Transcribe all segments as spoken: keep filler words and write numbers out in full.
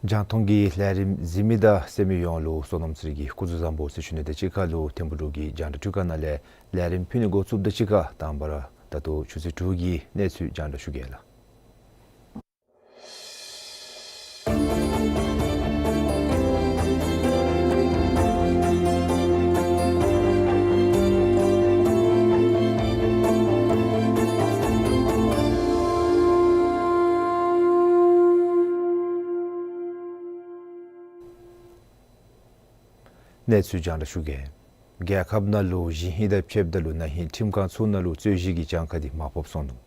རྒྱང་མཐོང་གི་ལས་རིམ་གཟིགས་མི་དང་གསན་མི་ཡོངས་ལུ་བསོད་ནམས་ཚེ་རིང་གི་སྐུ་གཟུགས་བཟང་པོ་ཟེར་ཞུ་ནི་དང་གཅིག་ཁར་ལུ་ཐིམ་ཕུག་འབྲུག་གི་རྒྱང་བསྒྲགས་ཁྲི་ཁང་ནང་ལས་ལས་རིམ་ཕུལ་ནི་འགོ་བཙུགསཔ་དང་གཅིག་ཁར་དང་པ་ར་ད་ལྟོ་ཆུ་ཚོད་དྲུག་གི་གནས་ཚུལ་རྒྱང་བསྒྲགས་ཞུ་གེ་ལགས། གནས་ཚུལ་རྒྱང་བསྒྲགས་ཞུ་གེ། རྒྱལ་ཁབ་ནང་ལུ་ཞིང་ཧིང་དང་ཕྱདཔ་ད་ལུ་ན་ཧིང་ཁྲིམས་ཁང་ཚུ་ནང་ལུ་རྩོད་གཞི་གི་གྱངས་ཁ་འདི་མར་ཕབ་སོང་ནུག།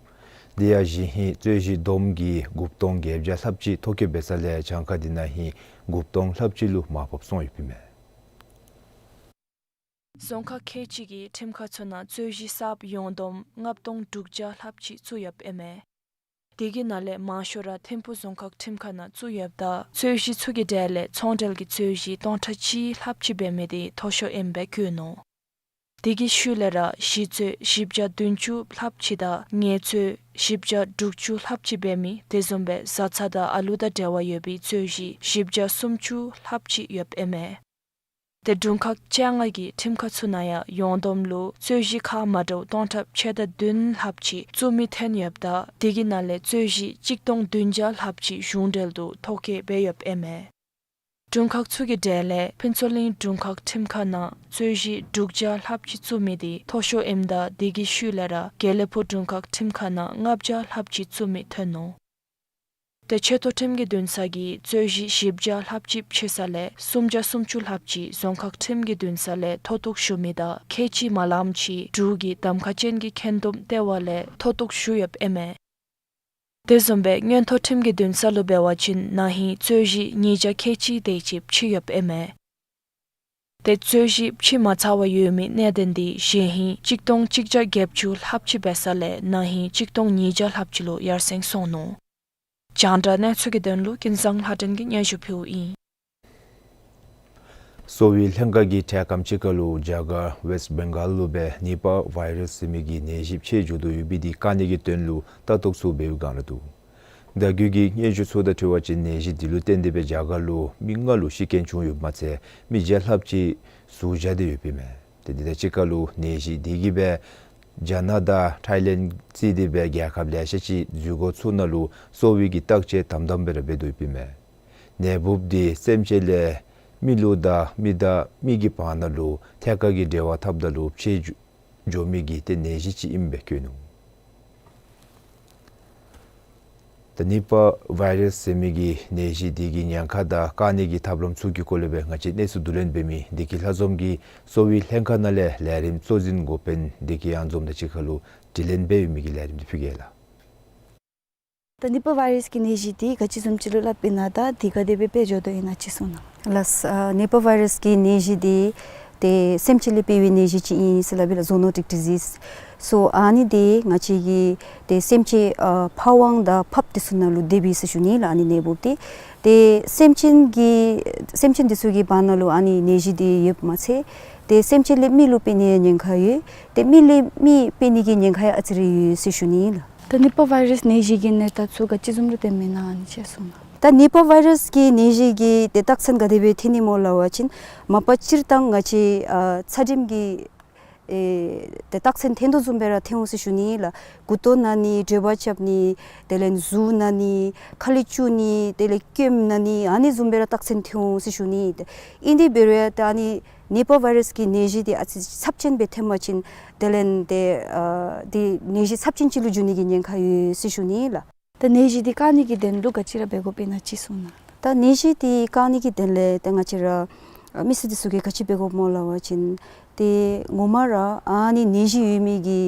དེ་ཡང་ཞིང་ཧིང་རྩོད་གཞི་བསྡོམས་ཀྱིས་དགུ་སྟོང་བརྒྱད་བརྒྱ་ལྷགཔ་ཅིག་ཐོ་བཀོད་འབད་ས་ལས་གྱངས་ཁ་འདི་ན་ཧིང་དགུ་སྟོང་ལྷགཔ་ཅིག་ལུ་མར་ཕབ་སོང་ཡོདཔ་ཨིན་མས། རྫོང་ཁག་ཁལ་གཅིག་གི་ཁྲིམས་ཁང་ཚུ་ནང་རྩོད་གཞི་གསརཔ་ཡོངས་བསྡོམས་ལྔ་སྟོང་དྲུག་བརྒྱ་ལྷགཔ་ཅིག་བཙུགས་ཡོདཔ་ཨིན་མས། དེ་གི་ནང་ལས་མང་ཤོས་ར་ཐིམ་ཕུག་རྫོང་ཁག་ཁྲིམས་ཁང་ནང་བཙུགས་ཡོདཔ་ད་རྩོད་གཞི་ཚུ་གི་གྲས་ལས་ཚོང་འབྲེལ་གྱི་རྩོད་གཞི་སྟོང་ཕྲག་གཅིག་ལྷགཔ་ཅིག་འབད་མི་འདི་མཐོ་ཤོས་ཨིནམ་སྦེ་བཀོད་ནུག། དེ་གི་ཤུལ་ལས་ར་གཞི་རྩོད་བཞི་བརྒྱ་བདུན་ཅུ་ལྷགཔ་ཅིག་དང་ངལ་རྩོད་བཞི་བརྒྱ་དྲུག་ཅུ་ལྷགཔ་ཅིག་འབད་མི་དེ་བཟུམ་སྦེ་བཟའ་ཚང་དང་ཨ་ལུ་དང་འབྲེལ་བ་ཡོད་པའི་རྩོད་གཞི་བཞི་བརྒྱ་སུམ་ཅུ་ལྷགཔ་ཅིག་ཡོདཔ་ཨིན་མས། དེ་དྲུང་ཁག་བཅོ་ལྔ་གི་ཁྲིམས་ཁང་ཚུ་ནང་ཡང་ཡོངས་བསྡོམས་ལུ་རྩོད་གཞི་ཁག་མ་འདྲཝ་སྟོང་ཕྲག་ཕྱེད་དང་བདུན་ལྷགཔ་ཅིག་བཙུགས་མི་ཐོན་ཡོདཔ་ད་དེ་གི་ནང་ལས་རྩོད་གཞི་གཅིག་སྟོང་བདུན་བརྒྱ་ལྷགཔ་ཅིག་གཞུང་འབྲེལ་དུ་ཐོ་བཀོད་འབད་ཡོདཔ་ཨིན་མས། དྲུང་ཁག་ཚུ་གི་གྲས་ལས་ཕུན་ཚོགས་གླིང་དྲུང་ཁག་ཁྲིམས་ཁང་ནང་རྩོད་གཞི་དྲུག་བརྒྱ་ལྷགཔ་ཅིག་བཙུགས་མི་འདི་མཐོ་ཤོས་ཨིནམ་ད་དེ་གི་ཤུལ་ལས་ར་དགེ་ལེགས་ཕུག་དྲུང་ཁག་ཁྲིམས་ཁང་ནང་ལྔ་བརྒྱ་ལྷགཔ་ཅིག་བཙུགས་མི་ཐོན་ནུག། དེ་ཆེ་མཐོ་ཁྲིམས་ཀྱི་འདུན་ས་གིས་རྩོད་གཞི་བཞི་བརྒྱ་ལྷགཔ་ཅིག་ཕྱེ་ས་ལས་སུམ་བརྒྱ་སུམ་ཅུ་ལྷགཔ་ཅིག་རྫོང་ཁག་ཁྲིམས་ཀྱི་འདུན་ས་ལས་མཐོ་གཏུགས་ཞུ་མི་དང་ཁལ་གཅིག་མ་ལངམ་ཅིག་འབྲུག་གི་གདམ་ཁ་ཅན་གྱི་ཁེན་བསྡོམས་ལྟེ་བ་ལས་མཐོ་གཏུགས་ཞུ་ཡོདཔ་ཨིན་མས། དེ་བཟུམ་སྦེ་མངོན་མཐོ་ཁྲིམས་ཀྱི་འདུན་ས་ལུ་འབད་བ་ཅིན་ན་ཧིང་རྩོད་གཞི་ཉིས་བརྒྱ་ཁལ་གཅིག་དེ་ཅིག་ཕྱེ་ཡོདཔ་ཨིན་མས། དེ་རྩོད་གཞི་ཕྱེ་མ་ཚར་བར་ཡོད་མི་གནད་དོན་འདི་གཞེས་ཧིང་གཅིག་སྟོང་གཅིག་བརྒྱ་བརྒྱད་ཅུ་ལྷགཔ་ཅིག་འབད་ས་ལས་ན་ཧིང་གཅིག་སྟོང་ཉིས་བརྒྱ་ལྷགཔ་ཅིག་ལུ་ཡར་སེང་སོང་ནུག། རྒྱང་བསྒྲགས་གནས་ཚུལ་གྱི་དོན་ལུ་ཀུན་བཟང་ལྷ་སྒྲོན་གྱིས་སྙན་ཞུ་ཕུལཝ་ཨིན། གསོ་བའི་ལྷན་ཁག་གིས་འཕྲལ་ཁམས་ཅིག་ཁར་ལུ་རྒྱ་གར་ཝེསཊ་བེང་གཱལ་ལུ་སྦེ་ནི་པ་ཝའི་རཱསི་ཟེར་མི་གི་ནད་གཞི་མཆེད་འགྱོ་དོ་ཡོད་པའི་འདི་བཀག་ནི་གི་དོན་ལུ་ལྟ་རྟོག་ཚུ་འབད་བའི་བསྒང་ར་འདུག། ད་རྒྱུན་གྱི་སྙན་ཞུ་ཚུ་དང་འཁྲིལ་བ་ཅིན་ནད་གཞི་འདི་ལུ་བརྟེན་ཏེ་སྦེ་རྒྱ་གར་ལུ་མི་ལྔ་ལུ་ཤི་རྐྱེན་བྱུང་ཡོདཔ་མ་ཚད་མི་བརྒྱ་ལྷགཔ་ཅིག་ཟུག་བཞག་སྟེ་ཡོདཔ་ཨིན་མས། ཏེ་འདི་དང་གཅིག་ཁར་ལུ་ནད་གཞི་འདི་གིས་སྦེ་རྒྱ་ནག་དང་ཐའི་ལེནཌ་བརྩིས་ཏེ་སྦེ་རྒྱལ་ཁབ་ལེ་ཤ་ཅིག་འཛུལ་སྒོ་ཚུ་ནང་ལུ་གསོ་བའི་གི་བརྟག་དཔྱད་དམ་དམ་སྦེ་ར་འབད་དོ་ཡོདཔ་ཨིན་མས། ནད་འབུཔ་འདི་སེམས་ཅན་ལས་མི་ལུ་དང་མི་དང་མི་གི་བར་ན་ལུ་ཐད་ཀར་གྱི་འབྲེལ་བ་འཐབ་ད་ལུ་མཆེད་འགྱོ་མི་གི་ཏེ་ནད་གཞི་ཅིག་ཨིནམ་སྦེ་བཀོད་ནུག། ད་ནི་པ་ཝའི་རཱསི་ཟེར་མི་གི་ནད་གཞི་འདི་གི་ཉེན་ཁ་དང་བཀག་ནི་གི་ཐབས་ལམ་ཚུ་གི་སྐོར་ལས་སྦེ་ང་བཅས་གནས་ཚུལ་བསྡུ་ལེན་འབད་མི་བདེ་སྐྱིད་ལྷ་འཛོམས་ཀྱིས་གསོ་བའི་ལྷན་ཁག་ནང་ལས་ལས་རིམ་གཙོ་འཛིན་འགོ་དཔོན་བདེ་སྐྱིད་གཡང་འཛོམས་དང་གཅིག་ཁར་ལུ་དྲི་ལན་འབད་མི་གི་ལས་རིམ་འདི་ཕུལ་གེ་ལགས། ད་ནི་པ་ཝའི་རཱསི་གི་ནད་གཞི་འདི་ག་ཅི་བཟུམ་ཅིག་ལུ་སླབ་ཨིན་ན་དང་འདི་ག་དེ་སྦེ་འཕེལ་འགྱོ་དོ་ཨིན་ན་ཅིག་གསུང་གནང་། ལགས། ཨ་ནི་པ་ཝའི་རཱསི་གི་ནད་གཞི་འདི་ ཏེ་སེམས་ཅན་ལས་འཕེལ་བའི་ནད་གཞི་ཅིག་ཨིན་ཟེར་སླབ་ཨིན་ལགས། ཟུ་ནོ་ཊིཀ་ཌི་ཟིསི། སོ་ཨ་ནི་འདི་ང་བཅས་ཀྱི་ཏེ་སེམས་ཅན་ཨ་ཕ་ཝང་དང་ཕགཔ་འདི་ཚུ་ནང་ལུ་འདི་འབད་ཟེར་ཞུ་ནི་ལགས། ཨ་ནི་ནད་འབུཔ་འདི། ཏེ་སེམས་ཅན་གྱི་སེམས་ཅན་འདི་ཚུ་གི་བར་ན་ལུ་ཨ་ནི་ནད་གཞི་འདི་ཡོདཔ་མ་ཚད། ཏེ་སེམས་ཅན་ལས་མི་ལུ་འཕེལ་ནི་ཉེན་ཁ་ཡོད། ཏེ་མི་ལས་མི་འཕེལ་ནི་གི་ཉེན་ཁ་ཡང་ཨ་ཙི་རེ་ཡོད་ཟེར་ཞུ་ནི་ལགས། ད་ནི་པ་ཝའི་རཱསི་ནད་གཞི་གི་ནད་རྟགས་ཚུ་ག་ཅི་བཟུམ་ར་ཐོནམ་ཨིན་ན་ཨ་ནི་ཅིག་གསུང་གནང་། ད་ནི་པ་ཝའི་རཱསི་གི་ནད་གཞི་གི་ཏེ་རྟགས་མཚན་ག་དེ་སྦེ་ཐོན་ནི་སྨོ་སླབ་པ་ཅིན་མ་པ་སྤྱིར་བཏང་ང་བཅས་ཨ་ཚད་རིམས་ཀྱི་ཨེ་ཏེ་རྟགས་མཚན་ཐོན་དོ་བཟུམ་སྦེ་ར་ཐོན་འོང་ཟེར་ཞུ་ནི་ལགས། མགུ་ཏོ་ན་ནི་དྲོད་འབར་རྐྱབ་ནི་དེ་ལས་གཟུགས་ན་ནི་ཁ་ལས་སྐྱུག་ནི་དེ་ལས་སྐྱོམ་ན་ནི་ཨ་ནི་བཟུམ་སྦེ་ར་རྟགས་མཚན་ཐོན་འོང་ཟེར་ཞུ་ནི། ཏེ་ཨིན་དེ་འབད་རུང་ཡང་ད་ཨ་ནི་ནི་པ་ཝའི་རཱསི་གི་ནད་གཞི་འདི་ཨ་ཙི་ཚབས་ཆེན་སྦེ་ཐོན་པ་ཅིན་དེ་ལས་ཏེ་ཨ་འདི་ནད་གཞི་ཚབས་ཆེན་ཅིག་ལུ་འགྱུར་ནི་གི་ཉེན་ཁ་ཡོད་ཟེར་ཞུ་ནི་ལགས། ད་ནད་གཞི་འདི་བཀག་ནི་གི་དོན་ལུ་ག་ཅི་ར་འབད་དགོཔ་ཨིན་ན་ཅིག་གསུང་གནང་། ད་ནད་གཞི་འདི་བཀག་ནི་གི་དོན་ལས་ཏེ་ང་བཅས་ར་ཨ་མི་སེར་འདི་ཚུ་གིས་ག་ཅི་འབད་དགོཔ་སྨོ་སླབ་པ་ཅིན་ཏེ་ངོ་མ་ར་ཨ་ནི་ནད་གཞི་ཡོད་མི་གི་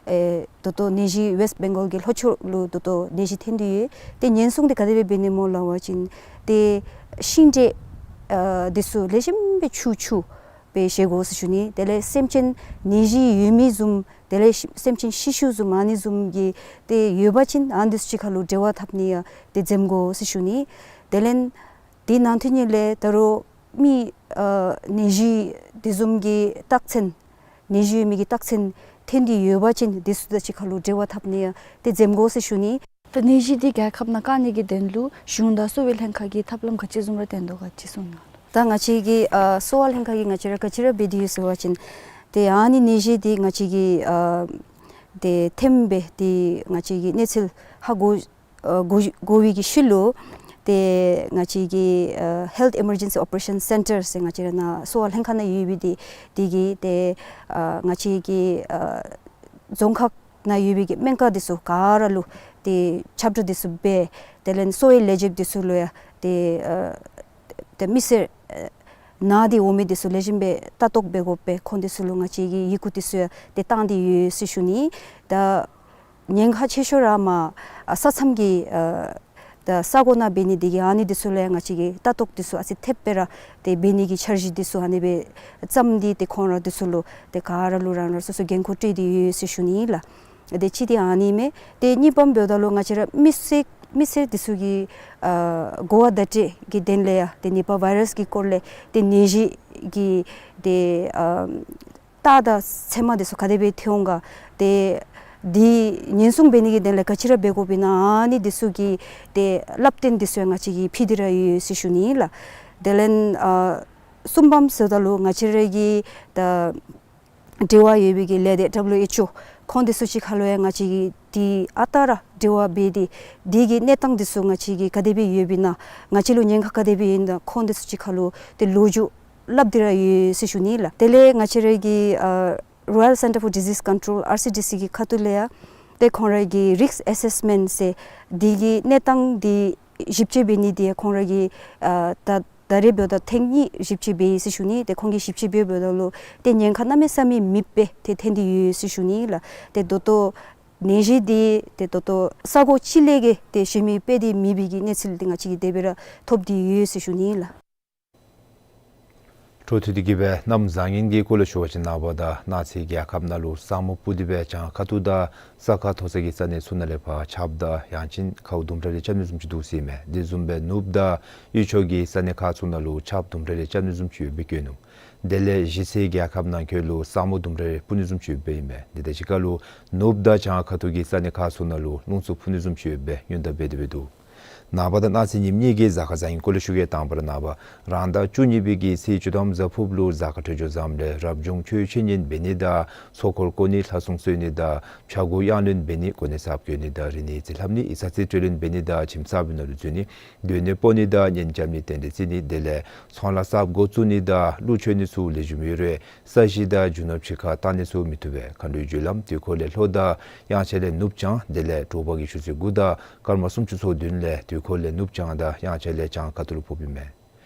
ཨེ་ད་ལྟོ་ནད་གཞི་ཝེསཊ་བེང་གཱལ་གྱི་ལྷོ་ཕྱོགས་ལུ་ད་ལྟོ་ནད་གཞི་ཐོན་ཏེ་ཡོད། ཏེ་ཉེན་སྲུང་འདི་ག་དེ་སྦེ་འབད་ནི་སྨོ་སླབ་པ་ཅིན་ཏེ་ཤིང་འབྲས་ཨ་འདི་ཚུ་ལེགས་ཤོམ་སྦེ་ཆུ་འཁྱུ་སྦེ་བཞེས་དགོ་ཟེར་ཞུ་ནི། དེ་ལས་སེམས་ཅན་ནད་གཞི་ཡོད་མི་བཟུམ་དེ་ལས་ཤི་སེམས་ཅན་ཤི་ཤུལ་བཟུམ་ཨ་ནི་བཟུམ་གྱི་ཏེ་ཡོད་པ་ཅིན་ཨ་ནི་འདི་ཚུ་གཅིག་ཁར་ལུ་འབྲེལ་བ་འཐབ་ནི་ཡང་ཏེ་འཛེམ་དགོ་ཟེར་ཞུ་ནི། དེ་ལས་དེ་ནང་དོན་ཉིད་ལས་ད་རུང་མི་ཨ་ནད་གཞི་དེ་བཟུམ་གྱི་རྟགས་མཚན་ནད་གཞི་ཡོད་མི་གི་རྟགས་མཚན་ཐོན་ཏེ་ཡོད་པ་ཅིན་དེ་ཚུ་དང་གཅིག་ཁར་ལུ་འབྲེལ་བ་འཐབ་ནི་ཡང་ཏེ་འཛེམ་དགོ་ཟེར་ཞུ་ནི། ད་ནད་གཞི་འདི་རྒྱལ་ཁབ་ནང་བཀག་ནི་གི་དོན་ལུ་གཞུང་དང་གསོ་བའི་ལྷན་ཁག་གིས་ཐབས་ལམ་ག་ཅི་བཟུམ་ར་བཏོན་དོ་ག་ཅིག་གསུང་གནང་། ད་ང་བཅས་ཀྱི་ཨ་གསོ་བ་ལྷན་ཁག་གིས་ང་བཅས་ར་ག་ཅི་ར་འབད་དེ་ཡོད་ཟེར་བ་ཅིན་ཏེ་ཨ་ནི་ནད་གཞི་འདི་ང་བཅས་ཀྱི་ཨ་ཏེ་ཐོནམ་སྦེ་ཏེ་ང་བཅས་ཀྱིས་གནས་ཚུལ་ཧ་གོ་ཨ་གོ་གོ་བའི་གི་ཤུལ་ལུ་ཏེ་ང་བཅས་ཀྱི་ཨ་Health Emergency Operation Centre ཟེར་ང་བཅས་ར་ནཱ་གསོ་བ་ལྷན་ཁག་ནང་ཡོད་པའི་འདི་འདི་གིས་ཏེ་ཨ་ང་བཅས་ཀྱི་ཨ་རྫོང་ཁག་ནང་ཡོད་པའི་གི་སྨན་ཁང་འདི་ཚུ་ག་ར་ལུ་ཏེ་ཁྱབ་བསྒྲགས་འདི་ཚུ་འབད། དེ་ལས་གསོ་བའི་ལས་བྱེདཔ་འདི་ཚུ་ལུ་ཡང་ཏེ་ཨ་ཏེ་མི་སེར་ཨ་ན་སྟེ་འོང་མི་འདི་ཚུ་ལེགས་ཤོམ་སྦེ་ལྟ་རྟོག་འབད་དགོ་པས། ཁོང་འདི་ཚུ་ལུ་ང་བཅས་ཀྱིས་ཡི་གུ་འདི་ཚུ་ཡང་ཏེ་བཏང་སྟེ་ཡོད་ཟེར་ཞུ་ནི། ད་ཉེན་ཁ་ཆེ་ཤོས་ར་མར་ཨ་ས་མཚམས་ཀྱི་ཨ་ད་ས་གོ་ནང་འབད་ནི་འདི་གིས་ཨ་ནི་འདི་ཚུ་ལུ་ཡང་ང་བཅས་ཀྱིས་ལྟ་རྟོག་འདི་ཚུ་ཨ་ཙི་ཐེབས་སྦེ་ར་ཏེ་འབད་ནི་གི་འཆར་གཞི་འདི་ཚུ་ཨ་ནི་སྦེ་བརྩམས་ཏེ་ཏེ་ཁོང་ར་འདི་ཚུ་ལུ་ཏེ་ག་ར་ལུ་རང་རང་སོ་སོ་འགན་ཁུར་སྤྲོད་དེ་ཡོད་ཟེར་ཞུ་ནི་ལགས། ཏེ་གཅིག་འདི་ཨ་ནི་མས། ཏེ་གཉིས་པམ་འབདཝ་ད་ལུ་ང་བཅས་ར་མི་སེར་མི་སེར་འདི་ཚུ་གི་ཨ་གོ་བ་བརྡ་སྤྲོད་ཀྱི་དོན་ལས་ཡང་ཏེ་ནི་པ་ཝའི་རཱསི་གི་སྐོར་ལས་ཏེ་ནད་གཞི་གི་ཏེ་ཨ་རྟགས་དང་མཚན་མ་འདི་ཚུ་ག་དེ་སྦེ་ཐོན་འོང་ག། ཏེ་འདི་ཉེན་སྲུང་འབད་ནི་གི་དོན་ལས་ག་ཅི་ར་འབད་དགོཔ་ཨིན་ན་ཨ་ནི་འདི་ཚུ་གི་ཏེ་བསླབ་སྟོན་འདི་ཚུ་ཡང་ང་བཅས་ཀྱིས་ཕུལ་ཏེ་ར་ཡོད་ཟེར་ཞུ་ནི་ལགས། དེ་ལས་ཨ་གསུམ་པམ་ཟེརཝ་ད་ལུ་ང་བཅས་ར་གི་ད་འབྲེལ་བ་ཡོད་པའི་གི་ལས་སྡེ་ཌབ་ལུ་ཨེཆ་ཨོ་ཁོང་འདི་ཚུ་གཅིག་ཁར་ལུ་ཡང་ང་བཅས་ཀྱིས་འདི་ཨ་རྟག་ར་འབྲེལ་བ་འབད་དེ་འདི་གི་གནས་སྟངས་འདི་ཚུ་ང་བཅས་ཀྱིས་ག་དེ་སྦེ་ཡོདཔ་ཨིན་ན་ང་བཅས་ལུ་ཉེན་ཁ་ག་དེ་སྦེ་ཡོདཔ་ཨིན་ན་ཁོང་འདི་ཚུ་གཅིག་ཁར་ལུ་ཏེ་ལོ་རྒྱུས་སླབ་སྟེ་ར་ཡོད་ཟེར་ཞུ་ནི་ལགས། དེ་ལས་ང་བཅས་ར་གི་ཨ་Royal Centre for Disease Control R C D C གི་ཁ་ཐུག་ལས་ཡང་ཏེ་ཁོང་ར་གི་རིསཀ་ཨེ་སེསི་མེནཊ་ཟེར་འདི་གི་གནས་སྟངས་འདི་ཞིབ་དཔྱད་འབད་ནི་འདི་ཁོང་ར་གིས་ཨ་ད་ད་རེས་འབདཝ་ད་ཐེངས་གཉིས་ཞིབ་དཔྱད་འབད་ཡི་ཟེར་ཞུ་ནི། ཏེ་ཁོང་གིས་ཞིབ་དཔྱད་འབདཝ་ད་ལུ་ཏེ་ཉེན་ཁ་གནམ་མེད་ས་མེད་མེདཔ་སྦེ་ཏེ་ཐོན་ཏེ་ཡོད་ཟེར་ཞུ་ནི་ལགས། ཏེ་ད་ལྟོ་ནད་གཞི་འདི་ཏེ་ད་ལྟོ་ས་གོ་གཅིག་ལས་བརྒལ་ཏེ་ཞི་མི་སྦེ་ཏེ་མེད་པའི་གི་གནས་ཚུལ་འདི་ང་བཅས་ཀྱིས་དེ་སྦེ་ར་ཐོབ་སྟེ་ཡོད་ཟེར་ཞུ་ནི་ལགས། འཕྲོ་མཐུད་དེ་གི་སྦེ་གནམ་བཟང་ངན་གྱི་སྐོར་ལས་ཞུ་བ་ཅིན་ནངས་པ་དང་གནངས་ཚེ་རྒྱལ་ཁབ་ནང་ལུ་ས་སྨུག་སྤུབས་ཏེ་སྦེ་གྱང་ཁ་ཐུག་དང་ས་ཁ་མཐོ་ས་གི་ས་གནས་ཚུ་ནང་ལས་ཕར་ཆརཔ་དང་ཡང་ཅིན་ཁཝ་དུམ་གྲ་རེ་རྐྱབ་ནི་བཟུམ་ཅིག་འདུག་ཟེར་མས། དེ་བཟུམ་སྦེ་ནུབ་དང་དབུས་ཕྱོགས་ཀྱི་ས་གནས་ཁག་ཚུ་ནང་ལུ་ཆརཔ་དུམ་གྲ་རེ་རྐྱབ་ནི་བཟུམ་ཅིག་ཡོདཔ་སྦེ་བཀོད་ནུག། དེ་ལས་གཞི་རྩའི་རྒྱལ་ཁབ་ནང་འཁོད་ལུ་ས་སྨུག་དུམ་གྲ་རེ་སྤུབ་ནི་བཟུམ་ཅིག་ཡོདཔ་སྦེ་ཨིན་མས། དེ་དང་གཅིག་ཁར་ལུ་ནུབ་དང་གྱང་ཁ་ཐུག་གི་ས་གནས་ཁག་ཚུ་ནང་ལུ་རླུང་འཚུབ་འཕུ་ནི་བཟུམ་ཅིག་ཡོདཔ་སྦེ་ཉུང་མཐའ་སྦེ་དེ་སྦེ་འདུག། ནངས་པ་དང་གནངས་ཚེ་ཉིནམ་གཉིས་ཀྱི་གཟའ་སྐར་བཟང་ངན་སྐོར་ལས་ཞུ་གེ། དང་པ་ར་ནངས་པ་རང་ཟླ་བཅུ་གཉིས་པའི་གི་ཚེས་བཅུ་ཐམ་གཟའ་ཕུརཔ་ལུ་གཟའ་སྐར་འཕྲོད་སྦྱོར་བཟངམ་ལས་རབ་བྱུང་ཆོས་འཆད་ཉན་འབད་ནི་དང་ཚོགས་འཁོར་བསྐོར་ནི་ལྷ་སྲུང་གསོལ་ནི་དང་ཕྱྭ་འགུགས་གཡང་ལེན་འབད་ནི་གོ་གནས་གསརཔ་བཀོད་ནི་དང་རིག་གནས་རྩིས་ལྷབ་ནི་ཡིག་ཚང་རྩིས་སྤྲོད་ལེན་འབད་ནི་དང་ཁྱིམ་གསརཔ་ནང་ལུ་འཛུལ་ནི་སྡོད་གནས་སྤོ་ནི་དང་གཉེན་རྐྱབ་ནི་རྟེན་འབྲེལ་བརྩི་ནི་དེ་ལས་ཚོང་ལཱ་གསརཔ་འགོ་བཙུགས་ནི་དང་གླུ་མཆོད་ནི་ཚུ་ལེགས་ཤོམ་ཡོད་རུང་ས་གཞི་དང་རྒྱུ་ནོར་ཕྱི་ཁར་བཏང་ནི་ཚུ་མི་བཏུབ་པས། མཁའ་འགྲོའི་རྒྱུ་ལམ་དུས་འཁོར་ལས་ལྷོ་དང་དབྱངས་འཆར་ལས་ནུབ་བྱང་དེ་ལས་དྲོ་པ་གི་ཆུ་ཚོད་དགུ་དང་སྐར་མ་སུམ་ཅུ་སོ་བདུན་ལས་དུས་འཁོར་ལས་ནུབ་བྱང་དང་དབྱངས་འཆར་ལས་བྱང་ཁ་ཐུག་ལུ་ཕོགཔ་ཨིན་མས།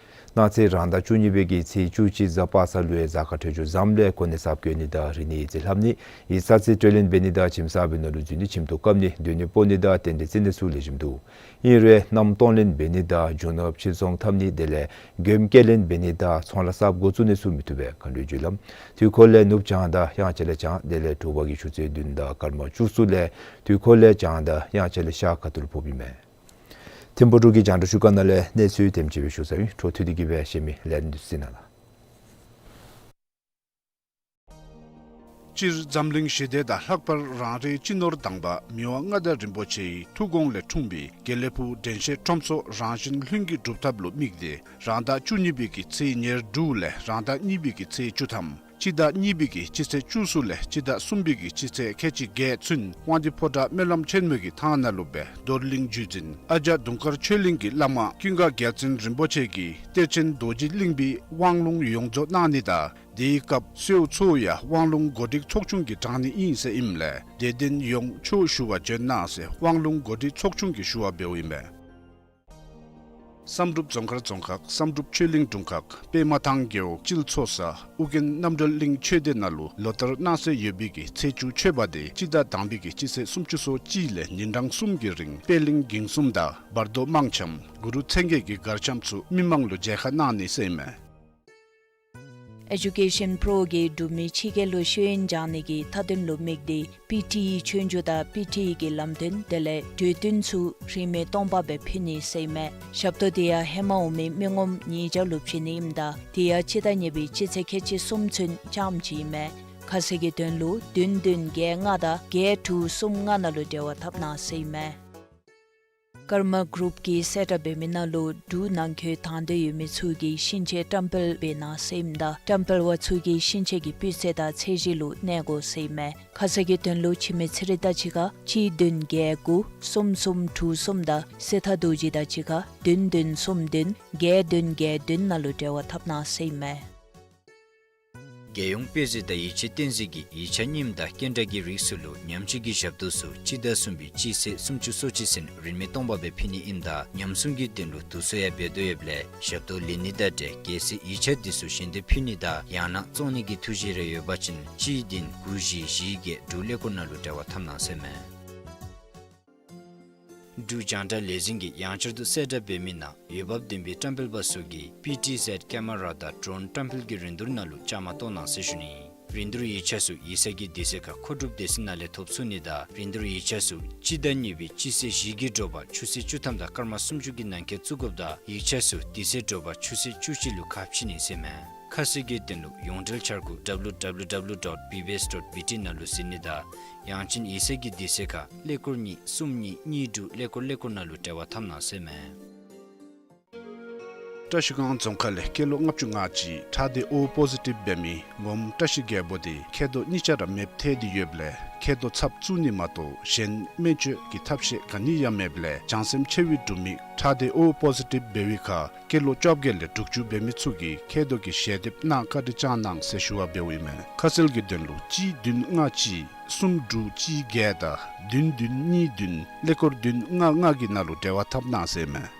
གནངས་ཚེ་རང་ཟླ་བཅུ་གཉིས་པའི་གི་ཚེས་བཅུ་གཅིག་གཟའ་པ་སངས་ལུ་ཡང་གཟའ་སྐར་འཕྲོད་སྦྱོར་བཟངམ་ལས་གོ་གནས་གསརཔ་བཀོད་ནི་དང་རིག་གནས་ཡིག་རྩིས་ལྷབ་ནི་ཡིག་ཚང་རྩིས་སྤྲོད་ལེན་འབད་ནི་དང་ཁྱིམ་གསར་པའི་ནང་ལུ་འཛུལ་ནི་ཁྱིམ་ཐོག་བཀབ་ནི་སྡོད་གནས་སྤོ་ནི་དང་རྟེན་འབྲེལ་བརྩི་ནི་ཚུ་ལེགས་ཤོམ་འདུག། ཨིན་རུང་གནམ་གཏོང་ལེན་འབད་ནི་དང་རྒྱུ་ནོར་ཕྱིར་ཚོང་འཐབ་ནི་དེ་ལས་མགྱོནམ་སྐྱེལ་ལེན་འབད་ནི་དང་ཚོང་ལཱ་གསརཔ་འགོ་བཙུགས་ནི་ཚུ་མི་བཏུབ་པས་མཁའ་འགྲོའི་རྒྱུ་ལམ། དུས་འཁོར་ལས་ནུབ་བྱང་དང་དབྱངས་འཆར་ལས་བྱང་དེ་ལས་དྲོ་པ་གི་ཆུ་ཚོད་བདུན་དང་སྐར་མ་བཅུ་གསུམ་ལས་དུས་འཁོར་ལས་བྱང་དང་དབྱངས་འཆར་ལས་ཤར་ཁ་ཐུག་ལུ་ཕོགཔ་ཨིན་མས། ཐིམ་ཕུག་འབྲུག་གི་རྒྱང་བསྒྲགས་ཤོག་ཁང་ནང་ལས་གནས་ཚུལ་དེམ་ཅིག་སྦེ་ཞུ་ཚར་ཡི། འཕྲོ་མཐུད་དེ་གི་སྦེ་གཞན་མི་ལས་རིམ་འདི་ཚུ་གཟིགས་གནང་ལགས། སྤྱིར་འཛམ་གླིང་ཞི་བདེ་དང་ལྷག་པར་རང་རེའི་སྤྱི་ནོར་དང་པ་མི་དབང་མངའ་བདག་རིན་པོ་ཆེའི་ཐུགས་དགོངས་ལས་འཁྲུངས་པའི་དགེ་ལེགས་ཕུག་དྲན་ཤེས་ཁྲོམ་ཚོགས་རང་བཞིན་ལྷུན་གྱིས་གྲུབ་ཐབས་ལུ་དམིགས་ཏེ་རང་ཟླ་བཅུ་གཉིས་པའི་གི་ཚེས་ཉེར་དྲུག་ལས་རང་ཟླ་གཉིས་པའི་གི་ཚེས་བཅུ་ཐམ་སྤྱི་ཟླ་གཉིས་པའི་གི་སྤྱི་ཚེས་བཅུ་གསུམ་ལས་སྤྱི་ཟླ་གསུམ་པའི་གི་སྤྱི་ཚེས་ཁལ་གཅིག་བརྒྱད་ཚུན་དབང་འདུས་ཕོ་བྲང་སྨོན་ལམ་ཆེན་མོའི་གི་ཐང་ནང་ལུ་སྦེ་རྡོར་གླིང་བརྒྱུད་འཛིན་ཨ་ཛ་དུང་དཀར་ཆོས་གླིང་གི་བླ་མ་ཀུན་དགའ་རྒྱལ་བཙུན་རིན་པོ་ཆེ་གིས་གཏེར་ཆེན་རྡོ་རྗེ་གླིང་པའི་དབང་ལུང་ཡོངས་རྫོགས་གནང་ནི་དང་དེའི་སྐབས་གསོལཝ་ཚུ་ཡང་དབང་ལུང་གོ་སྒྲིག་ཚོགས་ཆུང་གིས་དྲང་ནི་ཨིན་ཟེར་ཨིནམ་ལས་དད་ལྡན་ཡོངས་ཆོས་ཞུ་བར་འབྱོན་གནང་ཟེར་དབང་ལུང་གོ་སྒྲིག་ཚོགས་ཆུང་གིས་ཞུ་བ་འབདཝ་ཨིན་མས། བསམ་གྲུབ་རྫོང་མཁར་རྫོང་ཁག་བསམ་གྲུབ་ཆོས་གླིང་དྲུང་ཁག་པདྨ་ཐང་རྒེད་འོག་སྤྱིལ་ཚོ་ས་ཨོ་རྒྱན་རྣམ་གྲོལ་གླིང་ཆོས་སྡེ་ནང་ལུ་ལོ་ལྟར་གནང་སྲོལ་ཡོད་པའི་གི་ཚེས་བཅུ་མཆོད་པ་དེ་སྤྱི་ཟླ་དང་པའི་གི་སྤྱི་ཚེས་སུམ་ཅུ་སོ་གཅིག་ལས་ཉིན་གྲངས་གསུམ་གྱི་རིང་པད་གླིང་འགྱིང་གསུམ་དང་བར་དོ་དམངས་འཆམ་གུ་རུ་མཚན་བརྒྱད་ཀྱི་གར་འཆམ་ཚུ་མི་མང་ལུ་མཇལ་ཁ་གནང་ནི་ཟེར་ཨིན་མས། ཨེ་ཌུ་ཀེ་ཤཱན་པྲོ་གིས་འབྲུག་མི་ཕྱི་རྒྱལ་ལུ་ཤེས་ཡོན་སྦྱང་ནི་གི་མཐའ་དོན་ལུ་དམིགས་ཏེ་པི་ཊི་ཨི་ཆོས་རྒྱུགས་དང་པི་ཊི་ཨི་གི་ལམ་སྟོན་དེ་ལས་གྲོས་བསྟུན་ཚུ་རིན་མེད་སྟོང་པ་སྦེ་ཕུལ་ནི་ཟེར་ཨིན་མས། ཞབས་ཏོག་དེ་ཡང་ཧེ་མ་འོང་མི་མི་ངོམ་ཉིས་བརྒྱ་ལུ་བྱིན་ནི་ཨིནམ་ད་དེ་ཡང་སྤྱི་ཟླ་གཉིས་པའི་སྤྱི་ཚེས་ཁལ་གཅིག་གསུམ་ཚུན་རྐྱངམ་ཅིག་ཨིན་མས། ཁ་གསལ་གྱི་དོན་ལུ་བདུན་བདུན་བརྒྱད་ལྔ་དང་བརྒྱད་དྲུག་གསུམ་ལྔ་ནང་ལུ་འབྲེལ་བ་འཐབ་གནང་ཟེར་ཨིན་མས། ཀརྨ་གུ་རུབ་ཀྱིས་གསལ་བསྒྲགས་འབད་མི་ནང་ལུ་འབྲུག་ནང་འཁོད་དང་འདོད་ཡོད་མི་ཚུ་གིས་ཤིང་ཆས་བཀྲམ་སྤེལ་འབད་གནང་ཟེར་ཨིནམ་ད་བཀྲམ་སྤེལ་བ་ཚུ་གིས་ཤིང་ཆས་ཀྱི་སྤུས་ཚད་དང་ཚད་གཞི་ལུ་གནས་དགོ་ཟེར་ཨིན་མས། ཁ་གསལ་གྱི་དོན་ལུ་འཆི་མེད་ཚེ་རིང་དང་གཅིག་ཁར་གཅིག་བདུན་བརྒྱད་དགུ་གསུམ་གསུམ་དྲུག་གསུམ་དང་སྲས་མཐའ་རྡོ་རྗེ་དང་གཅིག་ཁར་བདུན་བདུན་གསུམ་བདུན་བརྒྱད་བདུན་བརྒྱད་བདུན་ནང་ལུ་འབྲེལ་བ་འཐབ་གནང་ཟེར་ཨིན་མས། རྒྱལ་ཡོངས་དཔེ་མཛོད་དང་ཡིག་ཆ་བསྟན་འཛིན་གྱིས་ཡིག་ཆ་རྙིངམ་དང་རྐྱེན་འདྲ་གི་རིགས་ཚུ་ལུ་ཉམས་བཅོས་ཀྱི་ཞབས་ཏོག་ཚུ་སྤྱི་ཟླ་གསུམ་པའི་སྤྱི་ཚེས་སུམ་ཅུ་སོ་གཅིག་ཚུན་རིན་མེད་སྟོང་པ་སྦེ་ཕུལ་ནི་ཨིནམ་ད་ཉམས་སྲུང་གི་དོན་ལུ་དུས་ཚོད་ཡང་འབད་དོ་ཡོདཔ་ལས་ཞབས་ཏོག་ལེན་ནི་དང་འབྲེལ་གལ་སྲིད་ཡིག་ཆ་འདི་ཚུ་ཞལ་འདེབས་ཕུལ་ནི་དང་ཡང་ན་བཙོང་ནི་གི་ཐུགས་བཞེད་རེ་ཡོད་པ་ཅིན་གཅིག་བདུན་དགུ་བཞི་བཞི་བརྒྱད་དྲུག་ཀླད་ཀོར་ནང་ལུ་འབྲེལ་བ་འཐབ་གནང་ཟེར་ཨིན་མས། འབྲུག་རྒྱང་བསྒྲགས་ལས་འཛིན་གྱིས་ཡང་བསྐྱར་དུ་གསལ་བསྒྲགས་འབད་མི་ནང་འོས་འབབ་ལྡན་པའི་བཀྲམ་སྤེལ་པ་ཚུ་གིས་པི་ཊི་ཟེཌ་ཀེ་མ་ར་དང་ཌྲོན་བཀྲམ་སྤེལ་གྱི་རིན་བསྡུར་ནང་ལུ་བཅའ་མར་གཏོགས་གནང་ཟེར་ཞུ་ནི། རིན་བསྡུར་ཡིག་ཆ་ཚུ་ཡིག་ཚང་གི་དུས་ཚོད་ཁར་མཁོ་སྒྲུབ་སྡེ་ཚན་ནང་ལས་ཐོབ་ཚུགས་ནི་དང་རིན་བསྡུར་ཡིག་ཆ་ཚུ་སྤྱི་ཟླ་གཉིས་པའི་སྤྱི་ཚེས་བཞི་གི་དྲོ་པ་ཆུ་ཚོད་བཅུ་ཐམ་དང་སྐར་མ་སུམ་ཅུ་གི་ནང་འཁོད་བཙུགས་དགོཔ་དང་ཡིག་ཆ་ཚུ་དུས་ཚོད་དྲོ་པ་ཆུ་ཚོད་བཅུ་གཅིག་ལུ་ཁ་ཕྱེ་ནི་ཟེར་ཨིན་མས། ཁ་གསལ་གྱི་དོན་ལུ་ཡོངས་འབྲེལ་འཆར་སྒོ་W W W dot B B S dot B T ནང་ལུ་གཟིགས་ནི་དང་ཡང་ཅིན་ཡིག་ཚང་གི་དུས་ཚོད་ཁར་ཀླད་ཀོར་གཉིས་གསུམ་གཉིས་གཉིས་དྲུག་ཀླད་ཀོར་ཀླད་ཀོར་ནང་ལུ་འབྲེལ་བ་འཐབ་གནང་ཟེར་ཨིན་མས། བཀྲ་ཤིས་སྒང་རྫོང་ཁག་ལས་སྐྱེས་ལོ་ལྔ་བཅུ་ང་གཅིག་ཁྲག་སྡེ་ཨོ་པོ་ཟི་ཊིབ་འབད་མི་ངོམ་བཀྲ་ཤིས་རྒྱལ་པོ་དེ་མཁལ་རྡོག་གཉིས་ཆ་ར་མེདཔ་ཐལ་ཏེ་ཡོདཔ་ལས་མཁལ་རྡོག་ཚབ་བཙུགས་ནི་མ་གཏོགས་གཞན་སྨན་བཅོས་ཀྱི་ཐབས་ཤེས་ག་ནི་ཡང་མེདཔ་ལས་བྱང་སེམས་ཆེ་བའི་འབྲུག་མི་ཁྲག་སྡེ་ཨོ་པོ་ཟི་ཊིབ་འབད་བའི་ཁར་སྐྱེས་ལོ་བཅོ་བརྒྱད་ལས་དྲུག་ཅུ་འབད་མི་ཚུ་གིས་མཁལ་རྡོག་གི་ཞལ་འདེབས་གནང་བཀའ་དྲིན་བསྐྱང་གནང་ཟེར་ཞུ་བ་འབདཝ་ཨིན་མས། ཁ་གསལ་གྱི་དོན་ལུ་གཅིག་བདུན་ལྔ་གཅིག་གསུམ་དྲུག་གཅིག་བརྒྱད་དང་བདུན་བདུན་གཉིས་བདུན་ཀླད་ཀོར་བདུན་ལྔ་ལྔ་གི་ནང་ལུ་འབྲེལ་བ་འཐབ་གནང་ཟེར་ཨིན་མས།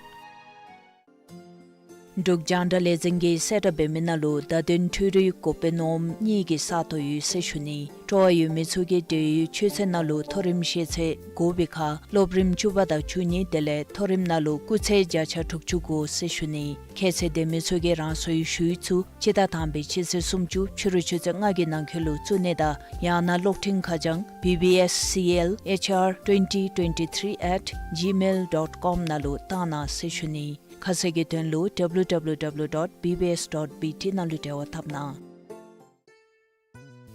འབྲུག་རྒྱང་བསྒྲགས་ལས་འཛིན་གྱིས་གསལ་བསྒྲགས་འབད་མི་ནང་ལུ་བརྡ་དོན་འཕྲུལ་རིག་གོ་པའི་ནོར་བུ་གཉིས་ཀྱི་ས་སྟོང་ཡོད་ཟེར་ཞུ་ནི། སྤྲོ་བ་ཡོད་མི་ཚུ་གིས་འབྲེལ་ཡོད་ཆོས་ཚན་ནང་ལུ་མཐོ་རིམ་ཤེས་ཚད་དགོ་པའི་ཁར་སློབ་རིམ་བཅུ་པ་དང་བཅུ་གཉིས་དེ་ལས་མཐོ་རིམ་ནང་ལུ་སྐུགས་ཚད་བརྒྱ་ཆ་དྲུག་ཅུ་དགོ་ཟེར་ཞུ་ནི། ཁྱད་ཚད་ལྡན་མི་ཚུ་གིས་རང་སོའི་ཞུ་ཡིག་ཚུ་སྤྱི་ཟླ་དང་པའི་སྤྱི་ཚེས་སུམ་ཅུ་ཕྱི་རུ་ཆུ་ཚོད་ལྔ་གི་ནང་འཁོད་ལུ་བཙུགས་ནི་དང་ཡང་ན་གློག་འཕྲིན་ཁ་བྱང་B B S C L H R twenty twenty-three at gmail dot com ནང་ལུ་བཏང་གནང་ཟེར་ཞུ་ནི། ཁ་གསལ་གྱི་དོན་ལུ W W W dot B B S dot B T ནང་ལུ་འབྲེལ་བ་འཐབ་གནང་།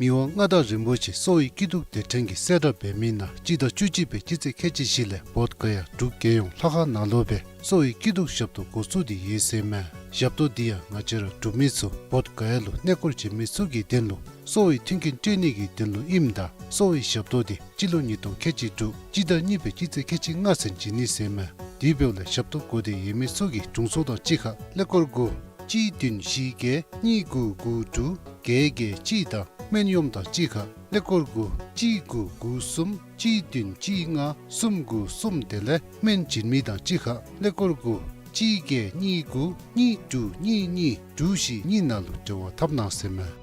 མི་དབང་མངའ་བདག་རིན་པོ་ཆེ་གསོ་བའི་སྐྱིད་སྡུག་དེ་ཕྲན་གྱི་གསལ་བསྒྲགས་འབད་མི་ནང་སྤྱི་ཟླ་བཅུ་གཅིག་པའི་སྤྱི་ཚེས་ཁལ་གཅིག་བཞི་ལས་བོདྷ་ག་ཡ་འབྲུག་རྒྱལ་ཡོངས་ལྷ་ཁང་ནང་ལུ་སྦེ་གསོ་བའི་སྐྱིད་སྡུག་ཞབས་ཏོག་འགོ་བཙུགས་ཏེ་ཡོད་ཟེར་ཨིན་མས། ཞབས་ཏོག་འདི་ཡང་ང་བཅས་ར་འབྲུག་མི་ཚུ་བོདྷ་ག་ཡ་ལུ་གནས་སྐོར་བྱོན་མི་ཚུ་གི་དོན་ལུ་གསོ་བའི་མཐུན་རྐྱེན་སྤྲོད་ནི་གི་དོན་ལུ་ཨིནམ་ད་གསོ་བའི་ཞབས་ཏོག་འདི་སྤྱི་ལོ་ཉིས་སྟོང་ཁལ་གཅིག་དྲུག་སྤྱི་ཟླ་གཉིས་པའི་སྤྱི་ཚེས་ཁལ་གཅིག་ལྔ་ཚུན་བྱིན་ནི་ཟེར་ཨིན་མས། དེ་འབདཝ་ལས་ཞབས་ཏོག་དགོ་སྟེ་ཡོད་མི་ཚུ་གིས་དྲུང་འཚོ་དང་གཅིག་ཁར་ཀླད་ཀོར་དགུ་གཅིག་བདུན་བཞི་བརྒྱད་གཉིས་དགུ་དགུ་དྲུག་བརྒྱད་བརྒྱད་གཅིག་དང་སྨན་གཡོགམ་དང་གཅིག་ཁར་ཀླད་ཀོར་དགུ་གཅིག་དགུ་དགུ་གསུམ་གཅིག་བདུན་གཅིག་ལྔ་གསུམ་དགུ་གསུམ་དེ་ལས་སྨན་བྱིན་མི་དང་གཅིག་ཁར་ཀླད་ཀོར་དགུ་ གཅིག་བརྒྱད་གཉིས་དགུ་གཉིས་དྲུག་གཉིས་གཉིས་དྲུག་བཞི་གཉིས་ནང་ལུ་འབྲེལ་བ་འཐབ་གནང་ཟེར་མས།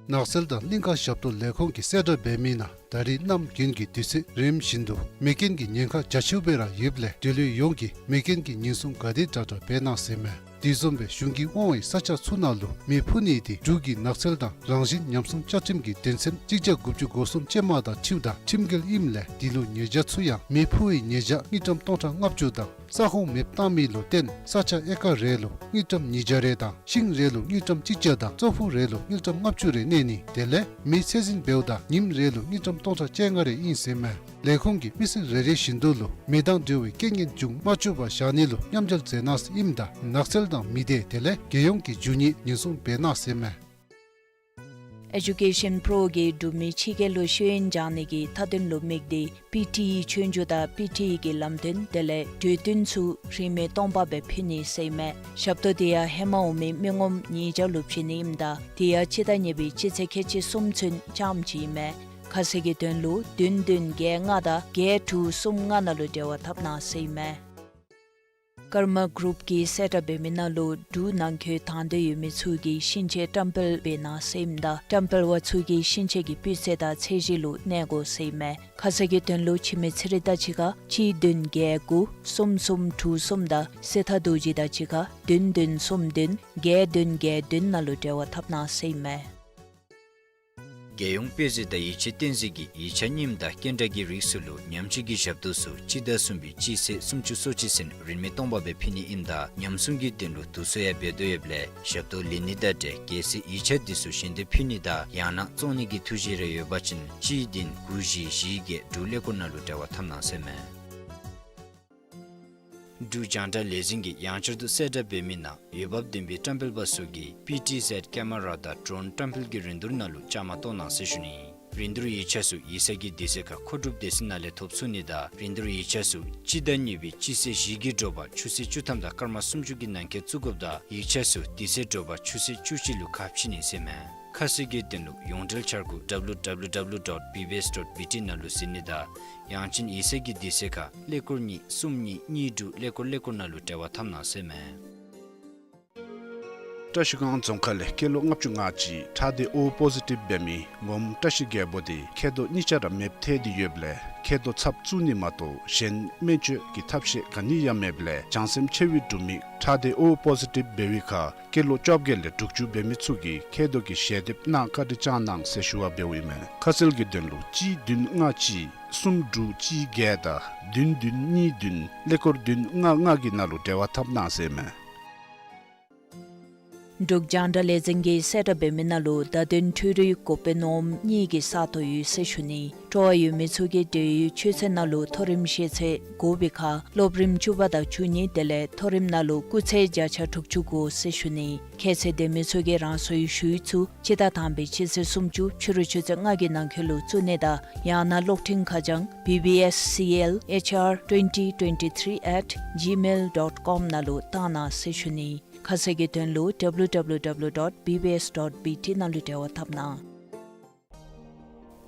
ནགས་ཚལ་དང་གླིང་ཁ་ཞབས་ཏོག་ལས་ཁུངས་ཀྱིས་གསལ་བསྒྲགས་འབད་མི་ནང་ད་རིས་གནམ་དགུན་གྱི་དུས་ཚོད་རིམ་བཞིན་དུ་མེ་རྐྱེན་གྱི་ཉེན་ཁ་རྒྱ་ཆེཝ་སྦེ་ར་ཡོདཔ་ལས་འབྲེལ་ཡོད་ཡོངས་ཀྱིས་མེ་རྐྱེན་གྱི་ཉེན་སྲུང་ག་དེ་དྲག་དྲག་འབད་གནང་ཟེར་མས། དེ་བཟུམ་སྦེ་གཞུང་གིས་དབང་བའི་ས་ཆ་ཚུ་ནང་ལུ་མེ་འཕུ་ནི་དེ་འབྲུག་གི་ནགས་ཚལ་དང་རང་བཞིན་ཉམས་སྲུང་བཅའ་ཁྲིམས་ཀྱི་དོན་ཚན་གཅིག་བརྒྱ་དགུ་བཅུ་གོ་གསུམ་ཅན་མ་དང་འཁྲིལཝ་ད་ཁྲིམས་འགལ་ཨིནམ་ལས་དེ་ལུ་ཉེས་བྱ་ཚུ་ཡང་མེ་འཕུ་བའི་ཉེས་བྱ་དངུལ་ཀྲམ་སྟོང་ཕྲག་ལྔ་བཅུ་དང་ས་ཁོངས་མེདཔ་བཏང་མི་ལུ་བརྟེན་ས་ཆ་ཨེ་ཀར་རེ་ལུ་དངུལ་ཀྲམ་ཉིས་བརྒྱ་རེ་དང་ཤིང་རེ་ལུ་དངུལ་ཀྲམ་གཅིག་བརྒྱ་དང་ཙོག་ཕུག་རེ་ལུ་དངུལ་ཀྲམ་ལྔ་བཅུ་རེ་གནས་ནི་དེ་ལས་མེ་ཚད་འཛིན་འབདཝ་ད་ཉིནམ་རེ་ལུ་དངུལ་ཀྲམ་སྟོང་ཕྲག་བཅོ་ལྔ་རེ་ཨིན་ཟེར་མས། ལས་ཁུངས་ཀྱིས་མི་སེར་རེ་རེ་བཞིན་དུ་ལུ་མེ་དང་འབྲེལ་བའི་རྐྱེན་ངན་འབྱུང་མ་བཅུག་པར་བཞག་ནི་ལུ་མཉམ་འབྲེལ་མཛད་གནང་ཟེར་ཨིནམ་ད་ནགས་ཚལ་དང་མི་སྡེ་དེ་ལས་རྒྱལ་ཡོངས་ཀྱི་རྒྱུ་དངོས་ཉེན་སྲུང་འབད་གནང་ཟེར་མས། ཨེ་ཌུ་ཀེ་ཤཱན་པྲོ་གིས་འབྲུག་མི་ཕྱི་རྒྱལ་ལུ་ཤེས་ཡོན་སྦྱང་ནི་གི་མཐའ་དོན་ལུ་དམིགས་ཏེ་པི་ཊི་ཨི་ཆོས་རྒྱུགས་དང་པི་ཊི་ཨི་གི་ལམ་སྟོན་དེ་ལས་གྲོས་བསྟུན་ཚུ་རིན་མེད་སྟོང་པ་སྦེ་ཕུལ་ནི་ཟེར་ཨིན་མས། ཞབས་ཏོག་དེ་ཡང་ཧེ་མ་འོང་མི་མི་ངོམ་ཉིས་བརྒྱ་ལུ་བྱིན་ནི་ཨིནམ་ད་དེ་ཡང་སྤྱི་ཟླ་གཉིས་པའི་སྤྱི་ཚེས་ཁལ་གཅིག་གསུམ་ཚུན་རྐྱངམ་ཅིག་ཨིན་མས། ཁ་གསལ་གྱི་དོན་ལུ་བདུན་བདུན་བརྒྱད་ལྔ་དང་བརྒྱད་དྲུག་གསུམ་ལྔ་ནང་ལུ་འབྲེལ་བ་འཐབ་གནང་ཟེར་ཨིན་མས། ཀརྨ་གུ་རུབ་ཀྱིས་གསལ་བསྒྲགས་འབད་མི་ནང་ལུ་འབྲུག་ནང་འཁོད་དང་འདོད་ཡོད་མི་ཚུ་གིས་ཤིང་ཆས་བཀྲམ་སྤེལ་འབད་གནང་ཟེར་ཨིནམ་ད་བཀྲམ་སྤེལ་བ་ཚུ་གིས་ཤིང་ཆས་ཀྱི་སྤུས་ཚད་དང་ཚད་གཞི་ལུ་གནས་དགོ་ཟེར་ཨིན་མས། ཁ་གསལ་གྱི་དོན་ལུ་ཁྱིམ་མི་ཚེ་རིང་དང་གཅིག་ཁར་གཅིག་བདུན་བརྒྱད་དགུ་གསུམ་གསུམ་དྲུག་གསུམ་དང་སྲས་ཐར་རྡོ་རྗེ་དང་གཅིག་ཁར་བདུན་བདུན་གསུམ་བདུན་བརྒྱད་བདུན་བརྒྱད་བདུན་ནང་ལུ་འབྲེལ་བ་འཐབ་གནང་ཟེར་ཨིན་མས། རྒྱལ་ཡོངས་དཔེ་མཛོད་དང་ཡིག་ཆ་བསྟན་འཛིན་གྱིས་ཡིག་ཆ་རྙིངམ་དང་སྐྱེལ་འདྲེན་གྱི་རིགས་ཚུ་ལུ་ཉམས་བཅོས་ཀྱི་ཞབས་ཏོག་ཚུ་སྤྱི་ཟླ་གསུམ་པའི་སྤྱི་ཚེས་སུམ་ཅུ་སོ་གཅིག་ཚུན་རིན་མེད་སྟོང་པ་སྦེ་ཕུལ་ནི་ཨིནམ་ད་ཉམས་སྲུང་གི་དོན་ལུ་དུས་ཚོད་ཡང་འབད་དོ་ཡོདཔ་ལས་ཞབས་ཏོག་ལེན་ནི་དང་འབྲེལ་གལ་སྲིད་ཡིག་ཆ་དེ་ཚུ་ཞལ་འདེབས་ཕུལ་ནི་དང་ཡང་ན་བཙོང་ནི་གི་ཐུགས་བཞེད་རེ་ཡོད་པ་ཅིན་གཅིག་བདུན་དགུ་བཞི་བཞི་བརྒྱད་འབྲུག་ཀླད་ཀོར་ནང་ལུ་འབྲེལ་བ་འཐབ་གནང་ཟེར་ཨིན་མས། འབྲུག་རྒྱང་བསྒྲགས་ལས་འཛིན་གྱིས་ཡང་བསྐྱར་དུ་གསལ་བསྒྲགས་འབད་མི་ནང་འོས་འབབ་ལྡན་པའི་བཀྲམ་སྤེལ་པ་ཚུ་གིས་པི་ཊི་ཟེཌ་ཀེ་མ་ར་དང་ཌྲོན་བཀྲམ་སྤེལ་གྱི་རིན་བསྡུར་ནང་ལུ་བཅའ་མར་གཏོགས་གནང་ཟེར་ཞུ་ནི། རིན་བསྡུར་ཡིག་ཆ་ཚུ་ཡིག་ཚང་གི་དུས་ཚོད་ཁར་མཁོ་སྒྲུབ་སྡེ་ཚན་ནང་ལས་ཐོབ་ཚུགས་ནི་དང་རིན་བསྡུར་ཡིག་ཆ་ཚུ་སྤྱི་ཟླ་གཉིས་པའི་སྤྱི་ཚེས་བཞི་གི་དྲོ་པ་ཆུ་ཚོད་བཅུ་ཐམ་དང་སྐར་མ་སུམ་ཅུ་གི་ནང་འཁོད་བཙུགས་དགོཔ་དང་ཡིག་ཆ་ཚུ་དེ་ཚེ་དྲོ་པ་ཆུ་ཚོད་བཅུ་གཅིག་ལུ་ཁ་ཕྱེ་ནི་ཟེར་ཨིན་མས། ཁ་གསལ་གྱི་དོན་ལུ་ཡོངས་འབྲེལ་འཆར་སྒོ་ཌབ་ལུ་ཌབ་ལུ་ཌབ་ལུ་ཌོཊ་བི་བི་ཨེསི་ཌོཊ་བི་ཊི་ནང་ལུ་གཟིགས་ནི་དང་ཡང་ཅིན་ཡིག་ཚང་གི་དུས་ཚོད་ཁར་ཀླད་ཀོར་གཉིས་གསུམ་གཉིས་གཉིས་དྲུག་ཀླད་ཀོར་ཀླད་ཀོར་ནང་ལུ་འབྲེལ་བ་འཐབ་གནང་ཟེར་ཨིན་མས། བཀྲ་ཤིས་སྒང་རྫོང་ཁག་ལས་སྐྱེས་ལོ་ལྔ་བཅུ་ང་གཅིག་ཁྲག་སྡེ་ཨོ་པོ་ཟི་ཊིབ་འབད་མི་ངོམ་བཀྲ་ཤིས་རྒྱལ་པོ་དེ་མཁལ་རྡོག་གཉིས་ཆ་ར་མེདཔ་ཐལ་ཏེ་ཡོདཔ་ལས་མཁལ་རྡོག་ཚབ་བཙུགས་ནི་མ་གཏོགས་གཞན་སྨན་བཅོས་ཀྱི་ཐབས་ཤེས་ག་ནི་ཡང་མེདཔ་ལས་བྱང་སེམས་ཆེ་བའི་འབྲུག་མི་ཁྲག་སྡེ་ཨོ་པོ་ཟི་ཊིབ་འབད་བའི་ཁར་སྐྱེས་ལོ་བཅོ་བརྒྱད་ལས་དྲུག་ཅུ་འབད་མི་ཚུ་གིས་མཁལ་རྡོག་གི་ཞལ་འདེབས་གནང་བཀའ་དྲིན་བསྐྱང་གནང་ཟེར་ཞུ་བ་འབདཝ་ཨིན་མས། ཁ་གསལ་གྱི་དོན་ལུ་གཅིག་བདུན་ལྔ་གཅིག་གསུམ་དྲུག་གཅིག་བརྒྱད་དང་བདུན་བདུན་གཉིས་བདུན་ཀླད་ཀོར་བདུན་ལྔ་ལྔ་གི་ནང་ལུ་འབྲེལ་བ་འཐབ་གནང་ཟེར་ཨིན་མས། འབྲུག་རྒྱང་བསྒྲགས་ལས་འཛིན་གྱིས་གསལ་བསྒྲགས་འབད་མི་ནང་ལུ་བརྡ་དོན་འཕྲུལ་རིག་འགོ་དཔོན་འོགམ་གཉིས་ཀྱི་ས་སྟོང་ཡོད་ཟེར་ཞུ་ནི། སྤྲོ་བ་ཡོད་མི་ཚུ་གིས་འབྲེལ་ཡོད་ཆོས་ཚན་ནང་ལུ་མཐོ་རིམ་ཤེས་ཚད་དགོ་པའི་ཁར་སློབ་རིམ་བཅུ་པ་དང་བཅུ་གཉིས་དེ་ལས་མཐོ་རིམ་ནང་ལུ་སྐུགས་ཚད་བརྒྱ་ཆ་དྲུག་ཅུ་དགོ་ཟེར་ཞུ་ནི། ཁྱད་ཚད་ལྡན་མི་ཚུ་གིས་རང་སོའི་ཞུ་ཡིག་ཚུ་སྤྱི་ཟླ་དང་པའི་སྤྱི་ཚེས་སུམ་ཅུ་ཕྱི་རུ་ཆུ་ཚོད་ལྔ་གི་ནང་འཁོད་ལུ་བཙུགས་ནི་དང་ཡང་ན་གློག་འཕྲིན་ཁ་བྱང་བི་བི་ཨེསི་སི་ཨེལ་ཨེཆ་ཨར་ཊུ་ཝེན་ཊི་ཊུ་ཝེན་ཊི་ཐི་རི་ཨེཊ་ཇི་མེལ་ཌོཊ་ཀོམ་ནང་ལུ་བཏང་གནང་ཟེར་ཞུ་ནི། ཁ་གསལ་གྱི་དོན་ལུ་ཌབ་ལུ་ཌབ་ལུ་ཌབ་ལུ་ཌོཊ་བི་བི་ཨེསི་ཌོཊ་བི་ཊི་ནང་ལུ་འབྲེལ་བ་འཐབ་གནང་།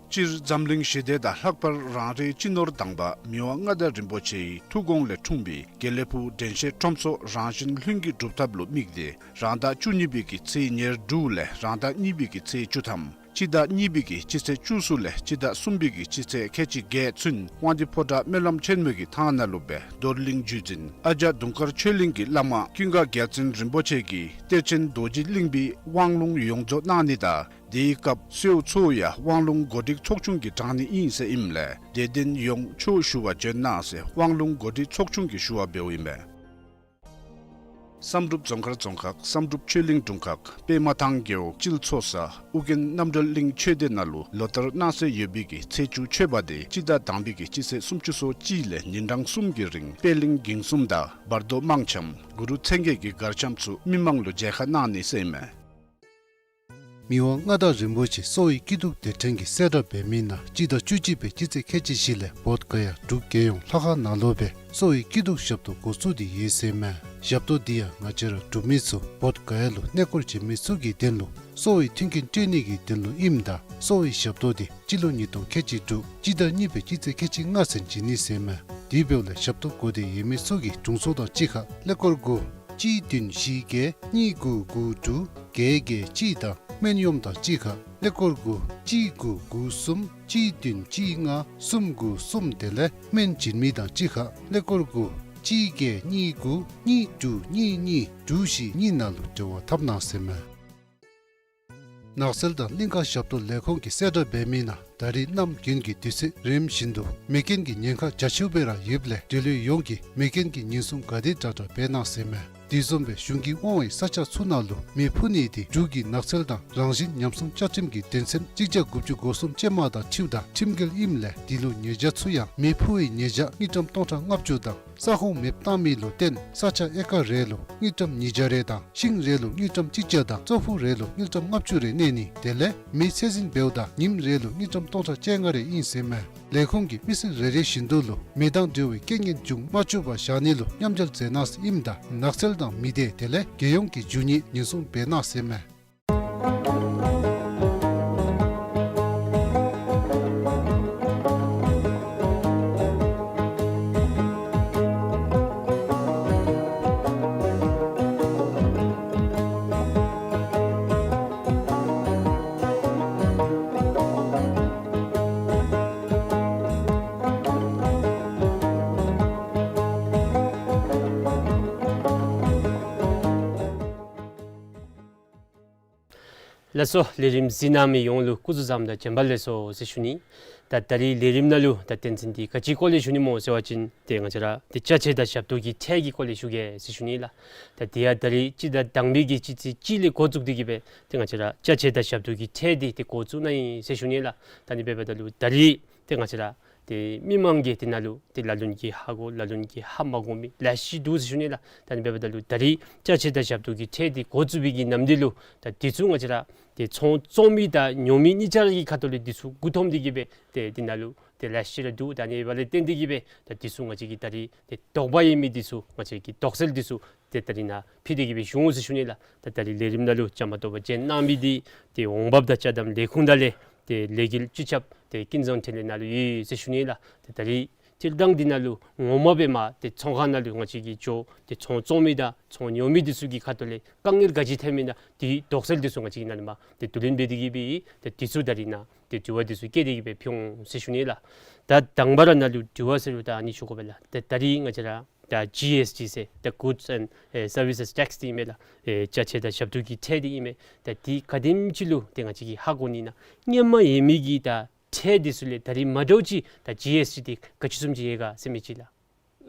སྤྱིར་འཛམ་གླིང་ཞི་བདེ་དང་ལྷག་པར་རང་རེའི་སྤྱི་ནོར་དང་པ་མི་དབང་མངའ་བདག་རིན་པོ་ཆེའི་ཐུགས་དགོངས་ལས་འཁྲུངས་པའི་དགེ་ལེགས་ཕུག་དྲན་ཤེས་ཁྲོམ་ཚོགས་རང་བཞིན་ལྷུན་གྱིས་གྲུབ་ཐབས་ལུ་དམིགས་ཏེ་རང་ཟླ་བཅུ་གཉིས་པའི་གི་ཚེས་ཉེར་དྲུག་ལས་རང་ཟླ་གཉིས་པའི་གི་ཚེས་བཅུ་ཐམ་སྤྱི་ཟླ་གཉིས་པའི་གི་སྤྱི་ཚེས་བཅུ་གསུམ་ལས་སྤྱི་ཟླ་གསུམ་པའི་གི་སྤྱི་ཚེས་ཁལ་གཅིག་བརྒྱད་ཚུན་དབང་འདུས་ཕོ་བྲང་སྨོན་ལམ་ཆེན་མོའི་གི་ཐང་ནང་ལུ་སྦེ་རྡོར་གླིང་བརྒྱུད་འཛིན་ཨ་ལྕགས་དུང་དཀར་ཆོས་གླིང་གི་བླ་མ་ཀུན་དགའ་རྒྱལ་བཙུན་རིན་པོ་ཆེ་གིས་གཏེར་ཆེན་རྡོ་རྗེ་གླིང་པའི་དབང་ལུང་ཡོངས་རྫོགས་གནང་ནི་དང་དེའི་སྐབས་གསོལཝ་ཚུ་ཡང་དབང་ལུང་གོ་སྒྲིག་ཚོགས་ཆུང་གིས་དྲང་ནི་ཨིན་ཟེར་ཨིནམ་ལས་དད་ལྡན་ཡོངས་ཆོས་ཞུ་བར་བྱོན་གནང་ཟེར་དབང་ལུང་གོ་སྒྲིག་ཚོགས་ཆུང་གིས་ཞུ་བ་འབདཝ་ཨིན་པས། བསམ་གྲུབ་རྫོང་མཁར་རྫོང་ཁག་བསམ་གྲུབ་ཆོས་གླིང་དྲུང་ཁག་པདྨ་ཐང་རྒེད་འོག་སྤྱིལ་མཚོ་ས་ཨོ་རྒྱན་རྣམ་གྲོལ་གླིང་ཆོས་སྡེ་ནང་ལུ་ལོ་ལྟར་གནང་སྲོལ་ཡོད་པའི་གི་ཚེས་བཅུ་མཆོད་པ་དེ་སྤྱི་ཟླ་དང་པའི་གི་སྤྱི་ཚེས་སུམ་ཅུ་སོ་གཅིག་ལས་ཉིན་གྲངས་གསུམ་གྱི་རིང་པད་གླིང་འགྱིང་གསུམ་དང་བར་དོ་དམངས་འཆམ་གུ་རུ་མཚན་བརྒྱད་ཀྱི་གར་འཆམ་ཚུ་མི་མང་ལུ་མཇལ་ཁ་གནང་ནི་ཟེར་ཨིན་མས། མི་དབང་མངའ་བདག་རིན་པོ་ཆེ་གསོ་བའི་སྐྱིད་སྡུག་དེ་ཕྲན་གྱིས་གསལ་བསྒྲགས་འབད་མི་ནང་སྤྱི་ཟླ་བཅུ་གཅིག་པའི་སྤྱི་ཚེས་ཁལ་གཅིག་བཞི་ལས་བོདྷ་ག་ཡ་འབྲུག་རྒྱལ་ཡོངས་ལྷ་ཁང་ནང་ལུ་སྦེ་གསོ་བའི་སྐྱིད་སྡུག་ཞབས་ཏོག་འགོ་བཙུགས་ཏེ་ཡོད་ཟེར་མས། ཞབས་ཏོག་འདི་ཡང་ང་བཅས་ར་འབྲུག་མི་ཚུ་བོདྷ་ག་ཡ་ལུ་གནས་སྐོར་བྱོན་མི་ཚུ་གི་དོན་ལུ་གསོ་བའི་མཐུན་རྐྱེན་སྤྲོད་ནི་གི་དོན་ལུ་ཨིནམ་ད་གསོ་བའི་ཞབས་ཏོག་འདི་སྤྱི་ལོ་ཉིས་སྟོང་ཁལ་གཅིག་དྲུག་སྤྱི་ཟླ་གཉིས་པའི་སྤྱི་ཚེས་ཁལ་གཅིག་ལྔ་ཚུན་བྱིན་ནི་ཟེར་མས། དེ་འབདཝ་ལས་ཞབས་ཏོག་གོ་བདེ་ཡོད་མི་ཚུ་གིས་དྲུང་འཚོ་དང་གཅིག་ཁར་ཀླད་ཀོར་དགུ་གཅིག་བདུན་བཞི་བརྒྱད་གཉིས་དགུ་དགུ་དྲུག་བརྒྱད་བརྒྱད་གཅིག་དང་སྨན་གཡོགམ་དང་གཅིག་ཁར་ཀླད་ཀོར་དགུ་གཅིག་དགུ་དགུ་གསུམ་གཅིག་བདུན་གཅིག་ལྔ་གསུམ་དགུ་གསུམ། དེ་ལས་སྨན་སྦྱིན་མི་དང་གཅིག་ཁར་ཀླད་ཀོར་དགུ་གཅིག་བརྒྱད་གཉིས་དགུ་གཉིས་དྲུག་གཉིས་གཉིས་དྲུག་བཞི་གཉིས་ནང་ལུ་འབྲེལ་བ་འཐབ་གནང་ཟེར་མས། ནགས་ཚལ་དང་གླིང་ཁ་ཞབས་ཏོག་ལས་ཁུངས་ཀྱིས་གསལ་བསྒྲགས་འབད་མི་ནང་ད་རིས་གནམ་དགུན་གྱི་དུས་ཚོད་རིམ་བཞིན་དུ་མེ་རྐྱེན་གྱི་ཉེན་ཁ་རྒྱ་ཆེཝ་སྦེ་ར་ཡོདཔ་ལས་འབྲེལ་ཡོད་ཡོངས་ཀྱིས་མེ་རྐྱེན་གྱི་ཉེན་སྲུང་ག་དེ་དྲག་དྲག་འབད་གནང་ཟེར་མས། དེ་བཟུམ་སྦེ་གཞུང་གིས་དབང་བའི་ས་ཆ་ཚུ་ནང་ལུ་མེ་ཕུ་ནི་དེ་འབྲུག་གི་ནགས་ཚལ་དང་རང་བཞིན་ཉམས་སྲུང་བཅའ་ཁྲིམས་ཀྱི་དོན་ཚན་གཅིག་བརྒྱ་དགུ་བཅུ་གོ་གསུམ་ཅན་མ་དང་འཁྲིལཝ་ད་ཁྲིམས་འགལ་ཨིནམ་ལས་དེ་ལུ་ཉེས་བྱ་ཚུ་ཡང་མེ་ཕུ་བའི་ཉེས་བྱ་དངུལ་ཀྲམ་སྟོང་ཕྲག་ལྔ་བཅུ་དང་ས་ཁོངས་མེདཔ་བཏང་མི་ལུ་བརྟེན་ས་ཆ་ཨེ་ཀར་རེ་ལུ་དངུལ་ཀྲམ་ཉིས་བརྒྱ་རེ་དང་ཤིང་རེ་ལུ་དངུལ་ཀྲམ་གཅིག་བརྒྱ་དང་ཙོག་ཕུ་རེ་ལུ་དངུལ་ཀྲམ་ལྔ་བཅུ་རེ་གནས་ནི། དེ་ལས་མེ་ཚད་འཛིན་འབདཝ་ད་ཉིནམ་རེ་ལུ་དངུལ་ཀྲམ་སྟོང་ཕྲག་བཅོ་ལྔ་རེ་ཨིན་ཟེར་མས། ལས་ཁུངས་ཀྱིས་མི་ཚེ་རེ་རེ་བཞིན་དུ་ལུ་མེ་དང་འབྲེལ་བའི་རྐྱེན་ངན་འབྱུང་མ་བཅུག་པར་བཞག་ནི་ལུ་མཉམ་འབྲེལ་མཛད་གནང་ཟེར་ཨིནམ་ད་ནགས་ཚལ་དང་མི་སྡེ་དེ་ལས་རྒྱལ་ཡོངས་ཀྱི་རྒྱུ་དངོས་ཉེན་སྲུང་འབད་གནང་ཟེར་མས། ལགས་སོ། ལས་རིམ་གཟིགས་གནང་མི་ཡོངས་ལུ་སྐུ་གཟུགས་བཟང་དང་བྱོན་པ་ལེགས་སོ་ཟེར་ཞུ་ནི། ད་ད་རིས་ལས་རིམ་ནང་ལུ་ད་དོན་ཚན་འདི་ག་ཅིའི་སྐོར་ལས་ཞུ་ནི་སྨོ་ཟེར་བ་ཅིན་ཏེ་ང་བཅས་ར་ཏེ་ཅ་ཆས་དང་ཞབས་ཏོག་གི་ཁྲལ་གྱི་སྐོར་ལས་ཞུ་གེ་ཟེར་ཞུ་ནི་ལགས། ད་དེ་ཡང་ད་རིས་སྤྱི་ཟླ་དང་པའི་གི་སྤྱི་ཚེས་གཅིག་ལས་འགོ་བཙུགས་ཏེ་གི་སྦེ་ཏེ་ང་བཅས་ར་ཅ་ཆས་དང་ཞབས་ཏོག་གི་ཁྲལ་འདི་ཏེ་འགོ་བཙུགས་ནི་ཨིན་ཟེར་ཞུ་ནི་ལགས། ད་ཨ་ནི་འབདཝ་ད་ལུ་ད་རིས་ཏེ་ང་བཅས་ར་ཏེ་མི་མང་གིས་དེ་ནང་ལུ་ཏེ་ལ་ལུ་གིས་ཧ་གོ་ལ་ལུ་གིས་ཧ་མ་གོ་མི་ལེ་ཤ་འདུག་ཟེར་ཞུ་ནི་ལགས། ད་ཨ་ནི་འབདཝ་ད་ལུ་ད་རིས་ཅ་ཆས་དང་ཞབས་ཏོག་གི་ཁྲལ་འདི་འགོ་བཙུགས་པའི་གི་ནམ་དུས་ལུ་ད་དེ་ཚུ་ང་བཅས་ར་ཏེ་ཚོང་བཙོང་མི་དང་ཉོ་མི་གཉིས་ཆ་ར་གི་ཁ་ཐུག་ལས་དེ་ཚུ་མགུ་འཐོམ་སྟེ་གི་སྦེ་ཏེ་དེ་ནང་ལུ་ཏེ་ལེ་ཤ་ར་འདུག། ད་ཨ་ནི་འབདཝ་ལས་བརྟེན་ཏེ་གི་སྦེ་ད་དེ་ཚུ་ང་བཅས་ཀྱིས་ད་རིས་ཏེ་དོགས་པ་ཡོད་མི་དེ་ཚུ་ང་བཅས་ཀྱིས་དོགས་སེལ་དེ་ཚུ་ཏེ་ད་རིས་ནཱ་ཕུལ་ཏེ་གི་སྦེ་ཞུ་འོང་ཟེར་ཞུ་ནི་ལགས། ད་ད་རིས་ལས་རིམ་ནང་ལུ་བཅའ་མར་གཏོགས་པར་བྱོན་གནང་མི་འདི་ཏེ་འོང་འབབ་དང་ཅ་དམ་ལས་ཁུངས་དང་ལས་ཏེ་ལས་འགུལ་སྤྱི་ཁྱབ་ཏེ་ཀུན་བཟང་འཕྲིན་ལས་ནཱ་ལུ་ཡོད་ཟེར་ཞུ་ནི་ལགས། ཏེ་ད་རིས་སྤྱིར་བཏང་འདི་ནང་ལུ་ངོ་མ་སྦེ་མར་ཏེ་ཚོང་ཁང་ནང་ལུ་ང་བཅས་ཀྱིས་འགྱོ་ཏེ་ཚོང་བཙོང་མི་དང་ཚོང་ཉོ་མི་དེ་ཚུ་གི་ཁ་ཐུག་ལས་དཀའ་ངལ་ག་ཅི་ཐོན་མི་ད་དེ་དོགས་སེལ་དེ་ཚུ་ང་བཅས་ཀྱིས་ནཱ་ལས་མར་ཏེ་བསྡུ་ལེན་འབད་དེ་གི་སྦེ་ཏེ་དེ་ཚུ་ད་རིས་ནཱ་ཏེ་དྲི་བ་དེ་ཚུ་བཀོད་དེ་གི་སྦེ་ཕུལ་འོང་ཟེར་ཞུ་ནི་ལགས། ད་དང་པ་ར་ནཱ་ལུ་དྲི་བ་ཟེར་རུང་ད་ཨ་ནི་ཞུ་དགོ་པས་ལགས། ཏེ་ད་རིས་ང་བཅས་ར་ད་ཇི་ཨེསི་ཊི་ཟེར་ད་Goods and ཨེ་Services Tax དེ་ཨིན་མས་ལགས། ཨེ་ཅ་ཆས་དང་ཞབས་ཏོག་གི་ཁྲལ་དེ་ཨིན་མས། ད་དེ་ག་དེམ་ཅིག་ལུ་ཏེ་ང་བཅས་ཀྱིས་ཧ་གོ་ནི་ན་སྔོན་མ་ཡོད་མི་གི་ད་ཁྲལ་དེ་ཚུ་ལས་ད་རིས་མ་འདྲཝ་ཅིག་ད་ཇི་ཨེསི་ཊི་དེ་ག་ཅི་བཟུམ་ཅིག་ཡོད་ག་ཟེར་མི་ཅིག་ལགས།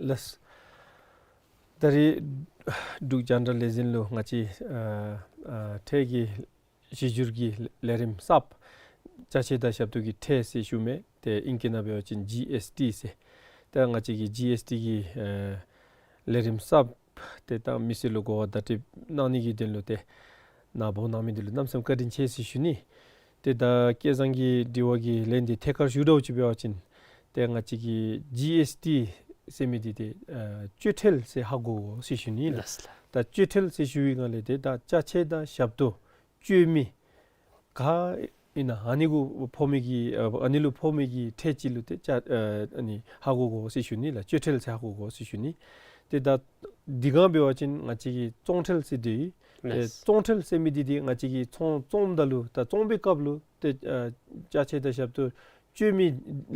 ལགས། ད་རིས་འབྲུག་རྒྱང་བསྒྲགས་ལས་འཛིན་ལུ་ང་བཅས་ཨ་ཨ་ཁྲལ་གྱི་གཞི་འགྱུར་གྱི་ལས་རིམ་གསརཔ་ཅ་ཆས་དང་ཞབས་ཏོག་གི་ཁྲལ་ཟེར་ཞུ་མི་དེ་ཨིང་སྐད་ནང་འབད་བ་ཅིན་ཇི་ཨེསི་ཊི་ཟེར། ད་ང་བཅས་ཀྱིས་ཇི་ཨེསི་ཊི་གི་ཨེ་ལས་རིམ་གསརཔ་དེ་ད་མི་སེར་ལུ་གོ་བ་བརྡ་སྤྲོད་གནང་ནི་གི་དོན་ལུ་ཏེ་ནཱ་འབོ་གནང་མི་འདི་ལུ་གནམ་མེད་ས་མེད་བཀའ་དྲིན་ཆེ་ཟེར་ཞུ་ནི། ཏེ་ད་སྐལ་བཟང་གི་དྲི་བ་གི་ལན་འདི་ཐད་ཀར་ཞུ་དོ་ཅིག་འབད་བ་ཅིན་ཏེ་ང་བཅས་ཀྱིས་ཇི་ཨེསི་ཊི་ཟེར་མི་འདི་ཏེ་ཨ་སྤྱོད་ཁྲལ་ཟེར་ཧ་གོ་དགོ་ཟེར་ཞུ་ནི་ལགས། ལགས་ལགས། ད་སྤྱོད་ཁྲལ་ཟེར་ཞུ་བའི་སྒང་ལས་ཏེ་ད་ཅ་ཆས་དང་ཞབས་ཏོག་སྤྱོད་མི་ག་ཨིན་ན་ཨ་ནི་གུ་ཕོག་མི་གི་ཨ་ཨ་ནི་ལུ་ཕོག་མི་གི་ཁྲལ་ཅིག་ལུ་ཏེ་ཅ་ཨ་ཨ་ནི་ཧ་གོ་དགོ་ཟེར་ཞུ་ནི་ལགས། སྤྱོད་ཁྲལ་ཟེར་ཧ་གོ་དགོ་ཟེར་ཞུ་ནི། ཏེ་ད་འདི་སྒང་འབད་བ་ཅིན་ང་བཅས་ཀྱིས་བཙོང་ཁྲལ་ཟེར་སྡོད་ཡི། ཏེ་ལགས། བཙོང་ཁྲལ་ཟེར་མི་འདི་ཏེ་ང་བཅས་ཀྱིས་ཚོང་བཙོངམ་ད་ལུ་ད་བཙོང་པའི་སྐབས་ལུ་ཏེ་ཨ་ཅ་ཆས་དང་ཞབས་ཏོག་སྤྱོད་མི་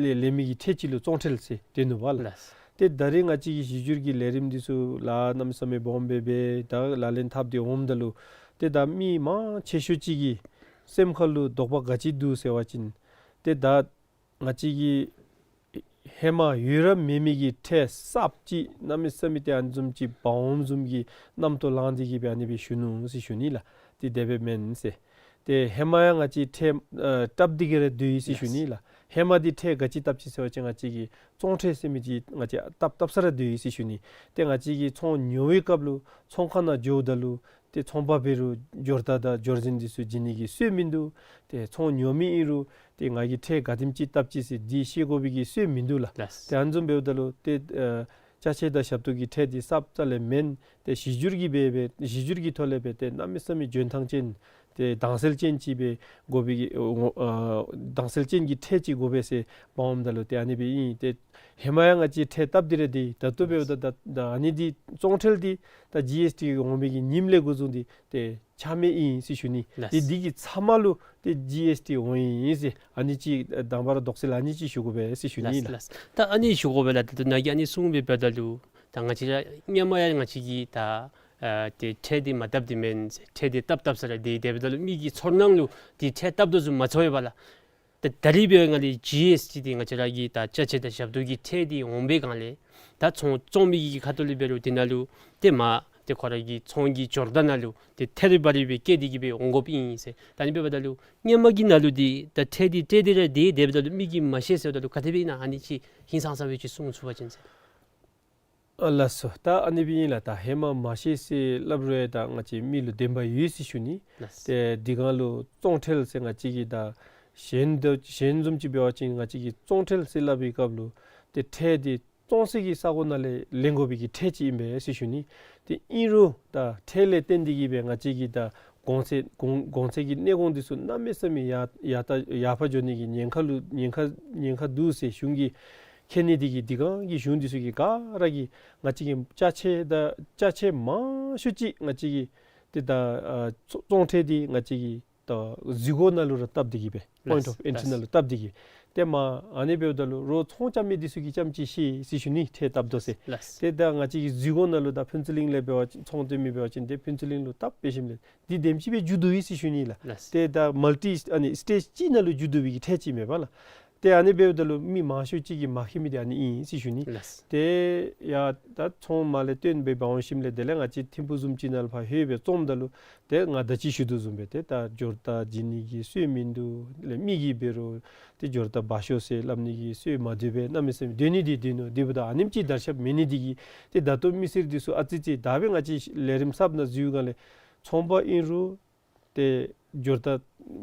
ལས་ལེན་མི་གི་ཁྲལ་ཅིག་ལུ་བཙོང་ཁྲལ་ཟེར་སྡོད་ནུག་པ་ལགས། ལགས། ཏེ་ད་རིས་ང་བཅས་ཀྱི་གཞི་འགྱུར་གྱི་ལས་རིམ་འདི་ཚུ་ལཱ་གནམ་མེད་ས་མེད་སྦོམ་སྦེ་འབད་ད་ལག་ལེན་འཐབ་སྟེ་འོངམ་ད་ལུ་ཏེ་ད་མི་མང་ཆེ་ཤོས་ཅིག་གི་སེམས་ཁ་ལུ་དོགས་པ་ག་ཅི་འདུག་ཟེར་བ་ཅིན་ཏེ་ད་ང་བཅས་ཀྱི་ཧེ་མ་ཡོད་ར་མེད་མི་གི་ཁྲལ་གསརཔ་ཅིག་གནམ་མེད་ས་མེད་ཏེ་ཨ་ནི་བཟུམ་ཅིག་འབག་འོངམ་བཟུམ་གྱི་རྣམ་རྟོག་ལངས་ཏེ་གི་སྦེ་ཨ་ནི་སྦེ་ཞུ་ནུག་ཟེར་ཞུ་ནི་ལགས། ཏེ་དེ་སྦེ་མེན་ཟེར། ཏེ་ཧེ་མ་ཡང་ང་བཅས་ཁྲལ་ཨ་བཏབ་སྟེ་གི་ར་སྡོད་ཡི་ཟེར་ཞུ་ནི་ལགས། ཧེ་མ་འདི་ཁྲལ་ག་ཅི་བཏབ་ཅི་ཟེར་བ་ཅིན་ང་བཅས་ཀྱིས་བཙོང་ཁྲལ་ཟེར་མི་འདི་ང་བཅས་བཏབ་བཏབ་ས་ར་སྡོད་ཡི་ཟེར་ཞུ་ནི། ཏེ་ང་བཅས་ཀྱིས་ཚོང་ཉོ་བའི་སྐབས་ལུ་ཚོང་ཁང་ནང་འགྱོཝ་ད་ལུ་ཏེ་ཚོང་པ་འབད་རུང་སྦྱོར་རྟགས་དང་སྦྱོར་འཛིན་འདི་ཚུ་བྱིན་ནི་གི་སྲོལ་མིན་འདུག། ཏེ་ཚོང་ཉོ་མི་ཨིན་རུང་ཏེ་ང་གིས་ཁྲལ་ག་དེམ་ཅིག་བཏབ་ཅི་ཟེར་འདི་ཤེས་དགོ་པའི་གི་སྲོལ་མིན་འདུག་ལགས། ལགས། ཏེ་ཨ་ནི་བཟུམ་འབདཝ་ད་ལུ་ཏེ་ཨ་ཅ་ཆས་དང་ཞབས་ཏོག་གི་ཁྲལ་འདི་གསརཔ་རྩ་ལས་མེན། ཏེ་གཞི་འགྱུར་གྱི་སྦེ་སྦེ་གཞི་འགྱུར་གྱི་ཐོག་ལས་སྦེ་ཏེ་གནམ་མེད་ས་མེད་འཇོན་ཐང་ཅན་ ཏེ་དྭངས་གསལ་ཅན་ཅིག་སྦེ་དགོ་པའི་གི་ཨོ་ཨ་དྭངས་གསལ་ཅན་གྱི་ཁྲལ་ཅིག་དགོ་པས་ཟེར་འབདཝ་ད་ལུ་ཏེ་ཨ་ནི་སྦེ་ཨིན། ཏེ་ཧེ་མ་ཡང་ང་བཅས་ཁྲལ་བཏབ་སྟེ་ར་སྡོད། ད་ལྟོ་འབདཝ་ད་ད་ད་ཨ་ནི་འདི་བཙོང་ཁྲལ་འདི་ད་ཇི་ཨེསི་ཊི་འོང་མི་གི་ཉིནམ་ལས་འགོ་བཟུང་སྟེ་ཏེ་ཆ་མེད་ཨིན་ཟེར་ཞུ་ནི། ལགས། ཏེ་འདི་གི་ཚབ་མ་ལུ་ཏེ་ཇི་ཨེསི་ཊི་འོང་ཡི་ཟེར་ཨ་ནི་ཅིག་དང་པ་ར་དོགས་སེལ་ཨ་ནི་ཅིག་ཞུ་དགོ་པས་ཟེར་ཞུ་ནི་ལགས། ལགས། ད་ཨ་ནི་ཞུ་དགོ་པས་ལགས། ད་ནཱ་གིས་ཨ་ནི་གསུངས་པའི་འབདཝ་ད་ལུ་ད་ང་བཅས་ར་སྔོན་མ་ཡང་ང་བཅས་ཀྱིས་ད་ཨ་ཏེ་ཁྲལ་འདི་མ་བཏབ་སྟེ་མེན། ཁྲལ་འདི་བཏབ་བཏབ་ས་ར་སྡོད། དེ་འབདཝ་ད་ལུ་མི་གི་ཚོར་སྣང་ལུ་ཏེ་ཁྲལ་བཏབ་དོ་བཟུམ་མ་ཚོར་བས་ལགས། ད་ད་རིས་འབད་བའི་ནང་ལས་ཇི་ཨེསི་ཊི་འདི་ང་བཅས་ར་གི་ད་ཅ་ཆས་དང་ཞབས་ཏོག་གི་ཁྲལ་འདི་འོང་པའི་སྒང་ལས་ད་ཚོང་བཙོང་མི་གི་ཁ་ཐུག་ལས་འབད་རུང་འདི་ནང་ལུ་ཏེ་མ་ཏེ་ཁོ་ར་གི་ཚོང་གི་འབྱོར་བ་ནང་ལུ་ཏེ་ཐེ་རི་བ་རི་སྦེ་བཀལ་ཏེ་གི་སྦེ་འོང་དགོཔ་ཨིན་ཟེར། ད་ཨ་ནི་འབདཝ་ད་ལུ་སྔོན་མ་གི་ནང་ལུ་འདི་ད་ཁྲལ་འདི་སྤྲོད་དེ་ར་སྡོད། དེ་འབདཝ་ད་ལུ་མི་གིས་མ་ཤེས་ཟེརཝ་ད་ལུ་ག་དེ་སྦེ་ཨིན་ན། ཨ་ནི་ཅིག་ཧིང་སངས་ས་སྦེ་ཅིག་གསུང་ཚུགས་པ་ཅིན་ཟེར། ཨ་ལགས་སོ། ད་ཨ་ནི་སྦེ་ཨིན་ལགས། ད་ཧེ་མ་མ་ཤེས་ཟེར་སླབ་རུང་ད་ང་བཅས་མི་ལུ་བདེན་པ་ཡོད་ཟེར་ཞུ་ནི། ལགས། ཏེ་འདི་སྒང་ལུ་བཙོང་ཁྲལ་ཟེར་ང་བཅས་ཀྱིས་ད་གཞན་དང་གཞན་བཟུམ་ཅིག་འབད་བ་ཅིན་ང་བཅས་ཀྱིས་བཙོང་ཁྲལ་ཟེར་སླབ་པའི་སྐབས་ལུ་ཏེ་ཁྲལ་འདི་བཙོང་སའི་གི་ས་གོ་ནང་ལས་ལེན་དགོ་པའི་གི་ཁྲལ་ཅིག་ཨིན་པས་ཟེར་ཞུ་ནི། ཏེ་ཨིན་རུང་ད་ཁྲལ་ལས་བརྟེན་ཏེ་གི་སྦེ་ང་བཅས་ཀྱི་ད་གོང་ཚད་གོང་གོང་ཚད་ཀྱི་གནས་གོང་འདི་ཚུ་གནམ་མེད་ས་མེད་ཡར་ཡར་ད་ཡར་འཕར་འགྱོ་ནི་གི་ཉེན་ཁ་ལུ་ཉེན་ཁ་ཉེན་ཁ་འདུག་ཟེར་གཞུང་གིས་མཁྱེན་ནི་འདི་གིས་འདི་སྒང་གི་གཞུང་འདི་ཚུ་གིས་ག་ར་གིས་ང་བཅས་ཀྱི་ཅ་ཆས་ད་ཅ་ཆས་མང་ཤོས་ཅིག་ང་བཅས་ཀྱི་ཏེ་ད་ཨ་བཙོང་ཁྲལ་འདི་ང་བཅས་ཀྱི་ད་འཛུལ་སྒོ་ནང་ལུ་ར་བཏབ་སྟེ་གི་སྦེ་པོའིནཊ་ལགས། ཨོཕ་ཨེན་ཊི་རི་ལགས། ནང་ལུ་བཏབ་སྟེ་གི། ཏེ་མ་ཨ་ནི་འབདཝ་ད་ལུ་རོགས་ཚོང་རྐྱབ་མི་འདི་ཚུ་གིས་རྐྱངམ་ཅིག་ཤེས་ཟེར་ཞུ་ནི། ཁྲལ་བཏབ་དོ་ཟེར། ལགས། ཏེ་ད་ང་བཅས་ཀྱི་འཛུལ་སྒོ་ནང་ལུ་ད་ཕུན་ཚོགས་གླིང་ལས་འབད་བ་ཅིན་ཚོང་སྟོན་མི་འབད་བ་ཅིན་ཏེ་ཕུན་ཚོགས་གླིང་ལུ་བཏབ་སྦེ་ཞིནམ་ལས་འདི་དེམ་ཅིག་སྦེ་འགྱོ་དོ་ཡོད་ཟེར་ཞུ་ནི་ལགས། ལགས། ཏེ་ད་མལ་ཊི་ཨ་ནི་སི་ཊེཇ་གཅིག་ནང་ལུ་འགྱོ་དོ་བའི་གི་ཁྲལ་ཅིག་མེན་པ་ལགས། ཏེ་ཨ་ནི་འབདཝ་ད་ལུ་མི་མང་ཤོས་ཅིག་གིས་མ་མཁྱེན་མི་འདི་ཨ་ནི་ཨིན་ཟེར་ཞུ་ནི། ལགས། ཏེ་ཡ་ད་ཚོང་མ་ལས་བཏོན་སྦེ་འབག་འོང་ཞིནམ་ལས་དེ་ལས་ང་བཅས་ཐིམ་ཕུག་བཟུམ་ཅིག་ནང་ལུ་ཕར་ལྷོད་སྦེ་བཙོངམ་ད་ལུ་ཏེ་ང་ད་ཅི་ཞུ་དོ་བཟུམ་སྦེ་ཏེ་ད་འབྱོར་རྟགས་བྱིན་ནི་གི་སྲོལ་མིན་འདུག། དེ་ལས་མི་གིས་འབད་རུང་ཏེ་འབྱོར་རྟགས་འབག་ཤོག་ཟེར་སླབ་ནི་གི་སྲོལ་མ་འདུག་པས། གནམ་མེད་ས་མེད་སྡོད་ནི་འདི་སྡོད་ནུག། དེ་འབདཝ་ད་ཨ་ནེམ་ཅིག་དར་ཁྱབ་མེད་ནི་འདི་གིས་ཏེ་ད་ལྟོ་མི་སེར་འདི་ཚུ་ཨ་ཙི་ཅིག་ད་སྦེ་ང་བཅས་ལས་རིམ་གསརཔ་ནང་འཛུལ་སྒང་ལས་ཚོང་པ་ཨིན་རུང་ཏེ་འབྱོར་རྟགས་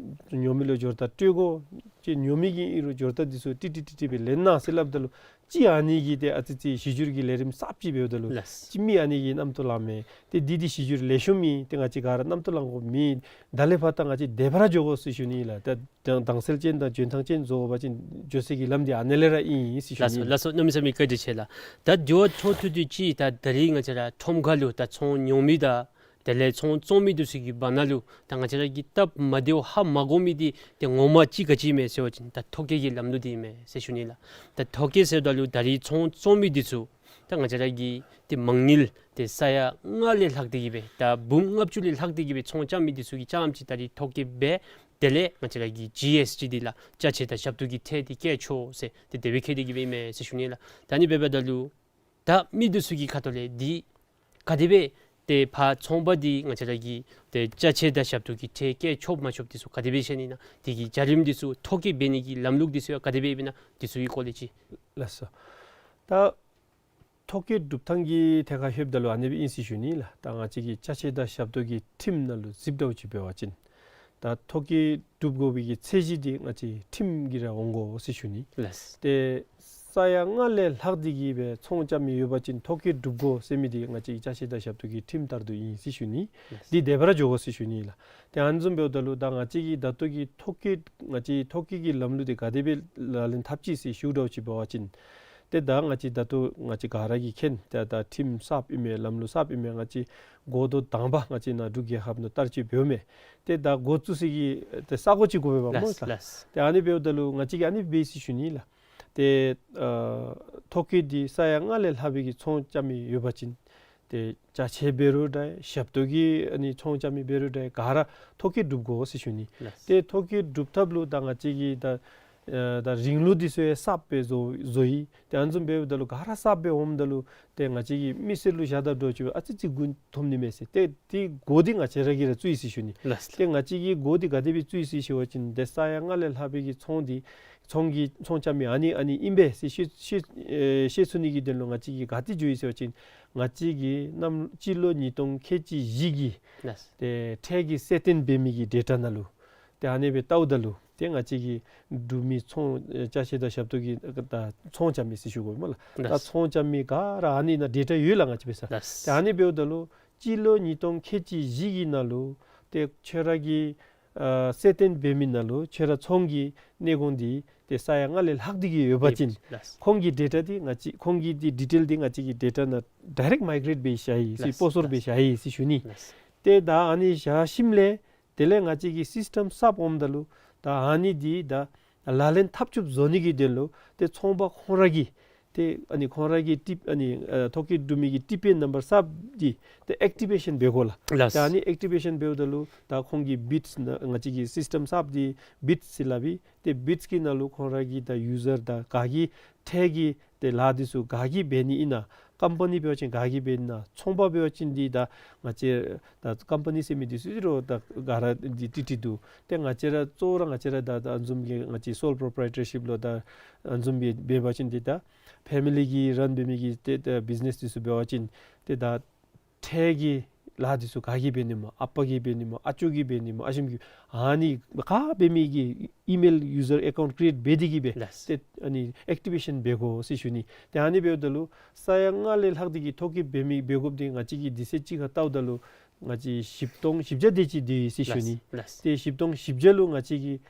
ཉོ་མི་ལུ་འབྱོར་རྟགས་སྤྲོད་དགོ། ཅིག་ཉོ་མི་གིས་ཨིན་རུང་འབྱོར་རྟགས་འདི་ཚུ་ཏིག་ཏིག་ཏིག་ཏིག་སྦེ་ལེན་གནང་ཟེར་སླབ་ད་ལུ་ཅིག་ཨ་ནི་གི་ཏེ་ཨ་ཙི་ཅིག་གཞི་འགྱུར་གྱི་ལས་རིམ་གསརཔ་ཅིག་འབདཝ་ད་ལུ། ལགས། ཅིག་མི་ཨ་ནི་གི་རྣམ་རྟོག་ལང་མས། ཏེ་འདི་འདི་གཞི་འགྱུར་ལེགས་ཤོམ་ཨིན། ཏེ་ང་བཅས་ག་ར་རྣམ་རྟོག་ལང་དགོཔ་མེད། ད་ལས་ཕར་ད་ང་བཅས་བདེ་བར་འགྱོ་དགོ་ཟེར་ཞུ་ནི་ལགས། ད་དྭངས་དྭངས་གསལ་ཅན་དང་འཇོན་ཐང་ཅན་བཟོ་བ་ཅིན་འགྱོ་སའི་གི་ལམ་འདི་ཨ་ནི་ལས་ར་ཨིན་ཟེར་ཞུ་ནི། ལགས་སོ། ལགས་སོ། གནམ་མེད་ས་མེད་བཀའ་དྲིན་ཆེ་ལགས། ད་དེ་བ་ཐོག་ཐུག་དུ་ཅིག་ད་ད་རིས་ང་བཅས་ར་ཁྲོམ་ཁ་ལུ་ད་ཚོང་ཉོ་མི་དང་དེ་ལས་ཚོང་བཙོང་མི་འདི་ཚུ་གི་བར་ན་ལུ་ད་ང་བཅས་ར་གི་སྟབས་མ་བདེཝ་ཧ་མ་གོ་མི་འདི་ཏེ་ངོ་མ་ཅིག་ག་ཅི་ཨིན་མས་ཟེར་བ་ཅིན་ད་ཐོ་བཀོད་ཀྱི་ལམ་ལུགས་འདི་ཨིན་མས་ཟེར་ཞུ་ནི་ལགས། ད་ཐོ་བཀོད་ཟེརཝ་ད་ལུ་ད་རིས་ཚོང་བཙོང་མི་འདི་ཚུ་ད་ང་བཅས་ར་གི་ཏེ་མང་ཉིལ་ཏེ་ས་ཡ་ལྔ་ལས་ལྷག་སྟེ་གི་སྦེ་ད་འབུམ་ལྔ་བཅུ་ལས་ལྷག་སྟེ་གི་སྦེ་ཚོང་རྐྱབ་མི་འདི་ཚུ་གིས་རྐྱངམ་ཅིག་ད་རིས་ཐོ་བཀོད་འབད། དེ་ལས་ང་བཅས་ར་གི་ཇི་ཨེསི་ཊི་འདི་ལགས་ཅ་ཆས་དང་ཞབས་ཏོག་གི་ཁྲལ་འདི་བཀལ་ཆོག་ཟེར་ཏེ་དེ་སྦེ་བཀལ་ཏེ་གི་སྦེ་ཨིན་མས་ཟེར་ཞུ་ནི་ལགས། ད་ཨ་ནི་འབདཝ་ད་ལུ་ད་མི་འདི་ཚུ་གི་ཁ་ཐུག་ལས་འདི་ག་དེ་སྦེ་ཏེ་ཕར་ཚོང་པ་འདི་ང་བཅས་ར་གི་ཏེ་ཅ་ཆས་དང་ཞབས་ཏོག་གི་ཁྲལ་བཀལ་ཆོག་མ་ཆོག་འདི་ཚུ་ག་དེ་སྦེ་ཤེས་ནི་ན། དེ་གི་བྱ་རིམ་འདི་ཚུ་ཐོ་བཀོད་འབད་ནི་གི་ལམ་ལུགས་འདི་ཚུ་ཡང་ག་དེ་སྦེ་ཨིན་ན་འདི་ཚུ་གི་སྐོར་ལས་ཅིག། ལགས་སོ། ད་ཐོ་བཀོད་སྒྲུབ་ཐངས་ཀྱི་ཐད་ཁར་ལྷོདཔ་ད་ལུ་ཨ་ནི་སྦེ་ཨིན་ཟེར་ཞུ་ནི་ལགས། ད་ང་བཅས་ཀྱི་ཅ་ཆས་དང་ཞབས་ཏོག་གི་ཁྲིམས་ནང་ལུ་གཟིགསཔ་ད་ཅིག་འབད་བ་ཅིན་ད་ཐོ་བཀོད་སྒྲུབ་དགོ་པའི་གི་ཚད་གཞི་འདི་ང་བཅས་ཁྲིམས་ཀྱིས་ར་འོང་དགོ་ཟེར་ཞུ་ནི། ལགས། ཏེ་ས་ཡ་ལྔ་ལས་ལྷག་སྟེ་གི་སྦེ་ཚོང་རྐྱབ་མི་ཡོད་པ་ཅིན་ཐོ་བཀོད་སྒྲུབ་དགོ་ཟེར་མི་འདི་ང་བཅས་ཀྱི་ཅ་ཆས་དང་ཞབས་ཏོག་གི་ཁྲིམས་ལྟར་དུ་ཨིན་ཟེར་ཞུ་ནི། ལགས། འདི་བདེ་བར་འགྱོ་དགོ་ཟེར་ཞུ་ནི་ལགས། ཏེ་ཨ་ནི་བཟུམ་འབདཝ་ད་ལུ་ད་ང་བཅས་ཀྱི་ད་ལྟོ་གི་ཐོ་བཀོད་ང་བཅས་ཐོ་བཀོད་ཀྱི་ལམ་ལུགས་འདི་ག་དེ་སྦེ་ལག་ལེན་འཐབ་ཅི་ཟེར་ཞུཝ་ད་ཅིག་འབད་བ་ཅིན་ཏེ་ད་ང་བཅས་ད་ལྟོ་ང་བཅས་ག་ར་གིས་མཁྱེན། ད་ད་ཁྲིམས་གསརཔ་ཨིན་མས། ལམ་ལུགས་གསརཔ་ཨིན་མས། ང་བཅས་འགོ་ཐོག་དང་པ་ང་བཅས་ནཱ་འབྲུག་རྒྱལ་ཁབ་ནང་བསྟར་སྤྱོད་འབདཝ་མས། ཏེ་ད་འགོ་བཙུགས་སའི་གི་ཏེ་ས་གོ་ཅིག་དགོ་པས་པ་སྨོ་ལགས། ལགས། ཏེ་ཨ་ནི་འབདཝ་ད་ལུ་ང་བཅས་ཀྱིས་ཨ་ནི་འབད་ཟེར་ཞུ་ནི་ལགས། ཏེ་ཨ་ཐོ་བཀོད་འདི་ས་ཡ་ལྔ་ལས་ལྷག་པའི་གི་ཚོང་རྐྱབ་མི་ཡོད་པ་ཅིན་ཏེ་ཅ་ཆས་འབད་རུང་འདྲ་ཞབས་ཏོག་གི་ཨ་ནི་ཚོང་རྐྱབ་མི་འབད་རུང་འདྲ་ག་ར་ཐོ་བཀོད་སྒྲུབ་དགོ་ཟེར་ཞུ་ནི། ལགས། ཏེ་ཐོ་བཀོད་སྒྲུབ་ཐབས་ལུ་ད་ང་བཅས་ཀྱིས་ད་ཨ་ད་རིང་ལུགས་འདི་ཚུ་ཡང་གསརཔ་སྦེ་བཟོ་བཟོ་ཡི། ཏེ་ཨ་ནི་བཟུམ་འབདཝ་ད་ལུ་ག་ར་གསརཔ་སྦེ་འོངམ་ད་ལུ་ཏེ་ང་བཅས་ཀྱི་མི་སེར་ལུ་བཞག་ད་འདྲཝ་ཅིག་ཨ་ཙི་ཅིག་མགུ་འཐོམ་ནི་མས་ཟེར། ཏེ་དེ་འགོ་འདི་ང་བཅས་ར་གིས་ར་བཙུགས་ཡི་ཟེར་ཞུ་ནི། ལགས། ཏེ་ང་བཅས་ཀྱིས་འགོ་འདི་ག་དེ་སྦེ་བཙུགས་ཡི་ཟེར་ཞུ་བ་ཅིན་ཏེ་ས་ཡ་ལྔ་ལས་ལྷག་པའི་གི་ཚོང་འདི་ཚོང་གི་ཚོང་རྐྱབ་མི་ཨ་ནི་ཨ་ནི་ཨིན་པས་ཟེར་ཤེས་ཤེས་ཨེ་ཤེས་ཚུགས་ནི་གི་དོན་ལུ་ང་བཅས་ཀྱིས་ག་ཏེ་འགྱོ་ཡི་ཟེར་བ་ཅིན་ང་བཅས་ཀྱི་གནམ་སྤྱི་ལོ་ཉིས་སྟོང་ཁལ་གཅིག་བཞི་གི་ལགས། ཏེ་ཁྲལ་གྱི་གསལ་སྟོན་འབད་མི་གི་ཌེ་ཊ་ནང་ལུ་ཏེ་ཨ་ནི་སྦེ་བལྟཝ་ད་ལུ་ཏེ་ང་བཅས་ཀྱི་འབྲུག་མི་ཚོང་ཨེ་ཅ་ཆས་དང་ཞབས་ཏོག་གི་ད་ཚོང་རྐྱབ་མི་ཟེར་ཞུ་དགོ་སྨོ་ལགས། ད་ལགས། ཚོང་རྐྱབ་མི་ག་ར་ཨ་ནི་ནང་ཌེ་ཊ་ཡོད་ལགས་ང་བཅས་འབད་ས། ལགས། ཏེ་ཨ་ནི་འབདཝ་ད་ལུ་སྤྱི་ལོ་ཉིས་སྟོང་ཁལ་གཅིག་བཞི་གི་ནང་ལུ་ ཏེ་ཁྱོད་ར་གི་ཨ་གསལ་སྟོན་འབད་མི་ནང་ལུ་ཁྱོད་ར་ཚོང་གི་གནས་གོང་འདི་ཏེ་ས་ཡ་ལྔ་ལས་ལྷག་སྟེ་གི་ཡོད་པ་ཅིན་ལགས། ཁོང་གི་ཌེ་ཊ་འདི་ང་བཅས་ཁོང་གི་འདི་ཌི་ཊེལ་འདི་ང་བཅས་ཀྱི་ཌེ་ཊ་ནང་ཌའི་རེཀཊ་མའི་གྲེཊ་འབད་བཞག་ཡི་ཟེར། ལགས། སྤོ་སོར་འབད་ལགས། བཞག་ཡི་ཟེར་ཞུ་ནི། ལགས། ཏེ་ད་ཨ་ནི་བཞག་ཞིནམ་ལས་དེ་ལས་ང་བཅས་ཀྱི་སིསི་ཊམ་གསརཔ་འོངམ་ད་ལུ་ད་ཨ་ནི་འདི་ད་ལག་ལེན་འཐབ་བཅུག་བཟོ་ནི་གི་དོན་ལུ་ཏེ་ཚོང་པ་ཁོང་ར་གིས་ཏེ་ཨ་ནི་ཁོང་ར་གི་ཊི་ཨ་ནི་ཨ་ཐོ་བཀོད་གྲུབ་མི་གི་ཊི་པི་ཨེན་ནམ་བར་གསརཔ་འདི་ཏེ་ཨེཀ་ཊི་བེ་ཤཱན་འབད་དགོ་ལགས། ལགས། ཏེ་ཨ་ནི་ཨེཀ་ཊི་བེ་ཤཱན་འབདཝ་ད་ལུ་ད་ཁོང་གི་བིཊསི་ནང་ང་བཅས་ཀྱི་སིསི་ཊམ་གསརཔ་འདི་བིཊསི་ཟེར་སླབ་ཨིན། ཏེ་བིཊསི་གི་ནང་ལུ་ཁོང་ར་གི་ད་ཡུ་ཟར་དང་ག་གིས་ཁྲལ་གྱི་ཏེ་ལཱ་འདི་ཚུ་ག་གིས་འབད་ནི་ཨིན་ན། ཀམ་པ་ནི་འབད་བ་ཅིན་ག་གིས་འབད་ནི་ཨིན་ན། ཚོང་པ་འབད་བ་ཅིན་འདི་ད་ང་བཅས་ད་ཀམ་པ་ནི་ཟེར་མི་འདི་ཚུ་རོགས་ད་ག་ར་འདི་ཏིག་ཏིག་འདུག། ཏེ་ང་བཅས་ར་གཙོ་བོ་ར་ང་བཅས་ར་ད་ད་ཨ་ནི་བཟུམ་གྱི་ང་བཅས་སོལ་པོརོ་པ་རའི་ཊར་ཤིཔ་ལུ་ད་ཨ་ནི་བཟུམ་གྱི་འབད་བ་ཅིན་འདི་ད་ཕེ་མི་ལི་གིས་རཱན་འབད་མི་གི་ཏེ་ད་བིཛི་ནེསི་འདི་ཚུ་འབད་བ་ཅིན་ཏེ་ད་ཁྲལ་གྱི་ལཱ་འདི་ཚུ་ག་གིས་འབད་ནི་སྨོ། ཨ་པ་གིས་འབད་ནི་སྨོ། ཨ་ཅོ་གིས་འབད་ནི་སྨོ། ཨ་ཞིམ་གྱིས་ཨ་ནི་ག་འབད་མི་གི་ཨི་མེལ་ཡུ་ཟར་ཨེ་ཀའུནཊ་ཀི་རི་ཨེཊ་འབད་དེ་གི་སྦེ། ལགས། ཏེ་ཨ་ནི་ཨེཀ་ཊི་བེ་ཤཱན་འབད་དགོ་ཟེར་ཞུ་ནི། ཏེ་ཨ་ནི་འབདཝ་ད་ལུ་ས་ཡ་ལྔ་ལས་ལྷག་སྟེ་གི་ཐོ་བཀོད་འབད་མི་འབད་དགོཔ་འདི་ང་བཅས་ཀྱི་དུས་ཚོད་ཅིག་ཁར་བལྟཝ་ད་ལུ་ང་བཅས་བཞི་སྟོང་བཞི་བརྒྱ་དེ་ཅིག་འདུག་ཟེར་ཞུ་ནི། ལགས། ལགས། ཏེ་བཞི་སྟོང་བཞི་བརྒྱ་ལུ་ང་བཅས་ཀྱིས་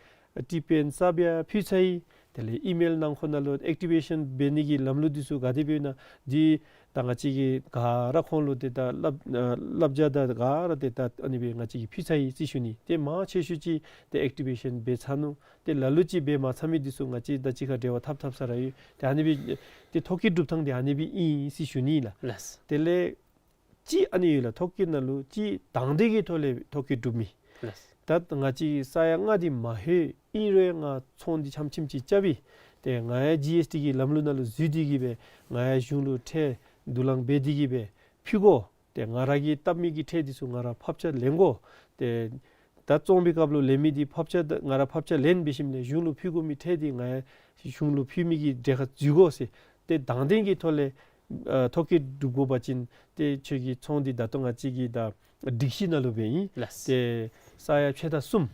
ཊི་པི་ཨེན་གསརཔ་ཡང་ཕུལ་ཚར་ཡི། དེ་ལས་ཨི་མེལ་ནང་ཁོ་ན་ལུ་ཨེཀ་ཊི་བེ་ཤཱན་འབད་ནི་གི་ལམ་ལུགས་འདི་ཚུ་ག་དེ་སྦེ་ཨིན་ན་འདི་ད་ང་བཅས་ཀྱིས་ག་ར་ཁོང་ལུ་ཏེ་ད་བསླབ་ཨ་བསླབ་བྱ་དང་ག་ར་ཏེ་ད་ཨ་ནི་སྦེ་ང་བཅས་ཀྱིས་ཕུལ་ཚར་ཡི་ཟེར་ཞུ་ནི། ཏེ་མང་ཆེ་ཤོས་ཅིག་ཏེ་ཨེཀ་ཊི་བེ་ཤཱན་འབད་ཚར་ནུག། ཏེ་ལ་ལུ་ཅིག་འབད་མ་ཚར་མི་འདི་ཚུ་ང་བཅས་དང་གཅིག་ཁར་འབྲེལ་བ་འཐབ་འཐབ་ས་ར་ཡོད། ཏེ་ཨ་ནི་སྦེ་ཏེ་ཐོ་བཀོད་གྲུབ་ཐངས་འདི་ཨ་ནི་སྦེ་ཨིན་ཟེར་ཞུ་ནི་ལགས། ལགས། དེ་ལས་གཅིག་ཨ་ནི་ཡོད་ལགས། ཐོ་བཀོད་ནང་ལུ་གཅིག་དང་འདོད་ཀྱི་ཐོག་ལས་ཐོ་བཀོད་གྲུབ་མི། ལགས། ད་ང་བཅས་ས་ཡ་ལྔ་འདི་མ་ལྷོད་ཨིན་རུང་ང་ཚོང་འདི་ཆམ་ཆིམ་ཅིག་རྐྱབ་ཨིན། ཏེ་ང་ཡང་ཇི་ཨེསི་ཊི་གི་ལམ་ལུགས་ནང་ལུ་འཛུལ་ཏེ་གི་སྦེ་ང་ཡང་གཞུང་ལུ་ཁྲལ་བསྡུ་ལེན་འབད་དེ་གི་སྦེ་ཕུལ་དགོ། ཏེ་ང་ར་གིས་བཏབ་མི་གི་ཁྲལ་འདི་ཚུ་ང་ར་ཕབ་ཆ་ལེན་དགོ། ཏེ་ད་བཙོང་པའི་སྐབས་ལུ་ལེན་མི་འདི་ཕབ་ཆ་ད་ང་ར་ཕབ་ཆ་ལེན་འབད་ཞིནམ་ལས་གཞུང་ལུ་ཕུལ་དགོ་མི་ཁྲལ་འདི་ང་ཡང་གཞུང་ལུ་ཕུལ་མི་གི་གྲལ་ཁར་འཛུལ་དགོ་ཟེར། ཏེ་དང་འདོད་ཀྱི་ཐོག་ལས་ཨ་ཐོ་བཀོད་གྲུབ་དགོ་པ་ཅིན་ཏེ་ཁྱོད་ཀྱི་ཚོང་འདི་ད་ལྟོ་ང་བཅས་ཀྱི་ད་སྒྲིག་གཞི་ནང་ལུ་སྦེ་ཨིན། ལགས། ཏེ་ས་ཡ་ཕྱེད་དང་གསུམ།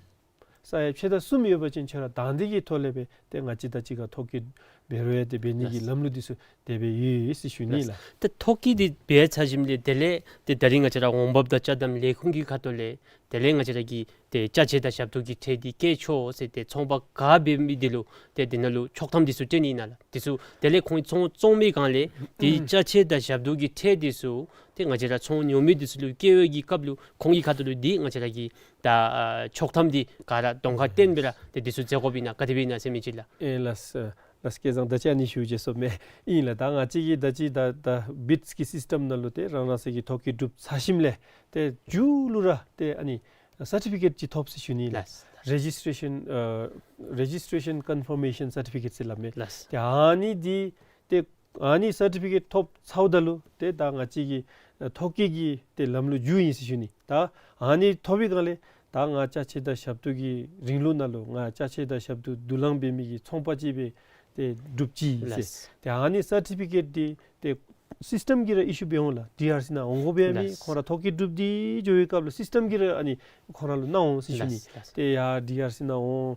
ས་ཡ་ཕྱེད་དང་གསུམ་ཡོད་པ་ཅིན་ཁྱོད་ར་དང་འདོད་ཀྱི་ཐོག་ལས་སྦེ་ཏེ་ང་བཅས་དང་གཅིག་ཁར་ཐོ་བཀོད་འབད་རུང་ཡང་ཏེ་འབད་ནི་གི། ལགས། ལམ་ལུགས་འདི་ཚུ་དེ་སྦེ་ཡོད་ཟེར་ཞུ་ནི། ལགས། ལགས། ཏེ་ཐོ་བཀོད་འདི་འབད་ཚར་ཞིནམ་ལས་དེ་ལས་ཏེ་ད་རིས་ང་བཅས་ར་འོང་འབབ་དང་ཅ་དམ་ལས་ཁུངས་ཀྱི་ཁ་ཐུག་ལས་དེ་ལས་ང་བཅས་ར་གི་ཏེ་ཅ་ཆས་དང་ཞབས་ཏོག་གི་ཁྲལ་འདི་བཀལ་ཆོག་ཟེར་ཏེ་ཚོང་པ་ག་འབད་མི་འདི་ལུ་ཏེ་འདི་ནང་ལུ་ཆོག་ཐམ་འདི་ཚུ་སྤྲོད་ནི་ཨིན་ན་ལགས། འདི་ཚུ་དེ་ལས་ཁོང་ཚོང་བཙོང་མི་སྒང་ལས་ཏེ་ཅ་ཆས་དང་ཞབས་ཏོག་གི་ཁྲལ་འདི་ཚུ་ཏེ་ང་བཅས་ར་ཚོང་ཉོ་མི་འདི་ཚུ་ལུ་བཀལ་བའི་གི་སྐབས་ལུ་ཁོང་གི་ཁ་ཐུག་ལུ་འདི་ང་བཅས་ར་གི་ད་ཨ་ཆོག་ཐམ་འདི་ག་ར་གདོང་ཁར་སྟོན་སྦེ་ར་ཏེ་འདི་ཚུ་མཛད་དགོཔ་ཨིན་ན་ག་དེ་སྦེ་ཨིན་ན་ཟེར་མི་ཅིག་ལགས། ཨིན་ལགས། ལགས། སྐལ་བཟང་ད་ཅི་ཨ་ནི་ཞུ་བཅུག་སོངམ་མས། ཨིན་ལགས། ད་ང་བཅས་ཀྱི་ད་ཅི་ད་ད་བིཊསི་གི་སིསི་ཊམ་ནང་ལུ་ཏེ་རང་རང་སོའི་གི་ཐོ་བཀོད་གྲུབ་ཚར་ཞིནམ་ལས་ཏེ་མཇུག་ལུ་ར་ཏེ་ཨ་ནི་སར་ཊི་ཕི་ཀེཊ་ཅིག་ཐོབ་ཟེར་ཞུ་ནི་ལགས། ལགས། རེ་ཇིསི་ཊེ་ཤཱན་ཨ་རེ་ཇིསི་ཊེ་ཤཱན་ཀོན་ཕར་མེ་ཤཱན་སར་ཊི་ཕི་ཀེཊ་ཟེར་སླབ་མས། ལགས། ཏེ་ཨ་ནི་འདི་ཏེ་ཨ་ནི་སར་ཊི་ཕི་ཀེཊ་ཐོབ་ཚརཝ་ད་ལུ་ཏེ་ད་ང་བཅས་ཀྱི་ཨ་ཐོ་བཀོད་ཀྱི་ཏེ་ལམ་ལུགས་མཇུག་ཨིན་ཟེར་ཞུ་ནི། ད་ཨ་ནི་ཐོབ་པའི་སྒང་ལས་ད་ང་ཅ་ཆས་དང་ཞབས་ཏོག་གི་རིང་ལུགས་ནང་ལུ་ང་ཅ་ཆས་དང་ཞབས་ཏོག་བསྡུ་ལེན་འབད་མི་གི་ཚོང་པ་ཅིག་སྦེ་ཏེ་གྲུབ་ཅི་ཟེར། ལགས། ཏེ་ཨ་ནི་སར་ཊི་ཕི་ཀེཊ་འདི་ཏེ་སིསི་ཊམ་གྱིས་ར་ཨི་ཤུ་འབད་འོང་ལགས། ཌི་ཨར་སི་ནང་འོང་དགོ་པའི་མི། ལགས། ཁོང་ར་ཐོ་བཀོད་གྲུབ་སྟེ་འགྱོ་བའི་སྐབས་ལུ་སིསི་ཊམ་གྱིས་ར་ཨ་ནི་ཁོང་ར་ལུ་གནང་འོང་ཟེར་ཞུ་ནི། ལགས། ལགས། ཏེ་ཡར་ཌི་ཨར་སི་ནང་འོང་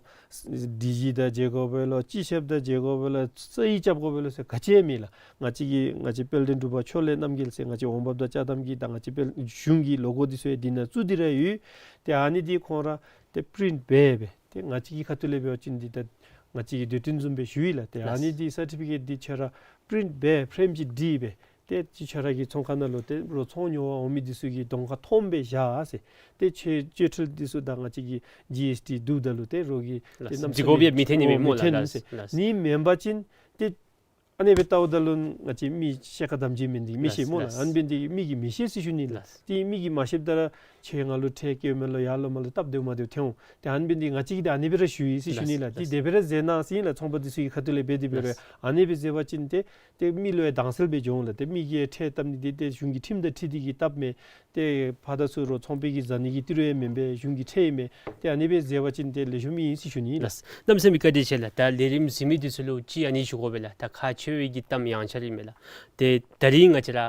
ཌི་ཇི་དང་མཇལ་དགོ་པས་ལོ། ཅི་ཞབས་དང་མཇལ་དགོ་པས་ལོ། རྩ་ཡིག་རྐྱབ་དགོ་པས་ལོ་ཟེར་ག་ཅི་ཡང་མེད་ལགས། ང་བཅས་ཀྱི་ང་བཅས་དཔལ་ལྡན་འབྲུག་པ་ཕྱོགས་ལས་རྣམ་རྒྱལ་ཟེར་ང་བཅས་འོང་འབབ་དང་ཅ་དམ་གྱི་དང་ང་བཅས་དཔལ་གཞུང་གི་ལོ་གོ་འདི་ཚུ་ཡང་འདི་ནང་བཙུགས་ཏེ་ར་ཡོད། ཏེ་ཨ་ནི་འདི་ཁོང་ར་ཏེ་པི་རིནཊ་འབད་སྦེ་ཏེ་ང་བཅས་ཀྱི་ཁ་ཐུག་ལས་འབད་བ་ཅིན་འདི་ད་ང་བཅས་ཀྱིས་དུས་སྟོན་བཟུམ་སྦེ་ཞུ་ཡི་ལགས། ཏེ་ཨ་ནི་འདི་སར་ཊི་ཕི་ཀེཊ་འདི་ཁྱོད་ར་པི་རིནཊ་འབད་ཕྲེམ་ཅིག་བྲིས་སྦེ་ཏེ་ཅིག་ཁྱོད་ར་གི་ཚོང་ཁང་ནང་ལུ་ཏེ་རོགས་ཚོང་ཉོ་བར་འོང་མི་འདི་ཚུ་གི་གདོང་ཁར་མཐོངམ་སྦེ་བཞག་ཟེར། ཏེ་ཁྱོད་སྤྱོད་ཁྲལ་འདི་ཚུ་དང་ང་བཅས་ཀྱི་ཇི་ཨེསི་ཊི་བསྡུཝ་ད་ལུ་ཏེ་རོགས་ཀྱིས་ཏེ། ལགས། གནམ་ས་འཇིགས་དགོཔ་ཡང་མི་འཐོན་ནི་མས་སྨོ་ལགས། མི་འཐོན་ཟེར། ལགས། ནི་མེན་པ་ཅིན་ཏེ་ཨ་ནི་སྦེ་བལྟཝ་ད་ལུ་ང་བཅས་མི་ཤེས་ཁ་དམ་བཅའ་མེན་འདི་མི་ཤེས་སྨོ་ལགས། ལགས། ཨ་ནི་འབད་ནི་འདི་མི་གིས་མི་ཤེས་ཟེར་ཞུ་ནི་ལགས། ལགས། ཏེ་མི་གིས་མ་ཤེསཔ་ད་ར་ཁྱོད་ང་ལུ་ཁྲལ་བཀལཝ་མས་ལོ་ཡར་ལོངམ་མས་ལོ་སྟབས་བདེཝ་མ་བདེཝ་ཐོན་འོང་། ཏེ་ཨ་ནི་འབད་ནི་འདི་ང་བཅས་ཀྱིས་ཏེ་ཨ་ནི་སྦེ་ར་ཞུ་ཡི་ཟེར་ཞུ་ནི་ལགས། ལགས། ཏེ་དེ་སྦེ་ར་མཛད་གནང་ཟེར་ཨིན་ལགས། ཚོང་པ་འདི་ཚུ་གི་ཁ་ཐུག་ལས་འབད་དེ་འབད་རུང་། ལགས། ཨ་ནི་སྦེ་མཛད་པ་ཅིན་ཏེ་ཏེ་མི་ལུ་ཡང་དྭངས་གསལ་སྦེ་འགྱོ་འོང་ལགས། ཏེ་མི་གིས་ཁྲལ་བཏབ་ནི་འདི་ཏེ་གཞུང་གི་ཁྲིམས་དང་འཁྲིལ་ཏེ་གིས་བཏབ་མས། ཏེ་ཕར་དང་ཚུར་རོགས་ཚོང་པའི་གི་བཟའ་ནི་གི་ཏི་རུ་ཡང་མེན་པས། གཞུང་གི་ཁྲལ་ཨིན་མས། ཏེ་ཨ་ནི་སྦེ་མཛད་པ་ཅིན་ཏེ་ལེགས་ཤོམ་ཨིན་ཟེར་ཞུ་ནི་ལགས། ལགས། གནམ་མེད་ས་མེད་བཀའ་དྲིན་ཆེ་ལགས། ད་ལས་རིམ་གཟིགས་མི་འདི་ཚུ་ལུ་ཅིག་ཨ་ནི་ཞུ་དགོ་པས་ལགས། ད་ཁག་ཆེ་བའི་གི་གཏམ་ཡང་ཆ་ར་ཨིན་མས་ལགས། ཏེ་ད་རིས་ང་བཅས་ར་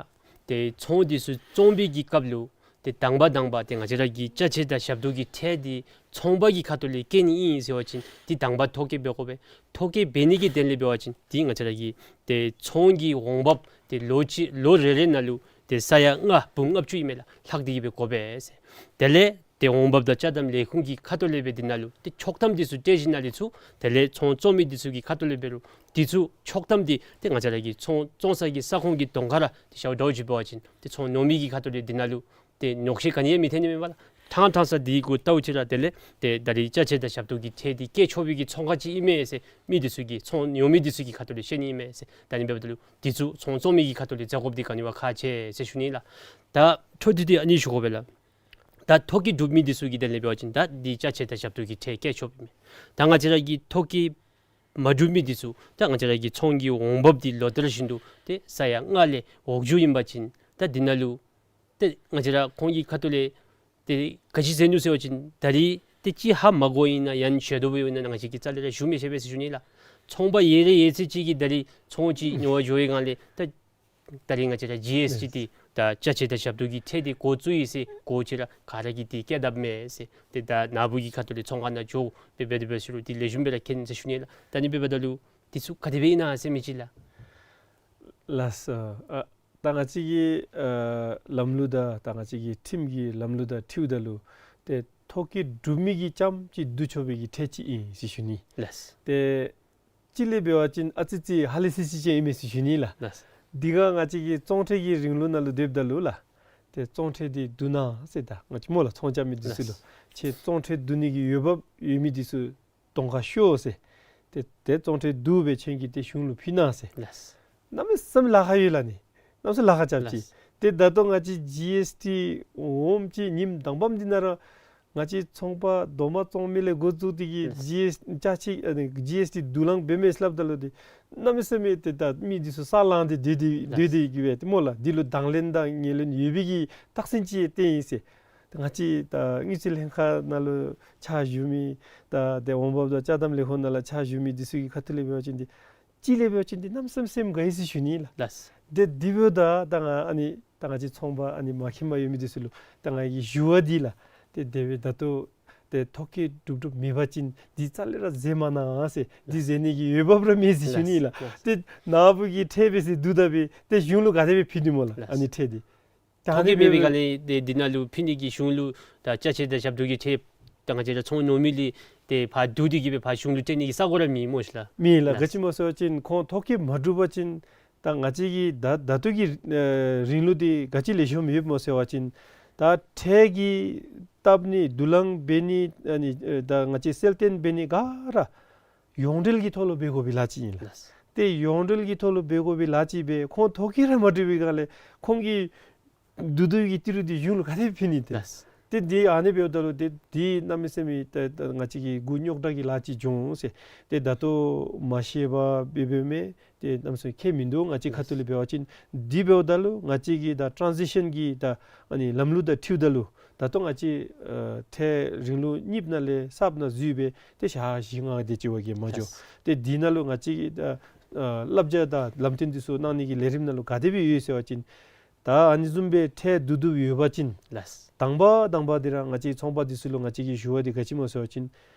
ཏེ་ཚོང་འདི་ཚུ་བཙོང་པའི་གི་སྐབས་ལུ་ཏེ་དང་པ་དང་པ་ཏེ་ང་བཅས་ར་གི་ཅ་ཆས་དང་ཞབས་ཏོག་གི་ཁྲལ་འདི་ཚོང་པ་གི་ཁ་ཐུག་ལས་བཀལ་ནི་ཨིན་ཟེར་བ་ཅིན་ཏེ་དང་པ་ཐོ་བཀོད་འབད་དགོ་པས། ཐོ་བཀོད་འབད་ནི་གི་དོན་ལས་འབད་བ་ཅིན་ཏེ་ང་བཅས་ར་གི་ཏེ་ཚོང་གི་འོང་འབབ་ཏེ་ལོ་གཅིག་ལོ་རེ་རེ་ནང་ལུ་ཏེ་ས་ཡ་ལྔ་འབུམ་ལྔ་བཅུ་ཨིན་མས་ལགས། ལྷག་སྟེ་གིས་སྦེ་དགོ་པས་ཟེར། དེ་ལས་ ཏེ་འོང་འབབ་དང་ཅ་དམ་ལས་ཁུངས་ཀྱི་ཁ་ཐུག་ལས་སྦེ་འདི་ནང་ལུ་ཏེ་ཆོག་ཐམ་འདི་ཚུ་སྤྲོད་ཞིནམ་ལས་ཚུར་དེ་ལས་ཚོང་བཙོང་མི་འདི་ཚུ་གི་ཁ་ཐུག་ལས་འབད་རུང་འདི་ཚུ་ཆོག་ཐམ་འདི་ཏེ་ང་བཅས་ར་གི་ཚོང་བཙོང་ས་གི་ས་ཁོངས་ཀྱི་གདོང་ཁ་ར་ཏེ་ཞརཝ་འདྲཝ་ཅིག་འབད་བ་ཅིན་ཏེ་ཚོང་ཉོ་མི་གི་ཁ་ཐུག་ལས་འདི་ནང་ལུ་ཏེ་ཉོགས་བཤད་ག་ནི་ཡང་མི་ཐོན་ནི་མས་པ་ལགས། ཐང་ཐང་ས་འདི་གུ་བལྟཝ་ཅིག་ར་དེ་ལས་ཏེ་ད་རིས་ཅ་ཆས་དང་ཞབས་ཏོག་གི་ཁྲལ་འདི་བཀལ་ཆོག་པའི་གི་ཚོང་ཁང་ཅིག་ཨིན་མས་ཟེར་མི་འདི་ཚུ་གིས་ཚོང་ཉོ་མི་འདི་ཚུ་གི་ཁ་ཐུག་ལས་ཤེས་ནི་ཨིན་མས་ཟེར། ད་ཨ་ནི་འབདཝ་ད་ལུ་འདི་ཚུ་ཚོང་བཙོང་མི་གི་ཁ་ཐུག་ལས་མཛད་དགོཔ་འདི་ག་ནི་བ་ཁག་ཆེ་ཟེར་ཞུ་ནི་ལགས། ད་འཕྲོ་མཐུད་དེ་ཨ་ནི་ཞུ་དགོ་པས་ལགས། ད་ཐོ་བཀོད་གྲུབ་མི་འདི་ཚུ་གི་དོན་ལས་འབད་བ་ཅིན་ད་འདི་ཅ་ཆས་དང་ཞབས་ཏོག་གི་ཁྲལ་བཀལ་ཆོགཔ་ཨིན་མས། ད་ང་བཅས་ར་གི་ཐོ་བཀོད་མ་གྲུབ་མི་འདི་ཚུ་ད་ང་བཅས་ར་གི་ཚོང་གི་འོང་འབབ་འདི་ལོ་ལྟར་བཞིན་དུ་ཏེ་ས་ཡ་ལྔ་ལས་འོག་འགྱོཝ་ཨིན་པ་ཅིན་ད་འདི་ནང་ལུ་ཏེ་ང་བཅས་ར་ཁོང་གི་ཁ་ཐུག་ལས་ཏེ་ག་ཅི་ཟེར་ནུག་ཟེར་བ་ཅིན་ད་རིས་ཏེ་ཅིག་ཧ་མ་གོཝ་ཨིན་ན་ཡང་ཞུ་དོ་བུ་ཨིན་ན་ང་བཅས་ཀྱིས་རྩ་ལས་ར་ཞུ་མི་ཤེས་པས་ཟེར་ཞུ་ནི་ལགས། ཚོང་པ་ཡོད་རེ་ཡོད་ཚད་ཅིག་གིས་ད་རིས་ཚོང་ཅིག་ཉོ་བར་འགྱོ་བའི་སྒང་ལས་ད་ད་རིས་ང་བཅས་ར་ཇི་ཨེསི་ཊི་འདི་ད་ཅ་ཆས་དང་ཞབས་ཏོག་གི་ཁྲལ་འདི་འགོ་བཙུགས་ཡི་ཟེར་གོ་ཅི་ར་ག་ར་གིས་འདི་བཀལ་དཔ་མས་ཟེར། ཏེ་ད་ནཱ་བུ་གི་ཁ་ཐུག་ལས་ཚོང་ཁང་ནང་འགྱོ་འབད་འབད་འབད་ཟེར་རུང་འདི་ལེགས་ཤོམ་སྦེ་ར་མཁྱེན་ཟེར་ཞུ་ནི་ལགས། ད་ཨ་ནི་འབདཝ་ད་ལུ་འདི་ཚུ་ག་དེ་སྦེ་ཨིན་ན་ཟེར་མི་ཅིག་ལགས། ལགས་སོ། ཨ་ད་ང་བཅས་ཀྱི་ཨ་ལམ་ལུགས་དང་ད་ང་བཅས་ཀྱི་ཁྲིམས་ཀྱི་ལམ་ལུགས་དང་འཁྲིལཝ་ད་ལུ་ཏེ་ཐོ་བཀོད་གྲུབ་མི་གིས་རྐྱངམ་ཅིག་བསྡུ་ཆོག་པའི་གི་ཁྲལ་ཅིག་ཨིན་ཟེར་ཞུ་ནི། ལགས། ཏེ་གཅིག་ལས་འབད་བ་ཅིན་ཨ་ཙི་ཙི་ཧ་ལས་སི་སི་ཅིག་ཨིན་མས་ཟེར་ཞུ་ནི་ལགས། ལགས། འདི་ག་ང་བཅས་ཀྱི་བཙོང་ཁྲལ་གྱི་རིང་ལུགས་ནང་ལུ་སྡོདཔ་ད་ལུ་ལགས། ཏེ་བཙོང་ཁྲལ་འདི་བསྡུ་གནང་ཟེར་ད་ང་བཅས་སྨོ་ལགས། ཚོང་རྐྱབ་མི་འདི་ཚུ་ལུ་ལགས། ཁྱེད་བཙོང་ཁྲལ་བསྡུ་ནི་གི་འོས་འབབ་ཡོད་མི་འདི་ཚུ་གདོང་ཁར་ཤོག་ཟེར། ཏེ་ཏེ་བཙོང་ཁྲལ་བསྡུ་སྦེ་ཁྱེད་ཀྱིས་ཏེ་གཞུང་ལུ་ཕུལ་གནང་ཟེར། ལགས། གནམ་མེད་ས་མེད་ལཱ་ཁག་ཡོད་ལགས་ནི། གནམ་མེད་ས་མེད་ལཱ་ཁག་རྐྱབ་ཅི། ལགས། ཏེ་ད་ལྟོ་ང་བཅས་ཇི་ཨེསི་ཊི་འོངམ་ཅིག་ཉིནམ་དང་པམ་འདི་ནང་ར་ང་བཅས་ཚོང་པ་རྡོག་མ་བཙོང་མི་ལས་འགོ་བཙུགས་ཏེ་གིས་ལགས། ཇི་ཨེསི་ཊི་ཅ་ཆས་ཨ་ནི་ཇི་ཨེསི་ཊི་བསྡུ་ལེན་འབད་མས་སླབ་ད་ལུ་ཏེ་གནམ་མེད་ས་མེད་ཏེ་ད་མི་འདི་ཚུ་ས་ལངས་ཏེ་སྡོད་དེ་ལགས། སྡོད་དེ་གི་སྦེ་ཏེ་སྨོ་ལགས། འདི་ལུ་དང་ལེན་དང་ངོས་ལེན་ཡོད་པའི་གི་རྟགས་མཚན་ཅིག་སྟོན་ཡི་ཟེར། ཏེ་ང་བཅས་ད་དངུལ་རྩིས་ལྷན་ཁག་ནང་ལུ་ཕྱག་ཞུ་མི་ད་ཏེ་འོང་འབབ་དང་ཅ་དམ་ལས་ཁུངས་ནང་ལུ་ཕྱག་ཞུ་མི་འདི་ཚུ་གི་ཁ་ཐུག་ལས་འབད་བ་ཅིན་འདི་གཅིག་ལས་འབད་བ་ཅིན་འདི་གནམ་མེད་ས་མེད་སེམས་དགའ་ཡི་ཟེར་ཞུ་ནི་ལགས། ལགས། ཏེ་འདི་འབདཝ་ད་ད་ང་ཨ་ནི་ད་ང་བཅས་ཚོང་པ་ཨ་ནི་མ་མཁྱེན་པ་ཡོད་མི་འདི་ཚུ་ལུ་ད་ང་གི་ཞུ་བ་འདི་ལགས། ཏེ་དེ་སྦེ་ད་ལྟོ་ཏེ་ཐོ་བཀོད་གྲུབ་གྲུབ་མེད་པ་ཅིན་འདི་རྩ་ལས་ར་མཛད་མ་གནང་ཟེར། འདི་མཛད་ནི་གི་འོས་འབབ་ར་མེད་ཟེར་ཞུ་ནི་ལགས། ལགས། ཏེ་ནཱ་བུ་གིས་ཁྲལ་འབད་ཟེར་བསྡུ་ད་སྦེ་ཏེ་གཞུང་ལུ་ག་དེ་སྦེ་ཕུལ་ནི་སྨོ་ལགས། ལགས། ཨ་ནི་ཁྲལ་འདི་ད་ཐོ་བཀོད་མེད་པའི་སྒང་ལས་ཏེ་འདི་ནང་ལུ་ཕུལ་ནི་གི་གཞུང་ལུ་ད་ཅ་ཆས་དང་ཞབས་ཏོག་གི་ཁྲལ་ད་ང་བཅས་ར་ཚོང་ཉོ་མི་ལས་ཏེ་ཕར་བསྡུ་སྟེ་གི་སྦེ་ཕར་གཞུང་ལུ་སྤྲོད་ནི་གི་ས་གོ་ར་མེད་སྨོ་ཤིག་ལགས། མེད་ལགས། ལགས། ག་ཅི་སྨོ་ཟེར་བ་ཅིན་ཁོང་ཐོ་བཀོད་མ་གྲུབ་པ་ཅིན་ད་ང་བཅས་ཀྱི་ད་ད་ལྟོ་གི་ཨེ་རིང་ལུགས་འདི་ག་ཅི་ལེགས་ཤོམ་ཡོདཔ་སྨོ་ཟེར་བ་ཅིན་ད་ཁྲལ་གྱི་བཏབ་ནི་བསྡུ་ལེན་འབད་ནི་ཨ་ནི་ཨེ་ད་ང་བཅས་གསལ་སྟོན་འབད་ནི་ག་ར་ཡོངས་འབྲེལ་གྱི་ཐོག་ལུ་འབད་དགོ་པའི་ལཱ་ཅིག་ཨིན་ལགས། ལགས། ཏེ་ཡོངས་འབྲེལ་གྱི་ཐོག་ལུ་འབད་དགོ་པའི་ལཱ་ཅིག་སྦེ་ཁོང་ཐོ་བཀོད་ར་མ་གྲུབ་པའི་སྒང་ལས་ཁོང་གི་བསྡུ་བསྡུ་གི་ཏི་རུ་འདི་གཞུང་ལུ་ག་དེ་སྦེ་ཕུལ་ནི་ཏེ། ལགས། ཏེ་འདི་ཨ་ནི་འབདཝ་ད་ལུ་ཏེ་འདི་གནམ་མེད་ས་མེད་ཏེ་ཏེ་ང་བཅས་ཀྱི་མགུ་རྙོག་དྲགས་ཀྱི་ལཱ་ཅིག་འགྱོ་འོང་ཟེར། ཏེ་ད་ལྟོ་མ་ཤེས་པར་འབད་འབདཝ་མས། ཏེ་གནམ་མེད་ས་མེད་ཁྱད་མིན་འདུག། ང་བཅས་ཁ་ཐུག་ལས་འབད་བ་ཅིན་འདི་འབདཝ་ད་ལུ་ང་བཅས་ཀྱི་ད་ཊཱན་ཟི་ཤཱན་གྱི་ད་ཨ་ནི་ལམ་ལུགས་དང་འཁྲིལཝ་ད་ལུ་ད་ལྟོ་ང་བཅས་ཨ་ཁྲལ་རིང་ལུགས་གཉིསཔ་ནང་ལས་གསརཔ་ནང་འཛུལ་སྦེ་ཏེ་ཞག་བཞི་ལྔ་དེ་ཅིག་བ་གིས་མ་འགྱོ། ལགས། ཏེ་འདི་ནང་ལུ་ང་བཅས་ཀྱི་ད་ཨ་བསླབ་བྱ་དང་ལམ་སྟོན་འདི་ཚུ་གནང་ནི་གི་ལས་རིམ་ནང་ལུ་ག་དེ་སྦེ་ཡོད་ཟེར་བ་ཅིན་ད་ཨ་ནི་བཟུམ་སྦེ་ཁྲལ་བསྡུ་བསྡུཝ་ཡོད་པ་ཅིན་ལགས། དང་པ་དང་པ་འདི་ར་ང་བཅས་ཚོང་པ་འདི་ཚུ་ལུ་ང་བཅས་ཀྱིས་ཞུ་བ་འདི་ག་ཅི་སྨོ་ཟེར་བ་ཅིན་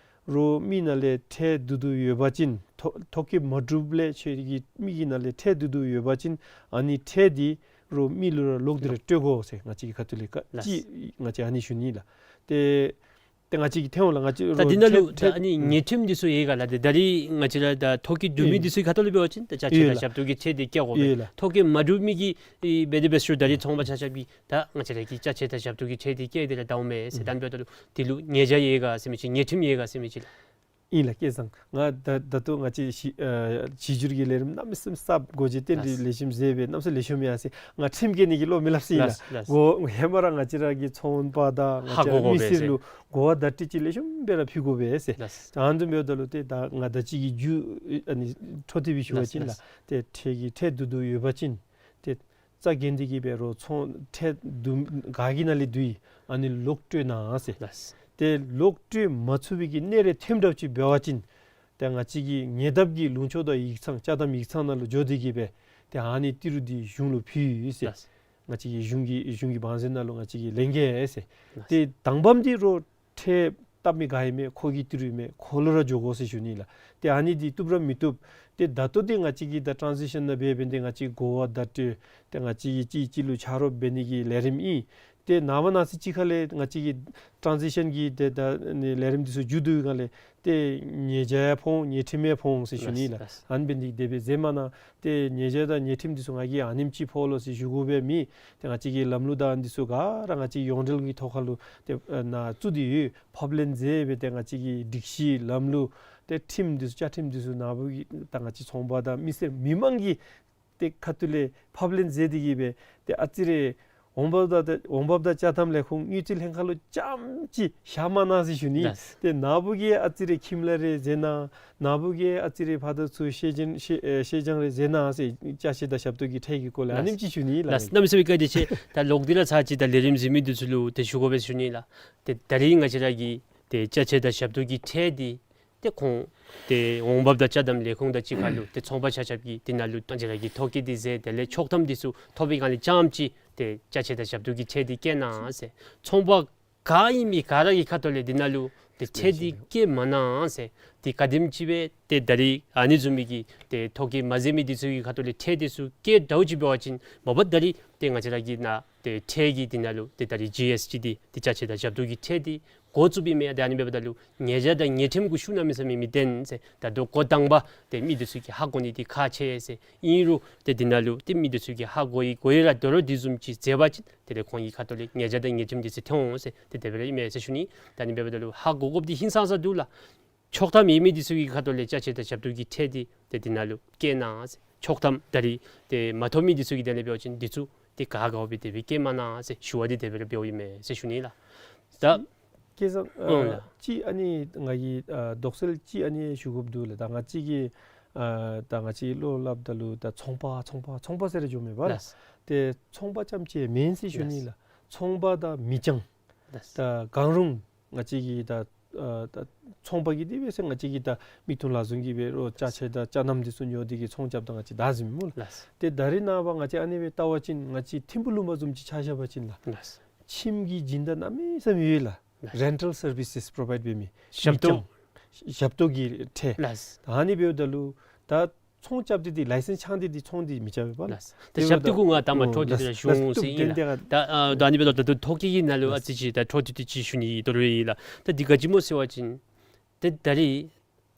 རོགས་མི་ནང་ལས་ཁྲལ་བསྡུ་བསྡུཝ་ཡོད་པ་ཅིན་ཐོ་ཐོ་བཀོད་མ་གྲུབ་ལས་ཁྱོད་ཀྱི་མི་གི་ནང་ལས་ཁྲལ་བསྡུ་བསྡུཝ་ཡོད་པ་ཅིན་ཨ་ནི་ཁྲལ་འདི་རོགས་མི་ལུ་ར་ལོག་སྟེ་ར་སྤྲོད་དགོ་ཟེར་ང་བཅས་ཀྱི་ཁ་ཐུག་ལས་ཀ་ལགས། ཅིག་ང་བཅས་ཨ་ནི་ཞུ་ནི་ལགས། ཏེ་ཏེ་ང་བཅས་ཀྱིས་ཐོན་འོང་ལགས། ང་བཅས་ད་འདི་ནང་ལུ་ད་ཨ་ནི་ཉེས་ཁྲིམས་འདི་ཚུ་ཡོད་ག་ལགས། ཏེ་ད་རིས་ང་བཅས་ར་ད་ཐོ་བཀོད་གྲུབ་མི་ཡོད། འདི་ཚུ་གི་ཁ་ཐུག་ལུ་འབད་བ་ཅིན་ད་ཅ་ཆས་ཡོད་དང་ལགས། ཞབས་ཏོག་གི་ཁྲལ་འདི་བཀལ་དགོ་པས། ཡོད་ལགས། ཐོ་བཀོད་མ་གྲུབ་མི་གིས་ཨེ་འབད་དེ་འབད་ཟེར་རུང་ད་རིས་ཚོང་པ་ཆ་ཁྱབ་ཀྱིས་ད་ང་བཅས་ར་གི་ཅ་ཆས་དང་ཞབས་ཏོག་གི་ཁྲལ་འདི་བཀལ་ཏེ་ར་ད་འོང་མས་ཟེར། ཨུམ། ད་འབདཝ་ད་ལུ་འདི་ལུ་ཉེས་བྱ་ཡོད་ག་ཟེར་མི་ཅིག་ཉེས་ཁྲིམས་ཡོད་ག་ཟེར་མི་ཅིག་ལགས། ཨིན་ལགས་སྐལ་བཟང་། ང་ད་ད་ལྟོ་ང་བཅས་གཞི་ཨ་གཞི་འགྱུར་གྱི་ལས་རིམ་གནམ་མེད་ས་མེད་གསརཔ་སྒོ་འབྱེད་རྟེན་འབྲེལ་ལེགས་ཤོམ་མཛད་སྦེ་གནམ་མེད་ས་མེད་ལེགས་ཤོམ་ཡར་སོང་། ང་ཁྲིམས་བཀལ་ནི་གི་བློ་མི་སླབ་ཟེར་ཨིན་ལགས། ལགས། ལགས། གོ་ཧེ་མ་ར་ང་བཅས་ར་གི་ཚོང་པ་དང་ང་ཧ་བཅས་གོ་དགོ་མི་པས་སེར་ཟེར། ལུ་གོ་བ་བརྡ་སྤྲོད་ཅིག་ལེགས་ཤོམ་སྦེ་ར་ཕུལ་དགོ་པས་ཟེར། ལགས། ད་ཨ་ནི་འབདཝ་ད་ལུ་ཏེ་ད་ང་ད་ཅི་གི་རྒྱུ་ཨ་ནི་འཕྲོ་མཐུད་སྦེ་ཞུ་བ་ལགས། ཅིན་ལགས། ལགས། ཏེ་ཁྲལ་གྱི་ཁྲལ་བསྡུ་བསྡུཝ་ཡོད་པ་ཅིན་ཏེ་རྩ་འགེངས་ཏེ་གིས་འབད་རོགས་ཚོང་ཁྲལ་བསྡུ་ག་གི་ནང་ལས་བསྡུ་ཡི་ཨ་ནི་ལོག་སྤྲོད་གནང་ཟེར། ལགས། ཏེ་ལོག་སྤྲོད་མ་ཚུགས་པའི་གི་གནས་རེ་ཐོནམ་འདྲཝ་ཅིག་འབད་བ་ཅིན་ཏེ་ང་བཅས་ཀྱི་ཉེ་འདབས་ཀྱི་ལུང་ཕྱོགས་དང་ཡིག་ཚང་ཅ་དམ་ཡིག་ཚང་ནང་ལུ་འགྱོ་སྟེ་གིས་འབད་ཏེ་ཨ་ནི་ཏི་རུ་འདི་གཞུང་ལུ་ཕུལ་ཡི་ཟེར། ལགས། ང་བཅས་ཀྱི་གཞུང་གི་གཞུང་གི་བང་མཛོད་ནང་ལུ་ང་བཅས་ཀྱིས་ལེན་གེ་ཟེར། ལགས། ཏེ་དང་པམ་འདི་རོགས་ཁྲལ་བཏབ་མི་ག་ཨིན་མས་ཁོ་གི་ཏི་རུ་ཨིན་མས། ཁོ་ལུ་ར་འགྱོ་དགོ་ཟེར་ཞུ་ནི་ལགས། ཏེ་ཨ་ནི་འདི་བཏུབ་ར་མི་བཏུབ། ཏེ་ད་ལྟོ་འདི་ང་བཅས་ཀྱིས་ད་ཊཱན་ཟི་ཤཱན་ནང་འབད་འབད་དེ་ང་བཅས་གོ་བ་བརྡ་སྤྲོད་ཏེ་ང་བཅས་ཀྱིས་གཅིག་གཅིག་ལུ་ཆ་རོགས་འབད་ནི་གི་ལས་རིམ་ཨིན། ཏེ་ནངས་པ་གནངས་ཚེ་ཅིག་ཁ་ལས་ང་བཅས་ཀྱི་ཊཱན་ཟི་ཤཱན་གྱི་ཏེ་ད་ནི་ལས་རིམ་འདི་ཚུ་མཇུག་བསྡུ་བའི་སྒང་ལས་ཏེ་ཉེས་བྱ་ཡང་ཕོག་འོང་ཉེས་ཁྲིམས་ཡང་ཕོག་འོང་ཟེར་ཞུ་ནི་ལགས། ལགས། ཨ་ནི་འབད་ནི་འདི་དེ་སྦེ་མཛད་མ་གནང་། ཏེ་ཉེས་བྱ་དང་ཉེས་ཁྲིམས་འདི་ཚུ་ང་གིས་ཨ་ནེམ་ཅིག་ཕོག་ལོ་ཟེར་ཞུ་དགོ་པའི་མེད། ཏེ་ང་བཅས་ཀྱི་ལམ་ལུགས་དང་འདི་ཚུ་ག་ར་ང་བཅས་ཀྱི་ཡོངས་འབྲེལ་གྱི་ཐོག་ཁ་ལུ་ཏེ་ཨ་ནཱ་བཙུགས་ཏེ་ཡོད། ཕབ་ལེན་མཛད་སྦེ་ཏེ་ང་བཅས་ཀྱི་སྒྲིག་གཞི་ལམ་ལུགས་ཏེ་ཁྲིམས་འདི་ཚུ་བཅའ་ཁྲིམས་འདི་ཚུ་ནཱ་བུ་གི་ད་ང་བཅས་ཚོང་པ་དང་མི་སེར་མི་མང་གི་ཏེ་ཁ་ཐུག་ལས་ཕབ་ལེན་མཛད་དེ་གིས་སྦེ་ཏེ་ཨ་ཙི་རེ་འོང་འབབ་དང་འོང་འབབ་དང་ཅ་དམ་ལས་ཁུངས་དངུལ་རྩིས་ལྷན་ཁག་ལུ་རྐྱངམ་ཅིག་བཞག་མ་གནང་ཟེར་ཞུ་ནི། ལགས། ཏེ་ནཱ་བུ་གིས་ཨ་ཙི་རེ་ཁྱིམ་ལཱ་རེ་མཛད་གནང་། ནཱ་བུ་གིས་ཨ་ཙི་རེ་ཕར་དང་ཚུར་ཤེས་ཅན་ཤེས་ཨེ་ཤེས་སྦྱང་རེ་མཛད་གནང་ཟེར་ཅ་ཆས་དང་ཞབས་ཏོག་གི་ཁྲལ་གྱི་སྐོར་ལས་ཨ་ནེམ་ཅིག་ཞུ་ནི་ལགས། ལགས། གནམ་མེད་ས་མེད་བཀའ་དྲིན་ཆེ། ད་ལོག་སྟེ་ར་ཚར་ཅིག་ད་ལས་རིམ་གཟིགས་མི་འདི་ཚུ་ལུ་ཏེ་ཞུ་དགོ་པས་ཞུ་ནི་ལགས། ཏེ་ད་རིས་ང་བཅས་ར་གི་ཏེ་ཅ་ཆས་དང་ཞབས་ཏོག་གི་ཁྲལ་འདི་ཏེ་ཁོང་ཏེ་འོང་འབབ་དང་ཅ་དམ་ལས་ཁུངས་དང་གཅིག་ཁར་ལུ་ཏེ་ཚོང་པ་ཆ་ཁྱབ་ཀྱིས་འདི་ནང་ལུ་ང་བཅས་ར་གི་ཐོ་བཀོད་འདི་མཛད། དེ་ལས་ཆོག་ཐམ་འདི་ཚུ་ཐོབ་པའི་སྒང་ལས་རྐྱངམ་ཅིག་ཏེ་ཅ་ཆས་དང་ཞབས་ཏོག་གི་ཁྲལ་འདི་བཀལ་གནང་ཟེར། ཚོང་པ་ག་ཨིན་མི་ག་ར་གི་ཁ་ཐུག་ལས་འདི་ནང་ལུ་ཏེ་ཁྲལ་འདི་བཀལ་མ་གནང་ཟེར། ཏེ་ག་དེམ་ཅིག་སྦེ་ཏེ་ད་རིས་ཨ་ནི་བཟུམ་མའི་གི་ཏེ་ཐོ་བཀོད་མ་མཛད་མི་འདི་ཚུ་གི་ཁ་ཐུག་ལས་ཁྲལ་འདི་ཚུ་བཀལ་འདྲཝ་ཅིག་འབད་བ་ཅིན་མ་པ་ད་རིས་ཏེ་ང་བཅས་ར་གི་ནཱ་ཏེ་ཁྲལ་གྱི་འདི་ནང་ལུ་ཏེ་ད་རིས་ཇི་ཨེསི་ཊི་འདི་ཏེ་ཅ་ཆས་དང་ཞབས་ཏོག་གི་ཁྲལ་འདི་འགོ་བཙུགས་པའི་མི་ད་ཨ་ནི་འབདཝ་ད་ལུ་ཉེས་བྱ་དང་ཉེས་ཁྲིམས་གུ་ཤུགས་གནམ་མེད་ས་མེད་མི་བརྟེན་ཟེར། ད་ལྟོ་འགོ་དང་པ་ཏེ་མི་འདི་ཚུ་གིས་ཧ་གོ་ནི་འདི་ཁག་ཆེ་ཟེར། ཨིན་རུང་ཏེ་འདི་ནང་ལུ་ཏེ་མི་འདི་ཚུ་གིས་ཧ་གོ་ཡི་གོ་ཡི་ར་དོ་རུང་འདི་བཟུམ་ཅིག་མཛད་པ་ཅིན་དེ་ལས་ཁོང་གི་ཁ་ཐུག་ལས་ཉེས་བྱ་དང་ཉེས་ཁྲིམས་འདི་ཚུ་ཐོན་འོང་ཟེར་ཏེ་དེ་སྦེ་ར་ཨིན་མས་ཟེར་ཞུ་ནི། ད་ཨ་ནི་འབདཝ་ད་ལུ་ཧ་གོ་དགོཔ་འདི་ཧིང་སངས་ས་འདུག་ལགས། ཆོག་ཐམ་ཡོད་མི་འདི་ཚུ་གི་ཁ་ཐུག་ལས་ཅ་ཆས་དང་ཞབས་ཏོག་གི་ཁྲལ་འདི་ཏེ་འདི་ནང་ལུ་བཀལ་གནང་ཟེར། ཆོག་ཐམ་ད་རིས་ཏེ་མ་ཐོབ་མི་འདི་ཚུ་གི་དོན་ལས་འབད་བ་ཅིན་འདི་ཚུ་ཏེ་ག་ག་བ་སྦེ་དེ་སྦེ་བཀལ་མ་གནང་ཟེར་ཞུ་བ་འདི་དེ་སྦེ་ར་འབདཝ་ཨིན་མས་ཟེར་ཞུ་ནི་ལགས། ད་སྐལ་བཟང་ཨ་ཨོ་ལགས། ཅིག་ཨ་ནི་ང་གིས་ཨ་དོགས་སེལ་ཅིག་ཨ་ནི་ཞུ་དགོཔ་འདུག་ལགས། ད་ང་བཅས་ཀྱིས་ཨ་ད་ང་བཅས་བློ་སླབ་ད་ལུ་ད་ཚོང་པ་ཚོང་པ་ཚོང་པ་ཟེར་ར་འགྱོཝ་མས་པ་ལགས། ལགས། ཏེ་ཚོང་པ་རྐྱངམ་ཅིག་མེན་ཟེར་ཞུ་ནི་ལགས། ལགས། ཚོང་པ་དང་མི་རྐྱང་། ལགས། ད་གང་རུང་ང་བཅས་ཀྱི་ད་ཨ་ད་ཚོང་པ་གིས་འདི་སྦེ་ཟེར་ང་བཅས་ཀྱིས་ད་མིག་ཏོ་ལག་བཟུང་གིས་འབད་རུང་ཅ་ཆས་དང་ཅ་དམ་འདི་ཚུ་ཉོ་སྟེ་གིས་ཚོང་རྐྱབ་ད་ང་བཅས་བདའ་ཟུན་མས་སྨོ་ལགས། ལགས། ཏེ་ད་རིས་ནངས་པ་ང་བཅས་ཨ་ནི་སྦེ་བལྟ་བ་ཅིན་ང་བཅས་ཐིམ་ཕུག་ལུང་པ་བཟུམ་ཅིག་ཆ་བཞག་པ་ཅིན་ལགས། ལགས། ཁྱིམ་གྱི་སྦྱིན་བདག་གནམ་མེད་ས་མེད་ཡོད་ལགས། ལགས། རེན་ཊལ་སར་བི་སེས་པོརོ་བའིཌ་འབད་མི། ཞབས་ཏོག། མི་རྐྱང་ཞབས་ཏོག་གི་ཁྲལ། ལགས། ད་ཨ་ནི་འབདཝ་ད་ལུ་ད་ཚོང་རྐྱབ་སྟེ་འདི་ལའི་སེནསི་འཆང་སྟེ་འདི་ཚོང་འདི་མི་རྐྱབ་པས་པ་ལགས། ལགས། ཏེ་དེ་འབདཝ་ད་ཞབས་ཏོག་གུ་ང་ད་མ་འཕྲོ་མཐུད་དེ་ར་ཞུ་འོང་ཟེར་ཨིན་ལགས། ད་ཨ་ད་ཨ་ནི་འབདཝ་ད་ད་ལྟོ་ཐོ་བཀོད་ཀྱི་ནང་ལུ་ཨ་ཙི་ཅིག་ད་འཕྲོ་མཐུད་དེ་ཅིག་ཞུ་ནི་ཡོད་དོ་རུང་ཨིན་ལགས། ད་འདི་ག་ཅི་སྨོ་ཟེར་བ་ཅིན་ཏེ་ད་རིས་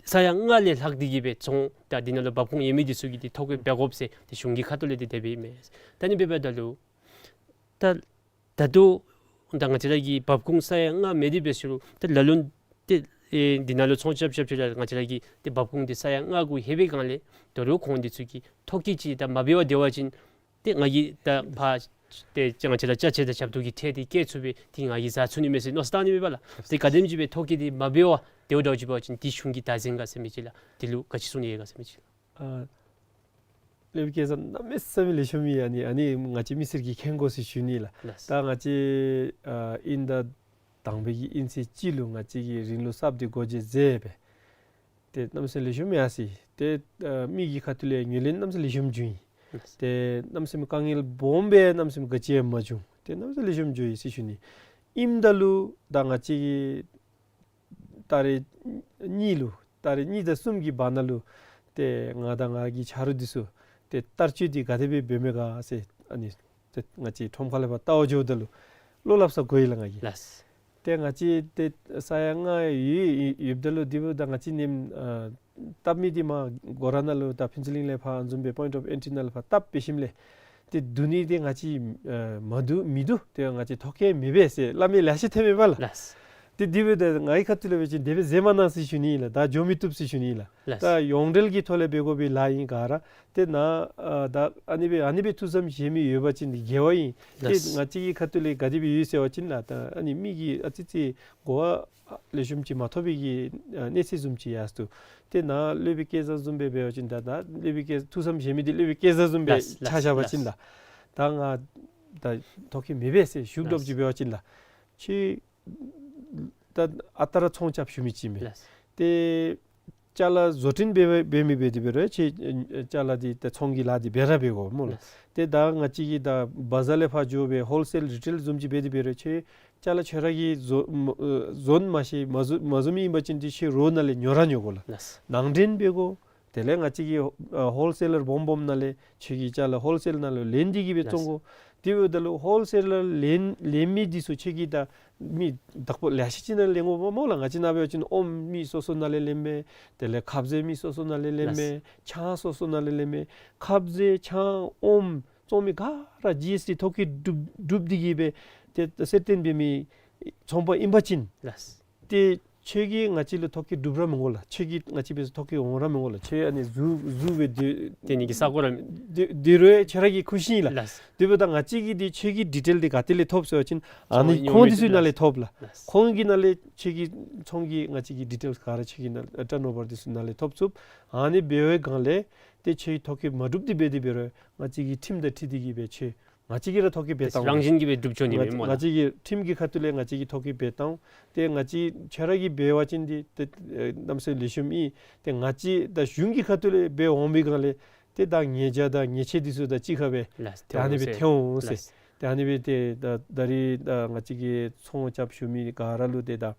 ས་ཡ་ལྔ་ལས་ལྷག་སྟེ་གིས་སྦེ་ཚོང་ད་འདི་ནང་ལུ་འབབ་ཁུངས་ཡོད་མི་འདི་ཚུ་གིས་འདི་ཐོ་བཀོད་འབད་དགོ་ཟེར་ཏེ་གཞུང་གི་ཁ་ཐུག་ལས་འདི་དེ་སྦེ་ཨིན་མས། ད་ཨ་ནི་འབདཝ་ད་ལུ་ད་ད་ལྟོ་ད་ང་བཅས་ར་གི་འབབ་ཁུངས་ས་ཡ་ལྔ་མེད་དེ་འབད་ཟེར་རུང་ད་ལ་ལུ་ཏེ་ཨེ་འདི་ནང་ལུ་ཚོང་རྐྱབ་རྐྱབ་ཅི་ར་ང་བཅས་ར་གི་ཏེ་འབབ་ཁུངས་འདི་ས་ཡ་ལྔ་གུ་ལྷོད་པའི་སྒང་ལས་དོ་རུང་ཁོང་འདི་ཚུ་གིས་ཐོ་བཀོད་ཅིག་ད་མ་འབད་བར་སྡོད་པ་ཅིན་ཏེ་ང་གིས་ད་ཕར་ཏེ་ང་བཅས་ར་ཅ་ཆས་དང་ཞབས་ཏོག་གི་ཁྲལ་འདི་བཀལ་ཚུགས་པའི་འདི་ང་གིས་བཟའ་ཚུགས་ནི་མས་ཟེར་མནོ་བསམ་བཏང་ནི་མས་པ་ལགས། ཏེ་ག་དེམ་ཅིག་སྦེ་ཐོ་བཀོད་འདི་མ་འབད་བར་སྡོད་འདྲཝ་ཅིག་འབད་བ་ཅིན་འདི་གཞུང་གིས་བདག་འཛིན་ག་ཟེར་མི་ཅིག་ལགས། འདི་ལུ་ག་ཅི་གསུང་ནི་ཡོད་ག་ཟེར་མི་ཅིག་ལགས། ཨ་སློབ་དཔོན་སྐལ་བཟང་གནམ་མེད་ས་མེད་ལེགས་ཤོམ་ཨིན། ཨ་ནི་ཨ་ནི་ང་བཅས་མི་སེར་གྱིས་མཁྱེན་དགོ་ཟེར་ཞུ་ནི་ལགས། ལགས། ད་ང་བཅས་ཨ་དབྱིན་ཟླ་དང་པའི་གི་དབྱིན་ཚེས་གཅིག་ལུ་ང་བཅས་ཀྱིས་རིང་ལུགས་གསརཔ་འདི་སྒོ་འབྱེད་མཛད་པས། ཏེ་གནམ་མེད་ས་མེད་ལེགས་ཤོམ་ཡར་སོ་ཡི། ཏེ་ཨ་མི་གི་ཁ་ཐུག་ལས་ངོས་ལེན་གནམ་མེད་ས་མེད་ལེགས་ཤོམ་བྱུང་ཡི། ལགས། ཏེ་གནམ་མེད་ས་མེད་དཀའ་ངལ་སྦོམ་སྦེ་གནམ་མེད་ས་མེད་ག་ཅི་ཡང་མ་བྱུང་། ཏེ་གནམ་མེད་ས་མེད་ལེགས་ཤོམ་བྱུང་ཡི་ཟེར་ཞུ་ནི། ཨིནམ་ད་ལུ་ད་ང་བཅས་ཀྱིས་ཏ་རིག་གཉིས་ལུ་ཏ་རིག་གཉིས་དང་གསུམ་གྱི་བར་ན་ལུ་ཏེ་ང་དང་ང་གི་ཆ་རོགས་འདི་ཚུ་ཏེ་བསྟར་སྤྱོད་འདི་ག་དེ་སྦེ་འབད་མི་ག་ཟེར་ཨ་ནི་ཏེ་ང་བཅས་ཁྲོམ་ཁ་ལས་ཕར་བལྟ་བར་འགྱོཝ་ད་ལུ་བློ་སླབ་ས་གོ་ཡི་ལགས་ང་གིས། ལགས། ཏེ་ང་བཅས་ཏེ་ས་ཡ་ལྔ་ཡོད་ཡོདཔ་ད་ལུ་དེ་འབདཝ་ད་ང་བཅས་ནེམ་ཨ་བཏབ་མི་འདི་མར་སྒོ་ར་ནང་ལུ་ད་ཕུན་ཚོགས་གླིང་ལས་ཕར་བཟུམ་སྦེ་པོའིནཊ་ཨོཕ་ཨེན་ཊི་ནང་ལུ་ཕར་བཏབ་འབད་ཞིནམ་ལས་ཏེ་བསྡུ་ནི་འདི་ང་བཅས་ཨ་མ་བསྡུ་མི་བསྡུ་ཏེ་ང་བཅས་ཐོ་བཀོད་མི་འབད་ཟེར་སླབ་མི་ལེ་ཤ་ཐོན་མས་པ་ལགས། ལགས། ཏེ་དེ་འབདཝ་ད་ང་གི་ཁ་ཐུག་ལས་འབད་བ་ཅིན་དེ་སྦེ་མཛད་མ་གནང་ཟེར་ཞུ་ནི་ལགས། ད་འགྱོ་མི་བཏུབ་ཟེར་ཞུ་ནི་ལགས། ལགས། ད་ཡོངས་འབྲེལ་གྱི་ཐོག་ལས་འབད་དགོ་པའི་ལཱ་ཨིན་ག་ར། ཏེ་ནཱ་ཨ་ད་ཨ་ནི་སྦེ་ཨ་ནི་སྦེ་ཐུགས་བསམ་བཞེས་མི་ཡོད་པ་ཅིན་དགེ་བ་ཨིན། ཏེ་ལགས། ང་བཅས་ཀྱི་ཁ་ཐུག་ལས་ག་དེ་སྦེ་ཡོད་ཟེར་བ་ཅིན་ལགས། ད་ཨ་ནི་མི་གིས་ཨ་ཙི་ཙི་གོ་བ་ལེགས་ཤོམ་ཅིག་མ་ཐོབ་པའི་གི་ཨ་གནས་ཚུལ་བཟུམ་ཅིག་ཡར་སོ་ནུག། ཏེ་ནཱ་སློབ་དཔོན་སྐལ་བཟང་བཟུམ་སྦེ་འབད་བ་ཅིན་ད་ད་སློབ་དཔོན་སྐལ་ཐུགས་བསམ་བཞེས་མི་འདི་སློབ་དཔོན་སྐལ་བཟང་བཟུམ་སྦེ་ལགས་ལགས་ཆ་བཞག་པ་ཅིན་ལགས། ལགས། ད་ང་ད་ཐོ་བཀོད་མི་འབད་ཟེར་ཞུ་དོ་ཅིག་འབད་བ་ཅིན་ལགས། ཁྱོད་ད་ཨ་རྟག་ར་ཚོང་རྐྱབ་ཞུ་མི་ཅིག་མས། ལགས། ཏེ་ཅ་ལ་བཟོ་སྐྲུན་འབད་འབད་མི་འབད་དེ་འབད་རུང་ཁྱོད་ཅ་ལ་འདི་ད་ཚོང་གི་ལཱ་འདི་འབད་ར་འབད་དགོ་སྨོ་ལགས། ལགས། ཏེ་ད་ང་བཅས་ཀྱིས་ད་བ་ཛར་ལས་ཕར་འགྱོ་སྦེ་ཧོལ་སེལ་རི་ཊེལ་བཟུམ་ཅིག་འབད་དེ་འབད་རུང་ཁྱོད་ཅ་ལ་ཁྱོད་ར་གིས་བཟོ་མ་ཨ་བཟོ་མ་ཤེས་མ་བཟོ་མ་བཟོ་མི་ཨིན་པ་ཅིན་འདི་ཁྱོད་རོགས་ནང་ལས་ཉོ་ར་ཉོ་དགོ་ལགས། ལགས། ནང་འདྲེན་འབད་དགོ། དེ་ལས་ང་བཅས་ཀྱི་ཨ་ཧོལ་སེ་ལར་སྦོམ་སྦོམ་ནང་ལས་ཁྱོད་ཀྱི་ཅ་ལ་ཧོལ་སེལ་ནང་ལུ་ལེན་ཏེ་གི་སྦེ་བཙོང་དགོ། དེ་འབདཝ་ད་ལུ་ཧོལ་སེ་ལར་ལེན་ལེན་མི་འདི་ཚུ་ཁྱོད་ཀྱིས་ད་མི་བདག་པོ་ལེ་ཤ་ཅིག་ནང་ལེན་དགོཔ་མས་ལགས། ང་བཅས་ནང་འབད་བ་ཅིན་ཨོམ་མི་སོ་སོ་ནང་ལས་ལེནམ་མས། དེ་ལས་ཁབ་ཟས་མི་སོ་སོ་ནང་ལས་ལེནམ་མས། ལགས། ཆང་སོ་སོ་ནང་ལས་ལེནམ་མས། ཁབ་ཟས་ཆང་ཨོམ་བཙོང་མི་ག་ར་ཇི་ཨེསི་ཊི་ཐོ་བཀོད་གྲུབ་གྲུབ་སྟེ་གི་སྦེ་ཏེ་གསལ་སྟོན་འབད་མི་ཚོང་པ་ཨིན་པ་ཅིན། ལགས། ཏེ་ཁྱོད་ཀྱིས་ང་བཅས་ལུ་ཐོ་བཀོད་གྲུབ་ར་མི་དགོ་ལགས། ཁྱོད་ཀྱིས་ང་བཅས་འབད་སར་ཐོ་བཀོད་འོང་ར་མི་དགོ་ལགས། ཁྱོད་ཨ་ནི་ཟུར་ཟུར་སྦེ་སྡོད་སྡོད་ནི་གི་ས་གོ་ར་སྡོད་སྡོད་རུང་ཁྱོད་ར་གི་ཁུ་བྱུག་ཨིན་ལགས། ལགས། དེ་འབདཝ་ད་ང་བཅས་ཀྱིས་ཏེ་ཁྱོད་ཀྱི་ཌི་ཊེལ་འདི་ག་ཏེ་ལས་ཐོབ་ཟེར་བ་ཅིན་ཨ་ནི་ཚོང་ཉོ་མི་ཁོང་འདི་ཚུ་ནང་ལས་ཐོབ་ལགས། ལགས། ཁོང་གི་ནང་ལས་ཁྱོད་ཀྱི་ཚོང་གི་ང་བཅས་ཀྱི་ཌི་ཊེལ་ག་ར་ཁྱོད་ཀྱི་ནང་ཊརན་ཨོ་བར་འདི་ཚུ་ནང་ལས་ཐོབ་ཚུགས། ཨ་ནི་འབད་བའི་སྒང་ལས་ཏེ་ཁྱོད་ཐོ་བཀོད་མ་གྲུབ་སྟེ་འབད་དེ་འབད་རུང་ང་བཅས་ཀྱི་ཁྲིམས་དང་འཁྲིལ་ཏེ་གི་སྦེ་ཁྱོད་ང་བཅས་ཀྱིས་ར་ཐོ་བཀོད་འབད་བཏང་། རང་བཞིན་གྱིས་སྦེ་གྲུབ་ཆོག་ནི་མས་སྨོ་ལགས། ང་བཅས་ཀྱི་ཁྲིམས་ཀྱི་ཁ་ཐུག་ལས་ང་བཅས་ཀྱིས་ཐོ་བཀོད་འབད་བཏང་། ཏེ་ང་བཅས་ཁྱོད་ར་གིས་འབད་བ་ཅིན་འདི་ཏེ་ཨེ་གནམ་མེད་ས་མེད་ལེགས་ཤོམ་ཨིན། ཏེ་ང་བཅས་ད་གཞུང་གི་ཁ་ཐུག་ལས་འབད་འོང་པའི་སྒང་ལས་ཏེ་ད་ཉེས་བྱ་དང་ཉེས་ཆད་འདི་ཚུ་དང་གཅིག་ཁར་སྦེ་ལགས། ཏེ་ཨ་ནི་སྦེ་ཐལ་འོང་ཟེར། ལགས། ཏེ་ཨ་ནི་སྦེ་ཏེ་ད་ད་རིས་ད་ང་བཅས་ཀྱི་ཚོང་རྐྱབ་ཞུ་མི་ག་ར་ལུ་ཏེ་ད་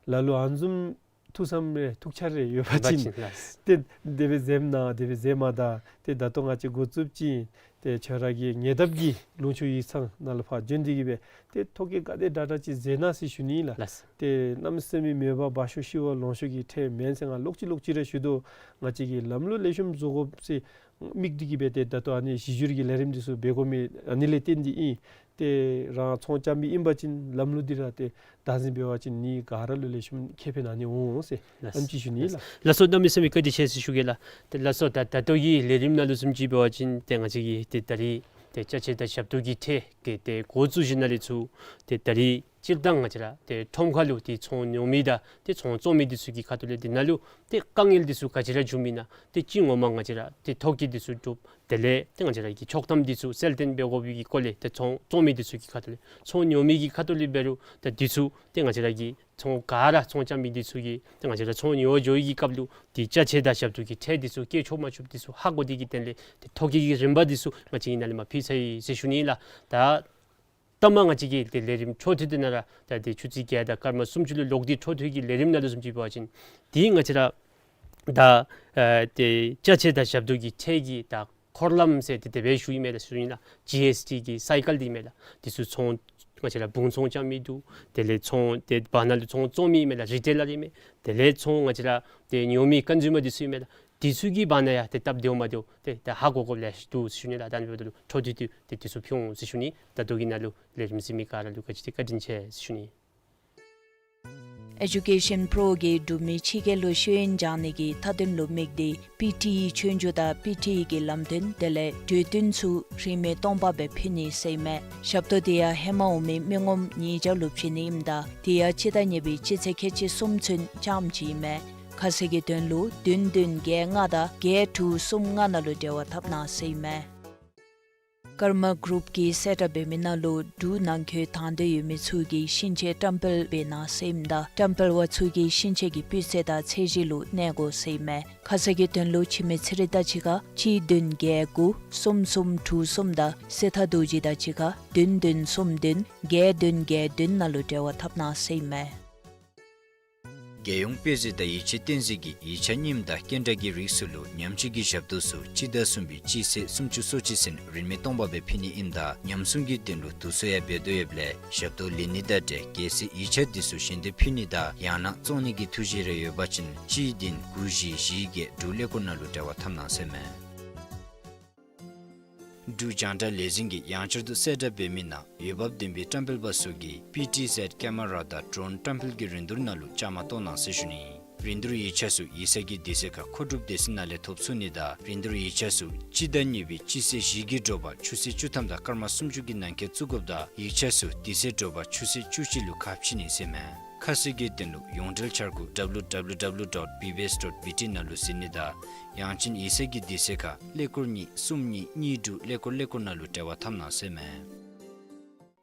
ལ་ལུ་ཨ་ནི་བཟུམ་ཐུགས་བསམ་རེ་ཐུགས་འཆར་རེ་ཡོད་པ་ཡོད་པ་ཅིན་ཅིན་ལགས། ཏེ་དེ་སྦེ་མཛདཔ་ཨིན་ན་དེ་སྦེ་མཛདཔ་མེན་ན། ཏེ་ད་ལྟོ་ང་བཅས་འགོ་བཙུགསཔ་ཅིག་ཏེ་ཁྱོད་ར་གི་ཉེ་འདབས་ཀྱི་ལུང་ཕྱོགས་ཡིག་ཚང་ནང་ལུ་ཕར་བྱོན་ཏེ་གི་སྦེ་ཏེ་ཐོ་བཀོད་ག་དེ་དྲག་དྲག་ཅིག་མཛད་གནང་ཟེར་ཞུ་ནི་ལགས། ལགས། ཏེ་གནམ་མེད་ས་མེད་མོས་པ་འབག་ཤོག་ཤི་བ་ལོང་ཤོག་གི་ཁྲལ་མེན་ཟེར་ང་ལོག་ཅི་ལོག་ཅི་ར་ཞུ་དོ། ང་བཅས་ཀྱིས་ལམ་ལུགས་ལེགས་ཤོམ་བཟོ་དགོ་ཟེར་དམིགས་ཏེ་གི་སྦེ་ཏེ་ད་ལྟོ་ཨ་ནི་གཞི་བསྒྱུར་གྱི་ལས་རིམ་འདི་ཚུ་འབད་དགོ་མི་ཨ་ནི་ལས་བརྟེན་ཏེ་ཨིན། ཏེ་རང་ཚོང་རྐྱབ་མི་ཨིན་པ་ཅིན་ལམ་ལུགས་འདི་ར་ཏེ་བདག་འཛིན་འབད་བ་ཅིན་ནི་ག་ར་ལུ་ལེགས་ཤོམ་ཁེ་ཕན་ཨ་ནི་འོང་ཟེར། ལགས། ཨ་ནི་ཅིག་ཞུ་ནི་ལགས། ལགས་སོ། གནམ་མེད་ས་མེད་བཀའ་དྲིན་ཆེ་ཟེར་ཞུ་གེ་ལགས། ཏེ་ལགས་སོ། ད་ད་ལྟོ་གི་ལས་རིམ་ནང་ལུ་བཟུམ་ཅིག་འབད་བ་ཅིན་ཏེ་ང་བཅས་ཀྱི་ཏེ་ད་རིས་ཏེ་ཅ་ཆས་དང་ཞབས་ཏོག་གི་ཁྲལ་གྱི་ཏེ་འགོ་བཙུགས་ཞིནམ་ལས་ཚུར་ཏེ་ད་རིས་སྤྱིར་བཏང་ང་བཅས་ར་ཏེ་ཁྲོམ་ཁ་ལུ་ཏེ་ཚོང་ཉོ་མི་དང་ཏེ་ཚོང་བཙོང་མི་འདི་ཚུ་གི་ཁ་ཐུག་ལས་འདི་ནང་ལུ་ཏེ་དཀའ་ངལ་འདི་ཚུ་ག་ཅི་ར་བྱུངམ་ཨིན་ན། ཏེ་ཅི་ངོ་མ་ང་བཅས་ར་ཏེ་ཐོ་བཀོད་འདི་ཚུ་གྲུབ། དེ་ལས་ཏེ་ང་བཅས་ར་གི་ཆོག་ཐམ་འདི་ཚུ་གསལ་སྟོན་འབད་དགོ་པའི་གི་སྐོར་ལས་ཏེ་ཚོང་བཙོང་མི་འདི་ཚུ་གི་ཁ་ཐུག་ལས་ཚོང་ཉོ་མི་གི་ཁ་ཐུག་ལས་འབད་རུང་ཏེ་འདི་ཚུ་ཏེ་ང་བཅས་ར་གི་ཚོང་ག་ར་ཚོང་རྐྱབ་མི་འདི་ཚུ་གིས་ཏེ་ང་བཅས་ར་ཚོང་ཉོ་བར་འགྱོ་བའི་གི་སྐབས་ལུ་ཏེ་ཅ་ཆས་དང་ཞབས་ཏོག་གི་ཁྲལ་འདི་ཚུ་བཀལ་ཆོག་མ་ཆོགཔ་འདི་ཚུ་ཧ་གོ་སྟེ་གི་དེ་ལས་ཏེ་ཐོ་བཀོད་ཀྱི་རིམ་པ་འདི་ཚུ་ང་བཅས་ཀྱིས་ནཱ་ལས་མར་ཕུལ་ཚར་ཡི་ཟེར་ཞུ་ནི་ལགས། ད་ལྟ་མ་ང་བཅས་ཀྱི་ཏེ་ལས་རིམ་འཕྲོ་མཐུད་དེ་ནང་ར་ད་ཏེ་ཆུ་ཚོད་བརྒྱད་དང་སྐར་མ་སུམ་ཅུ་ལུ་ལོག་སྟེ་འཕྲོ་མཐུད་ཀྱི་ལས་རིམ་ནང་ལུ་བཟུམ་ཅིག་འབད་བ་ཅིན་ཏེ་ང་བཅས་ར་ད་ཨ་ཏེ་ཅ་ཆས་དང་ཞབས་ཏོག་གི་ཁྲལ་གྱི་ད་འཁོར་ལམ་ཟེར་ཏེ་དེ་སྦེ་ཞུཝ་ཨིན་མས་ལགས། ཞུཝ་ཨིན་ལགས། ཇི་ཨེསི་ཊི་གི་སའི་ཀཱལ་འདི་ཨིན་མས་ལགས། འདི་ཚུ་ཚོང་ང་བཅས་ར་བུང་ཚོང་རྐྱབ་མི་འདུག། དེ་ལས་ཚོང་ཏེ་བར་ན་ལུ་ཚོང་བཙོང་མི་ཨིན་མས་ལགས། རི་ཊེ་ལར་ཨིན་མས། དེ་ལས་ཚོང་ང་བཅས་ར་ཏེ་ཉོ་མི་ཀོན་ཟུ་མར་འདི་ཚུ་ཨིན་མས་ལགས། འདི་ཚུ་གི་བར་ན་ཡང་ཏེ་སྟབས་བདེཝ་མ་བདེཝ་ཏེ་ད་ཧ་གོ་དགོཔ་ལེ་ཤ་འདུག་ཟེར་ཞུ་ནི་ལགས། ད་ཨ་ནི་འབདཝ་ད་ལུ་འཕྲོ་མཐུད་དེ་ཏེ་འདི་ཚུ་ཕུལ་འོང་ཟེར་ཞུ་ནི། ད་ལྟོ་གི་ནང་ལུ་ལས་རིམ་གཟིགས་མི་ག་ར་ལུ་ག་ཅི་ཏེ་བཀའ་དྲིན་ཆེ་ཟེར་ཞུ་ནི། ཨེ་ཌུ་ཀེ་ཤཱན་པྲོ་གིས་འབྲུག་མི་ཕྱི་རྒྱལ་ལུ་ཤེས་ཡོན་སྦྱང་ནི་གི་མཐའ་དོན་ལུ་དམིགས་ཏེ་པི་ཊི་ཨི་ཆོས་རྒྱུགས་དང་པི་ཊི་ཨི་གི་ལམ་སྟོན་དེ་ལས་གྲོས་བསྟུན་ཚུ་རིན་མེད་སྟོང་པ་སྦེ་ཕུལ་ནི་ཟེར་ཨིན་མས། ཞབས་ཏོག་དེ་ཡང་ཧེ་མ་འོང་མི་མི་ངོམ་ཉིས་བརྒྱ་ལུ་བྱིན་ནི་ཨིནམ་ད་དེ་ཡང་སྤྱི་ཟླ་གཉིས་པའི་སྤྱི་ཚེས་ཁལ་གཅིག་གསུམ་ཚུན་རྐྱངམ་ཅིག་ཨིན་མས། ཁ་གསལ་གྱི་དོན་ལུ་བདུན་བདུན་བརྒྱད་ལྔ་དང་བརྒྱད་དྲུག་གསུམ་ལྔ་ནང་ལུ་འབྲེལ་བ་འཐབ་གནང་ཟེར་ཨིན་མས། ཀརྨ་གུ་རུབ་ཀྱིས་གསལ་བསྒྲགས་འབད་མི་ནང་ལུ་འབྲུག་ནང་འཁོད་དང་འདོད་ཡོད་མི་ཚུ་གིས་ཤིང་ཆས་བཀྲམ་སྤེལ་འབད་གནང་ཟེར་ཨིནམ་ད་བཀྲམ་སྤེལ་བ་ཚུ་གིས་ཤིང་ཆས་ཀྱི་སྤུས་ཚད་དང་ཚད་གཞི་ལུ་གནས་དགོ་ཟེར་ཨིན་མས། ཁ་གསལ་གྱི་དོན་ལུ་འཆི་མེད་ཚེ་རིང་དང་གཅིག་ཁར་གཅིག་བདུན་བརྒྱད་དགུ་གསུམ་གསུམ་དྲུག་གསུམ་དང་སྲི་ཐར་རྡོ་རྗེ་དང་གཅིག་ཁར་བདུན་བདུན་གསུམ་བདུན་བརྒྱད་བདུན་བརྒྱད་བདུན་ནང་ལུ་འབྲེལ་བ་འཐབ་གནང་ཟེར་ཨིན་མས། རྒྱལ་ཡོངས་དཔེ་མཛོད་དང་ཡིག་ཆ་བསྟན་འཛིན་གྱིས་ཡིག་ཆ་རྙིངམ་དང་སྐྱེལ་འདྲེན་གྱི་རིགས་ཚུ་ལུ་ཉམས་བཅོས་ཀྱི་ཞབས་ཏོག་ཚུ་སྤྱི་ཟླ་གསུམ་པའི་སྤྱི་ཚེས་སུམ་ཅུ་སོ་གཅིག་ཚུན་རིན་མེད་སྟོང་པ་སྦེ་ཕུལ་ནི་ཨིནམ་ད་ཉམས་སྲུང་གི་དོན་ལུ་དུས་ཚོད་ཡང་འབད་དོ་ཡོདཔ་ལས་ཞབས་ཏོག་ལེན་ནི་དང་འབྲེལ་གལ་སྲིད་ཡིག་ཆ་འདི་ཚུ་གཞན་སྡེ་ཕུལ་ནི་དང་ཡང་ན་བཙོང་ནི་གི་ཐུགས་བཞེད་རེ་ཡོད་པ་ཅིན་གཅིག་བདུན་དགུ་བཞི་བཞི་བརྒྱད་འབྲུག་ཀླད་ཀོར་ནང་ལུ་འབྲེལ་བ་འཐབ་གནང་ཟེར་ཨིན་མས། འབྲུག་རྒྱང་བསྒྲགས་ལས་འཛིན་གྱིས་ཡང་བསྐྱར་དུ་གསལ་བསྒྲགས་འབད་མི་ནང་འོས་འབབ་ལྡན་པའི་བཀྲམ་སྤེལ་པ་ཚུ་གིས་པི་ཊི་ཟེཌ་ཀེ་མ་ར་དང་ཌོརོན་བཀྲམ་སྤེལ་གྱི་རིན་བསྡུར་ནང་ལུ་བཅའ་མར་གཏོགས་གནང་ཟེར་ཞུ་ནི། རིན་བསྡུར་ཡིག་ཆ་ཚུ་ཡིག་ཚང་གི་དུས་ཚོད་ཁར་མཁོ་སྒྲུབ་སྡེ་ཚན་ནང་ལས་ཐོབ་ཚུགས་ནི་དང་རིན་བསྡུར་ཡིག་ཆ་ཚུ་སྤྱི་ཟླ་གཉིས་པའི་སྤྱི་ཚེས་བཞི་གི་དྲོ་པ་ཆུ་ཚོད་བཅུ་ཐམ་དང་སྐར་མ་སུམ་ཅུ་གི་ནང་འཁོད་བཙུགས་དགོཔ་དང་ཡིག་ཆ་ཚུ་དུས་ཚོད་དྲོ་པ་ཆུ་ཚོད་བཅུ་གཅིག་ལུ་ཁ་ཕྱེ་ནི་ཟེར་ཨིན་མས། ཁ་གསལ་གྱི་དོན་ལུ་ཡོངས་འབྲེལ་འཆར་སྒོ་ཌབ་ལུ་ཌབ་ལུ་ཌབ་ལུ་ཌོཊ་བི་བི་ཨེསི་ཌོཊ་བི་ཊི་ནང་ལུ་གཟིགས་ནི་དང་ཡང་ཅིན་ཡིག་ཚང་གི་དུས་ཚོད་ཁར་ཀླད་ཀོར་གཉིས་གསུམ་གཉིས་གཉིས་དྲུག་ཀླད་ཀོར་ཀླད་ཀོར་ནང་ལུ་འབྲེལ་བ་འཐབ་གནང་ཟེར་ཨིན་མས།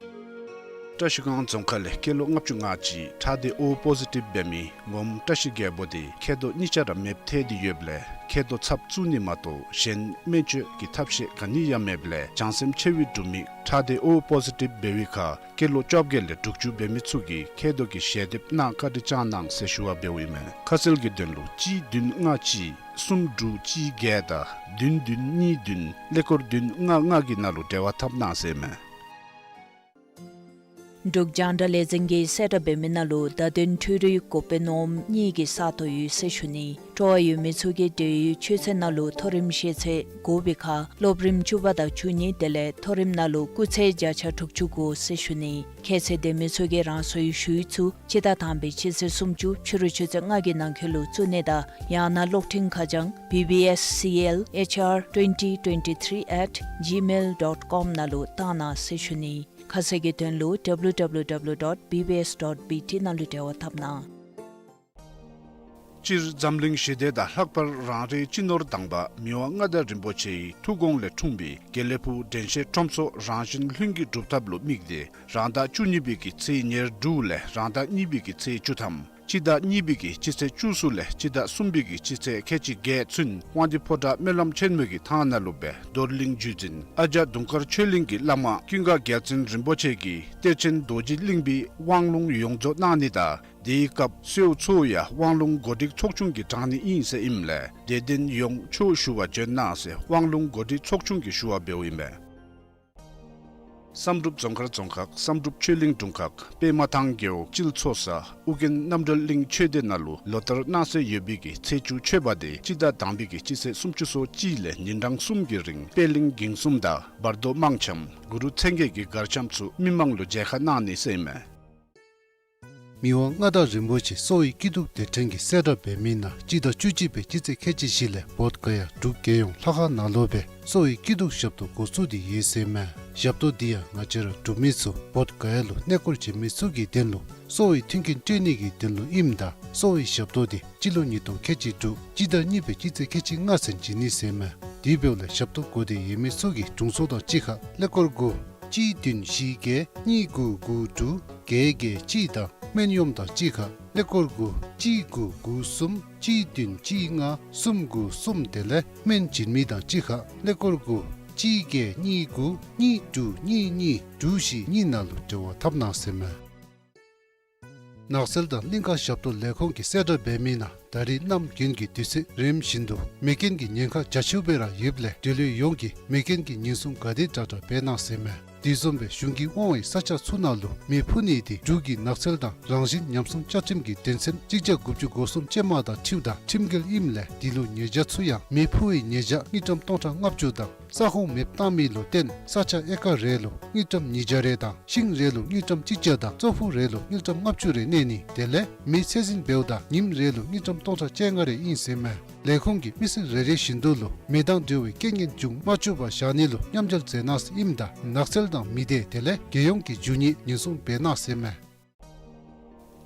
བཀྲ་ཤིས་སྒང་རྫོང་ཁག་ལས་སྐྱེས་ལོ་ལྔ་བཅུ་ང་གཅིག་ཁྲག་སྡེ་ཨོ་པོ་ཟི་ཊིབ་འབད་མི་ངོམ་བཀྲ་ཤིས་རྒྱལ་པོ་དེ་མཁལ་རྡོག་གཉིས་ཆ་ར་མེདཔ་ཐལ་ཏེ་ཡོདཔ་ལས་མཁལ་རྡོག་ཚབ་བཙུགས་ནི་མ་གཏོགས་གཞན་སྨན་བཅོས་ཀྱི་ཐབས་ཤེས་ག་ནི་ཡང་མེདཔ་ལས་བྱང་སེམས་ཆེ་བའི་འབྲུག་མི་ཁྲག་སྡེ་ཨོ་པོ་ཟི་ཊིབ་འབད་བའི་ཁར་སྐྱེས་ལོ་བཅོ་བརྒྱད་ལས་དྲུག་ཅུ་འབད་མི་ཚུ་གིས་མཁལ་རྡོག་གི་ཞལ་འདེབས་གནང་བཀའ་དྲིན་བསྐྱང་གནང་ཟེར་ཞུ་བ་འབདཝ་ཨིན་མས། ཁ་གསལ་གྱི་དོན་ལུ་གཅིག་བདུན་ལྔ་གཅིག་གསུམ་དྲུག་གཅིག་བརྒྱད་དང་བདུན་བདུན་གཉིས་བདུན་ཀླད་ཀོར་བདུན་ལྔ་ལྔ་གི་ནང་ལུ་འབྲེལ་བ་འཐབ་གནང་ཟེར་ཨིན་མས། འབྲུག་རྒྱང་བསྒྲགས་ལས་འཛིན་གྱིས་གསལ་བསྒྲགས་འབད་མི་ནང་ལུ་བརྡ་དོན་འཕྲུལ་རིག་འགོ་དཔོན་ངོམ་གཉིས་ཀྱི་ས་སྟོང་ཡོད་ཟེར་ཞུ་ནི། སྤྲོ་བ་ཡོད་མི་ཚུ་གིས་འབྲེལ་ཡོད་ཆོས་ཚན་ནང་ལུ་མཐོ་རིམ་ཤེས་ཚད་དགོ་པའི་ཁར་སློབ་རིམ་བཅུ་པ་དང་བཅུ་གཉིས་དེ་ལས་མཐོ་རིམ་ནང་ལུ་སྐུགས་ཚད་བརྒྱ་ཆ་དྲུག་ཅུ་དགོ་ཟེར་ཞུ་ནི། ཁྱད་ཚད་ལྡན་མི་ཚུ་གིས་རང་སོའི་ཞུ་ཡིག་ཚུ་སྤྱི་ཟླ་དང་པའི་སྤྱི་ཚེས་སུམ་ཅུ་ཕྱི་རུ་ཆུ་ཚོད་ལྔ་གི་ནང་འཁོད་ལུ་བཙུགས་ནི་དང་ཡང་ན་གློག་འཕྲིན་ཁ་བྱང་B B S C L H R twenty twenty-three at gmail dot com ནང་ལུ་བཏང་གནང་ཟེར་ཞུ་ནི། ཁ་གསལ་གྱི་དོན་ལུ་W W W dot B B S dot B T ནང་ལུ་འབྲེལ་བ་འཐབ་གནང་། སྤྱིར་འཛམ་གླིང་ཞི་བདེ་དང་ལྷག་པར་རང་རེའི་སྤྱི་ནོར་དང་པ་མི་དབང་མངའ་བདག་རིན་པོ་ཆེའི་ཐུགས་དགོངས་ལས་འཁྲུངས་པའི་དགེ་ལེགས་ཕུག་དྲན་ཤེས་ཁྲོམ་ཚོགས་རང་བཞིན་ལྷུན་གྱིས་གྲུབ་ཐབས་ལུ་དམིགས་ཏེ་རང་ཟླ་བཅུ་གཉིས་པའི་གི་ཚེས་ཉེར་དྲུག་ལས་རང་ཟླ་གཉིས་པའི་གི་ཚེས་བཅུ་ཐམ་སྤྱི་ཟླ་གཉིས་པའི་གི་སྤྱི་ཚེས་བཅུ་གསུམ་ལས་སྤྱི་ཟླ་གསུམ་པའི་གི་སྤྱི་ཚེས་ཁལ་གཅིག་བརྒྱད་ཚུན་དབང་འདུས་ཕོ་བྲང་སྨོན་ལམ་ཆེན་མོའི་གི་ཐང་ནང་ལུ་སྦེ་རྡོར་གླིང་བརྒྱུད་འཛིན་ཨ་ཛ་དུང་དཀར་ཆོས་གླིང་གི་བླ་མ་ཀུན་དགའ་རྒྱལ་བཙུན་རིན་པོ་ཆེ་གིས་གཏེར་ཆེན་རྡོ་རྗེ་གླིང་པའི་དབང་ལུང་ཡོངས་རྫོགས་གནང་ནི་དང་དེའི་སྐབས་གསོལཝ་ཚུ་ཡང་དབང་ལུང་གོ་སྒྲིག་ཚོགས་ཆུང་གིས་དྲང་ནི་ཨིན་ཟེར་ཨིནམ་ལས་དད་ལྡན་ཡོངས་ཆོས་ཞུ་བར་བྱོན་གནང་ཟེར་དབང་ལུང་གོ་སྒྲིག་ཚོགས་ཆུང་གིས་ཞུ་བ་འབདཝ་ཨིན་མས། བསམ་གྲུབ་རྫོང་དཀར་རྫོང་ཁག་བསམ་གྲུབ་ཆོས་གླིང་དྲུང་ཁག་པདྨ་ཐང་རྒེད་འོག་སྤྱིལ་ཚོ་ས་ཨོ་རྒྱན་རྣམ་གྲོལ་གླིང་ཆོས་སྡེ་ནང་ལུ་ལོ་ལྟར་གནང་སྲོལ་ཡོད་པའི་གི་ཚེས་བཅུ་མཆོད་པ་དེ་སྤྱི་ཟླ་དང་པའི་གི་སྤྱི་ཚེས་སུམ་ཅུ་སོ་གཅིག་ལས་ཉིན་གྲངས་གསུམ་གྱི་རིང་པད་གླིང་འགྱིང་གསུམ་དང་བར་དོ་དམངས་འཆམ་གུ་རུ་མཚན་བརྒྱད་ཀྱི་གར་འཆམ་ཚུ་མི་མང་ལུ་མཇལ་ཁ་གནང་ནི་ཟེར་ཨིན་མས། མི་དབང་མངའ་བདག་རིན་པོ་ཆེ་གསོ་བའི་སྐྱིད་སྡུག་དེ་ཕྲན་གྱིས་གསལ་བསྒྲགས་འབད་མི་ནང་སྤྱི་ཟླ་བཅུ་གཅིག་པའི་སྤྱི་ཚེས་ཁལ་གཅིག་བཞི་ལས་བོདྷ་ག་ཡ་འབྲུག་རྒྱལ་ཡོངས་ལྷ་ཁང་ནང་ལུ་སྦེ་གསོ་བའི་སྐྱིད་སྡུག་ཞབས་ཏོག་འགོ་བཙུགས་ཏེ་ཡོད་ཟེར་མས། ཞབས་ཏོག་འདི་ཡང་ང་བཅས་ར་འབྲུག་མི་ཚུ་བོདྷ་ག་ཡ་ལུ་གནས་སྐོར་བྱོན་མི་ཚུ་གི་དོན་ལུ་གསོ་བའི་མཐུན་རྐྱེན་སྤྲོད་ནི་གི་དོན་ལུ་ཨིནམ་ད་གསོ་བའི་ཞབས་ཏོག་འདི་སྤྱི་ལོ་ཉིས་སྟོང་ཁལ་གཅིག་དྲུག་སྤྱི་ཟླ་གཉིས་པའི་སྤྱི་ཚེས་ཁལ་གཅིག་ལྔ་ཚུན་བྱིན་ནི་ཟེར་མས། དེ་འབདཝ་ལས་ཞབས་ཏོག་དགོ་སྟེ་ཡོད་མི་ཚུ་གིས་དྲུང་འཚོ་དང་གཅིག་ཁར་ཀླད་ཀོར་དགུ་གཅིག་བདུན་བཞི་བརྒྱད་གཉིས་དགུ་དགུ་དྲུག་བརྒྱད་བརྒྱད་གཅིག་དང་སྨན་གཡོགམོ་དང་གཅིག་ཁར་ཀླད་ཀོར་དགུ་གཅིག་དགུ་དགུ་གསུམ་གཅིག་བདུན་གཅིག་ལྔ་གསུམ་དགུ་གསུམ་དེ་ལས་སྨན་བྱིན་མི་དང་གཅིག་ཁར་ཀླད་ཀོར་དགུ་གཅིག་བརྒྱད་གཉིས་དགུ་གཉིས་དྲུག་གཉིས་གཉིས་དྲུག་བཞི་གཉིས་ནང་ལུ་འབྲེལ་བ་འཐབ་གནང་ཟེར་མས། ནགས་ཚལ་དང་གླིང་ཁ་ཞབས་ཏོག་ལས་ཁུངས་ཀྱིས་གསལ་བསྒྲགས་འབད་མི་ནང་ད་རིས་གནམ་དགུན་གྱི་དུས་ཚོད་རིམ་བཞིན་དུ་མེ་རྐྱེན་གྱི་ཉེན་ཁ་རྒྱ་ཆེཝ་སྦེ་ར་ཡོདཔ་ལས་འབྲེལ་ཡོད་ཡོངས་ཀྱིས་མེ་རྐྱེན་གྱི་ཉེན་སྲུང་ག་དེ་དྲག་དྲག་འབད་གནང་ཟེར་མས། དེ་བཟུམ་སྦེ་གཞུང་གིས་དབང་བའི་ས་ཆ་ཚུ་ནང་ལུ་མེ་འཕུ་ནི་དེ་འབྲུག་གི་ནགས་ཚལ་དང་རང་བཞིན་ཉམས་སྲུང་བཅའ་ཁྲིམས་ཀྱི་དོན་ཚན་གཅིག་བརྒྱ་དགུ་བཅུ་གོ་གསུམ་ཅན་མ་དང་འཁྲིལཝ་ད་ཁྲིམས་འགལ་ཨིནམ་ལས་དེ་ལུ་ཉེས་བྱ་ཚུ་ཡང་མེ་འཕུ་བའི་ཉེས་བྱ་དངུལ་ཀྲམ་སྟོང་ཕྲག་ལྔ་བཅུ་དང་ས་ཁོངས་མེདཔ་བཏང་མི་ལུ་བརྟེན་ས་ཆ་ཨེ་ཀར་རེ་ལུ་དངུལ་ཀྲམ་ཉིས་བརྒྱ་རེ་དང་ཤིང་རེ་ལུ་དངུལ་ཀྲམ་གཅིག་བརྒྱ་དང་ཙོག་ཕུག་རེ་ལུ་དངུལ་ཀྲམ་ལྔ་བཅུ་རེ་གནས་ནི་དེ་ལས་མེ་ཚད་འཛིན་འབདཝ་ད་ཉིམ་རེ་ལུ་དངུལ་ཀྲམ་སྟོང་ཕྲག་བཅོ་ལྔ་རེ་ཨིན་ཟེར་མས། ལས་ཁུངས་ཀྱིས་མི་སེར་རེ་རེ་བཞིན་དུ་ལུ་མེ་དང་འབྲེལ་བའི་རྐྱེན་ངན་འབྱུང་མ་བཅུག་པར་བཞག་ནི་ལུ་མཉམ་འབྲེལ་མཛད་གནང་ཟེར་ཨིནམ་ད་ནགས་ཚལ་དང་མི་སྡེ་དེ་ལས་རྒྱལ་ཡོངས་ཀྱི་རྒྱུ་ནི་ཉེན་སྲུང་འབད་གནང་ཟེར་མས།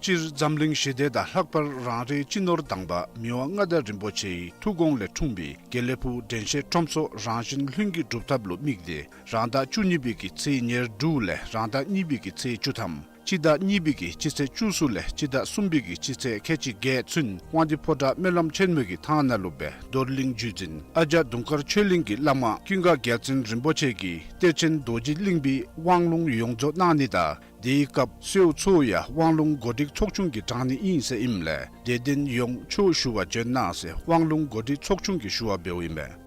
སྤྱིར་འཛམ་གླིང་ཞི་བདེ་དང་ལྷག་པར་རང་རེའི་སྤྱི་ནོར་དང་པ་མི་དབང་མངའ་བདག་རིན་པོ་ཆེའི་ཐུགས་དགོངས་ལས་འཁྲུངས་པའི་དགེ་ལེགས་ཕུག་དྲན་ཤེས་ཁྲོམ་ཚོགས་རང་བཞིན་ལྷུན་གྱིས་གྲུབ་ཐབས་ལུ་དམིགས་ཏེ་རང་ཟླ་བཅུ་གཉིས་པའི་གི་ཚེས་ཉེར་དྲུག་ལས་རང་ཟླ་གཉིས་པའི་གི་ཚེས་བཅུ་ཐམ་སྤྱི་ཟླ་གཉིས་པའི་གི་སྤྱི་ཚེས་བཅུ་གསུམ་ལས་སྤྱི་ཟླ་གསུམ་པའི་གི་སྤྱི་ཚེས་ཁལ་གཅིག་བརྒྱད་ཚུན་དབང་འདུས་ཕོ་བྲང་སྨོན་ལམ་ཆེན་མོའི་གི་ཐང་ནང་ལུ་སྦེ་རྡོར་གླིང་བརྒྱུད་འཛིན་ཨ་ཛ་དུང་དཀར་ཆོས་གླིང་གི་བླ་མ་ཀུན་དགའ་རྒྱལ་བཙུན་རིན་པོ་ཆེ་གིས་གཏེར་ཆེན་རྡོ་རྗེ་གླིང་པའི་དབང་ལུང་ཡོངས་རྫོགས་གནང་ནི་དང་དེའི་སྐབས་གསོལཝ་ཚུ་ཡང་དབང་ལུང་གོ་སྒྲིག་ཚོགས་ཆུང་གིས་དྲང་ནི་ཨིན་ཟེར་ཨིནམ་ལས་དད་ལྡན་ཡོངས་ཆོས་ཞུ་བར་བྱོན་གནང་ཟེར་དབང་ལུང་གོ་སྒྲིག་ཚོགས་ཆུང་གིས་ཞུ་བ་འབདཝ་ཨིན་མས།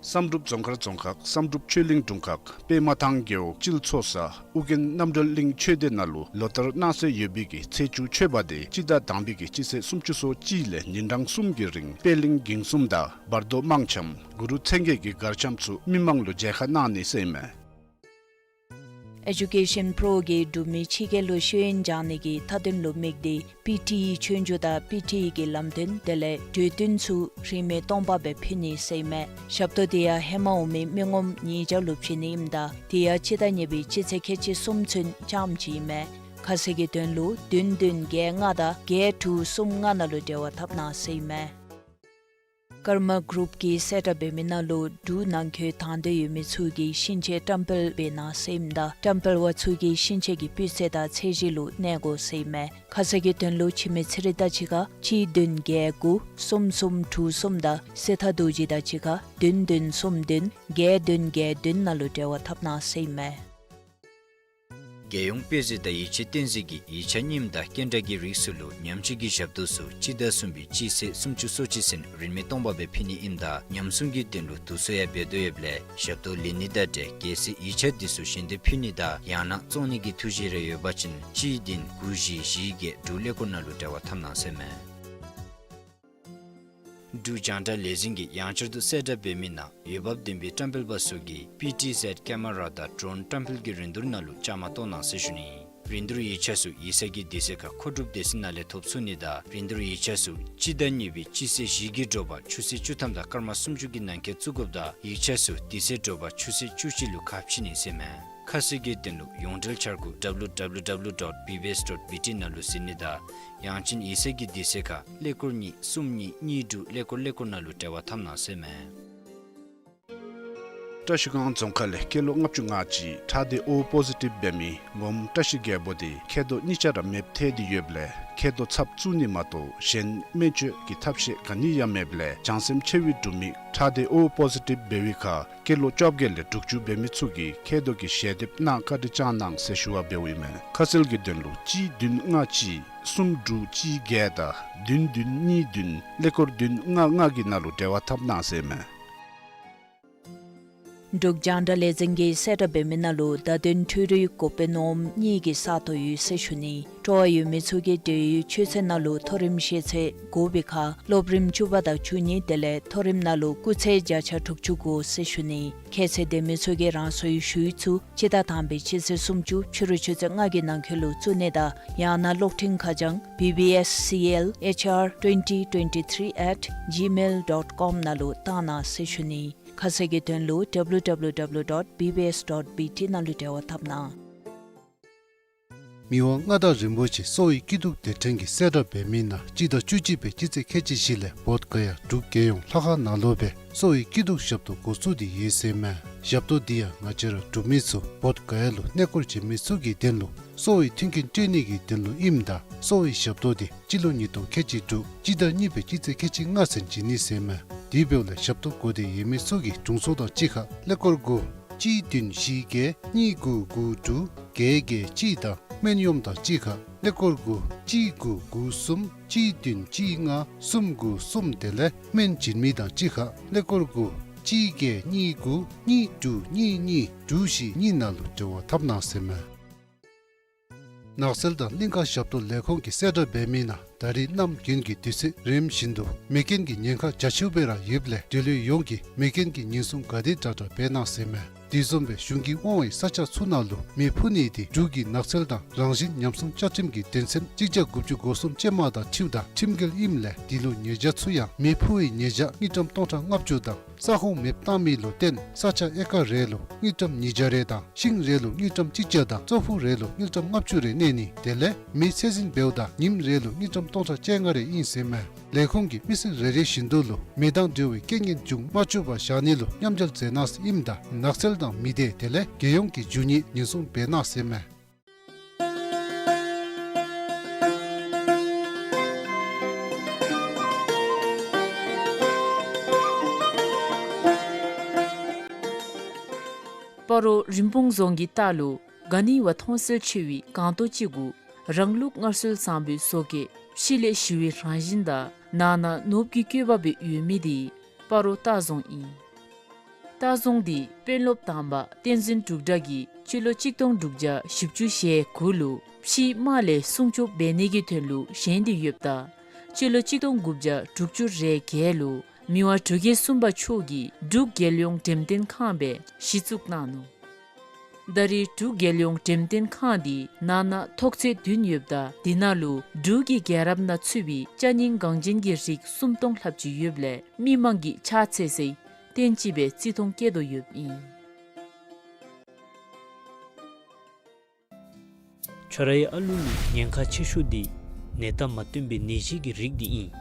བསམ་གྲུབ་རྫོང་དཀར་རྫོང་ཁག་བསམ་གྲུབ་ཆོས་གླིང་དྲུང་ཁག་པདྨ་ཐང་རྒེད་འོག་སྤྱིལ་ཚོ་ས་ཨོ་རྒྱན་རྣམ་གྲོལ་གླིང་ཆོས་སྡེ་ནང་ལུ་ལོ་ལྟར་གནང་སྲོལ་ཡོད་པའི་གི་ཚེས་བཅུ་མཆོད་པ་དེ་སྤྱི་ཟླ་དང་པའི་གི་སྤྱི་ཚེས་སུམ་ཅུ་སོ་གཅིག་ལས་ཉིན་གྲངས་གསུམ་གྱི་རིང་པད་གླིང་འགྱིང་གསུམ་དང་བར་དོ་དམངས་འཆམ་གུ་རུ་མཚན་བརྒྱད་ཀྱི་གར་འཆམ་ཚུ་མི་མང་ལུ་མཇལ་ཁ་གནང་ནི་ཟེར་ཨིན་མས། Education Pro གིས་འབྲུག་མི་ཕྱི་རྒྱལ་ལུ་ཤེས་ཡོན་སྦྱང་ནི་གི་མཐའ་དོན་ལུ་དམིགས་ཏེ་པི་ཊི་ཨི་ཆོས་རྒྱུགས་དང་པི་ཊི་ཨི་གི་ལམ་སྟོན་དེ་ལས་གྲོས་བསྟུན་ཚུ་རིན་མེད་སྟོང་པ་སྦེ་ཕུལ་ནི་ཟེར་ཨིན་མས། ཞབས་ཏོག་དེ་ཡང་ཧེ་མ་འོང་མི་མི་ངོམ་ཉིས་བརྒྱ་ལུ་བྱིན་ནི་ཨིནམ་ད་དེ་ཡང་སྤྱི་ཟླ་གཉིས་པའི་སྤྱི་ཚེས་ཁལ་གཅིག་གསུམ་ཚུན་རྐྱངམ་ཅིག་ཨིན་མས། ཁ་གསལ་གྱི་དོན་ལུ་བདུན་བདུན་བརྒྱད་ལྔ་དང་བརྒྱད་དྲུག་གསུམ་ལྔ་ནང་ལུ་འབྲེལ་བ་འཐབ་གནང་ཟེར་ཨིན་མས། ཀརྨ་གུ་རུབ་ཀྱིས་གསལ་བསྒྲགས་འབད་མི་ནང་ལུ་འབྲུག་ནང་འཁོད་དང་འདོད་ཡོད་མི་ཚུ་གིས་ཤིང་ཆས་བཀྲམ་སྤེལ་འབད་གནང་ཟེར་ཨིནམ་ད་བཀྲམ་སྤེལ་པ་ཚུ་གིས་ཤིང་ཆས་ཀྱི་སྤུས་ཚད་དང་ཚད་གཞི་ལུ་གནས་དགོ་ཟེར་ཨིན་མས། ཁ་གསལ་གྱི་དོན་ལུ་འཆི་མེད་ཚེ་རིང་དང་གཅིག་ཁར་གཅིག་བདུན་བརྒྱད་དགུ་གསུམ་གསུམ་དྲུག་གསུམ་དང་སྲས་ཐར་རྡོ་རྗེ་དང་གཅིག་ཁར་བདུན་བདུན་གསུམ་བདུན་བརྒྱད་བདུན་བརྒྱད་བདུན་ནང་ལུ་འབྲེལ་བ་འཐབ་གནང་ཟེར་ཨིན་མས། རྒྱལ་ཡོངས་དཔེ་མཛོད་དང་ཡིག་ཆ་བསྟན་འཛིན་གྱིས་ཡིག་ཆ་རྙིངམ་དང་སྐྱེལ་འདྲེན་གྱི་རིགས་ཚུ་ལུ་ཉམས་བཅོས་ཀྱི་ཞབས་ཏོག་ཚུ་སྤྱི་ཟླ་གསུམ་པའི་སྤྱི་ཚེས་སུམ་ཅུ་སོ་གཅིག་ཚུན་རིན་མེད་སྟོང་པ་སྦེ་ཕུལ་ནི་ཨིནམ་ད་ཉམས་སྲུང་གི་དོན་ལུ་དུས་ཚོད་ཡང་འབད་དོ་ཡོདཔ་ལས་ཞབས་ཏོག་ལེན་ནི་དང་འབྲེལ་གལ་སྲིད་ཡིག་ཆ་འདི་ཚུ་གཞན་དེ་ཕུལ་ནི་དང་ཡང་ན་བཙོང་ནི་གི་ཐུགས་བཞེད་རེ་ཡོད་པ་ཅིན་གཅིག་བདུན་དགུ་བཞི་བཞི་བརྒྱད་དྲུག་ཀླད་ཀོར་ནང་ལུ་འབྲེལ་བ་འཐབ་གནང་ཟེར་ཨིན་མས། འབྲུག་རྒྱང་བསྒྲགས་ལས་འཛིན་གྱིས་ཡང་བསྐྱར་དུ་གསལ་བསྒྲགས་འབད་མི་ནང་འོས་འབབ་ལྡན་པའི་བཀྲམ་སྤེལ་པ་ཚུ་གིས་པི་ཊི་ཟེཌ་ཀེ་མ་ར་དང་ཌྲོན་བཀྲམ་སྤེལ་གྱི་རིན་བསྡུར་ནང་ལུ་བཅའ་མར་གཏོགས་གནང་ཟེར་ཞུ་ནི། རིན་བསྡུར་ཡིག་ཆ་ཚུ་ཡིག་ཚང་གི་དུས་ཚོད་ཁར་མཁོ་སྒྲུབ་སྡེ་ཚན་ནང་ལས་ཐོབ་ཚུགས་ནི་དང་རིན་བསྡུར་ཡིག་ཆ་ཚུ་སྤྱི་ཟླ་གཉིས་པའི་སྤྱི་ཚེས་བཞི་གི་དྲོ་པ་ཆུ་ཚོད་བཅུ་ཐམ་དང་སྐར་མ་སུམ་ཅུ་གི་ནང་འཁོད་བཙུགས་དགོཔ་དང་ཡིག་ཆ་ཚུ་དུས་ཚོད་དྲོ་པ་ཆུ་ཚོད་བཅུ་གཅིག་ལུ་ཁ་ཕྱེ་ནི་ཟེར་ཨིན་མས། ཁ་གསལ་གྱི་དོན་ལུ་ཡོངས་འབྲེལ་འཆར་སྒོ་ཌབ་ལུ་ཌབ་ལུ་ཌབ་ལུ་ཌོཊ་བི་བི་ཨེསི་ཌོཊ་བི་ཊི་ནང་ལུ་གཟིགས་ནི་དང་ཡང་ཅིན་ཡིག་ཚང་གི་དུས་ཚོད་ཁར་ཀླད་ཀོར་གཉིས་གསུམ་གཉིས་གཉིས་དྲུག་ཀླད་ཀོར་ཀླད་ཀོར་ནང་ལུ་འབྲེལ་བ་འཐབ་གནང་ཟེར་ཨིན་མས། བཀྲ་ཤིས་སྒང་རྫོང་ཁག་ལས་སྐྱེས་ལོ་ལྔ་བཅུ་ང་གཅིག་ཁྲག་སྡེ་ཨོ་པོ་ཟི་ཊིབ་འབད་མི་མོམ་བཀྲ་ཤིས་རྒྱལ་པོ་དེ་མཁལ་རྡོག་གཉིས་ཆ་ར་མེདཔ་ཐལ་ཏེ་ཡོདཔ་ལས་མཁལ་རྡོག་ཚབ་བཙུགས་ནི་མ་གཏོགས་གཞན་སྨན་བཅོས་ཀྱི་ཐབས་ཤེས་ག་ནི་ཡང་མེདཔ་ལས་བྱང་སེམས་ཆེ་བའི་འབྲུག་མི་ཁྲག་སྡེ་ཨོ་པོ་ཟི་ཊིབ་འབད་བའི་ཁར་སྐྱེས་ལོ་བཅོ་བརྒྱད་ལས་དྲུག་ཅུ་འབད་མི་ཚུ་གིས་མཁལ་རྡོག་གི་ཞལ་འདེབས་གནང་བཀའ་དྲིན་བསྐྱང་གནང་ཟེར་ཞུ་བ་འབདཝ་ཨིན་མས། ཁ་གསལ་གྱི་དོན་ལུ་གཅིག་བདུན་ལྔ་གཅིག་གསུམ་དྲུག་གཅིག་བརྒྱད་དང་བདུན་བདུན་གཉིས་བདུན་ཀླད་ཀོར་བདུན་ལྔ་ལྔ་གི་ནང་ལུ་འབྲེལ་བ་འཐབ་གནང་ཟེར་ཨིན་མས། འབྲུག་རྒྱང་བསྒྲགས་ལས་འཛིན་གྱིས་གསལ་བསྒྲགས་འབད་མི་ནང་ལུ་བརྡ་དོན་འཕྲུལ་རིག་འགོ་དཔོན་འོགམ་གཉིས་ཀྱི་ས་སྟོང་ཡོད་ཟེར་ཞུ་ནི། སྤྲོ་བ་ཡོད་མི་ཚུ་གིས་འབྲེལ་ཡོད་ཆོས་ཚན་ནང་ལུ་མཐོ་རིམ་ཤེས་ཚད་དགོ་པའི་ཁར་སློབ་རིམ་བཅུ་པ་དང་བཅུ་གཉིས་དེ་ལས་མཐོ་རིམ་ནང་ལུ་སྐུགས་ཚད་བརྒྱ་ཆ་དྲུག་ཅུ་དགོ་ཟེར་ཞུ་ནི། ཁྱད་ཚད་ལྡན་མི་ཚུ་གིས་རང་སོའི་ཞུ་ཡིག་ཚུ་སྤྱི་ཟླ་དང་པའི་སྤྱི་ཚེས་སུམ་ཅུ་ཕྱི་རུ་ཆུ་ཚོད་ལྔ་གི་ནང་འཁོད་ལུ་བཙུགས་ནི་དང་ཡང་ན་གློག་འཕྲིན་ཁ་བྱང་B B S C L H R twenty twenty-three at gmail dot com ནང་ལུ་བཏང་གནང་ཟེར་ཞུ་ནི། ཁ་གསལ་གྱི་དོན་ལུ W W W dot B B S dot B T ནང་ལུ་འབྲེལ་བ་འཐབ་གནང་། མི་དབང་མངའ་བདག་རིན་པོ་ཆེ་གསོ་བའི་སྐྱིད་སྡུག་སྡེ་ཕྲན་གྱིས་གསལ་བསྒྲགས་འབད་མི་ནང་སྤྱི་ཟླ་བཅུ་གཅིག་པའི་སྤྱི་ཚེས་ཁལ་གཅིག་བཞི་ལས་བོདྷ་ག་ཡ་འབྲུག་རྒྱལ་ཡོངས་ལྷ་ཁང་ནང་ལུ་སྦེ་གསོ་བའི་སྐྱིད་སྡུག་ཞབས་ཏོག་འགོ་བཙུགས་ཏེ་ཡོད་ཟེར་ཨིན་མས། ཞབས་ཏོག་འདི་ཡང་ང་བཅས་ར་འབྲུག་མི་ཚུ་བོདྷ་ག་ཡ་ལུ་གནས་སྐོར་བྱོན་མི་ཚུ་གི་དོན་ལུ་གསོ་བའི་མཐུན་རྐྱེན་སྤྲོད་ནི་གི་དོན་ལུ་ཨིནམ་ད་གསོ་བའི་ཞབས་ཏོག་འདི་སྤྱི་ལོ་ཉིས་སྟོང་ཁལ་གཅིག་དྲུག་སྤྱི་ཟླ་གཉིས་པའི་སྤྱི་ཚེས་ཁལ་གཅིག་ལྔ་ཚུན་བྱིན་ནི་ཟེར་ཨིན་མས། དེ་འབདཝ་ལས་ཞབས་ཏོག་དགོ་སྟེ་ཡོད་མི་ཚུ་གིས་དྲུང་འཚོ་དང་གཅིག་ཁར་ཀླད་ཀོར་དགུ་གཅིག་བདུན་བཞི་བརྒྱད་གཉིས་དགུ་དགུ་དྲུག་བརྒྱད་བརྒྱད་གཅིག་དང་སྨན་གཡོགམ་དང་གཅིག་ཁར་ཀླད་ཀོར་དགུ་གཅིག་དགུ་དགུ་གསུམ་གཅིག་བདུན་གཅིག་ལྔ་གསུམ་དགུ་གསུམ་དེ་ལས་སྨན་བྱིན་མི་དང་གཅིག་ཁར་ཀླད་ཀོར་དགུ་གཅིག་བརྒྱད་གཉིས་དགུ་གཉིས་དྲུག་གཉིས་གཉིས་དྲུག་བཞི་གཉིས་ནང་ལུ་འབྲེལ་བ་འཐབ་གནང་ཟེར་ཨིན་མས། ནགས་ཚལ་དང་གླིང་ཀ་ཞབས་ཏོག་ལས་ཁུངས་ཀྱིས་གསལ་བསྒྲགས་འབད་མི་ནང་ད་རིས་གནམ་དགུན་གྱི་དུས་ཚོད་རིམ་བཞིན་དུ་མེ་རྐྱེན་གྱི་ཉེན་ཁ་རྒྱ་ཆེཝ་སྦེ་ར་ཡོདཔ་ལས་འབྲེལ་ཡོད་ཡོངས་ཀྱིས་མེ་རྐྱེན་གྱི་ཉེན་སྲུང་ག་དེ་དྲག་དྲག་འབད་གནང་ཟེར་ཨིན་མས། དེ་བཟུམ་སྦེ་གཞུང་གིས་དབང་བའི་ས་ཆ་ཚུ་ནང་ལུ་མེ་འཕུ་ནི་དེ་འབྲུག་གི་ནགས་ཚལ་དང་རང་བཞིན་ཉམས་སྲུང་བཅའ་ཁྲིམས་ཀྱི་དོན་ཚན་གཅིག་བརྒྱ་དགུ་བཅུ་གོ་གསུམ་ཅན་མ་དང་འཁྲིལཝ་ད་ཁྲིམས་འགལ་ཨིནམ་ལས་དེ་ལུ་ཉེས་བྱ་ཚུ་ཡང་མེ་འཕུ་བའི་ཉེས་བྱ་དངུལ་ཀྲམ་སྟོང་ཕྲག་ལྔ་བཅུ་དང་ས་ཁོངས་མེདཔ་བཏང་མི་ལུ་བརྟེན་ས་ཆ་ཨེ་ཀར་རེ་ལུ་དངུལ་ཀྲམ་ཉིས་བརྒྱ་རེ་དང་ཤིང་རེ་ལུ་དངུལ་ཀྲམ་གཅིག་བརྒྱ་དང་ཙོག་ཕུག་རེ་ལུ་དངུལ་ཀྲམ་ལྔ་བཅུ་རེ་གནས་ནི་དེ་ལས་མེ་ཚད་འཛིན་འབདཝ་ད་ཉིནམ་རེ་ལུ་དངུལ་ཀྲམ་སྟོང་ཕྲག་བཅོ་ལྔ་རེ་ཨིན་ཟེར་ཨིན་མས། ལས་ཁུངས་ཀྱིས་མི་སེར་རེ་རེ་བཞིན་དུ་ལུ་མེ་དང་འབྲེལ་བའི་རྐྱེན་ངན་འབྱུང་མ་བཅུག་པར་བཞག་ནི་ལུ་མཉམ་འབྲེལ་མཛད་གནང་ཟེར་ཨིནམ་ད་ནགས་ཚལ་དང་མི་སྡེ་དེ་ལས་རྒྱལ་ཡོངས་ཀྱི་རྒྱུ་དངོས་ཉེན་སྲུང་འབད་གནང་ཟེར་ཨིན་མས། སྤ་རོ་རིན་སྤུངས་རྫོང་གི་ལྟག་ལུ་ག་ནི་བ་མཐོང་གསལ་ཆེ་བའི་སྒང་ཏོག་ཅིག་གུ་རང་ལུགས་སྔར་སྲོལ་བཟང་པོའི་བཟོ་བཀོད་ཕྱི་ལས་ཞི་བའི་རང་བཞིན་དང་ནང་ན་ནོར་བུ་གི་བཀོད་པ་སྦེ་ཡོད་མི་དེ་སྤ་རོ་ལྟ་རྫོང་ཨིན། ལྟ་རྫོང་འདི་དཔོན་སློབ་དང་པ་བསྟན་འཛིན་འབྲུག་གྲགས་ཀྱིས་སྤྱི་ལོ་གཅིག་སྟོང་དྲུག་བརྒྱ་བཞི་བཅུ་ཞེ་དགུ་ལུ་ཕྱིའི་དམག་ལས་སྲུང་སྐྱོབ་འབད་ནི་གི་དོན་ལུ་བཞེངས་ཏེ་ཡོདཔ་ད་སྤྱི་ལོ་གཅིག་སྟོང་དགུ་བརྒྱ་དྲུག་ཅུ་རེ་བརྒྱད་ལུ་མི་དབང་འབྲུག་རྒྱལ་གསུམ་པ་མཆོག་གིས་འབྲུག་རྒྱལ་ཡོངས་འགྲེམས་སྟོན་ཁང་སྦེ་གཞི་བཙུགས་གནང་ནུག། ད་རེས་འབྲུག་རྒྱལ་ཡོངས་འགྲེམས་སྟོན་ཁང་འདི་ནང་ན་ཐོག་ཚད་བདུན་ཡོདཔ་ད་དེ་ནང་ལུ་འབྲུག་གི་རྒྱལ་རབས་ནང་ཚུད་པའི་ཅ་རྙིང་འགངས་ཅན་གྱི་རིགས་སུམ་སྟོང་ལྷགཔ་ཅིག་ཡོདཔ་ལས་མི་མང་གིས་ཕྱག་འཚལ་སའི་རྟེན་ཅིག་སྦེ་བརྩི་མཐོང་བསྐྱེད་དོ་ཡོདཔ་ཨིན། ཁྱོད་རའི་ཨ་ལུ་ལུ་ཉེན་ཁ་ཆེ་ཤོས་འདི་ནད་རྟགས་མ་སྟོན་པའི་ནད་གཞི་གི་རིགས་འདི་ཨིན།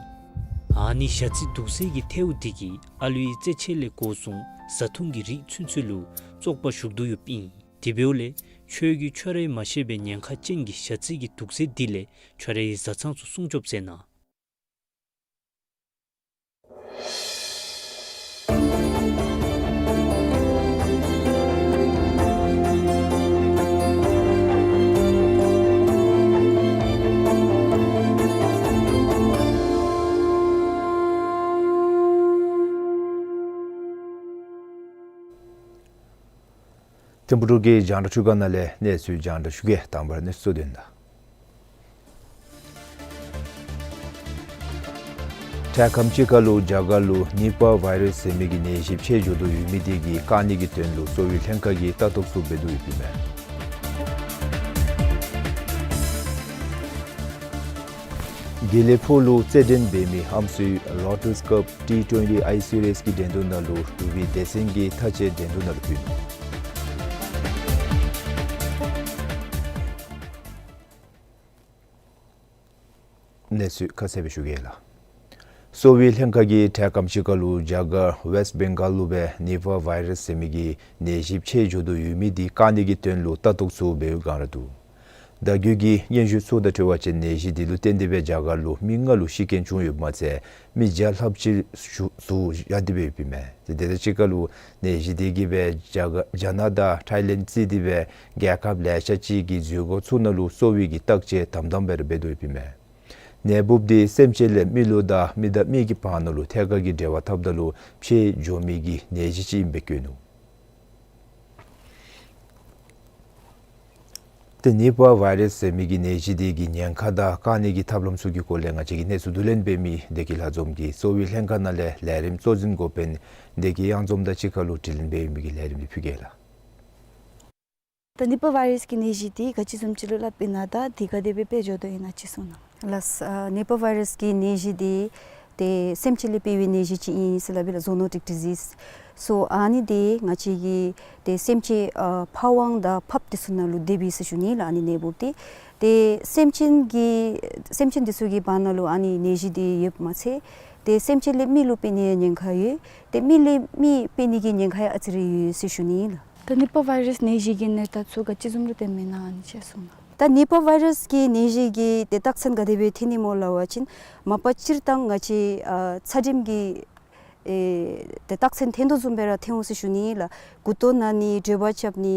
ཨ་ནི་ཞ་རྩི་དུག་སེལ་གྱི་ཐལཝ་འདི་གིས་ཨ་ལུའི་རྩེད་ཆས་ལས་འགོ་བཟུང་བཟའ་འཐུང་གི་རིགས་ཚུན་ཚོད་ལུ་བཙོག་པ་ཞུགས་དོ་ཡོདཔ་ཨིན། དེ་འབདཝ་ལས་ཁྱོད་ཀྱིས་ཁྱོད་རའི་མ་ཤེས་པའི་ཉེན་ཁ་ཅན་གྱི་ཞ་རྩི་གི་དུག་སེལ་འདི་ལས་ཁྱོད་རའི་བཟའ་ཚང་ཚུ་སྲུང་སྐྱོབ་མཛད་གནང་། ཐིམ་ཕུག་གི་རྒྱང་བསྒྲགས་ཁང་ནང་ལས་གནས་ཚུལ་རྒྱང་བསྒྲགས་ཞུ་གེ། དང་པ་ར་གནས་ཚུལ་གཙོ་དོན་དང་། འཕྲལ་ཁམས་ཅིག་ཁར་ལུ་རྒྱ་གར་ལུ་ནི་པ་བཱའི་རཱསི་ཟེར་མི་གི་ནད་གཞི་མཆེད་འགྱོ་དོ་ཡོད་མི་དེ་གིས་བཀག་ནི་གི་དོན་ལུ་གསོ་བའི་ལྷན་ཁག་གིས་ལྟ་རྟོག་ཚུ་འབད་དོ་ཡོདཔ་ཨིན་མས། དགེ་ལེགས་ཕུག་ལུ་རྩེད་འགྲན་འབད་མི་ཨམ་སྲུའི་Lotus Cup T twenty I Series གི་འགྲན་བསྡུར་ནང་ལུ་འབྲུག་པའི་སྡེ་ཚན་གྱིས་མཐའ་དཔྱད་འགྲན་བསྡུར་ནང་ལུ་ཕུལ་ནུག། གནས་ཚུལ་ཁ་གསལ་སྦེ་ཞུ་གེ་ལགས། གསོ་བའི་ལྷན་ཁག་གིས་འཕྲལ་ཁམས་ཅིག་ཁར་ལུ་རྒྱ་གར་ཝེསཊ་བེང་གཱལ་ལུ་སྦེ་ནི་པ་བཱའི་རཱསི་ཟེར་མི་གི་ནད་གཞི་མཆེད་འགྱོ་དོ་ཡོད་མི་དེ་བཀག་ནི་གི་དོན་ལུ་ལྟ་རྟོག་ཚུ་འབད་བའི་སྒང་ར་འདུག། ད་རྒྱུན་གྱི་སྙན་ཞུ་ཚུ་དང་འཁྲིལ་བ་ཅིན་ནད་གཞི་དེ་ལུ་བརྟེན་ཏེ་སྦེ་རྒྱ་གར་ལུ་མི་ལྔ་ལུ་ཤི་རྐྱེན་བྱུང་ཡོདཔ་མ་ཚད་མི་བརྒྱ་ལྷགཔ་ཅིག་ཟུག་ཟུག་བཞག་སྟེ་སྦེ་ཡོདཔ་ཨིན་མས། དེ་དང་གཅིག་ཁར་ལུ་ནད་གཞི་དེ་གིས་སྦེ་རྒྱ་གར་རྒྱ་ནག་དང་ཐཱའི་ལེནཌ་བརྩིས་ཏེ་སྦེ་རྒྱལ་ཁབ་ལེ་ཤ་ཅིག་གི་འཛུལ་སྒོ་ཚུ་ནང་ལུ་གསོ་བའི་གི་བརྟག་དཔྱད་དམ་དམ་སྦེ་ར་འབད་དོ་ཡོདཔ་ཨིན་མས། ནད་འབུཔ་དེ་སེམས་ཅན་ལས་མི་ལུ་དང་མི་དང་མི་གི་བར་ན་ལུ་ཐད་ཀར་གྱི་འབྲེལ་བ་འཐབ་ད་ལུ་མཆེད་འགྱོ་མི་གི་ནད་གཞི་ཅིག་ཨིནམ་སྦེ་བཀོད་ནུག། ཏེ་ནི་པ་བཱའི་རཱསི་ཟེར་མི་གི་ནད་གཞི་དེ་གི་ཉེན་ཁ་དང་བཀག་ནི་གི་ཐབས་ལམ་ཚུ་གི་སྐོར་ལས་ང་བཅས་ཀྱི་གནས་ཚུལ་བསྡུ་ལེན་འབད་མི་བདེ་སྐྱིད་ལྷ་འཛོམས་ཀྱིས་གསོ་བའི་ལྷན་ཁག་ནང་ལས་ལས་རིམ་གཙོ་འཛིན་འགོ་དཔོན་བདེ་སྐྱིད་གཡང་འཛོམས་དང་གཅིག་ཁར་ལུ་དྲི་ལན་འབད་མི་གི་ལས་རིམ་དེ་ཕུལ་གེ་ལགས། ད་ནི་པ་བཱའི་རཱསི་གི་ནད་གཞི་དེ་ག་ཅི་བཟུམ་ཅིག་ལུ་སླབ་ཨིན་ན་དང་དེ་ག་དེ་སྦེ་འཕེལ་འགྱོ་དོ་ཨིན་ན་ཅིག་གསུང་གནང་། ལགས། ཨ་ནི་པ་བཱའི་རཱསི་གི་ནད་གཞི་དེ་ཏེ་སེམས་ཅན་ལས་འཕེལ་བའི་ནད་གཞི་ཅིག་ཨིན་ཟེར་སླབ་ཨིན་ལགས། ཛུ་ནོ་ཊིག་ཌི་ཟིསི། སོ་ཨ་ནི་དེ་ང་བཅས་ཀྱི་ཏེ་སེམས་ཅན་ཨ་ཕ་ཝང་དང་ཕགཔ་དེ་ཚུ་ནང་ལུ་སྡོདཔ་ཨིན་ཟེར་ཞུ་ནི་ལགས། ཨ་ནི་ནད་འབུཔ་དེ་ཏེ་སེམས་ཅན་གྱི་སེམས་ཅན་དེ་ཚུ་གི་བར་ན་ལུ་ཨ་ནི་ནད་གཞི་དེ་ཡོདཔ་མ་ཚད་ཏེ་སེམས་ཅན་ལས་མི་ལུ་འཕེལ་ནི་ཡང་ཉེན་ཁ་ཡོད། ཏེ་མི་ལས་མི་འཕེལ་ནི་གི་ཉེན་ཁ་ཡང་ཨ་ཙི་རེ་ཡོད་ཟེར་ཞུ་ནི་ལགས། ད་ནི་པ་བཱའི་རཱསི་ནད་གཞི་གི་གནས་སྟངས་ཚུ་ག་ཅི་བཟུམ་ར་སྡོདཔ་ཨིན་ན་ཨ་ནི་ཅིག་གསུང་གནང་། ད་ནི་པ་བཱའི་རཱསི་གི་ནད་གཞི་གི་ཏེ་རྟགས་མཚན་ག་དེ་སྦེ་འཐོན་ནི་སྨོ་ལབ་པ་ཅིན་མ་པ་སྤྱིར་བཏང་ང་བཅས་ཨ་ཚད་རིམས་ཀྱི་ཨེ་ཏེ་རྟགས་མཚན་འཐོན་དོ་བཟུམ་སྦེ་ར་འཐོན་འོང་ཟེར་ཞུ་ནི་ལགས། མགུ་ཏོ་ན་ནི། དྲོད་འབར་རྐྱབ་ནི།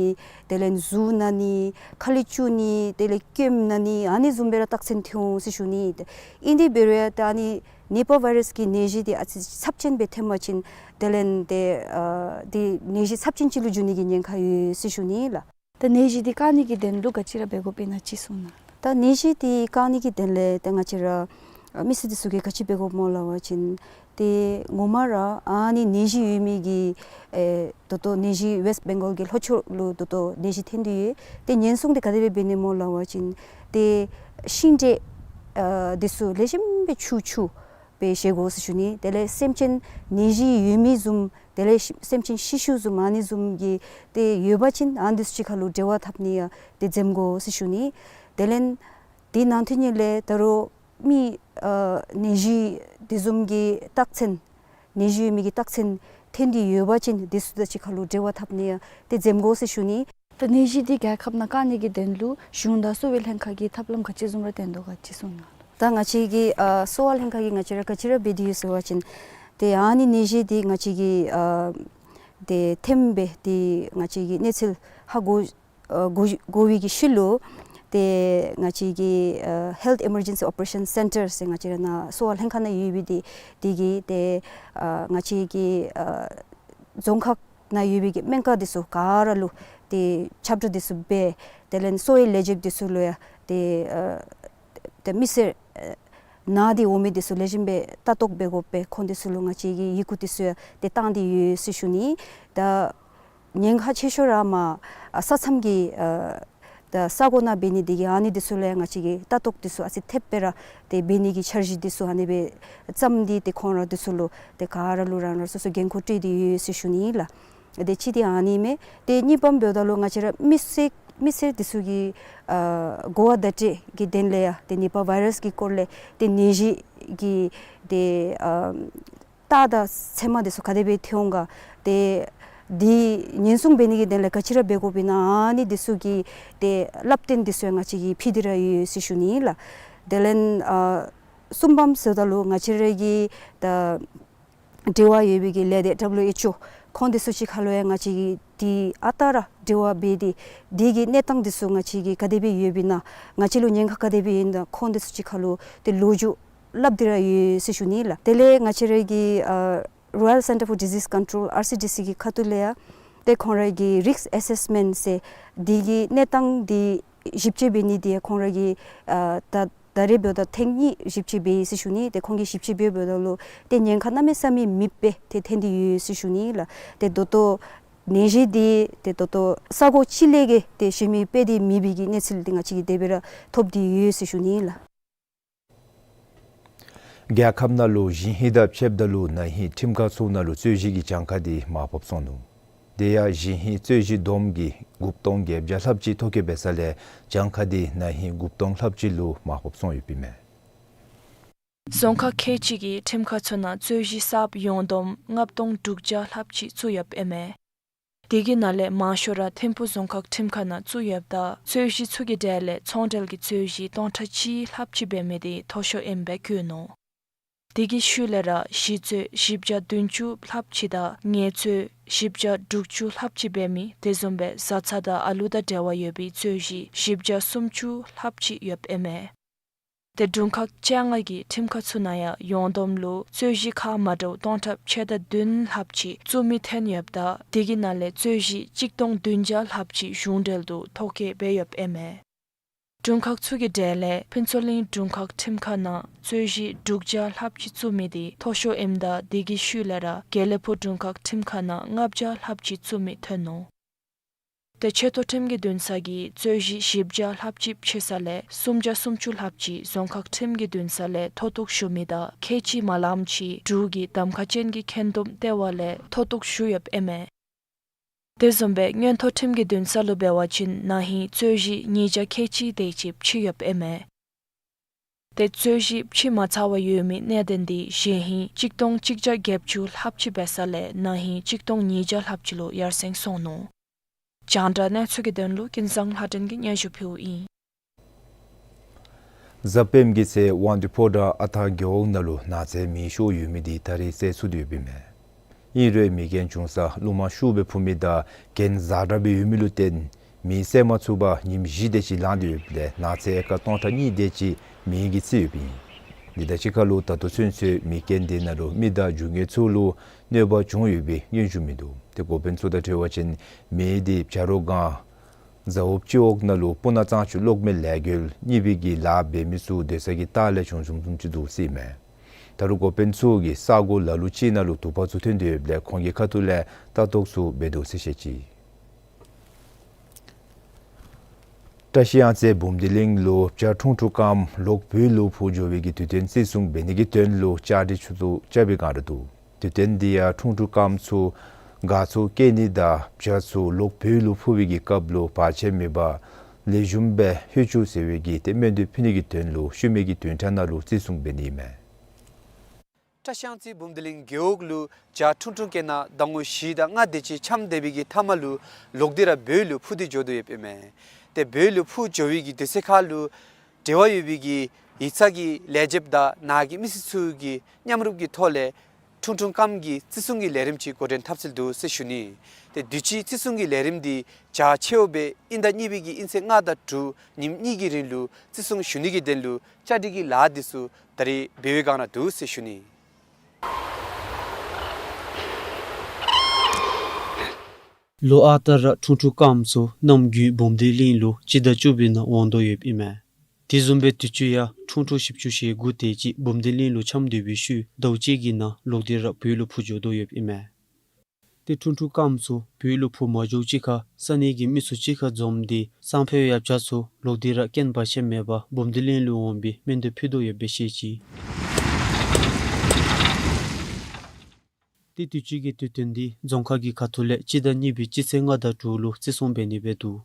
དེ་ལས་གཟུགས་ན་ནི། ཁ་ལས་སྐྱུག་ནི། དེ་ལས་སྐྱོནམ་ན་ནི། ཨ་ནི་བཟུམ་སྦེ་ར་རྟགས་མཚན་འཐོན་འོང་ཟེར་ཞུ་ནི། ཏེ་ཨིན་དེ་འབད་རུང་ཡང་ད་ཨ་ནི་ནི་པ་བཱའི་རཱསི་གི་ནད་གཞི་དེ་ཨ་ཙི་ཚབས་ཆེན་སྦེ་འཐོན་པ་ཅིན་དེ་ལས་ཏེ་ཨ་ཏེ་ནད་གཞི་ཚབས་ཆེན་ཅིག་ལུ་འགྱུར་ནི་གི་ཉེན་ཁ་ཡོད་ཟེར་ཞུ་ནི་ལགས། ད་ནད་གཞི་དེ་བཀག་ནི་གི་དོན་ལུ་ག་ཅི་ར་འབད་དགོཔ་ཨིན་ན་ཅིག་གསུང་གནང་། ད་ནད་གཞི་དེ་བཀག་ནི་གི་དོན་ལས་ད་ང་བཅས་ར་ཨ་མི་སེར་དེ་ཚུ་གིས་ག་ཅི་འབད་དགོཔ་སྨོ་ལབ་པ་ཅིན་ཏེ་ངོ་མ་ར་ཨ་ནི་ནད་གཞི་ཡོད་མི་གི་ཨེ་ད་ལྟོ་ནད་གཞི་ཝེསཊ་བེང་གཱལ་གྱི་ལྷོ་ཕྱོགས་ལུ་ད་ལྟོ་ནད་གཞི་འཐོན་ཏེ་ཡོད། ཏེ་ཉེན་སྲུང་དེ་ག་དེ་སྦེ་འབད་ནི་སྨོ་ལབ་པ་ཅིན་ཏེ་ཤིང་འབྲས་ཨ་དེ་ཚུ་ལེགས་ཤོམ་སྦེ་འཁྱུ་འཁྱུ་སྦེ་བཞེས་དགོ་ཟེར་ཞུ་ནི། དེ་ལས་སེམས་ཅན་ནད་གཞི་ཡོད་མི་བཟུམ་དེ་ལས་ཤི་སེམས་ཅན་ཤི་ཤུལ་བཟུམ་ཨ་ནི་བཟུམ་གྱི་ཏེ་ཡོད་པ་ཅིན་ཨ་ནི་དེ་ཚུ་གཅིག་ཁར་ལུ་འབྲེལ་བ་འཐབ་ནི་ཡང་ཏེ་འཛེམ་དགོ་ཟེར་ཞུ་ནི། དེ་ལས་དེ་ནང་དོན་ཉིད་ལས་ད་རུང་མི་ཨ་ནད་གཞི་དེ་བཟུམ་གྱི་རྟགས་མཚན་ནད་གཞི་ཡོད་མི་གི་རྟགས་མཚན་འཐོན་ཏེ་ཡོད་པ་ཅིན་དེ་ཚུ་དང་གཅིག་ཁར་ལུ་འབྲེལ་བ་འཐབ་ནི་ཡང་ཏེ་འཛེམ་དགོ་ཟེར་ཞུ་ནི། ད་ནད་གཞི་འདི་རྒྱལ་ཁབ་ནང་བཀག་ནི་གི་དོན་ལུ་གཞུང་དང་གསོ་བའི་ལྷན་ཁག་གིས་ཐབས་ལམ་ག་ཅི་བཟུམ་ར་བཏོན་དོ་ག་ཅིག་གསུང་གནང་། ད་ང་བཅས་ཀྱི་ཨ་གསོ་བ་ལྷན་ཁག་གིས་ང་བཅས་ར་ག་ཅི་ར་འབད་དེ་ཡོད་ཟེར་བ་ཅིན་ཏེ་ཨ་ནི་ནད་གཞི་འདི་ང་བཅས་ཀྱིས་ཨ་ཏེ་ཐོནམ་སྦེ་ཏེ་ང་བཅས་ཀྱིས་གནས་ཚུལ་ཧ་གོ་ཨ་གོ་གོ་བའི་གི་ཤུལ་ལུ་ཏེ་ང་བཅས་ཀྱི་ཨ་Health Emergency Operation Centre ཟེར་ང་བཅས་ར་ནཱ་གསོ་བ་ལྷན་ཁག་ནང་ཡོད་པའི་འདི་འདི་གིས་ཏེ་ཨ་ང་བཅས་ཀྱི་ཨ་རྫོང་ཁག་ནང་ཡོད་པའི་གི་སྨན་ཁང་འདི་ཚུ་ག་ར་ལུ་ཏེ་ཁྱབ་བསྒྲགས་འདི་ཚུ་འབད། དེ་ལས་གསོ་བའི་ལས་བྱེདཔ་འདི་ཚུ་ལུ་ཡང་ཏེ་ཨ་ཏེ་མི་སེར་ཨ་ན་སྟེ་འོང་མི་འདི་ཚུ་ལེགས་ཤོམ་སྦེ་ལྟ་རྟོག་འབད་དགོ་པས། ཁོང་འདི་ཚུ་ལུ་ང་བཅས་ཀྱིས་ཡི་གུ་འདི་ཚུ་ཡང་ཏེ་བཏང་སྟེ་ཡོད་ཟེར་ཞུ་ནི། ད་ཉེན་ཁ་ཆེ་ཤོས་ར་མར་ཨ་ས་མཚམས་ཀྱི་ཨ་ད་ས་གོ་ནང་འབད་ནི་འདི་གིས་ཨ་ནི་འདི་ཚུ་ལུ་ཡང་ང་བཅས་ཀྱིས་ལྟ་རྟོག་འདི་ཚུ་ཨ་ཙི་ཐེབས་སྦེ་ར་ཏེ་འབད་ནི་གི་འཆར་གཞི་འདི་ཚུ་ཨ་ནི་སྦེ་བརྩམས་ཏེ་ཏེ་ཁོང་ར་འདི་ཚུ་ལུ་ཏེ་ག་ར་ལུ་རང་རང་སོ་སོ་འགན་ཁུར་སྤྲོད་དེ་ཡོད་ཟེར་ཞུ་ནི་ལགས། ཏེ་གཅིག་འདི་ཨ་ནི་མས། ཏེ་གཉིས་པམ་འབདཝ་ད་ལུ་ང་བཅས་ར་མི་སེར་ མི་སེར་འདི་ཚུ་གིས་ཨ་གོ་བ་བརྡ་སྤྲོད་ཀྱི་དོན་ལས་ཡང་ཏེ་ནི་པ་བཱའི་རཱསི་གི་སྐོར་ལས་ཏེ་ནད་གཞི་གི་ཏེ་ཨ་རྟགས་དང་མཚན་མ་འདི་ཚུ་ག་དེ་སྦེ་ཐོན་འོང་ག། ཏེ་འདི་ཉེན་སྲུང་འབད་ནི་གི་དོན་ལས་ག་ཅི་ར་འབད་དགོཔ་ཨིན་ན་ཨ་ནི་འདི་ཚུ་གི་ཏེ་བསླབ་སྟོན་འདི་ཚུ་ཡང་ང་བཅས་ཀྱིས་ཕུལ་ཏེ་ར་ཡོད་ཟེར་ཞུ་ནི་ལགས། དེ་ལས་ཨ་གསུམ་པམ་ཟེརཝ་ད་ལུ་ང་བཅས་ར་གི་ད་འབྲེལ་བ་ཡོད་པའི་གི་ལས་སྡེ་ཌབ་ལུ་ཨེཆ་ཨོ་ཁོང་འདི་ཚུ་གཅིག་ཁར་ལུ་ཡང་ང་བཅས་ཀྱིས་འདི་ཨ་རྟག་ར་འབྲེལ་བ་འབད་དེ་འདི་གི་གནས་སྟངས་འདི་ཚུ་ང་བཅས་ཀྱིས་ག་དེ་སྦེ་ཡོདཔ་ཨིན་ན་ང་བཅས་ལུ་ཉེན་ཁ་ག་དེ་སྦེ་ཡོདཔ་ཨིན་ན་ཁོང་འདི་ཚུ་གཅིག་ཁར་ལུ་ཏེ་ལོ་རྒྱུས་སླབ་སྟེ་ར་ཡོད་ཟེར་ཞུ་ནི་ལགས། དེ་ལས་ང་བཅས་ར་གི་ཨ་Royal Centre for Disease Control, R C D C གི་ཁ་ཐུག་ལས་ཡང་ཏེ་ཁོང་ར་གི་རིསཀ་ཨེ་སེསི་མེནཊ་ཟེར་འདི་གི་གནས་སྟངས་འདི་ཞིབ་དཔྱད་འབད་ནི་འདི་ཁོང་ར་གིས་ཨ་ད་ད་རེས་འབདཝ་ད་ཐེངས་གཉིས་ཞིབ་དཔྱད་འབད་ཡི་ཟེར་ཞུ་ནི། ཏེ་ཁོང་གིས་ཞིབ་དཔྱད་འབད་འབདཝ་ད་ལུ་ཏེ་ཉེན་ཁ་གནམ་མེད་ས་མེད་མེདཔ་སྦེ་ཏེ་ཐོན་ཏེ་ཡོད་ཟེར་ཞུ་ནི་ལགས། ཏེ་ད་ལྟོ་ནད་གཞི་འདི་ཏེ་ད་ལྟོ་ས་གོ་གཅིག་ལས་གི་ཏེ་གཞན་མི་སྤེལ་ཏེ་མེད་པའི་གི་གནས་ཚུལ་འདི་ང་བཅས་ཀྱིས་དེ་སྦེ་ར་ཐོབ་སྟེ་ཡོད་ཟེར་ཞུ་ནི་ལགས། རྒྱལ་ཁབ་ནང་ལུ་ཞིང་ཧེ་དང་ཕྱདཔ་ད་ལུ་ན་ཧིང་ཁྲིམས་ཁང་ཚུ་ནང་ལུ་རྩོད་གཞི་གི་གྱངས་ཁ་འདི་མར་ཕབ་སོང་ནུག། དེ་ཡང་ཞིང་ཧེ་རྩོད་གཞི་བསྡོམས་ཀྱིས་དགུ་སྟོང་བརྒྱད་བརྒྱ་ལྷགཔ་ཅིག་ཐོ་བཀོད་འབད་ས་ལས་གྱངས་ཁ་འདི་ན་ཧིང་དགུ་སྟོང་ལྷགཔ་ཅིག་ལུ་མར་ཕབ་སོང་ཡོདཔ་ཨིན་མས། རྫོང་ཁག་ཁལ་གཅིག་གི་ཁྲིམས་ཁང་ཚུ་ནང་རྩོད་གཞི་གསརཔ་ཡོངས་བསྡོམས་ལྔ་སྟོང་དྲུག་བརྒྱ་ལྷགཔ་ཅིག་བཙུགས་ཡོདཔ་ཨིན་མས། དེ་གི་ནང་ལས་མང་ཤོས་ར་ཐིམ་ཕུག་རྫོང་ཁག་ཁྲིམས་ཁང་ནང་བཙུགས་ཡོདཔ་ད་རྩོད་གཞི་ཚུ་གི་གྲས་ལས་ཚོང་འབྲེལ་གྱི་རྩོད་གཞི་སྟོང་ཕྲག་གཅིག་ལྷགཔ་ཅིག་འབད་མི་དེ་མཐོ་ཤོས་ཨིནམ་སྦེ་བཀོད་ནུག། དེ་གི་ཤུལ་ལས་ར་ཞི་རྩོད་བཞི་བརྒྱ་བདུན་ཅུ་ལྷགཔ་ཅིག་དང་ངལ་རྩོལ་བཞི་བརྒྱ་དྲུག་ཅུ་ལྷགཔ་ཅིག་འབད་མི་དེ་བཟུམ་སྦེ་བཟའ་ཚང་དང་ཨ་ལུ་དང་འབྲེལ་བ་ཡོད་པའི་རྩོད་གཞི་བཞི་བརྒྱ་སུམ་ཅུ་ལྷགཔ་ཅིག་ཡོདཔ་ཨིན་མས། ཏེ་དྲུང་ཁག་བཅོ་ལྔ་གི་ཁྲིམས་ཁང་ཚུ་ནང་ཡང་ཡོངས་བསྡོམས་ལུ་རྩོད་གཞི་ཁག་མ་འདྲཝ་སྟོང་ཕྲག་ཕྱེད་དང་བདུན་ལྷགཔ་ཅིག་བཙུགས་མི་ཐོན་ཡོདཔ་ད་དེ་གི་ནང་ལས་རྩོད་གཞི་གཅིག་སྟོང་བདུན་བརྒྱ་ལྷགཔ་ཅིག་གཞུང་འབྲེལ་དུ་ཐོ་བཀོད་འབད་ཡོདཔ་ཨིན་མས། དྲུང་ཁག་ཚུ་གི་གྲས་ལས་ཕུན་ཚོགས་གླིང་དྲུང་ཁག་ཁྲིམས་ཁང་ནང་རྩོད་གཞི་དྲུག་བརྒྱ་ལྷགཔ་ཅིག་བཙུགས་མི་དེ་མཐོ་ཤོས་ཨིནམ་ད་དེ་གི་ཤུལ་ལས་ར་དགེ་ལེགས་ཕུག་དྲུང་ཁག་ཁྲིམས་ཁང་ནང་ལྔ་བརྒྱ་ལྷགཔ་ཅིག་བཙུགས་མི་ཐོན་ནུག། ཏེ་ཆེ་མཐོ་ཁྲིམས་ཀྱི་འདུན་ས་གིས་རྩོད་གཞི་བཞི་བརྒྱ་ལྷགཔ་ཅིག་ཕྱེ་ས་ལས་སུམ་བརྒྱ་སུམ་ཅུ་ལྷགཔ་ཅིག་རྫོང་ཁག་ཁྲིམས་ཀྱི་འདུན་ས་ལས་མཐོ་གཏུགས་ཞུ་མི་དང་ཁལ་གཅིག་མ་ལངམ་ཅིག་འབྲུག་གི་གདམ་ཁ་ཅན་གྱི་འཁོན་འདུམ་ལྟེ་བ་ལས་མཐོ་གཏུགས་ཞུ་ཡོདཔ་ཨིན་མས། དེ་བཟུམ་སྦེ་མངོན་མཐོ་ཁྲིམས་ཀྱི་འདུན་ས་ལུ་འབད་བ་ཅིན་ན་ཧིང་རྩོད་གཞི་ཉིས་བརྒྱ་ཁལ་གཅིག་དེ་ཅིག་ཕྱེ་ཡོདཔ་ཨིན་མས། ཏེ་རྩོད་གཞི་ཕྱེ་མ་ཚར་བར་ཡོད་མི་གནད་དོན་འདི་གཞེས་ཧིང་གཅིག་སྟོང་གཅིག་བརྒྱ་བརྒྱད་ཅུ་ལྷགཔ་ཅིག་འབད་ས་ལས་ན་ཧིང་གཅིག་སྟོང་ཉིས་བརྒྱ་ལྷགཔ་ཅིག་ལུ་ཡར་སེང་སོང་ནུག། རྒྱང་བསྒྲགས་གནས་ཚུལ་གྱི་དོན་ལུ་ཀུན་བཟང་ལྷ་སྒྲོན་གྱིས་སྙན་ཞུ་ཕུལཝ་ཨིན། གཟའ་སྤེནམ་གི་ཚེ་དབང་འདུས་ཕོ་བྲང་ཨ་ཐར་རྒེད་འོག་ནང་ལུ་ནགས་ཚལ་མེ་ཤོར་ཡོད་མི་འདི་ད་རེས་སེལ་ཚུགས་ཏེ་ཡོདཔ་ཨིན་མས། ཨིན་རུང་མེ་རྐྱེན་བྱུང་ས་རླུང་མ་ཤུགས་སྦེ་འཕུ་མི་དང་གྱེན་གཟར་དྲགས་སྦེ་ཡོད་མི་ལུ་བརྟེན་མེ་སེལ་མ་ཚུགས་པར་ཉིནམ་བཞི་དེ་ཅིག་ལང་སྟེ་ཡོདཔ་ལས་ནགས་ཚལ་ཨེ་ཀར་སྟོང་ཕྲག་གཉིས་དེ་ཅིག་མེ་གིས་འཚིག་ཡོདཔ་ཨིན། འདི་དང་གཅིག་ཁར་ལུ་ད་ལྟོ་ཚུན་ཚོད་མེ་རྐྱེན་དེ་ནང་ལུ་མི་དང་རྒྱུ་དངོས་ཚུ་ལུ་གནོད་པ་བྱུང་ཡོད་པའི་སྙན་ཞུ་མིན་འདུག། ཏེ་འགོ་དཔོན་ཚུ་དང་འཕྲད་པ་ཅིན་མེ་འདི་བྱ་རོག་སྒང་ཟ་འོག་སྤྱི་འོག་ནང་ལུ་སྤུ་ན་གཙང་ཆུ་གློག་མེ་ལས་འགུལ་གཉིས་པའི་གི་ལཱ་འབད་མི་ཚུ་སྡོད་ས་གི་ལྟག་ལས་བྱུང་བྱུངམ་བཟུམ་ཅིག་འདུག་ཟེར་ཨིན་མས། ད་རུང་འགོ་དཔོན་ཚུ་གིས་ས་གོ་ལ་ལུ་ཅིག་ནང་ལུ་དུ་པ་ཚུ་ཐོན་ཏེ་ཡོདཔ་ལས་ཁོང་གི་ཁ་ཐུག་ལས་ལྟ་རྟོག་ཚུ་འབད་དོ་ཟེར་བཤད་ཅི། བཀྲིས་གཡང་རྩེ་འབུམ་སྡེ་གླིང་ལུ་བྱ་ཁྲུང་ཁྲུང་རྐངམ་ལོག་བོད་ལུ་འཕུར་འགྱོ་བའི་གི་དུས་སྟོན་བརྩི་སྲུང་འབད་ནི་གི་དོན་ལུ་བཅའ་སྒྲིག་ཚུ་རྐྱབ་པའི་བསྒང་ར་འདུག། དུས་སྟོན་འདི་ཡང་ཁྲུང་ཁྲུང་རྐངམ་ཚུ་དགའ་ཚོར་སྐྱེ་ནི་དང་བྱ་ཚུ་ལོག་བོད་ལུ་འཕུར་བའི་གི་སྐབས་ལུ་བར་ཆད་མེད་པར་ལེགས་ཤོམ་སྦེ་ལྷོད་བཅུག་ཟེར་བའི་གི་ཏེ་སྨོན་འདུན་ཕུལ་ནི་གི་དོན་ལུ་ཤུལ་མའི་གི་བདུན་ཕྲག་ནང་ལུ་བརྩི་སྲུང་འབད་ནི་ཨིན་མས། བཀྲིས་གཡང་རྩེ་འབུམ་སྡེ་གླིང་རྒེད་འོག་ལུ་བྱ་ཁྲུང་ཁྲུང་སྐྱེ་ནག་ཟླ་ངོ་བཞི་དང་ལྔ་དེ་ཅིག་འཁྱམས་སྡོད་པའི་གི་མཐའ་མ་ལུ་ལོག་སྟེ་ར་བོད་ལུ་འཕུར་ཏེ་འགྱོ་དོ་ཡོདཔ་ཨིན་མས། ཏེ་བོད་ལུ་འཕུར་འགྱོ་བའི་གི་དུས་ཚོད་ཁར་ལུ་འབྲེལ་བ་ཡོད་པའི་གི་ཡིག་ཚང་གི་ལས་བྱེདཔ་དང་ནང་གི་མི་སེར་ཚུ་གི་མཉམ་རུབ་ཀྱི་ཐོག་ལས་ཁྲུང་ཁྲུང་རྐངམ་གྱི་བརྩི་སྲུང་གི་ལས་རིམ་ཅིག་འགོ་འདྲེན་འཐབ་སྲོལ་འདུག་ཟེར་ཞུ་ནི། ཏེ་དུས་ཅི་བརྩི་སྲུང་གི་ལས་རིམ་འདི་བྱ་འཕྱལཝ་སྦེ་དབྱིན་ཟླ་གཉིས་པའི་གི་དབྱིན་ཚེས་ལྔ་དང་དྲུག་ཉིནམ་གཉིས་ཀྱི་རིང་ལུ་བརྩི་སྲུང་ཞུ་ནི་གི་དོན་ལུ་བཅའ་སྒྲིག་གི་ལཱ་འདི་ཚུ་ད་རེས་འབད་བའི་བསྒང་ར་འདུག་ཟེར་ཞུ་ནི། ལོ་ཨ་རྟག་ར་ཁྲུང་ཁྲུང་རྐངམ་ཚུ་གནམ་དགུན་འབུམ་སྡེ་གླིང་ལུ་སྤྱི་ཟླ་བཅུ་པའི་ནང་འོང་དོ་ཡོདཔ་ཨིན་མས། དེ་བཟུམ་སྦེ་དུས་ཅི་ཡང་ཁྲུང་ཁྲུང་བཞི་བཅུ་ཞེ་དགུ་དེ་ཅིག་འབུམ་སྡེ་གླིང་ལུ་འཁྱམས་སྡོད་པའི་ཤུལ་ཟླཝ་གཅིག་གི་ནང་ལོག་སྟེ་ར་བོད་ལུ་འཕུར་འགྱོ་དོ་ཡོདཔ་ཨིན་མས། ཏེ་ཁྲུང་ཁྲུང་རྐངམ་ཚུ་བོད་ལུ་འཕུར་མ་འགྱོཝ་ཅིག་ཁར་ས་གནས་ཀྱི་མི་སེར་གཅིག་ཁར་འཛོམས་ཏེ་སང་ཕོད་ཡང་བྱ་ཚུ་ལོག་སྟེ་ར་རྐྱེན་བར་ཆད་མེད་པར་འབུམ་སྡེ་གླིང་ལུ་འོང་བའི་སྨོན་འདུན་ཕུལ་དོ་ཡོདཔ་སྦེ་བཤད་ཅི། ཏེ་དུས་ཅི་གི་དུས་སྟོན་འདི་རྫོང་ཁག་གི་ཁ་ཐུག་ལས་སྤྱི་ཟླ་གཉིས་པའི་སྤྱི་ཚེས་ལྔ་དང་དྲུག་ལུ་བརྩི་སྲུང་འབད་ནི་སྦེ་འདུག།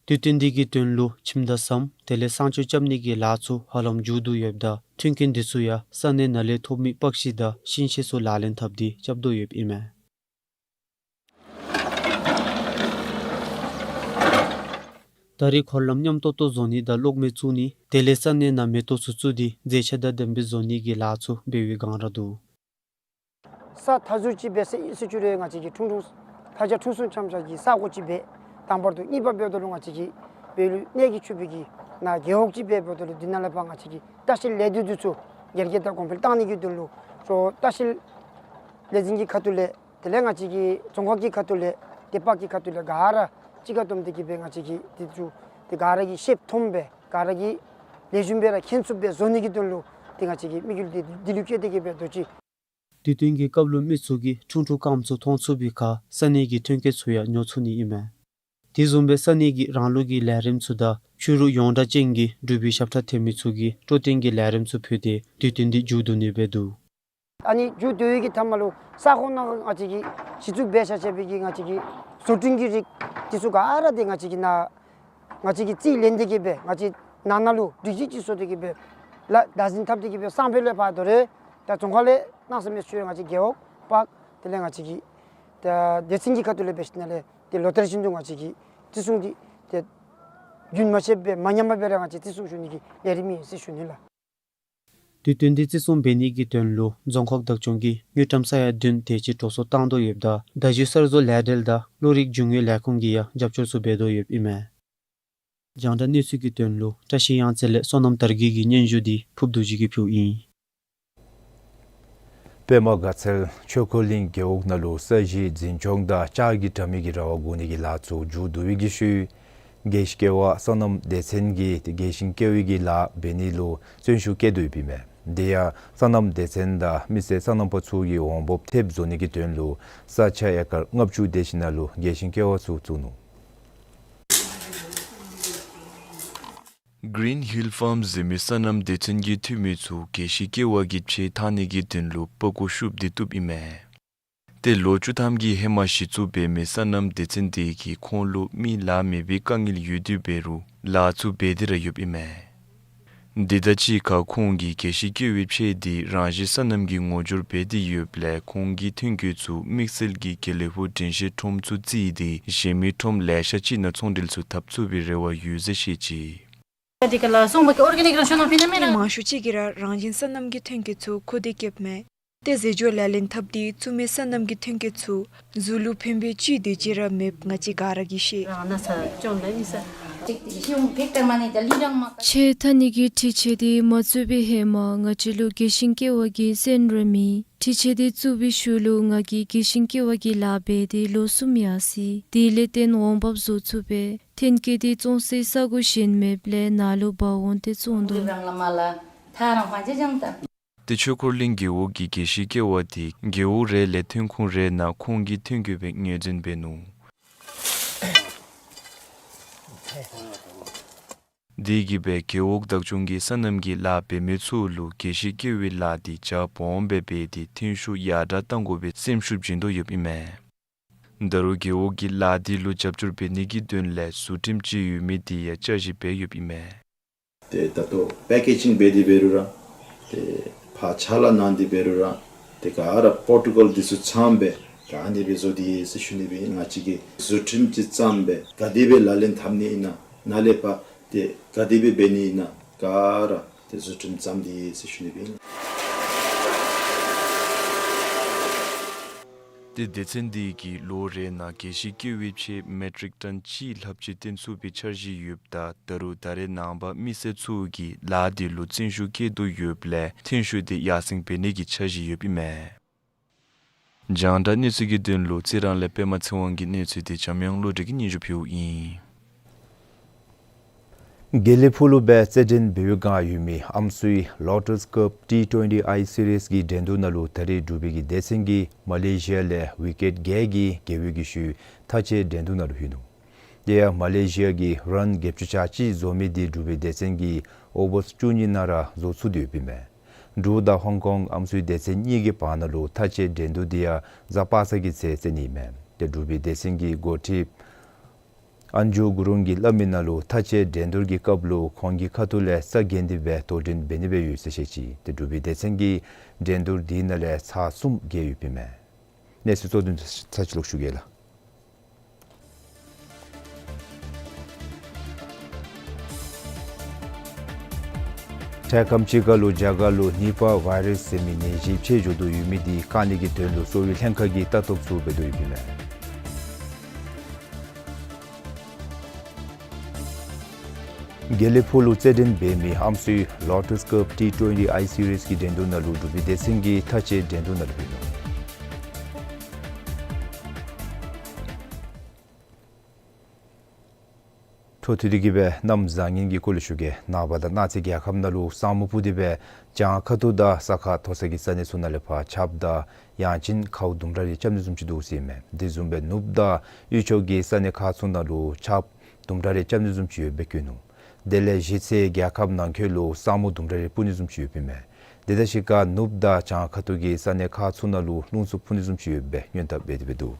དུས་སྟོན་འདི་གི་དོན་ལུ་ཁྱིམ་དང་ཟམ་དེ་ལས་གསང་སྤྱོད་རྐྱབ་ནི་གི་ལཱ་ཚུ་ཧ་ལམ་མཇུག་བསྡུ་ཡོདཔ་ད་མཐུན་རྐྱེན་འདི་ཚུ་ཡང་ས་གནས་ནང་ལས་ཐོབ་མི་པགས་ཤིང་དང་ཤིང་ཤེལ་ཚུ་ལག་ལེན་འཐབ་སྟེ་རྐྱབ་དོ་ཡོདཔ་ཨིན་མས། ད་རེས་འཁོར་ལམ་ཉམས་ཏོག་ཏོ་བཟོ་ནི་དང་གློག་མེ་བཙུགས་ནི་དེ་ལས་ས་གནས་ནང་མེ་ཏོག་ཚུ་བཙུགས་ཏེ་མཛེས་ཆ་དང་ལྡན་པའི་བཟོ་ནི་གི་ལཱ་ཚུ་འབད་བའི་སྒང་ར་འདུག། ས་མཐའ་ཟུར་ཅིག་འབད་ཟེར་ཨིན་ཟེར་ཞུ་རུང་ང་བཅས་ཀྱིས་ཁྲུང་ཁྲུང་ས་ཆ་ཁྲུང་གསུམ་ཆམ་ཆ་གི་ས་གོ་ཅིག་འབད། དང་པར་དུ་གཉིས་པ་འབདཝ་ད་ལུ་ང་བཅས་ཀྱིས་འབད་ལུ་གནས་ཀྱི་ཆུ་བེད་ཀྱི་ནང་རྒེད་འོག་ཅིག་འབད་འབདཝ་ད་ལུ་འདི་ནང་ལས་ཕར་ང་བཅས་ཀྱིས་ལྟ་བཤལ་ལས་སྡེ་འདི་ཚུ་རྒྱ་སྐྱེད་དང་གོང་འཕེལ་བཏང་ནི་གི་དོན་ལུ་ལྟ་བཤལ་ལས་འཛིན་གྱི་ཁ་ཐུག་ལས་དེ་ལས་ང་བཅས་ཀྱི་རྫོང་ཁག་གི་ཁ་ཐུག་ལས་དེ་པགས་ཀྱི་ཁ་ཐུག་ལས་ག་ར་གཅིག་ཁར་བསྡོམས་ཏེ་གིས་སྦེ་ང་བཅས་ཀྱིས་དེ་ཚུ་དེ་ག་ར་གིས་ཤེསཔ་མཐོངམ་སྦེ་ག་ར་གིས་ལེགས་ཤོམ་སྦེ་ར་མཁྱེན་ཚུགསཔ་སྦེ་བཟོ་ནི་གི་དོན་ལུ་དེ་ང་བཅས་ཀྱིས་དམིགས་ཡུལ་དེ་འདི་ལུ་བསྐྱེད་དེ་གིས་སྦེ་འདུག་ཅི། དུས་སྟོན་གྱི་སྐབས་ལུ་མི་ཚུ་གིས་ཁྲུང་ཁྲུང་རྐངམ་ཚུ་མཐོང་ཚུགས་པའི་ཁར་ས་གནས་ཀྱི་ཐོན་སྐྱེད་ཚུ་ཡང་ཉོ་ཚུགས་ནི་ཨིན་མས། དེ་བཟུམ་སྦེ་ས་གནས་ཀྱི་རང་ལུགས་ཀྱི་ལས་རིམ་ཚུ་དང་ཆོས་ལུགས་ཡོངས་གྲགས་ཅན་གྱི་འབྲུག་པའི་ཞབས་ཁྲ་འཐེན་མི་ཚུ་གིས་སྤྲོ་སྟོན་གྱི་ལས་རིམ་ཚུ་ཕུལ་ཏེ་དུས་སྟོན་འདི་མཇུག་བསྡུ་ནི་སྦེ་འདུག། ཨ་ནི་མཇུག་བསྡུ་བའི་གི་མཐའ་མ་ལུ་ས་ཁོངས་ནང་ང་བཅས་ཀྱིས་གཞི་བཙུགས་འབད་བཞག་བཞག་པའི་གི་ང་བཅས་ཀྱི་བཟོ་སྐྲུན་གྱི་རིགས་འདི་ཚུ་ག་ར་དེ་ང་བཅས་ཀྱིས་ནཱ་ང་བཅས་ཀྱིས་རྩིས་ལེན་ཏེ་གིས་སྦེ་ང་བཅས་ནང་ན་ལུ་སྒྲིག་གཞི་ཅིག་བཟོ་སྟེ་གིས་སྦེ་ལཱ་བདག་འཛིན་འཐབ་སྟེ་གིས་སྦེ་སང་ཕོད་ལས་ཕར་དོ་རུང་ད་རྫོང་ཁག་ལས་གནང་ས་མེད་ཟེར་ཞུ་རུང་ང་བཅས་རྒེད་འོག་པག་དེ་ལས་ང་བཅས་ཀྱི་ད་སྡེ་ཚན་གྱི་ཁ་ཐུག་ལས་འབད་ཞིནམ་ལས་དེ་ལོ་ལྟར་བཞིན་དུ་ང་བཅས་ཀྱིས་བརྩི་སྲུང་འདི་དེ་རྒྱུན་མ་ཆད་པར་མ་ཉམས་པར་སྦེ་ར་ང་བཅས་བརྩི་སྲུང་ཞུ་ནི་གི་ལས་རིམ་ཨིན་ཟེར་ཞུ་ནི་ལགས། དུས་སྟོན་འདི་བརྩི་སྲུང་འབད་ནི་གི་དོན་ལུ་རྫོང་ཁག་བདག་སྐྱོང་གིས་དངུལ་ཀྲམ་ས་ཡ་བདུན་དེ་ཅིག་འགྲོ་སོང་བཏང་དོ་ཡོདཔ་ད་བརྡ་བརྒྱུད་གསར་བཟོ་ལས་འབྲེལ་དང་བློ་རིག་རྒྱུས་དངོས་ལས་ཁུངས་ཀྱིས་ཡང་རྒྱབ་སྐྱོར་ཚུ་འབད་དོ་ཡོདཔ་ཨིན་མས། རྒྱང་བསྒྲགས་གནས་ཚུལ་གྱི་དོན་ལུ་བཀྲ་ཤིས་གཡང་རྩེ་ལས་བསོད་ནམས་དར་རྒྱས་ཀྱི་སྙན་ཞུ་འདི་ཕུརབ་རྡོ་རྗེ་གིས་ཕུལཝ་ཨིན། པདྨ་དགའ་ཚལ་ཆོས་འཁོར་གླིང་རྒེད་འོག་ནང་ལུ་ས་གཞི་འཛིན་སྐྱོང་དང་ལྕགས་ཀྱི་དྲ་མིག་གི་ར་བ་བསྒོར་ནི་གི་ལཱ་ཚུ་མཇུག་བསྡུ་བའི་གི་ཤུལ་དགེ་བཤེས་སྐྱེ་བ་སོ་ནམ་སྡེ་ཚན་གྱིས་དགེ་བཤེས་སྐྱེ་བའི་གི་ལཱ་འབད་ནི་ལུ་བརྩོན་ཤུགས་བསྐྱེད་དོ་ཡོདཔ་ཨིན་མས། དེ་ཡང་སོ་ནམ་སྡེ་ཚན་དང་མི་སེར་སོ་ནམ་པ་ཚུ་གི་འོང་འབབ་ཐེབས་བཟོ་ནི་གི་དོན་ལུ་ས་ཆ་ཨེ་ཀར་ལྔ་བཅུ་དེ་ཅིག་ནང་ལུ་དགེ་བཤེས་སྐྱེ་བ་ཚུ་བཙུགས་ནུག། Green Hill Farm ཟེར་མི་སོ་ནམ་སྡེ་ཚན་གྱི་འཐུས་མི་ཚུ་དགེ་བཤེས་སྐྱེ་བ་གི་ཕྱེ་འཐག་ནི་གི་དོན་ལུ་པགས་ཀོ་བཤུབས་ཏེ་བཏུབ་ཨིན་མས། ཏེ་ལོ་བཅུ་ཐམ་གྱི་ཧེ་མ་གཞི་བཙུགས་འབད་མི་སོ་ནམ་སྡེ་ཚན་དེ་གིས་ཁོང་ལུ་མི་ལཱ་མེད་པའི་དཀའ་ངལ་ཡོད་དེ་འབད་རུང་ལཱ་ཚུ་འབད་དེ་ར་ཡོདཔ་ཨིན་མས། དེ་དང་གཅིག་ཁར་ཁོང་གིས་དགེ་བཤེས་སྐྱེ་བའི་ཕྱེ་དེ་རང་བཞིན་སོ་ནམ་གྱི་ངོ་སྦྱོར་འབད་དེ་ཡོདཔ་ལས་ཁོང་གི་ཐོན་སྐྱེད་ཚུ་དམིགས་བསལ་གྱི་དགེ་ལེགས་ཕུག་དྲན་ཤེས་ཁྲོམ་ཚུ་བརྩིས་ཏེ་གཞན་མི་ཁྲོམ་ལེ་ཤ་ཅིག་ནང་ཚོང་འབྲེལ་ཚུ་འཐབ་ཚུགས་པའི་རེ་བ་ཡོད་ཟེར་བཤད་ཅི། དེ་ག་ལ་སོང་མ་གི་ཨོར་གེ་ནིག་རང་བྱུང་ནང་ཕན་ན་མེད་ན། མང་ཤོས་ཅིག་གིས་ར་རང་བཞིན་སོ་ནམ་གྱི་ཐོན་སྐྱེད་ཚུ་མཁོ་འདོད་བསྐྱེདཔ་མས། ཏེ་རྫས་སྦྱོར་ལག་ལེན་འཐབ་སྟེ་བཙུགས་མི་སོ་ནམ་གྱི་ཐོན་སྐྱེད་ཚུ་གཟུགས་ལུ་ཕན་པའི་ཅིག་དེ་ཅིག་ར་མེདཔ་ང་བཅས་ག་ར་གིས་ཤེས། རང་ན་ས་ཅོན་ལ་ཨིན་ས། ཅིག་ཤེས་འོང་ཕེག་ཏེ་མ་ནི་ད་ལི་རང་མ་ཀ། ཕྱེ་འཐག་ནི་གི་འཕྲུལ་ཆས་དེ་མ་བཙུགས་པའི་ཧེ་མ་ང་བཅས་ལུ་དགེ་བཤེས་སྐྱེ་བ་གིས་གསན་རན་མི། འཕྲུལ་ཆས་དེ་བཙུགས་པའི་ཤུལ་ལུ་ང་གིས་དགེ་བཤེས་སྐྱེ་བ་གི་ལཱ་འབད་དེ་ལོ་གསུམ་ཡར་སོ་ཡི། དེ་ལས་བརྟེན་འོང་འབབ་བཟོ་ཚུགས་པས། ཐོན་སྐྱེད་དེ་བཙོང་སའི་ས་གོ་གཞན་མེདཔ་ལས་ནཱ་ལུ་འབག་འོང་སྟེ་བཙོང་དོ། རང་ལ་མ་ལ་ཐ་རང་ཧོན་ཅེ་ཅང་ད། ཏེ་ཆོས་འཁོར་གླིང་རྒེད་འོག་གི་དགེ་བཤེས་སྐྱེ་བ་དེ་རྒེད་འོག་རེ་ལས་ཐོན་ཁུངས་རེ་ནང་ཁོང་གི་ཐོན་སྐྱེད་སྦེ་ངོས་འཛིན་འབད་ནུག། དེ་གིས་སྦེ་རྒེད་འོག་བདག་སྐྱོང་གིས་སོ་ནམ་གྱི་ལཱ་འབད་མི་ཚུ་ལུ་དགེ་བཤེས་སྐྱེ་བའི་ལཱ་དེ་རྒྱ་སྦོམ་སྦེ་འབད་དེ་ཐོན་ཤུགས་ཡར་དྲག་གཏང་དགོ་པའི་སེམས་ཤུགས་བྱིན་དོ་ཡོདཔ་ཨིན་མས། ད་རུང་རྒེད་འོག་གི་ལཱ་དེ་ལུ་རྒྱབ་སྐྱོར་འབད་ནི་གི་དོན་ལས་བཟོ་ཁྲིམས་ཅིག་ཡོད་མི་དེ་ཡང་བསྐྱར་ཞིབ་འབད་ཡོདཔ་ཨིན་མས། ཏེ་ད་ལྟོ་པེ་ཀེ་ཇིང་འབད་དེ་འབད་རུང་ར་ཏེ་ཕར་ཕྱག་ལཱ་གནང་སྟེ་འབད་རུང་ར་ཏེ་ག་ར་པོར་ཊུ་གཱལ་འདི་ཚུ་ཚངམ་སྦེ་ག་ཨ་ནི་སྦེ་བཟོ་སྟེ་ཡོད་ཟེར་ཞུ་ནི་སྦེ་ང་བཅས་ཀྱིས་བཟོ་ཁྲིམས་ཅིག་བརྩམས་སྦེ་ག་དེ་སྦེ་ལག་ལེན་འཐབ་ནི་ཨིན་ན་ནཱ་ལས་ཕར་ཏེ་ག་དེ་སྦེ་འབད་ནི་ཨིན་ན་ག་ར་ཏེ་བཟོ་ཁྲིམས་བརྩམས་ཏེ་ཡོད་ཟེར་ཞུ་ནི་སྦེ། ཏེ་སྡེ་ཚན་དེ་གིས་ལོ་རེ་ནང་དགེ་བཤེས་སྐྱེ་བའི་ཕྱེ་མེ་ཊིག་ཊོན་གཅིག་ལྷགཔ་ཅིག་བཏོན་ཚུགས་པའི་འཆར་གཞི་ཡོདཔ་ད་ད་རུང་ད་རེས་ནངས་པ་མི་སེར་ཚུ་གིས་ལཱ་དེ་ལུ་བརྩོན་ཤུགས་བསྐྱེད་དོ་ཡོདཔ་ལས་ཐོན་ཤུགས་དེ་ཡར་སེང་འབད་ནི་གི་འཆར་གཞི་ཡོདཔ་ཨིན་མས། རྒྱང་བསྒྲགས་གནས་ཚུལ་གྱི་དོན་ལུ་རྩི་རང་ལས་པདྨ་ཚེ་དབང་གི་གནས་ཚུལ་དེ་འཇམ་དབྱངས་བློ་གྲོས་ཀྱིས་སྙན་ཞུ་ཕུལཝ་ཨིན། དགེ་ལེགས་ཕུག་ལུ་སྦེ་རྩེད་འགྲན་འབད་བའི་སྒང་ཡོད་མི་ཨམ་སྲུའི་ལོ་ཊས་ཀབ་ཊི་ཊོན་ཊི་ཨའི་སི་རིསི་གི་འགྲན་བསྡུར་ནང་ལུ་ད་རེས་འབྲུག་པའི་གི་སྡེ་ཚན་གྱིས་མ་ལེ་ཤི་ཡ་ལས་ཝི་ཀེཊ་བརྒྱད་ཀྱི་རྒྱལ་བའི་གི་ཤུལ་མཐའ་དཔྱད་འགྲན་བསྡུར་ནང་ལུ་ལྷོད་ནུག། དེ་ཡང་མ་ལེ་ཤི་ཡ་གི་རཱན་བརྒྱད་ཅུ་གྱ་གཅིག་བཟོ་མི་དེ་འབྲུག་པའི་སྡེ་ཚན་གྱིས་ཨོ་བར་བཅུ་གཉིས་ནང་ར་བཟོ་ཚུགས་ཏེ་ཡོདཔ་ཨིན་མས། འབྲུག་དང་ཧོང་ཀོང་ཨམ་སྲུའི་སྡེ་ཚན་གཉིས་ཀྱི་བར་ན་ལུ་མཐའ་དཔྱད་འགྲན་བསྡུར་དེ་ཡང་གཟའ་པ་སངས་ཀྱི་ཚེ་རྩེ་ནི་ཨིན་མས། ཏེ་འབྲུག་པའི་སྡེ་ཚན་གྱི་འགོ་ཁྲིདཔ་ ཨན་ཇོ་གུ་རུང་གིས་སླབ་མི་ནང་ལུ་མཐའ་དཔྱད་འགྲན་བསྡུར་གྱི་སྐབས་ལུ་ཁོང་གི་ཁ་ཐུག་ལས་རྩ་འགེངས་ཏེ་སྦེ་དོ་འགྲན་འབད་ནི་སྦེ་ཡོད་ཟེར་བཤད་ཅི། ཏེ་འབྲུག་པའི་སྡེ་ཚན་གྱིས་འགྲན་བསྡུར་འདི་ནང་ལས་ཚར་གསུམ་རྒྱལ་ཡོདཔ་ཨིན་མས། གནས་ཚུལ་གཙོ་དོན་ཚར་ཅིག་ལོག་ཞུ་གེ་ལགས། འཕྲལ་ཁམས་ཅིག་ཁར་ལུ་རྒྱ་གར་ལུ་ནི་པ་ཝའི་རཱསི་ཟེར་མི་ནད་གཞི་ཕྱི་འགྱོ་དོ་ཡོད་མི་འདི་བཀག་ནི་གི་དོན་ལུ་གསོ་བའི་ལྷན་ཁག་གིས་ལྟ་རྟོག་ཚུ་འབད་དོ་ཡོདཔ་ཨིན་མས། དགེ་ལེགས་ཕུག་ལུ་རྩེད་འགྲན་འབད་མི་ཨམ་སྲུའི་ལོ་ཊས་ཀབ་ཊི་ཊུ་ཝེན་ཊི་ཨའི་སི་རིསི་གི་འགྲན་བསྡུར་ནང་ལུ་འབྲུག་པའི་སྡེ་ཚན་གྱིས་མཐའ་དཔྱད་འགྲན་བསྡུར་ནང་ལུ་ཕུལ་ནུག། འཕྲོ་མཐུད་དེ་གིས་སྦེ་གནམ་བཟང་ངན་གྱི་སྐོར་ལས་ཞུ་གེ། ནངས་པ་དང་གནངས་ཚེ་རྒྱལ་ཁབ་ནང་ལུ་ས་སྨུག་སྤུབས་ཏེ་སྦེ་བྱང་ཁ་ཐུག་དང་ས་ཁ་མཐོ་ས་གི་ས་གནས་ཚུ་ནང་ལས་ཕར་ཆརཔ་དང་ཡང་ཅིན་ཁཝ་དུམ་གྲ་རེ་རྐྱབ་ནི་བཟུམ་ཅིག་འདུག་ཟེར་ཨིན་མས། དེ་བཟུམ་སྦེ་ནུབ་དང་དབུས་ཕྱོགས་ཀྱི་ས་གནས་ཁག་ཚུ་ནང་ལུ་ཆརཔ་དུམ་གྲ་རེ་རྐྱབ་ནི་བཟུམ་ཅིག་ཡོདཔ་སྦེ་བཀོད་ནུག། དེ་ལས་གཞེས་ཚེ་རྒྱལ་ཁབ་ནང་འཁོད་ལུ་ས་སྨུག་དུམ་གྲ་རེ་སྤུབ་ནི་བཟུམ་ཅིག་ཡོདཔ་ཨིན་མས། དེ་དང་གཅིག་ཁར་ནུབ་དང་བྱང་ཁ་ཐུག་གི་ས་གནས་ཁག་ཚུ་ནང་ལུ་རླུང་འཚུབ་སྤུབ་ནི་བཟུམ་ཅིག་ཡོདཔ་སྦེ་སྔོན་དཔག་འབད་དེ་སྦེ་འདུག།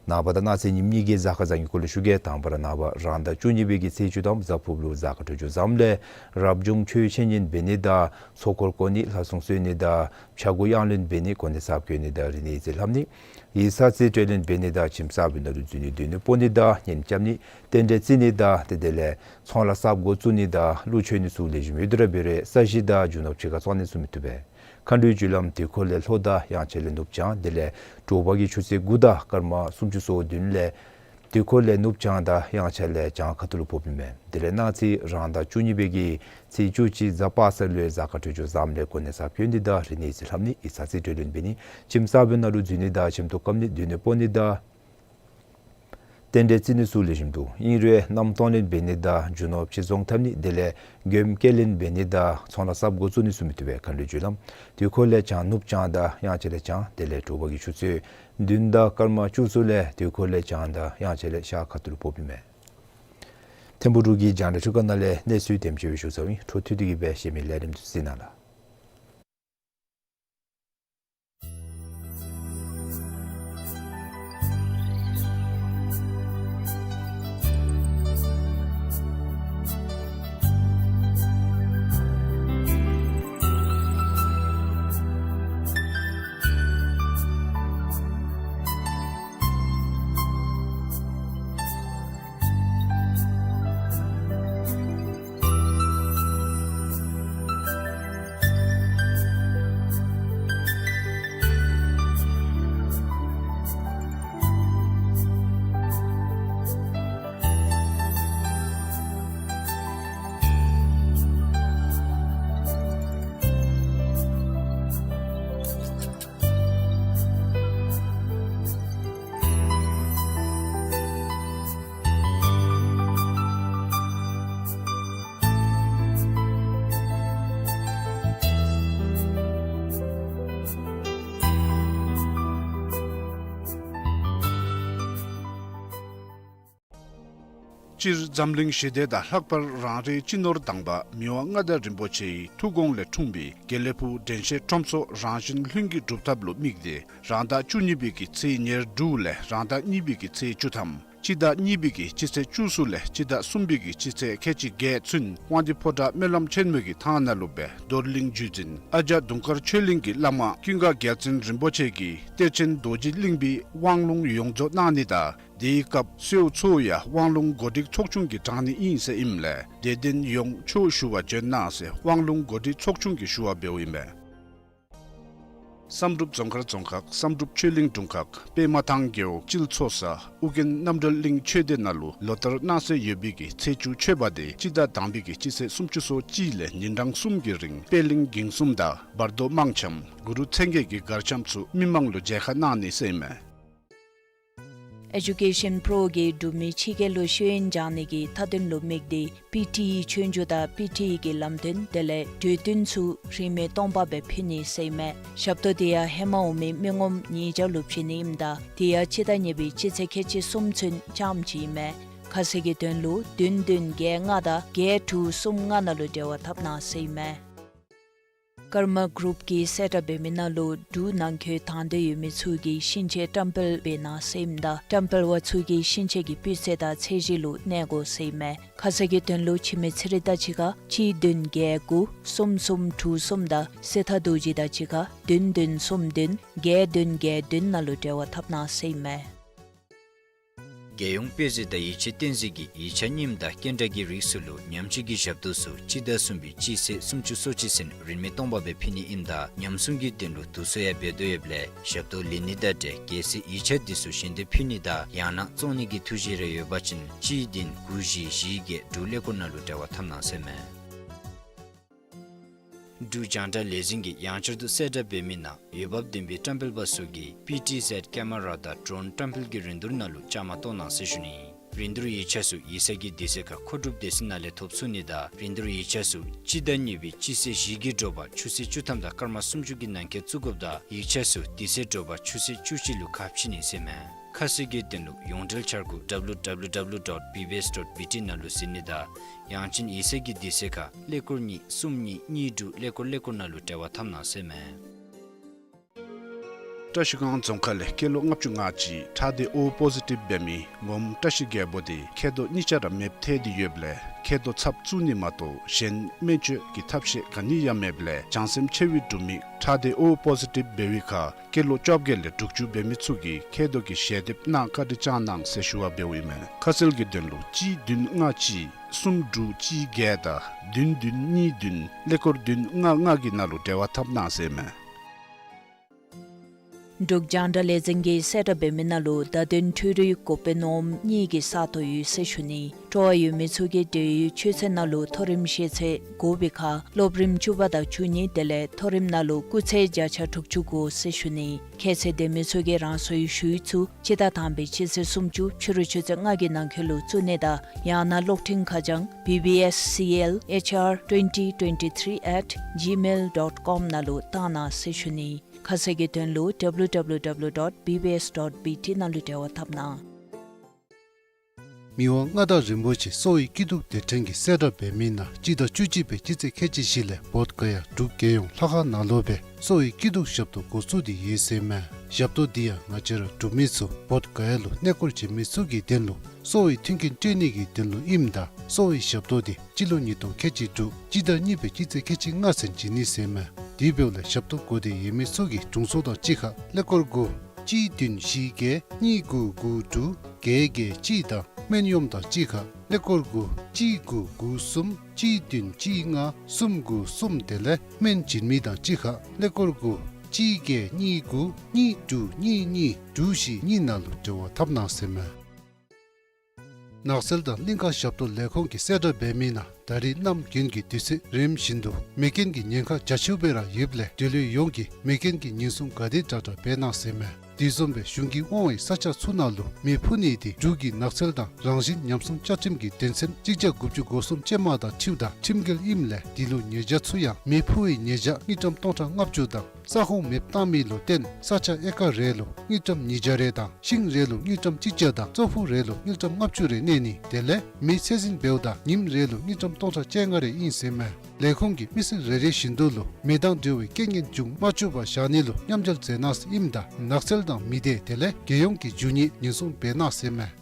ནངས་པ་དང་གནངས་ཚེ་ཉིནམ་གཉིས་ཀྱི་གཟའ་སྐར་བཟང་ངན་སྐོར་ལས་ཞུ་གེ། དང་པ་ར་ནངས་པ་རང་ཟླ་བཅུ་གཉིས་པའི་གི་ཚེས་བཅུ་ཐམ་གཟའ་ཕུར་བུ་ལུ་གཟའ་སྐར་འཕྲོད་སྦྱོར་བཟངམ་ལས་རབ་བྱུང་ཆོས་འཆད་ཉན་འབད་ནི་དང་ཚོགས་འཁོར་བསྐོར་ནི་ལྷ་སྲུང་གསོལ་ནི་དང་ཕྱྭ་འགུགས་གཡང་ལེན་འབད་ནི་གོ་གནས་གསརཔ་གྱོན་ནི་དང་རིག་གནས་ཡིག་རྩིས་ལྷབ་ནི་ཡིག་ཚང་རྩིས་སྤྲོད་ལེན་འབད་ནི་དང་ཁྱིམ་གསར་པའི་ནང་ལུ་འཛུལ་ནི་སྡོད་ནི་སྤོ་ནི་དང་གཉེན་རྐྱབ་ནི་རྟེན་འབྲེལ་བརྩི་ནི་དང་ཏེ་དེ་ལས་ཚོང་ལཱ་གསརཔ་འགོ་བཙུགས་ནི་དང་གླུ་མཆོད་ནི་ཚུ་ལེགས་ཤོམ་ཡོད་དེ་ར་འབད་རུང་ས་གཞི་དང་རྒྱུ་ནོར་ཕྱི་ཁར་བཙོང་ནི་ཚུ་མི་བཏུབ་པས། མཁའ་འགྲོའི་རྒྱུ་ལམ་དུས་འཁོར་ལས་ལྷོ་དང་ཡང་ཅིན་ལས་ནུབ་བྱང་དེ་ལས་དྲོ་པ་གི་ཆུ་ཚོད་དགུ་དང་སྐར་མ་སུམ་ཅུ་སོ་བདུན་ལས་དུས་འཁོར་ལས་ནུབ་བྱང་དང་ཡང་ཅིན་ལས་བྱང་ཁ་ཐུག་ལུ་ཕོགཔ་ཨིན་མས། དེ་ལས་གནངས་ཚེ་རང་ཟླ་བཅུ་གཉིས་པའི་གི་ཚེས་བཅུ་གཅིག་གཟའ་པ་སངས་ལུ་གཟའ་སྐར་འཕྲོད་སྦྱོར་བཟངམ་ལས་གོ་གནས་གསརཔ་གྱོན་ནི་དང་རིག་གནས་ཡིག་རྩིས་ལྷབ་ནི་ཡིག་ཚང་རྩིས་སྤྲོད་ལེན་འབད་ནི་ཁྱིམ་གསར་པའི་ནང་ལུ་འཛུལ་ནི་དང་ཁྱིམ་ཐོག་བཀབ་ནི་སྡོད་ནི་སྤོ་ནི་དང་རྟེན་འབྲེལ་བརྩི་ནི་ཚུ་ལེགས་ཤོམ་འདུག། ཨིན་རུང་གནམ་སྟོང་ལེན་འབད་ནི་དང་རྒྱུ་ནོར་ཕྱིར་ཚོང་འཐབ་ནི་དེ་ལས་མགྱོནམ་སྐྱེལ་ལེན་འབད་ནི་དང་ཚོང་ལཱ་གསརཔ་འགོ་བཙུགས་ནི་ཚུ་མི་བཏུབ་པས། མཁའ་འགྲོའི་རྒྱུ་ལམ་དུས་འཁོར་ལས་བྱང་ནུབ་བྱང་དང་ཡང་ཅིན་ལས་བྱང་དེ་ལས་དྲོ་པ་གི་ཆུ་ཚོད་བདུན་དང་སྐར་མ་བཅུ་གསུམ་ལས་དུས་འཁོར་ལས་བྱང་དང་ཡང་ཅིན་ལས་ཤར་ཁ་ཐུག་ལུ་ཕོགཔ་ཨིན་མས། ཐིམ་ཕུག་འབྲུག་གི་རྒྱང་བསྒྲགས་ཁྲི་ཁང་ནང་ལས་གནས་ཚུལ་དེམ་ཅིག་སྦེ་ཞུ་ཚརཝ་ཨིན། འཕྲོ་མཐུད་དེ་གིས་སྦེ་གཞན་མི་ལས་རིམ་དུ་གཟིགས་གནང་ལགས། སྤྱིར་འཛམ་གླིང་ཞི་བདེ་དང་ལྷག་པར་རང་རེའི་སྤྱི་ནོར་དམ་པ་མི་དབང་མངའ་བདག་རིན་པོ་ཆེའི་ཐུགས་དགོངས་ལས་འཁྲུངས་པའི་དགེ་ལེགས་ཕུག་དྲན་ཤེས་ཁྲོམ་ཚོགས་རང་བཞིན་ལྷུན་གྱིས་གྲུབ་ཐབས་ལུ་དམིགས་ཏེ་རང་ཟླ་བཅུ་གཉིས་པའི་གི་ཚེས་ཉེར་དྲུག་ལས་རང་ཟླ་གཉིས་པའི་གི་ཚེས་བཅུ་ཐམ་སྤྱི་ཟླ་གཉིས་པའི་གི་སྤྱི་ཚེས་བཅུ་གསུམ་ལས་སྤྱི་ཟླ་གསུམ་པའི་གི་སྤྱི་ཚེས་ཁལ་གཅིག་བརྒྱད་ཚུན་དབང་འདུས་ཕོ་བྲང་སྨོན་ལམ་ཆེན་མོའི་གི་ཐང་ནང་ལུ་སྦེ་རྡོར་གླིང་བརྒྱུད་འཛིན་ཨ་ཛ་དུང་དཀར་ཆོས་གླིང་གི་བླ་མ་ཀུན་དགའ་རྒྱལ་མཚན་རིན་པོ་ཆེ་གིས་གཏེར་ཆེན་རྡོ་རྗེ་གླིང་པའི་དབང་ལུང་ཡོངས་རྫོགས་གནང་ནི་དང་དེའི་སྐབས་གསོལཝ་ཚུ་ཡང་དབང་ལུང་གོ་སྒྲིག་ཚོགས་ཆུང་གིས་དྲང་ནི་ཨིན་ཟེར་ཨིནམ་ལས་དད་ལྡན་ཡོངས་ཆོས་ཞུ་བར་བྱོན་གནང་ཟེར་དབང་ལུང་གོ་སྒྲིག་ཚོགས་ཆུང་གིས་ཞུ་བ་འབདཝ་ཨིན་མས། བསམ་གྲུབ་རྫོང་མཁར་རྫོང་ཁག་བསམ་གྲུབ་ཆོས་གླིང་དྲུང་ཁག་པདྨ་ཐང་རྒེད་འོག་སྤྱིལ་ཚོ་ས་ཨོ་རྒྱན་རྣམ་གྲོལ་གླིང་ཆོས་སྡེ་ནང་ལུ་ལོ་ལྟར་གནང་སྲོལ་ཡོད་པའི་གི་ཚེས་བཅུ་མཆོད་པ་དེ་སྤྱི་ཟླ་དང་པའི་གི་སྤྱི་ཚེས་སུམ་ཅུ་སོ་གཅིག་ལས་ཉིན་གྲངས་གསུམ་གྱི་རིང་པད་གླིང་འགྱིང་གསུམ་དང་བར་དོ་དམངས་འཆམ་གུ་རུ་མཚན་བརྒྱད་ཀྱི་གར་འཆམ་ཚུ་མི་མང་ལུ་མཇལ་ཁ་གནང་ནི་ཟེར་ཨིན་མས། ཨེ་ཌུ་ཀེ་ཤཱན་པྲོ་གིས་འབྲུག་མི་ཕྱི་རྒྱལ་ལུ་ཤེས་ཡོན་སྦྱང་ནི་གི་མཐའ་དོན་ལུ་དམིགས་ཏེ་པི་ཊི་ཨི་ཆོས་རྒྱུགས་དང་པི་ཊི་ཨི་གི་ལམ་སྟོན་དེ་ལས་གྲོས་བསྟུན་ཚུ་རིན་མེད་སྟོང་པ་སྦེ་ཕུལ་ནི་ཟེར་ཨིན་མས། ཞབས་ཏོག་དེ་ཡང་ཧེ་མ་འོང་མི་མི་ངོམ་ཉིས་བརྒྱ་ལུ་བྱིན་ནི་ཨིནམ་ད་དེ་ཡང་སྤྱི་ཟླ་གཉིས་པའི་སྤྱི་ཚེས་ཁལ་གཅིག་གསུམ་ཚུན་རྐྱངམ་ཅིག་ཨིན་མས། ཁ་གསལ་གྱི་དོན་ལུ་བདུན་བདུན་བརྒྱད་ལྔ་དང་བརྒྱད་དྲུག་གསུམ་ལྔ་ནང་ལུ་འབྲེལ་བ་འཐབ་གནང་ཟེར་ཨིན་མས། ཀརྨ་གུ་རུབ་ཀྱིས་གསལ་བསྒྲགས་འབད་མི་ནང་ལུ་འབྲུག་ནང་འཁོད་དང་འདོད་ཡོད་མི་ཚུ་གིས་ཤིང་ཆས་བཀྲམ་སྤེལ་འབད་གནང་ཟེར་ཨིནམ་ད་བཀྲམ་སྤེལ་པ་ཚུ་གིས་ཤིང་ཆས་ཀྱི་སྤུས་ཚད་དང་ཚད་གཞི་ལུ་གནས་དགོ་ཟེར་ཨིན་མས། ཁ་གསལ་གྱི་དོན་ལུ་འཆི་མེད་ཚེ་རིང་དང་གཅིག་ཁར་གཅིག་བདུན་བརྒྱད་དགུ་གསུམ་གསུམ་དྲུག་གསུམ་དང་གསེར་ཐང་རྡོ་རྗེ་དང་གཅིག་ཁར་བདུན་བདུན་གསུམ་བདུན་བརྒྱད་བདུན་བརྒྱད་བདུན་ནང་ལུ་འབྲེལ་བ་འཐབ་གནང་ཟེར་ཨིན་མས། རྒྱལ་ཡོངས་དཔེ་མཛོད་དང་ཡིག་ཆ་བསྟན་འཛིན་གྱིས་ཡིག་ཆ་རྙིངམ་དང་སྐྱེལ་འདྲེན་གྱི་རིགས་ཚུ་ལུ་ཉམས་བཅོས་ཀྱི་ཞབས་ཏོག་ཚུ་སྤྱི་ཟླ་གསུམ་པའི་སྤྱི་ཚེས་སུམ་ཅུ་སོ་གཅིག་ཚུན་རིན་མེད་སྟོང་པ་སྦེ་ཕུལ་ནི་ཨིནམ་ད་ཉམས་སྲུང་གི་དོན་ལུ་དུས་ཚོད་ཡང་འབད་དོ་ཡོདཔ་ལས་ཞབས་ཏོག་ལེན་ནི་དང་འབྲེལ་གལ་སྲིད་ཡིག་ཆ་འདི་ཚུ་གཞན་དེ་ཕུལ་ནི་དང་ཡང་ན་བཙོང་ནི་གི་ཐུགས་བཞེད་རེ་ཡོད་པ་ཅིན་གཅིག་བདུན་དགུ་བཞི་བཞི་བརྒྱད་དྲུག་ཀླད་ཀོར་ནང་ལུ་འབྲེལ་བ་འཐབ་གནང་ཟེར་ཨིན་མས། འབྲུག་རྒྱང་བསྒྲགས་ལས་འཛིན་གྱིས་ཡང་བསྐྱར་དུ་གསལ་བསྒྲགས་འབད་མི་ནང་འོས་འབབ་ལྡན་པའི་བཀྲམ་སྤེལ་པ་ཚུ་གིས་པི་ཊི་ཟེཌ་ཀེ་མ་ར་དང་ཌོརོན་བཀྲམ་སྤེལ་གྱི་རིན་བསྡུར་ནང་ལུ་བཅའ་མར་གཏོགས་གནང་ཟེར་ཞུ་ནི། རིན་བསྡུར་ཡིག་ཆ་ཚུ་ཡིག་ཚང་གི་དུས་ཚོད་ཁར་མཁོ་སྒྲུབ་སྡེ་ཚན་ནང་ལས་ཐོབ་ཚུགས་ནི་དང་རིན་བསྡུར་ཡིག་ཆ་ཚུ་སྤྱི་ཟླ་གཉིས་པའི་སྤྱི་ཚེས་བཞི་གི་དྲོ་པ་ཆུ་ཚོད་བཅུ་ཐམ་དང་སྐར་མ་སུམ་ཅུ་གི་ནང་འཁོད་བཙུགས་དགོཔ་ད་ཡིག་ཆ་ཚུ་དུས་ཚོད་དྲོ་པ་ཆུ་ཚོད་བཅུ་གཅིག་ལུ་ཁ་ཕྱེ་ནི་ཟེར་ཨིན་མས། ཁ་གསལ་གྱི་དོན་ལུ་ཡོངས་འབྲེལ་འཆར་སྒོ་ཌབ་ལུ་ཌབ་ལུ་ཌབ་ལུ་ཌོཊ་བི་བི་ཨེསི་ཌོཊ་བི་ཊི་ནང་ལུ་གཟིགས་ནི་དང་ཡང་ཅིན་ཡིག་ཚང་གི་དུས་ཚོད་ཁར་ཀླད་ཀོར་གཉིས་གསུམ་གཉིས་གཉིས་དྲུག་ཀླད་ཀོར་ཀླད་ཀོར་ནང་ལུ་འབྲེལ་བ་འཐབ་གནང་ཟེར་ཨིན་མས། བཀྲ་ཤིས་སྒང་རྫོང་ཁག་ལས་སྐྱེས་ལོ་ལྔ་བཅུ་ང་གཅིག་ཁྲག་སྡེ་ཨོ་པོ་ཟི་ཊིབ་འབད་མི་མོམ་བཀྲ་ཤིས་རྒྱལ་པོ་དེ་མཁལ་རྡོག་གཉིས་ཆ་ར་མེདཔ་ཐལ་ཏེ་ཡོདཔ་ལས་མཁལ་རྡོག་ཚབ་བཙུགས་ནི་མ་གཏོགས་གཞན་སྨན་བཅོས་ཀྱི་ཐབས་ཤེས་ག་ནི་ཡང་མེདཔ་ལས་བྱང་སེམས་ཆེ་བའི་འབྲུག་མི་ཁྲག་སྡེ་ཨོ་པོ་ཟི་ཊིབ་འབད་བའི་ཁར་སྐྱེས་ལོ་བཅོ་བརྒྱད་ལས་དྲུག་ཅུ་འབད་མི་ཚུ་གིས་མཁལ་རྡོག་གི་ཞལ་འདེབས་གནང་བཀའ་དྲིན་བསྐྱང་གནང་ཟེར་ཞུ་བ་འབདཝ་ཨིན་མས། ཁ་གསལ་གྱི་དོན་ལུ་གཅིག་བདུན་ལྔ་གཅིག་གསུམ་དྲུག་གཅིག་བརྒྱད་དང་བདུན་བདུན་གཉིས་བདུན་ཀླད་ཀོར་བདུན་ལྔ་ལྔ་གི་ནང་ལུ་འབྲེལ་བ་འཐབ་གནང་ཟེར་ཨིན་མས། འབྲུག་རྒྱང་བསྒྲགས་ལས་འཛིན་གྱིས་གསལ་བསྒྲགས་འབད་མི་ནང་ལུ་བརྡ་དོན་འཕྲུལ་རིག་འགོ་དཔོན་འོགམ་གཉིས་ཀྱི་ས་སྟོང་ཡོད་ཟེར་ཞུ་ནི། སྤྲོ་བ་ཡོད་མི་ཚུ་གིས་འབྲེལ་ཡོད་ཆོས་ཚན་ནང་ལུ་མཐོ་རིམ་ཤེས་ཚད་དགོ་པའི་ཁར་སློབ་རིམ་བཅུ་པ་དང་བཅུ་གཉིས་དེ་ལས་མཐོ་རིམ་ནང་ལུ་སྐུགས་ཚད་བརྒྱ་ཆ་དྲུག་ཅུ་དགོ་ཟེར་ཞུ་ནི། ཁྱད་ཚད་ལྡན་མི་ཚུ་གིས་རང་སོའི་ཞུ་ཡིག་ཚུ་སྤྱི་ཟླ་དང་པའི་སྤྱི་ཚེས་སུམ་ཅུ་ཕྱི་རུ་ཆུ་ཚོད་ལྔ་གི་ནང་འཁོད་ལུ་བཙུགས་ནི་དང་ཡང་ན་གློག་འཕྲིན་ཁ་བྱང་B B S C L H R twenty twenty-three at gmail dot com ནང་ལུ་བཏང་གནང་ཟེར་ཞུ་ནི། ཁ་གསལ་གྱི་དོན་ལུ W W W dot B B S dot B T ནང་ལུ་འབྲེལ་བ་འཐབ་གནང་། མི་དབང་མངའ་བདག་རིན་པོ་ཆེ་གསོ་བའི་སྐྱིད་སྡུག་སྡེ་ཕྲན་གྱིས་གསལ་བསྒྲགས་འབད་མི་ནང་སྤྱི་ཟླ་བཅུ་གཅིག་པའི་སྤྱི་ཚེས་ཁལ་གཅིག་བཞི་ལས་བོདྷ་ག་ཡ་འབྲུག་རྒྱལ་ཡོངས་ལྷ་ཁང་ནང་ལུ་སྦེ་གསོ་བའི་སྐྱིད་སྡུག་ཞབས་ཏོག་འགོ་བཙུགས་ཏེ་ཡོད་ཟེར་ཨིན་མས། ཞབས་ཏོག་འདི་ཡང་ང་བཅས་ར་འབྲུག་མི་ཚུ་བོདྷ་ག་ཡ་ལུ་གནས་སྐོར་བྱོན་མི་ཚུ་གི་དོན་ལུ་གསོ་བའི་མཐུན་རྐྱེན་སྤྲོད་ནི་གི་དོན་ལུ་ཨིནམ་ད་གསོ་བའི་ཞབས་ཏོག་འདི་སྤྱི་ལོ་ཉིས་སྟོང་ཁལ་གཅིག་དྲུག་སྤྱི་ཟླ་གཉིས་པའི་སྤྱི་ཚེས་ཁལ་གཅིག་ལྔ་ཚུན་བྱིན་ནི་ཟེར་ཨིན་མས། དེ་འབདཝ་ལས་ཞབས་ཏོག་དགོ་སྟེ་ཡོད་མི་ཚུ་གིས་དྲུང་འཚོ་དང་གཅིག་ཁར་ཀླད་ཀོར་དགུ་གཅིག་བདུན་བཞི་བརྒྱད་གཉིས་དགུ་དགུ་དྲུག་བརྒྱད་བརྒྱད་གཅིག་དང་སྨན་གཡོགམ་དང་གཅིག་ཁར་ཀླད་ཀོར་དགུ་གཅིག་དགུ་དགུ་གསུམ་གཅིག་བདུན་གཅིག་ལྔ་གསུམ་དགུ་གསུམ་དེ་ལས་སྨན་བྱིན་མི་དང་གཅིག་ཁར་ཀླད་ཀོར་དགུ་གཅིག་བརྒྱད་གཉིས་དགུ་གཉིས་དྲུག་གཉིས་གཉིས་དྲུག་བཞི་གཉིས་ནང་ལུ་འབྲེལ་བ་འཐབ་གནང་ཟེར་ཨིན་མས། ནགས་ཚལ་དང་གླིང་ཁ་ཞབས་ཏོག་ལས་ཁུངས་ཀྱིས་གསལ་བསྒྲགས་འབད་མི་ནང་ད་རིས་གནམ་དགུན་གྱི་དུས་ཚོད་རིམ་བཞིན་དུ་མེ་རྐྱེན་གྱི་ཉེན་ཁ་རྒྱ་ཆེཝ་སྦེ་ར་ཡོདཔ་ལས་འབྲེལ་ཡོད་ཡོངས་ཀྱིས་མེ་རྐྱེན་གྱི་ཉེན་སྲུང་ག་དེ་དྲག་དྲག་འབད་གནང་ཟེར་ཨིན་མས། དེ་བཟུམ་སྦེ་གཞུང་གིས་དབང་བའི་ས་ཆ་ཚུ་ནང་ལུ་མེ་འཕུ་ནི་དེ་འབྲུག་གི་ནགས་ཚལ་དང་རང་བཞིན་ཉམས་སྲུང་བཅའ་ཁྲིམས་ཀྱི་དོན་ཚན་གཅིག་བརྒྱ་དགུ་བཅུ་གོ་གསུམ་ཅན་མ་དང་འཁྲིལཝ་ད་ཁྲིམས་འགལ་ཨིནམ་ལས་དེ་ལུ་ཉེས་བྱ་ཚུ་ཡང་མེ་འཕུ་བའི་ཉེས་བྱ་དངུལ་ཀྲམ་སྟོང་ཕྲག་ལྔ་བཅུ་དང་ས་ཁོངས་མེདཔ་བཏང་མི་ལུ་བརྟེན་ས་ཆ་ཨེ་ཀར་རེ་ལུ་དངུལ་ཀྲམ་ཉིས་བརྒྱ་རེ་དང་ཤིང་རེ་ལུ་དངུལ་ཀྲམ་གཅིག་བརྒྱ་དང་ཙོག་ཕུག་རེ་ལུ་དངུལ་ཀྲམ་ལྔ་བཅུ་རེ་གནས་ནི་དེ་ལས་མེ་ཚད་འཛིན་འབདཝ་ད་ཉིནམ་རེ་ལུ་དངུལ་ཀྲམ་སྟོང་ཕྲག་བཅོ་ལྔ་རེ་ཨིན་ཟེར་ཨིན་མས། ལས་ཁུངས་ཀྱིས་མི་སེར་རེ་རེ་བཞིན་དུ་ལུ་མེ་དང་འབྲེལ་བའི་རྐྱེན་ངན་འབྱུང་མ་བཅུག་པར་བཞག་ནི་ལུ་མཉམ་འབྲེལ་མཛད་གནང་ཟེར་ཨིནམ་ད་ནགས་ཚལ་དང་མི་སྡེ་དེ་ལས་རྒྱལ་ཡོངས་ཀྱི་རྒྱུ་དངོས་ཉེན་སྲུང་འབད་གནང་ཟེར་ཨིན་མས།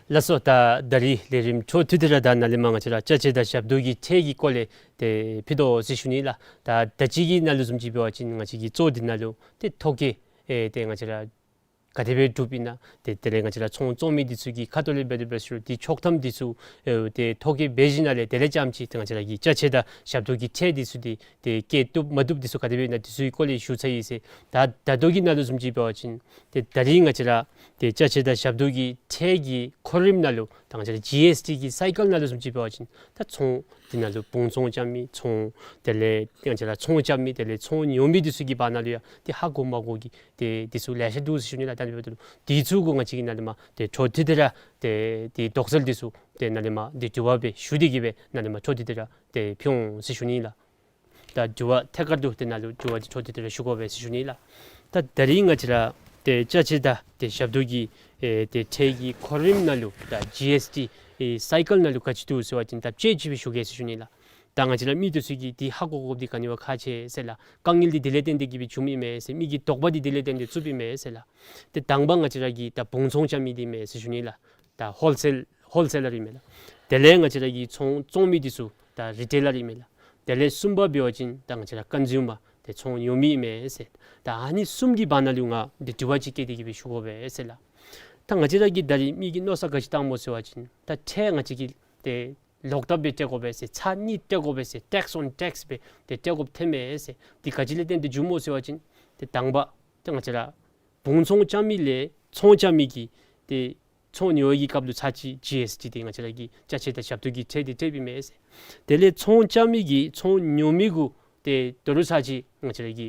ལགས་སོ། ད་ད་རིས་ལས་རིམ་འཕྲོ་མཐུད་དེ་ར་ད་ནཱ་ལས་མར་ང་བཅས་ར་ཅ་ཆས་དང་ཞབས་ཏོག་གི་ཁྲལ་གྱི་སྐོར་ལས་ཏེ་ཕུལ་དོ་ཟེར་ཞུ་ནི་ལགས། ད་ད་ཅི་གི་ནང་ལུ་བཟུམ་ཅིག་འབད་བ་ཅིན་ང་བཅས་ཀྱི་གཙོ་འདི་ནང་ལུ་ཏེ་ཐོ་བཀོད་ཨེ་ཏེ་ང་བཅས་ར་ ག་དེ་སྦེ་གྲུབ་ཨིན་ན། ཏེ་དེ་ལས་ང་བཅས་ར་ཚོང་བཙོང་མི་འདི་ཚུ་གི་ཁ་ཐུག་ལས་འབད་དེ་འབད་ཟེར་རུང་ཏེ་ཆོག་ཐམ་འདི་ཚུ་ཨེ་ཏེ་ཐོ་བཀོད་འབད་ཞིནམ་ལས་དེ་ལས་རྐྱངམ་ཅིག་ཏེ་ང་བཅས་ར་གི་ཅ་ཆས་དང་ཞབས་ཏོག་གི་ཁྲལ་འདི་ཚུ་འདི་ཏེ་བཀལ་བཏུབ་མ་བཏུབ་འདི་ཚུ་ག་དེ་སྦེ་ཨིན་ན་འདི་ཚུ་གི་སྐོར་ལས་ཞུ་ཚར་ཡི་ཟེར། ད་ད་ལྟོ་གི་ནང་ལུ་བཟུམ་ཅིག་འབད་བ་ཅིན་ཏེ་ད་རིས་ང་བཅས་ར་ཏེ་ཅ་ཆས་དང་ཞབས་ཏོག་གི་ཁྲལ་གྱི་ཁོར་རིམ་ནང་ལུ་ད་ང་བཅས་ར་ཇི་ཨེསི་ཊི་གི་སའི་ཀལ་ནང་ལུ་བཟུམ་ཅིག་འབད་བ་ཅིན་ད་ཚོང་འདི་ནང་ལུ་བུང་ཚོང་རྐྱབ་མི་ཚོང་དེ་ལས་ང་བཅས་ར་ཚོང་རྐྱབ་མི་དེ་ལས་ཚོང་ཉོ་མི་འདི་ཚུ་གི་བར་ན་ལུ་ཡང་ཏེ་ཧ་གོ་མ་གོ་གི་ཏེ་འདི་ཚུ་ལེ་ཤ་འདུག་ཟེར་ཞུ་ནི་ལགས། ད་ནི་འབདཝ་ད་ལུ་འདི་ཚུ་གུ་ང་བཅས་ཀྱིས་ནཱ་ལས་མར་ཏེ་འཕྲོ་མཐུད་དེ་ར་ཏེ་ཏེ་དོགས་སེལ་འདི་ཚུ་ཏེ་ནཱ་ལས་མར་ཏེ་དྲི་བ་སྦེ་ཞུ་སྟེ་གི་སྦེ་ནཱ་ལས་མར་འཕྲོ་མཐུད་དེ་ར་ཏེ་ཕུལ་འོང་ཟེར་ཞུ་ནི་ལགས། ད་དྲི་བ་ཐད་ཀར་དུ་ཏེ་ནཱ་ལུ་དྲི་བ་འདི་འཕྲོ་མཐུད་དེ་ར་ཞུ་དགོ་པས་ཟེར་ཞུ་ནི་ལགས། ད་ད་རིས་ང་བཅས་ར་ཏེ་ཅ་ཆས་དང་ཏེ་ཞབས་ཏོག་གི་ཨེ་ཏེ་ཁྲལ་གྱི་ཁོར་རིམ་ནང་ལུ་ད་ཇི་ཨེསི་ཊི་ཨེ་སའི་ཀལ་ནང་ལུ་ག་ཅི་འདུག་ཟེར་བ་ཅིན་ད་དཔྱེ་ཅིག་སྦེ་ཞུ་གེ་ཟེར་ཞུ་ནི་ལགས། ད་ང་བཅས་ར་མི་འདི་ཚུ་གིས་འདི་ཧ་གོ་དགོཔ་འདི་ག་ནི་བ་ཁག་ཆེ་ཟེར་ལགས། དཀའ་ངལ་འདི་དེ་ལས་བརྟེན་ཏེ་གི་སྦེ་བྱུངམ་ཨིན་མས་ཟེར། མི་གི་དོགས་པ་འདི་དེ་ལས་བརྟེན་ཏེ་བཙུགསཔ་ཨིན་མས་ཟེར་ལགས། ཏེ་དང་པ་ང་བཅས་ར་གི་ད་བུང་ཚོང་རྐྱབ་མི་འདི་ཨིན་མས་ཟེར་ཞུ་ནི་ལགས། ད་ཧོལ་སེལ་ཧོལ་སེ་ལར་ཨིན་མས་ལགས། དེ་ལས་ང་བཅས་ར་གི་ཚོང་བཙོང་མི་འདི་ཚུ་ད་རི་ཊེ་ལར་ཨིན་མས་ལགས། དེ་ལས་གསུམ་པ་འབད་བ་ཅིན་ད་ང་བཅས་ར་ཀོན་སིའུ་མར་ཏེ་ཚོང་ཉོ་མི་ཨིན་མས་ཟེར། ད་ཨ་ནི་གསུམ་གྱི་བར་ན་ལུ་ང་འདི་དྲི་བ་ཅིག་བཀོད་དེ་གི་སྦེ་ཞུ་དགོ་པས་ཟེར་ལགས། ད་ང་བཅས་ར་གིས་ད་རིས་མི་གི་མནོ་བསམ་ག་ཅི་བཏངམ་སྨོ་ཟེར་བ་ཅིན་ད་ཁྲལ་ང་བཅས་ཀྱིས་ཏེ་ལོག་ལྟབ་སྦེ་སྤྲོད་དགོ་པས་ཟེར། ཚར་གཉིས་སྤྲོད་དགོ་པས་ཟེར། ཊེགསི་ཨོན་ཊེགསི་སྦེ་ཏེ་སྤྲོད་དགོཔ་ཐོནམ་མས་ཟེར། འདི་ག་ཅི་ལས་བརྟེན་ཏེ་བྱུངམ་སྨོ་ཟེར་བ་ཅིན་ཏེ་དང་པ་ཏེ་ང་བཅས་ར་བུང་ཚོང་རྐྱབ་མི་ལས་ཚོང་རྐྱབ་མི་གིས་ཏེ་ཚོང་ཉོ་བའི་གི་སྐབས་ལུ་ཚར་གཅིག་ཇི་ཨེསི་ཊི་འདི་ང་བཅས་ར་གི་ཅ་ཆས་དང་ཞབས་ཏོག་གི་ཁྲལ་འདི་སྤྲོདཔ་ཨིན་མས་ཟེར། དེ་ལས་ཚོང་རྐྱབ་མི་གིས་ཚོང་ཉོ་མི་གུ་ཏེ་ད་རུང་ཚར་གཅིག་ང་བཅས་ར་གི་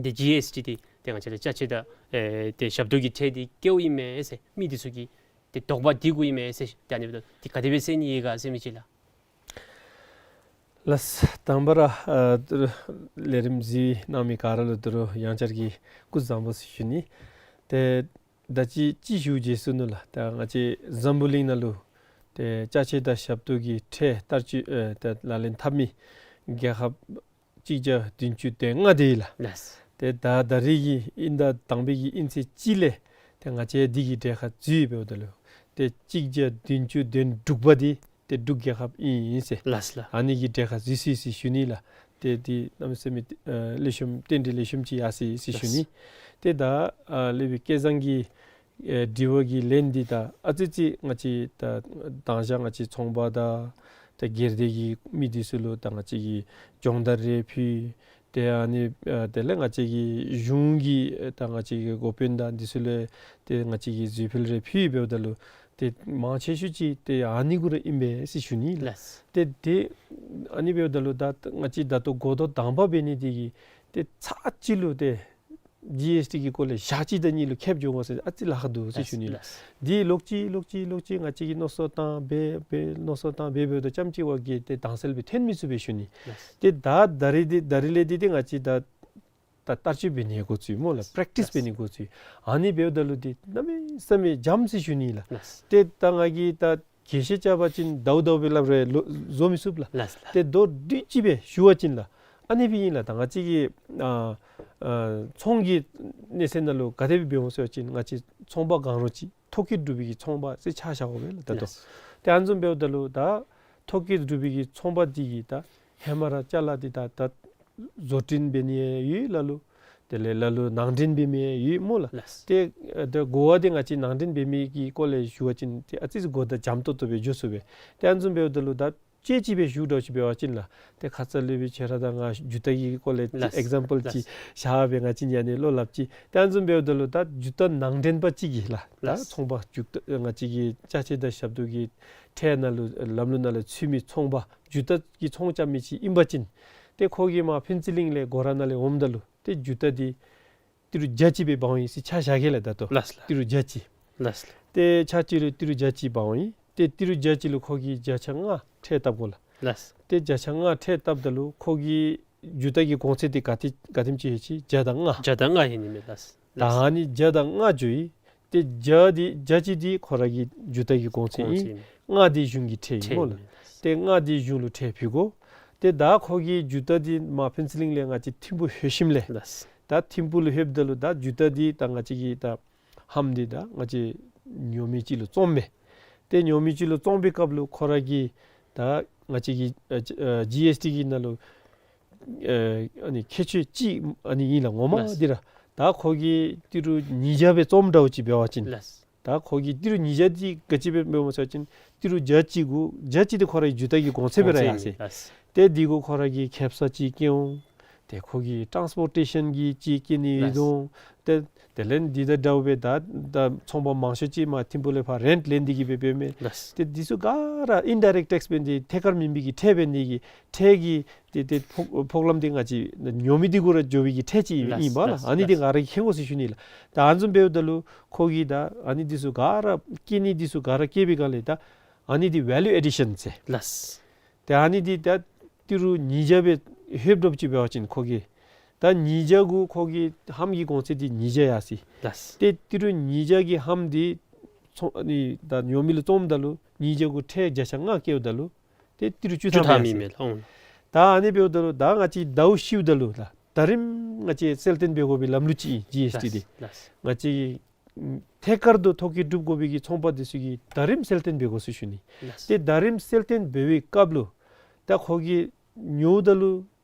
ཏེ་ཇི་ཨེསི་ཊི་འདི་ཏེ་ང་བཅས་ར་ཅ་ཆས་དང་ཨེ་ཏེ་ཞབས་ཏོག་གི་ཁྲལ་འདི་བཀལཝ་ཨིན་མས་ཟེར། མི་འདི་ཚུ་གི་ཏེ་དོགས་པ་འདི་གུ་ཨིན་མས་ཟེར། ཏེ་ཨ་ནི་འབདཝ་ད་ཏེ་ག་དེ་སྦེ་སེལ་ནི་ཡོད་ག་ཟེར་མི་ཅིག་ལགས། ལགས། དང་པ་ར་ཨ་ད་རུང་ལས་རིམ་གཟིགས་གནང་མི་ག་ར་ལུ་ད་རུང་ཡང་བསྐྱར་གྱི་སྐུ་གཟུགས་བཟང་པོ་ཟེར་ཞུ་ནི། ཏེ་ད་ཅི་ཅིག་ཞུ་བརྗེད་སོ་ནུག་ལགས། ད་ང་བཅས་འཛམ་བུ་གླིང་ནང་ལུ་ཏེ་ཅ་ཆས་དང་ཞབས་ཏོག་གི་ཁྲལ་བསྟར་སྤྱོད་ཨེ་ཏེ་ལག་ལེན་འཐབ་མི་རྒྱལ་ཁབ་གཅིག་བརྒྱ་བདུན་ཅུ་དོན་ལྔ་དེ་ཨིན་ལགས། ལགས། ཏེ་ད་ད་རིས་ཀྱི་དབྱིན་ཟླ་དང་པའི་གི་དབྱིན་ཚེས་གཅིག་ལས་ཏེ་ང་བཅས་འདི་གི་གྲལ་ཁར་འཛུལ་འབདཝ་ད་ལུ་ཏེ་གཅིག་བརྒྱ་བདུན་ཅུ་དོན་དྲུག་པ་འདི་ཏེ་འབྲུག་རྒྱལ་ཁབ་ཨིན་ཟེར། ལགས་ལགས། ཨ་ནི་གི་གྲལ་ཁར་འཛུལ་སོ་ཡི་ཟེར་ཞུ་ནི་ལགས། ཏེ་འདི་གནམ་མེད་ས་མེད་ཨ་ལེགས་ཤོམ་རྟེན་འབྲེལ་ལེགས་ཤོམ་ཅིག་ཡར་སོ་ཡི་ཟེར་ཞུ་ནི། ལགས། ཏེ་ད་ཨ་སློབ་དཔོན་སྐལ་བཟང་གི་ཨེ་དྲི་བ་གི་ལན་འདི་ད་ཨ་ཙི་ཙི་ང་བཅས་ད་དང་ཞག་ང་བཅས་ཚོང་པ་དང་ད་སྒེར་སྡེ་གི་མི་འདི་ཚུ་ལུ་ད་ང་བཅས་ཀྱིས་སྦྱོང་བརྡར་རེ་ཕུལ། ཏེ་ཨ་ནི་ཨ་དེ་ལས་ང་བཅས་ཀྱི་གཞུང་གི་ཨེ་ད་ང་བཅས་ཀྱི་འགོ་དཔོན་དང་འདི་ཚུ་ལུ་ཏེ་ང་བཅས་ཀྱིས་གཟིགས་འཕུལ་རེ་ཕུལ་འབདཝ་ད་ལུ་ཏེ་མང་ཆེ་ཤོས་ཅིག་ཏེ་ཨ་ནི་གུ་ར་ཨིན་པས་ཟེར་ཞུ་ནི་ལགས། ལགས། ཏེ་ཏེ་ཨ་ནི་འབདཝ་ད་ལུ་ད་ང་བཅས་ད་ལྟོ་འགོ་ཐོག་དང་པ་འབད་ནི་འདི་གིས་ཏེ་ཚར་གཅིག་ལུ་ཏེ་ཇི་ཨེསི་ཊི་གི་སྐོར་ལས་ཞག་གཅིག་དང་གཉིས་ལུ་ཁེབས་འགྱོ་དགོ་ཟེར་ཨ་ཙི་ལཱ་ཁག་འདུག་ཟེར་ཞུ་ནི་ལགས། ལགས། འདི་ལོག་ཅི་ལོག་ཅི་ལོག་ཅི་ང་བཅས་ཀྱིས་མནོ་བསམ་བཏང་འབད་འབད་མནོ་བསམ་བཏང་འབད་འབདཝ་ད་ཙམ་ཅིག་བ་གིས་ཏེ་དྭངས་གསལ་སྦེ་ཐོན་མི་ཚུགས་པས་ཞུ་ནི། ལགས། ཏེ་ད་ད་རིས་འདི་ད་རིས་ལས་འདི་ཏེ་ང་བཅས་ད་ད་བསྟར་སྤྱོད་འབད་ནི་འགོ་བཙུགས་སྨོ་ལགས། པེ་རེག་ཊིསི་འབད་ནི་འགོ་བཙུགས། ཨ་ནི་འབདཝ་ད་ལུ་འདི་གནམ་མེད་ས་མེད་འཇམ་ཟེར་ཞུ་ནི་ལགས། ལགས། ཏེ་ད་ང་གིས་ད་རྒྱས་བཤད་རྐྱབ་པ་ཅིན་ཟླཝ་ཟླཝ་སྦེ་སླབ་རུང་ལོ་བཟོ་མི་ཚུགས་ལགས། ལགས་ལགས། ཏེ་མདོར་བསྡུས་ཅིག་སྦེ་ཞུ་བ་ཅིན་ལགས། ཨ་ནི་སྦེ་ཨིན་ལགས། ད་ང་བཅས་ཀྱི་ཨ་ཨ་ཚོང་གི་གནས་ཚད་ནང་ལུ་ག་དེ་སྦེ་འབད་འོང་ཟེར་བ་ཅིན་ང་བཅས་ཚོང་པ་གང་རུང་ཅིག་ཐོ་བཀོད་གྲུབ་པའི་གི་ཚོང་པ་ཟེར་ཆ་བཞག་དགོ་པས་ལགས་ད་ལྟོ། ལགས། ཏེ་ཨ་ནི་བཟུམ་འབདཝ་ད་ལུ་ད་ཐོ་བཀོད་གྲུབ་པའི་གི་ཚོང་པ་འདི་གིས་ད་ཧེ་མ་ར་ཅ་ལ་འདི་ད་ད་བཟོ་སྐྲུན་འབད་ནི་ཡང་ཡོད་ལ་ལུ་དེ་ལས་ལ་ལུ་ནང་འདྲེན་འབད་མི་ཡང་ཡོད་སྨོ་ལགས། ལགས། ཏེ་ཨ་ད་གོ་བ་འདི་ང་བཅས་ནང་འདྲེན་འབད་མི་གི་སྐོར་ལས་ཞུ་བ་ཅིན་ཏེ་ཨ་ཙི་ཅིག་གོ་བརྡ་འཇམ་ཏོང་ཏོ་སྦེ་འགྱོ་ཚུགས་པས། ཏེ་ཨ་ནི་བཟུམ་འབདཝ་ད་ལུ་ད་དཔྱེ་ཅིག་སྦེ་ཞུ་དོ་ཅིག་འབད་བ་ཅིན་ལགས། ཏེ་ཁ་ཙ་སློབ་དཔོན་ཁྱོད་ར་དང་ང་ཇུ་ཏ་གི་སྐོར་ལས་ལགས། ཨིག་ཛམ་པཱལ་ཅིག་ལགས། བཞག་སྦེ་ང་བཅས་གཉིས་ཨ་ནི་བློ་སླབ་ཅི། ཏེ་ཨ་ནི་བཟུམ་འབདཝ་ད་ལུ་ད་ཇུ་ཏ་ནང་འདྲེན་པ་ཅིག་གིས་ལགས། ད་ལགས། ཚོང་པ་ཇུ་ཏ་ང་བཅས་ཀྱི་ཅ་ཆས་དང་ཞབས་ཏོག་གི་ཁྲལ་ནང་ལུ་ལམ་ལུགས་ནང་ལུ་ཚུད་མི་ཚོང་པ་ཇུ་ཏ་གི་ཚོང་རྐྱབ་མི་ཅིག་ཨིན་པ་ཅིན་ཏེ་ཁོ་གིས་མར་ཕུན་ཚོགས་གླིང་ལས་སྒོ་ར་ནང་ལས་འོངམ་ད་ལུ་ཏེ་ཇུ་ཏ་འདི་ཏི་རུ་བརྒྱ་ཅིག་སྦེ་འབག་འོང་ཡི་ཟེར་ཆ་བཞག་གེ་ལགས་ད་ལྟོ། ལགས་ལགས། ཏི་རུ་བརྒྱ་ཅིག། ལགས་ལགས། ཏེ་ཆ་གཅིག་ལུ་ཏི་རུ་བརྒྱ་ཅིག་འབག་འོང་ཡི། ཏེ་ཏི་རུ་བརྒྱ་ཅིག་ལུ་ཁོ་གིས་བརྒྱ་ཆ་ལྔ་ཁྲལ་བཏབ་དགོ་ལགས། ལགས། ཏེ་བརྒྱ་ཆ་ལྔ་ཁྲལ་བཏབ་ད་ལུ་ཁོ་གི་ཇུ་ཏ་གི་གོང་ཚད་འདི་ག་དེ་ག་དེམ་ཅིག་ཡོད་ཅི། བརྒྱ་དང་ལྔ། བརྒྱ་དང་ལྔ་ཨིན་ནི་མས་ལགས། ད་ཨ་ནི་བརྒྱ་དང་ལྔ་འགྱོ་ཡི། ཏེ་བརྒྱ་འདི་བརྒྱ་གཅིག་འདི་ཁོ་ར་གི་ཇུ་ཏ་གི་གོང་ཚད་ཨིན། གོང་ཚད་ཨིན། ལྔ་འདི་གཞུང་གི་ཁྲལ་ཨིན་སྨོ་ལགས། ཁྲལ་ཨིན། ཏེ་ལྔ་འདི་གཞུང་ལུ་ཁྲལ་ཕུལ་དགོ། ཏེ་ད་ཁོ་གིས་ཇུ་ཏ་འདི་མར་ཕུན་ཚོགས་གླིང་ལས་ང་བཅས་ཐིམ་ཕུ་ལྷོད་ཞིནམ་ལས། ལགས། ད་ཐིམ་ཕུ་ལུ་ལྷོདཔ་ད་ལུ་ད་ཇུ་ཏ་འདི་ད་ང་བཅས་ཀྱིས་ད་ལྷམ་འདི་ད་ང་བཅས་ཉོ་མི་ཅིག་ལུ་བཙོངམ་མས། ཏེ་ཉོ་མི་ཅིག་ལུ་བཙོང་པའི་སྐབས་ལུ་ཁོ་ར་གིས་ད་ང་བཅས་ཀྱི་ཨ་ཨ་ཇི་ཨེསི་ཊི་གི་ནང་ལུ་ཨ་ཨ་ནི་ཁྱད་ཆོས་ཅིག་ཨ་ནི་ཨིན་ལགས། ངོ་མ་ལགས། འདི་ར་ ད་ཁོ་གིས་ཏི་རུ་ཉིས་བརྒྱ་སྦེ་བཙོངམ་འདྲཝ་ཅིག་འབད་བ་ཅིན། ལགས། ད་ཁོ་གིས་ཏི་རུ་ཉིས་བརྒྱ་འདི་ག་ཅི་སྦེ་འབདཝ་སྨོ་ཟེར་བ་ཅིན་ཏི་རུ་བརྒྱ་གཅིག་གུ་བརྒྱ་གཅིག་འདི་ཁོ་རའི་ཇུ་ཏ་གི་གོང་ཚད་སྦེ་ར་ཡར་སོ་ཡི། ལགས། ཏེ་འདི་གུ་ཁོ་ར་གིས་ཁེབ་ས་ཅིག་བསྐྱལ་འོང་། ཏེ་ཁོ་གི་ཊཱནསི་པོར་ཊེ་ཤཱན་གྱི་ཅིག་བསྐྱལ་ནི་ཡོད་དོ། ཏེ་དེ་ལས་འདི་དང་འདྲཝ་སྦེ་ད་ད་ཚོང་པ་མང་ཤོས་ཅིག་མར་ཐིམ་ཕུག་ལས་ཕར་རེནཊ་ལེན་ཏེ་གིས་སྦེ་འབདཝ་མས། ལགས། ཏེ་འདི་ཚུ་ག་ར་ཨིན་ཌའི་རེཀཊ་ཊེགསི་འབད་ནི་འདི་ཐད་ཀར་མེན་པའི་གི་ཁྲལ་འབད་ནི་གི་ཁྲལ་གྱི་ཏེ་ཏེ་ཕོག་ཕོག་ལམ་འདི་ང་བཅས་ཉོ་མི་འདི་གུ་ར་འགྱོ་བའི་གི་ཁྲལ་ཅིག་ཨིན་པས་ལགས། ཨ་ནི་འདི་ང་ར་གིས་མཁྱེན་དགོ་ཟེར་ཞུ་ནི་ལགས། ད་ཨ་ནི་བཟུམ་འབདཝ་ད་ལུ་ཁོ་གིས་ད་ཨ་ནི་འདི་ཚུ་ག་ར་བསྐྱལ་ནི་འདི་ཚུ་ག་ར་བསྐྱལ་བའི་སྒང་ལས་ད་ཨ་ནི་འདི་ཝེ་ལུ་ཨེ་ཌི་ཤཱན་ཟེར། ལགས། ཏེ་ཨ་ནི་འདི་ད་ཏི་རུ་ཉིས་བརྒྱ་སྦེ་ལྷོདཔ་འདྲཝ་ཅིག་འབད་བ་ཅིན་ཁོ་གིས་ད་ཉིས་བརྒྱ་གུ་ཁོ་གི་ལྷམ་གྱི་གོང་ཚད་འདི་ཉིས་བརྒྱ་ཡར་སོ་ཡི། ལགས། ཏེ་ཏི་རུ་ཉིས་བརྒྱ་གི་ལྷམ་འདི་ཚོང་ཨ་ནི་ད་ཉོ་མི་ལུ་བཙོངམ་ད་ལུ་ཉིས་བརྒྱ་གུ་ཁྲལ་བརྒྱ་ཆ་ལྔ་བཀལཝ་ད་ལུ་ཏེ་ཏི་རུ་བཅུ་ཐམ་ཡར་སོ་ཡི། ཨོང་། ད་ཨ་ནི་འབདཝ་ད་ལུ་ད་ང་བཅས་ཟླཝ་ཤིཝ་ད་ལུ་ད་ད་རིམ་ང་བཅས་གསལ་སྟོན་འབད་དགོ་པའི་ལམ་ལུགས་ཅིག་ཨིན་ཇི་ཨེསི་ཊི་འདི། ལགས། ང་བཅས་ཀྱི་ཐད་ཀར་དུ་ཐོ་བཀོད་གྲུབ་དགོ་པའི་གི་ཚོང་པ་འདི་ཚུ་གིས་ད་རིམ་གསལ་སྟོན་འབད་དགོ་ཟེར་ཞུ་ནི། ལགས། ཏེ་ད་རིམ་གསལ་སྟོན་འབད་བའི་སྐབས་ལུ་ད་ཁོ་གིས་ཉོཝ་ད་ལུ་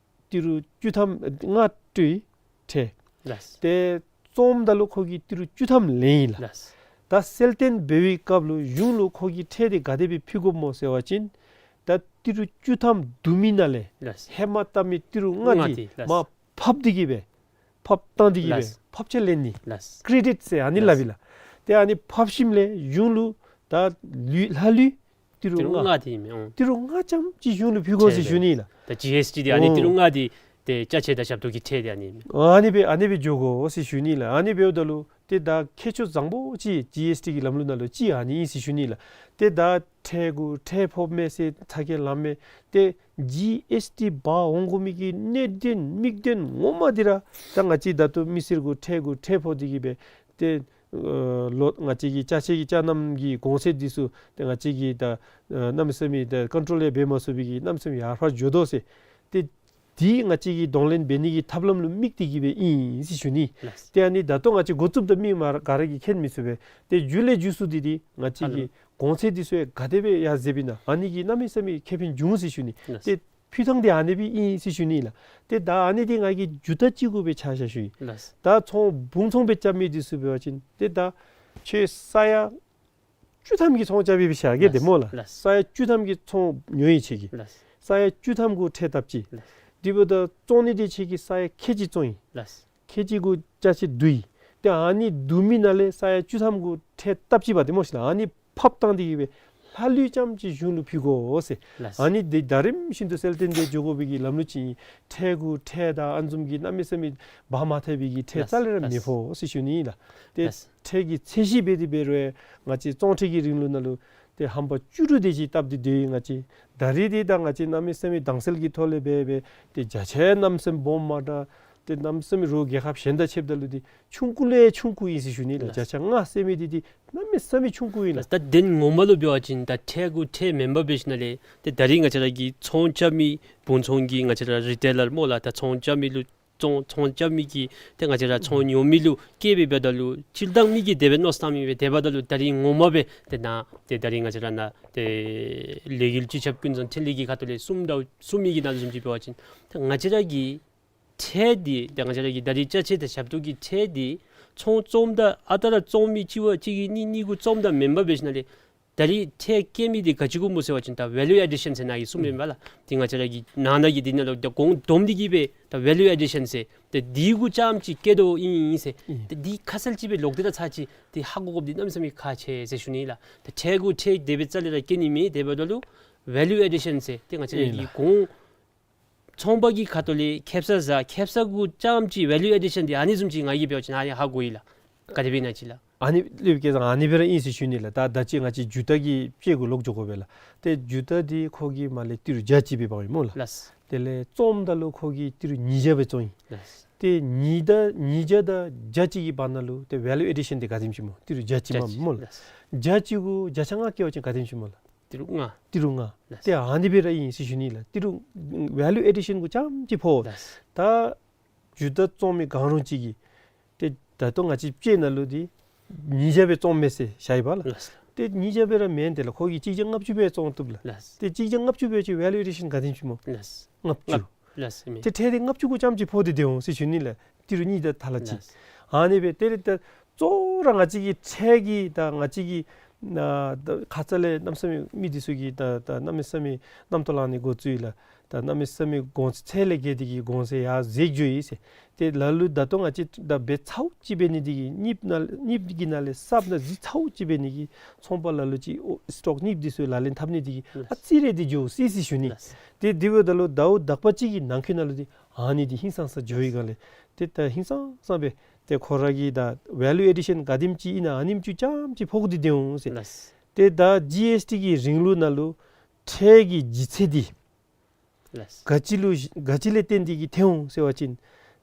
ཏི་རུ་བཅུ་ཐམ་ལྔ་སྤྲོད་ཡི་ཁྲལ། ལགས། ཏེ་བཙོངམ་ད་ལུ་ཁོ་གིས་ཏི་རུ་བཅུ་ཐམ་ལེན་ཡི་ལགས། ལགས། ད་གསལ་སྟོན་འབད་བའི་སྐབས་ལུ་གཞུང་ལུ་ཁོ་གིས་ཁྲལ་འདི་ག་དེ་སྦེ་ཕུལ་དགོཔ་སྨོ་ཟེར་བ་ཅིན་ད་ཏི་རུ་བཅུ་ཐམ་བསྡུ་མི་ནང་ལས། ལགས། ཧེ་མ་བཏབ་མི་ཏི་རུ་ལྔ་ལྔ་འདི་འདི་ལགས། མར་ཕབ་སྟེ་གིས་སྦེ་ཕབ་བཏང་སྟེ་གིས་སྦེ། ལགས། ཕབ་ཆ་ལེན་ནི། ལགས། ཀི་རེ་ཌིཊ་ཟེར་ཨ་ནི། ལགས། སླབ་ཨིན་ལགས། ཏེ་ཨ་ནི་ཕབ་ཞིནམ་ལས་གཞུང་ལུ་ད་ལུས་ལྷག་ལུས་ཏི་རུ་ཏི་རུ་ལྔ་ལྔ་འདི་ཨིན་མས། ཨོང་། ཏི་རུ་ལྔ་ཙམ་ཅིག་གཞུང་ལུ་ཕུལ་དགོ་ཟེར་ཁྲལ་ཞུ་ནི་ལགས། ད་ཇི་ཨེསི་ཊི་འདི་ཨ་ནི། ཨོ། ཏི་རུ་ལྔ་འདི་ཏེ་ཅ་ཆས་དང་ཞབས་ཏོག་གི་ཁྲལ་འདི་ཨ་ནི་ཨིན་མས། ཨ་ནི་སྦེ་ཨ་ནི་སྦེ་འགྱོ་དགོ་ཟེར་ཞུ་ནི་ལགས། ཨ་ནི་འབདཝ་ད་ལུ་ཏེ་ད་ཁྱད་ཆོས་བཟང་པོ་ཅིག་ཇི་ཨེསི་ཊི་གི་ལམ་ལུགས་ནང་ལུ་ཅིག་ཨ་ནི་ཨིན་ཟེར་ཞུ་ནི་ལགས། ཏེ་ད་ཁྲལ་གུ་ཁྲལ་ཕོགཔ་མས་ཟེར་ཚ་གྱང་ལངམ་མས། ཏེ་ཇི་ཨེསི་ཊི་འབག་འོང་དགོ་མི་གི་གནད་དོན་དམིགས་དོན་ངོ་མ་འདི་ར་ད་ང་བཅས་ད་ལྟོ་མི་སེར་གུ་ཁྲལ་གུ་ཁྲལ་ཕོག་སྟེ་གིས་སྦེ་ཏེ་ཨ་ལོ་ང་བཅས་ཀྱི་ཅ་ཆས་ཀྱི་ཅ་རྣམ་གྱི་གོང་ཚད་འདི་ཚུ་ཏེ་ང་བཅས་ཀྱིས་ད་ཨ་གནམ་མེད་ས་མེད་ད་ཀོན་ཊོལ་ཡང་འབད་མ་ཚུགས་པའི་གི་གནམ་མེད་ས་མེད་ཡར་འཕར་འགྱོ་དོ་ཟེར། ཏེ་འདི་ང་བཅས་ཀྱིས་གདོང་ལེན་འབད་ནི་གི་ཐབས་ལམ་ལུ་དམིགས་ཏེ་གིས་སྦེ་ཨིན་ཟེར་ཞུ་ནི། ལགས། ཏེ་ཨ་ནི་ད་ལྟོ་ང་བཅས་འགོ་བཙུགསཔ་ད་མི་མང་ག་ར་གིས་མཁྱེན་མི་ཚུགས་པས། ཏེ་མཇུག་ལས་མཇུག་སུ་འདི་འདི་ང་བཅས་ཀྱི། ལགས། གོང་ཚད་འདི་ཚུ་ཡང་ག་དེ་སྦེ་ཡར་འཛེགས་པས་ན་ཨ་ནི་གིས་གནམ་མེད་ས་མེད་ཁེ་ཕན་འབྱུང་ཟེར་ཞུ་ནི། ལགས། ཏེ་ཕུལ་ཐངས་འདི་ཨ་ནི་སྦེ་ཨིན་ཟེར་ཞུ་ནི་ལགས། ཏེ་ད་ཨ་ནི་འདི་ང་གིས་ཇུ་ཏ་གཅིག་གུ་སྦེ་ཆ་བཞག་ཞུ་ཡི། ལགས། ད་ཚོང་བུམ་ཚོང་སྦེ་རྐྱབ་མི་འདི་ཚུ་འབད་བ་ཅིན་ཏེ་ད་ཁྱོད་ས་ཡ་བཅུ་ཐམ་གྱི་ཚོང་རྐྱབ་ཡི་སྦེ་བཞག་གེ། ཏེ་སྨོ་ལགས། ལགས། ས་ཡ་བཅུ་ཐམ་གྱི་ཚོང་ཉོ་ཡི་ཁྱོད་ཀྱིས། ལགས། ས་ཡ་བཅུ་ཐམ་གུ་ཁྲལ་བཏབ་ཅི། ལགས། དེ་འབདཝ་ད་བཙོང་ནི་འདི་ཁྱོད་ཀྱིས་ས་ཡ་ཁལ་གཅིག་བཙོང་ཡི། ལགས། ཁལ་གཅིག་གུ་ཅ་ཆས་བསྡུ་ཡི། ཏེ་ཨ་ནི་བསྡུ་མི་ནང་ལས་ས་ཡ་བཅུ་ཐམ་གུ་ཁྲལ་བཏབ་ཅི་པ་ཏེ་སྨོ་ཤིག་ལགས། ཨ་ནི་ཕབ་བཏང་སྟེ་གིས་སྦེ་ལྷག་ལུས་ཙམ་ཅིག་གཞུང་ལུ་ཕུལ་དགོ་ཟེར། ལགས། ཨ་ནི་འདི་ད་རིམ་བཞིན་དུ་གསལ་སྟོན་འབད་འགྱོ་དགོ་པའི་གི་ལམ་ལུགས་ཅིག་ཨིན། ཁྲལ་གུ་ཁྲལ་དང་ཨ་ནི་བཟུམ་གྱི་གནམ་མེད་ས་མེད་འབག་མ་ཐེག་པའི་གི་ཁྲལ་ལགས། རྩ་ལས་ར་མི་ཕོག་ཟེར་ཞུ་ནི་ཨིན་ལགས། ཏེ། ལགས། ཁྲལ་གྱི་ཚད་གཞི་འབད་དེ་འབད་རུང་ང་བཅས་བཙོང་ཁྲལ་གྱི་རིང་ལུགས་ནང་ལུ་ཏེ་ཧམ་པ་བཅུ་དྲུག་དེ་ཅིག་བཏབ་སྟེ་སྡོད་ཡི་ང་བཅས། ད་རིས་འདི་ད་ང་བཅས་གནམ་མེད་ས་མེད་དྭངས་གསལ་གྱི་ཐོག་ལས་འབད་འབད་ཏེ་བརྒྱ་ཆ་གནམ་མེད་ས་མེད་སྦོམ་མ་དྲགས། ཏེ་གནམ་མེད་ས་མེད་རོགས་རྒྱལ་ཁབ་གཞན་དང་ཕྱདཔ་ད་ལུ་འདི་ཆུང་ཀུ་ལས་ཆུང་ཀུ་ཨིན་ཟེར་ཞུ་ནི་ལགས། ལགས། བརྒྱ་ཆ་ལྔ་ཟེར་མི་འདི་འདི་གནམ་མེད་ས་མེད་ཆུང་ཀུ་ཨིན་ལགས། ལགས། ད་དོན་ངོ་མ་ལུ་འབད་བ་ཅིན་ད་ཁྲལ་གུ་ཁྲལ་མེན་པར་འབད་ཞིནམ་ལས་ཏེ་ད་རིས་ང་བཅས་ར་གི་ཚོང་རྐྱབ་མི་བུམ་ཚོང་གི་ང་བཅས་ར་རི་ཊེ་ལར་སྨོ་ལགས། ད་ཚོང་རྐྱབ་མི་ལུ་ཚོང་ཚོང་རྐྱབ་མི་གིས་ཏེ་ང་བཅས་ར་ཚོང་ཉོ་མི་ལུ་བཀལ་སྦེ་འབདཝ་ད་ལུ་སྤྱིར་བཏང་མི་གིས་དེ་སྦེ་མནོ་བསམ་བཏང་མི་སྦེ་དེ་འབདཝ་ད་ལུ་ད་རིས་ངོ་མ་སྦེ་ཏེ་ནཱ་ཏེ་ད་རིས་ང་བཅས་ར་ནཱ་ཏེ་ལས་འགུལ་སྤྱི་ཁྱབ་ཀུན་བཟང་འཕྲིན་ལས་ཀྱི་ཁ་ཐུག་ལས་གསུངམ་ད་གསུང་མི་གི་ནང་བཟུམ་ཅིག་འབད་བ་ཅིན་ད་ང་བཅས་ར་གི་ཁྲལ་འདི་ད་ང་བཅས་ར་གི་ད་རིས་ཅ་ཆས་དང་ཞབས་ཏོག་གི་ཁྲལ་འདི་ཚོང་བཙོངམ་ད་ཨ་རྟག་ར་བཙོང་མི་གཅིག་བ་གཅིག་གིས་གཉིས་གཉིས་གུ་བཙོངམ་ད་མེན་པར་འབད་ཞིནམ་ལས་ད་རིས་ཁྲལ་བཀལ་མི་འདི་ག་ཅི་གུ་སྨོ་ཟེར་བ་ཅིན་ད་ཝེ་ལུ་ཨེ་ཌི་ཤཱན་ཟེར་ནཱ་གིས་གསུངམ་ཨིན་པས་ལགས། ཏེ་ང་བཅས་ར་གི་ནང་ན་གི་འདི་ནང་ལུ་ད་གོང་བསྡོམས་ཏེ་གིས་སྦེ་ད་ཝེ་ལུ་ཨེ་ཌི་ཤཱན་ཟེར་ཏེ་འདི་གུ་རྐྱངམ་ཅིག་བཀལ་དོ་ཨིན་ཨིན་ཟེར། ཨིན། ཏེ་འདི་ཁ་གསལ་ཅིག་སྦེ་ལོག་སྟེ་ར་ཚར་ཅིག་ཏེ་ཧ་གོ་དགོཔ་འདི་གནམ་མེད་ས་མེད་ཁག་ཆེ་ཟེར་ཞུ་ནི་ལགས། ད་ཁྲལ་གུ་ཁྲལ་དེ་སྦེ་རྩ་ལས་ར་བཀལ་ནི་མེད། དེ་འབདཝ་ད་ལུ་ཝེ་ལུ་ཨེ་ཌི་ཤཱན་ཟེར་ཏེ་ང་བཅས་ར་ཨིན་གི་ལགས། གོང་ཚོང་པ་གི་ཁ་ཐུག་ལས་ཁེབ་ས་ཟ་ཁེབ་ས་གུ་རྐྱངམ་ཅིག་ཝེ་ལུ་ཨེ་ཌི་ཤཱན་འདི་ཨ་ནི་བཟུམ་ཅིག་ང་གིས་འབད་བ་ཅིན་ཨ་ནི་ཧ་གོ་ཡི་ལགས། ག་དེ་སྦེ་ཨིན་ན་ཅིག་ལགས། ཨ་ནི་ལུ་སྐལ་བཟང་ཨ་ནི་སྦེ་ར་ཨིན་ཟེར་ཞུ་ནི་ལགས། ད་ད་ཅི་ང་བཅས་ཇུ་ཏ་གི་དཔྱད་གུ་ལོག་འགྱོ་དགོ་པས་ལགས། ཏེ་ཇུ་ཏ་འདི་ཁོ་གིས་མར་ལས་ཏི་རུ་བརྒྱ་གཅིག་སྦེ་འབག་ཡི་སྨོ་ལགས། ལགས། དེ་ལས་བཙོངམ་ད་ལུ་ཁོ་གིས་ཏི་རུ་ཉིས་བརྒྱ་སྦེ་བཙོང་ཡི། ལགས། ཏེ་ཉིས་བརྒྱ་ཉིས་བརྒྱ་དང་བརྒྱ་གཅིག་གི་བར་ན་ལུ་ཏེ་ཝེ་ལུ་ཨེ་ཌི་ཤཱན་འདི་ག་དེམ་ཅིག་སྨོ། ཏི་རུ་བརྒྱ་གཅིག་མ་སྨོ་ལགས། ལགས། བརྒྱ་གཅིག་གུ་བརྒྱ་ཆ་ལྔ་བཀལ་བ་ཅིན་ག་དེམ་ཅིག་སྨོ་ལགས། ཏི་རུ་ལྔ། ཏི་རུ་ལྔ། ལགས། ཏེ་ཨ་ནི་སྦེ་ར་ཨིན་ཟེར་ཞུ་ནི་ལགས། ཏི་རུ་ཝེ་ལུ་ཨེ་ཌི་ཤཱན་གུ་རྐྱངམ་ཅིག་ཕོག། ལགས། ད་ཇུ་ཏ་བཙོང་མི་གང་རུང་ཅིག་གིས་ཏེ་ད་ལྟོ་ང་བཅས་དཔྱད་ནང་ལུ་འདི་ཉིས་བརྒྱ་སྦེ་བཙོངམ་མས་ཟེར་བཞག་ཡི་པ་ལགས། ལགས། ཏེ་ཉིས་བརྒྱ་སྦེ་ར་མེན། དེ་ལས་ཁོ་གིས་གཅིག་བརྒྱ་ལྔ་བཅུ་སྦེ་བཙོང་བཏུབ་ལགས། ལགས། ཏེ་གཅིག་བརྒྱ་ལྔ་བཅུ་སྦེ་ཅིག་ཝེ་ལུ་ཨེ་ཌི་ཤཱན་ག་དེམ་ཅིག་སྨོ། ལགས། ལྔ་བཅུ། ལགས། ལགས་ཨིན་མས། ཏེ་ཁྲལ་འདི་ལྔ་བཅུ་གུ་རྐྱངམ་ཅིག་ཕོག་སྟེ་སྡོད་འོང་ཟེར་ཞུ་ནི་ལགས། ཏི་རུ་གཉིས་དང་ཐ་ལ་གཅིག། ལགས། ཨ་ནི་སྦེ་དེ་ལས་ད་གཙོ་བོ་ར་ང་བཅས་ཀྱི་ཁྲལ་གྱི་ད་ང་བཅས་ཀྱི་ཨ་ད་ཁ་ཙ་ལས་གནམ་མེད་ས་མེད་མི་འདི་ཚུ་གིས་ད་ད་གནམ་མེད་ས་མེད་རྣམ་རྟོག་ལངས་ནི་འགོ་བཙུགས་ཡི་ལགས། ད་གནམ་མེད་ས་མེད་གོང་ཚད་ལས་བརྒལ་ཏེ་གི་གོང་ཚད་ཡར་འཛེགས་འགྱོ་ཡི་ཟེར། ཏེ་ལ་ལུ་ད་ལྟོ་ང་བཅས་ད་འབད་ཚརཝ་ཅིག་འབད་ནི་འདི་གིས་གཉིསཔ་ནང་གཉིསཔ་ཀྱི་ནང་ལས་གསརཔ་ནང་གཟིགས་ཚརཝ་ཅིག་འབད་ནི་གིས་ཚོང་པ་ལ་ལུ་ཅིག་ཨོ་སི་ཊོག་གཉིསཔ་འདི་ཚུ་ལག་ལེན་འཐབ་ནི་འདི་གིས་ཨ་ཙི་རེ་འདི་འགྱོ་སི་སི་ཞུ་ནི། ཏེ་དེ་འབདཝ་ད་ལུ་ཟླཝ་དག་པ་ཅིག་གི་ནང་འཁོད་ནང་ལུ་འདི་ཨ་ནི་འདི་ཧིང་སངས་ས་འགྱོ་ཡི་ག་ལས། ཏེ་ད་ཧིང་སངས་ས་སྦེ་ཏེ་ཁོ་ར་གི་ད་ཝེ་ལུ་ཨེ་ཌི་ཤཱན་ག་དེམ་ཅིག་ཨིན་ན་ཨ་ནེམ་ཅིག་རྐྱངམ་ཅིག་ཕོག་སྟེ་སྡོད་འོང་ཟེར། ཏེ་ད་ཇི་ཨེསི་ཊི་གི་རིང་ལུགས་ནང་ལུ་ཁྲལ་གྱི་ལྗིད་ཚད་འདི་ག་ཅི་ལུ་ག་ཅི་ལས་བརྟེན་ཏེ་གི་ཐོན་འོང་ཟེར་བ་ཅིན་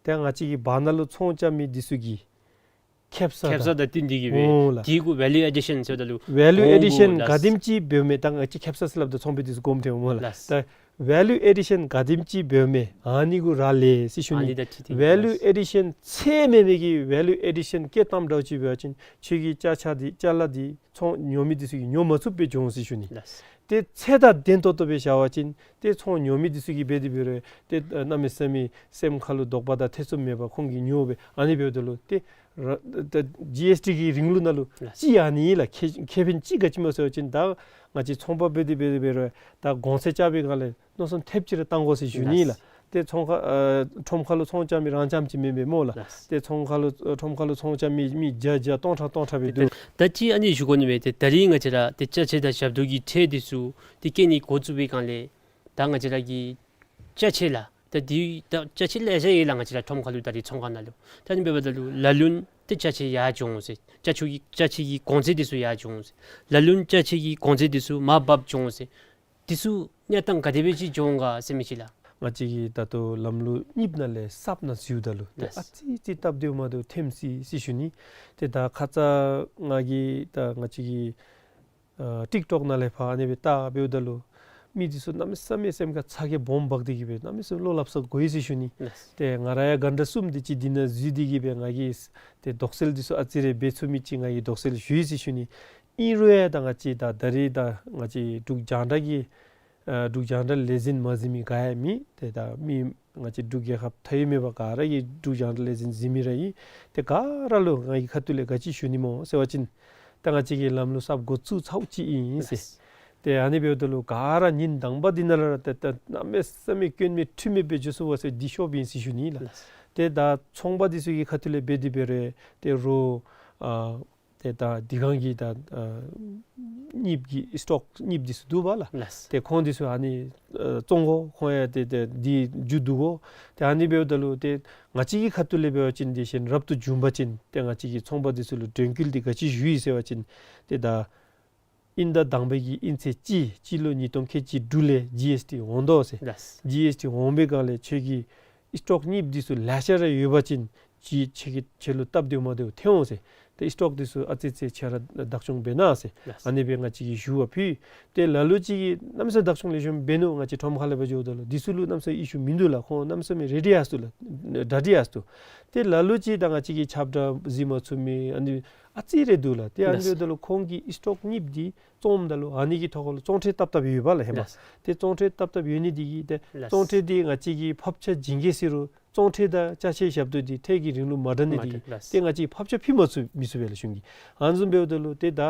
ཏེ་ང་བཅས་ཀྱི་བར་ན་ལུ་ཚོང་རྐྱབ་མི་འདི་ཚུ་གི་ཁེབ་ས་ཁེབ་ས་དང་བསྟུན་ཏེ་གི་སྦེ་འོང་ལགས། དེ་གུ་ཝེ་ལུ་ཨེ་ཌི་ཤཱན་ཟེརཝ་ད་ལུ་ཝེ་ལུ་ཨེ་ཌི་ཤཱན་ག་དེམ་ཅིག་འབདཝ་མས། ད་ང་བཅས་ཁེབ་ས་ཟེར་སླབ་ད་ཚོང་པ་འདི་ཚུ་གོམས་ཐོན་འོང་སྨོ་ལགས། ལགས། ད་ཝེ་ལུ་ཨེ་ཌི་ཤཱན་ག་དེམ་ཅིག་འབདཝ་མས་ཨ་ནི་གུ་རག་ལས་ཟེར་ཞུ་ཨ་ནི། ནི་ད་ཁྲིད་དེ་ཝེ་ལུ་ཨེ་ཌི་ཤཱན་ཚད་མེད་མི་གི་ཝེ་ལུ་ཨེ་ཌི་ཤཱན་བཀལ་བཏངམ་འདྲཝ་ཅིག་འབད་བ་ཅིན་ཁྱོད་ཀྱི་ཅ་ཆས་འདི་ཅ་ལ་འདི་ཚོང་ཉོ་མི་འདི་ཚུ་གིས་ཉོ་མ་ཚུགསཔ་སྦེ་འགྱོ་འོང་ཟེར་ཞུ་ནི། ལགས། ཏེ་ཚད་དང་ལྡན་ཏོག་ཏོ་སྦེ་བཞག་པ་ཅིན་ཏེ་ཚོང་ཉོ་མི་འདི་ཚུ་གིས་འབད་དེ་འབད་རུང་ཏེ་གནམ་མེད་ས་མེད་སེམས་ཁ་ལུ་དོགས་པ་དང་ཐེ་ཚོམ་མེད་པར་ཁོང་གིས་ཉོ་སྦེ་ཨ་ནི་འབདཝ་ད་ལུ་ཏེ་ར་ད་ཇི་ཨེསི་ཊི་གི་རིང་ལུགས་ནང་ལུ་ལགས། ཅིག་ཨ་ནི་ལགས། ཁེ་ཁེ་ཕན་ཅིག་ག་ཅི་སྨོ་ཟེར་བ་ཅིན་ད་ང་བཅས་ཚོང་པ་འབད་དེ་འབད་དེ་འབད་རུང་ད་གོང་ཚད་རྐྱབ་པའི་སྒང་ལས་མནོ་བསམ་ཐེབས་ཅིག་ར་བཏང་དགོ་ཟེར་ཞུ་ནི་ལགས། ལགས། ཏེ་ཚོང་ཁང་ཨ་ཁྲོམ་ཁ་ལུ་ཚོང་རྐྱབ་མི་རང་རྐྱངམ་ཅིག་མེན་པས་སྨོ་ལགས། ལགས། ཏེ་ཚོང་ཁ་ལུ་ཨ་ཁྲོམ་ཁ་ལུ་ཚོང་རྐྱབ་མི་མི་བརྒྱ་བརྒྱ་སྟོང་ཕྲག་སྟོང་ཕྲག་སྦེ་འདུག། ད་ཅི་ཨ་ནི་ཞུ་དགོ་ནི་མས། ཏེ་ད་རིས་ང་བཅས་ར་ཏེ་ཅ་ཆས་དང་ཞབས་ཏོག་གི་ཁྲལ་འདི་ཚུ་ཏེ་བཀལ་ནི་འགོ་བཙུགས་པའི་སྒང་ལས་ད་ང་བཅས་ར་གི་ཅ་ཆས་ལགས། ད་འདི་ད་ཅ་ཆས་ལེ་ཤ་ཡོད་ལགས། ང་བཅས་ར་ཁྲོམ་ཁ་ལུ་ད་རིས་ཚོང་ཁང་ནང་ལུ་ད་ཨ་ནི་འབདཝ་ད་ལུ་ལ་ལུ་ནི་ཏེ་ཅ་ཆས་ཡར་འགྱོ་འོང་ཟེར། ཅ་ཆས་ཀྱི་ཅ་ཆས་ཀྱི་གོང་ཚད་འདི་ཚུ་ཡར་འགྱོ་འོང་ཟེར། ལ་ལུ་ནི་ཅ་ཆས་ཀྱི་གོང་ཚད་འདི་ཚུ་མར་བབས་འགྱོ་འོང་ཟེར། འདི་ཚུ་གནས་སྟངས་ག་དེ་སྦེ་ཅིག་འགྱོ་འོང་ག་ཟེར་མི་ཅིག་ལགས། ང་བཅས་ཀྱིས་ད་ལྟོ་ལམ་ལུགས་གཉིསཔ་ནང་ལས་གསརཔ་ནང་གཟིགསཝ་ད་ལུ་ཏེ་ལགས། ཨ་ཙི་ཙི་སྟབས་བདེཝ་མ་བདེཝ་ཐོནམ་སི་སི་ཞུ་ནི། ཏེ་ད་ཁ་ཙ་ང་གིས་ད་ང་བཅས་ཀྱི་ཨ་ཊིག་ཊོག་ནང་ལས་ཕར་ཨ་ནི་སྦེ་བལྟ་འབདཝ་ད་ལུ་མི་འདི་ཚུ་གནམ་མེད་ས་མེད་སེམས་ཁར་ཚ་གྱང་སྦོམ་འབག་སྟེ་གི་སྦེ་གནམ་མེད་ས་མེད་བློ་སླབ་ས་དགོ་ཡི་ཟེར་ཞུ་ནི། ལགས། ཏེ་ང་ར་ཡང་གྷན་ཊ་གསུམ་དེ་ཅིག་འདི་ནང་འཛུལ་ཏེ་གི་སྦེ་ང་གིས་ཏེ་དོགས་སེལ་འདི་ཚུ་ཨ་ཙི་རེ་འབད་ཚུགས་མི་ཅིག་ང་གིས་དོགས་སེལ་ཞུ་ཡི་ཟེར་ཞུ་ནི། ཨིན་རུང་ཡང་ད་ང་བཅས་ད་ད་རིས་ད་ང་བཅས་འབྲུག་རྒྱང་བསྒྲགས་ཀྱི་ཨ་འབྲུག་རྒྱང་བསྒྲགས་ལས་འཛིན་མ་གཟིགས་མི་ག་ཡང་མེད། ཏེ་ད་མི་ང་བཅས་འབྲུག་རྒྱལ་ཁབ་མཐའ་དབུས་མེད་པར་ག་ར་གིས་འབྲུག་རྒྱང་བསྒྲགས་ལས་འཛིན་གཟིགས་མི་ར་ཨིན། ཏེ་ག་ར་ལུ་ང་གི་ཁ་ཐུག་ལས་ག་ཅི་ཞུ་ནི་སྨོ་ཟེར་བ་ཅིན་ད་ང་བཅས་ཀྱིས་ལམ་ལུགས་གསརཔ་འགོ་བཙུགས་ཚརཝ་ཅིག་ཨིན་ཟེར། ལགས། ཏེ་ཨ་ནི་འབདཝ་ད་ལུ་ག་ར་ཉིནམ་དང་པ་འདི་ནང་ལུ་ར་ཏེ་ད་གནམ་མེད་ས་མེད་སྐྱོན་མེད་འཁྲུལ་མེད་སྦེ་འགྱོ་ཚུགས་པས་ཟེར་འདི་ཤོབ་ཨིན་ཟེར་ཞུ་ནི་ལགས། ལགས། ཏེ་ད་ཚོང་པ་འདི་ཚུ་གི་ཁ་ཐུག་ལས་འབད་དེ་འབད་རུང་ཏེ་རོགས་ཨ་ཏེ་ད་འདི་གང་གི་ད་ཨ་གཉིསཔ་གི་སི་ཊོག་གཉིསཔ་འདི་ཚུ་འདུག་པ་ལགས། ལགས། ཏེ་ཁོང་འདི་ཚུ་ཨ་ནི་ཨ་བཙོང་དགོ། ཁོང་ཡང་ཏེ་ཏེ་འདི་རྒྱུ་བསྡུ་དགོ། ཏེ་ཨ་ནི་འབདཝ་ད་ལུ་ཏེ་ང་བཅས་ཀྱི་ཁ་ཐུག་ལས་འབད་བ་ཅིན་འདི་གཞན་རབ་ཏུ་བྱུང་པ་ཅིན་ཏེ་ང་བཅས་ཀྱིས་ཚོང་པ་འདི་ཚུ་ལུ་དྲན་སྐུལ་འདི་ག་ཅི་ཞུ་ཡི་ཟེར་བ་ཅིན་ཏེ་ད་དབྱིན་ཟླ་དང་པའི་གི་དབྱིན་ཚེས་གཅིག་སྤྱི་ལོ་ཉིས་སྟོང་ཁལ་གཅིག་དྲུག་ལས་ཇི་ཨེསི་ཊི་འོང་དོ་ཟེར། ལགས། ཇི་ཨེསི་ཊི་འོང་པའི་སྒང་ལས་ཁྱོད་ཀྱི་སི་ཊོག་གཉིསཔ་འདི་ཚུ་ལེ་ཤ་ར་ཡོད་པ་ཅིན་ཅིག་ཁྱོད་ཀྱི་ཁྱོད་ལུ་སྟབས་བདེཝ་མ་བདེཝ་ཐོན་འོང་ཟེར། ཏེ་སི་ཊོག་འདི་ཚུ་ཨ་ཙི་ཙི་ཁྱོད་ར་བདག་སྐྱོང་འབད་གནང་ཟེར། ལགས། ཨ་ནི་སྦེ་ང་བཅས་ཀྱིས་ཞུ་བ་ཕུལ། ཏེ་ལ་ལུ་ཅིག་གིས་གནམ་མེད་ས་མེད་བདག་སྐྱོང་ལེགས་ཤོམ་འབད་ནུག། ང་བཅས་ཁྲོམ་ཁ་ལས་འབད་འགྱོཝ་ད་ལུ་འདི་ཚུ་ལུ་གནམ་མེད་ས་མེད་ཨི་ཤུ་མིན་འདུག་ལགས། ཁོང་གནམ་མེད་ས་མེད་རེ་ཌི་ཡར་སོང་ལགས། གྲ་སྒྲིག་ཡར་སོང་། ཏེ་ལ་ལུ་ཅིག་ད་ང་བཅས་ཀྱི་ཁྱབ་བསྒྲགས་གཟིགས་མ་ཚུགས་མི་ཨ་ནི་ཨ་ཙི་རེ་འདུག་ལགས། ཏེ་ཨ་ནི་ལགས། འབདཝ་ད་ལུ་ཁོང་གིས་སི་ཊོག་གཉིསཔ་འདི་བཙོངམ་ད་ལུ་ཨ་ནི་གི་ཐོག་ཁ་ལུ་བཙོང་ཁྲལ་བཏབ་བཏབ་ཡོད་པ་ལགས་ཧེ་མ། ལགས། ཏེ་བཙོང་ཁྲལ་བཏབ་བཏབ་ཡོད་ནི་འདི་གིས་ཏེ་ལགས། བཙོང་ཁྲལ་འདི་ང་བཅས་ཀྱིས་ཕབ་ཆ་བྱིན་གེ་ཟེར་རུང་བཙོང་ཁྲལ་དང་ཅ་ཆས་ཞབས་ཏོག་འདི་ཁྲལ་གྱི་རིང་ལུགས་མ་འདྲ་ནི་མ་འདི་འདྲ་གིས་ལགས། ཏེ་ང་བཅས་ཕབ་ཆ་ཕུལ་མ་ཚུགས་མི་ཚུགས་པས་ལགས་གཞུང་གིས། ཨ་ནི་བཟུམ་འབདཝ་ད་ལུ་ཏེ་ད་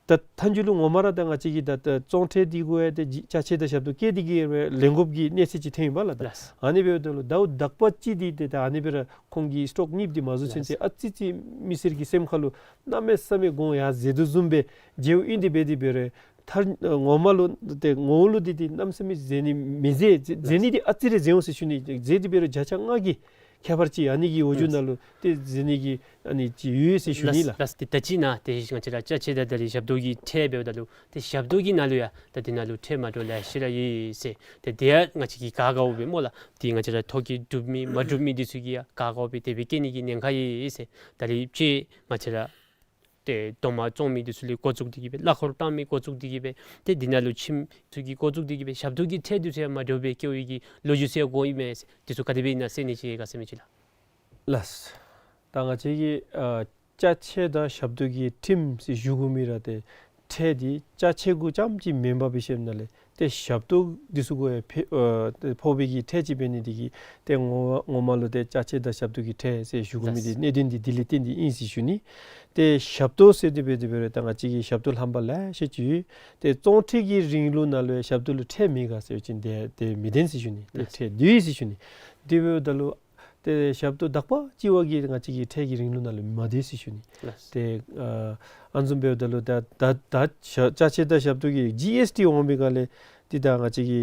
ད་མཐའ་མཇུག་ལུ་ངོ་མ་ར་ད་ང་བཅས་ཀྱིས་ད་ད་བཙོང་ཁྲལ་འདི་གུ་ཡང་ཏེ་ཅ་ཆས་དང་ཞབས་ཏོག་བཀལ་ཏེ་གི་ལེན་དགོཔ་གི་གནས་ཚད་ཅིག་ཐོན་ཡོདཔ་ལགས། ད་ལགས། ཨ་ནི་འབདཝ་ད་ལུ་ཟླཝ་དག་པ་ཅིག་འདི་ཏེ་ད་ཨ་ནི་སྦེ་ར་ཁོང་གི་སི་ཊོག་གཉིསཔ་འདི་མ་བཟོ་ཚུན་ཚོད་ཨ་ཙི་ཙི་མི་སེར་གྱི་སེམས་ཁ་ལུ་གནམ་མེད་ས་མེད་གོང་ཡར་འཛེགས་དོ་བཟུམ་སྦེ་འགྱོཝ་ཨིན། དེ་འབད་དེ་འབད་རུང་མཐར་ངོ་མ་ལུ་ཏེ་ངོ་བོ་ལུ་འདི་འདི་གནམ་མེད་ས་མེད་འཛེགས་ནི་མི་འཛེགས་འཛེགས་ནི་འདི་ཨ་ཙི་རེ་འཛེགས་འོང་ཟེར་ཞུ་ནི། འཛེགས་དེ་འབད་རུང་བརྒྱ་ཆ་ལྔ་གི་ཁྱད་པར་ཅིག་ཨ་ནི་གི་འོག་འཇུག་ནང་ལུ་ཏེ་འཛེགས་ནི་གི་ཨ་ནི་ཅིག་ཡོད་ཟེར་ཞུ་ནི་ལགས། ལགས། ཏེ་ད་ཅི་ན་ཏེ་ང་བཅས་ར་ཅ་ཆས་དང་ད་རིས་ཞབས་ཏོག་གི་ཁྲལ་འབདཝ་ད་ལུ་ཏེ་ཞབས་ཏོག་གི་ནང་ལུ་ཡང་ད་འདི་ནང་ལུ་ཁྲལ་མ་འདྲཝ་ལེ་ཤ་ར་ཡོད་ཟེར། ཏེ་དེ་ཡང་ང་བཅས་ཀྱིས་ག་དགའཝ་སྦེ་སྨོ་ལགས། ཏེ་ང་བཅས་ར་ཐོ་བཀོད་གྲུབ་མི་མ་གྲུབ་མི་འདི་ཚུ་གིས་ཡང་ག་དགའཝ་སྦེ་དེ་སྦེ་བཀལ་ནི་གི་ཉེན་ཁ་ཡོད་ཟེར། ད་རིས་ཅིག་ང་བཅས་ར་ཏེ་རྡོག་མ་བཙོང་མི་འདི་ཚུ་ལས་འགོ་བཙུགས་ཏེ་གི་སྦེ་གླ་འཁོར་བཏང་མི་འགོ་བཙུགས་ཏེ་གི་སྦེ་ཏེ་འདི་ནང་ལུ་ཁྱིམ་ཚུ་གི་འགོ་བཙུགས་ཏེ་གི་སྦེ་ཞབས་ཏོག་གི་ཁྲལ་འདི་ཚུ་ཡང་མ་འདྲཝ་སྦེ་བཀལ་བའི་གི་ལོ་རྒྱུས་ཚུ་ཡང་གོཝ་ཨིན་མས་ཟེར། འདི་ཚུ་ག་དེ་སྦེ་ཨིན་ན་གསན་ནི་ཅིག་ག་ཟེར་མི་ཅིག་ལགས། ལགས། ད་ང་བཅས་ཀྱི་ཨ་ཅ་ཆས་དང་ཞབས་ཏོག་གི་ཁྲིམས་ཟེར་ཞུ་དགོ་མི་ར་ཏེ་ཁྲལ་འདི་ཅ་ཆས་གུ་རྐྱངམ་ཅིག་མེན་པར་སྦེ་ཞིནམ་ལས་ ཏེ་ཞབས་ཏོག་འདི་ཚུ་གུ་ཡང་ཕེ་ཨ་ཏེ་ཕོག་པའི་གི་ཁྲལ་ཅིག་འབད་ནི་འདི་གིས་ཏེ་ངོ་ངོ་མ་ལུ་ཏེ་ཅ་ཆས་དང་ཞབས་ཏོག་གི་ཁྲལ་ཟེར་ཞུ་དགོ་མི་འདི་གནད་དོན་འདི་དེ་ལས་བརྟེན་ཏེ་ཨིན་ཟེར་ཞུ་ནི། ཏེ་ཞབས་ཏོག་ཟེར་དེ་སྦེ་དེ་སྦེ་ར་ད་ང་བཅས་ཀྱི་ཞབས་ཏོག་ལྷམ་པ་ལེ་ཤ་ཅིག་ཡོད། ཏེ་ཙོང་ཁྲི་གི་རིང་ལུགས་ནང་ལུ་ཡང་ཞབས་ཏོག་ལུ་ཁྲལ་མེད་ག་ཟེར་བ་ཅིན་ཏེ་ཏེ་མི་བདེན་ཟེར་ཞུ་ནི། ཏེ་ཁྲལ་འདུག་ཟེར་ཞུ་ནི། དེ་འབདཝ་ད་ལུ་ཏེ་ཞབས་ཏོག་དག་པ་ཅིག་བ་གིས་ང་བཅས་ཀྱི་ཁྲལ་གྱི་རིང་ལུགས་ནང་ལུ་མ་བསྡུ་ཟེར་ཞུ་ནི། ལགས། ཏེ་ཨ་ཨ་ནི་བཟུམ་འབདཝ་ད་ལུ་ད་ད་ད་ཅ་ཆས་དང་ཞབས་ཏོག་གི་ཇི་ཨེསི་ཊི་འོང་པའི་སྒང་ལས་ཏེ་ད་ང་བཅས་ཀྱི་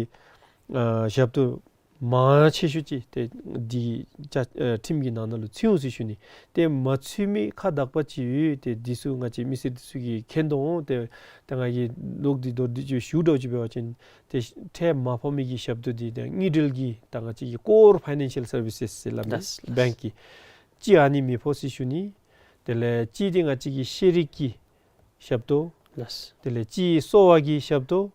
ཨ་ཞབས་ཏོག་མང་ཆེ་ཤོས་ཅིག་ཏེ་འདི་ཅ་ཨ་ཁྲིམས་ཀྱི་ནང་ན་ལུ་ཚུད་འོང་ཟེར་ཞུ་ནི། ཏེ་མ་ཚུད་མི་ཁག་དག་པ་ཅིག་ཡོད། ཏེ་འདི་ཚུ་ང་བཅས་མི་སེར་འདི་ཚུ་གིས་མཁྱེན་དོ་འོང་། ཏེ་ད་ང་གིས་ལོག་སྟེ་མདོར་བསྡུས་ཅིག་ཞུ་འདྲཝ་ཅིག་འབད་བ་ཅིན་ཏེ་ཁྲལ་མ་ཕོག་མི་གི་ཞབས་ཏོག་འདི་ཏེ་དངུལ་འབྲེལ་གྱི་ད་ང་བཅས་ཀྱི་ཀོར་ཕའི་ནན་ཤལ་སར་བི་སེས་ཟེར་སླབ་མི་ལགས། བེངཀ་གི་ཅིག་ཨ་ནི་མི་ཕོག་ཟེར་ཞུ་ནི། དེ་ལས་ཅིག་འདི་ང་བཅས་ཀྱི་ཤེས་རིག་གི་ཞབས་ཏོག། ལགས། དེ་ལས་ཅིག་གསོ་བ་གི་ཞབས་ཏོག།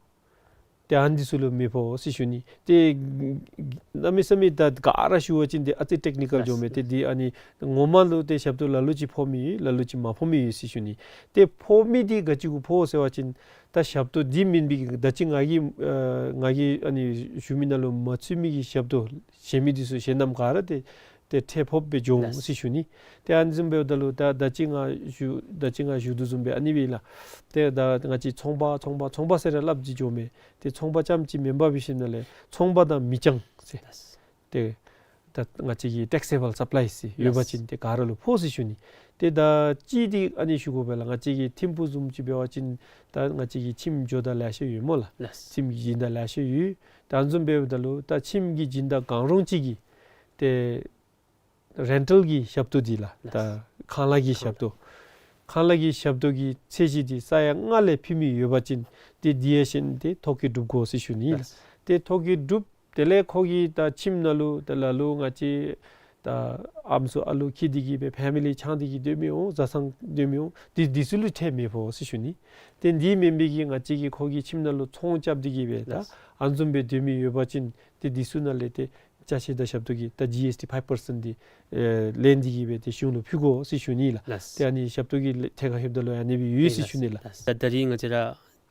ཏེ་ཨ་ནི་འདི་ཚུ་ལུ་མི་ཕོག་ཟེར་ཞུ་ནི། ཏེ་གནམ་མེད་ས་མེད་ད་ག་ར་ཞུ་བ་ཅིན་ཏེ་ཨ་ཙི་ཊེཀ་ནི་ཀལ་ལགས། འགྱོཝ་མས། ཏེ་འདི་ཨ་ནི་ངོ་མ་ལུ་ཏེ་ཞབས་ཏོག་ལ་ལུ་ཅིག་ཕོག་མི་ཡོད། ལ་ལུ་ཅིག་མ་ཕོག་མི་ཡོད་ཟེར་ཞུ་ནི། ཏེ་ཕོག་མི་འདི་ག་ཅི་གུ་ཕོག་ཟེར་བ་ཅིན་ད་ཞབས་ཏོག་འདི་མེན་པའི་གི་ད་ཅི་ང་གིས་ཨ་ང་གིས་ཨ་ནི་ཞུ་མི་ནང་ལུ་མ་ཚུད་མི་གི་ཞབས་ཏོག་གཞན་མི་འདི་ཚུ་གཞན་རྣམས་ག་ར་ཏེ་ཏེ་ཁྲལ་ཕོགཔ་སྦེ་འགྱོ་འོང་ཟེར་ཞུ་ནི། ཏེ་ཨ་ནི་བཟུམ་འབདཝ་ད་ལུ་ད་ད་ཅི་ང་ཞུ་ད་ཅི་ང་ཞུ་དོ་བཟུམ་སྦེ་ཨ་ནི་སྦེ་ལགས། ཏེ་ད་ང་བཅས་ཚོང་པ་ཚོང་པ་ཚོང་པ་ཟེར་ར་སླབ་ཅི་འགྱོཝ་མས། ཏེ་ཚོང་པ་རྐྱངམ་ཅིག་མེན་པར་འབད་ཞིནམ་ལས་ཚོང་པ་དང་མི་རྐྱང་ཟེར། ཏེ་ད་ང་བཅས་ཀྱི་ཊེག་སི་ཨེ་བཱལ་སཔ་ལའིས་ཟེར་ཡོད་པ་ཅིན་ཏེ་ག་ར་ལུ་ཕོག་ཟེར་ཞུ་ནི། ཏེ་ད་ཅིག་འདི་ཨ་ནི་ཞུ་དགོ་པས་ལགས། ང་བཅས་ཀྱི་ཐིམ་ཕུག་བཟུམ་ཅིག་འབད་བ་ཅིན་ད་ང་བཅས་ཀྱི་ཁྱིམ་འགྱོ་ད་ལེ་ཤ་ཡོད་སྨོ་ལགས། ལགས། ཁྱིམ་གྱི་སྦྱིན་བདག་ལེ་ཤ་ཡོད། ད་ཨ་ནི་བཟུམ་འབདཝ་ད་ལུ་ད་ཁྱིམ་གྱི་སྦྱིན་བདག་གང་རུང་ཅིག་གིས་ཏེ་རེན་ཊལ་གྱི་ཞབས་ཏོག་འདི་ལགས། ད་ཁང་གླ་གི་ཞབས་ཏོག། ཁང་གླ་གི་ཞབས་ཏོག་གི་ཚད་གཞི་འདི་ས་ཡ་ལྔ་ལས་ཕུལ་མི་ཡོད་པ་ཅིན་ཏེ་འདི་ཡང་ཞིནམ་ཏེ་ཐོ་བཀོད་གྲུབ་དགོ་ཟེར་ཞུ་ནི་ལགས། ཏེ་ཐོ་བཀོད་གྲུབ། དེ་ལས་ཁོ་གིས་ད་ཁྱིམ་ནང་ལུ་ད་ལ་ལུ་ང་བཅས་ད་ཨམ་སྲུ་ཨ་ལུ་འཁྱིད་དེ་གིས་སྦེ་ཕེ་མི་ལི་ཚང་སྟེ་གིས་སྡོད་མི་འོང་། བཟའ་ཚང་སྡོད་མི་འོང་། ཏེ་འདི་ཚུ་ལུ་ཁྲལ་མི་ཕོག་ཟེར་ཞུ་ནི། ཏེ་འདི་མེན་པའི་གི་ང་བཅས་ཀྱིས་ཁོ་གི་ཁྱིམ་ནང་ལུ་ཚོང་རྐྱབ་སྟེ་གིས་སྦེ་ད་ལགས། ཨ་ནི་བཟུམ་སྦེ་སྡོད་མི་ཡོད་པ་ཅིན་ཏེ་འདི་ཚུ་ནང་ལས་ཏེ་ཅ་ཆས་དང་ཞབས་ཏོག་གི་ད་ཇི་ཨེསི་ཊི་ཕའིབ་པར་སེནཊ་འདི་ཨེ་ལེན་ཏེ་གིས་སྦེ་ཏེ་གཞུང་ལུ་ཕུལ་དགོ་ཟེར་ཞུ་ནི་ལགས། ལགས། ཏེ་ཨ་ནི་ཞབས་ཏོག་གི་ཐད་ཁར་ལྷོདཔ་ད་ལུ་ཨ་ནི་སྦེ་ཡོད་ཟེར་ཞུ་ནི་ལགས། ལགས། ད་ད་རིས་ང་བཅས་ར་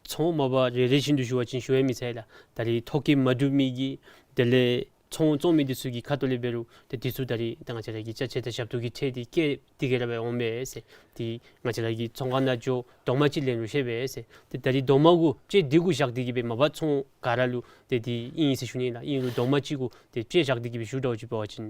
ཚོང་མ་པ་རེ་རེ་བཞིན་དུ་ཞུ་བ་ཅིན་ཞུ་ཡང་མི་ཚར་ལགས། ད་རིས་ཐོ་བཀོད་མ་གྲུབ་མི་གི་དེ་ལས་ཚོང་བཙོང་མི་འདི་ཚུ་གི་ཁ་ཐུག་ལས་འབད་རུང་ཏེ་འདི་ཚུ་ད་རིས་ད་ང་བཅས་ར་གི་ཅ་ཆས་དང་ཞབས་ཏོག་གི་ཁྲལ་འདི་བཀལ་ཏེ་གིས་ར་སྦེ་འོང་མས་ཟེར། ཏེ་ང་བཅས་ར་གི་ཚོང་ཁང་ནང་འགྱོ་རྡོག་མ་ཅིག་ལེན་རུང་ཤེས་པས་ཟེར། ཏེ་ད་རིས་རྡོག་མ་གུ་དཔེ་འདི་གུ་བཞག་སྟེ་གིས་སྦེ་མ་པ་ཚོང་ག་ར་ལུ་ཏེ་འདི་ཨིན་ཟེར་ཞུ་ནི་ལགས། ཨིན་རུང་རྡོག་མ་ཅིག་གུ་ཏེ་དཔེ་བཞག་སྟེ་གིས་སྦེ་ཞུ་འདྲཝ་ཅིག་འབད་བ་ཅིན་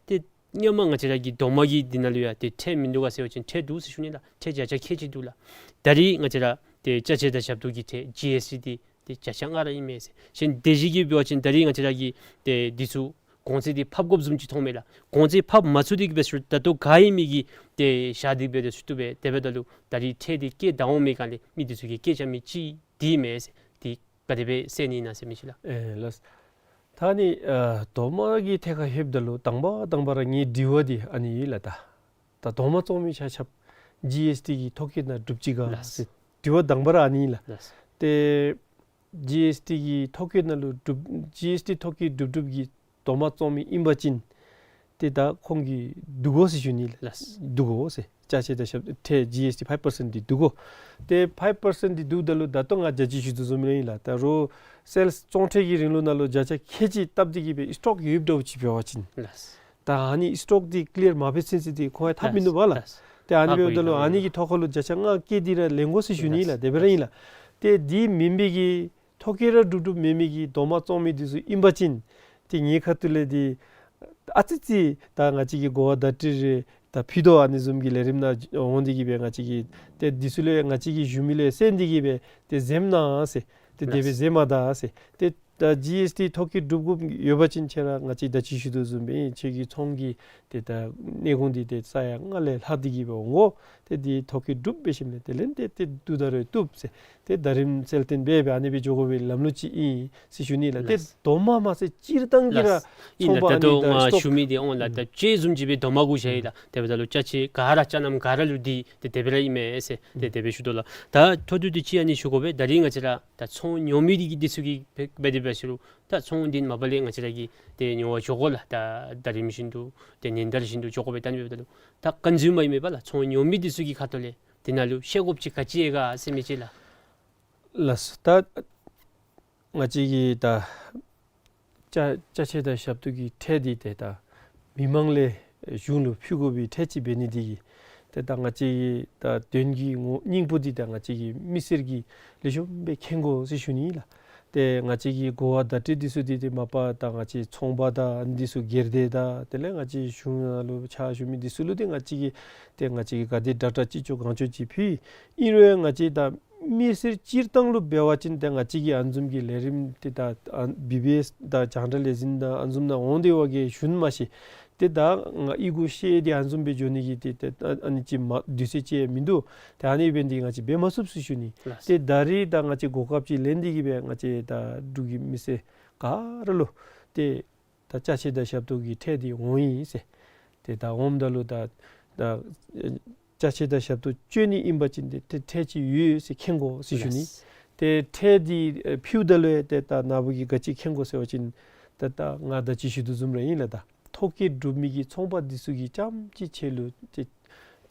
ཏེ་སྔོན་མ་ང་བཅས་ར་གི་རྡོག་མ་གི་འདི་ནང་ལུ་ཡང་ཏེ་ཁྲལ་མིན་འདུག་ག་ཟེར་བ་ཅིན་ཁྲལ་འདུག་ཟེར་ཞུ་ནི་ལགས། ཁྲལ་བརྒྱ་ཆ་ཁལ་གཅིག་འདུག་ལགས། ད་རིས་ང་བཅས་ར་ཏེ་ཅ་ཆས་དང་ཞབས་ཏོག་གི་ཁྲལ་ཇི་ཨེསི་ཊི་འདི་ཏེ་བརྒྱ་ཆ་ལྔ་ར་ཨིན་མས་ཟེར། གཞན་དེ་བཞིན་གྱི་འབད་བ་ཅིན་ད་རིས་ང་བཅས་ར་གི་ཏེ་འདི་ཚུ་གོང་ཚད་འདི་ཕབ་དགོཔ་བཟུམ་ཅིག་མཐོངམ་མས་ལགས། གོང་ཚད་ཕབ་མ་ཚུགས་ཏེ་གིས་སྦེ་ཞུ་ད་ལྟོ་ག་ཨིན་མི་གི་ཏེ་བཞག་སྟེ་སྦེ་ཏེ་ཞུ་བཏུབ་པས། དེ་འབདཝ་ད་ལུ་ད་རིས་ཁྲལ་འདི་བཀལ་ད་འོང་མི་སྒང་ལས་མི་འདི་ཚུ་གིས་བཀལ་བཅུག་མི་ཅིག་འདི་མས་ཟེར། ཏེ་ག་དེ་སྦེ་ཟེར་ནི་ཨིན་ན་ཟེར་མི་ཅིག་ལགས། ཨེ་ལགས། ད་ཨ་ནི་ཨ་རྡོག་མ་གི་ཐད་ཁར་ལྷོདཔ་ད་ལུ་དང་པ་དང་པ་ར་ངེའི་དྲི་བ་འདི་ཨ་ནི་ཨིན་ལགས། ད་ད་རྡོག་མ་བཙོང་མི་ཆ་ཁྱབ་ཇི་ཨེསི་ཊི་གི་ཐོ་བཀོད་ནང་འགྲུབ་ཅི་ག་ལགས། ཟེར་དྲི་བ་དང་པ་ར་ཨ་ནི་ཨིན་ལགས། ལགས། ཏེ་ཇི་ཨེསི་ཊི་གི་ཐོ་བཀོད་ནང་ལུ་འགྲུབ་ཇི་ཨེསི་ཊི་ཐོ་བཀོད་གྲུབ་གྲུབ་ཀྱི་རྡོག་མ་བཙོང་མི་ཨིན་པ་ཅིན་ཏེ་ད་ཁོང་གིས་བསྡུ་དགོ་ཟེར་ཞུ་ནི་ལགས། ལགས། བསྡུ་དགོ་ཟེར། ཅ་ཆས་དང་ཞབས་ཁྲལ་ཇི་ཨེསི་ཊི་ཕའིབ་པར་སེནཊ་འདི་བསྡུ་དགོ། ཏེ་ཕའིབ་པར་སེནཊ་འདི་བསྡུཝ་ད་ལུ་ད་ལྟོ་ང་ད་ཅི་ཞུ་དོ་བཟུམ་ཨིན་ལགས། ད་རུང་སེལསི་ཚོང་ཁྲལ་གྱི་རིང་ལུགས་ནང་ལུ་བརྒྱ་ཆ་ཁལ་གཅིག་བཏབ་སྟེ་གིས་སྦེ་སི་ཊོག་ཡོདཔ་འདྲཝ་ཅིག་འབད་བ་ཅིན་ལགས། ད་ཨ་ནི་སི་ཊོག་འདི་ཀི་ལི་ཡར་མ་འབད་ཚུན་ཚོད་འདི་ཁོང་ཡང་ཐབས་མིན་འདུག་པ་ལགས། ལགས། ཏེ་ཨ་ནི་འབདཝ་ད་ལུ་ཨ་ནི་གི་ཐོག་ཁར་ལུ་བརྒྱ་ཆ་ལྔ་བཀལ་ཏེ་ར་ལེན་དགོ་ཟེར་ཞུ་ནི་ལགས། དེ་སྦེ་ར་ཨིན་ལགས། ཏེ་འདི་མེན་པའི་གི་ཐོ་བཀོད་ར་གྲུབ་གྲུབ་མེད་མི་གི་རྡོག་མ་བཙོང་མི་འདི་ཚུ་ཨིན་པ་ཅིན་ཏེ་ངེའི་ཁ་ཐུག་ལས་འདི་ཨ་ཙི་ཙི་ད་ང་བཅས་ཀྱི་གོ་བ་བརྡ་སྤྲོད་རེ་ད་ཕུལ་དོ། ཨ་ནི་བཟུམ་གྱི་ལས་རིམ་ནང་འོང་སྟེ་གིས་སྦེ་ང་བཅས་ཀྱིས་ཏེ་འདི་ཚུ་ལུ་ཡང་ང་བཅས་ཀྱི་ཞུ་མི་ལུ་ཡང་གསན་ཏེ་གིས་སྦེ་ཏེ་འཛེམ་གནང་ཟེར། ཏེ་དེ་སྦེ་ལགས། འཛེམ་མ་ད་ཟེར། ཏེ་ད་ཇི་ཨེསི་ཊི་ཐོ་བཀོད་གྲུབ་དགོཔ་ཡོད་པ་ཅིན་ཁྱེད་ར་ང་བཅས་ད་ཅི་ཞུ་དོ་བཟུམ་སྦེ་ཁྱེད་ཀྱི་ཚོང་གི་ཏེ་ད་གནས་ཁུངས་འདི་ཏེ་ས་ཡ་ལྔ་ལས་ལྷག་སྟེ་གིས་སྦེ་འོང་དགོ། ཏེ་འདི་ཐོ་བཀོད་གྲུབ་འབད་ཞིནམ་ལས་དེ་ལས་ཏེ་ཏེ་བསྡུ་ད་རུང་བཏུབ་ཟེར། ཏེ་ད་རིམ་གསལ་སྟོན་འབད་སྦེ་ཨ་ནི་སྦེ་འགྱོ་དགོ་པའི་ལམ་ལུགས་ཅིག་ཨིན་ཟེར་ཞུ་ནི་ལགས། ཏེ་ལགས། རྡོག་མ་མ་ཚད་སྤྱིར་བཏང་གི་ར་ལགས། ཨིན་ལགས། ཚོང་པ་ད་ཨ་ནི་ལྟོ་ད་ང་སི་ཊོག་ཞུ་མི་འདི་འོང་ལགས། ད་ཅི་བཟུམ་ཅིག་སྦེ་རྡོག་མ་གུ་བཞག་ཡི་ལགས། དེ་འབདཝ་ད་ལུ་ཅ་ཆས་ག་ར་ཅ་རྣམས་ག་ར་ལུ་འདི་ཏེ་དེ་སྦེ་ར་ཨིན་མས་ཟེར་ཏེ་དེ་སྦེ་ཞུ་དོ་ལགས། ད་མཐོ་བསྡུ་འདི་ཅིག་ཨ་ནི་ཞུ་དགོ་པས། ད་རིས་ང་བཅས་ར་ད་ཚོང་ཉོ་མི་འདི་གིས་འདི་ཚུ་གིས་འབད་འབད་དེ་འབད་ཟེར་རུང་ད་ཚོང་འདི་མ་པ་ལས་ང་བཅས་ར་གིས་ཏེ་ཉོ་བར་འགྱོ་དགོ་ལགས། ད་ཟླ་རིམ་བཞིན་དུ་ཏེ་ཉིན་ལྟར་བཞིན་དུ་འགྱོ་དགོ་པས། ད་ཨ་ནི་འབདཝ་ད་ལུ་ད་ཀོན་ཟུ་མར་ཨིན་མས་པ་ལགས། ཚོང་ཉོ་མི་འདི་ཚུ་གི་ཁ་ཐུག་ལས་འདི་ནང་ལུ་ཤེས་དགོཔ་ཅིག་ག་ཅི་ཡོད་ག་ཟེར་མི་ཅིག་ལགས། ལགས་སོ། ད་ ང་བཅས་ཀྱི་ད་ཅ་ཅ་ཆས་དང་ཞབས་ཏོག་གི་ཁྲལ་འདི་ཏེ་ད་མི་མང་ལས་གཞུང་ལུ་ཕུལ་དགོ་པའི་ཁྲལ་ཅིག་འབད་ནི་འདི་གིས་ཏེ་ད་ང་བཅས་ཀྱི་ད་དོན་གྱི་ངོ་སྙིང་པོ་འདི་ད་ང་བཅས་ཀྱི་མི་སེར་གྱིས་ལེགས་ཤོམ་སྦེ་མཁྱེན་དགོ་ཟེར་ཞུ་ནི་ལགས། ཏེ་ང་བཅས་ཀྱི་གོ་བ་བརྡ་སྤྲོད་འདི་ཚུ་འདི་ཏེ་མ་པ་ད་ང་བཅས་ཚོང་པ་དང་ཨ་ནི་འདི་ཚུ་སྒེར་སྡེ་དང་དེ་ལས་ང་བཅས་གཞུང་ནང་ལུ་ཕྱག་ཞུ་མི་འདི་ཚུ་ལུ་ཏེ་ང་བཅས་ཀྱིས་ཏེ་ང་བཅས་ཀྱིས་ག་དེ་དྲག་དྲག་ཅིག་ཆོག་གང་ཆོག་ཅིག་ཕུལ། ཨིན་རུང་ང་བཅས་ད་མི་སེར་སྤྱིར་བཏང་ལུ་འབད་བ་ཅིན་ཏེ་ང་བཅས་ཀྱིས་ཨ་ནི་བཟུམ་གྱི་ལས་རིམ་ཏེ་ད་ཨ་བི་བི་ཨེསི་དང་རྒྱང་བསྒྲགས་ལས་འཛིན་དང་ཨ་ནི་བཟུམ་ནང་འོང་སྟེ་བ་གི་ཞུ་ནི་མ་ཤེས། ཏེ་ད་ང་ཨི་གུ་ཤེས་ཏེ་ཨ་ནི་བཟུམ་སྦེ་འགྱོ་ནི་གི་ཏེ་ཏེ་ཨ་ཨ་ནི་ཅིག་མ་དུས་ཚོད་ཅིག་མིན་འདུག། ཏེ་ཨ་ནི་འབད་ནི་འདི་ང་བཅས་འབད་མ་ཚུགས་ཟེར་ཞུ་ནི། ལགས། ཏེ་ད་རིས་ད་ང་བཅས་གོ་སྐབས་ཅིག་ལེན་ཏེ་གིས་སྦེ་ང་བཅས་ད་འབྲུག་གི་མི་སེར་ག་ར་ལུ་ཏེ་ད་ཅ་ཆས་དང་ཞབས་ཏོག་གི་ཁྲལ་འདི་འོང་ཡི་ཟེར། ཏེ་ད་འོངམ་ད་ལུ་ད་ད་ཅ་ཆས་དང་ཞབས་ཏོག་སྤྱོད་ནི་ཨིན་པ་ཅིན་ཏེ་ཏེ་ཁྲལ་ཅིག་ཡོད་ཟེར་མཁྱེན་དགོ་ཟེར་ཞུ་ནི། ལགས། ཏེ་ཁྲལ་འདི་ཨེ་ཕུལཝ་ད་ལུ་ཡང་ཏེ་ད་ནཱ་བུ་གིས་ག་ཅི་མཁྱེན་དགོ་ཟེར་བ་ཅིན་ད་ད་ང་ད་ཅི་ཞུ་དོ་བཟུམ་ར་ཨིན་ལགས། ད་ཐོ་བཀོད་གྲུབ་མི་གི་ཚོང་པ་འདི་ཚུ་གིས་རྐྱངམ་གཅིག་ཁྱེད་ལུ་ཏེ་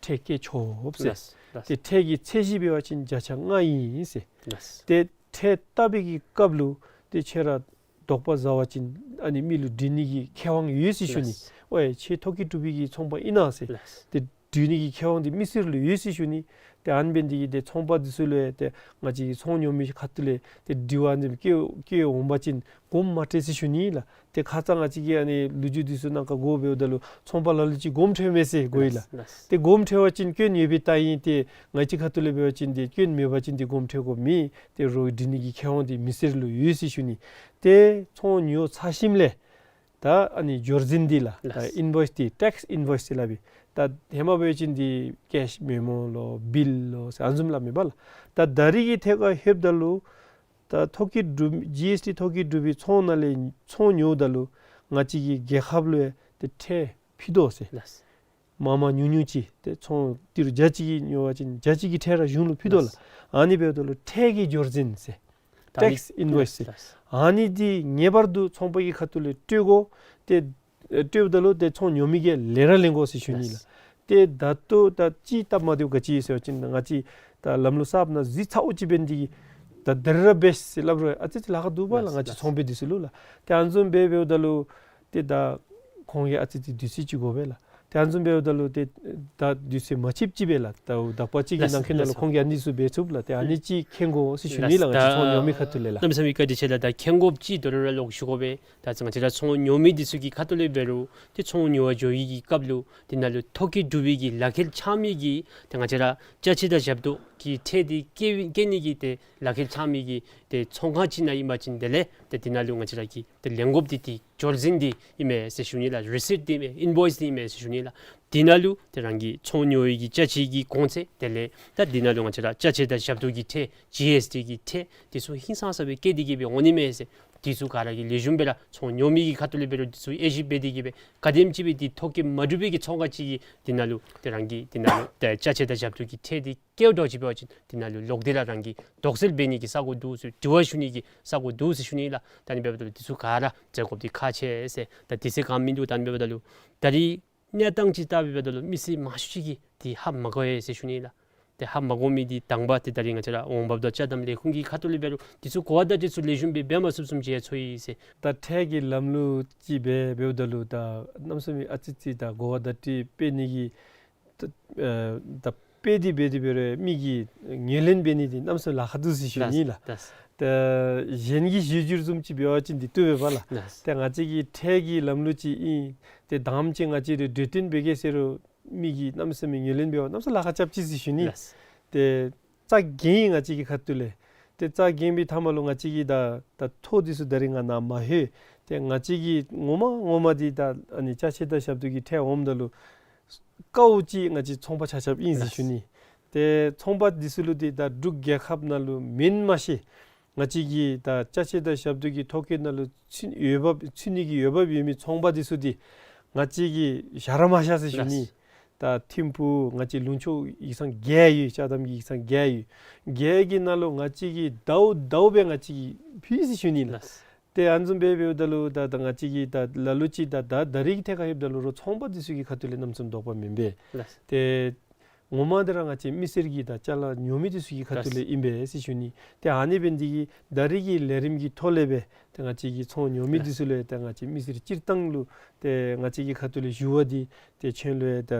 ཁྲལ་བཀལ་ཆོགཔ་ཟེར། ལགས། ལགས། ཏེ་ཁྲལ་གྱི་ཚད་གཞི་འབད་བ་ཅིན་བརྒྱ་ཆ་ལྔ་ཨིན་ཟེར། ལགས། ཏེ་ཁྲལ་བཏབ་པའི་གི་སྐབས་ལུ་ཏེ་ཁྱོད་ར་དོགས་པ་ཟ་བ་ཅིན་ཨ་ནི་མི་ལུ་འདྲི་ནི་གི་ཁེ་དབང་ཡོད་ཟེར་ཞུ་ནི། ལགས། ཝའེ་ཁྱོད་ཐོ་བཀོད་གྲུབ་པའི་གི་ཚོང་པ་ཨིན་ན་ཟེར། ལགས། ཏེ་འདྲི་ནི་གི་ཁེ་དབང་འདི་མི་སེར་ལུ་ཡོད་ཟེར་ཞུ་ནི། ཏེ་ཨ་ནི་འབད་ནི་འདི་གིས་ཏེ་ཚོང་པ་འདི་ཚུ་ལུ་ཡང་ཏེ་ང་བཅས་ཀྱི་ཚོང་ཉོ་མི་ཁ་ཐུག་ལས་ཏེ་དྲི་བ་འདི་བཀོད་བཀོད་འོང་པ་ཅིན་དགོངསམ་མ་ཁྲེལ་ཟེར་ཞུ་ནི་ལགས། ཏེ་ཁ་ཙ་ང་བཅས་ཀྱིས་ཨ་ནི་ལོ་རྒྱུས་འདི་ཚུ་ནང་ཁར་གོ་འབདཝ་ད་ལུ་ཚོང་པ་ལ་ལུ་ཅིག་དགོངསམ་ཁྲེལཝ་མས་ཟེར་གོ་ཡི་ལགས། ལགས། ཏེ་དགོངསམ་ཁྲེལ་བ་ཅིན་སྐྱོན་ཡོད་པའི་རྟགས་ཨིན། ཏེ་ང་བཅས་ཁ་ཐུག་ལས་འབད་བ་ཅིན་ཏེ་སྐྱོན་མེད་པ་ཅིན་ཏེ་དགོངསམ་ཁྲེལ་དགོཔ་མེད། ཏེ་རོགས་འདྲི་ནི་གི་ཁེ་དབང་འདི་མི་སེར་ལུ་ཡོད་ཟེར་ཞུ་ནི། ཏེ་ཚོང་ཉོ་ཚར་ཞིནམ་ལས་ད་ཨ་ནི་འབྱོར་འཛིན་འདི་ལགས། ད་ལགས། ཨིན་བོའིསི་འདི་ཊེགསི་ཨིན་བོའིསི་ཟེར་སླབ་ཨིན། ད་ཧེ་མ་འབད་བ་ཅིན་འདི་ཀེཤ་མེ་མོ་ལོ་བིལ་ལོ་ཟེར་ཨ་ནི་བཟུམ་སླབ་མས་པ་ལགས། ད་ད་རིས་ཀྱི་ཐད་ཁར་ལྷོདཔ་ད་ལུ་ད་ཐོ་བཀོད་གྲུབ་ཇི་ཨེསི་ཊི་ཐོ་བཀོད་གྲུབ་པའི་ཚོང་ནང་ལས་ཚོང་ཉོཝ་ད་ལུ་ང་བཅས་ཀྱི་རྒྱལ་ཁབ་ལུ་ཡང་ཏེ་ཁྲལ་ཕུད་དོ་ཟེར། ལགས། མང་མང་ཉུང་ཉུང་ཅིག་ཏེ་ཚོང་ཏི་རུ་བརྒྱ་ཅིག་གིས་ཉོ་བ་ཅིན་བརྒྱ་ཅིག་གི་ཁྲལ་ར་གཞུང་ལུ་ཕུད་དོ་ལགས། ལགས། ཨ་ནི་འབདཝ་ད་ལུ་ཁྲལ་གྱི་འབྱོར་འཛིན་ཟེར། ད་ཨ་ནི་ཊེགསི་ཨིན་བོའིསི་ཟེར། ལགས། ཨ་ནི་འདི་ངེས་པར་དུ་ཚོང་པ་གི་ཁ་ཐུག་ལས་སྤྲོད་དགོ། ཏེ་ཨེ་སྤྲོདཔ་ད་ལུ་ཏེ་ཚོང་ཉོ་མི་གིས་ལེན་ར་ལེན་དགོ་ཟེར་ཞུ་ནི་ལགས། ལགས། ཏེ་ད་ལྟོ་ད་ཅི་སྟབས་མ་བདེཝ་ག་ཅི་ཡོད་ཟེར་བ་ཅིན་ང་བཅས་ད་ལམ་ལུགས་གསརཔ་ནང་གཟིགས་ཚརཝ་ཅིག་འབད་ནི་འདི་གིས་ད་ད་རིས་ར་འབད་ཤིག་ཟེར་སླབ་རུང་ཨ་ཙི་ཅིག་ལཱ་ཁག་འདུག་པ་ལགས། ལགས། ང་བཅས་ལགས། ཚོང་པ་འདི་ཚུ་ལུ་ལགས། ཏེ་ཨ་ནི་བཟུམ་སྦེ་འབདཝ་ད་ལུ་ཏེ་ད་ཁོང་གིས་ཨ་ཙི་ཅིག་དུས་ཚོད་ཅིག་དགོ་པས་ལགས། ཏེ་ཨ་ནི་བཟུམ་འབདཝ་ད་ལུ་ཏེ་ད་དུས་ཚོད་མ་ཆིབ་ཅིག་སྦེ་ལགས། ད་དག་པ་ཅིག་གི་ལགས། ནང་འཁོད་ནང་ལུ་ལགས། ཁོང་གིས་ཨ་ནི་ཚུ་འབད་ཚུགས་ལགས། ཏེ་ཨ་ནི་ཅིག་མཁྱེན་དགོ་ཟེར་ཞུ་ནི་ལགས། ལགས། ང་བཅས་ཚོང་ཉོ་མི་ཁ་ཐུག་ལས་ལགས། གནམ་མེད་ས་མེད་བཀའ་དྲིན་ཆེ་ལགས། ད་མཁྱེན་དགོཔ་ཅིག་དོ་རུང་ར་ལོག་ཞུ་དགོ་པས། ད་ང་བཅས་ར་ཚོང་ཉོ་མི་འདི་ཚུ་གི་ཁ་ཐུག་ལས་འབད་རུང་ཏེ་ཚོང་ཉོ་བར་འགྱོ་བའི་གི་སྐབས་ལུ་འདི་ནང་ལུ་ཐོ་བཀོད་གྲུབ་པའི་གི་ལག་ཁྱེར་འཆང་མི་གི་ཏེ་ང་བཅས་ར་ཅ་ཆས་དང་ཞབས་ཏོག་གི་ཁྲལ་འདི་བཀལ་བཀལ་ནི་གི་ཏེ་ལག་ཁྱེར་འཆང་མི་གི་ཏེ་ཚོང་ཁང་ཅིག་ནང་ཨིན་པ་ཅིན་དེ་ལས་ཏེ་འདི་ནང་ལུ་ང་བཅས་ར་གིས་ཏེ་ལེན་དགོཔ་འདི་ཏེ་འབྱོར་འཛིན་འདི་ཨིན་མས་ཟེར་ཞུ་ནི་ལགས། རི་སིཊ་འདི་ཨིན་མས། ཨིན་བོའིསི་འདི་ཨིན་མས་ཟེར་ཞུ་ནི་ལགས། འདི་ནང་ལུ་ཏེ་རང་གི་ཚོང་ཉོ་བའི་གི་ཅ་ཆས་ཀྱི་གོང་ཚད་དེ་ལས་ད་འདི་ནང་ལུ་ང་བཅས་ར་ཅ་ཆས་དང་ཞབས་ཏོག་གི་ཁྲལ་ཇི་ཨེསི་ཊི་གི་ཁྲལ་འདི་ཚུ་ཧིང་སངས་ས་སྦེ་བཀལ་ཏེ་གིས་སྦེ་འོང་ནི་མས་ཟེར། འདི་ཚུ་ག་ར་གིས་ལེགས་ཤོམ་སྦེ་ར་ཚོང་ཉོ་མི་གི་ཁ་ཐུག་ལས་འབད་རུང་འདི་ཚུ་དབྱེ་ཞིབ་འབད་དེ་གིས་སྦེ་ག་དེམ་ཅིག་སྦེ་འདི་ཐོ་བཀོད་མ་གྲུབ་པའི་གི་ཚོང་ཁང་ཅིག་གིས་འདི་ནང་ལུ་ཏེ་རང་གི་འདི་ནང་ལུ་ཏེ་ཅ་ཆས་དང་ཞབས་ཏོག་གི་ཁྲལ་འདི་བཀལཝ་འདྲཝ་ཅིག་འབད་བ་ཅིན་འདི་ནང་ལུ་ལོག་སྟེ་ར་རང་གིས་དོགས་སེལ་འབད་ནི་གི་ས་གོ་འདུག་ཟེར། དྲི་བ་ཞུ་ནི་གི་ས་གོ་འདུག་ཟེར་ཞུ་ནི་ལགས། ད་ཨ་ནི་འབདཝ་ད་ལུ་འདི་ཚུ་ག་ར་མཛད་དགོཔ་འདི་ཁག་ཆེ་ཟེར། ད་དུས་ཚོད་གང་མིན་འདུག། ད་ཨ་ནི་འབདཝ་ད་ལུ་ད་རིས་གནས་སྟངས་ཅིག་བལྟཝ་ད་ལུ་མི་སེར་མང་ཤོས་ཅིག་གིས་འདི་ཧ་མ་གོ་བས་ཟེར་ཞུ་ནི་ལགས། ཏེ་ཧ་མ་གོ་མི་འདི་དང་པ་འདི་ད་རིས་ང་བཅས་ར་འོང་འབབ་དང་ཅ་དམ་ལས་ཁུངས་ཀྱི་ཁ་ཐུག་ལས་འབད་རུང་འདི་ཚུ་གོ་བ་བརྡ་སྤྲོད་ཚུ་ལེགས་ཤོམ་སྦེ་འབད་མ་ཚུགསཔ་བཟུམ་ཅིག་ཡང་ཚོར་ཡི་ཟེར། ད་ཁྲལ་གྱི་ལམ་ལུགས་ཅིག་འབད་འབདཝ་ད་ལུ་ད་གནམ་མེད་ས་མེད་ཨ་ཙི་ཅིག་ད་གོ་བ་བརྡ་སྤྲོད་འབད་ནི་གི་ད་ཨ་ད་དཔེ་འདི་འབད་དེ་འབད་རུང་མི་གིས་ངོས་ལེན་འབད་ནི་འདི་གནམ་མེད་ས་མེད་ལཱ་ཁག་འདུག་ཟེར་ཞུ་ནི་ལགས། ལགས། ད་གཞན་གྱིས་ཞུ་རྒྱུར་བཟུམ་ཅིག་འབད་བ་ཅིན་འདི་བཏུབ་པས་པ་ལགས། ལགས། ད་ང་བཅས་ཀྱི་ཁྲལ་གྱི་ལམ་ལུགས་ཅིག་ཨིན། ཏེ་དང་པ་ཅིག་ང་བཅས་ར་གྲོས་བསྟུན་འབད་གེ་ཟེར་རུང་མི་གིས་གནམ་མེད་ས་མེད་ངོས་ལེན་འབད་བ་གནམ་མེད་ས་མེད་ལཱ་ཁག་རྐྱབ་ཅི་ཟེར་ཞུ་ནི། ལགས། ཏེ་རྩ་འགེངས་ཡི་ང་བཅས་ཀྱི་ཁ་ཐུག་ལས། ཏེ་རྩ་འགེངས་པའི་མཐའ་མ་ལུ་ང་བཅས་ཀྱིས་ད་ད་ཐོ་འདི་ཚུ་ད་རིས་ང་ནཱ་མ་ལྷོད། ཏེ་ང་བཅས་ཀྱིས་ངོ་མ་ངོ་མ་འདི་ད་ཨ་ནི་ཅ་ཆས་དང་ཞབས་ཏོག་གི་ཁྲལ་འོངམ་ད་ལུ་དཀའཝ་ཅིག་ང་བཅས་ཚོང་པ་ཆ་ཁྱབ་ཨིན་ཟེར་ཞུ་ནི། ཏེ་ཚོང་པ་འདི་ཚུ་ལུ་ཏེ་ད་འབྲུག་རྒྱལ་ཁབ་ནང་ལུ་མེན་མ་ཤེས། ང་བཅས་ཀྱི་ད་ཅ་ཆས་དང་ཞབས་ཏོག་གི་ཐོ་བཀོད་ནང་ལུ་ཚུད་འོས་འབབ་ཚུད་ནི་གི་འོས་འབབ་ཡོད་མི་ཚོང་པ་འདི་ཚུ་འདི་ང་བཅས་ཀྱིས་བཞག་ར་མ་བཞག་ཟེར་ཞུ་ནི། ལགས། ད་ཐིམ་ཕུག་ང་བཅས་ལུང་ཕྱོགས་ཡིག་ཚང་བརྒྱད་ཡོད། ཅ་དམ་གྱི་ཡིག་ཚང་བརྒྱད་ཡོད། བརྒྱད་ཀྱི་ནང་ལུ་ང་བཅས་ཀྱིས་ཟླཝ་ཟླཝ་སྦེ་ང་བཅས་ཀྱིས་ཕུལ་ཟེར་ཞུ་ནི་ལགས། ལགས། ཏེ་ཨ་ནི་བཟུམ་སྦེ་འབདཝ་ད་ལུ་ད་ད་ང་བཅས་ཀྱིས་ད་ལ་ལུ་ཅིག་ད་ད་ད་རིས་ཀྱི་ཐད་ཁར་ལྷོདཔ་ད་ལུ་རོགས་ཚོང་པ་འདི་ཚུ་གི་ཁ་ཐུག་ལས་གནམ་མེད་ས་མེད་དོགས་པ་མེན་པས། ལགས། ཏེ་ ངོ་མ་འདི་ར་ང་བཅས་མི་སེར་གྱི་ད་ཅ་ལ་ཉོ་མི་འདི་ཚུ་གི་ཁ་ཐུག་ལས་ཨིན་པས་ཟེར་ཞུ་ནི། ཏེ་ཨ་ནི་འབད་ནི་འདི་གིས་ད་རེས་ཀྱི་ལས་རིམ་གྱི་ཐོག་ལས་སྦེ་ཏེ་ང་བཅས་ཀྱི་ཚོང་ཉོ་མི་འདི་ཚུ་ལུ་ཏེ་ང་བཅས་མི་སེར་སྤྱིར་བཏང་ལུ་ཏེ་ང་བཅས་ཀྱི་ཁ་ཐུག་ལས་ཞུ་བ་འདི་ཏེ་ཁྱོད་ལུ་ཡང་ད་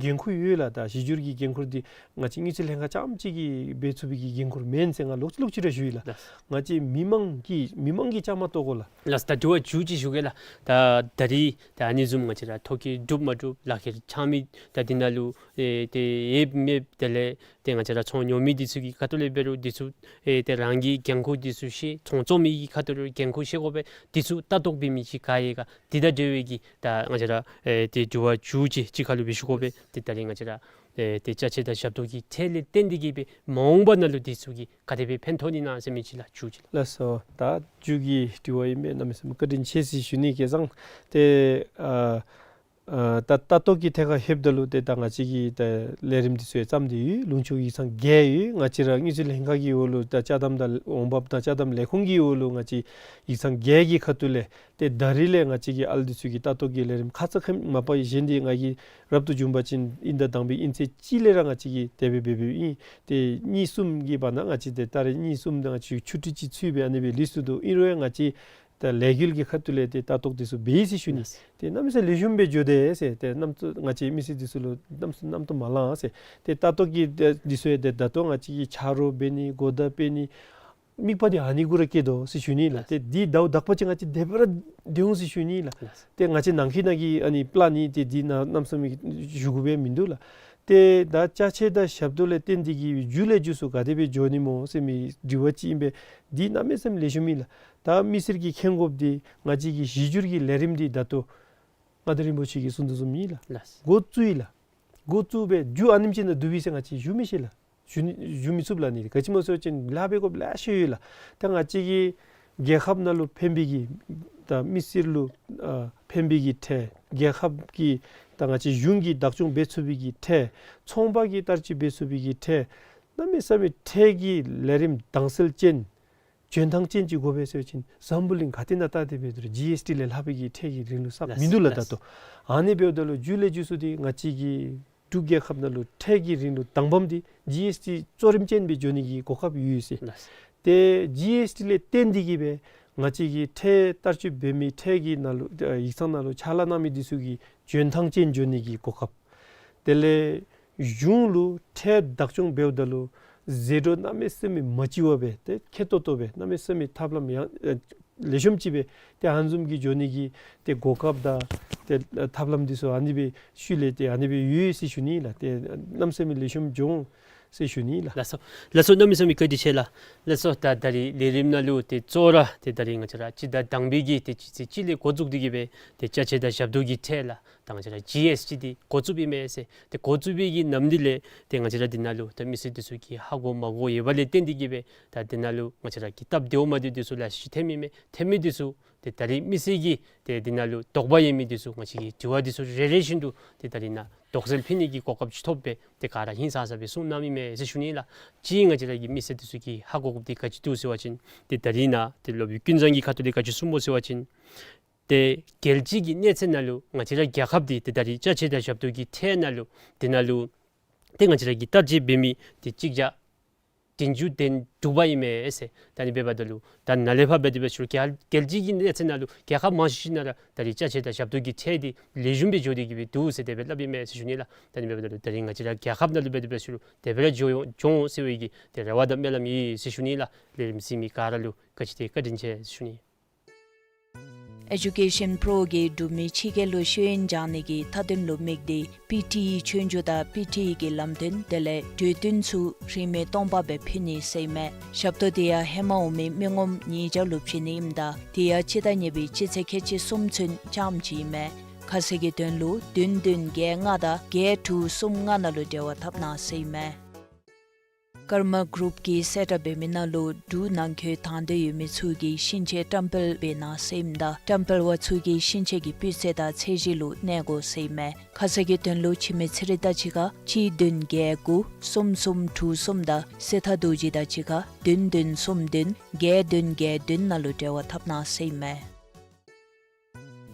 འགན་ཁུར་ཡོད་ལགས། ད་གཞི་འགྱུར་གྱི་འགན་ཁུར་འདི་ང་བཅས་དངུལ་རྩིས་ལྷན་ཁག་རྐྱངམ་གཅིག་གིས་འབད་ཚུགས་པའི་གི་འགན་ཁུར་མེན་ཟེར་ང་ལོག་ཅི་ལོག་ཅི་ར་ཞུ་ཡི་ལགས། ལགས། ང་བཅས་མི་མང་གི་མི་མང་གིས་བཅའ་མར་གཏོགས་དགོ་ལགས། ལགས། ད་དྲི་བ་མཇུག་ཅིག་ཞུ་གེ་ལགས། ད་ད་རེས་ད་ཨ་ནི་བཟུམ་ང་བཅས་ར་ཐོ་བཀོད་གྲུབ་མ་གྲུབ་ལག་ཁྱེར་འཆང་མི་ད་འདི་ནང་ལུ་ཨེ་ཏེ་ཡོདཔ་མེདཔ་དེ་ལས་ཏེ་ང་བཅས་ར་ཚོང་ཉོ་མི་འདི་ཚུ་གི་ཁ་ཐུག་ལས་འབད་རུང་འདི་ཚུ་ཨེ་ཏེ་རང་གི་འགན་ཁུར་འདི་ཚུ་ཤེས། ཚོང་བཙོང་མི་གི་ཁ་ཐུག་ལུ་འགན་ཁུར་ཤེས་དགོ་པས། འདི་ཚུ་ལྟ་རྟོག་འབད་མི་ཅིག་ག་ཡོད་ག་འདི་དང་འབྲེལ་བའི་གི་ད་ང་བཅས་ར་ཨེ་ཏེ་དྲི་བ་མཇུག་ཅིག་གཅིག་ཁ་ལུ་སྦེ་ཞུ་དགོ་པས། ཏེ་ད་རེས་ང་བཅས་ར་ཨེ་ཏེ་ཅ་ཆས་དང་ཞབས་ཏོག་གི་ཁྲལ་ལས་བརྟེན་ཏེ་གིས་སྦེ་མ་འོངས་པ་ནང་ལུ་འདི་ཚུ་གིས་ག་དེ་སྦེ་ཕན་ཐོགས་ནི་ཨིན་ན་ཟེར་མི་ཅིག་ལགས། མཇུག་ཅིག་ལགས། ལགས་སོ། ད་མཇུག་གི་དྲི་བ་ཨིན་པས། གནམ་མེད་ས་མེད་བཀའ་དྲིན་ཆེ་ཟེར་ཞུ་ནི། བྱས་ཙང་ཏེ་ཨ་ཨ་ད་ལྟ་རྟོག་གི་ཐད་ཁར་ལྷོདཔ་ད་ལུ་ཏེ་ད་ང་བཅས་ཀྱི་ད་ལས་རིམ་འདི་ཚུ་ཡང་བརྩམས་ཏེ་ཡོད། ལུང་ཕྱོགས་ཡིག་ཚང་བརྒྱད་ཡོད། ང་བཅས་ར་དངུལ་རྩིས་ལྷན་ཁག་གི་འོག་ལུ་ད་ཅ་དམ་དང་འོང་འབབ་དང་ཅ་དམ་ལས་ཁུངས་ཀྱི་འོག་ལུ་ང་བཅས་ཡིག་ཚང་བརྒྱད་ཀྱི་ཁ་ཐུག་ལས་ཏེ་ད་རེས་ལས་ང་བཅས་ཀྱི་ཨ་ལུ་འདི་ཚུ་གིས་ལྟ་རྟོག་གི་ལས་རིམ་ཁ་ཙ་ཁ་ཉིནམ་མ་པ་གཞན་འདི་ང་གིས་རབ་ཏུ་བྱུང་པ་ཅིན་དབྱིན་ཟླ་དང་པའི་དབྱིན་ཚེས་གཅིག་ལས་ར་ང་བཅས་ཀྱིས་དེ་སྦེ་འབད་འབདཝ་ཨིན། ཏེ་གཉིས་གསུམ་གྱི་བར་ན་ང་བཅས་ཏེ་ད་རེས་གཉིས་གསུམ་དང་ང་བཅས་ཆུ་ཊི་ཅིག་ཚུད་སྦེ་ཨ་ནི་སྦེ་ལུས་སོ་འདུག། ཨིན་རུང་ཡང་ང་བཅས་ད་ལས་འགུལ་གྱི་ཁ་ཐུག་ལས་ཏེ་ལྟ་རྟོག་འདི་ཚུ་འབད་ཡི་ཟེར་ཞུ་ནི། ལགས། ཏེ་གནམ་མེད་ས་མེད་ལེགས་ཤོམ་སྦེ་འགྱོ་དེས་ཟེར། ཏེ་གནམ་ཚུ་ང་བཅས་མི་སེར་འདི་ཚུ་ལུ་གནམ་མེད་ས་མེད་གནམ་སྟོང་མ་ལང་ཟེར། ཏེ་ལྟ་རྟོག་གི་འདི་ཚུ་ཡང་ཏེ་ད་ལྟོ་ང་བཅས་ཀྱིས་ཆ་རོགས་འབད་ནི་གོ་བརྡ་སྤེལ་ནི་དམིགས་པ་འདི་ཨ་ནི་གུ་ར་བསྐྱེད་དོ་ཟེར་ཞུ་ནི་ལགས། ལགས། ཏེ་འདི་ཟླཝ་དག་པ་ཅིག་ང་བཅས་དེ་སྦེ་ར་སྡོད་འོང་ཟེར་ཞུ་ནི་ལགས། ལགས། ཏེ་ང་བཅས་ནང་འཁོད་ནང་གི་ཨ་ནི་པ་ལཱན་ནི་ཏེ་འདི་ནང་གནམ་མེད་ས་མེད་ཞུ་དགོ་པའི་མིན་འདུག་ལགས། ཏེ་ད་ཅ་ཆས་དང་ཞབས་ཏོག་ལས་བརྟེན་ཏེ་གིས་མཇུག་ལས་མཇུག་སུ་ག་དེ་སྦེ་འགྱོ་ནི་སྨོ་ཟེར་མི་དྲི་བ་ཅིག་ཨིན་པས། འདི་གནམ་མེད་ས་མེད་ལེགས་ཤོམ་ཨིན་ལགས། ད་མི་སེར་གྱིས་མཁྱེན་དགོཔ་འདི་ང་བཅས་ཀྱི་གཞི་འགྱུར་གྱི་ལས་རིམ་འདི་ད་ལྟོ་མངའ་བདག་རིན་པོ་ཆེ་གིས་གསུངས་དོ་བཟུམ་ཨིན་ལགས། ལགས། འགོ་བཙུགས་ཡི་ལགས། འགོ་བཙུགས་སྦེ་མཇུག་ཨ་ནེམ་ཅིག་ནང་བསྡུ་བས་ཟེར་ང་བཅས་ཞུ་མི་ཤེས་ལགས། ཞུ་ནི་ཞུ་མི་ཚུགས་ལགས། ནི་ག་ཅི་སྨོ་ཟེར་བ་ཅིན་ལཱ་འབད་དགོཔ་ལེ་ཤ་ཡོད་ལགས། ད་ང་བཅས་ཀྱི་རྒྱལ་ཁབ་ནང་ལུ་ཕན་པའི་གི་ད་མི་སེར་ལུ་ཨ་ཕན་པའི་གི་ཁྲལ། རྒྱལ་ཁབ་ཀྱི་ད་ང་བཅས་གཞུང་གིས་བདག་སྐྱོང་འབད་ཚུགས་པའི་གི་ཁྲལ། ཚོང་པ་གིས་བསྟར་སྤྱོད་འབད་ཚུགས་པའི་གི་ཁྲལ། གནམ་མེད་ས་མེད་ཁྲལ་གྱི་ལས་རིམ་དྭངས་གསལ་ཅན་འཇོན་ཐང་ཅན་ཅིག་དགོ་པས་ཟེར་བ་ཅིན་འཛམ་བུ་གླིང་ག་ཏེ་ནང་བལྟ་སྟེ་འབད་རུང་ཇི་ཨེསི་ཊི་ལས་ལྷག་པའི་གི་ཁྲལ་གྱི་རིན་ལུ་བསགས་མིན་འདུག་ལགས། ལགས། ད་ལྟོ་ཨ་ནི་འབདཝ་ད་ལུ་མཇུག་ལས་མཇུག་སུ་འདི་ང་བཅས་ཀྱི་འབྲུག་རྒྱལ་ཁབ་ནང་ལུ་ཁྲལ་གྱི་རིན་ལུ་དང་པམ་འདི་ཇི་ཨེསི་ཊི་གཙོ་རིམ་ཅན་སྦེ་འགྱོ་ནི་གི་གོ་སྐབས་ཡོད་ཟེར། ལགས། ཏེ་ཇི་ཨེསི་ཊི་ལས་བརྟེན་ཏེ་གིས་སྦེ་ང་བཅས་ཀྱི་ཁྲལ་བསྟར་སྤྱོད་འབད་མི་ཁྲལ་གྱི་ནང་ལུ་ཨ་ཡིག་ཚང་ནང་ལུ་ཕྱག་ལཱ་གནང་མི་འདི་ཚུ་གི་འཇོན་ཐང་ཅན་འགྱོ་ནི་གི་གོ་སྐབས། དེ་ལས་གཞུང་ལུ་ཁྲལ་བདག་སྐྱོང་འབདཝ་ད་ལུ་ཟད་འགྲོ་གནམ་མེད་ས་མེད་མ་ལྕི་བ་སྦེ་ཏེ་ཁེ་ཏོག་ཏོ་སྦེ་གནམ་མེད་ས་མེད་ཐབས་ལམ་ཡང་ཨེ་ལེགས་ཤོམ་ཅིག་སྦེ་ཏེ་ཨ་ནི་བཟུམ་གྱི་འགྱོ་ནི་གི་ཏེ་གོ་སྐབས་དང་ཏེ་ཐབས་ལམ་འདི་ཚུ་ཨ་ནི་སྦེ་ཤུལ་ལས་ཏེ་ཨ་ནི་སྦེ་ཡོད་ཟེར་ཞུ་ནི་ལགས། ཏེ་གནམ་མེད་ས་མེད་ལེགས་ཤོམ་འགྱོ་འོང་ཟེར་ཞུ་ནི་ལགས། ལགས་སོ། ལགས་སོ། གནམ་མེད་ས་མེད་བཀའ་དྲིན་ཆེ་ལགས། ལགས་སོ། ད་ད་རིས་ལས་རིམ་ནང་ལུ་ཏེ་གཙོ་བོ་ར་ཏེ་ད་རིས་ང་བཅས་ར་སྤྱི་ཟླ་དང་པའི་གི་ཏེ་སྤྱི་ཚེས་གཅིག་ལས་འགོ་བཙུགས་ཏེ་གིས་སྦེ་ཏེ་ཅ་ཆས་དང་ཞབས་ཏོག་གི་ཁྲལ་ལགས། ད་ང་བཅས་ར་ཇི་ཨེསི་ཊི་འདི་འགོ་བཙུགསཔ་ཨིན་མས་ཟེར། ཏེ་འགོ་བཙུགས་པའི་གི་ནམ་དུས་ལས་ཏེ་ང་བཅས་ར་འདི་ནང་ལུ་ཏེ་མི་སེར་འདི་ཚུ་གིས་ཧ་གོ་མ་གོ་ཡོད་པ་ལས་བརྟེན་ཏེ་གིས་སྦེ་ད་འདི་ནང་ལུ་ང་བཅས་ར་གི་སྟབས་བདེཝ་མ་བདེཝ་འདི་ཚུ་ལེ་ཤ་ཅིག་ཐོནམ་ཨིན་མས། ཐོན་མི་འདི་ཚུ་ཏེ་ད་རིས་མི་སེར་གྱིས་ཏེ་འདི་ནང་ལུ་དོགས་པ་ཡོད་མི་འདི་ཚུ་ང་བཅས་ཀྱིས་དྲི་བ་འདི་ཚུ་རེ་རེ་བཞིན་དུ་ཏེ་ད་རིས་ནཱ་དོགས་སེལ་ཕུལ་ནི་གི་གོ་སྐབས་ཅིག་ཐོབ་སྦེ་ཏེ་ག་ར་ཧིང་སངས་ས་སྦེ་གསུངས་གནངམ་ཨིན་མས་ཟེར་ཞུ་ནི་ལགས། གཅིག་ང་བཅས་ར་གི་མི་སེར་འདི་ཚུ་གིས་ཧ་གོ་དགོཔ་འདི་ག་ཅི་འདུག་ཟེར་བ་ཅིན་ཏེ་ད་རིས་ནཱ་ཏེ་སློབ་དཔོན་ཀུན་བཟང་གིས་ཁ་ཐུག་ལས་ག་ཅི་གསུངས་སྨོ་ཟེར་བ་ཅིན་ཏེ་རྒྱལ་སྤྱི་གི་གནས་ཚད་ནང་ལུ་ང་བཅས་ར་རྒྱལ་ཁབ་འདི་ཏེ་ད་རིས་ཅ་ཆས་དང་ཞབས་ཏོག་གི་ཁྲལ་ནང་ལུ་འདི་ནང་ལུ་ཏེ་ང་བཅས་ར་གིས་བསྟར་སྤྱོད་འབད་མི་འདི་གཅིག་བརྒྱ་བདུན་ཅུ་དོན་དྲུག་པ་ཨིན་མས་ཟེར། ད་ཨ་ནི་འབདཝ་ད་ལུ་ད་ནཱ་ལས་ཕར་འབད་དེ་འབད་ཞུ་རུང་རྒྱལ་རྒྱལ་སྤྱི་གི་གནས་ཚད་ནང་ལུ་རྒྱལ་ཁབ་མང་ཤོས་ཅིག་ནང་ར་ད་རིས་ཅ་ཆས་དང་ཞབས་ཏོག་གི་ཁྲལ་འདི་ལེགས་ཤོམ་སྦེ་འགྱོ་སྟེ་གིས་སྦེ་འདུག་ཟེར་དེ་སྦེ་སླབ་ཨིན་མས་ཟེར་ཞུ་ནི་ལགས། ད་ཨ་ནི་འབདཝ་ད་ལུ་ད་རིས་ང་བཅས་ར་རྒྱལ་ཁབ་ནང་ལུ་འབད་དེ་འབད་ཞུ་རུང་དེ་སྦེ་ར་འགྱོ་འོང་འགྱོ་འོང་ཟེར་བའི་གི་ཏེ་རེ་བ་དང་སྨོན་ལམ་ཡོད་ཟེར་ཞུ་ནི་ལགས། ལས་རིམ་གཟིགས་མི་ག་ར་ལུ་ག་ཅི་ཏེ་བཀའ་དྲིན་ཆེ་ཟེར་ཞུ་ནི། ཨེ་ཌུ་ཀེ་ཤཱན་པྲོ་གིས་འབྲུག་མི་ཕྱི་རྒྱལ་ལུ་ཤེས་ཡོན་སྦྱང་ནི་གི་མཐའ་དོན་ལུ་དམིགས་ཏེ་པི་ཊི་ཨི་ཆོས་རྒྱུགས་དང་པི་ཊི་ཨི་གི་ལམ་སྟོན་དེ་ལས་གྲོས་བསྟུན་ཚུ་རིན་མེད་སྟོང་པ་སྦེ་ཕུལ་ནི་ཟེར་ཨིན་མས། ཞབས་ཏོག་དེ་ཡང་ཧེ་མ་འོང་མི་མི་ངོམ་ཉིས་བརྒྱ་ལུ་བྱིན་ནི་ཨིནམ་ད་དེ་ཡང་སྤྱི་ཟླ་གཉིས་པའི་སྤྱི་ཚེས་ཁལ་གཅིག་གསུམ་ཚུན་རྐྱངམ་ཅིག་ཨིན་མས། ཁ་གསལ་གྱི་དོན་ལུ་བདུན་བདུན་བརྒྱད་ལྔ་དང་བརྒྱད་དྲུག་གསུམ་ལྔ་ནང་ལུ་འབྲེལ་བ་འཐབ་གནང་ཟེར་ཨིན་མས། ཀརྨ་གུ་རུབ་ཀྱིས་གསལ་བསྒྲགས་འབད་མི་ནང་ལུ་འབྲུག་ནང་འཁོད་དང་འདོད་ཡོད་མི་ཚུ་གིས་ཤིང་ཆས་བཀྲམ་སྤེལ་འབད་གནང་ཟེར་ཨིནམ་ད་བཀྲམ་སྤེལ་པ་ཚུ་གིས་ཤིང་ཆས་ཀྱི་སྤུས་ཚད་དང་ཚད་གཞི་ལུ་གནས་དགོ་ཟེར་ཨིན་མས། ཁ་གསལ་གྱི་དོན་ལུ་འཆི་མེད་ཚེ་རིང་དང་གཅིག་ཁར་གཅིག་བདུན་བརྒྱད་དགུ་གསུམ་གསུམ་དྲུག་གསུམ་དང་སྲས་ཐར་རྡོ་རྗེ་དང་གཅིག་ཁར་བདུན་བདུན་གསུམ་བདུན་བརྒྱད་བདུན་བརྒྱད་བདུན་ནང་ལུ་འབྲེལ་བ་འཐབ་གནང་ཟེར་ཨིན་མས།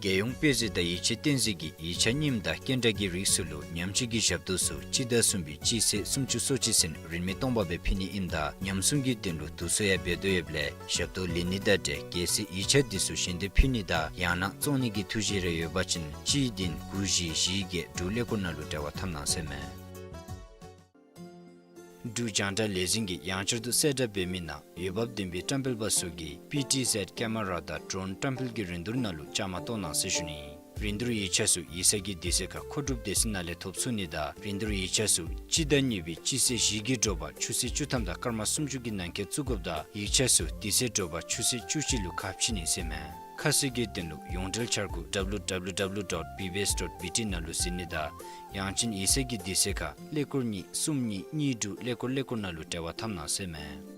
རྒྱལ་ཡོངས་དཔེ་མཛོད་དང་ཡིག་ཆ་བསྟན་འཛིན་གྱིས་ཡིག་ཆ་རྙིངམ་དང་སྐྱེལ་འདྲེན་གྱི་རིགས་ཚུ་ལུ་ཉམས་བཅོས་ཀྱི་ཞབས་ཏོག་ཚུ་སྤྱི་ཟླ་གསུམ་པའི་སྤྱི་ཚེས་སུམ་ཅུ་སོ་གཅིག་ཚུན་རིན་མེད་སྟོང་པ་སྦེ་ཕུལ་ནི་ཨིནམ་ད་ཉམས་སྲུང་གི་དོན་ལུ་དུས་ཚོད་ཡང་འབད་དོ་ཡོདཔ་ལས་ཞབས་ཏོག་ལེན་ནི་དང་འབྲེལ་གལ་སྲིད་ཡིག་ཆ་འདི་ཚུ་ཞལ་འདེབས་ཕུལ་ནི་དང་ཡང་ན་བཙོང་ནི་གི་ཐུགས་བཞེད་རེ་ཡོད་པ་ཅིན་གཅིག་བདུན་དགུ་བཞི་བཞི་བརྒྱད་དྲུག་ཀླད་ཀོར་ནང་ལུ་འབྲེལ་བ་འཐབ་གནང་ཟེར་མས། འབྲུག་རྒྱང་བསྒྲགས་ལས་འཛིན་གྱིས་ཡང་བསྐྱར་དུ་གསལ་བསྒྲགས་འབད་མི་ནང་འོས་འབབ་ལྡན་པའི་བཀྲམ་སྤེལ་པ་ཚུ་གིས་པི་ཊི་ཟེཌ་ཀེ་མ་ར་དང་ཌོ་རོན་བཀྲམ་སྤེལ་གྱི་རིན་བསྡུར་ནང་ལུ་བཅའ་མར་གཏོགས་གནང་ཟེར་ཞུ་ནི། རིན་བསྡུར་ཡིག་ཆ་ཚུ་ཡིག་ཚང་གི་དུས་ཚོད་ཁར་མཁོ་སྒྲུབ་སྡེ་ཚན་ནང་ལས་ཐོབ་ཚུགས་ནི་དང་རིན་བསྡུར་ཡིག་ཆ་ཚུ་སྤྱི་ཟླ་གཉིས་པའི་སྤྱི་ཚེས་བཞི་གི་དྲོ་པ་ཆུ་ཚོད་བཅུ་ཐམ་དང་སྐར་མ་སུམ་ཅུ་གི་ནང་འཁོད་བཙུགས་དགོཔ་དང་ཡིག་ཆ་ཚུ་དུས་ཚོད་དྲོ་པ་ཆུ་ཚོད་བཅུ་གཅིག་ལུ་ཁ་ཕྱེ་ནི་ཟེར་མས། ཁ་གསལ་གྱི་དོན་ལུ་ཡོངས་འབྲེལ་འཆར་སྒོ་W W W dot B B S dot B T ནང་ལུ་གཟིགས་ནི་དང་ཡང་ཅིན་ཡིག་ཚང་གི་དུས་ཚོད་ཁར་ཀླད་ཀོར་གཉིས་གསུམ་གཉིས་གཉིས་དྲུག་ཀླད་ཀོར་ཀླད་ཀོར་ནང་ལུ་འབྲེལ་བ་འཐབ་གནང་ཟེར་མས།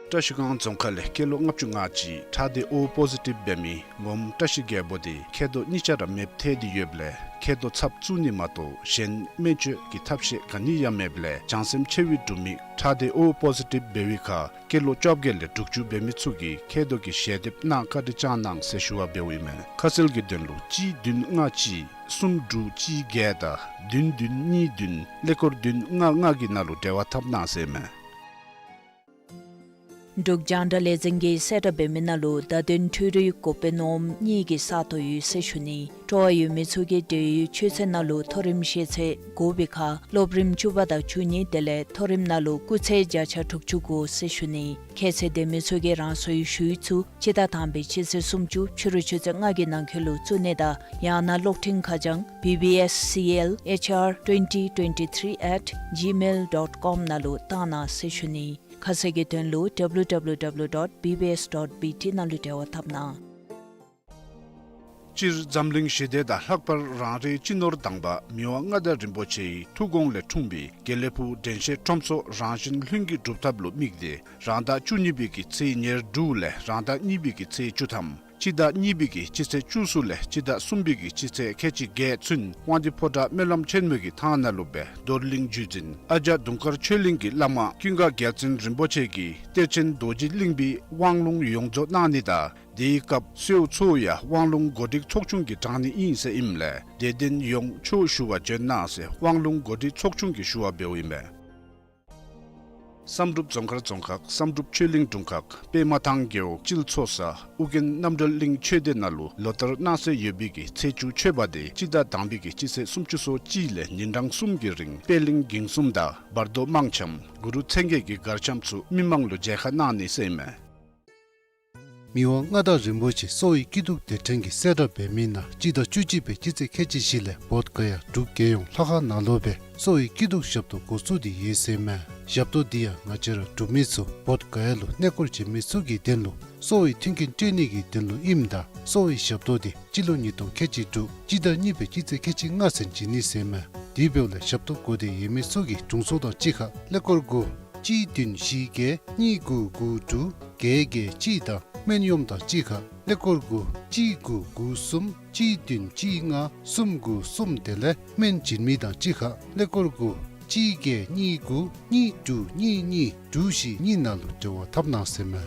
བཀྲ་ཤིས་སྒང་རྫོང་ཁག་ལས་སྐྱེས་ལོ་ལྔ་བཅུ་ང་གཅིག་ཁྲག་སྡེ་ཨོ་པོ་ཟི་ཊིབ་འབད་མི་ངོམ་བཀྲ་ཤིས་རྒྱལ་པོ་དེ་མཁལ་རྡོག་གཉིས་ཆ་ར་མེདཔ་ཐལ་ཏེ་ཡོདཔ་ལས་མཁལ་རྡོག་ཚབ་བཙུགས་ནི་མ་གཏོགས་གཞན་སྨན་བཅོས་ཀྱི་ཐབས་ཤེས་ག་ནི་ཡང་མེདཔ་ལས་བྱང་སེམས་ཆེ་བའི་འབྲུག་མི་ཁྲག་སྡེ་ཨོ་པོ་ཟི་ཊིབ་འབད་བའི་ཁར་སྐྱེས་ལོ་བཅོ་བརྒྱད་ལས་དྲུག་ཅུ་འབད་མི་ཚུ་གིས་མཁལ་རྡོག་གི་ཞལ་འདེབས་གནང་བཀའ་དྲིན་བསྐྱང་གནང་ཟེར་ཞུ་བ་འབདཝ་ཨིན་མས། ཁ་གསལ་གྱི་དོན་ལུ་གཅིག་བདུན་ལྔ་གཅིག་གསུམ་དྲུག་གཅིག་བརྒྱད་དང་བདུན་བདུན་གཉིས་བདུན་ཀླད་ཀོར་བདུན་ལྔ་ལྔ་གི་ནང་ལུ་འབྲེལ་བ་འཐབ་གནང་ཟེར་མས། འབྲུག་རྒྱང་བསྒྲགས་ལས་འཛིན་གྱིས་གསལ་བསྒྲགས་འབད་མི་ནང་ལུ་བརྡ་དོན་འཕྲུལ་རིག་འགོ་དཔོན་འོགམ་གཉིས་ཀྱི་ས་སྟོང་ཡོད་ཟེར་ཞུ་ནི། སྤྲོ་བ་ཡོད་མི་ཚུ་གིས་འབྲེལ་ཡོད་ཆོས་ཚན་ནང་ལུ་མཐོ་རིམ་ཤེས་ཚད་དགོ་པའི་ཁར་སློབ་རིམ་བཅུ་པ་དང་བཅུ་གཉིས་དེ་ལས་མཐོ་རིམ་ནང་ལུ་སྐུགས་ཚད་བརྒྱ་ཆ་དྲུག་ཅུ་དགོ་ཟེར་ཞུ་ནི། ཁྱད་ཚད་ལྡན་མི་ཚུ་གིས་རང་སོའི་ཞུ་ཡིག་ཚུ་སྤྱི་ཟླ་དང་པའི་སྤྱི་ཚེས་སུམ་ཅུ་ཕྱི་རུ་ཆུ་ཚོད་ལྔ་གི་ནང་འཁོད་ལུ་བཙུགས་ནི་དང་ཡང་ན་གློག་འཕྲིན་ཁ་བྱང་B B S C L H R twenty twenty-three at gmail dot com ནང་ལུ་བཏང་གནང་ཟེར་ཞུ་ནི། ཁ་གསལ་གྱི་དོན་ལུ W W W dot B B S dot B T ནང་ལུ་འབྲེལ་བ་འཐབ་གནང་། སྤྱིར་འཛམ་གླིང་ཞི་བདེ་དང་ལྷག་པར་རང་རེའི་སྤྱི་ནོར་དང་པ་མི་དབང་མངའ་བདག་རིན་པོ་ཆེའི་ཐུགས་དགོངས་ལས་འཁྲུངས་པའི་དགེ་ལེགས་ཕུག་དྲན་ཤེས་ཁྲོམ་ཚོགས་རང་བཞིན་ལྷུན་གྱིས་གྲུབ་ཐབས་ལུ་དམིགས་ཏེ་རང་ཟླ་བཅུ་གཉིས་པའི་གི་ཚེས་ཉེར་དྲུག་ལས་རང་ཟླ་གཉིས་པའི་གི་ཚེས་བཅུ་ཐམ་སྤྱི་ཟླ་གཉིས་པའི་གི་སྤྱི་ཚེས་བཅུ་གསུམ་ལས་སྤྱི་ཟླ་གསུམ་པའི་གི་སྤྱི་ཚེས་ཁལ་གཅིག་བརྒྱད་ཚུན་དབང་འདུས་ཕོ་བྲང་སྨོན་ལམ་ཆེན་མོའི་གི་ཐང་ནང་ལུ་སྦེ་རྡོར་གླིང་བརྒྱུད་འཛིན་ཨ་ལྕགས་དུང་དཀར་ཆོས་གླིང་གི་བླ་མ་ཀུན་དགའ་རྒྱལ་མཚན་རིན་པོ་ཆེ་གིས་གཏེར་ཆེན་རྡོ་རྗེ་གླིང་པའི་དབང་ལུང་ཡོངས་རྫོགས་གནང་ནི་དང་དེའི་སྐབས་གསོལཝ་ཚུ་ཡང་དབང་ལུང་གོ་སྒྲིག་ཚོགས་ཆུང་གིས་དྲང་ནི་ཨིན་ཟེར་ཨིནམ་ལས་དད་ལྡན་ཡོངས་ཆོས་ཞུ་བར་འབྱོན་གནང་ཟེར་དབང་ལུང་གོ་སྒྲིག་ཚོགས་ཆུང་གིས་ཞུ་བ་འབདཝ་ཨིན་པས། བསམ་གྲུབ་རྫོང་མཁར་རྫོང་ཁག་བསམ་གྲུབ་ཆོས་གླིང་དྲུང་ཁག་པདྨ་ཐང་རྒེད་འོག་སྤྱིལ་མཚོ་ས་ཨོ་རྒྱན་རྣམ་གྲོལ་གླིང་ཆོས་སྡེ་ནང་ལུ་ལོ་ལྟར་གནང་སྲོལ་ཡོད་པའི་གི་ཚེས་བཅུ་མཆོད་པ་དེ་སྤྱི་ཟླ་དང་པའི་གི་སྤྱི་ཚེས་སུམ་ཅུ་སོ་གཅིག་ལས་ཉིན་གྲངས་གསུམ་གྱི་རིང་པད་གླིང་འགྱིང་གསུམ་དང་བར་དོ་དམངས་འཆམ་གུ་རུ་མཚན་བརྒྱད་ཀྱི་གར་འཆམ་ཚུ་མི་མང་ལུ་མཇལ་ཁ་གནང་ནི་ཟེར་ཨིན་མས། མི་དབང་མངའ་བདག་རིན་པོ་ཆེ་གསོ་བའི་སྐྱིད་སྡུག་སྡེ་ཕྲན་གྱིས་གསལ་བསྒྲགས་འབད་མི་ནང་སྤྱི་ཟླ་བཅུ་གཅིག་པའི་སྤྱི་ཚེས་ཁལ་གཅིག་བཞི་ལས་བོདྷ་ག་ཡ་འབྲུག་རྒྱལ་ཡོངས་ལྷ་ཁང་ནང་ལུ་སྦེ་གསོ་བའི་སྐྱིད་སྡུག་ཞབས་ཏོག་འགོ་བཙུགས་ཏེ་ཡོད་ཟེར་མས། ཞབས་ཏོག་འདི་ཡང་ང་བཅས་ར་འབྲུག་མི་ཚུ་བོདྷ་ག་ཡ་ལུ་གནས་སྐོར་བྱོན་མི་ཚུ་གི་དོན་ལུ་གསོ་བའི་མཐུན་རྐྱེན་སྤྲོད་ནི་གི་དོན་ལུ་ཨིནམ་ད་གསོ་བའི་ཞབས་ཏོག་འདི་སྤྱི་ལོ་ཉིས་སྟོང་ཁལ་གཅིག་དྲུག་སྤྱི་ཟླ་གཉིས་པའི་སྤྱི་ཚེས་ཁལ་གཅིག་ལྔ་ཚུན་བྱིན་ནི་ཟེར་མས། དེ་འབདཝ་ལས་ཞབས་ཏོག་དགོ་སྟེ་ཡོད་མི་ཚུ་གིས་དྲུང་འཚོ་དང་གཅིག་ཁར་ཀླད་ཀོར་དགུ་གཅིག་བདུན་བཞི་བརྒྱད་གཉིས་དགུ་དགུ་དྲུག་བརྒྱད་བརྒྱད་གཅིག་དང་སྨན་གཡོགམ་དང་གཅིག་ཁར་ཀླད་ཀོར་དགུ་གཅིག་དགུ་དགུ་གསུམ་གཅིག་བདུན་གཅིག་ལྔ་གསུམ་དགུ་གསུམ་དེ་ལས་སྨན་བྱིན་མི་དང་གཅིག་ཁར་ཀླད་ཀོར་དགུ་གཅིག་བརྒྱད་གཉིས་དགུ་གཉིས་དྲུག་གཉིས་གཉིས་དྲུག་བཞི་གཉིས་ནང་ལུ་འབྲེལ་བ་འཐབ་གནང་ཟེར་མས།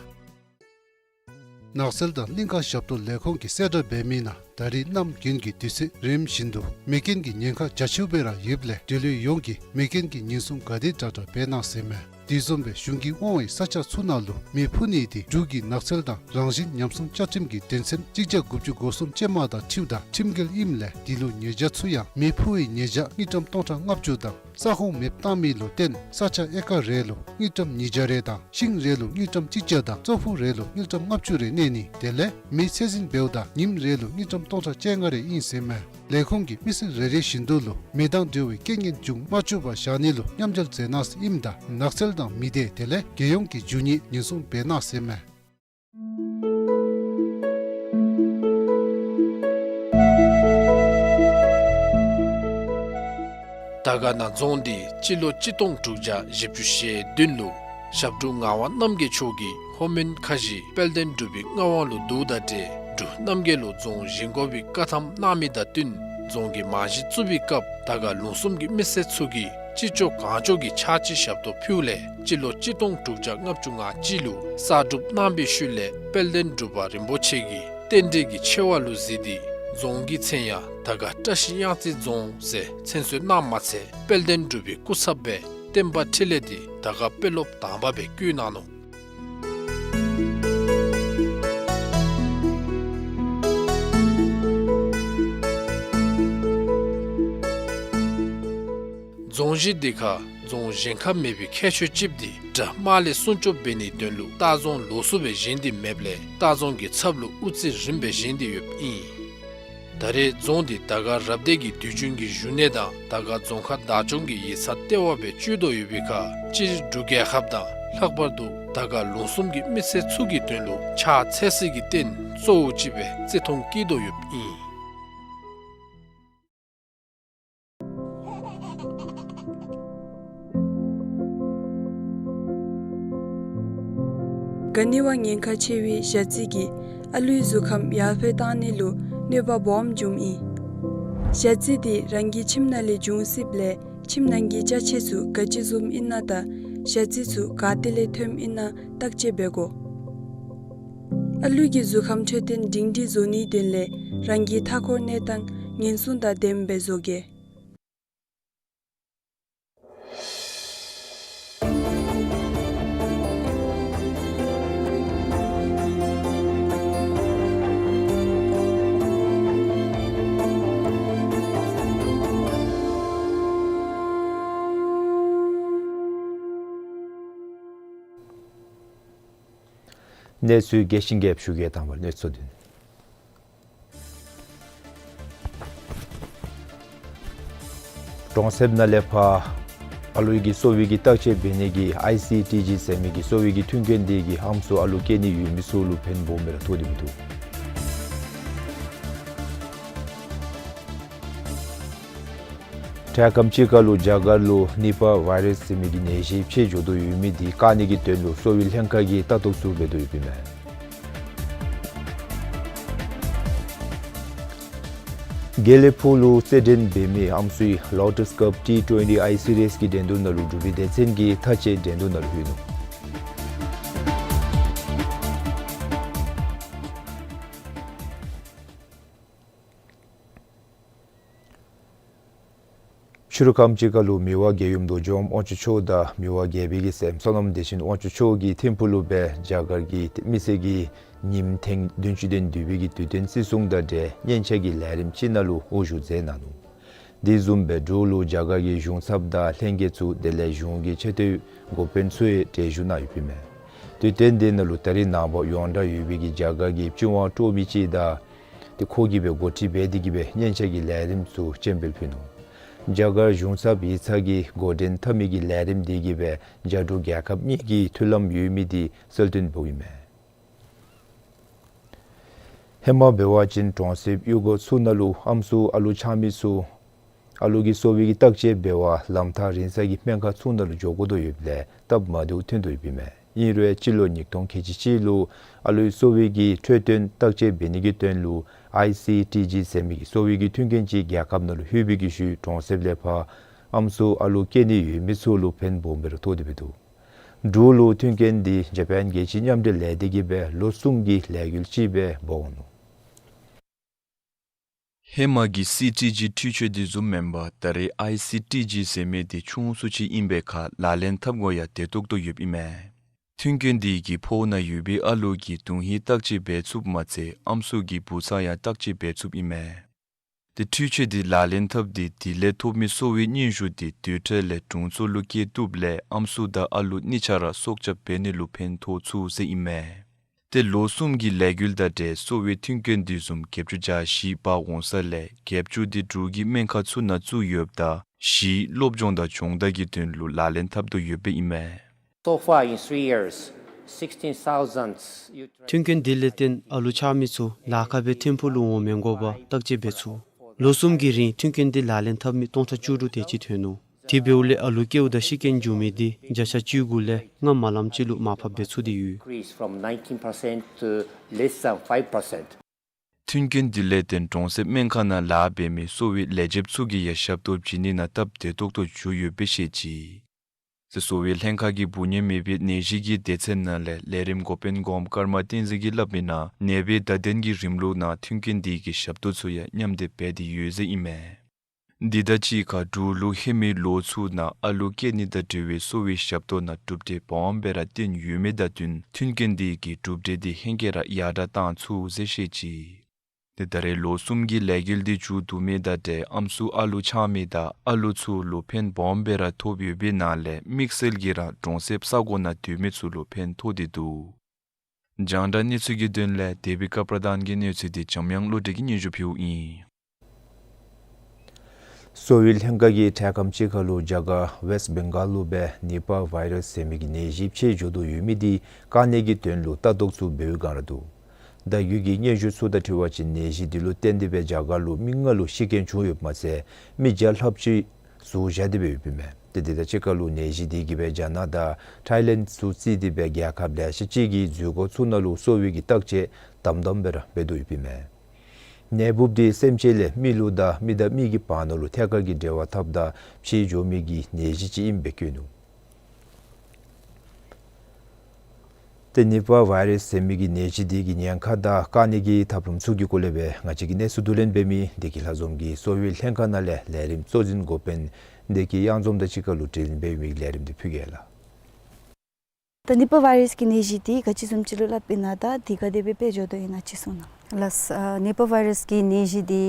ནགས་ཚལ་དང་གླིང་ཀ་ཞབས་ཏོག་ལས་ཁུངས་ཀྱིས་གསལ་བསྒྲགས་འབད་མི་ནང་ད་རེས་གནམ་དགུན་གྱི་དུས་ཚོད་རིམ་བཞིན་དུ་མེ་རྐྱེན་གྱི་ཉེན་ཁ་རྒྱ་ཆེཝ་སྦེ་ར་ཡོདཔ་ལས་འབྲེལ་ཡོད་ཡོངས་ཀྱིས་མེ་རྐྱེན་གྱི་ཉེན་སྲུང་ག་དེ་དྲག་དྲག་འབད་གནང་ཟེར་མས། དེ་བཟུམ་སྦེ་གཞུང་གིས་དབང་བའི་ས་ཆ་ཚུ་ནང་ལུ་མེ་ཕུ་ནི་དེ་འབྲུག་གི་ནགས་ཚལ་དང་རང་བཞིན་ཉམས་སྲུང་བཅའ་ཁྲིམས་ཀྱི་དོན་ཚན་གཅིག་བརྒྱ་དགུ་བཅུ་གོ་གསུམ་ཅན་མ་དང་འཁྲིལཝ་ད་ཁྲིམས་འགལ་ཨིནམ་ལས་དེ་ལུ་ཉེས་བྱ་ཚུ་ཡང་མེ་ཕུ་བའི་ཉེས་བྱ་དངུལ་ཀྲམ་སྟོང་ཕྲག་ལྔ་བཅུ་དང་ས་ཁོངས་མེདཔ་བཏང་མི་ལུ་བརྟེན་ས་ཆ་ཨེ་ཀར་རེ་ལུ་དངུལ་ཀྲམ་ཉིས་བརྒྱ་རེ་དང་ཤིང་རེ་ལུ་དངུལ་ཀྲམ་གཅིག་བརྒྱ་དང་ཙོག་ཕུག་རེ་ལུ་དངུལ་ཀྲམ་ལྔ་བཅུ་རེ་གནས་ནི་དེ་ལས་མེ་ཚད་འཛིན་འབདཝ་ད་ཉིནམ་རེ་ལུ་དངུལ་ཀྲམ་སྟོང་ཕྲག་བཅོ་ལྔ་རེ་ཨིན་ཟེར་མས། ལས་ཁུངས་ཀྱིས་མི་ཚེ་རེ་རེ་བཞིན་དུ་ལུ་མེ་དང་འབྲེལ་བའི་རྐྱེན་ངན་འབྱུང་མ་བཅུག་པར་བཞག་ནི་ལུ་མཉམ་འབྲེལ་མཛད་གནང་ཟེར་ཨིནམ་ད་ནགས་ཚལ་དང་མི་སྡེ་དེ་ལས་རྒྱལ་ཡོངས་ཀྱི་རྒྱུ་དངོས་ཉེན་སྲུང་འབད་གནང་ཟེར་མས། དར་དཀར་ན་རྫོང་འདི་སྤྱི་ལོ་གཅིག་སྟོང་དྲུག་བརྒྱ་བཞི་བཅུ་ཞེ་བདུན་ལུ་ཞབས་དྲུང་ངག་དབང་རྣམ་རྒྱལ་མཆོག་གིས་ལྷོ་མོན་ཁ་བཞི་དཔལ་ལྡན་འབྲུག་པའི་མངའ་དབང་ལུ་བསྡུཝ་དང་འབྲེལ་འབྲུག་རྣམ་རྒྱལ་ལུ་རྫོང་བཞེངས་དགོ་པའི་བཀའ་ཐམ་གནང་མི་དང་བསྟུན་རྫོང་གི་རྨང་གཞི་བཙུགས་པའི་སྐབས་དར་དཀར་ལུང་གསུམ་གྱི་མི་སེར་ཚུ་གིས་ཅི་ལྕོགས་གང་ལྕོགས་ཀྱིས་ཕྱག་ཕྱི་ཞབས་ཏོག་ཕུལཝ་ལས་སྤྱི་ལོ་གཅིག་སྟོང་དྲུག་བརྒྱ་ལྔ་བཅུ་ང་གཅིག་ལུ་གསར་སྒྲུབ་གནང་བའི་ཤུལ་ལས་དཔལ་ལྡན་འབྲུག་པ་རིན་པོ་ཆེ་གིས་ རྟེན་འབྲེལ་གྱི་ཆེ་བ་ལུ་གཟིགས་ཏེ་རྫོང་གི་མཚན་ཡང་དར་དཀར་བཀྲ་ཤིས་གཡང་རྩེ་རྫོང་ཟེར་མཚན་གསོལ་གནངམ་མ་ཚད་དཔལ་ལྡན་འབྲུག་པའི་སྐུ་ཚབ་སྦེ་བསྟན་པ་འཕྲིན་ལས་འདི་དར་དཀར་དཔོན་སློབ་དང་པ་སྦེ་བསྐོ་གནང་ནུག། རྫོང་གཞི་འདི་ཁར་རྫོང་གཞན་ཁར་མེད་པའི་ཁྱད་ཆོས་ཅིག་འདི་དགྲ་དམག་ལས་སྲུང་སྐྱོབ་འབད་ནིའི་དོན་ལུ་ལྟ་རྫོང་ལོགས་སུ་སྦེ་བཞེངས་ཏེ་མེདཔ་ལས་ལྟ་རྫོང་གི་ཚབ་ལུ་དབུ་རྩེ་རིམ་སྦེ་བཞེངས་ཏེ་ཡོདཔ་ཨིན། ད་རེས་རྫོང་འདི་དར་དཀར་རབ་སྡེ་གི་དུས་རྒྱུན་གྱི་བཞུགས་གནས་དང་དར་དཀར་རྫོང་ཁག་བདག་སྐྱོང་གི་ཡིག་ཚང་ལྟེ་བ་སྦེ་སྤྱོད་དོ་ཡོད་པའི་ཁར་སྤྱིར་འབྲུག་རྒྱལ་ཁབ་དང་ལྷག་པར་དུ་དར་དཀར་ལུང་གསུམ་གྱི་མི་སེར་ཚུ་གི་དོན་ལུ་ཕྱག་འཚལ་སའི་རྟེན་གཙོ་བོ་ཅིག་སྦེ་བརྩི་མཐོང་བསྐྱེད་དོ་ཡོདཔ་ཨིན། ག་ནི་བ་ཉེན་ཁ་ཆེ་བའི་ཞ་རྩི་གིས་ཨ་ལུའི་གཟུགས་ཁམས་ཡར་འཕེལ་གཏང་ནི་ལུ་གནོད་པ་སྦོམ་འབྱུངམ་ཨིན། ཞ་རྩི་འདི་རང་གི་ཁྱིམ་ནང་ལས་འབྱུང་སྲིདཔ་ལས་ཁྱིམ་ནང་གི་ཅ་ཆས་ཚུ་ག་ཅི་བཟུམ་ཨིན་ན་དང་ཞ་རྩི་ཚུ་ག་ཏེ་ལས་ཐོནམ་ཨིན་ན་བརྟག་དཔྱད་འབད་དགོ། ཨ་ལུ་གི་གཟུགས་ཁམས་འཕྲོད་བསྟེན་སྒྲིང་སྒྲིང་བཟོ་ནིའི་དོན་ལས་རང་གི་མཐའ་འཁོར་གནས་སྟངས་ཉེན་སྲུང་དང་ལྡནམ་སྦེ་བཟོ་གེ། གནས་ཚུལ་རྒྱས་ཤིང་རྒྱསཔ་ཞུ་གེ། དང་པ་གནས་ཚུལ་བདུན། གྲོང་གསེབ་ནང་ལས་ཕར་ཨ་ལུ་གི་གསོ་བའི་གི་བརྟག་དཔྱད་འབད་ནི་གི་ཨའི་སི་ཊི་ཇི་ཟེར་མི་གི་གསོ་བའི་གི་མཐུན་རྐྱེན་འདི་གིས་ཨམ་སྲུ་ཨ་ལུ་སྐྱེ་ནི་ཡོད་མི་ཚུ་ལུ་ཕན་སྦོམ་སྦེ་ར་ཐོགས་ཏེ་འདུག། འཕྲལ་ཁམས་ཅིག་ཁར་ལུ་རྒྱ་གར་ལུ་ནི་པ་བཱའི་རཱསི་ཟེར་མི་གི་ནད་གཞི་ཕྱི་འགྱོ་དོ་ཡོད་མི་འདི་བཀག་ནི་གི་དོན་ལུ་གསོ་བའི་ལྷན་ཁག་གིས་ལྟ་རྟོག་ཚུ་འབད་དོ་ཡོདཔ་ཨིན་མས། དགེ་ལེགས་ཕུག་ལུ་རྩེད་འགྲན་འབད་མི་ཨམ་སྲུའི་ལོ་ཊཱས་ཀབ་ཊི་ཊུ་ཝེན་ཊི་ཨའི་སི་རི་ཡསི་གི་འགྲན་བསྡུར་ནང་ལུ་འབྲུག་པའི་སྡེ་ཚན་གྱིས་མཐའ་དཔྱད་འགྲན་བསྡུར་ནང་ལུ་ལྷོད་ནུག། ཕྱི་རུ་ཁམས་ཅིག་ཁར་ལུ་མི་དབང་རྒྱལ་ཡུམ་རྡོ་རྗེ་དབང་མཆོག་དང་མི་དབང་རྒྱལ་པོའི་གི་སྲསམོ་བསོད་ནམས་བདེ་ཆེན་དབང་ཕྱུག་མཆོག་གིས་ཐིམ་ཕུག་ལུ་སྦེ་རྒྱ་གར་གྱི་མི་སེར་གྱི་ཉིནམ་ཐེངས་བདུན་ཅུ་དོན་བསྡུ་བའི་གི་དུས་སྟོན་བརྩི་སྲུང་དང་འབྲེལ་སྙན་ཆ་གི་ལས་རིམ་ཅིག་ནང་ལུ་དབུ་བཞུགས་མཛད་གནང་ནུག། དེ་བཟུམ་སྦེ་འབྲུག་ལུ་རྒྱ་གར་གྱི་གཞུང་ཚབ་དང་ལྷན་རྒྱས་ཚུ་དེ་ལས་གཞུང་གི་ཆེ་མཐོའི་འགོ་དཔོན་ཚུ་ཡང་གྲལ་བཞུགས་གནང་ཡོདཔ་ཨིན་མས། དུས་སྟོན་དེ་ནང་ལུ་ད་རེས་ནངས་པ་ཡོངས་གྲགས་ཡོད་པའི་གི་རྒྱ་གར་གྱི་སྤྱི་དབང་སྤྲོ་མི་ཅིག་དང་ཏེ་ཁོ་གིས་སྦེ་འགོ་ཁྲིད་འབད་དེ་གིས་སྦེ་སྙན་ཆ་གི་ལས་རིམ་ཚུ་སྤྱན་འབུལ་ཕུལ་ནུག། རྒྱ་གར་གཞུང་ཚབ་ཡིག་ཚང་གིས་འགོ་འདྲེན་འཐབ་མི་གི་ལས་རིམ་དེ་གིས་སྦེ་རྒྱ་འབྲུག་རྒྱལ་ཁབ་གཉིས་ཀྱི་མཐུན་ལམ་ཡོད་མི་དེ་གསལ་སྟོན་འབདཝ་ཨིན་མས། ཧེ་མ་འབད་བ་ཅིན་གྲོང་གསེབ་གཡུས་སྒོ་ཚུ་ནང་ལུ་ཨམ་སྲུ་ཨ་ལུ་ཆགས་མི་ཚུ་ཨ་ལུ་གི་གསོ་བའི་གི་བརྟག་དཔྱད་འབད་བར་ལམ་ཐག་རིང་ས་གི་སྨན་ཁང་ཚུ་ནང་ལུ་འགྱོ་དགོ་དོ་ཡོདཔ་ལས་སྟབས་མ་བདེཝ་ཐོན་དོ་ཡོདཔ་ཨིན་མས། ཨིན་རུང་སྤྱི་ལོ་ཉིས་སྟོང་ཁལ་གཅིག་གཅིག་ལུ་ཨ་ལུའི་གསོ་བའི་གི་འཕྲོད་བསྟེན་བརྟག་དཔྱད་འབད་ནི་གི་དོན་ལུ་ཨའི་སི་ཊི་ཇི་ཟེར་མི་གི་གསོ་བའི་གི་མཐུན་རྐྱེན་ཅིག་རྒྱལ་ཁབ་ནང་ལུ་ལྷོད་པའི་གི་ཤུལ་གྲོང་གསེབ་ལས་ཕར་ཨམ་སྲུ་ཨ་ལུ་སྐྱེ་ནི་ཡོད་མི་ཚུ་ལུ་ཕན་སྦོམ་སྦེ་ར་ཐོགས་ཏེ་འདུག། འབྲུག་ལུ་མཐུན་རྐྱེན་འདི་ཇ་པཱན་རྒྱལ་སྤྱིའི་མཉམ་འབྲེལ་ལས་སྡེ་གིས་སྦེ་ལོ་གསུམ་གྱི་ལས་འགུལ་ཅིག་སྦེ་འབད་འོང་ནུག། ཧེ་མ་གི་སི་ཊི་ཇི་འཕྲུལ་ཆས་དེ་བཟུམ་མེན་པར་ད་རེས་ཨའི་སི་ཊི་ཇི་ཟེར་མི་དེ་ཆུང་སུ་ཅིག་ཨིན་པའི་ཁར་ལག་ལེན་འཐབ་དགོ་ཡང་བདེ་ཏོག་ཏོ་ཡོདཔ་ཨིན་མས། མཐུན་རྐྱེན་དེ་གིས་ཕོཝ་ནང་ཡོད་པའི་ཨ་ལུ་གི་དོན་ཧིང་བརྟག་དཔྱད་འབད་ཚུགསཔ་མ་ཚད་ཨམ་སྲུ་གི་བུ་ཚ་ཡང་བརྟག་དཔྱད་འབད་ཚུགསཔ་ཨིན་མས། དེ་འཕྲུལ་ཆས་དེ་ལག་ལེན་འཐབ་སྟེ་དེ་ལས་ཐོབ་མི་གསོ་བའི་སྙན་ཞུ་དེ་དུས་འཕྲལ་ལས་དྲུང་འཚོ་ལུ་བསྐྱལ་བཏུབ་ལས་ཨམ་སྲུ་དང་ཨ་ལུ་གཉིས་ཆ་ར་སྲོག་སྐྱབས་འབད་ནི་ལུ་ཕན་ཐོགས་ཚུགས་ཟེར་ཨིན་མས། ཏེ་ལོ་གསུམ་གྱི་ལས་འགུལ་དང་འབྲེལ་གསོ་བའི་མཐུན་རྐྱེན་དེ་བཟུམ་བརྒྱད་ཅུ་གྱ་བཞི་འབག་འོང་ས་ལས་བརྒྱད་ཅུ་དེ་འབྲུག་གི་སྨན་ཁང་ཚུ་ནང་བཙུགས་ཡོདཔ་ད་བཞི་སློབ་སྦྱོང་དང་སྦྱོང་བརྡར་གྱི་དོན་ལུ་ལག་ལེན་འཐབ་དོ་ཡོདཔ་ཨིན་མས། So far in three years, sixteen thousand youth མཐུན་རྐྱེན་དེ་ལས་བརྟེན་ཨ་ལུ་ཆགས་མི་ཚུ་ལཱ་ཁག་སྦེ་ཐིམ་ཕུག་ལུ་འོང་མི་དགོ་པར་བརྟག་དཔྱད་འབད་ཚུགས། ལོ་གསུམ་གྱི་རིང་མཐུན་རྐྱེན་དེ་ལག་ལེན་འཐབ་མི་སྟོང་ཕྲག་བཅུ་དྲུག་དེ་ཅིག་ཐོན་ནུག། དེ་འབདཝ་ལས་ཨ་ལུ་སྐྱེཝ་ད་ཤི་རྐྱེན་འབྱུང་མི་དེ་བརྒྱ་ཆ་བཅུ་དགུ་ལས་ལྔ་མ་ལངམ་ཅིག་ལུ་མར་ཕབ་འབད་ཚུགས་ཏེ་ཡོད། Increase from nineteen percent to less than five percent. མཐུན་རྐྱེན་དེ་ལས་བརྟེན་གྲོང་གསེབ་སྨན་ཁང་ནང་ལཱ་འབད་མི་གསོ་བའི་ལས་བྱེདཔ་ཚུ་གིས་ཡང་ཞབས་ཏོག་བྱིན་ནི་ནང་སྟབས་བདེ་ཏོག་ཏོ་བྱུང་ཡོདཔ་སྦེ་བཤད་ཅི། ཟེར་གསོ་བའི་ལྷན་ཁག་གི་འབུ་ནད་མེད་པའི་ནད་གཞི་གི་སྡེ་ཚན་ནང་ལས་ལས་རིམ་འགོ་དཔོན་སྒོམ་ཀརྨ་བསྟན་འཛིན་གྱིས་སླབ་མིའི་ནང་ནད་པའི་བརྡ་དོན་གྱི་རིམ་ལུགས་ནང་མཐུན་རྐྱེན་དེ་གི་ཞབས་ཏོག་ཚུ་ཡང་མཉམ་འདེགས་འབད་དེ་ཡོད་ཟེར་ཨིན་མས། འདི་དང་གཅིག་ཁར་འབྲུག་ལུ་ཧེ་མའི་ལོ་ཚུ་ནང་ཨ་ལུ་སྐྱེ་ནི་དང་འབྲེལ་བའི་གསོ་བའི་ཞབས་ཏོག་ནང་གྲུབ་འབྲས་སྦོམ་སྦེ་ར་བཏོན་ཡོད་མི་དང་བསྟུན་མཐུན་རྐྱེན་དེ་གི་གྲུབ་འབྲས་དེ་ཧེང་སྐལ་ར་ཡར་དྲག་བཏང་ཚུགས་ཟེར་བཤད་ཅི། དེ་ད་རེས་ལོ་གསུམ་གྱི་ལས་འགུལ་དེ་མཇུག་བསྡུ་མི་དང་འབྲེལ་ཨམ་སྲུ་ཨ་ལུ་ཆགས་མི་དང་ཨ་ལུ་ཚུ་ལུ་ཕན་སྦོམ་སྦེ་ར་ཐོགས་ཡོད་པའི་ནང་ལས་དམིགས་བསལ་གྱིས་ར་གྲོང་གསེབ་ས་གོ་ནང་སྡོད་མི་ཚུ་ལུ་ཕན་ཐོགས་ཏེ་འདུག། རྒྱང་བསྒྲགས་གནས་ཚུལ་གྱི་དོན་ལས་དེ་བི་ཀ་པྲ་དཱན་གྱི་གནས་ཚུལ་དེ་འཇམ་དབྱངས་བློ་གྲོས་ཀྱིས་སྙན་ཞུ་ཕུལཝ་ཨིན། གསོ་བའི་ལྷན་ཁག་གིས་འཕྲལ་ཁམས་ཅིག་ཁར་ལུ་རྒྱ་གར་ཝེསཊ་བེང་གཱལ་ལུ་སྦེ་ནི་པ་ཝའི་རཱསི་ཟེར་མི་གི་ནད་གཞི་ཕྱི་འགྱོ་དོ་ཡོད་མི་དེ་བཀག་ནི་གི་དོན་ལུ་ལྟ་རྟོག་ཚུ་འབད་བའི་བསྒང་ར་འདུག། ད་ཡུལ་གྱི་སྙན་ཞུ་ཚུ་དང་འཁྲིལ་བ་ཅིན་ནད་གཞི་དེ་ལུ་བརྟེན་ཏེ་སྦེ་རྒྱ་གར་ལུ་མི་ལྔ་ལུ་ཤི་རྐྱེན་བྱུང་ཡོདཔ་མ་ཚད་མི་བརྒྱ་ལྷགཔ་ཅིག་ཟུག་བཞག་སྟེ་སྦེ་ཡོདཔ་ཨིན་མས། ཏེ་དེ་དང་གཅིག་ཁར་ལུ་ནད་གཞི་དེ་གིས་སྦེ་རྒྱ་ནག་དང་ཐའི་ལེནཌ་ཚུ་བརྩིས་ཏེ་སྦེ་རྒྱལ་ཁབ་ལེ་ཤ་ཅིག་གི་འཛུལ་སྒོ་ཚུ་ནང་ལུ་གསོ་བའི་གི་བརྟག་དཔྱད་དམ་དམ་སྦེ་ར་འབད་དོ་ཡོདཔ་ཨིན་མས། ནད་འབུཔ་དེ་སེམས་ཅན་ལས་མི་ལུ་དང་མི་དང་མི་གི་བར་ན་ལུ་ཐད་ཀར་གྱི་འབྲེལ་བ་འཐབ་ད་ཕྱི་འགྱོ་མི་གི་ནད་གཞི་ཅིག་ཨིནམ་སྦེ་བཀོད་ནུག། ཏེ་ནི་པ་ཝའི་རཱསི་ཟེར་མི་གི་ནད་གཞི་དེ་གི་ཉེན་ཁ་དང་བཀག་ནི་གི་ཐབས་ལམ་ཚུ་གི་སྐོར་ལས་སྦེ་ང་བཅས་ཀྱི་གནས་ཚུལ་བསྡུ་ལེན་འབད་མི་བདེ་སྐྱིད་ལྷ་འཛོམས་ཀྱིས་གསོ་བའི་ལྷན་ཁག་ནང་ལས་ལས་རིམ་གཙོ་འཛིན་འགོ་དཔོན་བདེ་སྐྱིད་གཡང་འཛོམས་དང་གཅིག་ཁར་ལུ་དྲི་ལན་འབད་མི་ལས་རིམ་དེ་ཕུལ་གེ་ལགས། ད་ནི་པ་ཝའི་རཱསི་གི་ནད་གཞི་དེ་ག་ཅི་བཟུམ་ཅིག་ལུ་སླབ་ཨིན་ན་དང་དེ་ག་དེ་སྦེ་འཕེལ་འགྱོ་དོ་ཨིན་ན་ཅིག་གསུང་གནང་། ལགས། ཨ་ནི་པ་ཝའི་རཱསི་གི་ནད་གཞི་དེ་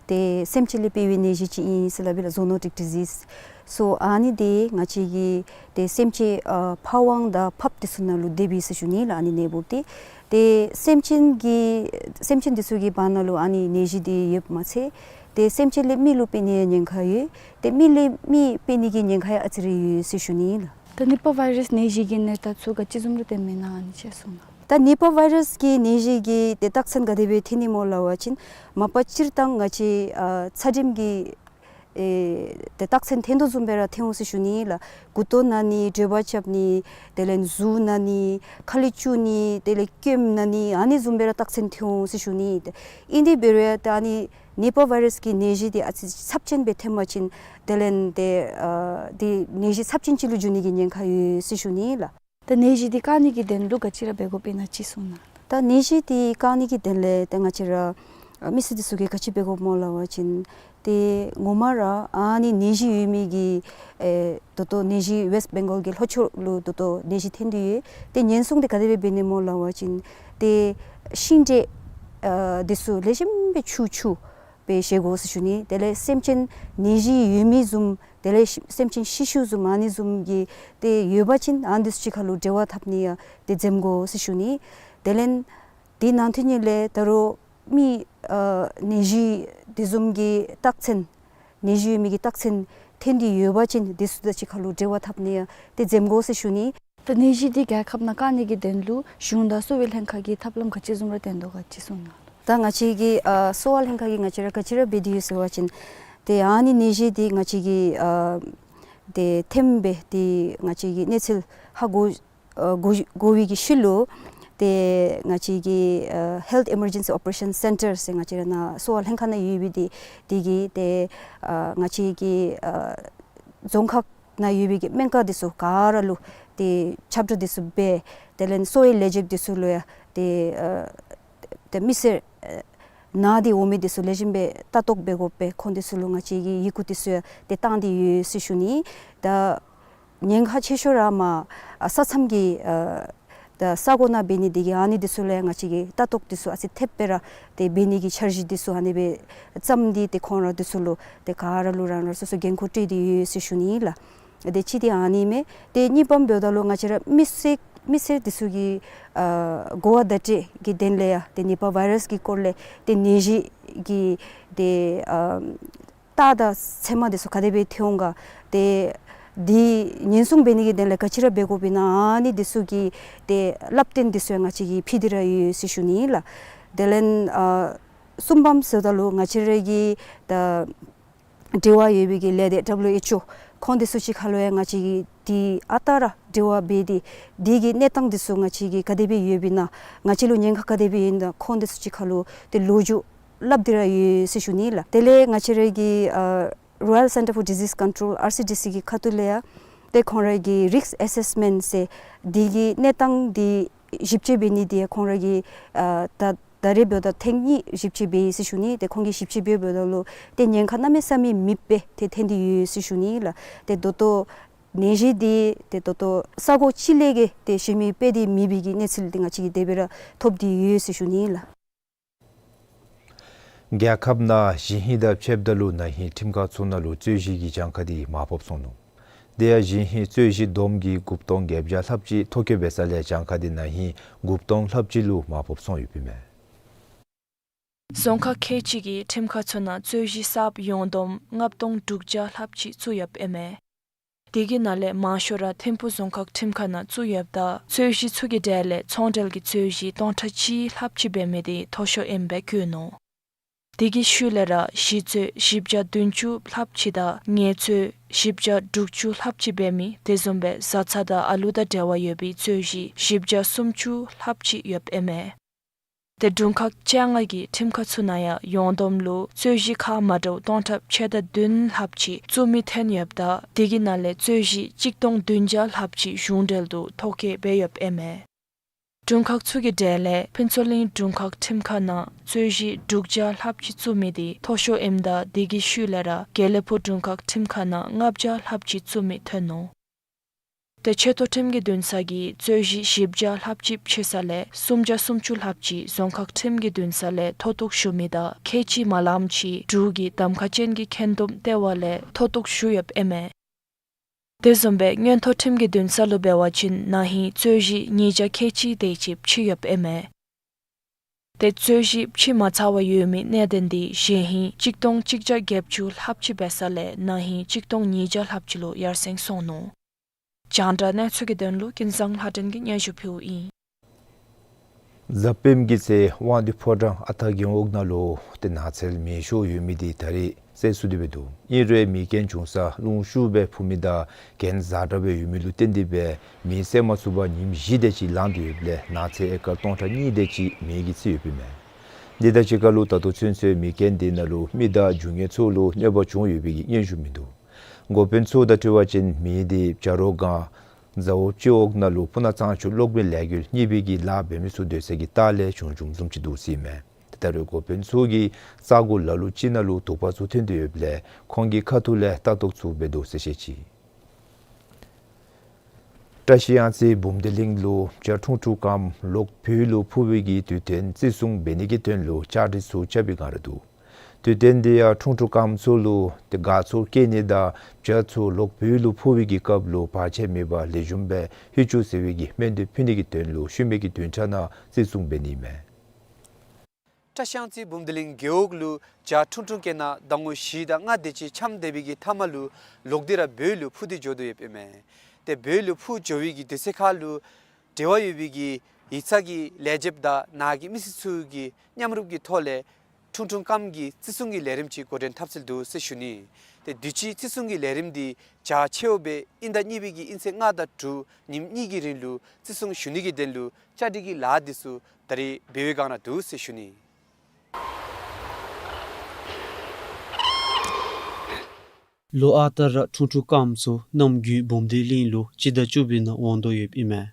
ཏེ་སེམས་ཅན་ལས་འཕེལ་བའི་ནད་གཞི་ཅིག་ཨིན་ཟེར་སླབ་ཨིན་ལགས། ཛུ་ནོ་ཊིཀ་ཌི་ཟིསི། སོ་ཨ་ནི་དེ་ང་བཅས་ཀྱི་ཏེ་སེམས་ཅན་ཨ་ཕ་ཝང་དང་ཕགཔ་དེ་ཚུ་ནང་ལུ་སྡོདཔ་ཨིན་ཟེར་ཞུ་ནི་ལགས། ཨ་ནི་ནད་འབུཔ་དེ་ཏེ་སེམས་ཅན་གྱི་སེམས་ཅན་དེ་ཚུ་གི་བར་ན་ལུ་ཨ་ནི་ནད་གཞི་དེ་ཡོདཔ་མ་ཚད་ཏེ་སེམས་ཅན་ལས་མི་ལུ་འཕེལ་ནི་ཡང་ཉེན་ཁ་ཡོད། ཏེ་མི་ལས་མི་འཕེལ་ནི་གི་ཉེན་ཁ་ཡང་ཨ་ཙི་རེ་ཡོད་ཟེར་ཞུ་ནི་ལགས། ད་ནི་པ་ཝའི་རཱསི་ནད་གཞི་གི་གནས་སྟངས་ཚུ་ག་ཅི་བཟུམ་ར་སྟོནམ་ཨིན་ན་ཨ་ནི་ཅིག་གསུང་གནང་། ད་ནི་པ་ཝའི་རཱསི་གི་ནད་གཞི་གི་ཏེ་རྟགས་མཚན་ག་དེ་སྦེ་ཐོན་ནི་སྨོ་སླབ་པ་ཅིན་མ་པ་སྤྱིར་བཏང་ང་བཅས་ཨ་ཚད་རིམས་ཀྱི་ཨེ་ཏེ་རྟགས་མཚན་ཐོན་དོ་བཟུམ་སྦེ་ར་ཐོན་འོང་ཟེར་ཞུ་ནི་ལགས། མགུ་ཏོ་ན་ནི་དྲོད་འབར་རྐྱབ་ནི་དེ་ལས་གཟུགས་ན་ནི་ཁ་ལས་སྐྱུག་ནི་དེ་ལས་སྐྱོནམ་ན་ནི་ཨ་ནི་བཟུམ་སྦེ་ར་རྟགས་མཚན་ཐོན་འོང་ཟེར་ཞུ་ནི། ཨིན་དེ་འབད་རུང་ཡང་ད་ཨ་ནི་ནི་པ་ཝའི་རཱསི་གི་ནད་གཞི་དེ་ཨ་ཙི་ཚབས་ཆེན་སྦེ་ཐོན་པ་ཅིན་དེ་ལས་ཏེ་ཨ་དེ་ནད་གཞི་ཚབས་ཆེན་ཅིག་ལུ་འགྱུར་ནི་གི་ཉེན་ཁ་ཡོད་ཟེར་ཞུ་ནི་ལགས། ད་ནད་གཞི་དེ་བཀག་ནི་གི་དོན་ལུ་ག་ཅི་ར་འབད་དགོཔ་ཨིན་ན་ཅིག་གསུང་གནང་། ད་ནད་གཞི་དེ་བཀག་ནི་གི་དོན་ལས་ཏེ་ང་བཅས་ར་ཨ་མི་སེར་དེ་ཚུ་གིས་ག་ཅི་འབད་དགོཔ་སྨོ་སླབ་པ་ཅིན་ཏེ་ངོ་མ་ར་ཨ་ནི་ནད་གཞི་ཡོད་མི་གི་ཨེ་ད་ལྟོ་ནད་གཞི་ཝེསཊ་བེང་གཱལ་གྱི་ལྷོ་ཕྱོགས་ལུ་ད་ལྟོ་ནད་གཞི་ཐོན་ཏེ་ཡོད། ཏེ་ཉེན་སྲུང་དེ་ག་དེ་སྦེ་འབད་ནི་སྨོ་སླབ་པ་ཅིན་ཏེ་ཤིང་འབྲས་ཨ་དེ་ཚུ་ལེགས་ཤོམ་སྦེ་ཆུ་འཁྱུ་སྦེ་བཞེས་དགོ་ཟེར་ཞུ་ནི། དེ་ལས་སེམས་ཅན་ནད་གཞི་ཡོད་མི་བཟུམ་དེ་ལས་ཤི་སེམས་ཅན་ཤི་ཤུལ་བཟུམ་ཨ་ནི་བཟུམ་གྱི་ཏེ་ཡོད་པ་ཅིན་ཨ་ནི་དེ་ཚུ་གཅིག་ཁར་ལུ་འབྲེལ་བ་འཐབ་ནི་ཡང་ཏེ་འཛེམ་དགོ་ཟེར་ཞུ་ནི། དེ་ལས་དེ་ནང་དོན་ཉིད་ལས་ད་རུང་མི་ཨ་ནད་གཞི་དེ་བཟུམ་གྱི་རྟགས་མཚན་ནད་གཞི་ཡོད་མི་གི་རྟགས་མཚན་ཐོན་ཏེ་ཡོད་པ་ཅིན་དེ་ཚུ་དང་གཅིག་ཁར་ལུ་འབྲེལ་བ་འཐབ་ནི་ཡང་ཏེ་འཛེམ་དགོ་ཟེར་ཞུ་ནི། ད་ནད་གཞི་དེ་རྒྱལ་ཁབ་ནང་བཀག་ནི་གི་དོན་ལུ་གཞུང་དང་གསོ་བའི་ལྷན་ཁག་གིས་ཐབས་ལམ་ག་ཅི་བཟུམ་ར་བཏོན་དོ་ག་ཅིག་གསུང་གནང་། ད་ང་བཅས་ཀྱི་ཨ་གསོ་བ་ལྷན་ཁག་གིས་ང་བཅས་ར་ག་ཅི་ར་འབད་དེ་ཡོད་ཟེར་བ་ཅིན་ཏེ་ཨ་ནི་ནད་གཞི་དེ་ང་བཅས་ཀྱི་ཨ་ཏེ་ཐོནམ་སྦེ་ཏེ་ང་བཅས་ཀྱིས་གནས་ཚུལ་ཧ་གོ་ཨ་གོ་གོ་བའི་གི་ཤུལ་ལུ་ཏེ་ང་བཅས་ཀྱི་ཨ་Health Emergency Operation Center ཟེར་ང་བཅས་ར་ནཱ་གསོ་བ་ལྷན་ཁག་ནང་ཡོད་པའི་དེ་དེ་གིས་ཏེ་ཨ་ང་བཅས་ཀྱི་ཨ་རྫོང་ཁག་ནང་ཡོད་པའི་གི་སྨན་ཁང་དེ་ཚུ་ག་ར་ལུ་ཏེ་ཁྱབ་བསྒྲགས་དེ་ཚུ་འབད། དེ་ལས་གསོ་བའི་ལས་བྱེདཔ་དེ་ཚུ་ལུ་ཡང་ཏེ་ཨ་ཏེ་མི་སེར་ཨ་ནད་དེ་འོང་མི་དེ་ཚུ་ལེགས་ཤོམ་སྦེ་ལྟ་རྟོག་འབད་དགོ་པའི་ཁོང་དེ་ཚུ་ལུ་ང་བཅས་ཀྱིས་ཡི་གུ་དེ་ཚུ་ཡང་ཏེ་བཏང་སྟེ་ཡོད་ཟེར་ཞུ་ནི། ད་ཉེན་ཁ་ཆེ་ཤོས་ར་མར་ཨ་ས་མཚམས་ཀྱི་ཨ་ད་ས་གོ་ནང་འབད་ནི་དེ་གིས་ཨ་ནི་དེ་ཚུ་ལུ་ཡང་ང་བཅས་ཀྱིས་ལྟ་རྟོག་དེ་ཚུ་ཨ་ཙི་ཐེབས་སྦེ་ར་ཏེ་འབད་ནི་གི་འཆར་གཞི་དེ་ཚུ་ཨ་ནི་སྦེ་བརྩམས་ཏེ་ཏེ་ཁོང་ར་དེ་ཚུ་ལུ་ཏེ་ག་ར་ལུ་རང་རང་སོ་སོ་འགན་ཁུར་སྤྲོད་དེ་ཡོད་ཟེར་ཞུ་ནི་ལགས། ཏེ་གཅིག་དེ་ཨ་ནི་མས། ཏེ་གཉིས་པམ་འབདཝ་ད་ལུ་ང་བཅས་ར་མི་སེར་མི་སེར་དེ་ཚུ་གི་ཨ་གོ་བ་བརྡ་སྤྲོད་ཀྱི་དོན་ལས་ཡང་ཏེ་ནི་པ་ཝའི་རཱསི་གི་སྐོར་ལས་ཏེ་ནད་གཞི་གི་ཏེ་ཨ་རྟགས་དང་མཚན་མ་དེ་ཚུ་ག་དེ་སྦེ་ཐོན་འོང་ག། ཏེ་དེ་ཉེན་སྲུང་འབད་ནི་གི་དོན་ལས་ག་ཅི་ར་འབད་དགོཔ་ཨིན་ན་ཨ་ནི་དེ་ཚུ་གི་ཏེ་བསླབ་སྟོན་དེ་ཚུ་ཡང་ང་བཅས་ཀྱིས་ཕུལ་ཏེ་ར་ཡོད་ཟེར་ཞུ་ནི་ལགས། དེ་ལས་ཨ་གསུམ་པམ་ཟེརཝ་ད་ལུ་ང་བཅས་ར་གི་ད་འབྲེལ་བ་ཡོད་པའི་གི་ལས་སྡེ་W H O ཁོང་དེ་ཚུ་གཅིག་ཁར་ལུ་ཡང་ང་བཅས་ཀྱིས་ཏེ་ཨ་རྟག་ར་འབྲེལ་བ་འབད་དེ་དེ་གི་གནས་སྟངས་དེ་ཚུ་ང་བཅས་ཀྱིས་ག་དེ་སྦེ་ཡོདཔ་ཨིན་ན་ང་བཅས་ལུ་ཉེན་ཁ་ག་དེ་སྦེ་ཡོདཔ་ཨིན་ན་ཁོང་དེ་ཚུ་གཅིག་ཁར་ལུ་ཏེ་ལོ་རྒྱུས་སླབ་སྟེ་ར་ཡོད་ཟེར་ཞུ་ནི་ལགས། དེ་ལས་ང་བཅས་ར་གི་ཨ་Royal Centre for Disease Control R C D C གི་ཁ་ཐུག་ལས་ཡང་ ཏེ་ཁོང་ར་གི་རིསཀ་ཨེ་སེསི་མེནཊ་ཟེར་འདི་གི་གནས་སྟངས་འདི་ཞིབ་དཔྱད་འབད་ནི་འདི་ཁོང་ར་གིས་ཨ་ད་ད་རེས་འབདཝ་ད་ཐེངས་གཉིས་ཞིབ་དཔྱད་འབད་ཡི་ཟེར་ཞུ་ནི། ཏེ་ཁོང་གིས་ཞིབ་དཔྱད་འབད་འབདཝ་ད་ལུ་ཏེ་ཉེན་ཁ་གནམ་མེད་ས་མེད་མེདཔ་སྦེ་ཏེ་ཐོན་ཏེ་ཡོད་ཟེར་ཞུ་ནི་ལགས། ཏེ་ད་ལྟོ་ནད་གཞི་འདི་ཏེ་ད་ལྟོ་ས་གོ་གཅིག་ལས་བརྒལ་ཏེ་ཞོན་མི་སྦེ་ཏེ་མེད་པའི་གི་གནས་ཚུལ་འདི་ང་བཅས་ཀྱིས་དེ་སྦེ་ར་ཐོབ་སྟེ་ཡོད་ཟེར་ཞུ་ནི་ལགས། རྒྱལ་ཁབ་ནང་ཞིང་ཧིང་དང་ཕྱདཔ་ད་ལུ་ན་ཧིང་ཁྲིམས་ཁང་ཚུ་ནང་ལུ་རྩོད་གཞི་གི་གྱངས་ཁ་འདི་མར་ཕབ་སོང་ནུག། དེ་ཡང་ཞིང་ཧིང་རྩོད་གཞི་བསྡོམས་ཀྱིས་དགུ་སྟོང་བརྒྱད་བརྒྱ་ལྷགཔ་ཅིག་ཐོ་བཀོད་འབད་ས་ལས་གྱངས་ཁ་འདི་ན་ཧིང་དགུ་སྟོང་ལྷགཔ་ཅིག་ལུ་མར་ཕབ་སོང་ཡོདཔ་ཨིན་མས། རྫོང་ཁག་ཁལ་གཅིག་གི་ཁྲིམས་ཁང་ཚུ་ནང་རྩོད་གཞི་གསརཔ་ཡོངས་བསྡོམས་ལྔ་སྟོང་དྲུག་བརྒྱ་ལྷགཔ་ཅིག་བཙུགས་ཡོདཔ་ཨིན་མས། དེ་གི་ནང་ལས་མང་ཤོས་ར་ཐིམ་ཕུག་རྫོང་ཁག་ཁྲིམས་ཁང་ནང་བཙུགས་ཡོདཔ་ད་རྩོད་གཞི་ཚུ་གི་གྲས་ལས་ཚོང་འབྲེལ་གྱི་རྩོད་གཞི་སྟོང་ཕྲག་གཅིག་ལྷགཔ་ཅིག་འབད་མི་འདི་མཐོ་ཤོས་ཨིནམ་སྦེ་བཀོད་ནུག། དེ་གི་ཤུལ་ལས་ར་གཞི་རྩོད་བཞི་བརྒྱ་བདུན་ཅུ་ལྷགཔ་ཅིག་དང་ངལ་རྩོད་བཞི་བརྒྱ་དྲུག་ཅུ་ལྷགཔ་ཅིག་འབད་མི་དེ་བཟུམ་སྦེ་བཟའ་ཚང་དང་ཨ་ལུ་དང་འབྲེལ་བ་ཡོད་པའི་རྩོད་གཞི་བཞི་བརྒྱ་སུམ་ཅུ་ལྷགཔ་ཅིག་ཡོདཔ་ཨིན་མས། ཏེ་དྲུང་ཁག་བཅོ་ལྔ་གི་ཁྲིམས་ཁང་ཚུ་ནང་ཡང་ཡོངས་བསྡོམས་ལུ་རྩོད་གཞི་ཁག་མ་འདྲཝ་སྟོང་ཕྲག་ཕྱེད་དང་བདུན་ལྷགཔ་ཅིག་བཙུགས་མི་ཐོན་ཡོདཔ་ད་དེ་གི་ནང་ལས་རྩོད་གཞི་གཅིག་སྟོང་བདུན་བརྒྱ་ལྷགཔ་ཅིག་གཞུང་འབྲེལ་དུ་ཐོ་བཀོད་འབད་ཡོདཔ་ཨིན་མས། དྲུང་ཁག་ཚུ་གི་གྲས་ལས་ཕུན་ཚོགས་གླིང་དྲུང་ཁག་ཁྲིམས་ཁང་ནང་རྩོད་གཞི་དྲུག་བརྒྱ་ལྷགཔ་ཅིག་བཙུགས་མི་འདི་མཐོ་ཤོས་ཨིནམ་ད་དེ་གི་ཤུལ་ལས་ར་དགེ་ལེགས་ཕུག་དྲུང་ཁག་ཁྲིམས་ཁང་ནང་ལྔ་བརྒྱ་ལྷགཔ་ཅིག་བཙུགས་མི་ཐོན་ནུག། ཏེ་ཆེ་མཐོ་ཁྲིམས་ཀྱི་འདུན་ས་གིས་རྩོད་གཞི་བཞི་བརྒྱ་ལྷགཔ་ཅིག་ཕྱེ་ས་ལས་སུམ་བརྒྱ་སུམ་ཅུ་ལྷགཔ་ཅིག་རྫོང་ཁག་ཁྲིམས་ཀྱི་འདུན་ས་ལས་མཐོ་གཏུགས་ཞུ་མི་དང་ཁལ་གཅིག་མ་ལངམ་ཅིག་འབྲུག་གི་གདམ་ཁ་ཅན་གྱི་འཁོན་འདུམ་ལྟེ་བ་ལས་མཐོ་གཏུགས་ཞུ་ཡོདཔ་ཨིན་མས། དེ་བཟུམ་སྦེ་མངོན་མཐོ་ཁྲིམས་ཀྱི་འདུན་ས་ལུ་འབད་བ་ཅིན་ན་ཧིང་རྩོད་གཞི་ཉིས་བརྒྱ་ཁལ་གཅིག་དེ་ཅིག་ཕྱེ་ཡོདཔ་ཨིན་མས། ཏེ་རྩོད་གཞི་ཕྱེ་མ་ཚར་བར་ཡོད་མི་གནད་དོན་འདི་གཞེས་ཧིང་གཅིག་སྟོང་གཅིག་བརྒྱ་བརྒྱད་ཅུ་ལྷགཔ་ཅིག་འབད་ས་ལས་ན་ཧིང་གཅིག་སྟོང་ཉིས་བརྒྱ་ལྷགཔ་ཅིག་ལུ་ཡར་སེང་སོང་ནུག། རྒྱང་བསྒྲགས་གནས་ཚུལ་གྱི་དོན་ལུ་ཀུན་བཟང་ལྷ་སྒྲོན་གྱིས་སྙན་ཞུ་ཕུལཝ་ཨིན། གཟའ་སྤེནམ་གྱི་ཚེ་དབང་འདུས་ཕོ་བྲང་ཨ་སྟག་རྒེད་འོག་ནང་ལུ་ཏེ་ནགས་ཚལ་མེ་ཤོར་ཡོད་མི་འདི་ད་རེས་སེལ་ཚུགས་ཏེ་འབད་འདུག། ཨིན་རུང་མེ་རྐྱེན་བྱུང་ས་རླུང་ཤུགས་སྦེ་འཕུ་མི་དང་གྱེན་འཛག་དྲགས་སྦེ་ཡོད་མི་ལུ་བརྟེན་ཏེ་སྦེ་མེ་སེལ་མ་ཚུགས་པར་ཉིནམ་བཞི་དེ་ཅིག་ལང་སྟེ་ཡོདཔ་ལས་ནགས་ཚལ་ཨེ་ཀར་སྟོང་ཕྲག་གཉིས་དེ་ཅིག་མེ་གིས་ཚིག་ཡོདཔ་ཨིན་མས། འདི་དང་གཅིག་ཁར་ལུ་ད་ལྟོ་ཚུན་ཚོད་མེ་རྐྱེན་འདི་ནང་ལུ་མི་དང་རྒྱུ་དངོས་ཚུ་ལུ་གནོད་པ་བྱུང་ཡོད་པའི་གི་སྙན་ཞུ་མིན་འདུག། འགོ་དཔོན་ཚུ་དང་འཁྲིལ་བ་ཅིན་མེ་འདི་བྱ་རོག་སྒང་ཟ་འོག་སྤྱི་འོག་ནང་ལུ་སྤུ་ན་གཙང་ཆུ་གློག་མེ་ལས་འགུལ་གཉིས་པའི་གི་ལཱ་འབད་མི་ཚུ་སྡོད་ས་གི་ལྟག་ལས་བྱུང་བྱུངམ་བཟུམ་ཅིག་འདུག་ཟེར་ཨིན་མས། ཏེ་ད་རེས་འགོ་དཔོན་ཚུ་གིས་ས་གོ་ལ་ལུ་ཅིག་ནང་ལུ་དུག་པ་ཚུ་ཐོན་ཏེ་ཡོདཔ་ལས་ཁོང་གི་ཁ་ཐུག་ལས་ལྟ་རྟོག་ཚུ་འབད་དོ་ཟེར་བཤད་ཅི། བཀྲ་ཤིས་གཡང་རྩེ་འབུམ་སྡེ་གླིང་ལུ་བྱ་ཁྲུང་ཁྲུང་སྐམ་ལོག་བོད་ལུ་འཕུར་བའི་གི་དུས་སྟོན་བརྩི་སྲུང་འབད་ནི་གི་དོན་ལུ་བཅའ་སྒྲིག་ཚུ་རྐྱབ་པའི་སྒང་ར་འདུག། དུས་སྟོན་འདི་ཡང་ཁྲུང་ཁྲུང་སྐམ་ཚུ་ལུ་ཏེ་དགའ་ཚོར་སྐྱེ་ནི་དང་བྱ་ཚུ་ལོག་བོད་ལུ་འཕུར་བའི་གི་སྐབས་ལུ་བར་ཆད་མེད་པར་ལེགས་ཤོམ་སྦེ་ལྷོད་བཅུག་ཟེར་བའི་གི་སྨོན་འདུན་ཕུལ་ནི་གི་དོན་ལུ་ཤུལ་མའི་གི་བདུན་ཕྲག་ནང་བརྩི་སྲུང་འབད་ནི་ཨིན་མས། བཀྲ་ཤིས་གཡང་རྩེ་འབུམ་སྡེ་གླིང་རྒེད་འོག་ལུ་བྱ་ཁྲུང་ཁྲུང་སྐྱེ་ནི་ཟླ་ངོ་བཞི་དང་ལྔ་དེ་ཅིག་འཁྱམས་སྡོད་པའི་གི་མཐའ་མ་ལུ་ལོག་སྟེ་ར་བོད་ལུ་འཕུར་ཏེ་འགྱོ་དོ་ཡོདཔ་ཨིན་མས། ཏེ་བོད་ལུ་འཕུར་འགྱོ་བའི་གི་དུས་ཚོད་ཁར་ལུ་འབྲེལ་བ་ཡོད་པའི་གི་ཡིག་ཚང་གི་ལས་བྱེདཔ་དང་ནཱ་གི་མི་སེར་ཚུ་གི་མཉམ་རུབ་ཀྱི་ཐོག་ལས་ཁྲུང་ཁྲུང་སྐམ་གྱི་བརྩི་སྲུང་གི་ལས་རིམ་ཅིག་འགོ་འདྲེན་འཐབ་སྲོལ་འདུག་ཟེར་ཞུ་ནི། ཏེ་དུས་ཅི་བརྩི་སྲུང་གི་ལས་རིམ་འདི་བྱ་ཁྱེའུ་སྦེ་དབྱིན་ཟླ་གཉིས་པའི་གི་དབྱིན་ཚེས་ལྔ་དང་དྲུག་ཉིནམ་གཉིས་ཀྱི་རིང་ལུ་བརྩི་སྲུང་ཞུ་ནི་གི་དོན་ལུ་བཅའ་སྒྲིག་གི་ལཱ་འདི་ཚུ་ད་རེས་འབད་བའི་སྒང་ར་འདུག་ཟེར་ཞུ་ནི། ལོ་ཨ་རྟག་ར་ཁྲུང་ཁྲུང་སྐམ་ཚུ་གནམ་དགུན་འབུམ་སྡེ་གླིང་ལུ་སྤྱི་ཟླ་བཅུ་པའི་ནང་འོང་དོ་ཡོདཔ་ཨིན་མས།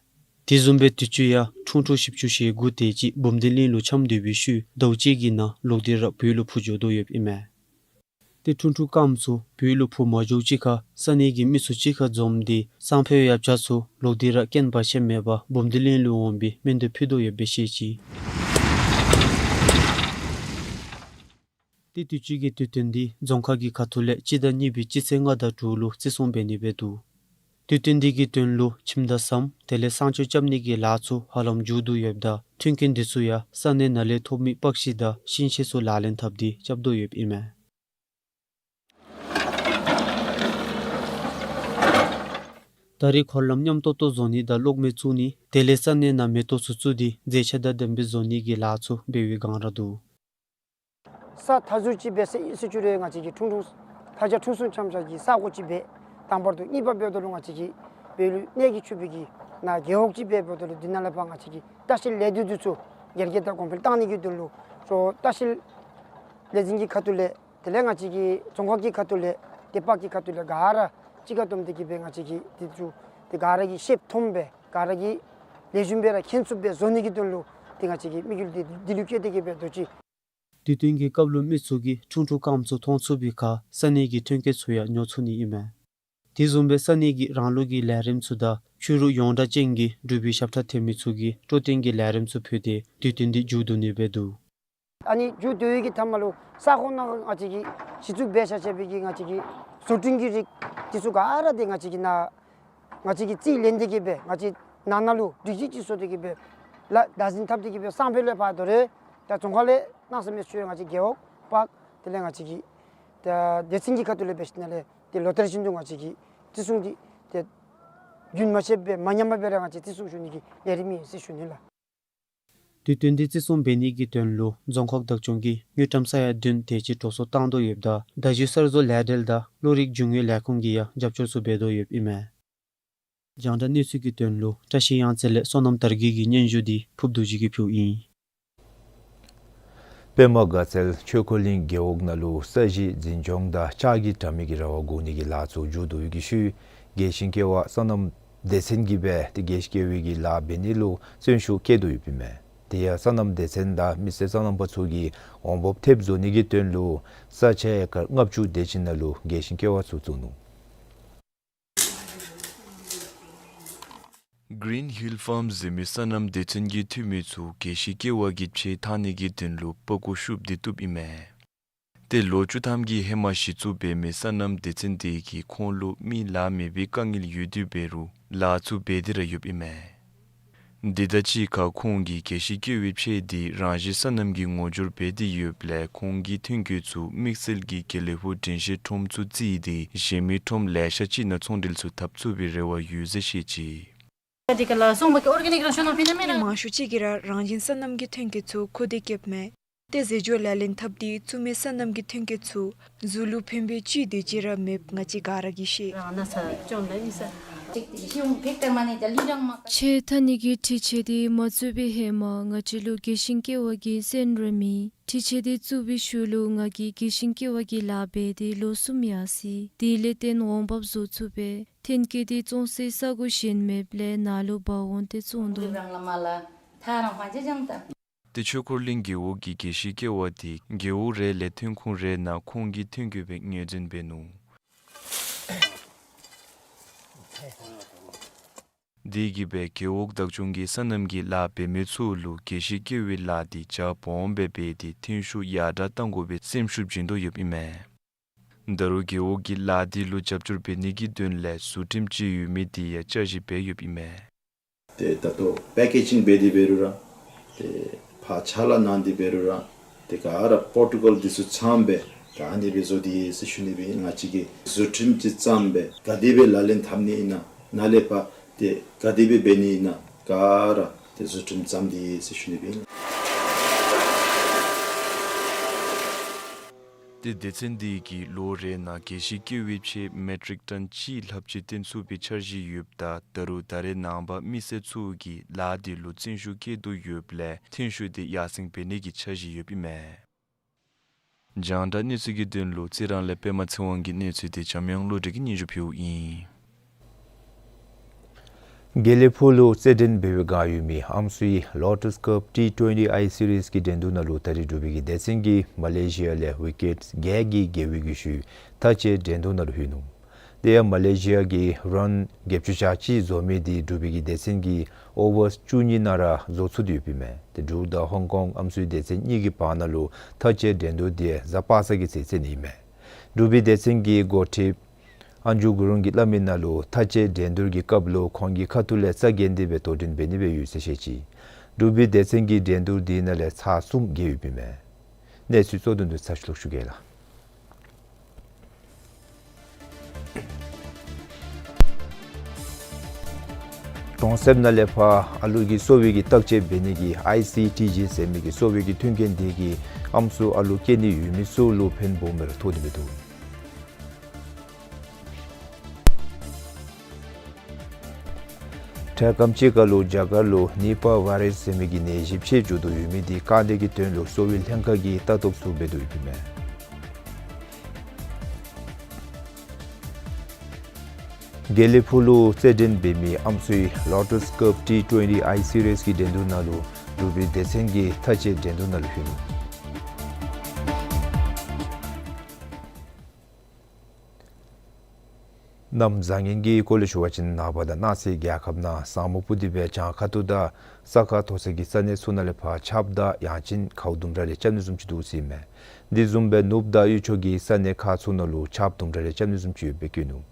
དེ་བཟུམ་སྦེ་དུས་ཅི་ཡང་ཁྲུང་ཁྲུང་བཞི་བཅུ་ཞེ་དགུ་དེ་ཅིག་འབུམ་སྡེ་གླིང་ལུ་འཁྱམས་སྡོད་པའི་ཤུལ་ཟླཝ་གཅིག་གི་ནང་ལོག་སྟེ་ར་བོད་ལུ་འཕུར་འགྱོ་དོ་ཡོདཔ་ཨིན་མས། ཏེ་ཁྲུང་ཁྲུང་སྐམ་ཚུ་བོད་ལུ་འཕུར་མ་འགྱོཝ་ཅིག་ཁར་ས་གནས་ཀྱི་མི་ཚུ་གཅིག་ཁར་འཛོམས་ཏེ་སང་ཕོད་ཡང་བྱ་ཚུ་ལོག་སྟེ་ར་རྐྱེན་བར་ཆད་མེད་པར་འབུམ་སྡེ་གླིང་ལུ་འོང་བའི་སྨོན་འདུན་ཕུལ་དོ་ཡོདཔ་སྦེ་བཤད་ཅི། ཏེ་དུས་ཅི་གི་དུས་སྟོན་འདི་རྫོང་ཁག་གི་ཁ་ཐུག་ལས་སྤྱི་ཟླ་གཉིས་པའི་སྤྱི་ཚེས་ལྔ་དང་དྲུག་ལུ་བརྩི་སྲུང་འབད་ནི་སྦེ་འདུག། དུས་སྟོན་འདི་གི་དོན་ལུ་ཁྱིམ་བདག་སམ་དེ་ལས་བསང་མཆོད་རྐྱབ་ནི་གི་ལཱ་ཚུ་ཧ་ལམ་མཇུག་བསྡུ་ཡོདཔ་ད་མཐུན་རྐྱེན་འདི་ཚུ་ཡང་ས་གནས་ནང་ལས་ཐོབ་མི་པག་ཤིང་དང་ཤིང་ཤེལ་ཚུ་ལག་ལེན་འཐབ་སྟེ་རྐྱབ་དོ་ཡོདཔ་ཨིན་མས། ད་རེས་འཁོར་ལམ་མཉམ་ཏོག་ཏོ་བཟོ་ནི་དང་གློག་མེ་བཙུགས་ནི་དེ་ལས་ས་གནས་ནང་མེ་ཏོག་ཚུ་བཙུགས་ཏེ་མཛེས་ཆ་དང་ལྡནམ་སྦེ་བཟོ་ནི་གི་ལཱ་ཚུ་འབད་བའི་སྒང་ར་འདུག། ས་མཐའ་ཟུར་ཅིག་འབད་ཟེར་ཨིན་ཟེར་ཞུ་རུང་ང་བཅས་ཀྱིས་ཁྲུང་ཁྲུང་ལྷ་བྱ་ཁྲུང་གསུམ་འཁྱམ་ས་གི་ས་གོ་ཅིག་འབད། དང་པར་དུ་གཉིས་པ་འབདཝ་ད་ལུ་ང་བཅས་ཀྱིས་བོད་ལུ་གནས་ཀྱི་ཕྱུགཔོ་གི་ནཱ་རྒེད་འོག་ཅིག་འབད་འབདཝ་ད་ལུ་འདི་ནང་ལས་ཕར་ང་བཅས་ཀྱིས་ལྟ་བཤལ་ལས་སྡེ་འདི་ཚུ་སྒེར་སྒེར་དང་གོང་འཕེལ་བཏང་ནི་གི་དོན་ལུ་གཙོ་བོ་ལྟ་བཤལ་ལས་འཛིན་གྱི་ཁ་ཐུག་ལས་དེ་ལས་ང་བཅས་ཀྱི་རྫོང་ཁག་གི་ཁ་ཐུག་ལས་སྡེ་པ་གི་ཁ་ཐུག་ལས་ག་ར་ གཅིག་ཁར་བསྡོམས་ཏེ་གི་སྦེ་ང་བཅས་ཀྱིས་དེ་ཚུ་དེ་ག་ར་གིས་ཤེསཔ་མཐོངམ་སྦེ་ག་ར་གིས་ལེགས་ཤོམ་སྦེ་ར་མཁྱེན་ཚུགསཔ་སྦེ་བཟོ་ནི་གི་དོན་ལུ་དེ་ང་བཅས་ཀྱིས་དམིགས་ཡུལ་དེ་འདི་ལུ་བསྐྱེད་དེ་གི་སྦེ་འདུག་ཅི། དུས་སྟོན་གྱི་སྐབས་ལུ་མི་ཚུ་གིས་ཁྲུང་ཁྲུང་རྐངམ་ཚུ་མཐོང་ཚུགས་པའི་ཁར་ས་གནས་ཀྱི་ཐོན་སྐྱེད་ཚུ་ཡང་ཉོ་ཚུགས་ནི་ཨིན་མས། དེ་བཟུམ་སྦེ་ས་གནས་ཀྱི་རང་ལུགས་ཀྱི་ལས་རིམ་ཚུ་དང་ཆོས་ལུགས་ཡོངས་གྲགས་ཅན་གྱི་འབྲུག་པའི་ཞབས་ཁྲ་འཐེན་མི་ཚུ་གིས་སྤྲོ་སྟོན་གྱི་ལས་རིམ་ཚུ་ཕུལ་ཏེ་དུས་སྟོན་འདི་མཇུག་བསྡུ་ནི་སྦེ་འདུག། ཨ་ནི་མཇུག་བསྡུ་བའི་གི་མཐའ་མ་ལུ་ས་ཁོངས་ནང་ང་བཅས་ཀྱིས་གཞི་བཙུགས་འབད་བཞག་བཞག་པའི་གི་ང་བཅས་ཀྱི་བཟོ་སྐྲུན་གྱི་རིགས་དེ་ཚུ་ག་ར་དེ་ང་བཅས་ཀྱིས་ནཱ་ང་བཅས་ཀྱིས་རྩིས་ལེན་ཏེ་གི་སྦེ་ང་བཅས་ནང་ན་ལུ་སྒྲིག་གཞི་ཅིག་བཟོ་སྟེ་གི་སྦེ་ལཱ་བདག་འཛིན་འཐབ་སྟེ་གི་སྦེ་སང་ཕོད་ལས་ཕར་དོ་རུང་ད་རྫོང་ཁག་ལས་གནང་ཟེར་མི་ཚུ་ང་བཅས་རྒེད་འོག་པ་དེ་ལས་ང་བཅས་ཀྱི་ད་སྡེ་ཚན་གྱི་ཁ་ཐུག་ལས་འབད་ཞིནམ་ལས་དེ་ལོ་ལྟར་བཞིན་དུ་ང་བཅས་ཀྱིས་བརྩི་སྲུང་འདི་དེ་རྒྱུན་མ་ཆད་པར་མ་ཉམས་པར་སྦེ་ར་ང་བཅས་བརྩི་སྲུང་ཞུ་ནི་གི་ལས་རིམ་ཨིན་ཟེར་ཞུ་ནི་ལགས། དུས་སྟོན་འདི་བརྩི་སྲུང་འབད་ནི་གི་དོན་ལུ་རྫོང་ཁག་བདག་སྐྱོང་གིས་དངུལ་ཀྲམ་ས་ཡ་བདུན་དེ་ཅིག་འགྲོ་སོང་བཏང་དོ་ཡོདཔ་ད་མདའ་གཞུ་གསར་བཟོ་ལས་འབྲེལ་དང་བློ་རིག་རྒྱུ་དངོས་ལས་ཁུངས་ཀྱིས་ཡང་རྒྱབ་སྐྱོར་ཚུ་འབད་དོ་ཡོདཔ་ཨིན་མས། རྒྱང་བསྒྲགས་གནས་ཚུལ་གྱི་དོན་ལུ་བཀྲ་ཤིས་གཡང་རྩེ་ལས་བསོད་ནམས་དར་རྒྱས་ཀྱི་སྙན་ཞུ་འདི་ཕུརབ་རྡོ་རྗེ་གིས་ཕུལཝ་ཨིན། པདྨ་དགའ་ཚལ་ཆོས་འཁོར་གླིང་རྒེད་འོག་ནང་ལུ་ས་གཞི་འཛིན་སྐྱོང་དང་ལྕགས་ཀྱི་དྲ་མིག་གི་ར་བ་བསྒོར་ནི་གི་ལཱ་ཚུ་མཇུག་བསྡུ་བའི་གི་ཤུལ་རྒྱས་ཤིང་སྐྱེ་བ་སོ་ནམ་སྡེ་ཚན་གྱིས་སྦེ་ཏེ་རྒྱས་ཤིང་སྐྱེ་བའི་གི་ལཱ་འབད་ནི་ལུ་བརྩོན་ཤུགས་བསྐྱེད་དོ་ཡོདཔ་ཨིན་མས། དེ་ཡང་སོ་ནམ་སྡེ་ཚན་དང་མི་སེར་སོ་ནམ་པ་ཚུ་གིས་འོང་འབབ་ཐེབས་བཟོ་ནི་གི་དོན་ལུ་ས་ཆ་ཨེ་ཀར་ལྔ་བཅུ་དེ་ཅིག་ནང་ལུ་རྒྱས་ཤིང་སྐྱེ་བ་ཚུ་བཙུགས་ནུག། Green Hill Farm ཟེར་མི་སོ་ནམ་སྡེ་ཚན་གྱི་འཐུས་མི་ཚུ་རྒྱས་ཤིང་སྐྱེ་བ་གི་ཕྱེ་འཐག་ནི་གི་དོན་ལུ་པགས་ཀོ་ཤུབས་ཏེ་བཏུབ་ཨིན་མས། ཏེ་ལོ་བཅུ་ཐམ་གྱི་ཧེ་མ་གཞི་བཙུགས་འབད་མི་སོ་ནམ་སྡེ་ཚན་དེ་གིས་ཁོང་ལུ་མི་ལཱ་མེད་པའི་དཀའ་ངལ་ཡོད་དེ་འབད་རུང་ལཱ་ཚུ་འབད་དེ་ར་ཡོདཔ་ཨིན་མས། འདི་དང་གཅིག་ཁར་ཁོང་གིས་རྒྱས་ཤིང་སྐྱེ་བའི་ཕྱེ་འདི་རང་བཞིན་སོ་ནམ་གྱི་ངོ་སྦྱོར་འབད་དེ་ཡོདཔ་ལས་ཁོང་གི་ཐོན་སྐྱེད་ཚུ་དམིགས་བསལ་གྱི་དགེ་ལེགས་ཕུག་དྲན་ཤེས་ཁྲོམ་ཚུ་བརྩིས་ཏེ་གཞན་མི་ཁྲོམ་ལེ་ཤ་ཅིག་ནང་ཚོང་འབྲེལ་ཚུ་འཐབ་ཚུགས་པའི་རེ་བ་ཡོད་ཟེར་བཤད་ཅི། འདི་ག་ལ་སོང་བ་གི་ཨོར་གེ་ནིག་རང་བྱུང་ནོར་བུ་ཨིན་ན་མེན་ན། མི་མང་ཤོས་ཅིག་གིས་ར་རང་བཞིན་སོ་ནམ་གྱི་ཐོན་སྐྱེད་ཚུ་མཁོ་འདོད་བསྐྱེདཔ་མས། ཏེ་ཟས་སྦྱོར་ལག་ལེན་འཐབ་སྟེ་བཙུགས་མི་སོ་ནམ་གྱི་ཐོན་སྐྱེད་ཚུ་གཟུགས་ལུ་ཕན་པའི་ཅིག་དེ་ཅིག་ར་མེདཔ་ང་བཅས་ག་ར་གིས་ཤེས། རང་ན་ས་ཅོང་ལ་ཨིན་ས། ཅིག་ཏེ་ཤེས་འོང་ཕེག་ཏེ་མ་ནི་ད་ལི་རང་མ་ཀ། ཕྱེ་འཐག་ནི་གི་འཕྲུལ་ཆས་དེ་མ་བཙུགས་པའི་ཧེ་མ་ང་བཅས་ལུ་རྒྱས་ཤིང་སྐྱེ་བ་གི་སེམས་རེ་མེད། འཕྲུལ་ཆས་དེ་བཙུགས་པའི་ཤུལ་ལུ་ང་གིས་རྒྱས་ཤིང་སྐྱེ་བ་གི་ལཱ་འབད་དེ་ལོ་གསུམ་ཡར་སོ་ཡི། དེ་ལས་བརྟེན་འོང་འབབ་བཟོ་ཚུགས་པས། ཐོན་སྐྱེད་དེ་བཙོང་སའི་ས་གོ་གཞན་མེདཔ་ལས་ནཱ་ལུ་འབག་འོང་སྟེ་བཙོང་དོ། རང་ལ་མ་ལ་ཐ་རང་ཧོན་ཅེ་ཅང་ད། ཏེ་ཆོས་འཁོར་གླིང་རྒེད་འོག་གི་རྒྱས་ཤིང་སྐྱེ་བ་དེ་རྒེད་འོག་རེ་ལས་ཐོན་ཁུངས་རེ་ནང་ཁོང་གི་ཐོན་སྐྱེད་སྦེ་ངོས་འཛིན་འབད་ནུག། དེ་གིས་སྦེ་རྒེད་འོག་བདག་སྐྱོང་གིས་སོ་ནམ་གྱི་ལཱ་འབད་མི་ཚུ་ལུ་རྒྱས་ཤིང་སྐྱེ་བའི་ལཱ་དེ་རྒྱ་སྦོམ་སྦེ་འབད་དེ་ཐོན་ཤུགས་ཡར་དྲག་གཏང་དགོ་པའི་སེམས་ཤུགས་བྱིན་དོ་ཡོདཔ་ཨིན་མས། ད་རུང་རྒེད་འོག་གི་ལཱ་དེ་ལུ་རྒྱབ་སྐྱོར་འབད་ནི་གི་དོན་ལས་བཟོ་ཁྲིམས་ཅིག་ཡོད་མི་དེ་ཡང་བསྐྱར་ཞིབ་འབད་ཡོདཔ་ཨིན་མས། ཏེ་ད་ལྟོ་པེ་ཀེ་ཇིང་འབད་དེ་འབད་རུང་ར་ཏེ་ཕར་ཕྱག་ལཱ་གནང་སྟེ་འབད་རུང་ར་ཏེ་ག་ར་པོར་ཊི་ཀཱལ་འདི་ཚུ་ཚངམ་སྦེ་ད་ཨ་ནི་སྦེ་བཟོ་སྟེ་ཡོད་ཟེར་ཞུ་ནི་སྦེ་ང་བཅས་ཀྱིས་བཟོ་ཁྲིམས་ཅིག་བརྩམས་སྦེ་ག་དེ་སྦེ་ལག་ལེན་འཐབ་ནི་ཨིན་ན་ནཱ་ལས་ཕར་ཏེ་ག་དེ་སྦེ་འབད་ནི་ཨིན་ན་ག་ར་ཏེ་བཟོ་ཁྲིམས་བརྩམས་ཏེ་ཡོད་ཟེར་ཞུ་ནི་སྦེ་ཨིན། ཏེ་སྡེ་ཚན་དེ་གིས་ལོ་རེ་ནང་རྒྱས་ཤིང་སྐྱེ་བའི་ཕྱེ་མེ་ཊིག་ཊོན་གཅིག་ལྷགཔ་ཅིག་བཏོན་ཚུགས་པའི་འཆར་གཞི་ཡོདཔ་ད་ད་རུང་ད་རེས་ནངས་པ་མི་སེར་ཚུ་གིས་ལཱ་དེ་ལུ་བརྩོན་ཤུགས་བསྐྱེད་དོ་ཡོདཔ་ལས་ཐོན་ཤུགས་དེ་ཡར་སེང་འབད་ནི་གི་འཆར་གཞི་ཡོདཔ་ཨིན་མས། རྒྱང་བསྒྲགས་གནས་ཚུལ་གྱི་དོན་ལུ་རྩི་རང་ལས་པདྨ་ཚེ་དབང་གི་གནས་ཚུལ་དེ་འཇམ་དབྱངས་བློ་གྲོས་ཀྱིས་སྙན་ཞུ་ཕུལཝ་ཨིན། དགེ་ལེགས་ཕུག་ལུ་རྩེད་འགྲན་འབད་བའི་བསྒང་ཡོད་མི་ཨམ་སྲུའི་ལོ་ཊས་ཀབ་ཊི་ཊུ་ཝེན་ཊི་ཨའི་སི་རིསི་གི་འགྲན་བསྡུར་ནང་ལུ་ད་རིས་འབྲུག་པའི་གི་སྡེ་ཚན་གྱིས་མ་ལེ་ཤི་ཡ་ལས་ཝི་ཀེཊ་བརྒྱད་ཀྱིས་རྒྱལ་བའི་གི་ཤུལ་མཐའ་བཅད་འགྲན་བསྡུར་ནང་ལུ་ལྷོད་ནུག། དེ་ཡང་མ་ལེ་ཤི་ཡ་གིས་རཱན་བརྒྱད་ཅུ་གྱ་གཅིག་བཟོ་མི་དེ་འབྲུག་པའི་གི་སྡེ་ཚན་གྱིས་ཨོ་ཝར་བཅུ་གཉིས་ནང་ར་བཟོ་ཚུགས་ཏེ་ཡོདཔ་ཨིན་མས། ཏེ་འབྲུག་དང་ཧོང་ཀོང་ཨམ་སྲུའི་སྡེ་ཚན་གཉིས་ཀྱི་བར་ན་ལུ་མཐའ་བཅད་འགྲན་བསྡུར་དེ་གཟའ་པ་སངས་ཀྱི་ཚེ་རྩེ་ནི་ཨིན་མས། འབྲུག་པའི་སྡེ་ཚན་གྱི་འགོ་ཁྲིདཔ་ཨན་ཇུ་གུ་རུང་གིས་སླབ་མི་ནང་ལུ་མཐའ་བཅད་འགྲན་བསྡུར་གྱི་སྐབས་ལུ་ཁོང་གི་ཁ་ཐུག་ལས་རྩ་འགེངས་ཏེ་སྦེ་དོ་འགྲན་འབད་ནི་སྦེ་ཡོད་ཟེར་བཤད་ཅི། འབྲུག་པའི་སྡེ་ཚན་གྱི་འགྲན་བསྡུར་དེ་ནང་ལས་ཚར་གསུམ་རྒྱལ་ཡོདཔ་ཨིན་མས། གནས་ཚུལ་གཙོ་དོན་དེ་ཚར་ཅིག་ལོག་ཞུ་གེ་ལགས། གྲོང་གསེབ་ནང་ལས་ཕར་ཨ་ལུ་གི་གསོ་བའི་གི་བརྟག་དཔྱད་འབད་ནི་གི་ཨའི་སི་ཊི་ཇི་ཟེར་མི་གི་གསོ་བའི་གི་མཐུན་རྐྱེན་དེ་གིས་ཨམ་སྲུ་ཨ་ལུ་སྐྱེ་ནི་ཡོད་མི་ཚུ་ལུ་ཕན་སྦོམ་སྦེ་ར་ཐོགས་ཏེ་འདུག། འཕྲལ་སྐརམ་ཅིག་ཁར་ལུ་རྒྱ་གར་ལུ་ནི་པ་བཱའི་རཱསི་ཟེར་མི་གི་ནད་གཞི་མཆེད་འགྱོ་དོ་ཡོད་མི་དེ་བཀག་ནི་གི་དོན་ལུ་གསོ་བའི་ལྷན་ཁག་གིས་ལྟ་རྟོག་ཚུ་འབད་དོ་ཡོདཔ་ཨིན་མས། དགེ་ལེགས་ཕུག་ལུ་རྩེད་འགྲན་འབད་མི་ཨམ་སྲུའི་Lotus Cup T twenty I Series གི་འགྲན་བསྡུར་ནང་ལུ་འབྲུག་པའི་སྡེ་ཚན་གྱིས་མཐའ་བཅད་འགྲན་བསྡུར་ནང་ལུ་ལྷོད་ནུག། གནམ་བཟང་ངན་གྱི་སྐོར་ལས་ཞུ་བ་ཅིན་ནངས་པ་དང་གནངས་ཚེ་རྒྱལ་ཁབ་ནང་ས་སྨུག་སྤུབས་ཏེ་སྦེ་གྱང་ཁ་ཐུག་དང་ས་ཁ་མཐོ་ས་གི་ས་གནས་ཚུ་ནང་ལས་ཕར་ཆརཔ་དང་ཡང་ཅིན་ཁཝ་དུམ་གྲ་རེ་རྐྱབ་ནི་བཟུམ་ཅིག་འདུག་ཟེར་ཨིན་མས། དེ་བཟུམ་སྦེ་ནུབ་དང་དབུས་ཕྱོགས་ཀྱི་ས་གནས་ཁག་ཚུ་ནང་ལུ་ཆརཔ་དུམ་གྲ་རེ་རྐྱབ་ནི་བཟུམ་ཅིག་ཡོདཔ་སྦེ་བཀོད་ནུག།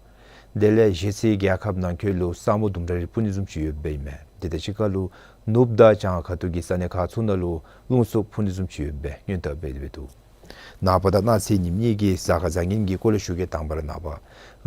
དེ་ལས་གཞེས་ཚེ་རྒྱལ་ཁབ་ནང་འཁོད་ལུ་ས་སྨུག་དུམ་གྲ་རེ་སྤུབ་ནི་བཟུམ་ཅིག་ཡོདཔ་སྦེ་ཨིན་མས། དེ་དང་གཅིག་ཁར་ལུ་ནུབ་དང་གྱང་ཁ་ཐུག་གི་ས་གནས་ཁག་ཚུ་ནང་ལུ་རླུང་འཚུབ་འཕུ་ནི་བཟུམ་ཅིག་ཡོདཔ་སྦེ་སྔོན་བརྡ་འབད་དེ་འདུག། ནངས་པ་དང་གནངས་ཚེ་ཉིནམ་གཉིས་ཀྱི་གཟའ་སྐར་བཟང་ངན་གྱི་སྐོར་ལས་ཞུ་གེ། དང་པ་ར་ནངས་པ་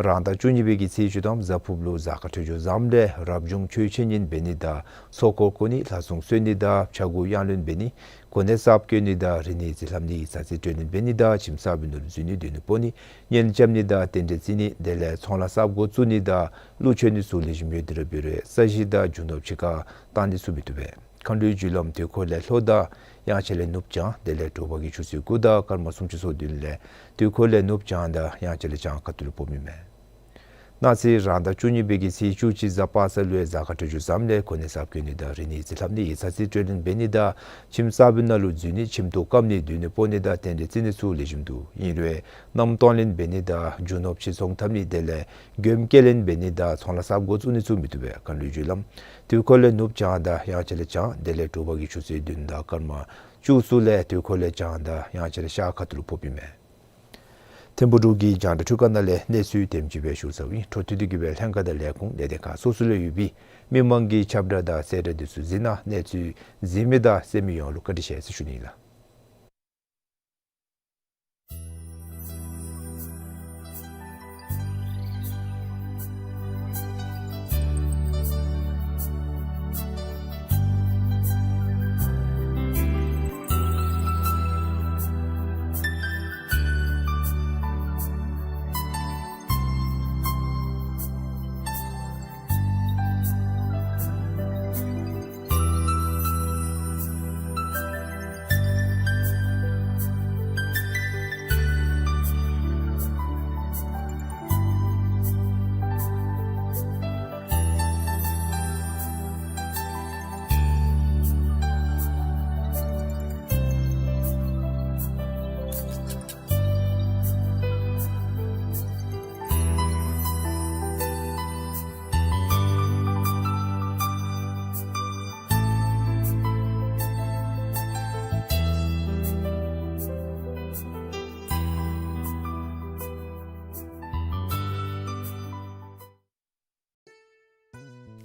རང་ཟླ་བཅུ་གཉིས་པའི་གི་ཚེས་བཅུ་ཐམ་གཟའ་ཕུརཔ་ལུ་གཟའ་སྐར་འཕྲོད་སྦྱོར་བཟངམ་ལས་རབ་བྱུང་ཆོས་འཆད་ཉན་འབད་ནི་དང་ཚོགས་འཁོར་བསྐོར་ནི་ལྷ་སྲུང་གསོལ་ནི་དང་ཕྱྭ་འགུགས་གཡང་ལེན་འབད་ནི་གོ་གནས་གསརཔ་བསྐོ་ནི་དང་རིག་གནས་རྩིས་ལྷབ་ནི་ཡིག་ཚང་རྩིས་སྤྲོད་ལེན་འབད་ནི་དང་ཁྱིམ་གསརཔ་ནང་ལུ་འཛུལ་ནི་སྡོད་གནས་སྤོ་ནི་གཉེན་རྐྱབ་ནི་དང་རྟེན་འབྲེལ་བརྩི་ནི་དེ་ལས་ཚོང་ལཱ་གསརཔ་འགོ་བཙུགས་ནི་དང་ཀླུ་མཆོད་ནི་ཚུ་ལེགས་ཤོམ་ཡོད། དེ་ར་འབད་རུང་ས་གཞི་དང་རྒྱུ་ནོར་ཕྱི་ཁར་བཏང་ནི་ཚུ་མི་བཏུབ་པས། མཁའ་འགྲོའི་རྒྱུ་ལམ་དུས་འཁོར་ལས་ལྷོ་དང་ཡང་ཅིན་ལས་ནུབ་བྱང་དེ་ལས་དྲོ་པ་གི་ཆུ་ཚོད་དགུ་དང་སྐར་མ་སུམ་ཅུ་སོ་བདུན་ལས་དུས་འཁོར་ལས་ནུབ་བྱང་དང་ཡང་ཅིན་ལས་བྱང་ཁ་ཐུག་ལུ་སྤོ་མི་མས། གནངས་ཚེ་རང་ཟླ་བཅུ་གཉིས་པའི་གི་ཚེས་བཅུ་གཅིག་གཟའ་པ་སངས་ལུ་ཡང་གཟའ་སྐར་འཕྲོད་སྦྱོར་བཟངམ་ལས་གོ་གནས་གསརཔ་བསྐོ་ནི་དང་རིག་གནས་རྩིས་ལྷབ་ནི་ཡིག་ཚང་རྩིས་སྤྲོད་ལེན་འབད་ནི་དང་ཁྱིམ་གསརཔ་ནང་ལུ་འཛུལ་ནི་ཁྱིམ་ཐོག་བཀབ་ནི་སྡོད་གནས་སྤོ་ནི་དང་རྟེན་འབྲེལ་བརྩི་ནི་ཚུ་ལེགས་ཤོམ་འདུག། ཨིན་རུང་མནའམ་གཏོང་ལེན་འབད་ནི་དང་རྒྱུ་ནོར་ཕྱིར་ཚོང་འཐབ་ནི་དེ་ལས་མགྱོནམ་སྐྱེལ་ལེན་འབད་ནི་དང་ཚོང་ལཱ་གསརཔ་འགོ་བཙུགས་ནི་ཚུ་མི་བཏུབ་པས། མཁའ་འགྲོའི་རྒྱུ་ལམ་དུས་འཁོར་ལས་ནུབ་བྱང་དང་ཡང་ཅིན་ལས་བྱང་དེ་ལས་དྲོ་པ་གི་ཆུ་ཚོད་བདུན་དང་སྐར་མ་བཅུ་གསུམ་ལས་དུས་འཁོར་ལས་བྱང་དང་ཡང་ཅིན་ལས་ཤར་ཁ་ཐུག་ལུ་སྤོ་མི་མས། ཐིམ་ཕུག་འབྲུག་གི་རྒྱང་བསྒྲགས་ཁྲུའུ་ཁང་ནང་ལས་གནས་ཚུལ་དེམ་ཅིག་སྦེ་ཞུ་ཚརཝ་ཨིན། འཕྲོ་མཐུད་དེ་གི་སྦེ་ལྷན་ཁག་དང་ལས་ཁུངས་ལས་སྡེ་ཁག་སོ་སོ་ལུ་ཡོད་པའི་མི་མང་གི་ཁྱབ་བསྒྲགས་དང་གསལ་བསྒྲགས་འདི་ཚུ་གཟིགས་གནང་། གནས་ཚུལ་གཟིགས་མི་དང་གསན་མི་ཡོངས་ལུ་བཀའ་དྲིན་ཆེ་ཟེར་ཞུ་ནི་ལགས།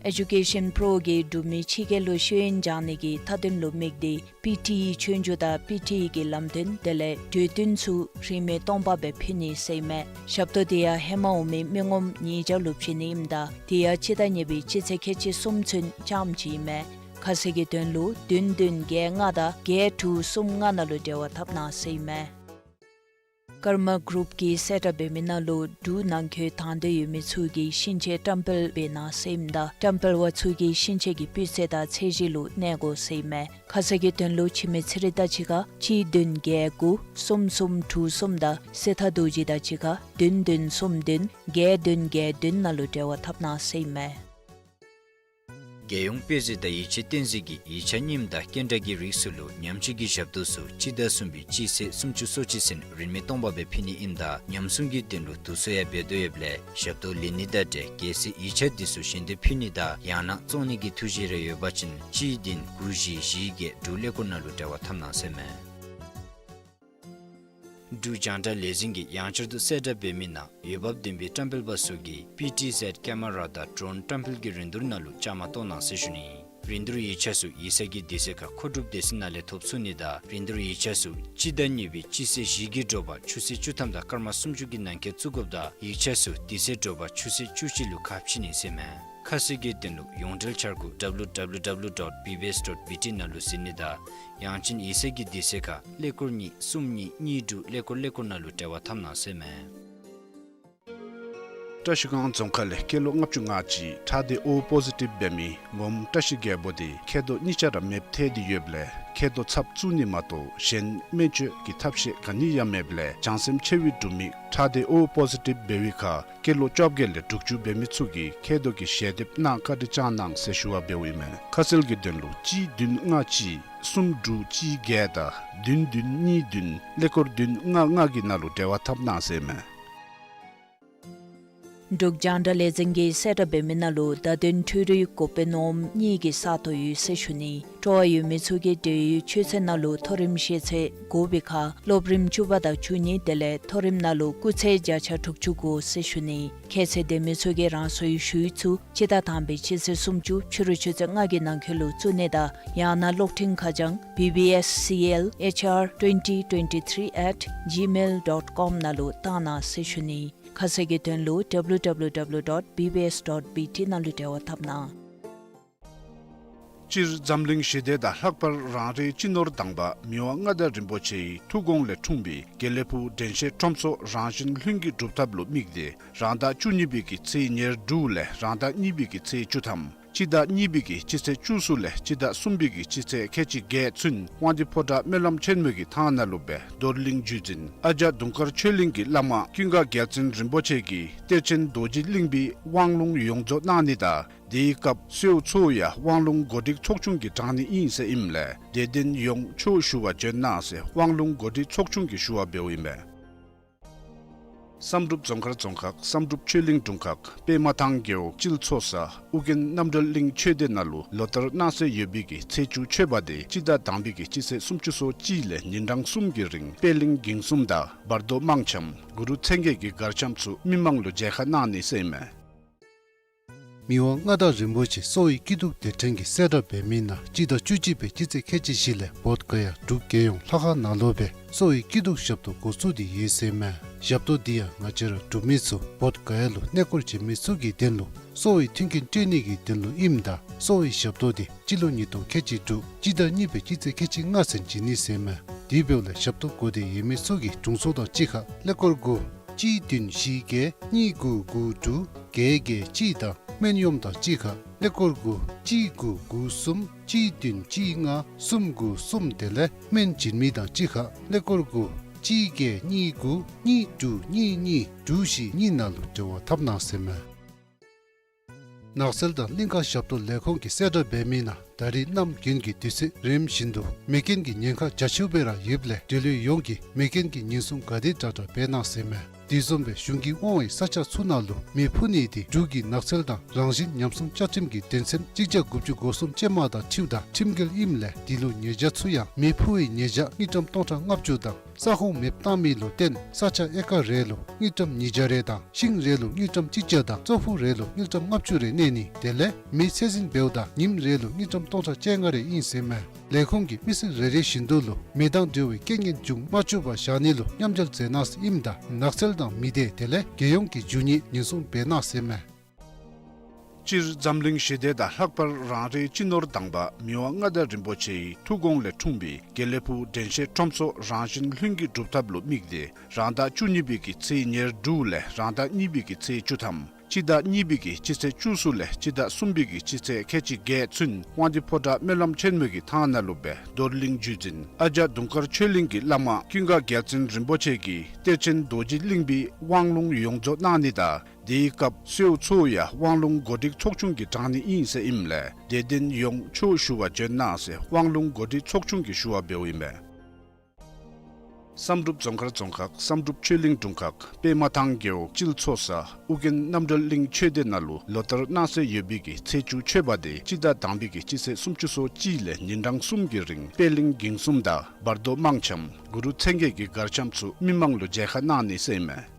ཨེ་ཌུ་ཀེ་ཤཱན་པྲོ་གིས་འབྲུག་མི་ཕྱི་རྒྱལ་ལུ་ཤེས་ཡོན་སྦྱང་ནི་གི་མཐའ་དོན་ལུ་དམིགས་ཏེ་པི་ཊི་ཨི་ཆོས་རྒྱུགས་དང་པི་ཊི་ཨི་གི་ལམ་སྟོན་དེ་ལས་གྲོས་བསྟུན་ཚུ་རིན་མེད་སྟོང་པ་སྦེ་ཕུལ་ནི་ཟེར་ཨིན་མས། ཞབས་ཏོག་དེ་ཡང་ཧེ་མ་འོང་མི་མི་ངོམ་ཉིས་བརྒྱ་ལུ་བྱིན་ནི་ཨིནམ་ད་དེ་ཡང་སྤྱི་ཟླ་གཉིས་པའི་སྤྱི་ཚེས་ཁལ་གཅིག་གསུམ་ཚུན་རྐྱངམ་ཅིག་ཨིན་མས། ཁ་གསལ་གྱི་དོན་ལུ་བདུན་བདུན་བརྒྱད་ལྔ་དང་བརྒྱད་དྲུག་གསུམ་ལྔ་ནང་ལུ་འབྲེལ་བ་འཐབ་གནང་ཟེར་ཨིན་མས། ཀརྨ་གུ་རུབ་ཀྱིས་གསལ་བསྒྲགས་འབད་མི་ནང་ལུ་འབྲུག་ནང་འཁོད་དང་འདོད་ཡོད་མི་ཚུ་གིས་ཤིང་ཆས་བཀྲམ་སྤེལ་འབད་གནང་ཟེར་ཨིནམ་ད་བཀྲམ་སྤེལ་བ་ཚུ་གིས་ཤིང་ཆས་ཀྱི་སྤུས་ཚད་དང་ཚད་གཞི་ལུ་གནས་དགོ་ཟེར་ཨིན་མས། ཁ་གསལ་གྱི་དོན་ལུ་ཁྱིམ་མི་ཚེ་རིང་དང་གཅིག་ཁར་གཅིག་བདུན་བརྒྱད་དགུ་གསུམ་གསུམ་དྲུག་གསུམ་དང་སྲས་ཐར་རྡོ་རྗེ་དང་གཅིག་ཁར་བདུན་བདུན་གསུམ་བདུན་བརྒྱད་བདུན་བརྒྱད་བདུན་ནང་ལུ་འབྲེལ་བ་འཐབ་གནང་ཟེར་ཨིན་མས། རྒྱལ་ཡོངས་དཔེ་མཛོད་དང་ཡིག་ཆ་བསྟན་འཛིན་གྱིས་ཡིག་ཆ་རྙིངམ་དང་སྐྱེལ་འདྲ་གི་རིགས་ཚུ་ལུ་ཉམས་བཅོས་ཀྱི་ཞབས་ཏོག་ཚུ་སྤྱི་ཟླ་གསུམ་པའི་སྤྱི་ཚེས་སུམ་ཅུ་སོ་གཅིག་ཚུན་རིན་མེད་སྟོང་པ་སྦེ་ཕུལ་ནི་ཨིནམ་ད་ཉམས་སྲུང་གི་དོན་ལུ་དུས་ཚོད་ཡང་འབད་དོ་ཡོདཔ་ལས་ཞབས་ཏོག་ལེན་ནི་དང་འབྲེལ་གལ་སྲིད་ཡིག་ཆ་འདི་ཚུ་ཞལ་འདེབས་ཕུལ་ནི་དང་ཡང་ན་བཙོང་ནི་གི་ཐུགས་བཞེད་རེ་ཡོད་པ་ཅིན་གཅིག་བདུན་དགུ་བཞི་བཞི་བརྒྱད་འབྲུག་ཀླད་ཀོར་ནང་ལུ་འབྲེལ་བ་འཐབ་གནང་ཟེར་ཨིན་མས། འབྲུག་རྒྱང་བསྒྲགས་ལས་འཛིན་གྱིས་ཡང་བསྐྱར་དུ་གསལ་བསྒྲགས་འབད་མི་ནང་འོས་འབབ་ལྡན་པའི་བཀྲམ་སྤེལ་པ་ཚུ་གིས་པི་ཊི་ཟེཌ་ཀེ་མ་ར་དང་ཌྲོན་བཀྲམ་སྤེལ་གྱི་རིན་བསྡུར་ནང་ལུ་བཅའ་མར་གཏོགས་གནང་ཟེར་ཞུ་ནི། རིན་བསྡུར་ཡིག་ཆ་ཚུ་ཡིག་ཚང་གི་དུས་ཚོད་ཁར་མཁོ་སྒྲུབ་སྡེ་ཚན་ནང་ལས་ཐོབ་ཚུགས་ནི་དང་རིན་བསྡུར་ཡིག་ཆ་ཚུ་སྤྱི་ཟླ་གཉིས་པའི་སྤྱི་ཚེས་བཞི་གི་དྲོ་པ་ཆུ་ཚོད་བཅུ་ཐམ་དང་སྐར་མ་སུམ་ཅུ་གི་ནང་འཁོད་བཙུགས་དགོཔ་དང་ཡིག་ཆ་ཚུ་དེ་ཚེ་དྲོ་པ་ཆུ་ཚོད་བཅུ་གཅིག་ལུ་ཁ་ཕྱེ་ནི་ཟེར་ཨིན་མས། ཁ་གསལ་གྱི་དོན་ལུ་ཡོངས་འབྲེལ་འཆར་སྒོ་ཌབ་ལུ་ཌབ་ལུ་ཌབ་ལུ་ཌོཊ་བི་བི་ཨེསི་ཌོཊ་བི་ཊི་ནང་ལུ་གཟིགས་ནི་དང་ཡང་ཅིན་ཡིག་ཚང་གི་དུས་ཚོད་ཁར་ཀླད་ཀོར་གཉིས་གསུམ་གཉིས་གཉིས་དྲུག་ཀླད་ཀོར་ཀླད་ཀོར་ནང་ལུ་འབྲེལ་བ་འཐབ་གནང་ཟེར་ཨིན་མས། བཀྲ་ཤིས་སྒང་རྫོང་ཁག་ལས་སྐྱེས་ལོ་ལྔ་བཅུ་ང་གཅིག་ཁྲག་སྡེ་ཨོ་པོ་ཟི་ཊིབ་འབད་མི་ངོམ་བཀྲ་ཤིས་རྒྱལ་པོ་དེ་མཁལ་རྡོག་གཉིས་ཆ་ར་མེདཔ་ཐལ་ཏེ་ཡོདཔ་ལས་མཁལ་རྡོག་ཚབ་བཙུགས་ནི་མ་གཏོགས་གཞན་སྨན་བཅོས་ཀྱི་ཐབས་ཤེས་ག་ནི་ཡང་མེདཔ་ལས་བྱང་སེམས་ཆེ་བའི་འབྲུག་མི་ཁྲག་སྡེ་ཨོ་པོ་ཟི་ཊིབ་འབད་བའི་ཁར་སྐྱེས་ལོ་བཅོ་བརྒྱད་ལས་དྲུག་ཅུ་འབད་མི་ཚུ་གིས་མཁལ་རྡོག་གི་ཞལ་འདེབས་གནང་བཀའ་དྲིན་བསྐྱང་གནང་ཟེར་ཞུ་བ་འབདཝ་ཨིན་མས། ཁ་གསལ་གྱི་དོན་ལུ་གཅིག་བདུན་ལྔ་གཅིག་གསུམ་དྲུག་གཅིག་བརྒྱད་དང་བདུན་བདུན་གཉིས་བདུན་ཀླད་ཀོར་བདུན་ལྔ་ལྔ་གི་ནང་ལུ་འབྲེལ་བ་འཐབ་གནང་ཟེར་ཨིན་མས། འབྲུག་རྒྱང་བསྒྲགས་ལས་འཛིན་གྱིས་གསལ་བསྒྲགས་འབད་མི་ནང་ལུ་བརྡ་དོན་འཕྲུལ་རིག་འགོ་དཔོན་ནོར་བུ་གཉིས་ཀྱི་ས་སྟོང་ཡོད་ཟེར་ཞུ་ནི། སྤྲོ་བ་ཡོད་མི་ཚུ་གིས་འབྲེལ་ཡོད་ཆོས་ཚན་ནང་ལུ་མཐོ་རིམ་ཤེས་ཚད་དགོ་པའི་ཁར་སློབ་རིམ་བཅུ་པ་དང་བཅུ་གཉིས་དེ་ལས་མཐོ་རིམ་ནང་ལུ་སྐུགས་ཚད་བརྒྱ་ཆ་དྲུག་ཅུ་དགོ་ཟེར་ཞུ་ནི། ཁྱད་ཚད་ལྡན་མི་ཚུ་གིས་རང་སོའི་ཞུ་ཡིག་ཚུ་སྤྱི་ཟླ་དང་པའི་སྤྱི་ཚེས་སུམ་ཅུ་ཕྱི་རུ་ཆུ་ཚོད་ལྔ་གི་ནང་འཁོད་ལུ་བཙུགས་ནི་དང་ཡང་ན་གློག་འཕྲིན་ཁ་བྱང་B B S C L H R twenty twenty-three at gmail dot com ནང་ལུ་བཏང་གནང་ཟེར་ཞུ་ནི། ཁ་གསལ་གྱི་དོན་ལུ་W W W dot B B S dot B T ནང་ལུ་འབྲེལ་བ་འཐབ་གནང་། སྤྱིར་འཛམ་གླིང་ཞི་བདེ་དང་ལྷག་པར་རང་རེའི་སྤྱི་ནོར་དང་པ་མི་དབང་མངའ་བདག་རིན་པོ་ཆེའི་ཐུགས་དགོངས་ལས་འཁྲུངས་པའི་དགེ་ལེགས་ཕུག་དྲན་ཤེས་ཁྲོམ་ཚོགས་རང་བཞིན་ལྷུན་གྱིས་གྲུབ་ཐབས་ལུ་དམིགས་ཏེ་རང་ཟླ་བཅུ་གཉིས་པའི་གི་ཚེས་ཉེར་དྲུག་ལས་རང་ཟླ་གཉིས་པའི་གི་ཚེས་བཅུ་ཐམ་སྤྱི་ཟླ་གཉིས་པའི་གི་སྤྱི་ཚེས་བཅུ་གསུམ་ལས་སྤྱི་ཟླ་གསུམ་པའི་གི་སྤྱི་ཚེས་ཁལ་གཅིག་བརྒྱད་ཚུན་དབང་འདུས་ཕོ་བྲང་སྨོན་ལམ་ཆེན་མོའི་གི་ཐང་ནང་ལུ་སྦེ་རྡོར་གླིང་བརྒྱུད་འཛིན་ཨ་ཛ་དུང་དཀར་ཆོས་གླིང་གི་བླ་མ་ཀུན་དགའ་རྒྱལ་བཙུན་རིན་པོ་ཆེ་གིས་གཏེར་ཆེན་རྡོ་རྗེ་གླིང་པའི་དབང་ལུང་ཡོངས་རྫོགས་གནང་ནི་དང་དེའི་སྐབས་གསོལཝ་ཚུ་ཡང་དབང་ལུང་གོ་སྒྲིག་ཚོགས་ཆུང་གིས་དྲང་ནི་ཨིན་ཟེར་ཨིནམ་ལས་དད་ལྡན་ཡོངས་ཆོས་ཞུ་བར་བྱོན་གནང་ཟེར་དབང་ལུང་གོ་སྒྲིག་ཚོགས་ཆུང་གིས་ཞུ་བ་འབདཝ་ཨིན་མས། བསམ་གྲུབ་རྫོང་དཀར་རྫོང་ཁག་བསམ་གྲུབ་ཆོས་གླིང་དྲུང་ཁག་པདྨ་ཐང་རྒེད་འོག་སྤྱིལ་ཚོ་ས་ཨོ་རྒྱན་རྣམ་གྲོལ་གླིང་ཆོས་སྡེ་ནང་ལུ་ལོ་ལྟར་གནང་སྲོལ་ཡོད་པའི་གི་ཚེས་བཅུ་མཆོད་པ་དེ་སྤྱི་ཟླ་དང་པའི་གི་སྤྱི་ཚེས་སུམ་ཅུ་སོ་གཅིག་ལས་ཉིན་གྲངས་གསུམ་གྱི་རིང་པད་གླིང་འགྱིང་གསུམ་དང་བར་དོ་དམངས་འཆམ་གུ་རུ་མཚན་བརྒྱད་ཀྱི་གར་འཆམ་ཚུ་མི་མང་ལུ་མཇལ་ཁ་གནང་ནི་ཟེར་ཨིན་མས། མི་དབང་མངའ་བདག་རིན་པོ་ཆེ་གསོ་བའི་སྐྱིད་སྡུག་དེ་ཕྲན་གྱིས་གསལ་བསྒྲགས་འབད་མི་ནང་སྤྱི་ཟླ་བཅུ་གཅིག་པའི་སྤྱི་ཚེས་ཁལ་གཅིག་བཞི་ལས་བོདྷ་ག་ཡ་འབྲུག་རྒྱལ་ཡོངས་ལྷ་ཁང་ནང་ལུ་སྦེ་གསོ་བའི་སྐྱིད་སྡུག་ཞབས་ཏོག་འགོ་བཙུགས་ཏེ་ཡོད་ཟེར་མས། ཞབས་ཏོག་འདི་ཡང་ང་བཅས་ར་འབྲུག་མི་ཚུ་བོདྷ་ག་ཡ་ལུ་གནས་སྐོར་བྱོན་མི་ཚུ་གི་དོན་ལུ་གསོ་བའི་མཐུན་རྐྱེན་སྤྲོད་ནི་གི་དོན་ལུ་ཨིནམ་ད་གསོ་བའི་ཞབས་ཏོག་འདི་སྤྱི་ལོ་ཉིས་སྟོང་ཁལ་གཅིག་དྲུག་སྤྱི་ཟླ་གཉིས་པའི་སྤྱི་ཚེས་ཁལ་གཅིག་ལྔ་ཚུན་བྱིན་ནི་ཟེར་མས། དེ་འབདཝ་ལས་ཞབས་ཏོག་དགོ་སྟེ་ཡོད་མི་ཚུ་གིས་དྲུང་འཚོ་དང་གཅིག་ཁར་ཀླད་ཀོར་དགུ་གཅིག་བདུན་བཞི་བརྒྱད་གཉིས་དགུ་དགུ་དྲུག་བརྒྱད་བརྒྱད་གཅིག་དང་སྨན་གཡོགམོ་དང་གཅིག་ཁར་ཀླད་ཀོར་དགུ་གཅིག་དགུ་དགུ་གསུམ་གཅིག་བདུན་གཅིག་ལྔ་གསུམ་དགུ་གསུམ་དེ་ལས་སྨན་བྱིན་མི་དང་གཅིག་ཁར་ཀླད་ཀོར་དགུ་གཅིག་བརྒྱད་གཉིས་དགུ་གཉིས་དྲུག་གཉིས་གཉིས་དྲུག་བཞི་གཉིས་ནང་ལུ་འབྲེལ་བ་འཐབ་གནང་ཟེར་མས། ནགས་ཚལ་དང་གླིང་ཁ་ཞབས་ཏོག་ལས་ཁུངས་ཀྱིས་གསལ་བསྒྲགས་འབད་མི་ནང་ད་རིས་གནམ་དགུན་གྱི་དུས་ཚོད་རིམ་བཞིན་དུ་མེ་རྐྱེན་གྱི་ཉེན་ཁ་རྒྱ་ཆེཝ་སྦེ་ར་ཡོདཔ་ལས་འབྲེལ་ཡོད་ཡོངས་ཀྱིས་མེ་རྐྱེན་གྱི་ཉེན་སྲུང་ག་དེ་དྲག་དྲག་འབད་གནང་ཟེར་མས། དེ་བཟུམ་སྦེ་གཞུང་གིས་དབང་བའི་ས་ཆ་ཚུ་ནང་ལུ་མེ་འཕུ་ནི་དེ་འབྲུག་གི་ནགས་ཚལ་དང་རང་བཞིན་ཉམས་སྲུང་བཅའ་ཁྲིམས་ཀྱི་དོན་ཚན་གཅིག་བརྒྱ་དགུ་བཅུ་གོ་གསུམ་ཅན་མ་དང་འཁྲིལཝ་ད་ཁྲིམས་འགལ་ཨིནམ་ལས་དེ་ལུ་ཉེས་བྱ་ཚུ་ཡང་མེ་འཕུ་བའི་ཉེས་བྱ་དངུལ་ཀྲམ་སྟོང་ཕྲག་ལྔ་བཅུ་དང་ས་ཁོངས་མེདཔ་བཏང་མི་ལུ་བརྟེན་ས་ཆ་ཨེ་ཀར་རེ་ལུ་དངུལ་ཀྲམ་ཉིས་བརྒྱ་རེ་དང་ཤིང་རེ་ལུ་དངུལ་ཀྲམ་གཅིག་བརྒྱ་དང་ཙོག་ཕུག་རེ་ལུ་དངུལ་ཀྲམ་ལྔ་བཅུ་རེ་གནས་ནི་དེ་ལས་མེ་ཚད་འཛིན་འབདཝ་ད་ཉིནམ་རེ་ལུ་དངུལ་ཀྲམ་སྟོང་ཕྲག་བཅོ་ལྔ་རེ་ཨིན་ཟེར་མས། ལས་ཁུངས་ཀྱིས་མི་སེར་རེ་རེ་བཞིན་དུ་ལུ་མེ་དང་འབྲེལ་བའི་རྐྱེན་ངན་འབྱུང་མ་བཅུག་པར་བཞག་ནི་ལུ་མཉམ་འབྲེལ་མཛད་གནང་ཟེར་ཨིནམ་ད་ནགས་ཚལ་དང་མི་སྡེ་དེ་ལས་རྒྱལ་ཡོངས་ཀྱི་རྒྱུ་ནི་ཉེན་སྲུང་འབད་གནང་ཟེར་མས། སྤྱིར་འཛམ་གླིང་ཞི་བདེ་དང་ལྷག་པར་རང་རེའི་སྤྱི་ནོར་དང་པ་མི་དབང་མངའ་བདག་རིན་པོ་ཆེའི་ཐུགས་དགོངས་ལས་འཁྲུངས་པའི་དགེ་ལེགས་ཕུག་དྲན་ཤེས་ཁྲོམ་ཚོགས་རང་བཞིན་ལྷུན་གྱིས་གྲུབ་ཐབས་ལུ་དམིགས་ཏེ་རང་ཟླ་བཅུ་གཉིས་པའི་གི་ཚེས་ཉེར་དྲུག་ལས་རང་ཟླ་གཉིས་པའི་གི་ཚེས་བཅུ་ཐམ་སྤྱི་ཟླ་གཉིས་པའི་གི་སྤྱི་ཚེས་བཅུ་གསུམ་ལས་སྤྱི་ཟླ་གསུམ་པའི་གི་སྤྱི་ཚེས་ཁལ་གཅིག་བརྒྱད་ཚུན་དབང་འདུས་ཕོ་བྲང་སྨོན་ལམ་ཆེན་མོའི་གི་ཐང་ནང་ལུ་སྦེ་རྡོར་གླིང་བརྒྱུད་འཛིན་ཨ་ཛ་དུང་དཀར་ཆོས་གླིང་གི་བླ་མ་ཀུན་དགའ་རྒྱལ་བཙུན་རིན་པོ་ཆེ་གིས་གཏེར་ཆེན་རྡོ་རྗེ་གླིང་པའི་དབང་ལུང་ཡོངས་རྫོགས་གནང་ནི་དང་དེའི་སྐབས་གསོལཝ་ཚུ་ཡང་དབང་ལུང་གོ་སྒྲིག་ཚོགས་ཆུང་གིས་དྲང་ནི་ཨིན་ཟེར་ཨིནམ་ལས་དད་ལྡན་ཡོངས་ཆོས་ཞུ་བར་བྱོན་གནང་ཟེར་དབང་ལུང་གོ་སྒྲིག་ཚོགས་ཆུང་གིས་ཞུ་བ་འབདཝ་ཨིན་མས། བསམ་གྲུབ་རྫོང་དཀར་རྫོང་ཁག་བསམ་གྲུབ་ཆོས་གླིང་དྲུང་ཁག་པདྨ་ཐང་རྒེད་འོག་སྤྱིལ་ཚོ་ས་ཨོ་རྒྱན་རྣམ་གྲོལ་གླིང་ཆོས་སྡེ་ནང་ལུ་ལོ་ལྟར་གནང་སྲོལ་ཡོད་པའི་གི་ཚེས་བཅུ་མཆོད་པ་དེ་སྤྱི་ཟླ་དང་པའི་གི་སྤྱི་ཚེས་སུམ་ཅུ་སོ་གཅིག་ལས་ཉིན་གྲངས་གསུམ་གྱི་རིང་པད་གླིང་འགྱིང་གསུམ་དང་བར་དོ་དམངས་འཆམ་གུ་རུ་མཚན་བརྒྱད་ཀྱི་གར་འཆམ་ཚུ་མི་མང་ལུ་མཇལ་ཁ་གནང་ནི་ཟེར་ཨིན་མས།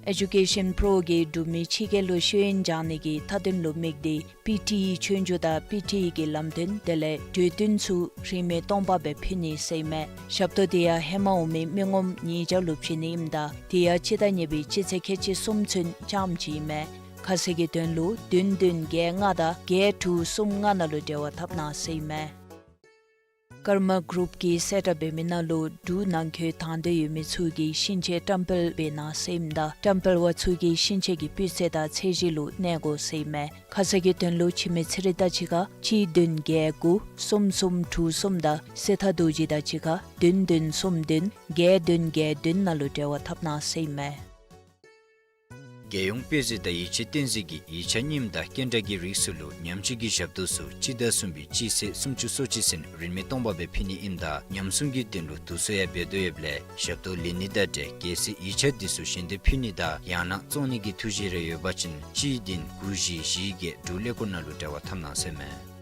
Education Pro གིས་འབྲུག་མི་ཕྱི་རྒྱལ་ལུ་ཤེས་ཡོན་སྦྱང་ནི་གི་མཐའ་དོན་ལུ་དམིགས་ཏེ་པི་ཊི་ཨི་ཆོས་རྒྱུགས་དང་པི་ཊི་ཨི་གི་ལམ་སྟོན་དེ་ལས་གྲོས་བསྟུན་ཚུ་རིན་མེད་སྟོང་པ་སྦེ་ཕུལ་ནི་ཟེར་ཨིན་མས། ཞབས་ཏོག་དེ་ཡང་ཧེ་མ་འོང་མི་མི་ངོམ་ཉིས་བརྒྱ་ལུ་བྱིན་ནི་ཨིནམ་ད་དེ་ཡང་སྤྱི་ཟླ་གཉིས་པའི་སྤྱི་ཚེས་ཁལ་གཅིག་གསུམ་ཚུན་རྐྱངམ་ཅིག་ཨིན་མས། ཁ་གསལ་གྱི་དོན་ལུ་བདུན་བདུན་བརྒྱད་ལྔ་དང་བརྒྱད་དྲུག་གསུམ་ལྔ་ནང་ལུ་འབྲེལ་བ་འཐབ་གནང་ཟེར་ཨིན་མས། ཀརྨ་གུ་རུབ་ཀྱིས་གསལ་བསྒྲགས་འབད་མི་ནང་ལུ་འབྲུག་ནང་འཁོད་དང་འདོད་ཡོད་མི་ཚུ་གིས་ཤིང་ཆས་བཀྲམ་སྤེལ་འབད་གནང་ཟེར་ཨིནམ་ད་བཀྲམ་སྤེལ་པ་ཚུ་གིས་ཤིང་ཆས་ཀྱི་སྤུས་ཚད་དང་ཚད་གཞི་ལུ་གནས་དགོ་ཟེར་ཨིན་མས། ཁ་གསལ་གྱི་དོན་ལུ་འཆི་མེད་ཚེ་རིང་དང་གཅིག་ཁར་གཅིག་བདུན་བརྒྱད་དགུ་གསུམ་གསུམ་དྲུག་གསུམ་དང་གསེར་ཐང་རྡོ་རྗེ་དང་གཅིག་ཁར་བདུན་བདུན་གསུམ་བདུན་བརྒྱད་བདུན་བརྒྱད་བདུན་ནང་ལུ་འབྲེལ་བ་འཐབ་གནང་ཟེར་ཨིན་མས། རྒྱལ་ཡོངས་དཔེ་མཛོད་དང་ཡིག་ཆ་བསྟན་འཛིན་གྱིས་ཡིག་ཆ་རྙིངམ་དང་རྐྱེན་འདྲ་གི་རིགས་ཚུ་ལུ་ཉམས་བཅོས་ཀྱི་ཞབས་ཏོག་ཚུ་སྤྱི་ཟླ་གསུམ་པའི་སྤྱི་ཚེས་སུམ་ཅུ་སོ་གཅིག་ཚུན་རིན་མེད་སྟོང་པ་སྦེ་ཕུལ་ནི་ཨིནམ་ད་ཉམས་སྲུང་གི་དོན་ལུ་དུས་ཚོད་ཡང་འབད་དོ་ཡོདཔ་ལས་ཞབས་ཏོག་ལེན་ནི་དང་འབྲེལ་གལ་སྲིད་ཡིག་ཆ་འདི་ཚུ་གཞན་དོན་ཕུལ་ནི་དང་ཡང་ན་བཙོང་ནི་གི་ཐུགས་བཞེད་རེ་ཡོད་པ་ཅིན་གཅིག་བདུན་དགུ་བཞི་བཞི་བརྒྱད་དྲུག་ཀླད་ཀོར་ནང་ལུ་འབྲེལ་བ་འཐབ་གནང་ཟེར་ཨིན་མས།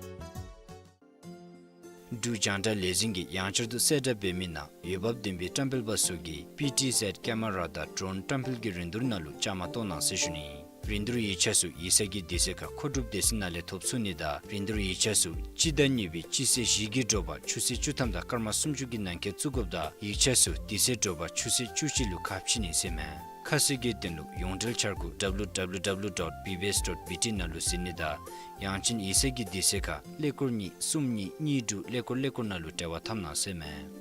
འབྲུག་རྒྱང་བསྒྲགས་ལས་འཛིན་གྱིས་ཡང་བསྐྱར་དུ་གསལ་བསྒྲགས་འབད་མི་ནང་འོས་འབབ་ལྡན་པའི་བཀྲམ་སྤེལ་པ་ཚུ་གིས་པི་ཊི་ཟེཌ་ཀེ་མ་ར་དང་ཌོརོན་བཀྲམ་སྤེལ་གྱི་རིན་བསྡུར་ནང་ལུ་བཅའ་མར་གཏོགས་གནང་ཟེར་ཞུ་ནི། རིན་བསྡུར་ཡིག་ཆ་ཚུ་ཡིག་ཚང་གི་དུས་ཚོད་ཁར་མཁོ་སྒྲུབ་སྡེ་ཚན་ནང་ལས་ཐོབ་ཚུགས་ནི་དང་རིན་བསྡུར་ཡིག་ཆ་ཚུ་སྤྱི་ཟླ་གཉིས་པའི་སྤྱི་ཚེས་བཞི་གི་དྲོ་པ་ཆུ་ཚོད་བཅུ་ཐམ་དང་སྐར་མ་སུམ་ཅུ་གི་ནང་འཁོད་བཙུགས་དགོཔ་དང་ཡིག་ཆ་ཚུ་དེ་ཚེ་དྲོ་པ་ཆུ་ཚོད་བཅུ་གཅིག་ལུ་ཁ་ཕྱེ་ནི་ཟེར་ཨིན་མས། ཁ་གསལ་གྱི་དོན་ལུ་ཡོངས་འབྲེལ་འཆར་སྒོ་W W W dot B B S dot B T ནང་ལུ་གཟིགས་ནི་དང་ཡང་ཅིན་ཡིག་ཚང་གི་དུས་ཚོད་ཁར་ཀླད་ཀོར་གཉིས་གསུམ་གཉིས་གཉིས་དྲུག་ཀླད་ཀོར་ཀླད་ཀོར་ནང་ལུ་འབྲེལ་བ་འཐབ་གནང་ཟེར་ཨིན་མས།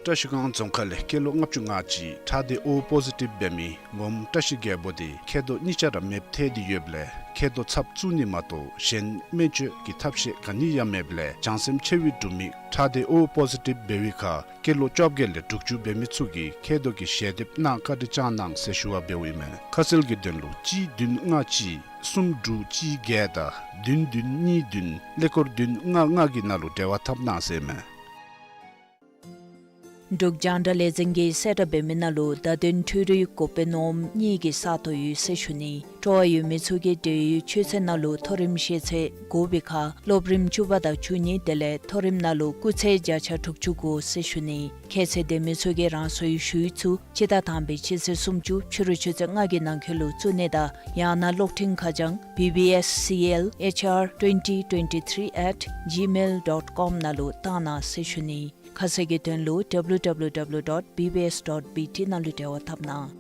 བཀྲ་ཤིས་སྒང་རྫོང་ཁག་ལས་སྐྱེས་ལོ་ལྔ་བཅུ་ང་གཅིག་ཁྲག་སྡེ་ཨོ་པོ་ཟི་ཊིབ་འབད་མི་ངོམ་བཀྲ་ཤིས་རྒྱལ་པོ་དེ་མཁལ་རྡོག་གཉིས་ཆ་ར་མེདཔ་ཐལ་ཏེ་ཡོདཔ་ལས་མཁལ་རྡོག་ཚབ་བཙུགས་ནི་མ་གཏོགས་གཞན་སྨན་བཅོས་ཀྱི་ཐབས་ཤེས་ག་ནི་ཡང་མེདཔ་ལས་བྱང་སེམས་ཆེ་བའི་འབྲུག་མི་ཁྲག་སྡེ་ཨོ་པོ་ཟི་ཊིབ་འབད་བའི་ཁར་སྐྱེས་ལོ་བཅོ་བརྒྱད་ལས་དྲུག་ཅུ་འབད་མི་ཚུ་གིས་མཁལ་རྡོག་གི་ཞལ་འདེབས་གནང་བཀའ་དྲིན་བསྐྱང་གནང་ཟེར་ཞུ་བ་འབདཝ་ཨིན་མས། ཁ་གསལ་གྱི་དོན་ལུ་གཅིག་བདུན་ལྔ་གཅིག་གསུམ་དྲུག་གཅིག་བརྒྱད་དང་བདུན་བདུན་གཉིས་བདུན་ཀླད་ཀོར་བདུན་ལྔ་ལྔ་གི་ནང་ལུ་འབྲེལ་བ་འཐབ་གནང་ཟེར་ཨིན་མས། འབྲུག་རྒྱང་བསྒྲགས་ལས་འཛིན་གྱིས་གསལ་བསྒྲགས་འབད་མི་ནང་ལུ་བརྡ་དོན་འཕྲུལ་རིག་འགོ་དཔོན་འོགམ་གཉིས་ཀྱི་ས་སྟོང་ཡོད་ཟེར་ཞུ་ནི། སྤྲོ་བ་ཡོད་མི་ཚུ་གིས་འབྲེལ་ཡོད་ཆོས་ཚན་ནང་ལུ་མཐོ་རིམ་ཤེས་ཚད་དགོ་པའི་ཁར་སློབ་རིམ་བཅུ་པ་དང་བཅུ་གཉིས་དེ་ལས་མཐོ་རིམ་ནང་ལུ་སྐུགས་ཚད་བརྒྱ་ཆ་དྲུག་ཅུ་དགོ་ཟེར་ཞུ་ནི། ཁྱད་ཚད་ལྡན་མི་ཚུ་གིས་རང་སོའི་ཞུ་ཡིག་ཚུ་སྤྱི་ཟླ་དང་པའི་སྤྱི་ཚེས་སུམ་ཅུ་ཕྱི་རུ་ཆུ་ཚོད་ལྔ་གི་ནང་འཁོད་ལུ་བཙུགས་ནི་དང་ཡང་ན་གློག་འཕྲིན་ཁ་བྱང་B B S C L H R twenty twenty-three at gmail dot com ནང་ལུ་བཏང་གནང་ཟེར་ཞུ་ནི། ཁ་གསལ་གྱི་དོན་ལུ W W W dot B B S dot B T ནང་ལུ་འབྲེལ་བ་འཐབ་གནང་།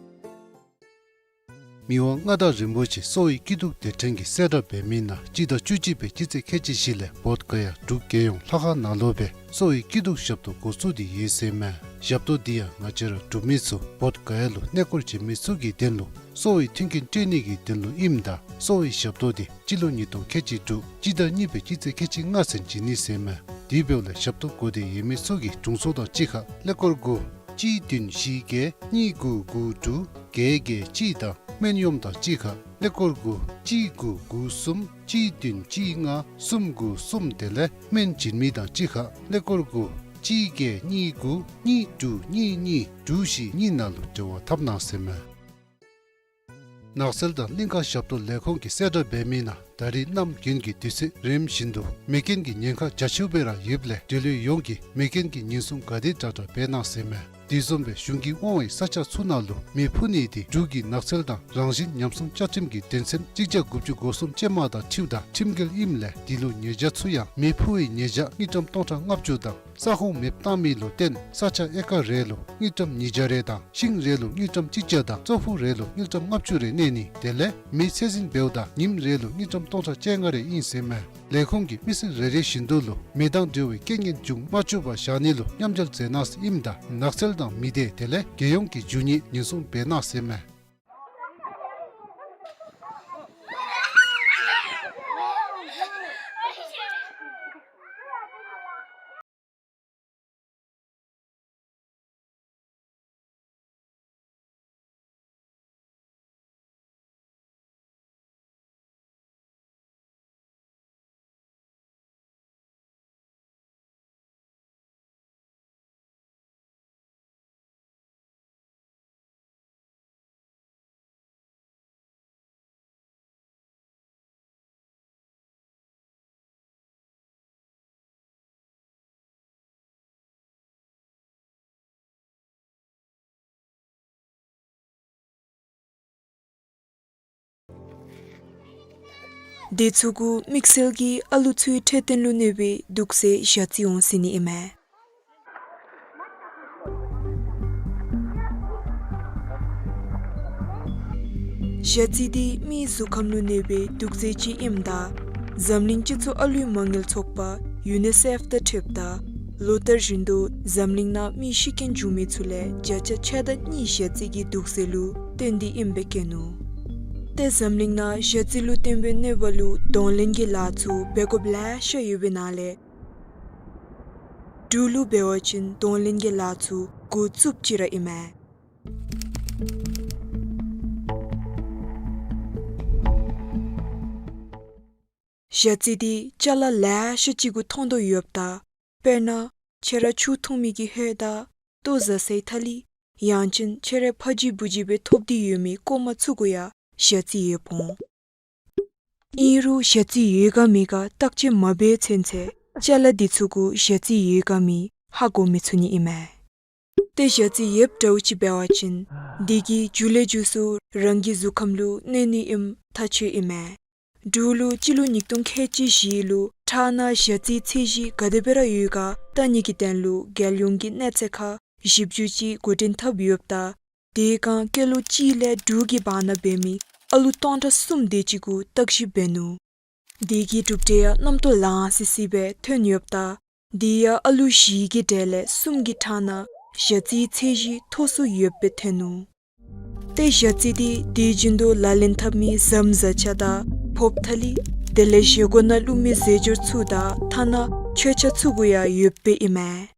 མི་དབང་མངའ་བདག་རིན་པོ་ཆེ་གསོ་བའི་སྐྱིད་སྡུག་སྡེ་ཕྲན་གྱིས་གསལ་བསྒྲགས་འབད་མི་ནང་སྤྱི་ཟླ་བཅུ་གཅིག་པའི་སྤྱི་ཚེས་ཁལ་གཅིག་བཞི་ལས་བོདྷ་ག་ཡ་འབྲུག་རྒྱལ་ཡོངས་ལྷ་ཁང་ནང་ལུ་སྦེ་གསོ་བའི་སྐྱིད་སྡུག་ཞབས་ཏོག་འགོ་བཙུགས་ཏེ་ཡོད་ཟེར་ཨིན་མས། ཞབས་ཏོག་འདི་ཡང་ང་བཅས་ར་འབྲུག་མི་ཚུ་བོདྷ་ག་ཡ་ལུ་གནས་སྐོར་བྱོན་མི་ཚུ་གི་དོན་ལུ་གསོ་བའི་མཐུན་རྐྱེན་སྤྲོད་ནི་གི་དོན་ལུ་ཨིནམ་ད་གསོ་བའི་ཞབས་ཏོག་འདི་སྤྱི་ལོ་ཉིས་སྟོང་ཁལ་གཅིག་དྲུག་སྤྱི་ཟླ་གཉིས་པའི་སྤྱི་ཚེས་ཁལ་གཅིག་ལྔ་ཚུན་བྱིན་ནི་ཟེར་ཨིན་མས། དེ་འབདཝ་ལས་ཞབས་ཏོག་དགོ་སྟེ་ཡོད་མི་ཚུ་གིས་དྲུང་འཚོ་དང་གཅིག་ཁར་ཀླད་ཀོར་དགུ་གཅིག་བདུན་བཞི་བརྒྱད་གཉིས་དགུ་དགུ་དྲུག་བརྒྱད་བརྒྱད་གཅིག་དང་སྨན་གཡོགམོ་དང་གཅིག་ཁར་ཀླད་ཀོར་དགུ་གཅིག་དགུ་དགུ་གསུམ་གཅིག་བདུན་གཅིག་ལྔ་གསུམ་དགུ་གསུམ་དེ་ལས་སྨན་བྱིན་མི་དང་གཅིག་ཁར་ཀླད་ཀོར་དགུ་གཅིག་བརྒྱད་གཉིས་དགུ་གཉིས་དྲུག་གཉིས་གཉིས་དྲུག་བཞི་གཉིས་ནང་ལུ་འབྲེལ་བ་འཐབ་གནང་ཟེར་ཨིན་མས། ནགས་ཚལ་དང་གླིང་ཁ་ཞབས་ཏོག་ལས་ཁུངས་ཀྱིས་གསལ་བསྒྲགས་འབད་མི་ནང་ད་རིས་གནམ་དགུན་གྱི་དུས་ཚོད་རིམ་བཞིན་དུ་མེ་རྐྱེན་གྱི་ཉེན་ཁ་རྒྱ་ཆེཝ་སྦེ་ར་ཡོདཔ་ལས་འབྲེལ་ཡོད་ཡོངས་ཀྱིས་མེ་རྐྱེན་གྱི་ཉེན་སྲུང་ག་དེ་དྲག་དྲག་འབད་གནང་ཟེར་ཨིན་མས། དེ་བཟུམ་སྦེ་གཞུང་གིས་དབང་བའི་ས་ཆ་ཚུ་ནང་ལུ་མེ་འཕུ་ནི་དེ་འབྲུག་གི་ནགས་ཚལ་དང་རང་བཞིན་ཉམས་སྲུང་བཅའ་ཁྲིམས་ཀྱི་དོན་ཚན་གཅིག་བརྒྱ་དགུ་བཅུ་གོ་གསུམ་ཅན་མ་དང་འཁྲིལཝ་ད་ཁྲིམས་འགལ་ཨིནམ་ལས་དེ་ལུ་ཉེས་བྱ་ཚུ་ཡང་མེ་འཕུ་བའི་ཉེས་བྱ་དངུལ་ཀྲམ་སྟོང་ཕྲག་ལྔ་བཅུ་དང་ས་ཁོངས་མེདཔ་བཏང་མི་ལུ་བརྟེན་ས་ཆ་ཨེ་ཀར་རེ་ལུ་དངུལ་ཀྲམ་ཉིས་བརྒྱ་རེ་དང་ཤིང་རེ་ལུ་དངུལ་ཀྲམ་གཅིག་བརྒྱ་དང་ཙོག་ཕུག་རེ་ལུ་དངུལ་ཀྲམ་ལྔ་བཅུ་རེ་གནས་ནི་དེ་ལས་མེ་ཚད་འཛིན་འབདཝ་ད་ཉིནམ་རེ་ལུ་དངུལ་ཀྲམ་སྟོང་ཕྲག་བཅོ་ལྔ་རེ་ཨིན་ཟེར་ཨིན་མས། ལས་ཁུངས་ཀྱིས་མི་ཚེ་རེ་རེ་བཞིན་དུ་ལུ་མེ་དང་འབྲེལ་བའི་རྐྱེན་ངན་འབྱུང་མ་བཅུག་པར་བཞག་ནི་ལུ་མཉམ་འབྲེལ་མཛད་གནང་ཟེར་ཨིནམ་ད་ནགས་ཚལ་དང་མི་སྡེ་དེ་ལས་རྒྱལ་ཡོངས་ཀྱི་རྒྱུ་དངོས་ཉེན་སྲུང་འབད་གནང་ཟེར་ཨིན་མས། དེ་ཚུ་གུ་དམིགས་བསལ་གྱིས་ཨ་ལུ་ཚུའི་འཕྲོད་བསྟེན་ལུ་གནོད་པའི་དུག་རྫས་ཞ་རྩི་འོང་ཟེར་ནི་ཨིན་མས། ཞ་རྩི་འདི་མིའི་གཟུགས་ཁམས་ལུ་གནོད་པའི་དུག་རྫས་ཅིག་ཨིནམ་ད་འཛམ་གླིང་སྤྱི་ཚོགས་ཨ་ལུའི་མ་དངུལ་ཚོགས་པ་ ཡུ་ནི་སེཕ་དང་འཁྲིལཝ་ད་ལོ་ལྟར་བཞིན་དུ་འཛམ་གླིང་ནང་མི་ཤི་རྐྱེན་བྱུང་མི་ཚུ་ལས་བརྒྱ་ཆ་ཕྱེད་དང་གཉིས་ཞ་རྩི་གི་དུག་རྫས་ལུ་བརྟེན་ཏེ་ཨིནམ་སྦེ་བཀོད་ནུག། ཏེ་འཛམ་གླིང་ནང་ཞ་རྩི་ལུ་བརྟེན་པའི་གནོད་པ་ལུ་གདོང་ལེན་གྱི་ལཱ་ཚུ་འབད་དགོཔ་ལེ་ཤ་ཡོད་པའི་ནང་ལས་འབྲུག་ལུ་འབད་བ་ཅིན་གདོང་ལེན་གྱི་ལཱ་ཚུ་འགོ་བཙུགསཔ་ཅིག་ར་ཨིན་མས། ཞ་རྩི་འདི་ཅ་ལ་ལེ་ཤ་ཅིག་གུ་མཐོང་དོ་ཡོདཔ་ད། དཔེར་ན་ཁྱེད་ར་ཆུ་འཐུང་མི་གི་ཧོད་དང་ལྟོ་བཟའ་སའི་ཐ་ལི། ཡང་ཅིན་ཁྱེད་རའི་ཕ་གཞིས་བུ་གཞིས་སྦེ་ཐོབ་སྟེ་ཡོད་མི་ཀོ་མ་ཚུ་གུ་ཡང་ཞ་རྩི་ཡོདཔ་འོང་། ཨིན་རུང་ཞ་རྩི་ཡོད་ག་མེད་ག་བརྟག་དཔྱད་མ་འབད་ཚུན་ཚོད་ཅ་ལ་འདི་ཚུ་གུ་ཞ་རྩི་ཡོད་ག་མེད་ཧ་གོ་མི་ཚུགས་ནི་ཨིན་མས། ཏེ་ཞ་རྩི་ཡོདཔ་འདྲཝ་ཅིག་འབད་བ་ཅིན་འདི་གིས་མཇུག་ལས་མཇུག་སུ་རང་གི་གཟུགས་ཁམས་ལུ་གནོད་ནི་ཨིནམ་ཐག་ཆོད་ཨིན་མས། འབྲུག་ལུ་སྤྱི་ལོ་ཉིས་སྟོང་ཁལ་གཅིག་བཞི་ལུ་ཁྲག་ནང་ཞ་རྩིའི་ཚད་གཞི་ག་དེ་སྦེ་ར་ཡོད་ག་བལྟ་ནི་གི་དོན་ལུ་རྒྱལ་ཡོངས་ཀྱི་གནས་ཚད་ཁང་ཞིབ་འཇུག་ཅིག་འགོ་འདྲེན་འཐབ་ཡོདཔ་ད། དེ་སྒང་སྐྱེས་ལོ་གཅིག་ལས་དྲུག་གི་བར་ན་འབད་མི་ཨ་ལུ་སྟོང་ཕྲག་གསུམ་དེ་ཅིག་གུ་བརྟག་ཞིབ་འབད་ནུག། དེ་གི་གྲུབ་འབྲས་ཡང་རྣམ་རྟོག་ལང་སི་སི་སྦེ་ཐོན་ཡོདཔ་ད། དེ་ཡང་ཨ་ལུ་བཞི་གི་གྲས་ལས་གསུམ་གྱི་ཁྲག་ནང་ཞ་རྩིའི་ཚད་གཞི་མཐོ་སུ་ཡོདཔ་སྦེ་ཐོན་ནུག། ཏེ་ཞ་རྩི་འདི་དུས་རྒྱུན་དུ་ལག་ལེན་འཐབ་མི་ཟམ་བཟའ་ཆས་དང་ཕོརཔ་ཐ་ལི། དེ་ལས་བཞེས་སྒོ་ནང་བླུགས་མི་རྫས་སྦྱོར་ཚུ་དང་ཐ་ན་མཆོད་ཆས་ཚུ་གུ་ཡང་ཡོདཔ་སྦེ་ཨིན་མས།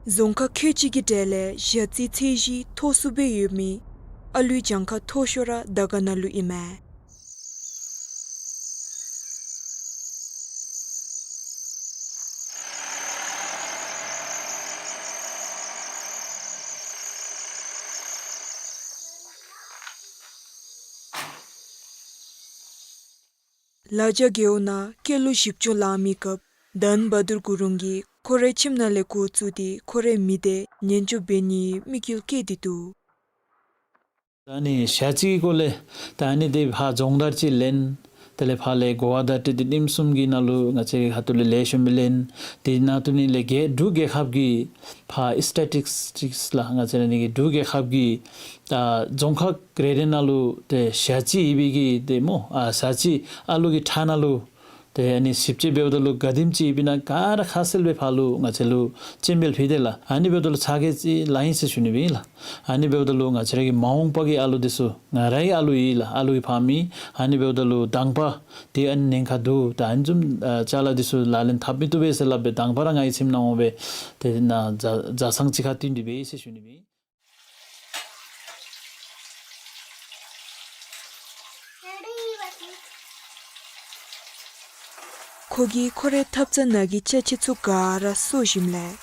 རྫོང་ཁག་ཁལ་གཅིག་གི་གྲས་ལས་ཞ་རྩིའི་ཚད་གཞི་མཐོ་སུ་སྦེ་ཡོད་མི་ཨ་ལུའི་གྱངས་ཁ་མཐོ་ཤོས་ར་དར་དཀར་ན་ལུ་ཨིན་མས། ལ་རྒྱ་རྒེད་འོག་ནང་སྐྱེས་ལོ་བཞི་བཅུ་ལང་མི་སྐབས་དྷན་བྷ་དུར་གུ་རུང་གིས་ཁོ་རའི་ཁྱིམ་ནང་ལས་འགོ་བཙུགས་ཏེ་ཁོ་རའི་མི་སྡེ་ཉེན་སྐྱོབ་འབད་ནིའི་དམིགས་ཡུལ་བསྐྱེད་དེ་འདུག། ད་ནི་ཞ་རྩི་གི་སྐོར་ལས་ད་ནི་དེ་ཕར་རྫོང་བདག་ཅིག་ལེན། དེ་ལས་ཕར་ལས་གོ་བ་བརྡ་སྤྲོད་དེ་ལྡེམ་གསུམ་གྱི་ནང་ལུ་ང་བཅས་ཁ་ཐུག་ལས་ལེགས་ཤོམ་སྦེ་ལེན། དེ་ནང་དུ་ནི་ལས་རྒྱལ་འབྲུག་རྒྱལ་ཁབ་ཀྱི་ཕར་སི་ཊེ་ཊིག་སི་ལགས། ང་བཅས་ར་ནི་གི་འབྲུག་རྒྱལ་ཁབ་ཀྱི་ད་རྫོང་ཁག་རེ་རེ་ནང་ལུ་ཏེ་ཞ་རྩི་ཡོད་པའི་གི་ཏེ་སྨོ། ཨ་ཞ་རྩི་ཨ་ལུ་གི་ཁྲག་ནང་ལུ་ཏེ་ཨ་ནི་ཞིབ་དཔྱད་འབདཝ་ད་ལུ་ག་དེམ་ཅིག་ཡོདཔ་ཨིན་ན་ག་ར་ཁ་གསལ་སྦེ་ཕར་ལུ་ང་བཅས་ལུ་སྤྱན་འབུལ་ཕུལ་ཏེ་ལགས། ཨ་ནི་འབདཝ་ད་ལུ་ཚ་གྱང་ཅིག་ལང་ཡི་ཟེར་ཞུ་ནི་སྦེ་ཨིན་ལགས། ཨ་ནི་འབདཝ་ད་ལུ་ང་བཅས་ར་གི་མ་འོངས་པ་གི་ཨ་ལུ་འདི་ཚུ་ང་རའི་ཨ་ལུ་ཨིན་ལགས། ཨ་ལུ་གི་ཕ་མེན། ཨ་ནི་འབདཝ་ད་ལུ་དང་པ་དེ་ཨ་ནི་ཉེན་ཁ་འདུག། ད་ཨ་ནི་བཟུམ་ཨ་ཅ་ལ་འདི་ཚུ་ལག་ལེན་འཐབ་མི་བཏུབ་པས་ཟེར་སླབ་སྦེ་དང་པ་ར་ང་གི་ཁྱིམ་ནང་འོང་སྦེ་དེ་ནང་བཟའ་བཟའ་ཚང་གཅིག་ཁར་བསྟུན་ཏེ་འབད་ཡི་ཟེར་ཞུ་ནི་སྦེ་ཨིན། ཁོ་གིས་ཁོ་རའི་ཐབ་ཚང་ནང་གི་ཅ་ཆས་ཚུ་ག་ར་གསོ་ཞིནམ་ལས་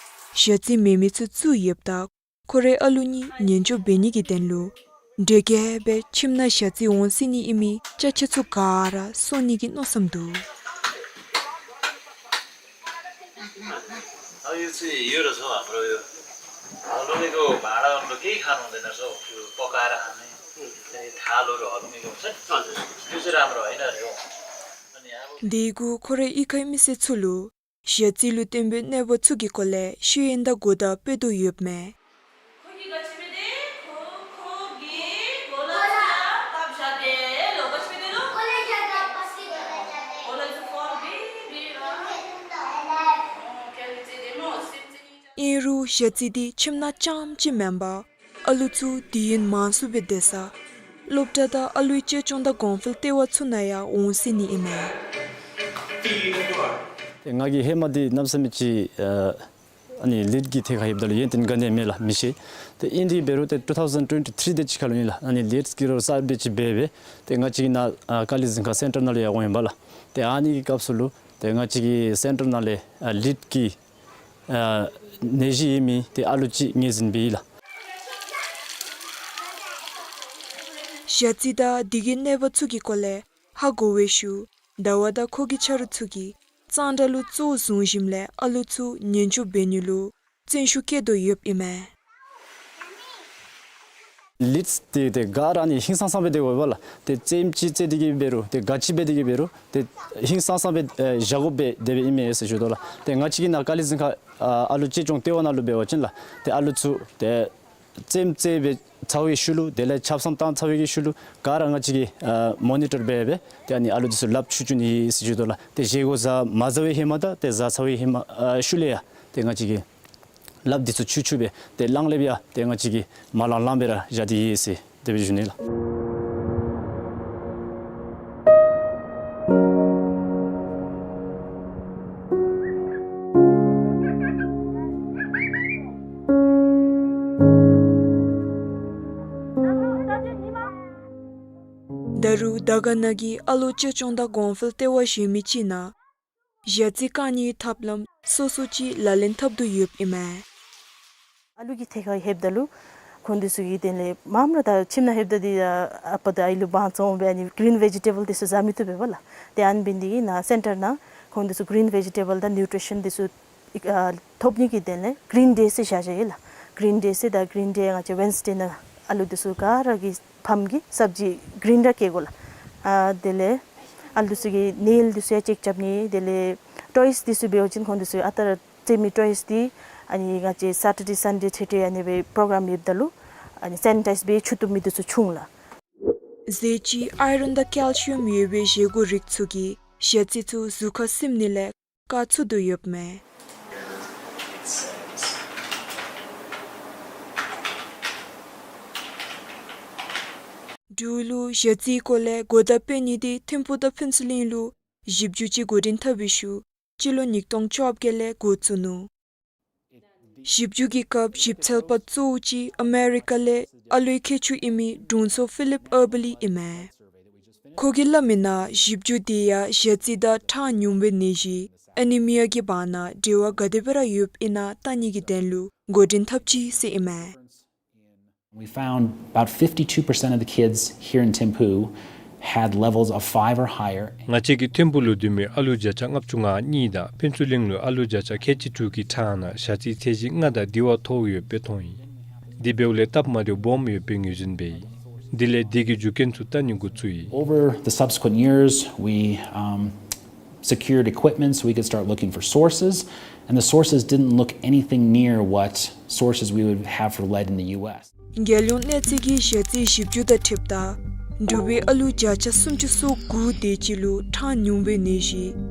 ཞ་རྩི་མེད་མི་ཚུ་བཙུགས་ཡོདཔ་ད། ཁོ་རའི་ཨ་ལུ་གཉིས་ཉེན་སྐྱོབ་འབད་ནི་གི་དོན་ལུ་འདྲེ་རྒྱས་སྦེ་ཁྱིམ་ནང་ཞ་རྩི་འོང་སྲིད་ནི་ཨིན་མི་ཅ་ཆས་ཚུ་ག་ར་གསོ་ནི་གི་མནོ་བསམ་འདུག། དེ་གུ་ཁོ་རའི་གཡུས་ཁའི་མི་སེར་ཚུ་ལུ་ཞ་རྩི་ལུ་བརྟེན་པའི་གནོད་པ་ཚུ་གི་སྐོར་ལས་ཤེས་ཡོན་དང་གོ་བརྡ་སྤེལ་དོ་ཡོདཔ་མས། ཨིན་རུང་ཞ་རྩི་འདི་ཁྱིམ་ནང་རྐྱངམ་ཅིག་མེན་པར་ཨ་ལུ་ཚུ་དུས་ཡུན་མང་སུ་སྦེ་སྡོད་ས་སློབ་གྲྭ་དང་ཨ་ལུའི་གཅེས་སྐྱོང་དང་གོང་འཕེལ་ལྟེ་བ་ཚུ་ནང་ཡང་འོང་སྲིད་ནི་ཨིན་མས། ཏེ་ང་གིས་ཧེ་མ་འདི་གནམ་མེད་ས་མེད་ཅིག་ཨ་ཨ་ནི་ལིཌ་ཀྱི་ཐད་ཁར་ཡོདཔ་ད་ལུ་ཡོན་ཏན་ག་ནི་ཡང་མེད་ལགས། མི་ཤེས། ཏེ་ཨིན་དེ་འབད་རུང་ཏེ་ཊུ་ཐའུ་ཟེན་ཊུ་ཝེན་ཊི་ཐིརི་དེ་ཅིག་ཁར་ལུ་ཨིན་ལགས། ཨ་ནི་ལིཌ་ཀྱི་རོགས་གསརཔ་དེ་ཅིག་འབད་སྦེ་ཏེ་ང་བཅས་ཀྱི་ནཱ་ཨ་ཀ་ལི་གཟིམ་ཁང་སེན་ཊར་ནང་ལུ་ཡང་འོང་ཡི་པ་ལགས། ཏེ་ཨ་ནི་གི་སྐབས་སུ་ལུ་ཏེ་ང་བཅས་ཀྱི་སེན་ཊར་ནང་ལས་ཨ་ལིཌ་ཀྱི་ཨ་ནད་གཞི་ཡོད་མི་ཏེ་ཨ་ལུ་ཅིག་ངོས་འཛིན་འབད་ཡི་ལགས། ཞ་རྩི་དང་དེ་གི་གནོད་པ་ཚུ་གི་སྐོར་ལས་ཧ་གོ་བའི་ཤུལ་ཟླ་བ་དང་ཁོ་གི་ཆ་རོགས་ཚུ་གིས་གཙང་སྦྲ་ལུ་གཙོ་བོ་བཟུང་ཞིནམ་ལས་ཨ་ལུ་ཚུ་ཉེན་སྐྱོབ་འབད་ནི་ལུ་བརྩོན་ཤུགས་བསྐྱེད་དོ་ཡོདཔ་ཨིན་མས། ལིཌ་ཏེ་ཏེ་ག་ར་ནི་ཧིང་སངས་སངས་སྦེ་སྡོད་དགོ་པས་ལགས། ཏེ་རྩེདམོ་ཅིག་རྩེ་སྟེ་གི་འབད་རུང་ཏེ་ག་ཅི་འབད་དེ་གི་འབད་རུང་ཏེ་ཧིང་སངས་སངས་སྦེ་ཨེ་བཞག་དགོ་པས་དེ་སྦེ་ཨིན་མས་ཟེར་ཞུ་དོ་ལགས། ཏེ་ང་བཅས་ཀྱི་ནཱ་ཀ་ལི་གཟིམ་ཁང་ཨ་ཨ་ལུ་གཅེས་སྐྱོང་ལྟེ་བ་ནང་ལུ་འབད་བ་ཅིན་ལགས་ཏེ་ཨ་ལུ་ཚུ་ཏེ་ རྩེདམོ་རྩེ་བའི་ཚར་བའི་ཤུལ་ལུ་དེ་ལས་ཆབ་གསང་བཏང་ཚར་བའི་གི་ཤུལ་ལུ་ག་ར་ང་བཅས་ཀྱིས་ཨ་མོ་ནི་ཊར་འབད་འབད་ཏེ་ཨ་ནི་ཨ་ལུ་འདི་ཚུ་ལགཔ་འཁྱུ་འཁྱུ་ནི་ཨིན་ཟེར་ཞུ་དོ་ལགས། ཏེ་བཞེས་སྒོ་བཟའ་མ་བཟའ་བའི་ཧེ་མ་དང་ཏེ་བཟའ་ཚར་བའི་ཧེ་མ་ཨ་ཤུལ་ལས་ཡང་ཏེ་ང་བཅས་ཀྱིས་ལགཔ་འདི་ཚུ་འཁྱུ་འཁྱུ་སྦེ་ཏེ་གླང་ལེབ་ཡང་ཏེ་ང་བཅས་ཀྱིས་མ་ལང་ལང་སྦེ་ར་བཞག་སྟེ་ཡོད་ཟེར་དེ་སྦེ་ཞུ་ནི་ལགས། ད་རུང་དར་དཀར་ན་གི་ཨ་ལོ་ཅ་ཅོང་དང་གོང་འཕེལ་ལྟེ་བ་གཞན་མི་ཅིག་ནང་ཞ་རྩི་བཀག་ནིའི་ཐབས་ལམ་སོ་སོ་ཅིག་ལག་ལེན་འཐབ་དོ་ཡོདཔ་ཨིན་མས། ཨ་ལུ་གི་ཐད་ཁར་ལྷོདཔ་ད་ལུ་ཁོང་འདི་ཚུ་གིས་དེ་ལས་མངམ་ར་ད་ཁྱིམ་ནང་ལྷོདཔ་ད་འདི་ཨ་པ་དང་ཨའི་ལུ་དབང་བཙོང་སྦེ་ཨ་ནི་གི་རིན་བེ་ཇི་ཊེ་བཱལ་འདི་ཚུ་བཟའ་མི་བཏུབ་པས་ལགས། ཏེ་ཨ་ནི་འབད་ནི་འདི་གིས་ནཱ་སེན་ཊར་ནང་ཁོང་འདི་ཚུ་གི་རིན་བེ་ཇི་ཊེ་བཱལ་དང་ནིའུ་ཊི་རི་ཤཱན་འདི་ཚུ་ཨ་ཐོབ་ནི་གི་དོན་ལས་གི་རིན་ཌེ་ཟེར་བཞག་བཞགཔ་ཨིན་ལགས། གི་རིན་ཌེ་ཟེར་ད་གི་རིན་ཌེ་ང་བཅས་ཝེན་སི་ཌེ་ནང་ཨ་ལུ་འདི་ཚུ་ག་ར་གི་ཕམ་གིས་སབ་ཇི་གི་རིན་ར་བཀལ་དགོ་ལགས། ཨ་དེ་ལས་ཨ་ལུ་འདི་ཚུ་གི་ནེལ་འདི་ཚུ་ཡང་ཅེཀ་རྐྱབ་ནི། དེ་ལས་ཊོའིས་འདི་ཚུ་འབད་བ་ཅིན་ཁོང་འདི་ཚུ་ཨ་རྟག་ར་རྩེད་མི་ཊོའིས་འདི་ཨ་ནི་ང་བཅས་སེ་ཊར་ཌེ་སན་ཌེ་ཚུ་ཏེ་ཨ་ནི་སྦེ་པོ་རོ་གརམ་ཡོདཔ་ད་ལུ་ཨ་ནི་སེ་ནི་ཊའིཛ་འབད་འཁྱུ་བཏུབ་མི་འདི་ཚུ་བྱུང་ལགས། ཟས་ཅིག་ཨའི་རོན་དང་ཀེལ་ཤི་ཡམ་ཡོད་པའི་བཞེས་སྒོ་རིགས་ཚུ་གིས་ཞ་རྩི་ཚུ་གཟུགས་ཁར་སིམ་ནི་ལས་བཀག་ཚུགས་དོ་ཡོདཔ་མས། འབྲུག་ལུ་ཞ་རྩིའི་སྐོར་ལས་གོ་བརྡ་སྤེལ་ནི་འདི་ཐིམ་ཕུག་དང་ཕུན་ཚོགས་གླིང་ལུ་ཞིབ་འཇུག་ཅིག་འགོ་འདྲེན་འཐབ་པའི་ཤུལ་སྤྱི་ལོ་ཉིས་སྟོང་བཅོ་བརྒྱད་ལས་འགོ་བཙུགས་ནུག། ཞིབ་འཇུག་གི་སྐབས་ཞིབ་འཚོལ་པ་གཙོ་བོ་ཅིག་ཨ་མེ་རི་ཀ་ལས་ཨ་ལུའི་མཁས་མཆོག་ཨིན་མི་དྲུང་འཚོ་ཕི་ལིབ་ཨར་བ་ལི་ཨིན་མས། ཁོ་གིས་སླབ་མིའི་ནང་ཞིབ་འཇུག་འདི་ཡང་ཞ་རྩི་དང་ཁྲག་ཉུང་བའི་ནད་གཞི་ཨེ་ནི་མི་ཡ་གི་བར་ན་འབྲེལ་བ་ག་དེ་སྦེ་ར་ཡོདཔ་ཨིན་ན་བལྟ་ནི་གི་དོན་ལུ་འགོ་འདྲེན་འཐབ་ཅི་ཟེར་ཨིན་མས། We found about fifty-two percent of the kids here in Thimphu had levels of five or higher. ང་བཅས་ཀྱི་ཐིམ་ཕུག་ལུ་སྡོད་མི་ཨ་ལུ་བརྒྱ་ཆ་ལྔ་བཅུ་ང་གཉིས་དང་ཕུན་ཚོགས་གླིང་ལུ་ཨ་ལུ་བརྒྱ་ཆ་ཁལ་གཅིག་དྲུག་གི་ཁྲག་ནང་ཞ་རྩིའི་ཚད་གཞི་ལྔ་དང་དེ་བ་མཐོ་ཡོདཔ་སྦེ་མཐོང་ཡི། དེ་འབདཝ་ལས་སྟབས་མ་བདེཝ་སྦོམ་ཡོདཔ་སྦེ་ངོས་འཛིན་འབད་ཡི། དེ་ལས་དེ་གི་རྒྱུ་རྐྱེན་ཚུ་བལྟ་ནི་འགོ་བཙུགས་ཡི། Over the subsequent years, we, um, secured equipment so we could start looking for sources, and the sources didn't look anything near what sources we would have for lead in the U S. རྒྱལ་ཡོངས་གནས་ཚད་ཀྱི་ཞ་རྩིའི་ཞིབ་འཇུག་དང་འཁྲིལཝ་ད་འབྲུག་པའི་ཨ་ལུ་བརྒྱ་ཆ་སུམ་ཅུ་སོ་དགུ་དེ་ཅིག་ལུ་ཁྲག་ཉུང་བའི་ནད་གཞི་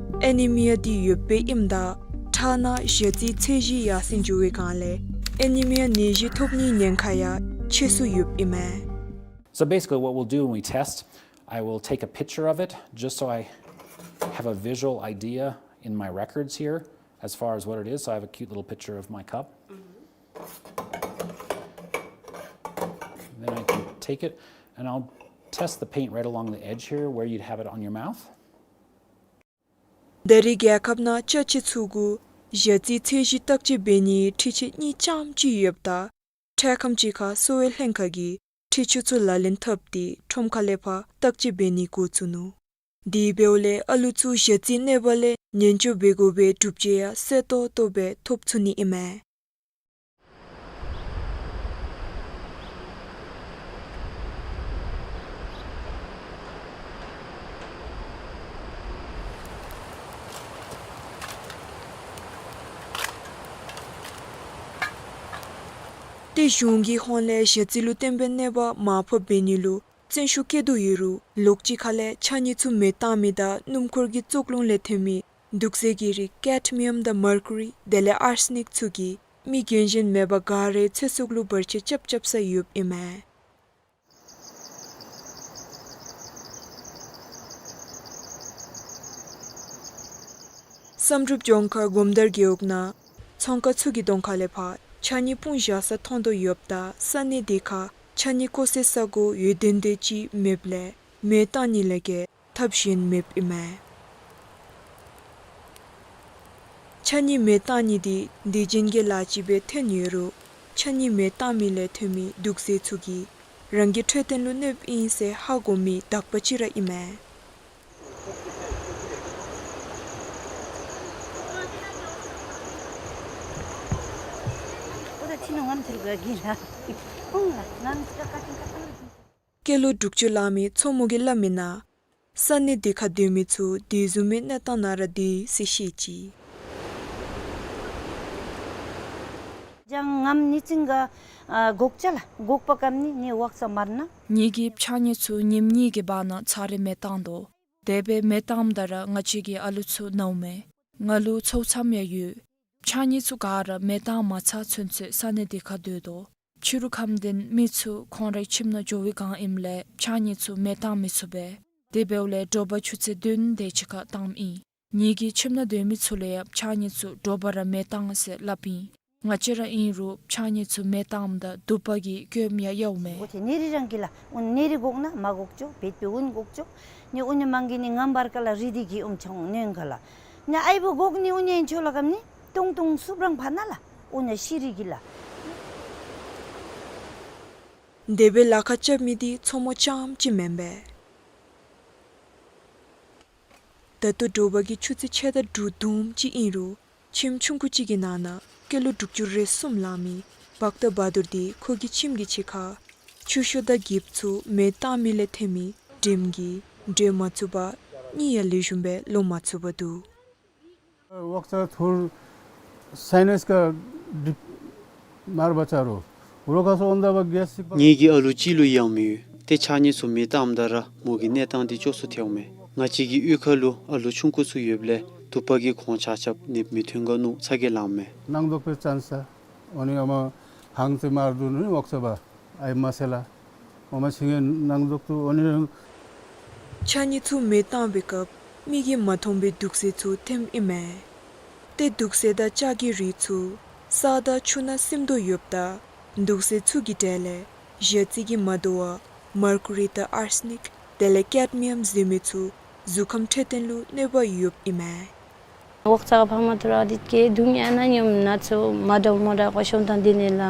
ཨེ་ནི་མི་ཡ་འདི་ཡོདཔ་སྦེ་ཨིནམ་ད་ཁྲག་ནང་ཞ་རྩིའི་ཚད་གཞི་ཡར་སེང་འགྱོ་བའི་སྒང་ལས་ཨེ་ནི་མི་ཡ་ནད་གཞི་ཐོབ་ནིའི་ཉེན་ཁ་ཡང་ཆེ་སུ་ཡོདཔ་ཨིན་མས། So basically what we'll do when we test, I will take a picture of it just so I have a visual idea in my records here as far as what it is. So I have a cute little picture of my cup. Then I can take it and I'll test the paint right along the edge here where you'd have it on your mouth. ད་རེས་རྒྱལ་ཁབ་ནང་ཅ་ཆས་ཚུ་གུ་ཞ་རྩིའི་ཚད་གཞི་བརྟག་དཔྱད་འབད་ནིའི་འཕྲུལ་ཆས་གཉིས་རྐྱངམ་ཅིག་ཡོདཔ་ད་འཕྲལ་ཁམས་ཅིག་ཁར་གསོ་བའི་ལྷན་ཁག་གིས་འཕྲུལ་ཆས་ཚུ་ལག་ལེན་འཐབ་སྟེ་ཁྲོམ་ཁ་ལས་ཕར་བརྟག་དཔྱད་འབད་ནི་འགོ་བཙུགས་ནུག། དེ་འབདཝ་ལས་ཨ་ལུ་ཚུ་ཞ་རྩིའི་གནོད་པ་ལས་ཉེན་བཅོལ་འབད་དགོ་པའི་སྒྲུབ་བྱེད་ཡང་གསལ་ཏོག་ཏོ་སྦེ་ཐོབ་ཚུགས་ནི་ཨིན་མས། ཏེ་གཞུང་གི་ཧོངས་ལས་ཞ་རྩི་ལུ་བརྟེན་པའི་གནོད་པ་མར་ཕབ་འབད་ནི་ལུ་བརྩོན་ཤུགས་བསྐྱེད་དོ་ཡོད་རུང་ལོགས་ཅིག་ཁ་ལས་ཕྱགས་སྙིགས་ཚུ་མེ་བཏང་མི་དང་སྣུམ་འཁོར་གྱི་བཙོག་རླུང་ལས་ཐོན་མི་དུག་རྫས་ཀྱི་རིགས་ཀེཌ་མི་ཡམ་དང་མར་ཀུ་རི་དེ་ལས་ཨར་སི་ནིཀ་ཚུ་གིས་མི་རྒན་གཞོན་མེད་པར་ག་རའི་ཚེ་སྲོག་ལུ་བར་ཆད་རྐྱབ་རྐྱབ་ས་ཡོདཔ་ཨིན་མས། བསམ་གྲུབ་ལྗོངས་མཁར་སྒོམ་དར་རྒེད་འོག་ནང་ཚོང་ཁང་ཚུ་གི་གདོང་ཁ་ལས་ཕར་ཕྱགས་སྙིགས་སྤུངས་བཞག་ས་མཐོང་དོ་ཡོདཔ་ད་ས་གནས་དེ་ཁར་ཕྱགས་སྙིགས་བཀོ་སའི་ས་གོ་ཡོད་དོན་དེ་ཅིག་མེདཔ་ལས་མེ་བཏང་ནི་ལས་བརྒལ་ཐབས་གཞན་མེདཔ་ཨིན་མས། ཕྱགས་སྙིགས་མེ་བཏང་ནི་འདི་སྡིག་ཅན་གྱི་ལཱ་ཅིག་སྦེ་ཐོན་ཡོད་རུང་ཕྱགས་སྙིགས་མེ་བཏང་མི་ལས་ཐོན་མི་དུག་རྫས་ཚུ་གིས་རང་གི་འཕྲོད་བསྟེན་ལུ་གནོདཔ་ཨིན་ཟེར་ཧ་གོ་མི་དག་པ་ཅིག་ར་ཨིན་མས། སྐྱེས་ལོ་དྲུག་ཅུ་ལང་མི་མཚོ་མོ་གིས་སླབ་མིའི་ནང་ས་གནས་དེ་ཁར་སྡོད་མི་ཚུ་དེ་བཟུམ་མའི་གནས་སྟངས་ནང་ར་སྡོད་ཡི་ཟེར་བཤད་ཅི། ལྗང་ངམ་ནི་ཙིང་ག་ཨ་འགོག་ཅ་ལ། འགོག་པ་ཀམ་ནི་ནི་ཝག་ས་མར་ན། ངེ་གི་ཕྱགས་སྙིགས་ཚུ་ཉིནམ་གཉིས་ཀྱི་བར་ན་ཚར་རེ་མེ་བཏང་དོ། དེ་སྦེ་མེ་བཏངམ་ད་ར་ང་བཅས་ཀྱི་ཨ་ལུ་ཚུ་ནཝ་མས། ང་ལུ་ཚའོ་ཚངམ་ཡང་ཡོད། ཕྱགས་སྙིགས་ཚུ་ག་ར་མེ་བཏང་མ་ཚར་ཚུན་ཚོད་ས་གནས་འདི་ཁར་སྡོད་དོ། ཕྱི་རུ་ཁམས་ལྡན་མི་ཚུ་ཁོང་རའི་ཁྱིམ་ནང་འགྱོ་བའི་སྒང་ཨིནམ་ལས་ཕྱགས་སྙིགས་ཚུ་མེ་བཏང་མི་ཚུགས་པས། དེ་འབདཝ་ལས་དྲོ་པ་ཆུ་ཚོད་བདུན་དེ་ཅིག་ཁར་བཏངམ་ཨིན། ངེ་གི་ཁྱིམ་ནང་སྡོད་མི་ཚུ་ལུ་ཡང་ཕྱགས་སྙིགས་ཚུ་དྲོ་པ་ར་མེ་བཏང་ཟེར་སླབ་ཨིན། ང་བཅས་ར་ཨིན་རུང་ཕྱགས་སྙིགས་ཚུ་མེ་བཏངམ་ད་དུ་པ་གིས་སྐྱོམ་ཡང་ཡཝ་མས། འོ་ཏེ་ནེ་རི་རང་གི་ལ། འོ་ནེ་རི་འགོག་ན་མ་འགོག་ཅོ། བེད་པའི་འོན་འགོག་ཅོ། ནི་འོ་ནི་མང་གི་ནི་ངམ་བར་ཀ་ལ་རི་དི་གི་འོམ་ཆང་ནོན་ག་ལ། ནི་ཨའི་བུ་འགོག་ནི་འོ་ནི་ཨིན་ཆོ་ལ་ཀམ་ནི་ཏུང་ཏུང་སུབ་རང་ཕ་ན་ལ། འོ་ནི་ཤི་རི་གི་ལ། དེ་སྦེ་ལཱ་ཁག་རྐྱབ་མི་འདི་མཚོ་མོ་རྐྱངམ་ཅིག་མེན་པས། ད་ལྟོ་དྲོ་པ་གི་ཆུ་ཚོད་ཕྱེད་དང་དྲུག་བརྡུངམ་ཅིག་ཨིན་རུང་ཁྱིམ་ཆུང་ཀུ་ཅིག་གི་ནང་ན་ཀི་ལོ་དྲུག་ཅུ་རེ་གསུམ་ལང་མི་བཀྟ་བ་དུར་འདི་ཁོ་གི་ཁྱིམ་གྱི་ཕྱི་ཁར་ཆུ་ཤོག་དང་འགྱིབ་ཚུ་མེ་བཏང་མི་ལས་ཐོན་མི་དྲིམ་གྱིས་འདྲེན་མ་ཚུགས་པར་གཉིད་ཡང་ལེགས་ཤོམ་སྦེ་ལོག་མ་ཚུགས་པར་འདུག། ཝག་ས་ཐུར་སའི་ནེས་ཀ་ཌིབ་མར་བ་ཅ་རུ་རོ་ཁ་སོ་འོན་ད་བ་གེས་སི་པ། ངེ་གི་ཨ་ལུ་གཅིག་ལུ་ཡང་མི་ཡོད། ཏེ་ཕྱགས་སྙིགས་ཚུ་མེ་བཏངམ་ད་ར་མོ་གི་གནས་སྟངས་འདི་སྐྱོ་སུ་ཐལཝ་མས། ང་བཅས་ཀྱི་གཡུས་ཁ་ལུ་ཨ་ལུ་ཆུང་ཀུ་ཚུ་ཡོདཔ་ལས་དུ་པ་གིས་ཁོང་ཆ་ཁྱབ་ནདཔ་མི་ཐོན་ག་ནུག་ཚ་གྱང་ལངམ་མས། ནང་འཛུལ་པའི་ཅན་སི་ཨ་ནི་ཨ་མ་ཧང་ཚེ་མར་དུ་ནི་ཝག་ས་བ་ཨའི་མ་སེ་ལ། ཨ་མ་ཆིང་ངེ་ནང་འཛུལ་དུ་ཨ་ནི། ཕྱགས་སྙིགས་ཚུ་མེ་བཏང་བའི་སྐབས་མིག་གིས་མ་མཐོང་བའི་དུག་རྫས་ཚུ་ཐོནམ་ཨིན་མས། ཏེ་དུག་རྫས་དང་ལྕགས་ཀྱི་རིགས་ཚུ་ས་དང་ཆུ་ནང་སིམ་དོ་ཡོདཔ་ད་དུག་རྫས་ཚུ་གི་གྲས་ལས་ཞ་རྩི་གིས་མ་དོ་བར་མར་ཀུ་རི་དང་ཨར་སི་ནིཀ་དེ་ལས་ཀེཌ་མི་ཡམ་ཟེར་མི་ཚུ་གཟུགས་ཁམས་འཕྲོད་བསྟེན་ལུ་གནོད་པ་ཡོདཔ་ཨིན་མས། ཝག་ས་ཕ་མ་ཐུ་ར་དི་ཀེ་དུང་ཡང་ན་ཉམ་ན་ཚུ་མ་འདྲཝ་མ་འདྲཝ་ཤོང་དང་དེ་ནི་ལ་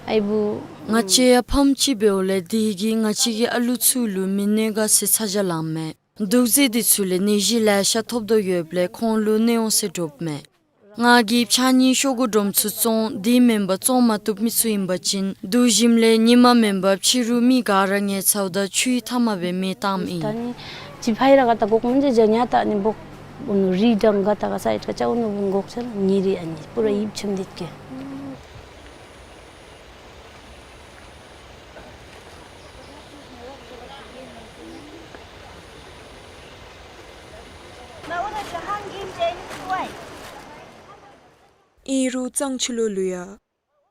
ཨའི་བུ། ང་བཅས་ཡང་ཕམ་ཅིག་འབདཝ་ལས་དེ་གིས་ང་བཅས་ཀྱི་ཨ་ལུ་ཚུ་ལུ་མི་གནོད་ག་ཟེར་ཚ་གྱང་ལངམ་མས། དུག་རྫས་འདི་ཚུ་ལས་ནད་གཞི་ལེ་ཤ་ཐོབ་དོ་ཡོདཔ་ལས་ཁོང་ལུ་གནོད་འོང་ཟེར་དྲོཔ་མས། ང་གིས་ཕྱགས་སྙིགས་ཤོག་གུ་སྒྲོམ་ཚུ་བཙོང་དེ་མེན་པར་བཙོང་མ་བཏུབ་མི་ཚུ་ཨིན་པ་ཅིན་དུག་ཞིམ་ལས་ཉིན་མ་མེན་པར་ཕྱི་རུ་མི་ག་ར་ངལ་ཚཝ་ད་ཆུའི་མཐའ་མ་སྦེ་མེ་བཏངམ་ཨིན། ད་ནི་ཅི་ཕའི་ར་ག་ད་འགོག་མི་འདི་ཇ་ཉ་ད་ནི་འབོག་འུ་ནུ་རི་དང་ག་ད་ག་ས་ཨིད་ཀ་ཅ་འུ་ནུ་འབོག་ཆ་ལ་ཉེ་རི་ཨ་ནི་པུ་ར་ཡིབ་ཆམ་དེད་ཀེ། ཨིན་རུང་གཙང་ཆུ་ལོག་ལུ་ཡང་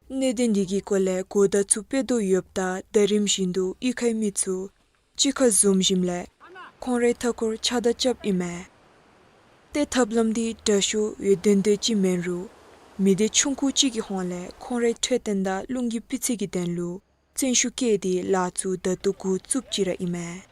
གནད་དོན་འདི་གི་སྐོར་ལས་གོ་བརྡ་ཚུ་སྤེལ་དོ་ཡོདཔ་ད་ད་རིམ་བཞིན་དུ་གཡུས་ཁའི་མི་ཚུ་གཅིག་ཁར་འཛོམས་ཞིནམ་ལས་ཁོང་རའི་མཐའ་འཁོར་ཕྱགས་བདའ་རྐྱབ་ཨིན་མས། ཏེ་ཐབས་ལམ་འདི་དྲག་ཤོས་འོས་འདོན་འདོད་ཅིག་མེན་རུང་མི་སྡེ་ཆུང་ཀུ་ཅིག་གི་ཧོངས་ལས་ཁོང་རའི་འཕྲོད་བསྟེན་དང་རླུང་གི་སྤུས་ཚད་ཀྱི་དོན་ལུ་བརྩོན་ཤུགས་བསྐྱེད་དེ་ལཱ་ཚུ་ད་ལྟོ་འགོ་བཙུགསཔ་ཅིག་ར་ཨིན་མས།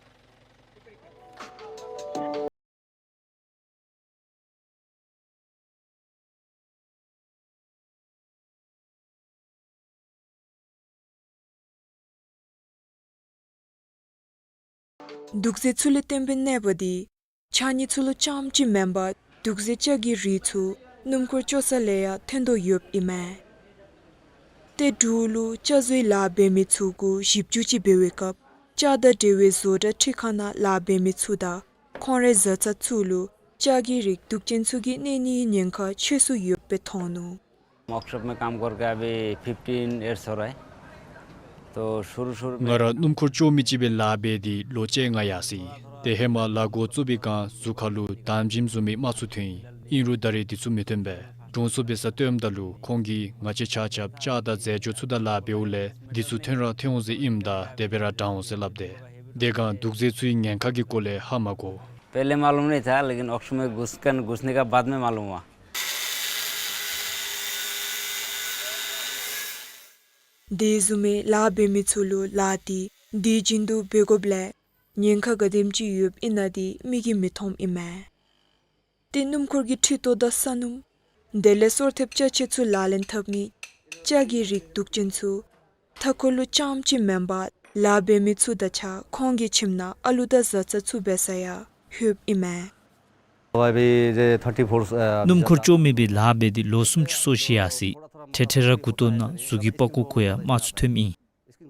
དུག་རྫས་ཚུ་ལས་བརྟེན་པའི་གནོད་པ་འདི་ཕྱགས་སྙིགས་ཚུ་ལུ་རྐྱངམ་ཅིག་མེན་པར་དུག་རྫས་ལྕགས་ཀྱི་རིགས་ཚུ་སྣུམ་འཁོར་བཅོ་ས་ལས་ཡང་ཐོན་དོ་ཡོདཔ་ཨིན་མས། ཏེ་འབྲུག་ལུ་ལྕགས་བཟོའི་ལཱ་འབད་མི་ཚུ་གུ་ཞིབ་འཇུག་ཅིག་འབད་བའི་སྐབས་ལྕགས་དང་འབྲེལ་བའི་བཟོ་གྲྭ་ཁྲི་ཁང་ནང་ལཱ་འབད་མི་ཚུ་དང་ཁོང་རའི་བཟའ་ཚང་ཚུ་ལུ་ལྕགས་ཀྱི་རིགས་དུག་ཅན་ཚུ་གིས་གནོད་ནིའི་ཉེན་ཁ་ཆེ་སུ་ཡོདཔ་སྦེ་མཐོང་ནུག། वर्कशॉप में काम करके अभी fifteen years हो रहा है। तो शुरू शुरू में ང་ར་སྣུམ་འཁོར་བཅོ་མི་ཅིག་སྦེ་ལཱ་འབད་དེ་ལོ་བཅོ་ལྔ་ཡར་སོ་ཡི། ཏེ་ཧེ་མ་ལཱ་འགོ་བཙུགས་པའི་སྒང་གཟུགས་ཁ་ལུ་དྭངས་ཆེམས་བཟུམ་མའི་རྨ་ཚུ་ཐོན་ཡི། ཨིན་རུང་ད་རེས་འདི་ཚུ་མི་ཐོན་པས། དྲུང་འཚོ་འབད་སར་སྟོནམ་ད་ལུ་ཁོང་གིས་ང་བཅས་ཆ་ཁྱབ་ལྕགས་དང་རྫས་སྦྱོར་ཚུ་དང་ལཱ་འབདཝ་ལས་འདི་ཚུ་ཐོན་ར་ཐོན་འོང་ཟེར་ཨིནམ་ད་དེ་སྦེ་ར་དྲག་འོང་ཟེར་སླབ་དེས། དེ་སྒང་དུག་རྫས་ཚུའི་ཉེན་ཁ་གི་སྐོར་ལས་ཧ་མ་གོ། पहले मालूम नहीं था, लेकिन वर्कशॉप में घुसकर, घुसने का बाद में मालूम हुआ। དེ་བཟུམ་མའི་ལཱ་འབད་མི་ཚུ་ལུ་ལཱ་འདི་དུས་རྒྱུན་དུ་འབད་དགོཔ་ལས་ཉེན་ཁ་ག་དེམ་ཅིག་ཡོདཔ་ཨིན་ན་འདི་མིག་གིས་མི་མཐོངམ་ཨིན་མས། ཏེ་སྣུམ་འཁོར་གྱི་འཕྲུལ་ཐོག་དང་ས་སྣུམ་དེ་ལས་སོར་ཐེབས་ཅ་ཆས་ཚུ་ལག་ལེན་འཐབ་ནི་ལྕགས་ཀྱི་རིགས་དུག་ཅན་ཚུ་མཐའ་འཁོར་ལུ་རྐྱངམ་ཅིག་མེན་པར་ལཱ་འབད་མི་ཚུ་དང་གཅིག་ཁར་ཁོང་གི་ཁྱིམ་ནང་ཨ་ལུ་དང་བཟའ་ཚང་ཚུ་འབད་སར་ཡང་ལྷོདཔ་ཨིན་མས། अभी ये थर्टी फ़ोर, अ, སྣུམ་འཁོར་བཅོ་མི་སྦེ་ལཱ་འབད་དེ་ལོ་སུམ་ཅུ་སོ་བཞི་ཡར་སོ་ཡི། འཕྲལ་འཕྲལ་ར་མགུ་ཏོ་ནང་གཟུགས་ཀྱི་པགས་ཀོ་ཁར་ཡང་རྨ་ཚུ་ཐོནམ་ཨིན།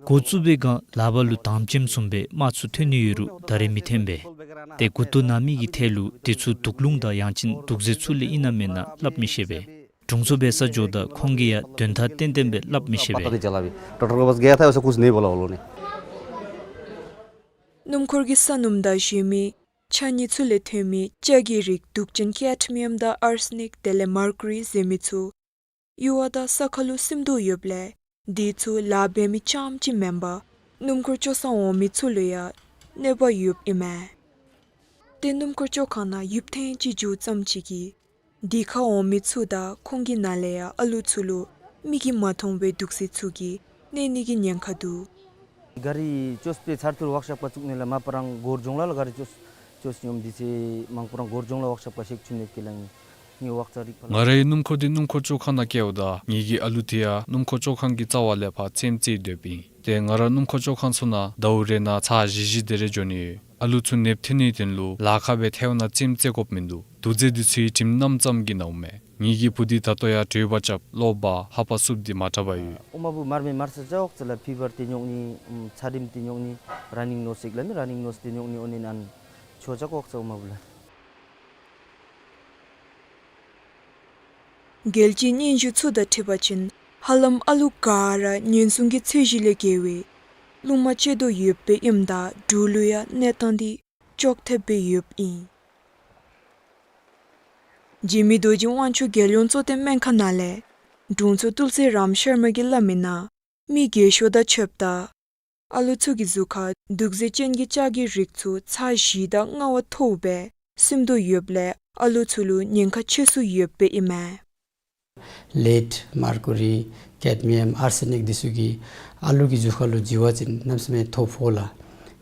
འགོ་བཙུགས་པའི་སྒང་ལག་པ་ལུ་དྭངས་ཆེམས་བཟུམ་སྦེ་རྨ་ཚུ་ཐོན་ནི་ཡོད་རུང་ད་རེས་མི་ཐོན་པས། ཏེ་མགུ་ཏོ་ནང་མི་གི་ཐད་ལུ་འདི་ཚུ་དུག་རླུང་དང་ཡང་ཅིན་དུག་རྫས་ཚུ་ལས་ཨིན་ན་མེན་ན་སླབ་མི་ཤེས་པས། དྲུང་འཚོ་འབད་སར་འགྱོཝ་ད་ཁོང་གིས་ཡང་དོན་དག་ཏན་ཏན་སྦེ་སླབ་མི་ཤེས་པས། पता तो चला भी, डॉक्टर के पास गया था, वैसा कुछ नहीं बोला उन लोगों ने। སྣུམ་འཁོར་གྱི་ས་སྣུམ་དང་གཞན་མི་ཆ་གཉིས་ཚུ་ལས་ཐོན་མི་ལྕགས་ཀྱི་རིགས་དུག་ཅན་ཀེཌ་མི་ཡམ་དང་ཨར་སི་ནིཀ་དེ་ལས་མར་ཀུ་རི་ཟེར་མི་ཚུ་གཡུར་བ་དང་ས་ཁ་ལུ་སིམ་དོ་ཡོདཔ་ལས་དེ་ཚུ་ལཱ་འབད་མི་རྐྱངམ་ཅིག་མེན་པར་སྣུམ་འཁོར་བཅོ་སར་འོང་མི་ཚུ་ལུ་ཡང་གནོད་པ་ཡོདཔ་ཨིན་མས། ཏེ་སྣུམ་འཁོར་བཅོ་ཁང་ནང་ཡུདཔ་ཐེངས་ཅིག་འགྱོ་ཙམ་ཅིག་གིས་དེ་ཁར་འོང་མི་ཚུ་དང་ཁོང་གི་ནང་ལས་ཡང་ཨ་ལུ་ཚུ་ལུ་མིག་གིས་མ་མཐོང་བའི་དུག་རྫས་ཚུ་གིས་གནོད་ནི་གི་ཉེན་ཁ་འདུག། ག་རི་བཅོས་པའི་ཚར་ཐུར་ཝརཀ་ཤོབ་ཁར་བཙུགས་ནི་ལས་མ་པ་རང་སྒོར་ལྗོངས་ལ་ལ་ག་རི་བཅོས་བཅོས་སྙོམས་འདི་ཚེ་མང་པོ་རང་སྒོར་ལྗོངས་ལ་ཝརཀ་ཤོབ་ཁར་ཤེག་ཆུ་ནེབ་ཀི་ལང་ངི་ཝརཀ་ཙ་རིག་པ་ལ། ང་རའི་སྣུམ་འཁོར་འདི་སྣུམ་འཁོར་བཅོ་ཁང་ནང་བསྐྱལཝ་ད་ངེ་གི་ཨ་ལུ་དེ་ཡང་སྣུམ་འཁོར་བཅོ་ཁང་གི་རྩ་བ་ལས་ཕར་རྩེདམོ་རྩེ་སྡོདཔ་ཨིན། ཏེ་ང་ར་སྣུམ་འཁོར་བཅོ་ཁང་ཚུ་ནང་ཟླཝ་རེ་ནང་ཚར་བཞི་བཞི་དེ་རེ་འགྱོ་ནི་ཡོད། ཨ་ལུ་ཚུ་ནདཔ་ཐོན་ནིའི་དོན་ལུ་ལཱ་ཁག་སྦེ་ཐལཝ་ནང་རྩེདམོ་རྩེ་དགོཔ་མིན་འདུག། དུག་རྫས་འདི་ཚུའི་དྲིམ་གནམ་ཙམ་གྱི་ནཝ་མས། ངེ་གི་བུ་འདི་ད་ལྟོ་ཡང་གྲོལ་བར་རྐྱབ། ལོག་འབག་ལྷབ་པ་བསུབ་སྟེ་མ་དྲག་པར་ཡོད། ཨོ་མ་བུ་མར་མེ་མར་ས་ཅ་འོག་ཙ་ལ་ཕི་བར་ཏེ་ཉོག་ནི་ཨམ་ཚ་དྲིམ་ཏེ་ཉོག་ནི་ར་ནིང་ནོ་སི་ཟེར་སླབ་མི་ར་ནིང་ནོ་སི་ཏེ་ཉོག་ནི་ཨོ་ནི་ཨན་ཆོ་ཅ་འོག་ཙ་ཨོ་མ་བུ་ལ། རྒྱལ་སྤྱིའི་སྙན་ཞུ་ཚུ་དང་འཁྲིལ་བ་ཅིན་ཧ་ལམ་ཨ་ལུ་ག་ར་ཉེན་སྲུང་གི་ཚད་གཞི་ལས་བརྒལ་བའི་རླུང་མ་བཅད་དོ་ཡོདཔ་སྦེ་ཨིནམ་ད་འབྲུག་ལུ་ཡང་གནས་སྟངས་འདི་ཅོག་འཐདཔ་སྦེ་ཡོདཔ་ཨིན། འཇིགས་མེད་རྡོ་རྗེ་དབང་ཕྱུག་རྒྱལ་ཡོངས་གཙོ་བསྟེན་སྨན་ཁང་ནང་ལས་དྲུང་འཚོ་ཏུལ་སི་རམ་ཤར་མ་གིས་སླབ་མི་ནང་མི་རྒས་ཤོས་དང་ཕྱདཔ་ད་ཨ་ལུ་ཚུ་གི་གཟུགས་ཁར་དུག་རྫས་ཅན་གྱི་ལྕགས་ཀྱི་རིགས་ཚུ་ཚར་བཞི་དང་ལྔ་བ་ཐོབ་སྦེ་སིམ་དོ་ཡོདཔ་ལས་ཨ་ལུ་ཚུ་ལུ་ཉེན་ཁ་ཆེ་སུ་ཡོདཔ་སྦེ་ཨིན་མས། ལེཌ་མར་ཀུ་རི་ཀེཌ་མི་ཡམ་ཨར་སི་ནིཀ་འདི་ཚུ་གིས་ཨ་ལུ་གི་གཟུགས་ཁར་ལུ་འཇུ་བ་ཅིན་གནམ་མེད་ས་མེད་ཐོ་ཕོག་ལགས།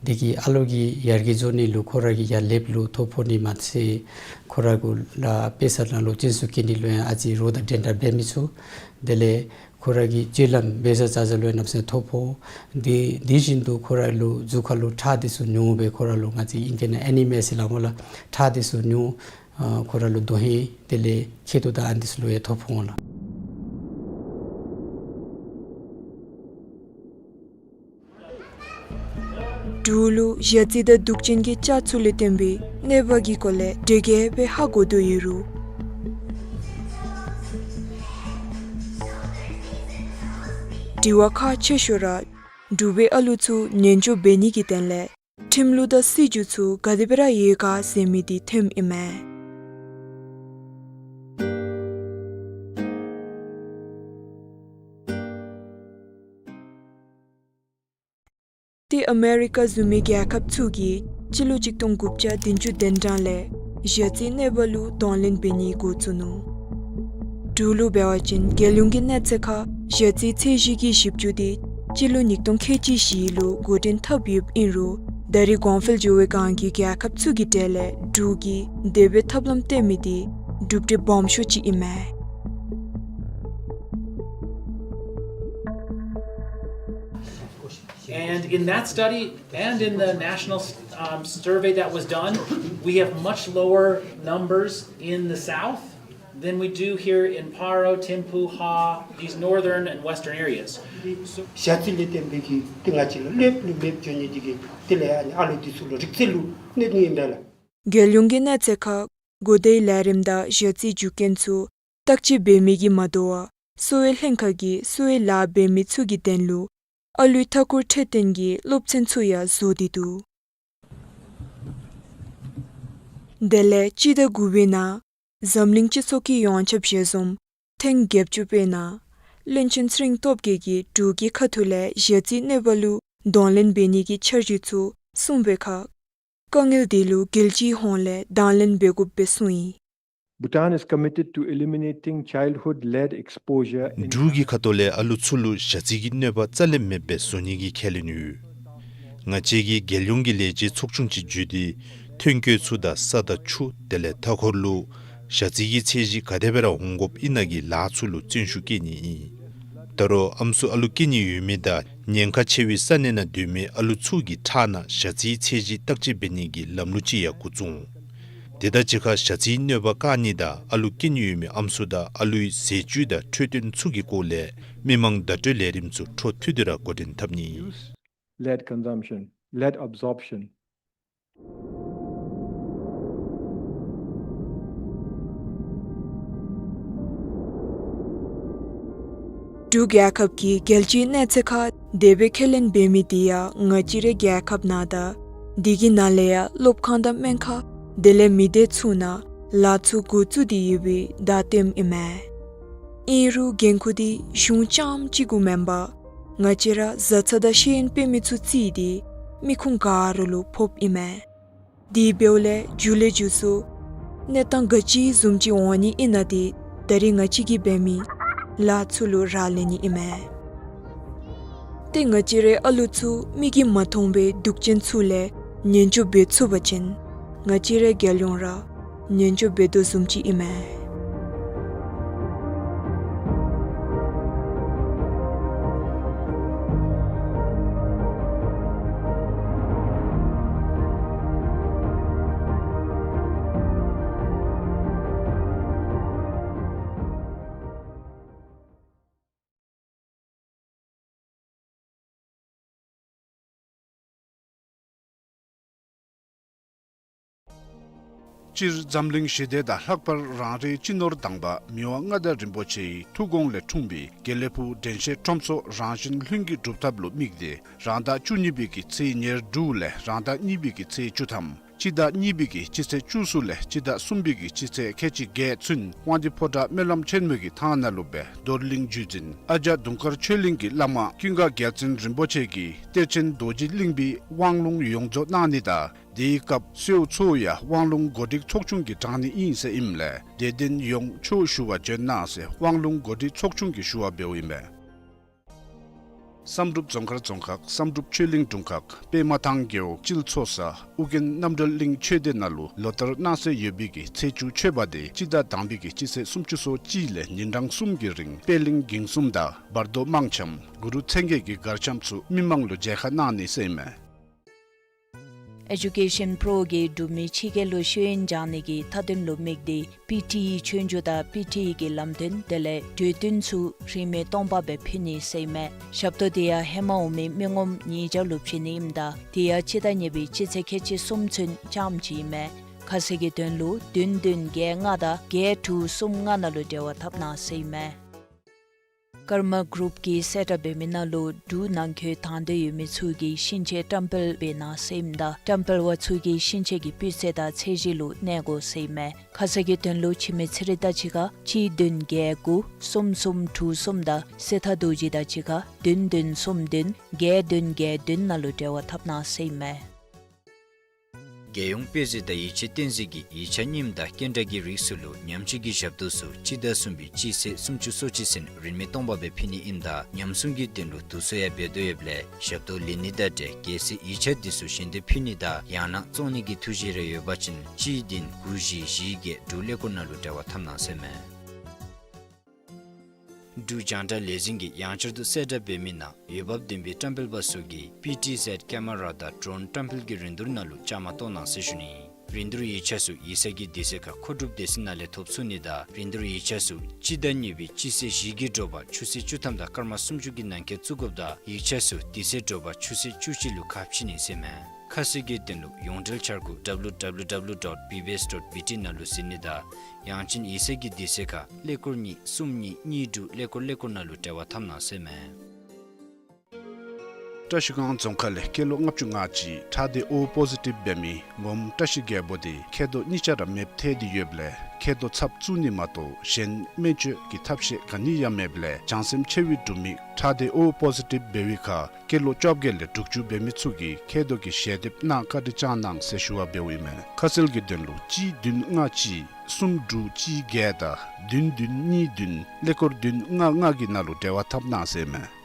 དེ་གིས་ཨ་ལུ་གི་ཡར་རྒྱས་འགྱོ་ནི་ལུ་ཁོ་ར་གི་ཡར་ལེབ་ལུ་ཐོ་ཕོག་ནི་མ་ཚད་ཁོ་ར་གུ་ལ་དཔེ་ས་ནང་ལུ་བཙན་ཤུགས་བཀལ་ནི་ལུ་ཡང་ཨ་ཙི་རོགས་དང་འགྲན་ཟླ་འབད་མི་ཚུགས། དེ་ལས་ཁོ་ར་གི་སྤྱོད་ལམ་འབད་ས་བྱ་བྱ་ལུ་ཡང་གནམ་མེད་ས་མེད་ཐོ་ཕོག། དེ་དེ་བཞིན་དུ་ཁོ་ར་ལུ་གཟུགས་ཁར་ལུ་ཁྲག་འདི་ཚུ་ཉུང་སྦེ་ཁོ་ར་ལུ་ང་བཅས་ཨིང་སྐད་ནང་ཨེ་ནི་མི་ཡ་ཟེར་སླབ་སྨོ་ལགས། ཁྲག་འདི་ཚུ་ཉུང་། ཨ་ཁོ་ར་ལུ་དོན་ཧིང་དེ་ལས་མཁལ་རྡོག་དང་ཨ་ནི་འདི་ཚུ་ལུ་ཡང་ཐོ་ཕོག་འོང་ལགས། འབྲུག་ལུ་ཞ་རྩི་དང་དུག་ཅན་གྱི་ལྕགས་ཚུ་ལས་བརྟེན་པའི་གནོད་པ་གི་སྐོར་ལས་དེ་གིས་སྦེ་ཧ་གོ་དོ་ཡོད་རུང་དྲི་བ་ཁག་ཆེ་ཤོས་ར་འབྲུག་པའི་ཨ་ལུ་ཚུ་ཉེན་སྐྱོབ་འབད་ནི་གི་དོན་ལས་ཁྲིམས་ལུགས་དང་སྲིད་བྱུས་ཚུ་ག་དེ་སྦེ་ར་ཡོད་ག་ཟེར་མི་འདི་ཐོནམ་ཨིན་མས། ཏེ་ཨ་མེ་རི་ཀ་བཟུམ་མའི་རྒྱལ་ཁབ་ཚུ་གིས་སྤྱི་ལོ་གཅིག་སྟོང་དགུ་བརྒྱ་བདུན་ཅུ་དོན་གྲངས་ལས་ཞ་རྩིའི་གནོད་པ་ལུ་གདོང་ལེན་འབད་ནི་འགོ་བཙུགས་ནུག། འབྲུག་ལུ་འབད་བ་ཅིན་རྒྱལ་ཡོངས་ཀྱི་གནས་ཚད་ཁར་ཞ་རྩིའི་ཚད་གཞི་གི་ཞིབ་འཇུག་འདི་སྤྱི་ལོ་ཉིས་སྟོང་ཁལ་གཅིག་བཞི་ལུ་འགོ་འདྲེན་འཐབ་ཡོདཔ་ཨིན་རུང་ད་རེས་གོང་འཕེལ་འགྱོ་བའི་སྒང་གི་རྒྱལ་ཁབ་ཚུ་གི་གྲས་ལས་འབྲུག་གིས་དེ་སྦེ་ཐབས་ལམ་བཏོན་མི་འདི་གྲུབ་འབྲས་སྦོམ་ཤོས་ཅིག་ཨིན་མས། And in that study and in the national, um, survey that was done, we have much lower numbers in the South than we do here in Paro, Thimphu, Ha, these northern and western areas. ཞ་རྩི་ལས་བརྟེན་པའི་གི་ཏེ་ང་བཅས་ལུ་ལེབ་ལུ་མེདཔ་འགྱོ་ནི་འདི་གིས་དེ་ལས་ཨ་ནི་ཨ་ལུ་འདི་ཚུ་ལུ་རིག་རྩལ་ལུ་གནོད་ནི་ཨིན་པས་ལགས། རྒྱལ་ཡོངས་ཀྱི་གནས་ཚད་ཁར་གོ་བརྡའི་ལས་རིམ་དང་ཞ་རྩིའི་རྒྱུ་རྐྱེན་ཚུ་བརྟག་དཔྱད་འབད་མི་གིས་མ་དོ་བར་གསོ་བའི་ལྷན་ཁག་གིས་གསོ་བའི་ལཱ་འབད་མི་ཚུ་གི་དོན་ལུ་ཨ་ལུའི་མཐའ་འཁོར་འཕྲོད་བསྟེན་གྱི་སློབ་ཚན་ཚུ་ཡང་བཟོ་སྟེ་འདུག། དེ་ལས་སྤྱི་ཟླ་དགུ་པའི་ནང་འཛམ་གླིང་སྤྱི་ཚོགས་ཀྱི་ཡོངས་ཁྱབ་ཞལ་འཛོམས་ཐེངས་བརྒྱད་ཅུ་པའི་ནང་བློན་ཆེན་ཚེ་རིང་སྟོབས་རྒྱས་ཀྱིས་འབྲུག་གི་ཁ་ཐུག་ལས་ཞ་རྩིའི་གནོད་པ་ལུ་གདོང་ལེན་འབད་ནི་གི་འཆར་གཞི་ཚུ་གསུངས་པའི་ཁར་དཀའ་ངལ་འདི་ལུ་རྒྱལ་སྤྱིའི་ཧོངས་ལས་དང་ལེན་འབད་དགོཔ་སྦེ་གསུངས་ཡི། Bhutan is committed to eliminating childhood lead exposure in འབྲུག་གི་ཁ་ཐུག་ལས་ཨ་ལུ་ཚུ་ལུ་ཞ་རྩི་གི་གནོད་པ་རྩ་ལས་མེདཔ་སྦེ་བཟོ་ནི་གི་ཁས་ལེན་ཡོད། ང་བཅས་ཀྱིས་རྒྱལ་ཡོངས་ཀྱི་ལས་བྱེད་ཚོགས་ཆུང་ཅིག་བརྒྱུད་དེ་ཐོན་སྐྱེད་ཚུ་དང་ས་དང་ཆུ་དེ་ལས་མཐའ་འཁོར་ལུ་ཞ་རྩི་གི་ཚད་གཞི་ག་དེ་སྦེ་ར་འོང་དགོཔ་ཨིན་ན་གི་ལཱ་ཚུ་ལུ་བརྩོན་ཤུགས་བསྐྱེད་ནི་ཨིན། ད་རུང་ཨམ་སྲུ་ཨ་ལུ་སྐྱེ་ནི་ཡོད་མི་དང་ཉེན་ཁ་ཆེ་བའི་ས་གནས་ནང་སྡོད་མི་ཨ་ལུ་ཚུ་གི་ཁྲག་ནང་ཞ་རྩིའི་ཚད་གཞི་བརྟག་དཔྱད་འབད་ནི་གི་ལམ་ལུགས་ཅིག་ཡང་འགོ་བཙུགས། དེ་དང་གཅིག་ཁར་ཞ་རྩིའི་གནོད་པ་བཀག་ནི་དང་ཨ་ལུ་སྐྱེ་ནི་ཡོད་མི་ཨམ་སྲུ་དང་ཨ་ལུའི་ཟས་བཅུད་དང་འཕྲོད་བསྟེན་ཚུ་གི་སྐོར་ལས་མི་མང་བརྡ་སྤྲོད་ལས་རིམ་ཚུ་འཕྲོ་མཐུད་དེ་ར་འགོ་འདྲེན་འཐབ་ནི་ཨིན། Lead consumption, lead absorption. འབྲུག་རྒྱལ་ཁབ་ཀྱི་རྒྱལ་སྤྱིའི་གནས་ཚད་ཁར་དེ་སྦེ་ཁས་ལེན་འབད་མི་དེ་ཡང་ང་བཅས་རའི་རྒྱལ་ཁབ་ནང་དང་དེ་གི་ནང་ལས་ཡང་སློབ་ཁང་དང་སྨན་ཁང་དེ་ལས་མི་སྡེ་ཚུ་ནང་ལཱ་ཚུ་འགོ་བཙུགས་ཏེ་ཡོད་པའི་བརྡ་སྟོནམ་ཨིན་མས། ཨིན་རུང་འགན་ཁུར་དེ་གཞུང་རྐྱངམ་གཅིག་གུ་མེན་པར་ང་བཅས་ར་བཟའ་ཚང་དང་ཤེས་ཡོན་དཔེ་མི་ཚུ་བརྩིས་ཏེ་མི་ཁུངས་ག་ར་ལུ་ཕོགཔ་ཨིན་མས། དེ་འབདཝ་ལས་མཇུག་ལས་མཇུག་སུ་གནས་སྟངས་ག་ཅི་བཟུམ་ཅིག་འོང་ནི་ཨིན་ན་དེ་ད་རིས་ང་བཅས་ཀྱིས་འབད་མི་ལཱ་ཚུ་ལུ་རག་ལས་ནི་ཨིན་མས། ཏེ་ང་བཅས་རའི་ཨ་ལུ་ཚུ་མིག་གིས་མ་མཐོང་བའི་སྡུག་ཅན་ཚུ་ལས་ཉེན་བཅོལ་འབད་ཚུགས་པ་ཅིན་ང་བཅས་རའི་རྒྱལ་ཡོངས་ར་ཉེན་བཅོལ་འབད་དོ་བཟུམ་ཅིག་ཨིན་མས། སྤྱིར་འཛམ་གླིང་ཞི་བདེ་དང་ལྷག་པར་རང་རེའི་སྤྱི་ནོར་དང་པ་མི་དབང་མངའ་བདག་རིན་པོ་ཆེའི་ཐུགས་དགོངས་ལས་འཁྲུངས་པའི་དགེ་ལེགས་ཕུག་དྲན་ཤེས་ཁྲོམ་ཚོགས་རང་བཞིན་ལྷུན་གྱིས་གྲུབ་ཐབས་ལུ་དམིགས་ཏེ་རང་ཟླ་བཅུ་གཉིས་པའི་གི་ཚེས་ཉེར་དྲུག་ལས་རང་ཟླ་གཉིས་པའི་གི་ཚེས་བཅུ་ཐམ་སྤྱི་ཟླ་གཉིས་པའི་གི་སྤྱི་ཚེས་བཅུ་གསུམ་ལས་སྤྱི་ཟླ་གསུམ་པའི་གི་སྤྱི་ཚེས་ཁལ་གཅིག་བརྒྱད་ཚུན་དབང་འདུས་ཕོ་བྲང་སྨོན་ལམ་ཆེན་མོའི་གི་ཐང་ནང་ལུ་སྦེ་རྡོར་གླིང་བརྒྱུད་འཛིན་ཨ་ཛ་དུང་དཀར་ཆོས་གླིང་གི་བླ་མ་ཀུན་དགའ་རྒྱལ་བཙུན་རིན་པོ་ཆེ་གིས་གཏེར་ཆེན་རྡོ་རྗེ་གླིང་པའི་དབང་ལུང་ཡོངས་རྫོགས་གནང་ནི་དང་དེའི་སྐབས་གསོལཝ་ཚུ་ཡང་དབང་ལུང་གོ་སྒྲིག་ཚོགས་ཆུང་གིས་དྲང་ནི་ཨིན་ཟེར་ཨིནམ་ལས་དད་ལྡན་ཡོངས་ཆོས་ཞུ་བར་བྱོན་གནང་ཟེར་དབང་ལུང་གོ་སྒྲིག་ཚོགས་ཆུང་གིས་ཞུ་བ་འབདཝ་ཨིན་མས། བསམ་གྲུབ་རྫོང་མཁར་རྫོང་ཁག་བསམ་གྲུབ་ཆོས་གླིང་དྲུང་ཁག་པདྨ་ཐང་རྒེད་འོག་སྤྱིལ་མཚོ་ས་ཨོ་རྒྱན་རྣམ་གྲོལ་གླིང་ཆོས་སྡེ་ནང་ལུ་ལོ་ལྟར་གནང་སྲོལ་ཡོད་པའི་གི་ཚེས་བཅུ་མཆོད་པ་དེ་སྤྱི་ཟླ་དང་པའི་གི་སྤྱི་ཚེས་སུམ་ཅུ་སོ་གཅིག་ལས་ཉིན་གྲངས་གསུམ་གྱི་རིང་པད་གླིང་འགྱིང་གསུམ་དང་བར་དོ་དམངས་འཆམ་གུ་རུ་མཚན་བརྒྱད་ཀྱི་གར་འཆམ་ཚུ་མི་མང་ལུ་མཇལ་ཁ་གནང་ནི་ཟེར་ཨིན་མས། ཨེ་ཌུ་ཀེ་ཤཱན་པྲོ་གིས་འབྲུག་མི་ཕྱི་རྒྱལ་ལུ་ཤེས་ཡོན་སྦྱང་ནི་གི་མཐའ་དོན་ལུ་དམིགས་ཏེ་པི་ཊི་ཨི་ཆོས་རྒྱུགས་དང་པི་ཊི་ཨི་གི་ལམ་སྟོན་དེ་ལས་གྲོས་བསྟུན་ཚུ་རིན་མེད་སྟོང་པ་སྦེ་ཕུལ་ནི་ཟེར་ཨིན་མས། ཞབས་ཏོག་དེ་ཡང་ཧེ་མ་འོང་མི་མི་ངོམ་ཉིས་བརྒྱ་ལུ་བྱིན་ནི་ཨིནམ་ད་དེ་ཡང་སྤྱི་ཟླ་གཉིས་པའི་སྤྱི་ཚེས་ཁལ་གཅིག་གསུམ་ཚུན་རྐྱངམ་ཅིག་ཨིན་མས། ཁ་གསལ་གྱི་དོན་ལུ་བདུན་བདུན་བརྒྱད་ལྔ་དང་བརྒྱད་དྲུག་གསུམ་ལྔ་ནང་ལུ་འབྲེལ་བ་འཐབ་གནང་ཟེར་ཨིན་མས། ཀརྨ་གུ་རུབ་ཀྱིས་གསལ་བསྒྲགས་འབད་མི་ནང་ལུ་འབྲུག་ནང་འཁོད་དང་འདོད་ཡོད་མི་ཚུ་གིས་ཤིང་ཆས་བཀྲམ་སྤེལ་འབད་གནང་ཟེར་ཨིནམ་ད་བཀྲམ་སྤེལ་བ་ཚུ་གིས་ཤིང་ཆས་ཀྱི་སྤུས་ཚད་དང་ཚད་གཞི་ལུ་གནས་དགོ་ཟེར་ཨིན་མས། ཁ་གསལ་གྱི་དོན་ལུ་འཆི་མེད་ཚེ་རིང་དང་གཅིག་ཁར་གཅིག་བདུན་བརྒྱད་དགུ་གསུམ་གསུམ་དྲུག་གསུམ་དང་གསེར་ཐང་རྡོ་རྗེ་དང་གཅིག་ཁར་བདུན་བདུན་གསུམ་བདུན་བརྒྱད་བདུན་བརྒྱད་བདུན་ནང་ལུ་འབྲེལ་བ་འཐབ་གནང་ཟེར་ཨིན་མས། རྒྱལ་ཡོངས་དཔེ་མཛོད་དང་ཡིག་ཆ་རྟེན་གཞི་གིས་ཡིག་ཆ་རྙིངམ་དང་སྐྱེལ་འདྲེན་གྱི་རིགས་ཚུ་ལུ་ཉམས་ཞིབ་ཀྱི་ཞབས་ཏོག་ཚུ་སྤྱི་ཟླ་གསུམ་པའི་སྤྱི་ཚེས་སུམ་ཅུ་སོ་གཅིག་ཚུན་རིན་མེད་སྟོང་པ་སྦེ་ཕུལ་ནི་ཨིནམ་ད་ཉམས་སྲུང་གི་དོན་ལུ་དུས་ཚོད་ཡང་འབད་དོ་ཡོདཔ་ལས་ཞབས་ཏོག་ལེན་ནི་དང་འབྲེལ་གལ་སྲིད་ཡིག་ཆ་དེ་ཚུ་ཞལ་འདེབས་ཕུལ་ནི་དང་ཡང་ན་བཙོང་ནི་གི་ཐུགས་བཞེད་རེ་ཡོད་པ་ཅིན་གཅིག་བདུན་དགུ་བཞི་བཞི་བརྒྱད་དྲུག་ཀླད་ཀོར་ནང་ལུ་འབྲེལ་བ་འཐབ་གནང་ཟེར་ཨིན་མས། འབྲུག་རྒྱང་བསྒྲགས་ལས་འཛིན་གྱིས་ཡང་བསྐྱར་དུ་གསལ་བསྒྲགས་འབད་མི་ནང་འོས་འབབ་ལྡན་པའི་བཀྲམ་སྤེལ་པ་ཚུ་གིས་པི་ཊི་ཟེཌ་ཀེ་མ་ར་དང་ཌོརོན་བཀྲམ་སྤེལ་གྱི་རིན་བསྡུར་ནང་ལུ་བཅའ་མར་གཏོགས་གནང་ཟེར་ཞུ་ནི། རིན་བསྡུར་ཡིག་ཆ་ཚུ་ཡིག་ཚང་གི་དུས་ཚོད་ཁར་མཁོ་སྒྲུབ་སྡེ་ཚན་ནང་ལས་ཐོབ་ཚུགས་ནི་དང་རིན་བསྡུར་ཡིག་ཆ་ཚུ་སྤྱི་ཟླ་གཉིས་པའི་སྤྱི་ཚེས་བཞི་གི་དྲོ་པ་ཆུ་ཚོད་བཅུ་ཐམ་དང་སྐར་མ་སུམ་ཅུ་གི་ནང་འཁོད་བཙུགས་དགོཔ་དང་ཡིག་ཆ་ཚུ་དུས་ཚོད་དྲོ་པ་ཆུ་ཚོད་བཅུ་གཅིག་ལུ་ཁ་ཕྱེ་ནི་ཟེར་ཨིན་མས། ཁ་གསལ་གྱི་དོན་ལུ་ཡོངས་འབྲེལ་འཆར་སྒོ་ཌབ་ལུ་ཌབ་ལུ་ཌབ་ལུ་ཌོཊ་བི་བི་ཨེསི་ཌོཊ་བི་ཊི་ནང་ལུ་གཟིགས་ནི་དང་ཡང་ཅིན་ཡིག་ཚང་གི་དུས་ཚོད་ཁར་ཀླད་ཀོར་གཉིས་གསུམ་གཉིས་གཉིས་དྲུག་ཀླད་ཀོར་ཀླད་ཀོར་ནང་ལུ་འབྲེལ་བ་འཐབ་གནང་ཟེར་ཨིན་མས། བཀྲ་ཤིས་སྒང་རྫོང་ཁག་ལས་སྐྱེས་ལོ་ལྔ་བཅུ་ང་གཅིག་ཁྲག་སྡེ་ཨོ་པོ་ཟི་ཊིབ་འབད་མི་ངོམ་བཀྲ་ཤིས་རྒྱལ་པོ་དེ་མཁལ་རྡོག་གཉིས་ཆ་ར་མེདཔ་ཐལ་ཏེ་ཡོདཔ་ལས་མཁལ་རྡོག་ཚབ་བཙུགས་ནི་མ་གཏོགས་གཞན་སྨན་བཅོས་ཀྱི་ཐབས་ཤེས་ག་ནི་ཡང་མེདཔ་ལས་བྱང་སེམས་ཆེ་བའི་འབྲུག་མི་ཁྲག་སྡེ་ཨོ་པོ་ཟི་ཊིབ་འབད་བའི་ཁར་སྐྱེས་ལོ་བཅོ་བརྒྱད་ལས་དྲུག་ཅུ་འབད་མི་ཚུ་གིས་མཁལ་རྡོག་གི་ཞལ་འདེབས་གནང་བཀའ་དྲིན་བསྐྱང་གནང་ཟེར་ཞུ་བ་འབདཝ་ཨིན་མས། ཁ་གསལ་གྱི་དོན་ལུ་གཅིག་བདུན་ལྔ་གཅིག་གསུམ་དྲུག་གཅིག་བརྒྱད་དང་བདུན་བདུན་གཉིས་བདུན་ཀླད་ཀོར་བདུན་ལྔ་ལྔ་གི་ནང་ལུ་འབྲེལ་བ་འཐབ་གནང་ཟེར་ཨིན་མས།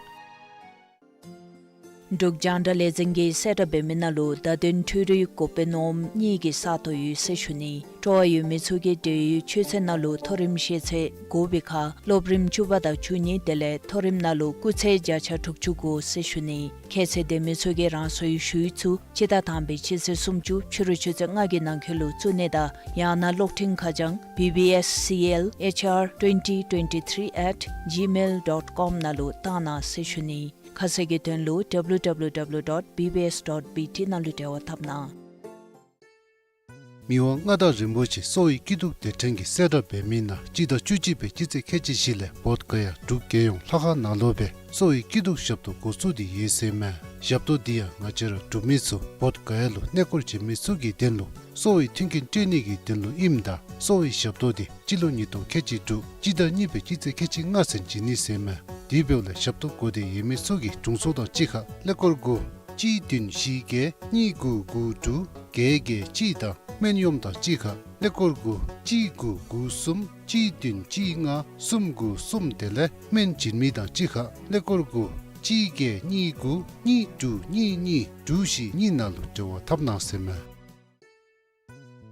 འབྲུག་རྒྱང་བསྒྲགས་ལས་འཛིན་གྱིས་གསལ་བསྒྲགས་འབད་མི་ནང་ལུ་བརྡ་དོན་འཕྲུལ་རིག་འགོ་དཔོན་འོགམ་གཉིས་ཀྱི་ས་སྟོང་ཡོད་ཟེར་ཞུ་ནི། སྤྲོ་བ་ཡོད་མི་ཚུ་གིས་འབྲེལ་ཡོད་ཆོས་ཚན་ནང་ལུ་མཐོ་རིམ་ཤེས་ཚད་དགོ་པའི་ཁར་སློབ་རིམ་བཅུ་པ་དང་བཅུ་གཉིས་དེ་ལས་མཐོ་རིམ་ནང་ལུ་སྐུགས་ཚད་བརྒྱ་ཆ་དྲུག་ཅུ་དགོ་ཟེར་ཞུ་ནི། ཁྱད་ཚད་ལྡན་མི་ཚུ་གིས་རང་སོའི་ཞུ་ཡིག་ཚུ་སྤྱི་ཟླ་དང་པའི་སྤྱི་ཚེས་སུམ་ཅུ་ཕྱི་རུ་ཆུ་ཚོད་ལྔ་གི་ནང་འཁོད་ལུ་བཙུགས་ནི་དང་ཡང་ན་གློག་འཕྲིན་ཁ་བྱང་བི་བི་ཨེསི་སི་ཨེལ་ཨེཆ་ཨར་ཊུ་ཝེན་ཊི་ཊུ་ཝེན་ཊི་ཐི་རི་ཨེཊ་ཇི་མེལ་ཌོཊ་ཀོམ་ནང་ལུ་བཏང་གནང་ཟེར་ཞུ་ནི། ཁ་གསལ་གྱི་དོན་ལུ་ཌབ་ལུ་ཌབ་ལུ་ཌབ་ལུ་ཌོཊ་བི་བི་ཨེསི་ཌོཊ་བི་ཊི་ནང་ལུ་འབྲེལ་བ་འཐབ་གནང་། མི་དབང་མངའ་བདག་རིན་པོ་ཆེ་གསོ་བའི་སྐྱིད་སྡུག་སྡེ་ཕྲན་གྱིས་གསལ་བསྒྲགས་འབད་མི་ནང་སྤྱི་ཟླ་བཅུ་གཅིག་པའི་སྤྱི་ཚེས་ཁལ་གཅིག་བཞི་ལས་བོདྷ་ག་ཡ་འབྲུག་རྒྱལ་ཡོངས་ལྷ་ཁང་ནང་ལུ་སྦེ་གསོ་བའི་སྐྱིད་སྡུག་ཞབས་ཏོག་འགོ་བཙུགས་ཏེ་ཡོད་ཟེར་མས། ཞབས་ཏོག་འདི་ཡང་ང་བཅས་ར་འབྲུག་མི་ཚུ་བོདྷ་ག་ཡ་ལུ་གནས་སྐོར་བྱོན་མི་ཚུ་གི་དོན་ལུ་གསོ་བའི་མཐུན་རྐྱེན་སྤྲོད་ནི་གི་དོན་ལུ་ཨིནམ་ད་གསོ་བའི་ཞབས་ཏོག་འདི་སྤྱི་ལོ་ཉིས་སྟོང་ཁལ་གཅིག་དྲུག་སྤྱི་ཟླ་གཉིས་པའི་སྤྱི་ཚེས་ཁལ་གཅིག་ལྔ་ཚུན་བྱིན་ནི་ཟེར་མས། དེ་འབདཝ་ལས་ཞབས་ཏོག་དགོས་འདོད་ཡོད་མི་ཚུ་གིས་དྲུང་འཚོ་དང་གཅིག་ཁར་ཀླད་ཀོར་དགུ་གཅིག་བདུན་བཞི་བརྒྱད་གཉིས་དགུ་དགུ་དྲུག་བརྒྱད་བརྒྱད་གཅིག་དང་སྨན་གཡོགམ་དང་གཅིག་ཁར་ཀླད་ཀོར་དགུ་གཅིག་དགུ་དགུ་གསུམ་གཅིག་བདུན་གཅིག་ལྔ་གསུམ་དགུ་གསུམ་དེ་ལས་སྨན་བྱིན་མི་དང་གཅིག་ཁར་ཀླད་ཀོར་དགུ་གཅིག་བརྒྱད་གཉིས་དགུ་གཉིས་དྲུག་གཉིས་གཉིས་དྲུག་བཞི་གཉིས་ནང་ལུ་འབྲེལ་བ་འཐབ་གནང་ཟེར་མས།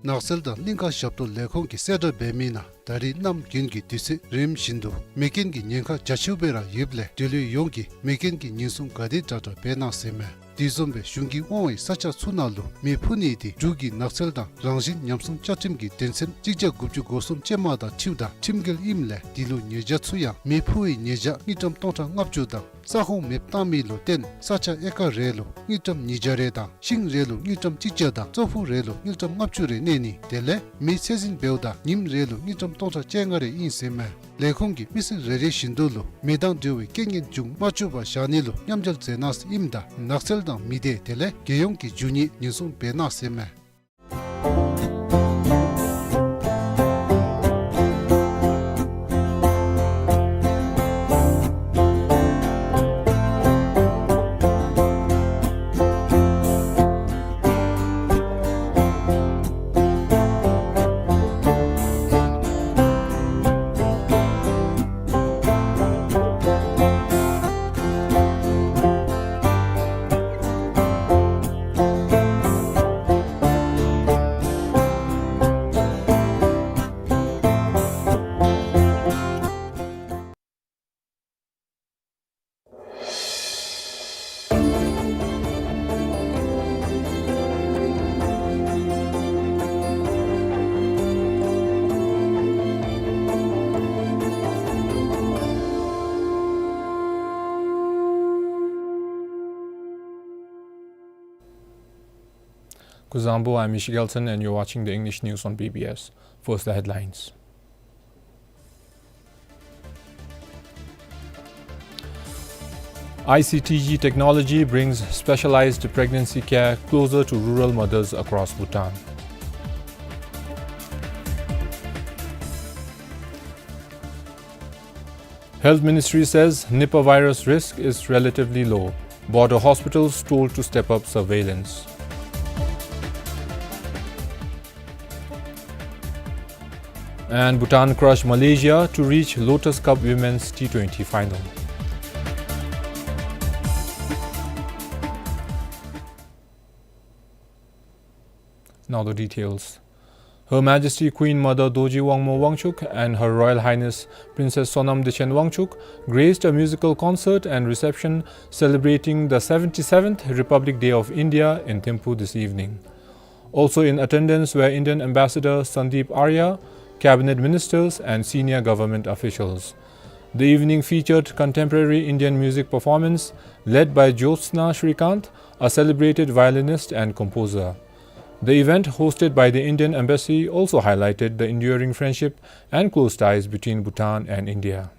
ནགས་ཚལ་དང་གླིང་ཀ་ཞབས་ཏོག་ལས་ཁུངས་ཀྱིས་གསལ་བསྒྲགས་འབད་མི་ནང་ད་རིས་གནམ་དགུན་གྱི་དུས་ཚོད་རིམ་བཞིན་དུ་མེ་རྐྱེན་གྱི་ཉེན་ཁ་རྒྱ་ཆེཝ་སྦེ་ར་ཡོདཔ་ལས་འབྲེལ་ཡོད་ཡོངས་ཀྱིས་མེ་རྐྱེན་གྱི་ཉེན་སྲུང་ག་དེ་དྲག་དྲག་འབད་གནང་ཟེར་མས། དེ་བཟུམ་སྦེ་གཞུང་གིས་དབང་བའི་ས་ཆ་ཚུ་ནང་ལུ་མེ་ཕུ་ནི་དེ་འབྲུག་གི་ནགས་ཚལ་དང་རང་བཞིན་ཉམས་སྲུང་བཅའ་ཁྲིམས་ཀྱི་དོན་ཚན་གཅིག་བརྒྱ་དགུ་བཅུ་གོ་གསུམ་ཅན་མ་དང་འཁྲིལཝ་ད་ཁྲིམས་འགལ་ཨིནམ་ལས་དེ་ལུ་ཉེས་བྱ་ཚུ་ཡང་མེ་ཕུ་བའི་ཉེས་བྱ་དངུལ་ཀྲམ་སྟོང་ཕྲག་ལྔ་བཅུ་དང་ས་ཁོངས་མེདཔ་བཏང་མི་ལུ་བརྟེན་ས་ཆ་ཨེ་ཀར་རེ་ལུ་དངུལ་ཀྲམ་ཉིས་བརྒྱ་རེ་དང་ཤིང་རེ་ལུ་དངུལ་ཀྲམ་གཅིག་བརྒྱ་དང་ཙོག་ཕུ་རེ་ལུ་དངུལ་ཀྲམ་ལྔ་བཅུ་རེ་གནས་ནི་དེ་ལས་མེ་ཚད་འཛིན་འབདཝ་ད་ཉིནམ་རེ་ལུ་དངུལ་ཀྲམ་སྟོང་ཕྲག་བཅོ་ལྔ་རེ་ཨིན་ཟེར་མས། ལས་ཁུངས་ཀྱིས་མི་སེར་རེ་རེ་བཞིན་དུ་ལུ་མེ་དང་འབྲེལ་བའི་རྐྱེན་ངན་འབྱུང་མ་བཅུག་པར་བཞག་ནི་ལུ་མཉམ་འབྲེལ་མཛད་གནང་ཟེར་ཨིནམ་ད་ནགས་ཚལ་དང་མི་སྡེ་དེ་ལས་རྒྱལ་ཡོངས་ཀྱི་རྒྱུ་དངོས་ཉེན་སྲུང་འབད་གནང་ཟེར་མས། Kuzuzangpo, I'm Michigelson and you're watching the English news on B B S. First, the headlines. I C T G technology brings specialized pregnancy care closer to rural mothers across Bhutan. Health Ministry says Nipah virus risk is relatively low. Border hospitals told to step up surveillance. And Bhutan crushed Malaysia to reach Lotus Cup Women's T twenty final. Now the details. Her Majesty Queen Mother Dorji Wangmo Wangchuck and Her Royal Highness Princess Sonam Dechen Wangchuck graced a musical concert and reception celebrating the seventy-seventh Republic Day of India in Thimphu this evening. Also in attendance were Indian Ambassador Sandeep Arya, cabinet ministers and senior government officials. The evening featured contemporary Indian music performance led by Jyotsna Srikanth, a celebrated violinist and composer. The event, hosted by the Indian Embassy, also highlighted the enduring friendship and close ties between Bhutan and India.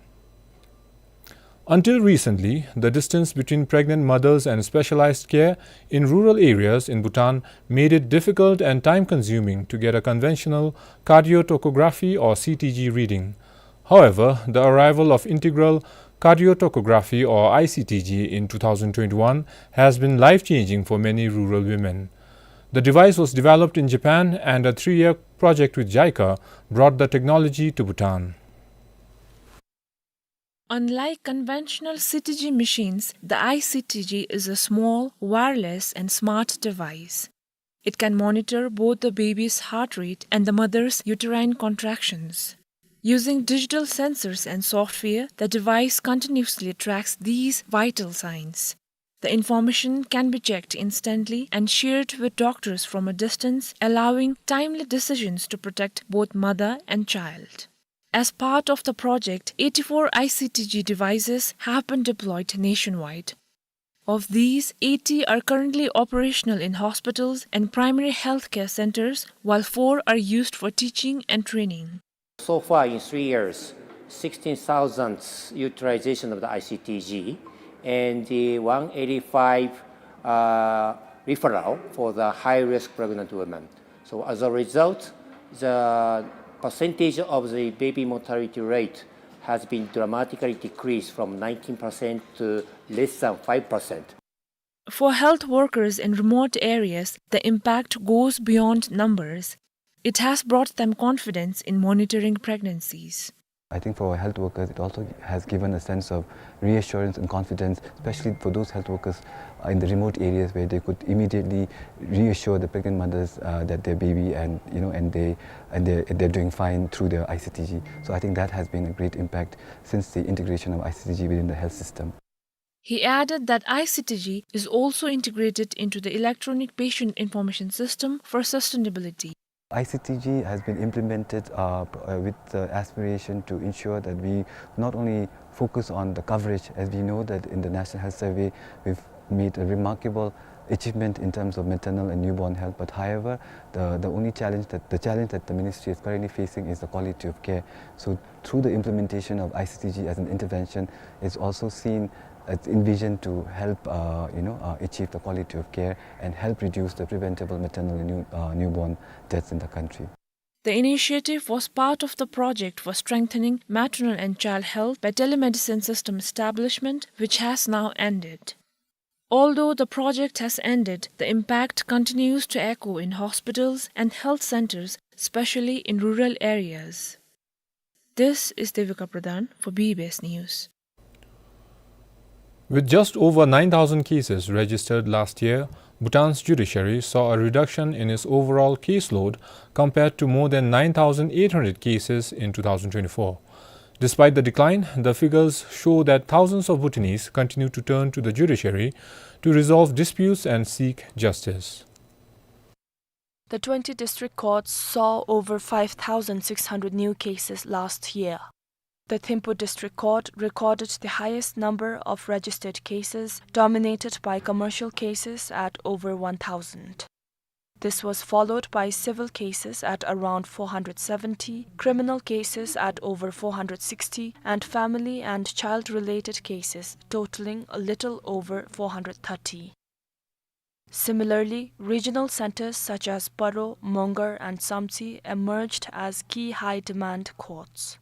Until recently, the distance between pregnant mothers and specialized care in rural areas in Bhutan made it difficult and time-consuming to get a conventional cardiotocography or C T G reading. However, the arrival of integral cardiotocography or I C T G in two thousand twenty-one has been life-changing for many rural women. The device was developed in Japan, and a three-year project with JICA brought the technology to Bhutan. Unlike conventional C T G machines, the I C T G is a small, wireless, and smart device. It can monitor both the baby's heart rate and the mother's uterine contractions. Using digital sensors and software, the device continuously tracks these vital signs. The information can be checked instantly and shared with doctors from a distance, allowing timely decisions to protect both mother and child. As part of the project, eighty-four I C T G devices have been deployed nationwide. Of these, eighty are currently operational in hospitals and primary healthcare centers, while four are used for teaching and training. So far, in three years, sixteen thousand utilization of the I C T G and the one eighty-five, uh, referral for the high-risk pregnant women. So as a result, the percentage of the baby mortality rate has been dramatically decreased from nineteen percent to less than five percent. For health workers in remote areas, the impact goes beyond numbers. It has brought them confidence in monitoring pregnancies. I think for health workers, it also has given a sense of reassurance and confidence, especially for those health workers, uh, in the remote areas where they could immediately reassure the pregnant mothers, uh, that their baby and, you know, and they, and they, they're doing fine through the I C T G. So I think that has been a great impact since the integration of I C T G within the health system. He added that I C T G is also integrated into the electronic patient information system for sustainability. I C T G has been implemented, uh, p-, uh, with the aspiration to ensure that we not only focus on the coverage, as we know that in the National Health Survey, we've made a remarkable achievement in terms of maternal and newborn health, but however, the, the only challenge that, the challenge that the ministry is currently facing is the quality of care. So through the implementation of I C T G as an intervention, it's also seen, it's envisioned to help, uh, you know, uh, achieve the quality of care and help reduce the preventable maternal and new, uh, newborn deaths in the country. The initiative was part of the project for strengthening maternal and child health by telemedicine system establishment, which has now ended. Although the project has ended, the impact continues to echo in hospitals and health centers, especially in rural areas. This is Devika Pradhan for B B S News. With just over nine thousand cases registered last year, Bhutan's judiciary saw a reduction in its overall caseload compared to more than nine thousand eight hundred cases in two thousand twenty-four. Despite the decline, the figures show that thousands of Bhutanese continue to turn to the judiciary to resolve disputes and seek justice. The twenty district courts saw over five thousand six hundred new cases last year. The Thimphu District Court recorded the highest number of registered cases, dominated by commercial cases at over one thousand. This was followed by civil cases at around four hundred seventy, criminal cases at over four hundred sixty, and family and child-related cases totaling a little over four hundred thirty. Similarly, regional centers such as Paro, Mongar, and Samtse emerged as key high-demand courts.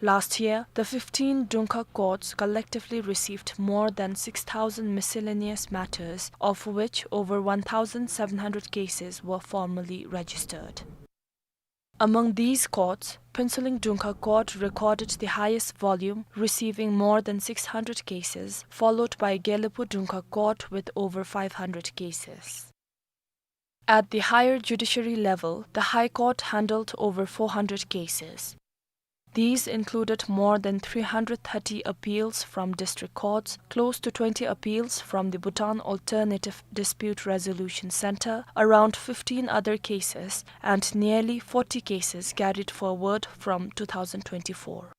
Last year, the fifteen Dungkhag courts collectively received more than six thousand miscellaneous matters, of which over one thousand seven hundred cases were formally registered. Among these courts, Phuentsholing Dungkhag Court recorded the highest volume, receiving more than six hundred cases, followed by Gelephu Dungkhag Court with over five hundred cases. At the higher judiciary level, the High Court handled over four hundred cases. These included more than three hundred thirty appeals from district courts, close to twenty appeals from the Bhutan Alternative Dispute Resolution Centre, around fifteen other cases, and nearly forty cases carried forward from two thousand twenty-four.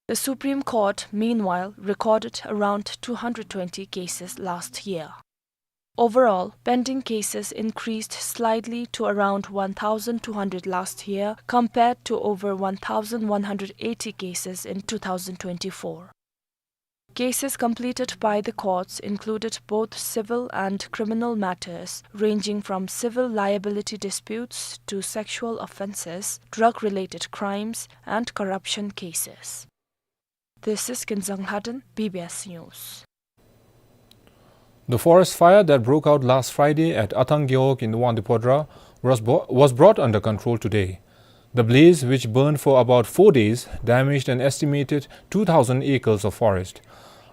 The Supreme Court, meanwhile, recorded around two hundred twenty cases last year. Overall, pending cases increased slightly to around one thousand two hundred last year, compared to over one thousand one hundred eighty cases in two thousand twenty-four. Cases completed by the courts included both civil and criminal matters, ranging from civil liability disputes to sexual offences, drug-related crimes, and corruption cases. This is Kinzang Lhaden, B B S News. The forest fire that broke out last Friday at Athang Gewog in the Wangdue Phodrang was bo-, was brought under control today. The blaze, which burned for about four days, damaged an estimated two thousand acres of forest.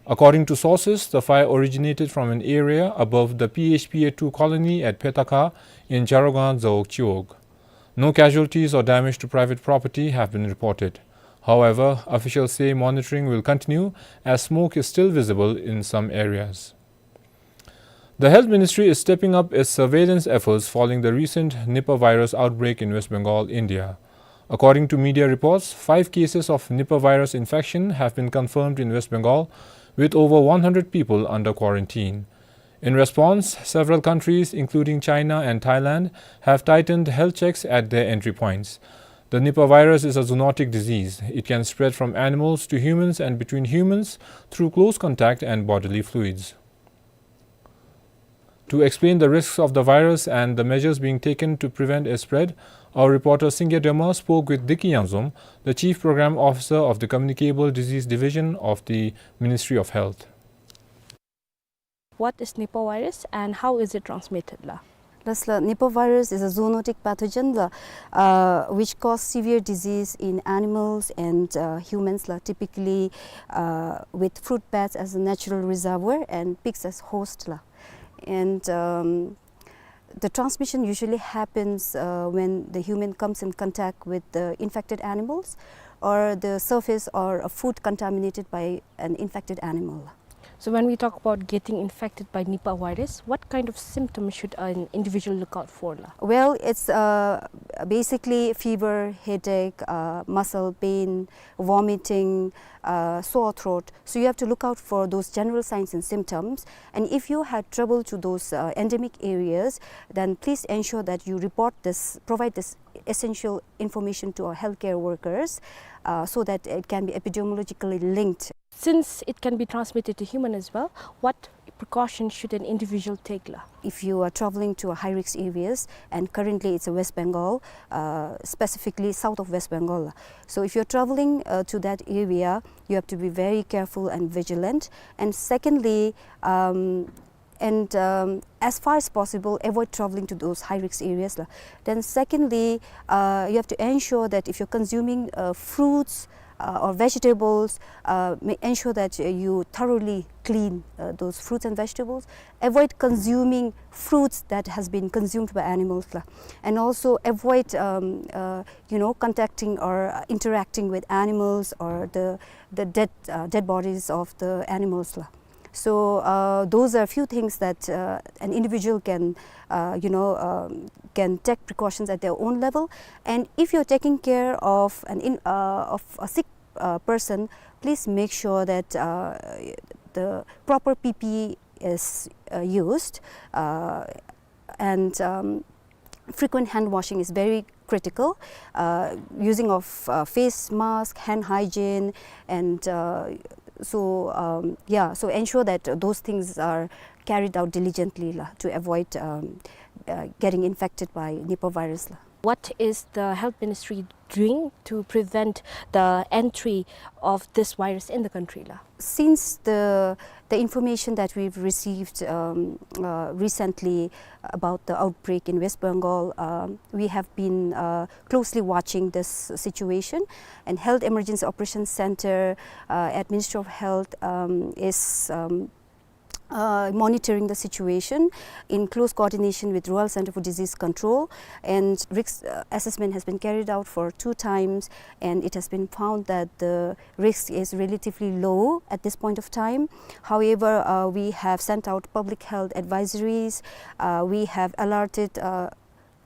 According to sources, the fire originated from an area above the P H P A two colony at Phetakha in Jarogang Zawog Chiwog. No casualties or damage to private property have been reported. However, officials say monitoring will continue as smoke is still visible in some areas. The Health Ministry is stepping up its surveillance efforts following the recent Nipah virus outbreak in West Bengal, India. According to media reports, five cases of Nipah virus infection have been confirmed in West Bengal, with over one hundred people under quarantine. In response, several countries, including China and Thailand, have tightened health checks at their entry points. The Nipah virus is a zoonotic disease. It can spread from animals to humans and between humans through close contact and bodily fluids. To explain the risks of the virus and the measures being taken to prevent its spread, our reporter Singye Dema spoke with Diki Yangzom, the Chief Program Officer of the Communicable Disease Division of the Ministry of Health. What is Nipah virus and how is it transmitted la? Last la, Nipah virus is a zoonotic pathogen la, uh, which cause severe disease in animals and, uh, humans la, typically, uh, with fruit bats as a natural reservoir and pigs as host la. And, um, the transmission usually happens, uh, when the human comes in contact with the infected animals or the surface or a food contaminated by an infected animal. So when we talk about getting infected by Nipah virus, what kind of symptoms should an individual look out for la? Well, it's, uh, basically fever, headache, uh, muscle pain, vomiting, uh, sore throat. So you have to look out for those general signs and symptoms. And if you had trouble to those, uh, endemic areas, then please ensure that you report this, provide this essential information to our healthcare workers, uh, so that it can be epidemiologically linked. Since it can be transmitted to human as well, what precaution should an individual take la? If you are traveling to a high risk areas, and currently it's a West Bengal, uh, specifically south of West Bengal. So if you're traveling, uh, to that area, you have to be very careful and vigilant. And secondly, um, and, um, as far as possible, avoid traveling to those high risk areas la. Then secondly, uh, you have to ensure that if you're consuming, uh, fruits, uh, or vegetables, uh, ma-, ensure that, uh, you thoroughly clean, uh, those fruits and vegetables. Avoid consuming fruits that has been consumed by animals la. And also avoid, um, uh, you know, contacting or, uh, interacting with animals or the, the dead, uh, dead bodies of the animals la. So, uh, those are a few things that, uh, an individual can, uh, you know, um, can take precautions at their own level. And if you're taking care of an in-, uh, of a sick, uh, person, please make sure that, uh, the proper P P E is, uh, used. Uh, and, um, frequent hand washing is very critical, uh, using of, uh, face mask, hand hygiene, and, uh, so, um, yeah, so ensure that those things are carried out diligently la, to avoid, um, uh, getting infected by Nipah virus la. What is the health ministry doing to prevent the entry of this virus in the country la? Since the, the information that we've received, um, uh, recently about the outbreak in West Bengal, um, we have been, uh, closely watching this situation, and Health Emergency Operations Center, uh, at Ministry of Health, um, is, um, uh, monitoring the situation in close coordination with Royal Center for Disease Control, and risk, uh, assessment has been carried out for two times, and it has been found that the risk is relatively low at this point of time. However, uh, we have sent out public health advisories. Uh, we have alerted, uh,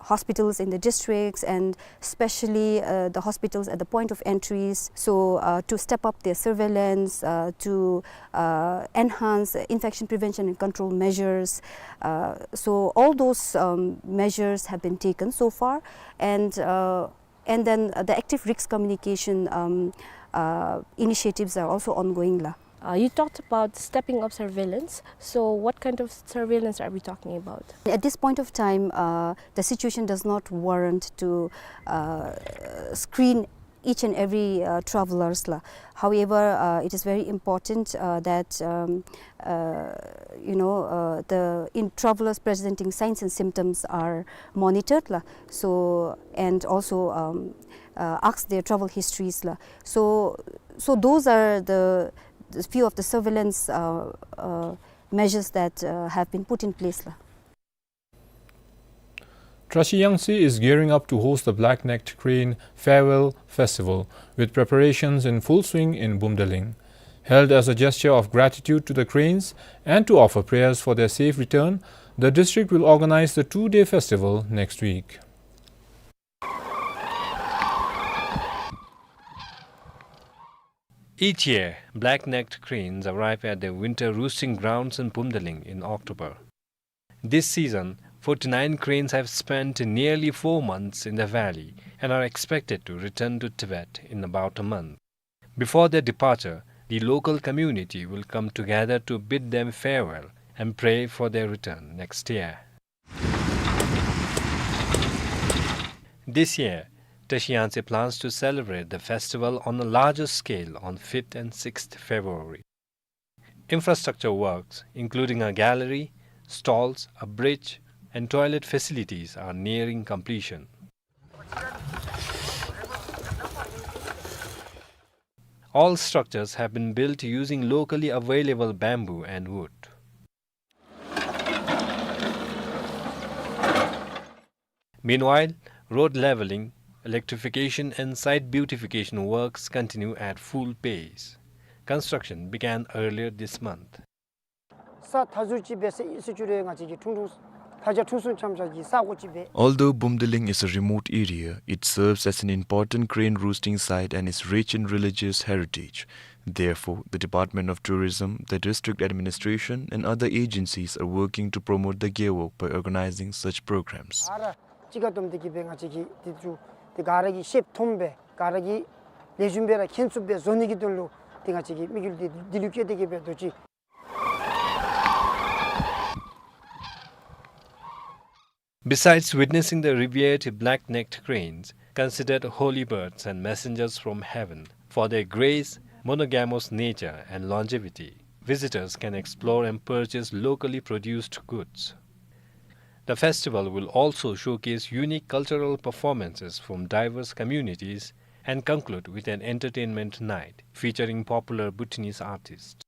hospitals in the districts and especially, uh, the hospitals at the point of entries. So, uh, to step up their surveillance, uh, to, uh, enhance infection prevention and control measures. Uh, so all those, um, measures have been taken so far, and, uh, and then, uh, the active risk communication, um, uh, initiatives are also ongoing la. Uh, you talked about stepping up surveillance. So what kind of surveillance are we talking about? At this point of time, uh, the situation does not warrant to, uh, screen each and every, uh, travelers la. However, uh, it is very important, uh, that, um, uh, you know, uh, the in travelers presenting signs and symptoms are monitored la. So, and also, um, uh, ask their travel histories la. So, so those are the, the few of the surveillance, uh, uh, measures that, uh, have been put in place la. Trashiyangtse is gearing up to host the Black-Necked Crane Farewell Festival, with preparations in full swing in Bumdeling. Held as a gesture of gratitude to the cranes and to offer prayers for their safe return, the district will organize the two-day festival next week. Each year, black-necked cranes arrive at their winter roosting grounds in Bumdeling in October. This season, forty-nine cranes have spent nearly four months in the valley and are expected to return to Tibet in about a month. Before their departure, the local community will come together to bid them farewell and pray for their return next year. This year, Tashiyangtse plans to celebrate the festival on a larger scale on fifth and sixth February. Infrastructure works, including a gallery, stalls, a bridge, and toilet facilities, are nearing completion. All structures have been built using locally available bamboo and wood. Meanwhile, road leveling, electrification, and site beautification works continue at full pace. Construction began earlier this month. ས་མཐའ་ཟུར་ཅིག་སྦེ་ཟེར་ཨིན་ཟེར་ཞུ་རུང་ང་བཅས་ཀྱི་ཁྲུང་ཁྲུང་ས་ཆ་ཁྲུང་སུན་འཁྱམ་ས་ཀྱི་ས་གོ་ཅིག་སྦེ། Although Bumdeling is a remote area, it serves as an important crane roosting site and is rich in religious heritage. Therefore, the Department of Tourism, the district administration, and other agencies are working to promote the Gewog by organizing such programs. ག་ར་གཅིག་ཁར་བསྡོམས་ཏེ་གིས་སྦེ་ང་བཅས་ཀྱིས་འདི་ཚུ་འདི་ག་ར་གིས་ཤེསཔ་མཐོངམ་སྦེ་ག་ར་གིས་ལེགས་ཤོམ་སྦེ་ར་མཁྱེན་ཚུགསཔ་སྦེ་བཟོ་ནི་གི་དོན་ལུ་འདི་ང་བཅས་ཀྱིས་དམིགས་ཡུལ་འདི་འདི་ལུ་བསྐྱེད་དེ་གིས་སྦེ་འདུག་ཅི། Besides witnessing the revered black-necked cranes, considered holy birds and messengers from heaven for their grace, monogamous nature, and longevity, visitors can explore and purchase locally produced goods. The festival will also showcase unique cultural performances from diverse communities and conclude with an entertainment night featuring popular Bhutanese artists.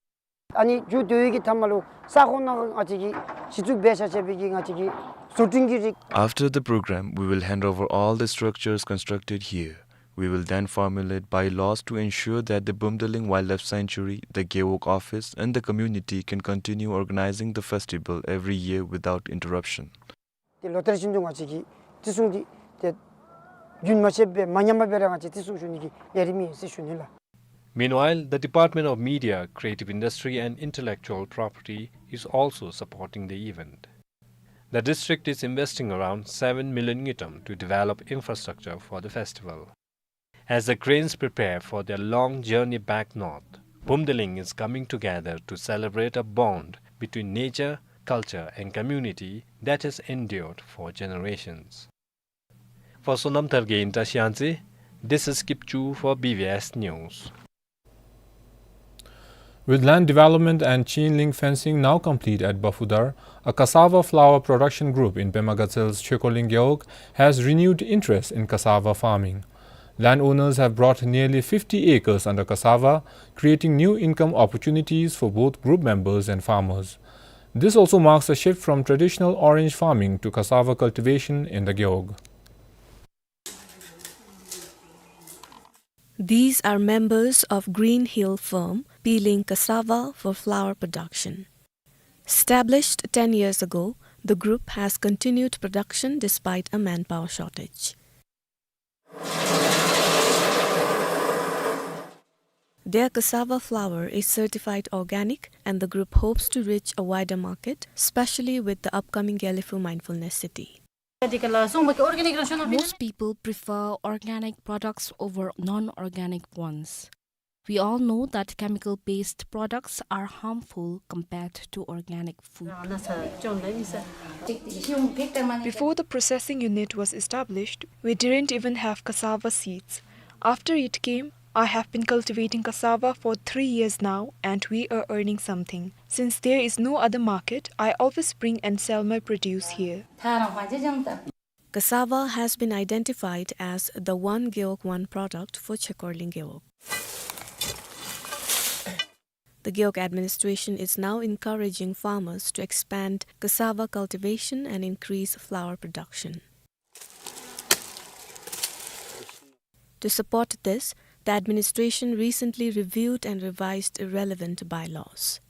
ཨ་ནི་མཇུག་བསྡུ་བའི་གི་མཐའ་མ་ལུ་ས་ཁོངས་ནང་ང་བཅས་ཀྱིས་གཞི་བཙུགས་འབད་བཞག་བྱས་པའི་གི་ང་བཅས་ཀྱི་བཟོ་སྐྲུན་གྱི་རིགས། After the program, we will hand over all the structures constructed here. We will then formulate bylaws to ensure that the Bumdeling Wildlife Sanctuary, the Gewog office, and the community can continue organizing the festival every year without interruption. ཏེ་ལོ་ལྟར་བཞིན་དུ་ང་བཅས་ཀྱིས་བརྩི་སྲུང་འདི་ཏེ་རྒྱུན་མ་ཆད་པར་མ་ཉམས་པར་སྦེ་ར་ང་བཅས་བརྩི་སྲུང་ཞུ་ནི་གི་ལས་རིམ་ཨིན་ཟེར་ཞུ་ནི་ལགས། Meanwhile, the Department of Media, Creative Industry and Intellectual Property is also supporting the event. The district is investing around seven million ngultrum to develop infrastructure for the festival. As the cranes prepare for their long journey back north, Bumdeling is coming together to celebrate a bond between nature, culture, and community that has endured for generations. For Sonam Tharge in Tashiyangtse, this is Kipchu for B V S News. With land development and chain link fencing now complete at Bafudar, a cassava flour production group in Pema Gatsel's Chekorling Gewog has renewed interest in cassava farming. Landowners have brought nearly fifty acres under cassava, creating new income opportunities for both group members and farmers. This also marks a shift from traditional orange farming to cassava cultivation in the Gewog. These are members of Green Hill firm, peeling cassava for flour production. Established ten years ago, the group has continued production despite a manpower shortage. Their cassava flour is certified organic, and the group hopes to reach a wider market, especially with the upcoming Gelephu Mindfulness City. Most people prefer organic products over non-organic ones. We all know that chemical-based products are harmful compared to organic food. Before the processing unit was established, we didn't even have cassava seeds. After it came, I have been cultivating cassava for three years now, and we are earning something. Since there is no other market, I always bring and sell my produce here. Cassava has been identified as the One Gewog One product for Chekorling Gewog. The Gewog administration is now encouraging farmers to expand cassava cultivation and increase flour production. To support this, the administration recently reviewed and revised relevant bylaws.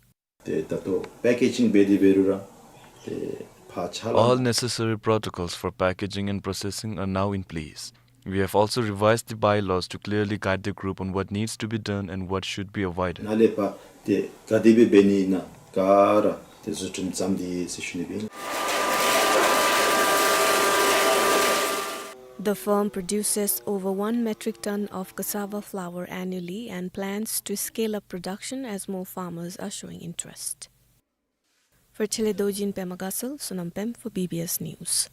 ཏེ་ད་ལྟོ་པེ་ཀེ་ཇིང་འབད་དེ་འབད་རུང་ར་ཏེ་ཕར་ཕྱག་ལཱ། All necessary protocols for packaging and processing are now in place. We have also revised the bylaws to clearly guide the group on what needs to be done and what should be avoided. ནཱ་ལས་ཕར་ཏེ་ག་དེ་སྦེ་འབད་ནི་ཨིན་ན་ག་ར་ཏེ་བཟོ་སྐྲུན་བརྩམས་ཏེ་ཟེར་ཞུ་ནི་སྦེ། The firm produces over one metric ton of cassava flour annually and plans to scale up production as more farmers are showing interest. For Chele Dorji in Pema Gatshel, Sonam Pem for B B S News.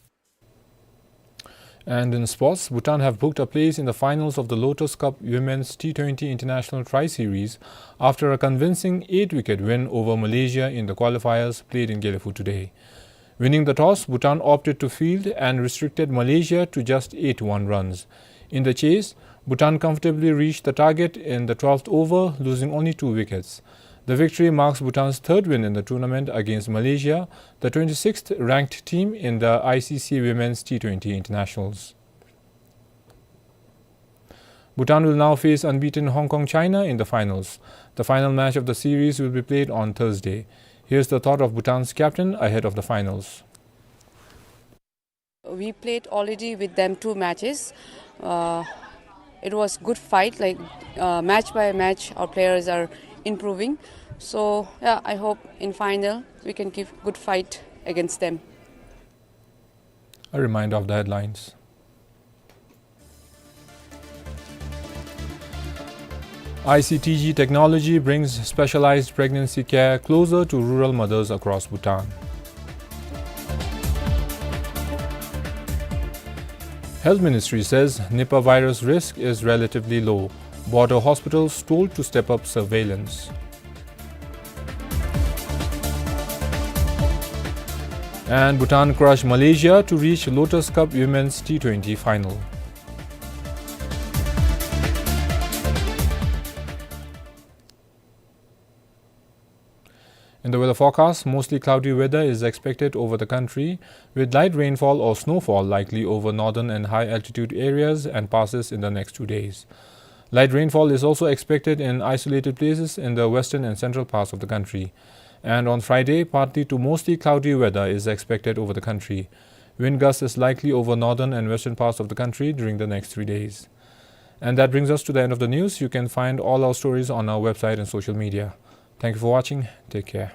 And in sports, Bhutan have booked a place in the finals of the Lotus Cup Women's T twenty International Tri-Series after a convincing eight-wicket win over Malaysia in the qualifiers played in Gelephu today. Winning the toss, Bhutan opted to field and restricted Malaysia to just eighty-one runs. In the chase, Bhutan comfortably reached the target in the twelfth over, losing only two wickets. The victory marks Bhutan's third win in the tournament against Malaysia, the twenty-sixth ranked team in the I C C Women's T twenty Internationals. Bhutan will now face unbeaten Hong Kong China in the finals. The final match of the series will be played on Thursday. Here's the thought of Bhutan's captain ahead of the finals. We played already with them two matches. Uh, it was good fight, like, uh, match by match, our players are improving. So, yeah, I hope in final we can give good fight against them. A reminder of the headlines. I C T G technology brings specialized pregnancy care closer to rural mothers across Bhutan. Health Ministry says Nipah virus risk is relatively low. Border hospitals told to step up surveillance. And Bhutan crushed Malaysia to reach Lotus Cup Women's T twenty final. In the weather forecast, mostly cloudy weather is expected over the country, with light rainfall or snowfall likely over northern and high altitude areas and passes in the next two days. Light rainfall is also expected in isolated places in the western and central parts of the country. And on Friday, partly to mostly cloudy weather is expected over the country. Wind gusts is likely over northern and western parts of the country during the next three days. And that brings us to the end of the news. You can find all our stories on our website and social media. Thank you for watching. Take care.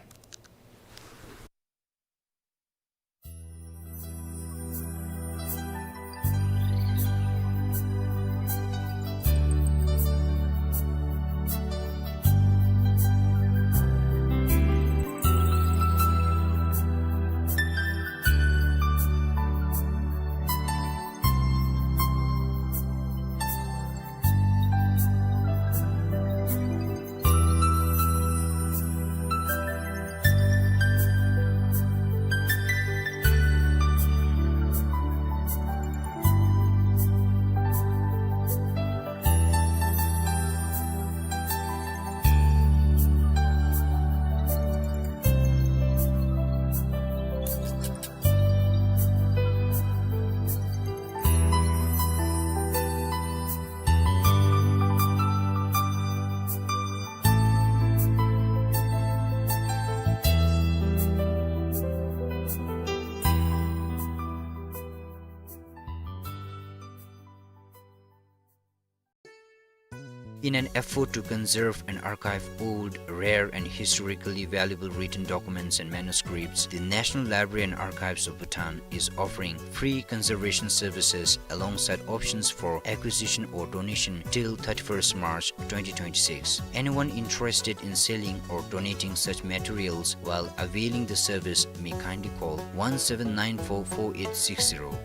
In an effort to conserve and archive old, rare, and historically valuable written documents and manuscripts, the National Library and Archives of Bhutan is offering free conservation services alongside options for acquisition or donation till thirty-first March twenty twenty-six. Anyone interested in selling or donating such materials while availing the service may kindly call one seven nine four four eight six zero.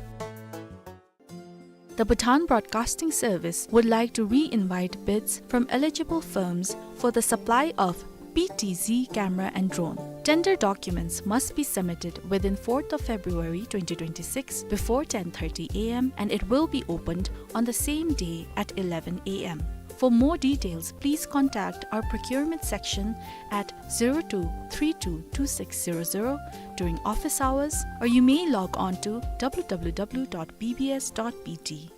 The Bhutan Broadcasting Service would like to re-invite bids from eligible firms for the supply of P T Z camera and drone. Tender documents must be submitted within fourth of February twenty twenty-six before ten thirty A M and it will be opened on the same day at eleven A M. For more details, please contact our procurement section at zero two three two two six zero zero during office hours, or you may log on to W W W dot B B S dot B T.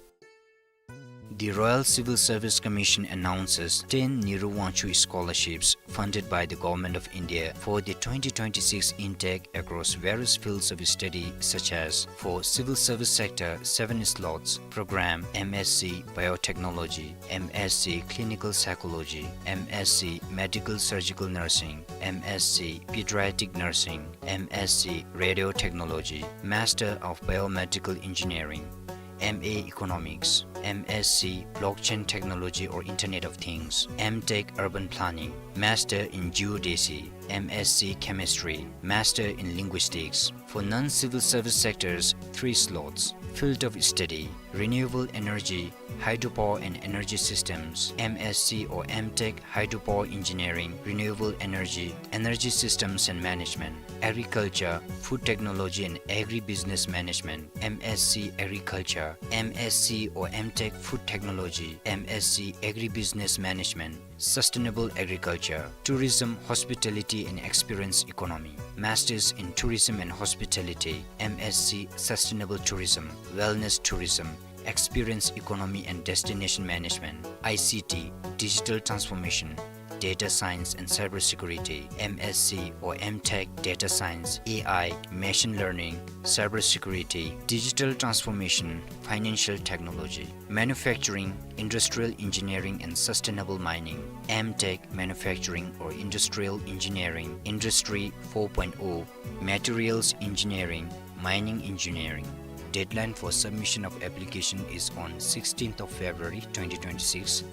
The Royal Civil Service Commission announces ten Nehru Wangchuk Scholarships funded by the Government of India for the twenty twenty-six intake across various fields of study such as for civil service sector, seven slots, program M S c Biotechnology, M S c Clinical Psychology, M S c Medical Surgical Nursing, M S c Pediatric Nursing, M S c Radiotechnology, Master of Biomedical Engineering, M A Economics, M S c Blockchain Technology or Internet of Things, M Tech Urban Planning, Master in Geodesy, M S c Chemistry, Master in Linguistics. For non-civil service sectors, three slots. Field of study: renewable energy, hydropower and energy systems, M S c or M Tech Hydropower Engineering, Renewable Energy, Energy Systems and Management, agriculture, food technology and agribusiness management, M S c Agriculture, M S c or M Tech Food Technology, M S c Agribusiness Management, Sustainable Agriculture, Tourism, Hospitality and Experience Economy, Masters in Tourism and Hospitality, M S c Sustainable Tourism, Wellness Tourism, Experience Economy and Destination Management, I C T, Digital Transformation, Data Science and Cybersecurity, M S c or M Tech Data Science, A I, Machine Learning, Cybersecurity, Digital Transformation, Financial Technology, Manufacturing, Industrial Engineering and Sustainable Mining, M Tech Manufacturing or Industrial Engineering, Industry four point oh, Materials Engineering, Mining Engineering. Deadline for submission of application is on sixteenth of February twenty twenty-six.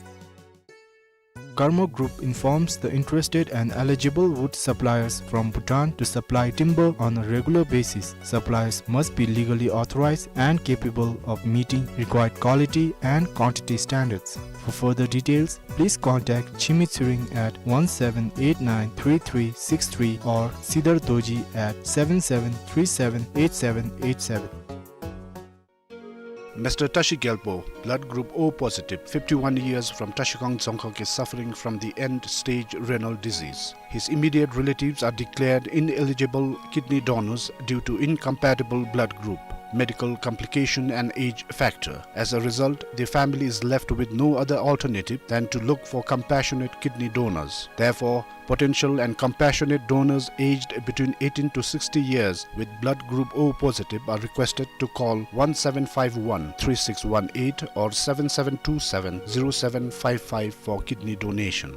Karma Group informs the interested and eligible wood suppliers from Bhutan to supply timber on a regular basis. Suppliers must be legally authorized and capable of meeting required quality and quantity standards. For further details, please contact Chimi Tshering at one seven eight nine three three six three or Sidar Dorji at seven seven three seven eight seven eight seven. Mister Tashi Gyalpo, blood group O positive, fifty-one years, from Tashikhang Dzongkhag, is suffering from the end-stage renal disease. His immediate relatives are declared ineligible kidney donors due to incompatible blood group, medical complication and age factor. As a result, the family is left with no other alternative than to look for compassionate kidney donors. Therefore, potential and compassionate donors aged between eighteen to sixty years with blood group O positive are requested to call one seven five one three six one eight or seven seven two seven zero seven five five for kidney donation.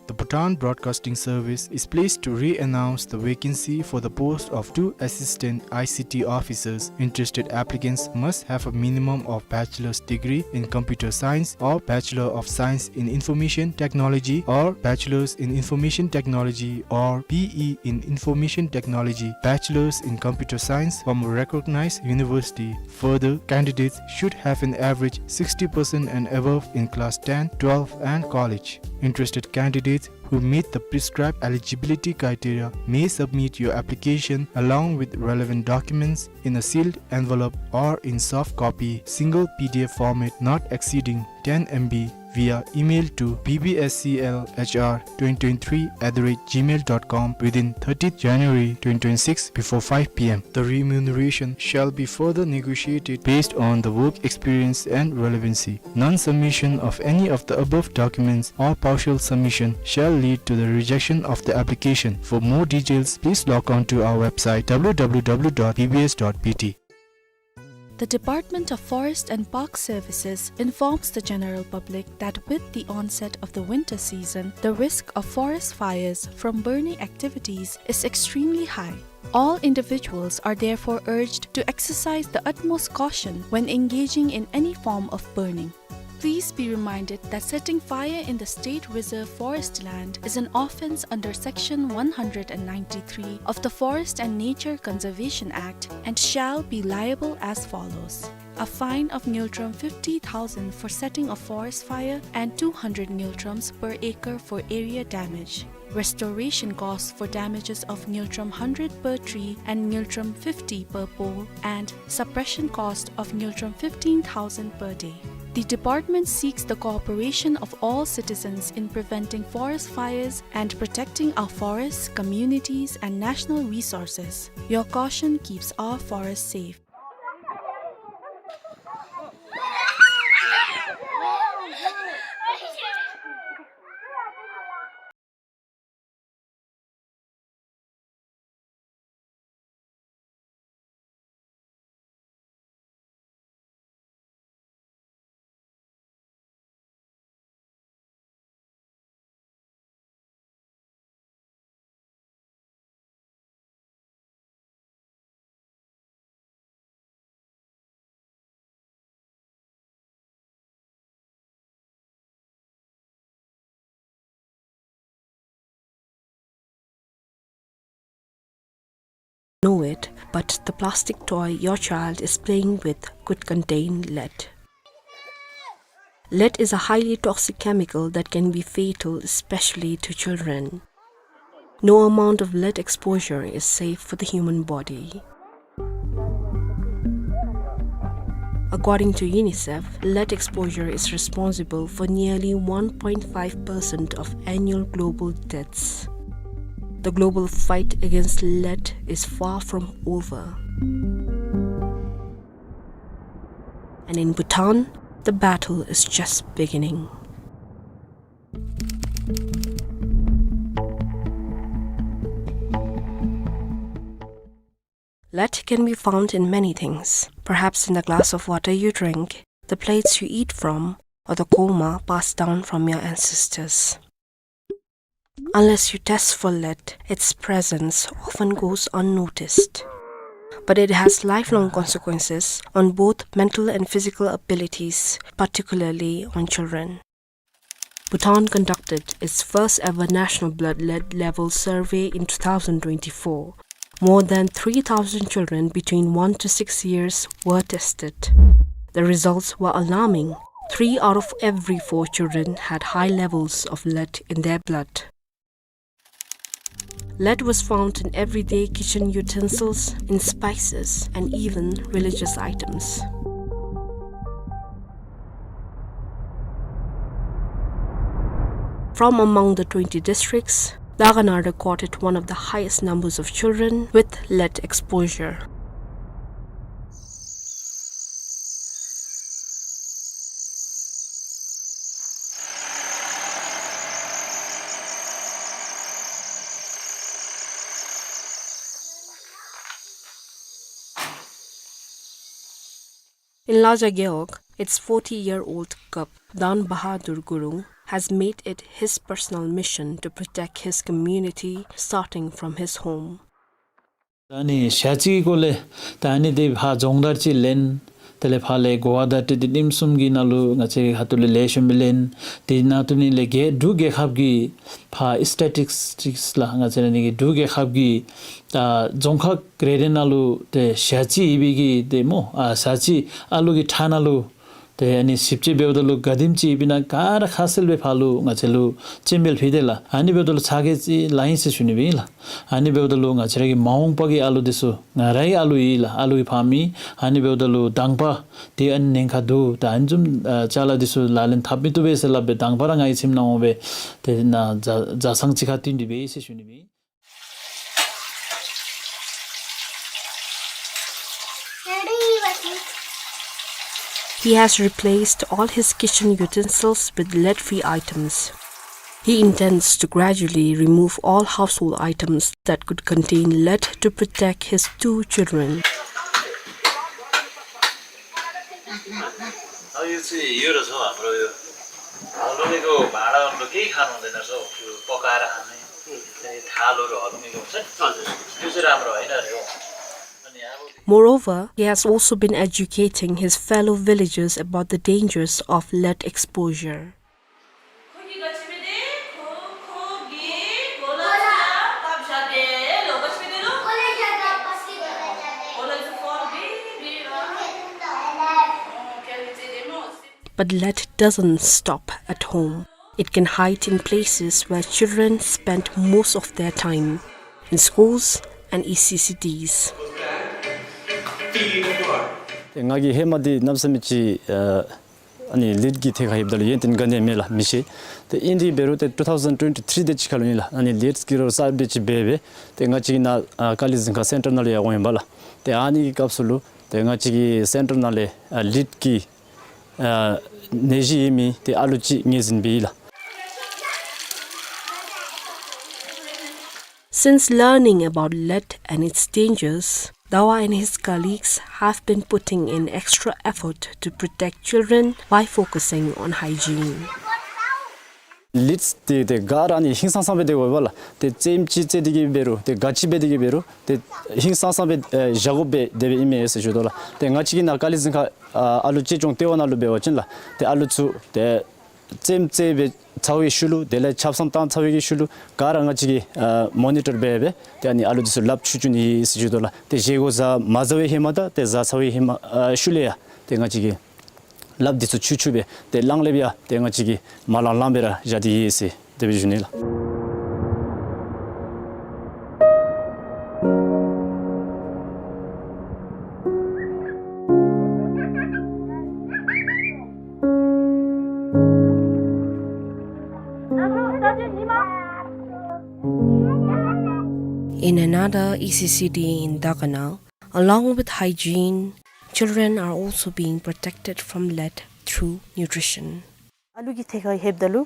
The Bhutan Broadcasting Service is pleased to re-announce the vacancy for the post of two assistant I C T officers. Interested applicants must have a minimum of bachelor's degree in computer science or Bachelor of Science in Information Technology or Bachelor's in Information Technology or B E in Information Technology, Bachelor's in Computer Science from a recognized university. Further, candidates should have an average sixty percent and above in class ten, twelve and college. Interested candidates who meet the prescribed eligibility criteria may submit your application along with relevant documents in a sealed envelope or in soft copy, single P D F format not exceeding ten M B, via email to B B S C L H R twenty twenty-three at the rate gmail dot com within thirtieth January twenty twenty-six before five P M. The remuneration shall be further negotiated based on the work experience and relevancy. Non-submission of any of the above documents or partial submission shall lead to the rejection of the application. For more details, please log on to our website W W W dot B B S dot B T. The Department of Forest and Park Services informs the general public that with the onset of the winter season, the risk of forest fires from burning activities is extremely high. All individuals are therefore urged to exercise the utmost caution when engaging in any form of burning. Please be reminded that setting fire in the state reserve forest land is an offence under Section one hundred and ninety-three of the Forest and Nature Conservation Act and shall be liable as follows: a fine of ngultrum fifty thousand for setting a forest fire and two hundred ngultrums per acre for area damage. Restoration costs for damages of ngultrum hundred per tree and ngultrum fifty per pole, and suppression cost of ngultrum fifteen thousand per day. The department seeks the cooperation of all citizens in preventing forest fires and protecting our forests, communities, and national resources. Your caution keeps our forests safe. know it, but the plastic toy your child is playing with could contain lead. Lead is a highly toxic chemical that can be fatal, especially to children. No amount of lead exposure is safe for the human body. According to UNICEF, lead exposure is responsible for nearly one point five percent of annual global deaths. The global fight against lead is far from over. And in Bhutan, the battle is just beginning. Lead can be found in many things, perhaps in the glass of water you drink, the plates you eat from, or the korma passed down from your ancestors. Unless you test for lead, its presence often goes unnoticed. But it has lifelong consequences on both mental and physical abilities, particularly on children. Bhutan conducted its first ever national blood lead level survey in two thousand twenty-four. More than three thousand children between one to six years were tested. The results were alarming. Three out of every four children had high levels of lead in their blood. Lead was found in everyday kitchen utensils, in spices, and even religious items. From among the twenty districts, Dagana recorded one of the highest numbers of children with lead exposure. In Laja Gewog, its forty-year-old Kap, Dan Bahadur Gurung, has made it his personal mission to protect his community, starting from his home. ད་ནི་ཞག་གཅིག་གི་སྐོར་ལས་ད་ནི་དེ་ཕར་སྦྱོང་བརྡར་ཅིག་ལེན། དེ་ལས་ཕར་ལས་གོ་བ་བརྡ་སྤྲོད་དེ་ཉིནམ་གསུམ་གྱི་ནང་ལུ་ང་བཅས་ཁ་ཐུག་ལས་ལེགས་ཤོམ་སྦེ་ལེན། དེ་ནང་དུ་ནི་ལས་རྒྱལ་འབྲུག་རྒྱལ་ཁབ་ཀྱི་ཕར་སི་ཊེ་ཊིག་སི་ལགས། ང་བཅས་ར་ནི་གི་འབྲུག་རྒྱལ་ཁབ་ཀྱི་ད་རྫོང་ཁག་རེ་རེ་ནང་ལུ་ཏེ་ཞག་གཅིག་ཡོད་པའི་གི་ཏེ་སྨོ། ཨ་ཞག་གཅིག་ཨ་ལུ་གི་ཁྲག་ནང་ལུ་ཏེ་ཨ་ནི་ཞིབ་དཔྱད་འབདཝ་ད་ལུ་ག་དེམ་ཅིག་ཡོདཔ་ཨིན་ན་ག་ར་ཁ་གསལ་སྦེ་ཕར་ལུ་ང་བཅས་ལུ་སྤྱན་འབུལ་ཕུལ་ཏེ་ལགས། ཨ་ནི་འབདཝ་ད་ལུ་ཚ་གྱང་ཅིག་ལང་ཡི་ཟེར་ཞུ་ནི་སྦེ་ཨིན་ལགས། ཨ་ནི་འབདཝ་ད་ལུ་ང་བཅས་ར་གི་མ་འོངས་པ་གི་ཨ་ལུ་འདི་ཚུ་ང་རའི་ཨ་ལུ་ཨིན་ལགས། ཨ་ལུ་གི་ཕ་མ་ཨིན། ཨ་ནི་འབདཝ་ད་ལུ་དང་པ་དེ་ཨ་ནི་ཉེན་ཁ་འདུག། ད་ཨ་ནི་བཟུམ་ཨ་ཅ་ལ་འདི་ཚུ་ལག་ལེན་འཐབ་མི་བཏུབ་པས་ཟེར་སླབ་སྦེ་དང་པ་ར་ང་གི་ཁྱིམ་ནང་འོང་སྦེ་དེ་ནང་ཇ་ཇ་ཚང་གཅིག་ཁར་བསྟུན་ཏེ་སྦེ་ཨིན་ཟེར་ཞུ་ནི་སྦེ་ཨིན། He has replaced all his kitchen utensils with lead-free items. He intends to gradually remove all household items that could contain lead to protect his two children. अब यो चाहिँ, यो रहेछ हौ हाम्रो यो हलुङ्गेको भाँडाहरू केही खानु हुँदैन रहेछ हौ, त्यो पकाएर खाने। त्यो थालहरू हलुङ्गेको हुन्छ नि, त्यो चाहिँ राम्रो होइन अरे हो। अनि अब Moreover, he has also been educating his fellow villagers about the dangers of lead exposure. But lead doesn't stop at home. It can hide in places where children spend most of their time, in schools and E C C Ds. ཏེ་ང་གིས་ཧེ་མ་འདི་གནམ་མེད་ས་མེད་ཅིག་ཨ་ཨ་ནི་ལིཌ་ཀྱི་ཐད་ཁར་ལྷོདཔ་ད་ལུ་ཡོན་ཏན་ག་ནི་ཡང་མེད་ལགས། མི་ཤེས། ཏེ་ཨིན་དེ་འབད་རུང་ཏེ་ཊུ་ཐའུ་ཟེན་ཊུ་ཊི་ཐིརི་དེ་ཅིག་ཁར་ལུ་ཨིན་ལགས། ཨ་ནི་ལིཌ་ཀྱི་རོགས་གསརཔ་དེ་ཅིག་འབད་སྦེ་ཏེ་ང་བཅས་ཀྱི་ནཱ་ཨ་ཀ་ལི་གཟིམ་ཁང་སེན་ཊར་ནང་ལུ་ཡར་འོང་ཡི་པ་ལགས། ཏེ་ཨ་ནི་གི་སྐབས་སུ་ལུ་ཏེ་ང་བཅས་ཀྱི་སེན་ཊར་ནང་ལས་ཨ་ལིཌ་ཀྱི་ཨ་ནད་གཞི་ཡོད་མི་ཏེ་ཨ་ལུ་ཅིག་ངོས་འཛིན་འབད་ཡི་ལགས། Since learning about lead and its dangers, Dawa and his colleagues have been putting in extra effort to protect children by focusing on hygiene. ལིཌ་དེ་ཏེ་ག་ར་ཨ་ནི་ཧིང་སངས་སངས་སྦེ་སྡོད་དགོ་པས་ལགས། ཏེ་རྩེདམོ་ཅིག་རྩེ་སྟེ་གི་འབད་རུང་ཏེ་ག་ཅི་འབད་དེ་གི་འབད་རུང་ཏེ་ཧིང་སངས་སངས་སྦེ་ཨེ་བཞག་དགོ་པས་དེ་སྦེ་ཨིན་མས་ཟེར་ཞུ་དོ་ལགས། ཏེ་ང་བཅས་ཀྱི་ནཱ་ཀ་ལི་གཟིམ་ཁང་ཨ་ཨ་ལུ་གཅེས་སྐྱོང་ལྟེ་བ་ནང་ལུ་འབད་བ་ཅིན་ལགས་ཏེ་ཨ་ལུ་ཚུ་ཏེ་ རྩེདམོ་རྩེ་བའི་ཚར་བའི་ཤུལ་ལུ་དེ་ལས་ཆབ་གསང་བཏང་ཚར་བའི་གི་ཤུལ་ལུ་ག་ར་ང་བཅས་ཀྱིས་ཨ་མོ་ནི་ཊར་འབད་སྦེ་ཏེ་ཨ་ནི་ཨ་ལུ་འདི་ཚུ་ལགཔ་འཁྱུ་འཁྱུ་ནི་ཨིན་ཟེར་ཞུ་དོ་ལགས། ཏེ་བཞེས་སྒོ་བཟའ་མ་བཟའ་བའི་ཧེ་མ་དང་ཏེ་བཟའ་ཚར་བའི་ཧེ་མ་ཨ་ཤུལ་ལས་ཡང་ཏེ་ང་བཅས་ཀྱིས་ལགཔ་འདི་ཚུ་འཁྱུ་འཁྱུ་སྦེ་ཏེ་གླང་ལེབ་ཡང་ཏེ་ང་བཅས་ཀྱིས་མ་ལང་ལང་སྦེ་ར་བཞག་སྟེ་ཡོད་ཟེར་དེ་སྦེ་ཞུ་ནི་ལགས། In another E C C D in Dagana, along with hygiene, children are also being protected from lead through nutrition. ཨ་ལུ་གི་ཐད་ཁར་ལྷོདཔ་ད་ལུ་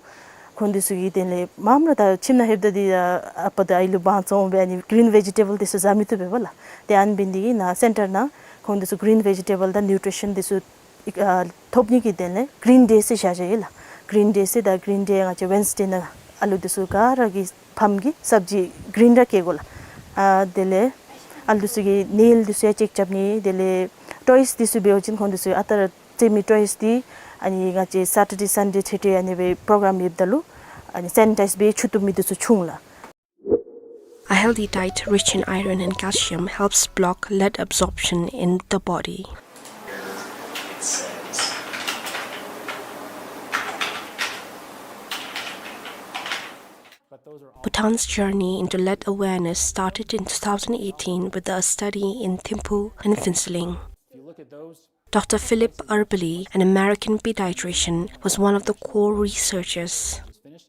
ཁོང་འདི་ཚུ་གི་དེ་ལས་མངམ་ར་ད་ཁྱིམ་ནང་ལྷོདཔ་ད་འདི་ཨ་པ་ད་ཨ་ལུ་བང་བཙོང་སྦེ་ཨ་ནི་གི་རིན་བེ་ཇི་ཊེ་བཱལ་འདི་ཚུ་བཟའ་མི་བཏུབ་པས་ལགས། ཏེ་ཨ་ནི་འབད་ནི་འདི་གིས་ནཱ་སེན་ཊར་ནང་ཁོང་འདི་ཚུ་གི་རིན་བེ་ཇི་ཊེ་བཱལ་དང་ནིའུ་ཊི་རི་ཤཱན་འདི་ཚུ་ཨ་ཐོབ་ནི་གི་དོན་ལས་གི་རིན་ཌེ་ཟེར་བཞག་བཞགཔ་ཨིན་ལགས། གི་རིན་ཌེ་ཟེར་ད་གི་རིན་ཌེ་ང་བཅས་ཝེན་སི་ཌེ་ནང་ཨ་ལུ་འདི་ཚུ་ག་ར་གི་ཕམ་གིས་སབ་ཇི་གི་རིན་ར་བཀལ་དགོ་ལགས། ཨ་དེ་ལས་ཨ་ལུ་འདི་ཚུ་གི་ནེལ་འདི་ཚུ་ཡང་ཅེཀ་རྐྱབ་ནི། དེ་ལས་ཊོའིས་འདི་ཚུ་འབད་བ་ཅིན་ཁོང་འདི་ཚུ་ཨ་རྟག་ར་རྩེདམོ་ཊོའིས་འདི་ཨ་ནི་ང་བཅས་སེ་ཊར་ཌེ་སན་ཌེ་ཐེ་ཐེ་ཨ་ནི་སྦེ་པོ་རོ་གྲམ་ཡོདཔ་ད་ལུ་ཨ་ནི་སེ་ནི་ཊའིཛ་འབད་འཁྱུ་བཏུབ་མི་འདི་ཚུ་བྱུང་ལགས། A healthy diet rich in iron and calcium helps block lead absorption in the body. Bhutan's journey into lead awareness started in two thousand eighteen with a study in Thimphu and Phuentsholing. Doctor Philip Eberle, an American pediatrician, was one of the core researchers.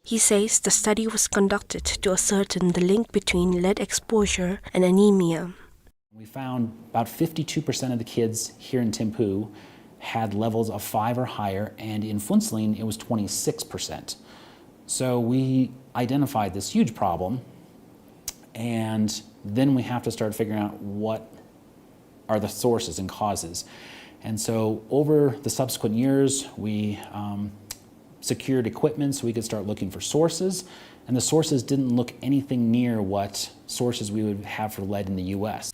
He says the study was conducted to ascertain the link between lead exposure and anemia. We found about fifty-two percent of the kids here in Thimphu had levels of five or higher, and in Phuentsholing it was twenty-six percent. So we identified this huge problem, and then we have to start figuring out what are the sources and causes. And so over the subsequent years, we, um, secured equipment so we could start looking for sources. And the sources didn't look anything near what sources we would have for lead in the U S.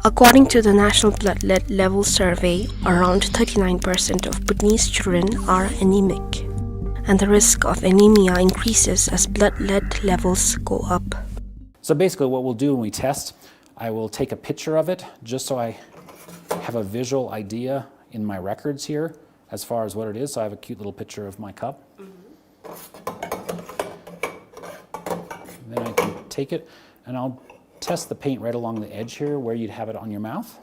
According to the National Blood Lead Level Survey, around thirty-nine percent of Bhutanese children are anemic, and the risk of anemia increases as blood lead levels go up. So basically what we'll do when we test, I will take a picture of it just so I have a visual idea in my records here as far as what it is. So I have a cute little picture of my cup. Then I can take it and I'll test the paint right along the edge here where you'd have it on your mouth.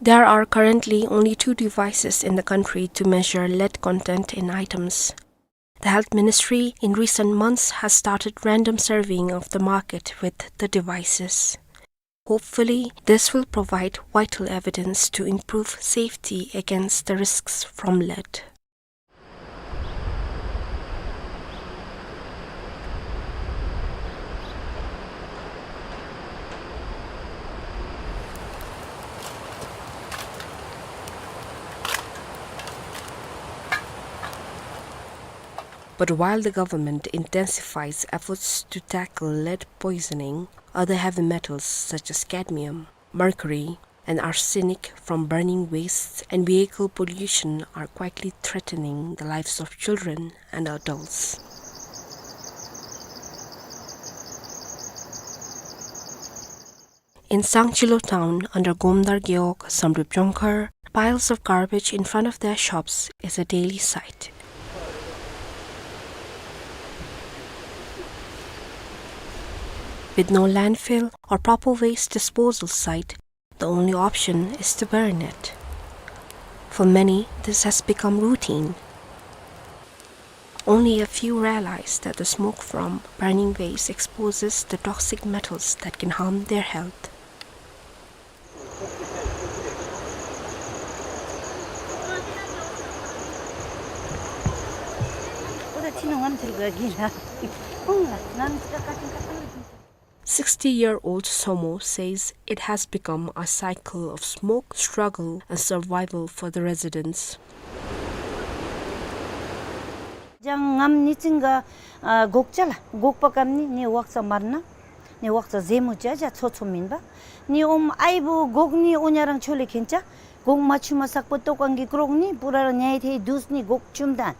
There are currently only two devices in the country to measure lead content in items. The Health Ministry in recent months has started random surveying of the market with the devices. Hopefully, this will provide vital evidence to improve safety against the risks from lead. But while the government intensifies efforts to tackle lead poisoning, other heavy metals such as cadmium, mercury, and arsenic from burning wastes and vehicle pollution are quietly threatening the lives of children and adults. In Sangchilo town under Gomdar Gewog Samdrup Jongkhar, piles of garbage in front of their shops is a daily sight. With no landfill or proper waste disposal site, the only option is to burn it. For many, this has become routine. Only a few realize that the smoke from burning waste exposes the toxic metals that can harm their health. Sixty-year-old Somo says it has become a cycle of smoke, struggle, and survival for the residents. ཅང་ངམ་ནི་ཅིང་ག་ཨ་གོག་ཅ་ལ་གོག་པ་ཀམ་ནི་ནི་ཝག་ཙ་མར་ན་ནི་ཝག་ཙ་ཟེ་མུ་ཅ་ཅ་ཚོ་ཚོ་མིན་པ། ནི་ཨོམ་ཨའི་བུ་གོག་ནི་ཨོ་ཉ་རང་ཆོ་ལེ་ཁེན་ཅ། གོག་མ་ཆུང་མ་སག་པོ་ཏོག་ཁང་གི་ཀྲོག་ནི་པུ་ར་ར་ཉའི་ཐེ་དུས་ནི་གོག་ཆུམ་ད།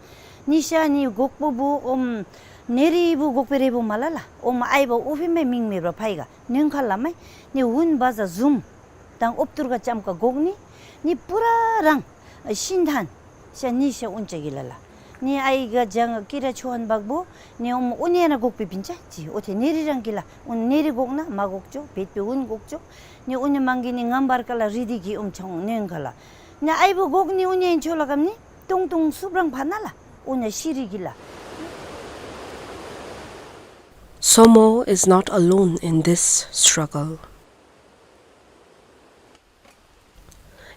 ནི་ཤ་ནི་གོག་པོ་བུ་ཨོམ་ནེ་རི་བུ་གོག་པེ་རེ་བུ་མ་ལ་ལ། ཨོམ་ཨའི་བ་ཨུ་ཕི་མེ་མིང་མེ་བ་ཕའི་ག་ནོན་ཁ་ལ་མེ། ནི་ཝུན་བ་ཟ་ཟུམ་དང་ཨོབ་ཏུར་ག་ཅམ་ཀ་གོག་ནི་ནི་པུ་ར་རང་ཤིན་ཐན་ཤ་ནི་ཤ་ཨུན་ཅ་གི་ལ་ལ། ནི་ཨའི་ག་ཇང་ཀི་ར་ཆོ་ཧན་བག་བུ་ནི་ཨོམ་ཨུ་ནེ་ན་གོག་པེ་པིན་ཅ་ཅི་ཨོ་ཐེ་ནེ་རི་རང་གི་ལ། ཨུན་ནེ་རི་གོག་ན་མ་གོག་ཅོ་བེད་པེ་ཝུན་གོག་ཅོ། ནི་ཨུ་ནི་མང་གི་ནི་ངམ་བར་ཀ་ལ་རི་དི་གི་ཨོམ་ཆང་ནོན་ག་ལ། ནི་ཨའི་བུ་གོག་ནི་ཨུ་ནེ་ཆོ་ལ་ཀམ་ནི་ཏུང་ཏུང་སུབ་རང་ཕ་ན་ལ་ཨུ་ནི་ཤི་རི་གི་ལ། Somo is not alone in this struggle.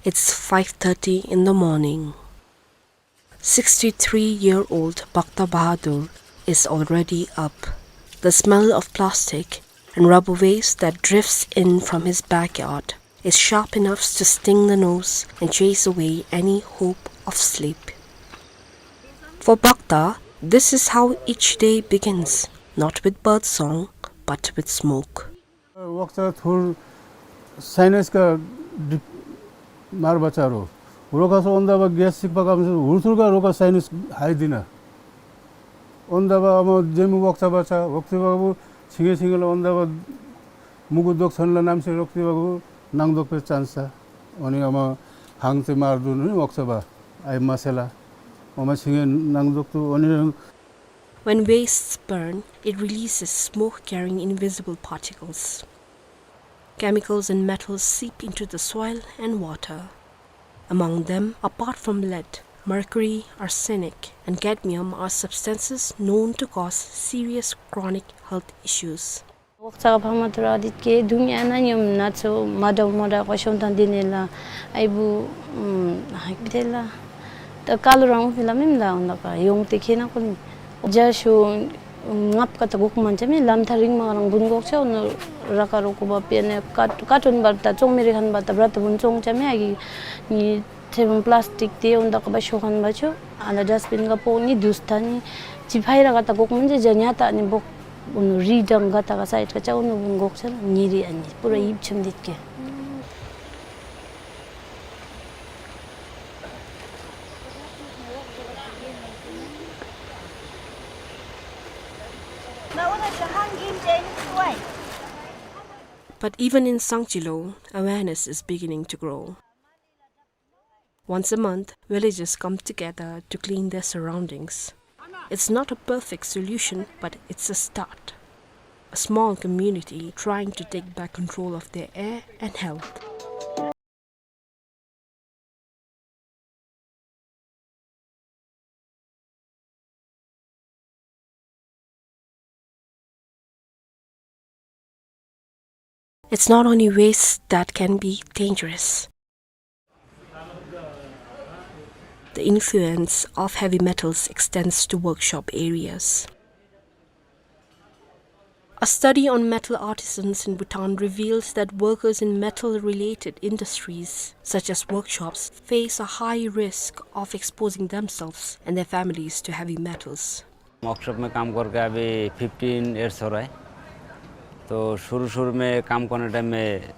It's five thirty in the morning. Sixty-three-year-old Bhakta Bahadur is already up. The smell of plastic and rubber waste that drifts in from his backyard is sharp enough to sting the nose and chase away any hope of sleep. For Bhakta, this is how each day begins, not with bird song, but with smoke. वक्सा थुर साइनस का डि-, मार बचा रो। रोका सो ओंदा बा गैस सिक पका में से हुर थुर का रोका साइनस हाई दिना। ओंदा बा अमा जेमु वक्सा बचा, वक्सी बा बु छिंगे छिंगे ला ओंदा बा मुगु दोक सन ला नाम से रोकती बा बु नांग दोक पे चांस सा। ओनी अमा हांग से मार दु नी वक्सा बा। आई मसेला। अमा छिंगे नांग दोक तु ओनी When wastes burn, it releases smoke carrying invisible particles. Chemicals and metals seep into the soil and water. Among them, apart from lead, mercury, arsenic, and cadmium are substances known to cause serious chronic health issues. वक्सा का फामा तुरा दित के दुनिया ना नियम ना चो माडा माडा को शोंतान दिने ला आई बु, उम, हाई बिते ला। त कालो रंग फिला मेम ला उन्दा का योंग ते खेना कोनी। जा शो, उम, ngap kata gok mancha me lam tharing ma rang bun gok cha, unu raka roko ba pe ne kat-, katon ba ta chong mere khan ba ta bra ta bun chong cha me agi ni Thebung plastic te unda kaba shokan bacho, ala dustbin ka poni dustani, chiphai ra kata gok manje janya ta ni bok, unu ridang kata ka side ka cha unu bung gok cha, ngiri ani, pura ip chum dit ke. But even in Sangchilo, awareness is beginning to grow. Once a month, villagers come together to clean their surroundings. It's not a perfect solution, but it's a start. A small community trying to take back control of their air and health. It's not only waste that can be dangerous. The influence of heavy metals extends to workshop areas. A study on metal artisans in Bhutan reveals that workers in metal-related industries, such as workshops, face a high risk of exposing themselves and their families to heavy metals. Workshop में काम करके अभी fifteen years हो रहा है। तो शुरू शुरू में काम करने टाइम में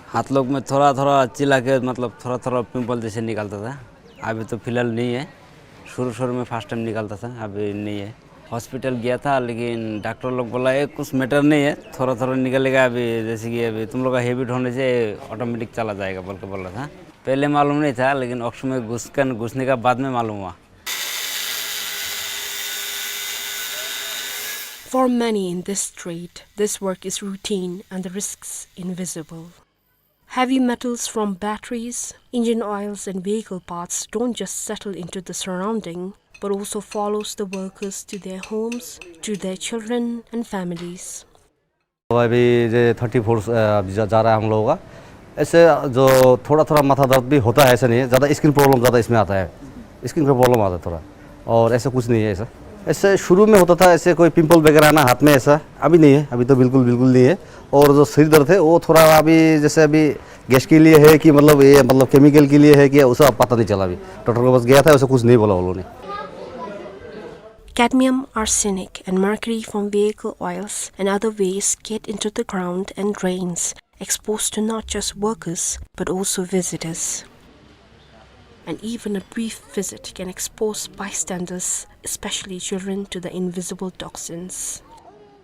हाथ लोग में थोड़ा थोड़ा चिल्ला के, मतलब, थोड़ा थोड़ा पिंपल जैसे निकलता था। अभी तो फिलहाल नहीं है, शुरू शुरू में फर्स्ट टाइम निकलता था, अभी नहीं है। हॉस्पिटल गया था, लेकिन डॉक्टर लोग बोला, "ये कुछ मैटर नहीं है, थोड़ा थोड़ा निकलेगा अभी, जैसे कि अभी तुम लोग का हैबिट होने से ऑटोमेटिक चला जाएगा," बोल के बोला था। पहले मालूम नहीं था, लेकिन वर्कशॉप में घुस कर, घुसने का बाद में मालूम हुआ। For many in this trade, this work is routine and the risks invisible. Heavy metals from batteries, engine oils and vehicle parts don't just settle into the surrounding, but also follows the workers to their homes, to their children and families. तो अभी ये thirty four, अ, अभी जा, जा रहा है हम लोगों का। ऐसे जो थोड़ा-थोड़ा माथा दर्द भी होता है, ऐसा नहीं है। ज़्यादा स्किन प्रॉब्लम ज़्यादा इसमें आता है, स्किन का प्रॉब्लम आता है थोड़ा, और ऐसा कुछ नहीं है ऐसा। ऐसे शुरू में होता था, ऐसे कोई पिंपल वगैरह ना हाथ में, ऐसा अभी नहीं है, अभी तो बिल्कुल, बिल्कुल नहीं है। और जो सिर दर्द है, वो थोड़ा अभी, जैसे अभी गैस के लिए है कि, मतलब, ये, मतलब, केमिकल के लिए है कि, उसे अब पता नहीं चला अभी। डॉक्टर के पास गया था, उसे कुछ नहीं बोला उन्होंने। Cadmium, arsenic, and mercury from vehicle oils and other wastes get into the ground and drains, exposed to not just workers, but also visitors. And even a brief visit can expose bystanders, especially children, to the invisible toxins.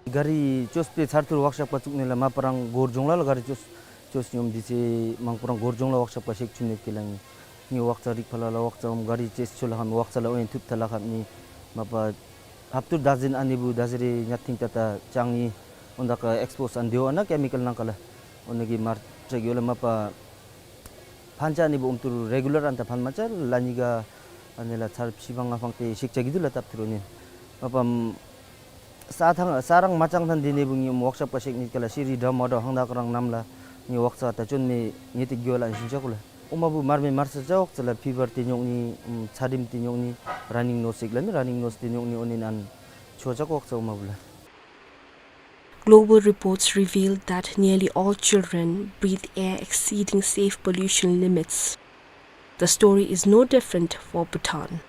གཱ་རི་བཅོས་པའི་ཚར་ཐུར་བག་ཆགས་པ་བཙུགས་ནི་ལགས། མ་པ་རང་སྒོར་སྦྱོང་ལགས་ལགས། གཱ་རི་བཅོས་བཅོས་ཉོམ་འདི་ཚེ་མང་པོ་རང་སྒོར་སྦྱོང་ལགས། བག་ཆགས་པ་ཤེག་ཆུ་ནི་ཀི་ལགས། ནི་བག་ཚ་རིག་ཕ་ལ་ལགས། བག་ཚ་འོམ་གཱ་རི་ཅེས་ཆོ་ལགས་ཧམ། བག་ཚ་ལགས་འོན་ཐུབ་ཐ་ལགས་ཧམ། ནི་མ་པ་ཧབ་ཏུ་ཟླཝ་ཟིན་ཨ་ནི་བུ་ཟླཝ་ཟེར་རེ་ཉ་ཐིང་ཏ་ཏ་ཅང་ནི་འོན་དག་ག་ཨེགསི་པོ་ཟ་ཨན་དེ་བ་ན་ཀེ་མི་ཀལ་ནང་ཀ་ལགས། འོན་ནི་གི་མར་ཏྲེག་ཡོད་ལགས། མ་པ་ཕན་ཆ་ནི་བུ་འོམ་ཏུར་རེ་གུ་ལར་ཨན་ཏ་ཕན་མ་ཆ་ལགས། ནི་ག་ཨ་ནི་ལགས་ཚར་ཕྱི་པ་ང་ཕང་ཏེ་ཤེག་ཆ་གི་དུ་ལགས་སྟབས་ཐུར་འོན་ནི། མ་པ་ས་ཐང་ས་རང་མ་ཅང་ཐང་དེ་ནི་བུ་ངི་འོམ་བག་ཆགས་པ་ཤེག་ནི་ཀ་ལགས། ཤི་རི་དྲ་མ་དྲ་ཧང་དག་རང་ནམ་ལགས། ནི་བག་ཚ་ཏ་ཅོན་མེ་ངེ་ཏེ་གི་ཡོད་ལགས་ཨན་ཤིན་ཆ་ཀུ་ལགས། འོ་མ་བུ་མར་མེ་མར་ས་ཅ་བག་ཚ་ལགས་ཕི་བར་ཏེ་ཉོག་ནི་ཚ་རིམ་ཏེ་ཉོག་ནི་ར་ནིང་ནོ་སི་ལགས། མི་ར་ནིང་ནོ་སི་ཏེ་ཉོག་ནི་འོ་ནི་ཨན་ཆོ་ཅ་བག་ཚ་འོ་མ་བུ་ལགས། Global reports reveal that nearly all children breathe air exceeding safe pollution limits. The story is no different for Bhutan.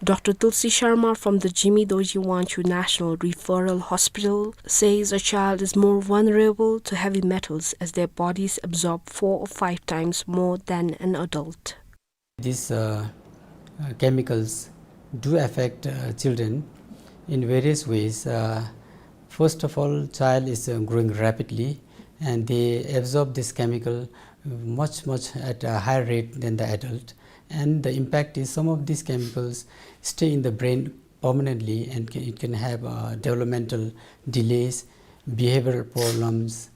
Doctor Tulsi Sharma from the Jigme Dorji Wangchuk National Referral Hospital says a child is more vulnerable to heavy metals as their bodies absorb four or five times more than an adult. These uh, uh, chemicals do affect uh, children in various ways. Uh, first of all, child is uh, growing rapidly and they absorb this chemical much, much at a higher rate than the adult. And the impact is some of these chemicals stay in the brain permanently and can, it can have uh, developmental delays, behavioral problems,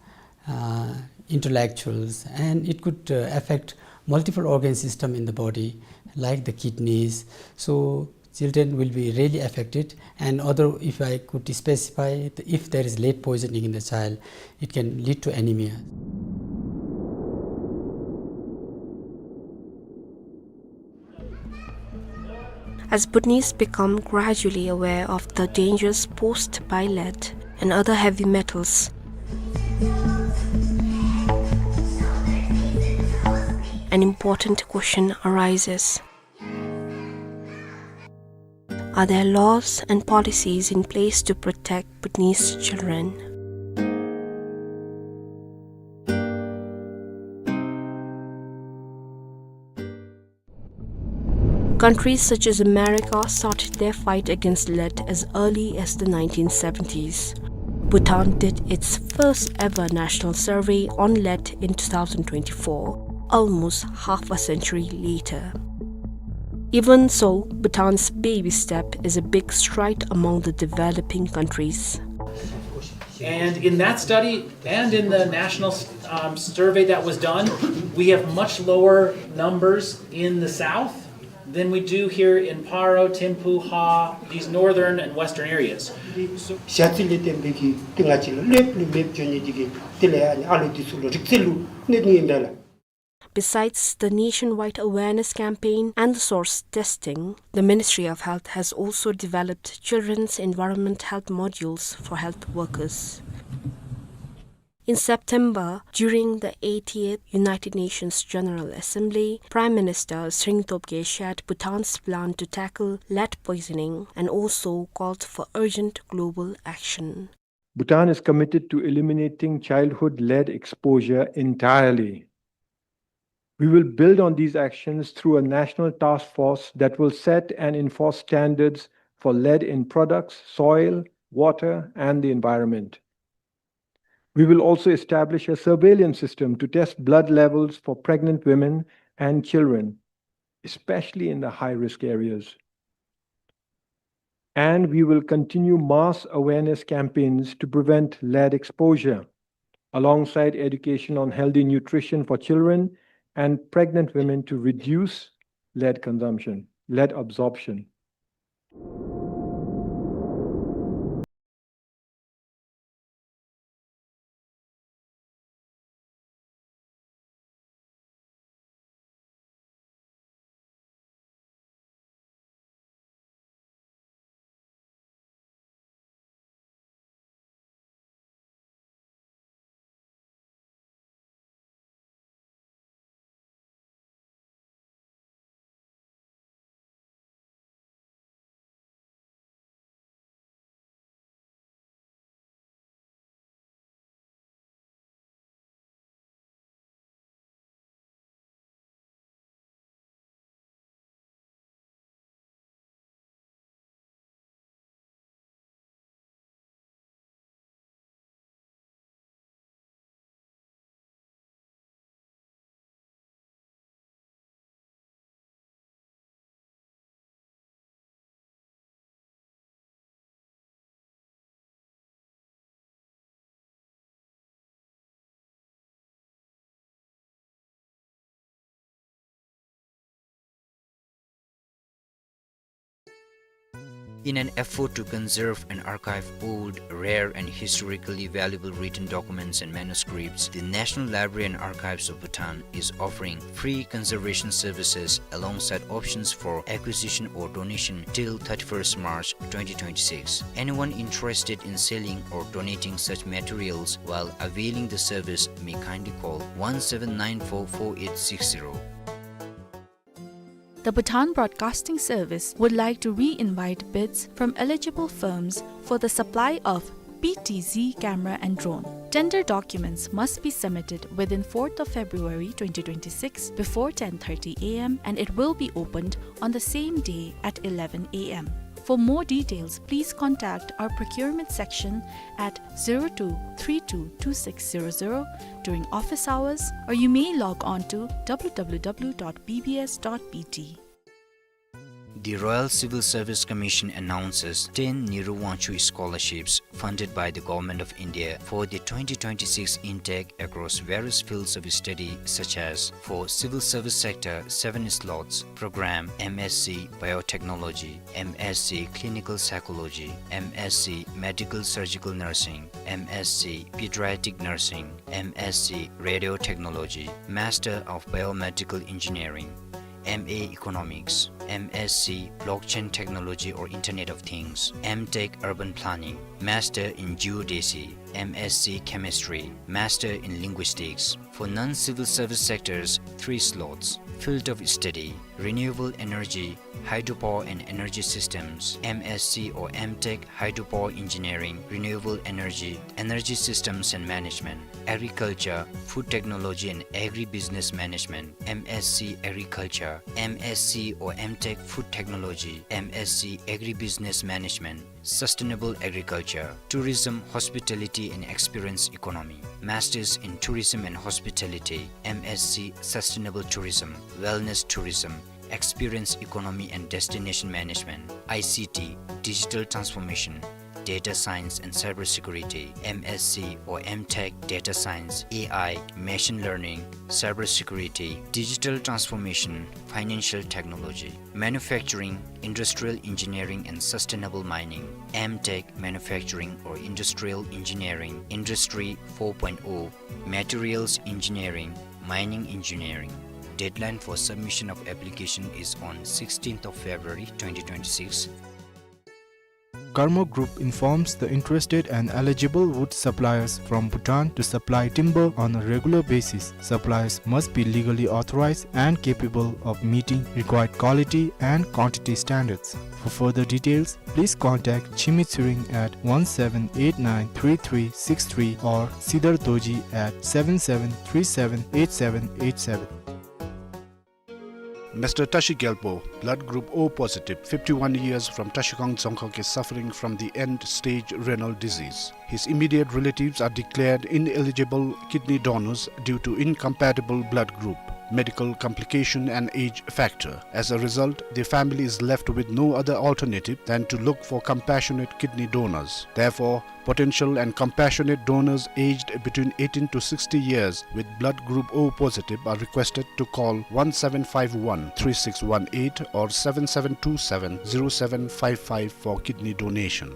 uh, intellectuals, and it could uh, affect multiple organ system in the body, like the kidneys. So children will be really affected. And other, if I could specify, if there is lead poisoning in the child, it can lead to anemia. As Bhutanese become gradually aware of the dangers posed by lead and other heavy metals, an important question arises. Are there laws and policies in place to protect Bhutanese children? Countries such as America started their fight against lead as early as the nineteen seventies. Bhutan did its first ever national survey on lead in two thousand twenty-four, almost half a century later. Even so, Bhutan's baby step is a big stride among the developing countries. And in that study and in the national um, survey that was done, we have much lower numbers in the south than we do here in Paro, Thimphu, Ha, these northern and western areas. ཞ་ཚི་ལས་བརྟེན་པའི་གི་ཏི་ང་ཅི་ལ་ལེབ་ལུ་ལེབ་འགྱོ་ནི་དེ་གི་དེ་ལས་ཨ་ནི་ཨ་ལོ་དེ་ཚུ་ལུ་རིག་རྩལ་ལུ་གནོད་ནི་ཨིན་པས་ལགས། Besides the nationwide awareness campaign and the source testing, the Ministry of Health has also developed children's environment health modules for health workers. In September, during the eightieth United Nations General Assembly, Prime Minister Tshering Tobgay shared Bhutan's plan to tackle lead poisoning and also called for urgent global action. Bhutan is committed to eliminating childhood lead exposure entirely. We will build on these actions through a national task force that will set and enforce standards for lead in products, soil, water, and the environment. We will also establish a surveillance system to test blood levels for pregnant women and children, especially in the high-risk areas. And we will continue mass awareness campaigns to prevent lead exposure, alongside education on healthy nutrition for children and pregnant women to reduce lead consumption, lead absorption. In an effort to conserve and archive old, rare, and historically valuable written documents and manuscripts, the National Library and Archives of Bhutan is offering free conservation services alongside options for acquisition or donation till thirty-first March twenty twenty-six. Anyone interested in selling or donating such materials while availing the service may kindly call one seven nine four four eight six zero. The Bhutan Broadcasting Service would like to re-invite bids from eligible firms for the supply of P T Z camera and drone. Tender documents must be submitted within fourth of February twenty twenty-six before ten thirty A M, and it will be opened on the same day at eleven A M. For more details, please contact our procurement section at zero two three two two six zero zero during office hours, or you may log on to W W W dot B B S dot B T. The Royal Civil Service Commission announces ten Nehru Wangchuk scholarships funded by the Government of India for the twenty twenty-six intake across various fields of study, such as for civil service sector, seven slots program, M S C Biotechnology, M S C Clinical Psychology, M S C Medical Surgical Nursing, M S C Pediatric Nursing, M S C Radiotechnology, Master of Biomedical Engineering, M A Economics, M S C Blockchain Technology or Internet of Things, M Tech Urban Planning, Master in Geodesy, M S C Chemistry, Master in Linguistics. For non-civil service sectors, three slots. Field of study: renewable energy, hydropower and energy systems, M S C or M Tech Hydropower Engineering, Renewable Energy, Energy Systems and Management, Agriculture, Food Technology and Agribusiness Management, M S C Agriculture, M S C or M Tech Food Technology, M S C Agribusiness Management, Sustainable Agriculture, Tourism, Hospitality and Experience Economy, Masters in Tourism and Hospitality, M S C Sustainable Tourism, Wellness Tourism, Experience Economy and Destination Management, I C T, Digital Transformation, Data Science and Cybersecurity, M S C or M Tech Data Science, A I, Machine Learning, Cybersecurity, Digital Transformation, Financial Technology, Manufacturing, Industrial Engineering and Sustainable Mining, M Tech Manufacturing or Industrial Engineering, Industry four point oh, Materials Engineering, Mining Engineering. Deadline for submission of application is on sixteenth of February twenty twenty-six. Karma Group informs the interested and eligible wood suppliers from Bhutan to supply timber on a regular basis. Suppliers must be legally authorized and capable of meeting required quality and quantity standards. For further details, please contact Chimi Tshering at one seven eight nine three three six three or Sidar Dorji at seven seven three seven eight seven eight seven. Mister Tashi Gyalpo, blood group O positive, fifty-one years, from Tashikang Dzongkhag, is suffering from the end-stage renal disease. His immediate relatives are declared ineligible kidney donors due to incompatible blood group, medical complication and age factor. As a result, the family is left with no other alternative than to look for compassionate kidney donors. Therefore, potential and compassionate donors aged between eighteen to sixty years with blood group O positive are requested to call one seven five one three six one eight or seven seven two seven zero seven five five for kidney donation.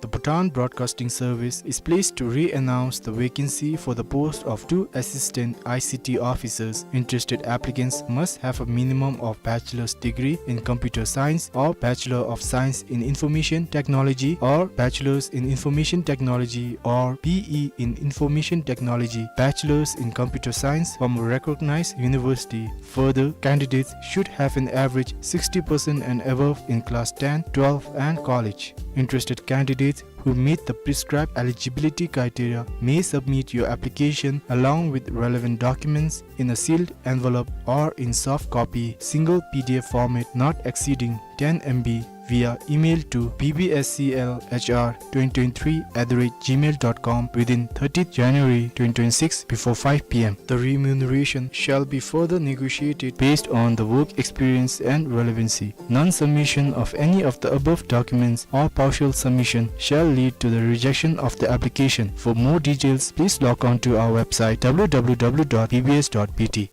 The Bhutan Broadcasting Service is pleased to re-announce the vacancy for the post of two assistant I C T officers. Interested applicants must have a minimum of bachelor's degree in computer science or Bachelor of Science in Information Technology or Bachelor's in Information Technology or B E in Information Technology, Bachelor's in Computer Science from a recognized university. Further, candidates should have an average sixty percent and above in class ten, twelve and college. Interested candidates who meet the prescribed eligibility criteria may submit your application along with relevant documents in a sealed envelope or in soft copy, single P D F format not exceeding ten M B, via email to B B S C L H R twenty twenty-three at the rate gmail dot com within thirtieth January twenty twenty-six before five P M. The remuneration shall be further negotiated based on the work experience and relevancy. Non-submission of any of the above documents or partial submission shall lead to the rejection of the application. For more details, please log on to our website W W W dot B B S dot B T.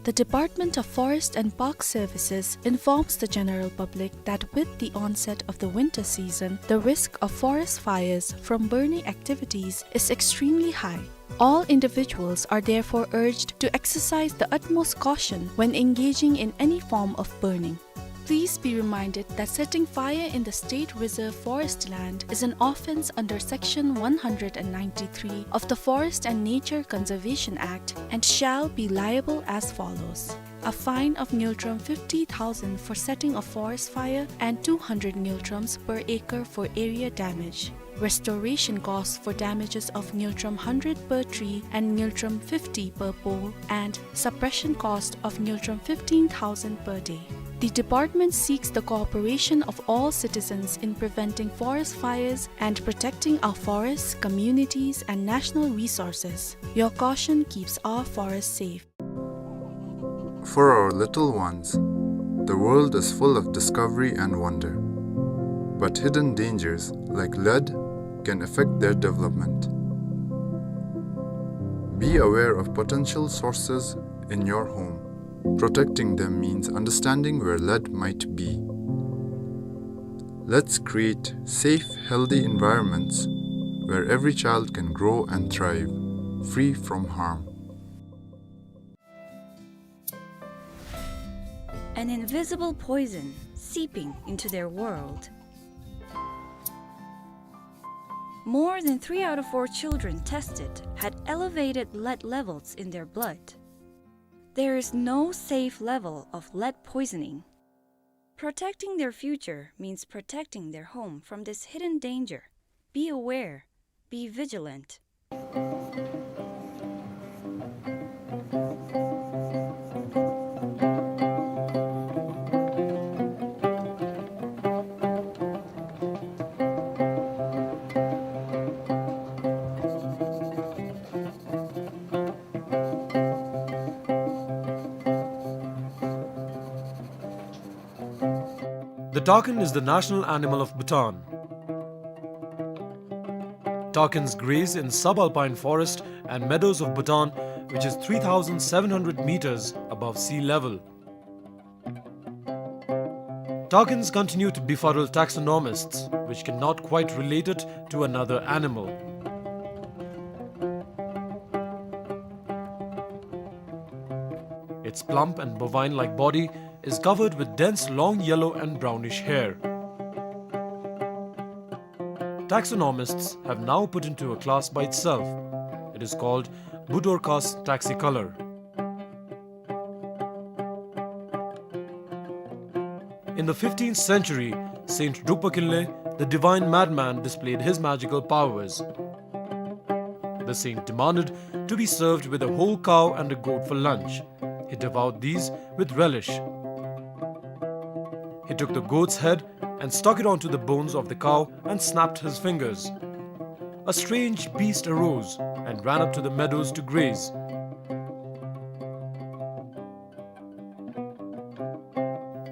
The Department of Forest and Park Services informs the general public that with the onset of the winter season, the risk of forest fires from burning activities is extremely high. All individuals are therefore urged to exercise the utmost caution when engaging in any form of burning. Please be reminded that setting fire in the State Reserve Forest land is an offence under Section one hundred and ninety-three of the Forest and Nature Conservation Act and shall be liable as follows: a fine of ngultrum fifty thousand for setting a forest fire and two hundred ngultrums per acre for area damage. Restoration costs for damages of ngultrum hundred per tree and ngultrum fifty per pole, and suppression cost of ngultrum fifteen thousand per day. The department seeks the cooperation of all citizens in preventing forest fires and protecting our forests, communities, and national resources. Your caution keeps our forests safe. For our little ones, the world is full of discovery and wonder. But hidden dangers, like lead, can affect their development. Be aware of potential sources in your home. Protecting them means understanding where lead might be. Let's create safe, healthy environments where every child can grow and thrive, free from harm. An invisible poison seeping into their world. More than three out of four children tested had elevated lead levels in their blood. There is no safe level of lead poisoning. Protecting their future means protecting their home from this hidden danger. Be aware. Be vigilant. The takin is the national animal of Bhutan. Takins graze in subalpine forest and meadows of Bhutan, which is three thousand seven hundred meters above sea level. Takins continue to befuddle taxonomists, which cannot quite relate it to another animal. Its plump and bovine-like body is covered with dense long yellow and brownish hair. Taxonomists have now put into a class by itself. It is called Budorcas taxicolor. In the fifteenth century, Saint Drukpa Kinley, the divine madman, displayed his magical powers. The saint demanded to be served with a whole cow and a goat for lunch. He devoured these with relish. He took the goat's head and stuck it onto the bones of the cow and snapped his fingers. A strange beast arose and ran up to the meadows to graze.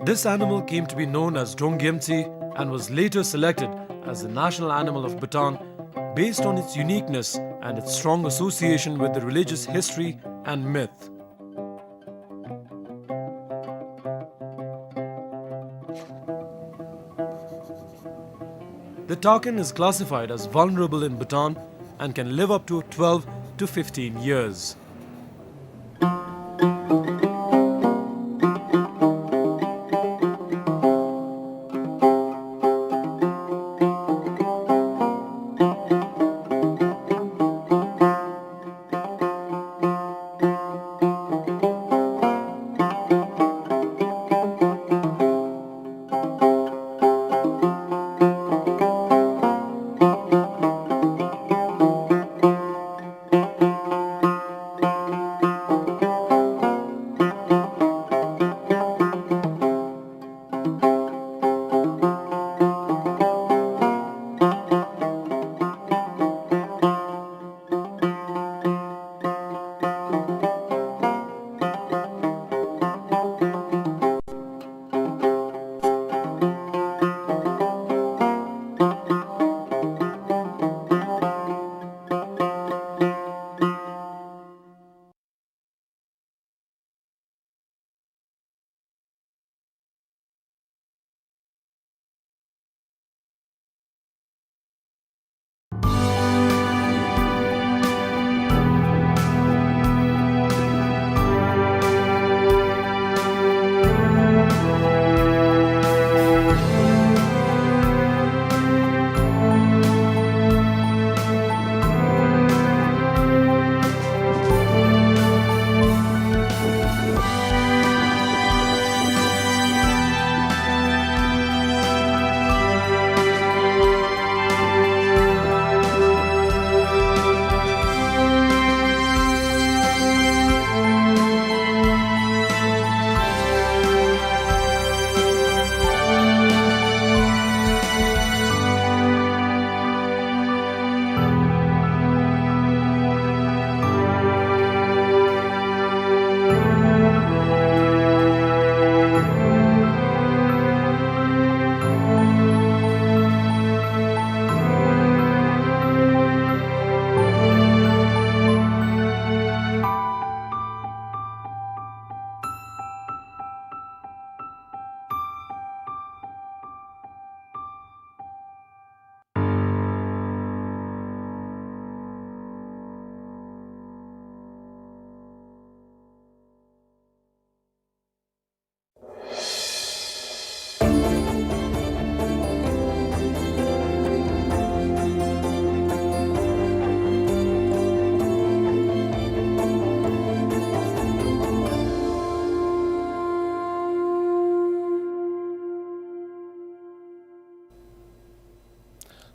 This animal came to be known as Drongyemtsi and was later selected as the national animal of Bhutan based on its uniqueness and its strong association with the religious history and myth. The takin is classified as vulnerable in Bhutan and can live up to twelve to fifteen years.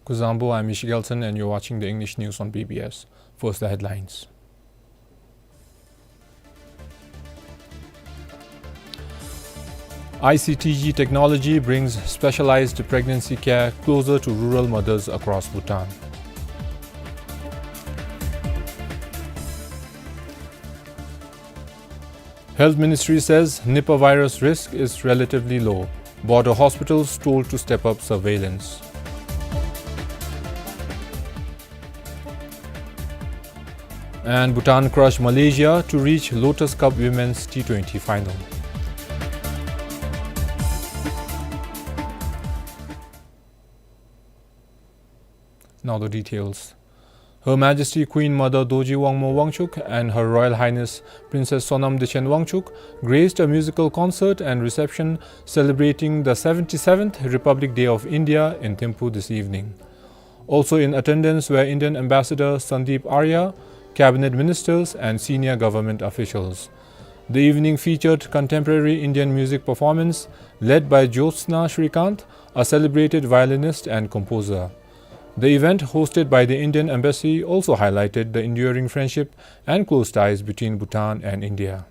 Kuzuzangpo, I'm Michiel Gelson, and you're watching the English news on B B S. First, the headlines. I C T G technology brings specialized pregnancy care closer to rural mothers across Bhutan. Health Ministry says Nipah virus risk is relatively low. Border hospitals told to step up surveillance. And Bhutan crushed Malaysia to reach Lotus Cup Women's T twenty final. Now the details. Her Majesty Queen Mother Dorji Wangmo Wangchuck and Her Royal Highness Princess Sonam Dechen Wangchuck graced a musical concert and reception celebrating the seventy-seventh Republic Day of India in Thimphu this evening. Also in attendance were Indian Ambassador Sandeep Arya, cabinet ministers and senior government officials. The evening featured contemporary Indian music performance led by Jyotsna Srikanth, a celebrated violinist and composer. The event, hosted by the Indian Embassy, also highlighted the enduring friendship and close ties between Bhutan and India.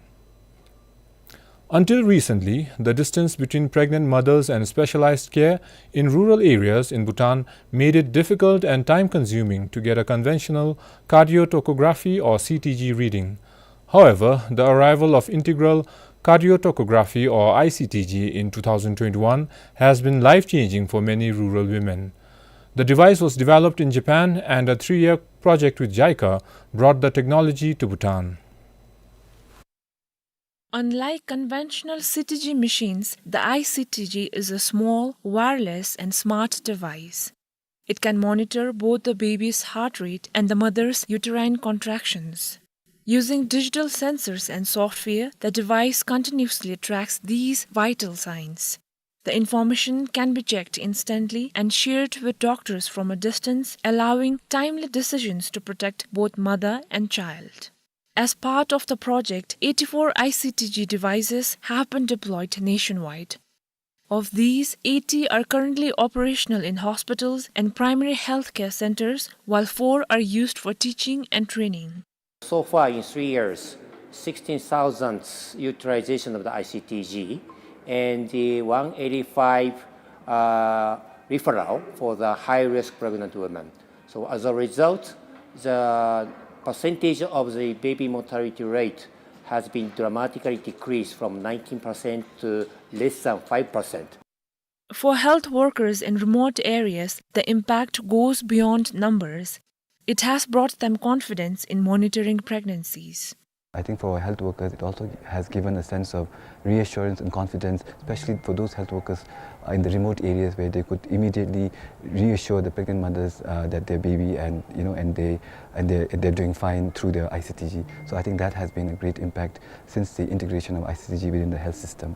Until recently, the distance between pregnant mothers and specialized care in rural areas in Bhutan made it difficult and time-consuming to get a conventional cardiotocography or C T G reading. However, the arrival of integral cardiotocography or I C T G in two thousand twenty-one has been life-changing for many rural women. The device was developed in Japan, and a three-year project with JICA brought the technology to Bhutan. Unlike conventional C T G machines, the I C T G is a small, wireless, and smart device. It can monitor both the baby's heart rate and the mother's uterine contractions. Using digital sensors and software, the device continuously tracks these vital signs. The information can be checked instantly and shared with doctors from a distance, allowing timely decisions to protect both mother and child. As part of the project, eighty-four I C T G devices have been deployed nationwide. Of these, eighty are currently operational in hospitals and primary healthcare centers, while four are used for teaching and training. So far in three years, sixteen thousand utilization of the I C T G and the one eighty-five, uh, referral for the high-risk pregnant women. So as a result, the percentage of the baby mortality rate has been dramatically decreased from nineteen percent to less than five percent. For health workers in remote areas, the impact goes beyond numbers. It has brought them confidence in monitoring pregnancies. I think for our health workers, it also has given a sense of reassurance and confidence, especially for those health workers, uh, in the remote areas where they could immediately reassure the pregnant mothers, uh, that their baby and, you know, and they, and they, they're doing fine through the I C T G. So I think that has been a great impact since the integration of I C T G within the health system.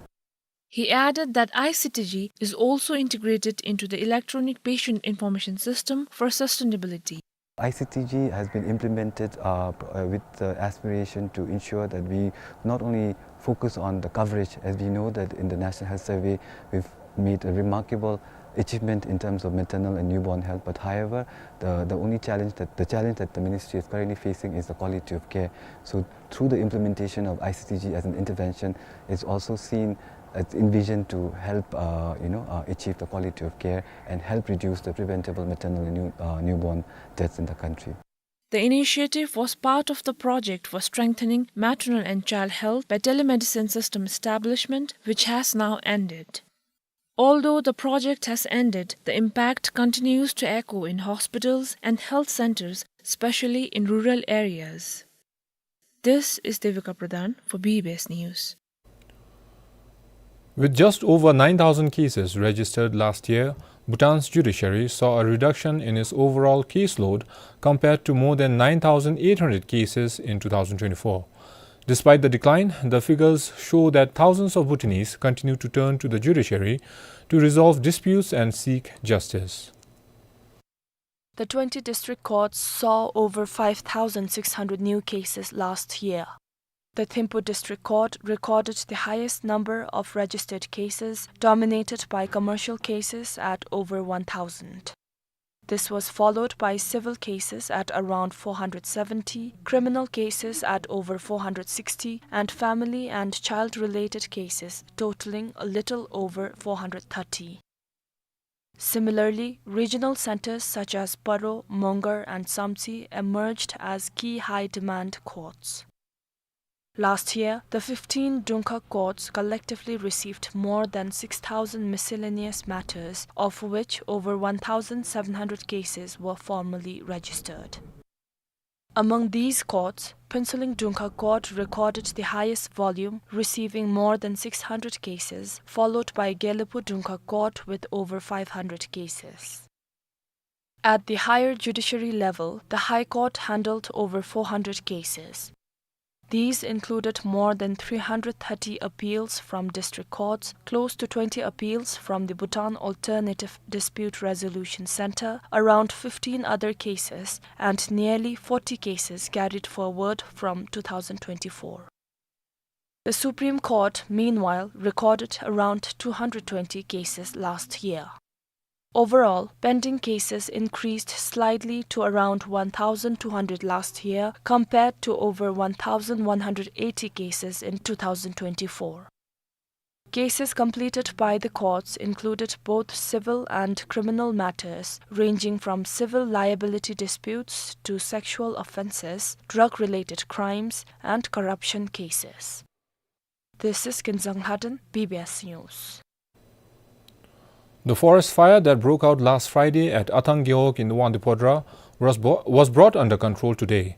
He added that I C T G is also integrated into the electronic patient information system for sustainability. I C T G has been implemented, uh, p-, uh, with the aspiration to ensure that we not only focus on the coverage, as we know that in the National Health Survey, we've made a remarkable achievement in terms of maternal and newborn health, but however, the, the only challenge that, the challenge that the ministry is currently facing is the quality of care. So through the implementation of I C T G as an intervention, it's also seen, it's envisioned to help, uh, you know, uh, achieve the quality of care and help reduce the preventable maternal and new, uh, newborn deaths in the country. The initiative was part of the project for strengthening maternal and child health by telemedicine system establishment, which has now ended. Although the project has ended, the impact continues to echo in hospitals and health centers, especially in rural areas. This is Devika Pradhan for B B S News. With just over nine thousand cases registered last year, Bhutan's judiciary saw a reduction in its overall caseload compared to more than nine thousand eight hundred cases in two thousand twenty-four. Despite the decline, the figures show that thousands of Bhutanese continue to turn to the judiciary to resolve disputes and seek justice. The twenty district courts saw over five thousand six hundred new cases last year. The Thimphu District Court recorded the highest number of registered cases, dominated by commercial cases at over one thousand. This was followed by civil cases at around four hundred seventy, criminal cases at over four hundred sixty, and family and child-related cases totaling a little over four hundred thirty. Similarly, regional centers such as Paro, Mongar, and Samtse emerged as key high-demand courts. Last year, the fifteen Dungkhag courts collectively received more than six thousand miscellaneous matters, of which over one thousand seven hundred cases were formally registered. Among these courts, Phuentsholing Dungkhag Court recorded the highest volume, receiving more than six hundred cases, followed by Gelephu Dungkhag Court with over five hundred cases. At the higher judiciary level, the High Court handled over four hundred cases. These included more than three hundred thirty appeals from district courts, close to twenty appeals from the Bhutan Alternative Dispute Resolution Centre, around fifteen other cases, and nearly forty cases carried forward from two thousand twenty-four. The Supreme Court, meanwhile, recorded around two hundred twenty cases last year. Overall, pending cases increased slightly to around one thousand two hundred last year, compared to over one thousand one hundred eighty cases in two thousand twenty-four. Cases completed by the courts included both civil and criminal matters, ranging from civil liability disputes to sexual offences, drug-related crimes, and corruption cases. This is Kinzang Lhaden, B B S News. The forest fire that broke out last Friday at Athang Gewog in Wangdue Phodrang was bo-, was brought under control today.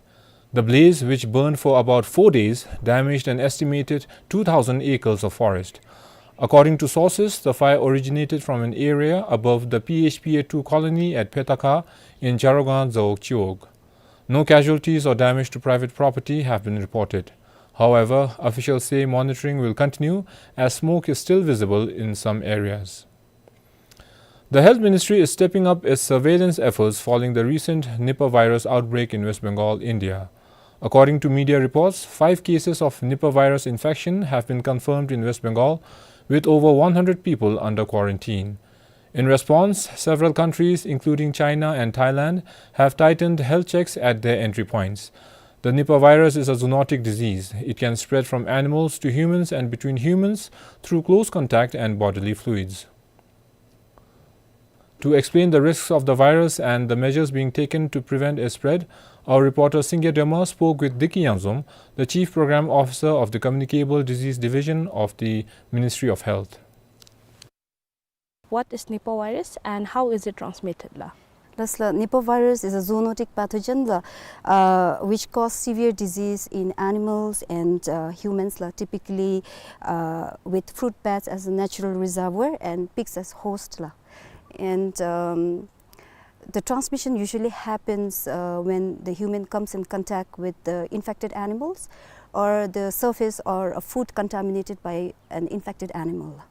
The blaze, which burned for about four days, damaged an estimated two thousand acres of forest. According to sources, the fire originated from an area above the P H P A two colony at Phetakha in Jarogang Zawog Chiwog. No casualties or damage to private property have been reported. However, officials say monitoring will continue as smoke is still visible in some areas. The Health Ministry is stepping up its surveillance efforts following the recent Nipah virus outbreak in West Bengal, India. According to media reports, five cases of Nipah virus infection have been confirmed in West Bengal, with over one hundred people under quarantine. In response, several countries, including China and Thailand, have tightened health checks at their entry points. The Nipah virus is a zoonotic disease. It can spread from animals to humans and between humans through close contact and bodily fluids. To explain the risks of the virus and the measures being taken to prevent its spread, our reporter Singye Dema spoke with Diki Yangzom, the Chief Program Officer of the Communicable Disease Division of the Ministry of Health. What is Nipah virus and how is it transmitted, la? Last la, Nipah virus is a zoonotic pathogen la, uh, which cause severe disease in animals and, uh, humans la, typically, uh, with fruit bats as a natural reservoir and pigs as host la. And, um, the transmission usually happens, uh, when the human comes in contact with the infected animals or the surface or a food contaminated by an infected animal.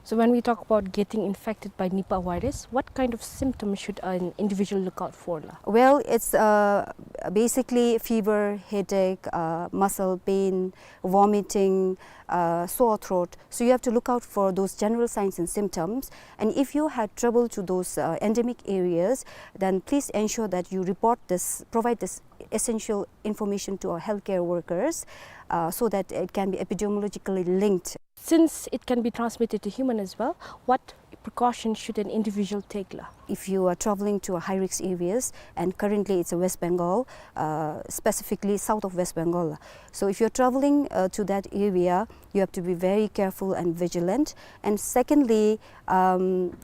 So when we talk about getting infected by Nipah virus, what kind of symptoms should an individual look out for, la? Well, it's, uh, basically fever, headache, uh, muscle pain, vomiting, uh, sore throat. So you have to look out for those general signs and symptoms. And if you had trouble to those, uh, endemic areas, then please ensure that you report this, provide this essential information to our healthcare workers, uh, so that it can be epidemiologically linked. Since it can be transmitted to human as well, what precaution should an individual take, la? If you are traveling to a high risk areas, and currently it's a West Bengal, uh, specifically south of West Bengal. So if you're traveling, uh, to that area, you have to be very careful and vigilant. And secondly, um,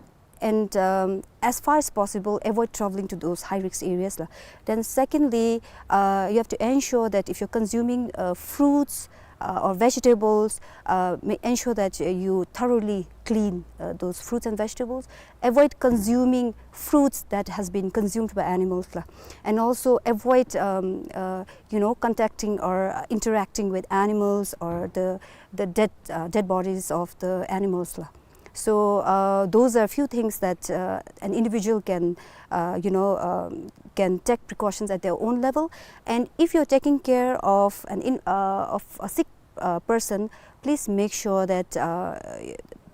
and, um, as far as possible, avoid traveling to those high risk areas la. Then secondly, uh, you have to ensure that if you're consuming, uh, fruits, uh, or vegetables, uh, ma-, ensure that, uh, you thoroughly clean, uh, those fruits and vegetables. Avoid consuming fruits that has been consumed by animals la. And also avoid, um, uh, you know, contacting or, uh, interacting with animals or the, the dead, uh, dead bodies of the animals la. So, uh, those are a few things that, uh, an individual can, uh, you know, um, can take precautions at their own level. And if you're taking care of an in-, uh, of a sick, uh, person, please make sure that, uh,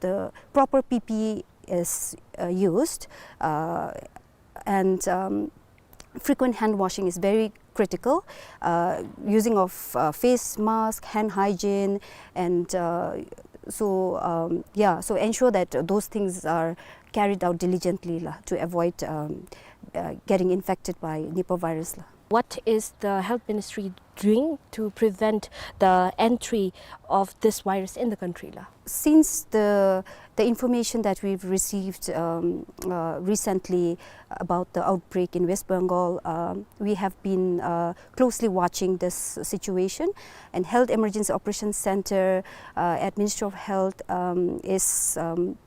the proper P P E is, uh, used, uh, And, um, frequent hand washing is very critical. Uh, using of, uh, face mask, hand hygiene, and, uh, so, um, yeah, so ensure that those things are carried out diligently la, to avoid, um, uh, getting infected by Nipah virus la. What is the health ministry doing to prevent the entry of this virus in the country la? Since the, the information that we've received, um, uh, recently about the outbreak in West Bengal, um, we have been, uh, closely watching this situation, and Health Emergency Operations Center, uh, at Ministry of Health, um, is, um,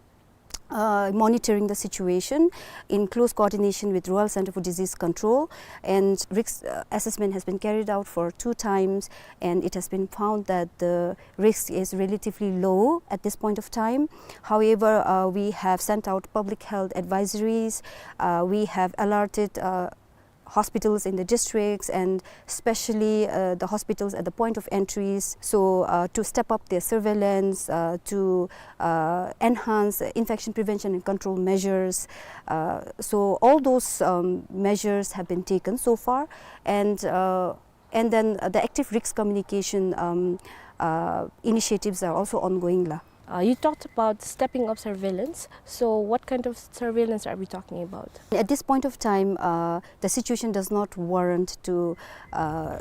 uh, monitoring the situation in close coordination with Royal Center for Disease Control, and risk, uh, assessment has been carried out for two times, and it has been found that the risk is relatively low at this point of time. However, uh, we have sent out public health advisories. Uh, we have alerted, uh, hospitals in the districts, and especially, uh, the hospitals at the point of entries, so, uh, to step up their surveillance, uh, to, uh, enhance infection prevention and control measures. Uh, so all those, um, measures have been taken so far, and, uh, and then, uh, the active risk communication, um, uh, initiatives are also ongoing la. Uh, you talked about stepping up surveillance. So what kind of surveillance are we talking about? At this point of time, uh, the situation does not warrant to, uh,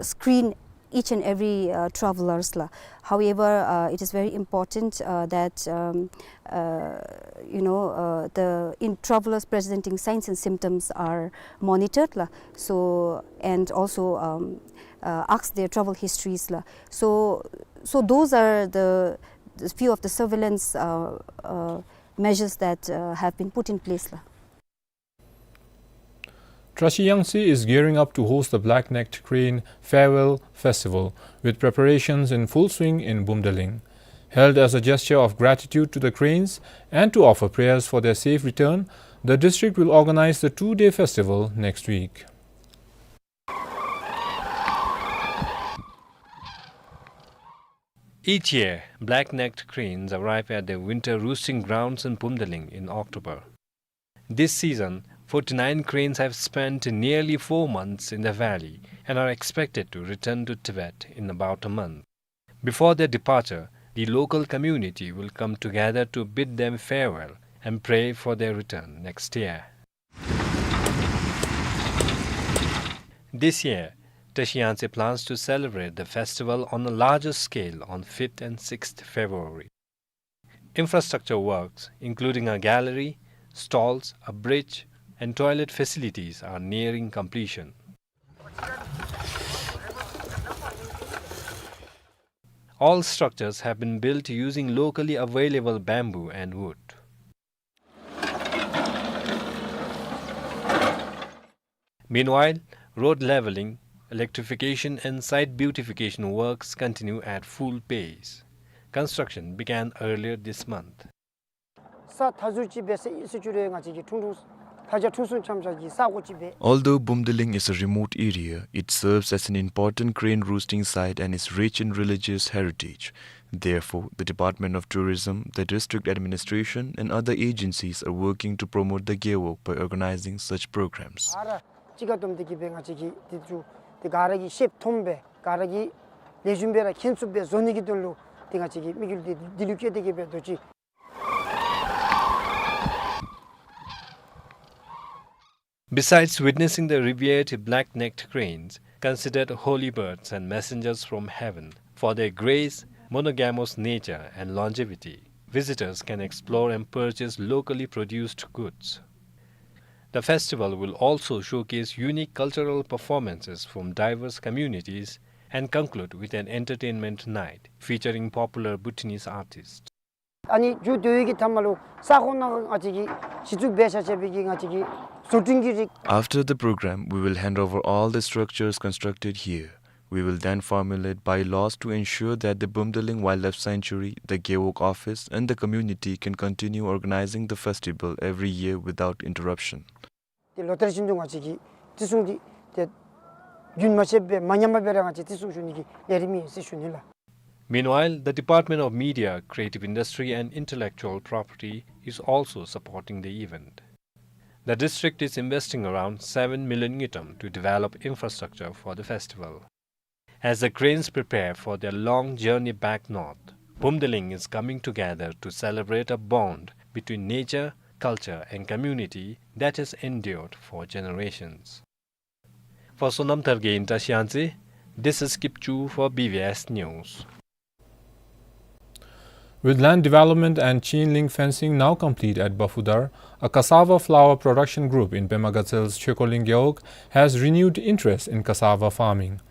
screen each and every, uh, travelers la. However, uh, it is very important, uh, that, um, uh, you know, uh, the in travelers presenting signs and symptoms are monitored la. So, and also, um, uh, ask their travel histories la. So, so those are the, the few of the surveillance, uh, uh, measures that, uh, have been put in place la. Trashiyangtse is gearing up to host the Black-Necked Crane Farewell Festival, with preparations in full swing in Bumdeling. Held as a gesture of gratitude to the cranes and to offer prayers for their safe return, the district will organize the two-day festival next week. Each year, black-necked cranes arrive at their winter roosting grounds in Bumdeling in October. This season, forty-nine cranes have spent nearly four months in the valley and are expected to return to Tibet in about a month. Before their departure, the local community will come together to bid them farewell and pray for their return next year. This year, Trashiyangtse plans to celebrate the festival on a larger scale on fifth and sixth February. Infrastructure works, including a gallery, stalls, a bridge, and toilet facilities, are nearing completion. All structures have been built using locally available bamboo and wood. Meanwhile, road leveling, electrification and site beautification works continue at full pace. Construction began earlier this month. ས་མཐའ་ཟུར་ཅིག་སྦེ་ས་ཨིན་ཟེར་ཞུ་རུང་ང་བཅས་ཀྱི་ཁྲུང་ཁྲུང་ས་མཐའ་རྒྱ་ཁྲུང་སུན་འཁྱམས་ས་ཀྱི་ས་གོ་ཅིག་སྦེ། Although Bumdeling is a remote area, it serves as an important crane roosting site and is rich in religious heritage. Therefore, the Department of Tourism, the district administration, and other agencies are working to promote the Gewog by organizing such programs. ག་ར་གཅིག་ཁར་བསྡོམས་ཏེ་གི་སྦེ་ང་བཅས་ཀྱིས་དེ་ཚུ་དེ་ག་ར་གིས་ཤེསཔ་མཐོངམ་སྦེ་ག་ར་གིས་ལེགས་ཤོམ་སྦེ་ར་མཁྱེན་ཚུགསཔ་སྦེ་བཟོ་ནི་གི་དོན་ལུ་དེ་ང་བཅས་ཀྱིས་དམིགས་ཡུལ་དེ་འདི་ལུ་བསྐྱེད་དེ་གི་སྦེ་འདུག་ཅི། Besides witnessing the revered black-necked cranes, considered holy birds and messengers from heaven for their grace, monogamous nature, and longevity, visitors can explore and purchase locally produced goods. The festival will also showcase unique cultural performances from diverse communities and conclude with an entertainment night featuring popular Bhutanese artists. ཨ་ནི་མཇུག་བསྡུ་བའི་གི་མཐའ་མ་ལུ་ས་གོ་ནང་ང་བཅས་ཀྱིས་གཞི་བཙུགས་འབད་བཞག་བཞག་པའི་གི་ང་བཅས་ཀྱི་བཟོ་སྐྲུན་གྱི་རིགས། After the program, we will hand over all the structures constructed here. We will then formulate bylaws to ensure that the Bumdeling Wildlife Sanctuary, the Gewog office, and the community can continue organizing the festival every year without interruption. དེ་ལོ་ལྟར་བཞིན་དུ་ང་བཅས་ཀྱིས་བརྩི་སྲུང་འདི་དེ་རྒྱུན་མ་ཆད་པར་མ་ཉམས་པར་སྦེ་ར་ང་བཅས་བརྩི་སྲུང་ཞུ་ནི་གི་ལས་རིམ་ཨིན་ཟེར་ཞུ་ནི་ལགས། Meanwhile, the Department of Media, Creative Industry and Intellectual Property is also supporting the event. The district is investing around seven million ngultrum to develop infrastructure for the festival. As the Greens prepare for their long journey back north, Bumdeling is coming together to celebrate a bond between nature, culture, and community that has endured for generations. For Sonam Tharge in Tashi Yangtze, this is Kipchu for B B S News. With land development and chain link fencing now complete at Bafudar, a cassava flour production group in Pema Gatsel's Chekorli Gewog has renewed interest in cassava farming.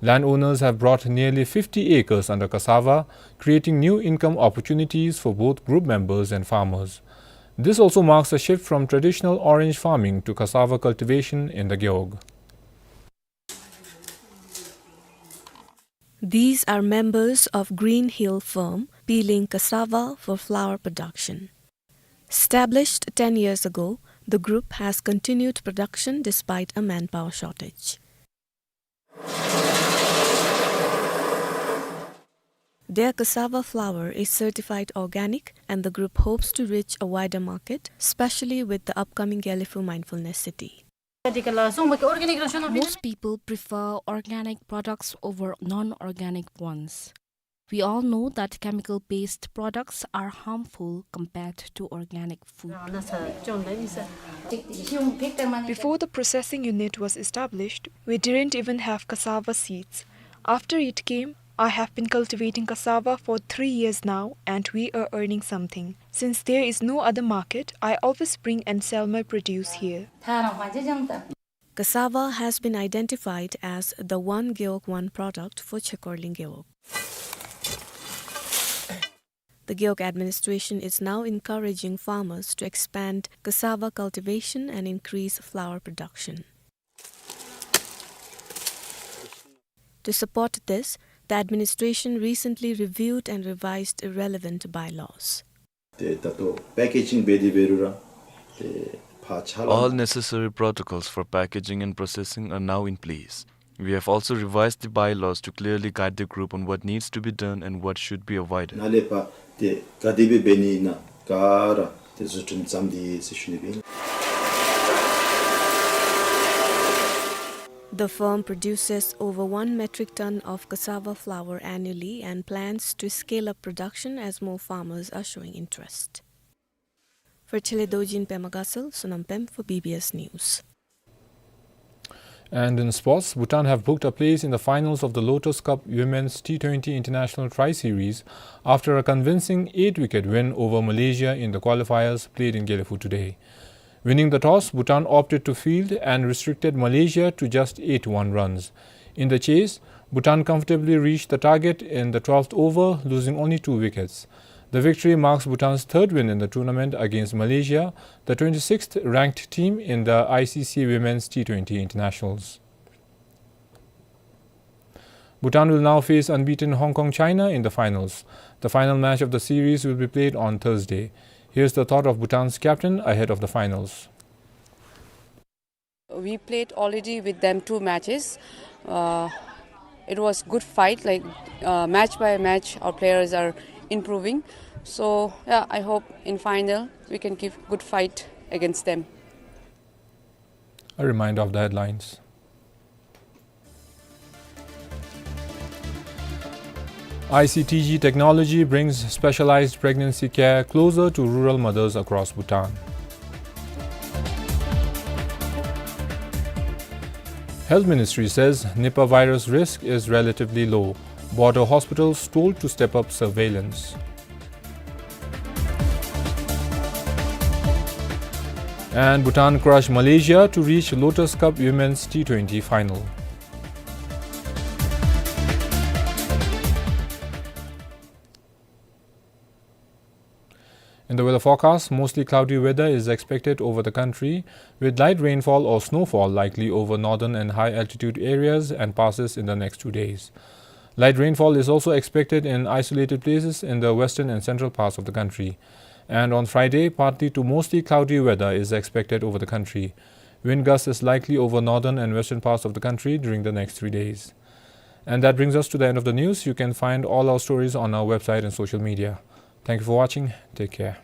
Landowners have brought nearly fifty acres under cassava, creating new income opportunities for both group members and farmers. This also marks a shift from traditional orange farming to cassava cultivation in the Gewog. These are members of Green Hill firm peeling cassava for flour production. Established ten years ago, the group has continued production despite a manpower shortage. Their cassava flour is certified organic, and the group hopes to reach a wider market, especially with the upcoming Gelephu Mindfulness City. Most people prefer organic products over non-organic ones. We all know that chemical-based products are harmful compared to organic food. Before the processing unit was established, we didn't even have cassava seeds. After it came, I have been cultivating cassava for three years now, and we are earning something. Since there is no other market, I always bring and sell my produce here. Cassava has been identified as the One Gewog One product for Chekorli Gewog. The Gewog administration is now encouraging farmers to expand cassava cultivation and increase flour production. To support this, the administration recently reviewed and revised relevant bylaws. ཏེ་ད་ལྟོ་པེ་ཀེ་ཇིང་འབད་དེ་འབད་རུང་ར་ཏེ་ཕར་ཕྱག་ལཱ། All necessary protocols for packaging and processing are now in place. We have also revised the bylaws to clearly guide the group on what needs to be done and what should be avoided. ནཱ་ལས་ཕར་ཏེ་ག་དེ་སྦེ་འབད་ནི་ཨིན་ན་ག་ར་ཏེ་བཟོ་སྐྲུན་བརྩམས་ཏེ་ཡོད་ཟེར་ཞུ་ནི་སྦེ་ཨིན། The firm produces over one metric ton of cassava flour annually and plans to scale up production as more farmers are showing interest. For Chele Dorji in Pema Gatshel, Sonam Pem for B B S News. And in sports, Bhutan have booked a place in the finals of the Lotus Cup Women's T twenty International Tri-Series after a convincing eight-wicket win over Malaysia in the qualifiers played in Gelephu today. Winning the toss, Bhutan opted to field and restricted Malaysia to just eighty-one runs. In the chase, Bhutan comfortably reached the target in the twelfth over, losing only two wickets. The victory marks Bhutan's third win in the tournament against Malaysia, the twenty-sixth ranked team in the I C C Women's T twenty Internationals. Bhutan will now face unbeaten Hong Kong China in the finals. The final match of the series will be played on Thursday. Here's the thought of Bhutan's captain ahead of the finals. We played already with them two matches. Uh, it was good fight, like, uh, match by match, our players are improving. So, yeah, I hope in final we can give good fight against them. A reminder of the headlines. I C T G technology brings specialized pregnancy care closer to rural mothers across Bhutan. Health Ministry says Nipah virus risk is relatively low. Border hospitals told to step up surveillance. And Bhutan crushed Malaysia to reach Lotus Cup Women's T twenty final. In the weather forecast, mostly cloudy weather is expected over the country, with light rainfall or snowfall likely over northern and high altitude areas and passes in the next two days. Light rainfall is also expected in isolated places in the western and central parts of the country. And on Friday, partly to mostly cloudy weather is expected over the country. Wind gusts is likely over northern and western parts of the country during the next three days. And that brings us to the end of the news. You can find all our stories on our website and social media. Thank you for watching. Take care.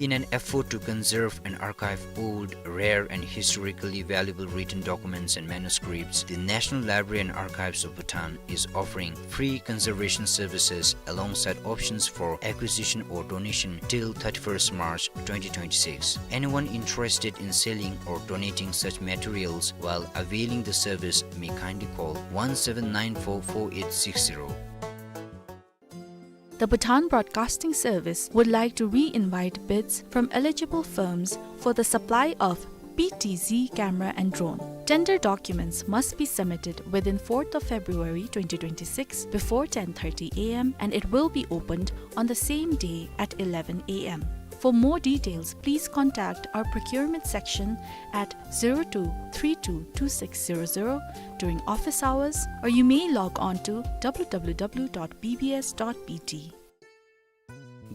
In an effort to conserve and archive old, rare, and historically valuable written documents and manuscripts, the National Library and Archives of Bhutan is offering free conservation services alongside options for acquisition or donation till thirty-first March twenty twenty-six. Anyone interested in selling or donating such materials while availing the service may kindly call one seven nine four four eight six zero. The Bhutan Broadcasting Service would like to re-invite bids from eligible firms for the supply of P T Z camera and drone. Tender documents must be submitted within fourth of February twenty twenty-six before ten thirty A M and it will be opened on the same day at eleven A M. For more details, please contact our procurement section at zero two three two two six zero zero during office hours, or you may log on to W W W dot B B S dot B T.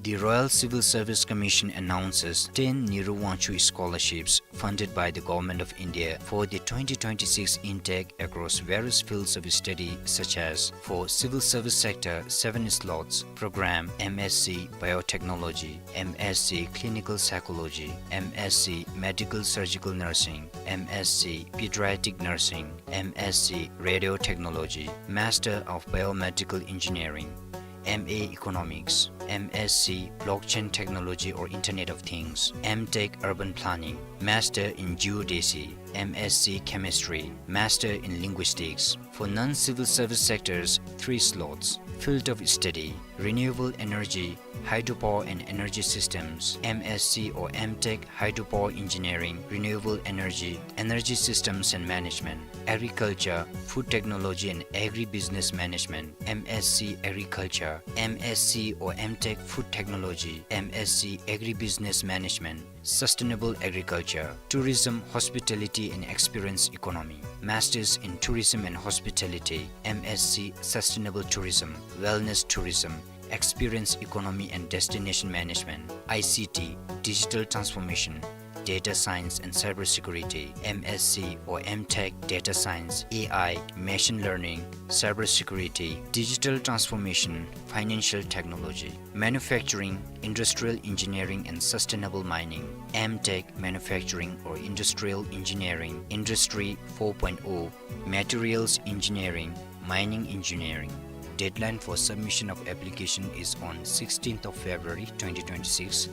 The Royal Civil Service Commission announces ten Nehru Wangchuk scholarships funded by the Government of India for the twenty twenty-six intake across various fields of study such as for civil service sector, seven slots, program M S c Biotechnology, M S c Clinical Psychology, M S c Medical Surgical Nursing, M S c Pediatric Nursing, M S c Radiotechnology, Master of Biomedical Engineering, M A Economics, M S c Blockchain Technology or Internet of Things, M Tech Urban Planning, Master in Geodesy, M S c Chemistry, Master in Linguistics. For non-civil service sectors, three slots, field of study, renewable energy, hydropower and energy systems, M S c or M Tech Hydropower Engineering, Renewable Energy, Energy Systems and Management, Agriculture, Food Technology and Agribusiness Management, M S c Agriculture, M S c or M Tech Food Technology, M S c Agribusiness Management, Sustainable Agriculture, Tourism, Hospitality and Experience Economy, Masters in Tourism and Hospitality, M S c Sustainable Tourism, Wellness Tourism, Experience Economy and Destination Management, I C T, Digital Transformation, Data Science and Cybersecurity, M S c or M Tech Data Science, A I, Machine Learning, Cybersecurity, Digital Transformation, Financial Technology, Manufacturing, Industrial Engineering and Sustainable Mining, M Tech Manufacturing or Industrial Engineering, Industry four point oh, Materials Engineering, Mining Engineering. Deadline for submission of application is on sixteenth of February twenty twenty-six.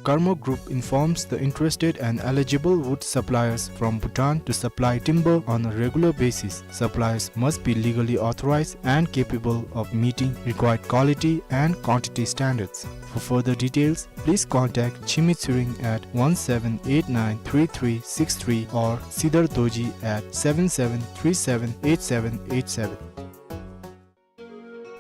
Karma Group informs the interested and eligible wood suppliers from Bhutan to supply timber on a regular basis. Suppliers must be legally authorized and capable of meeting required quality and quantity standards. For further details, please contact Chimi Tshering at one seven eight nine three three six three or Sidar Dorji at seven seven three seven eight seven eight seven.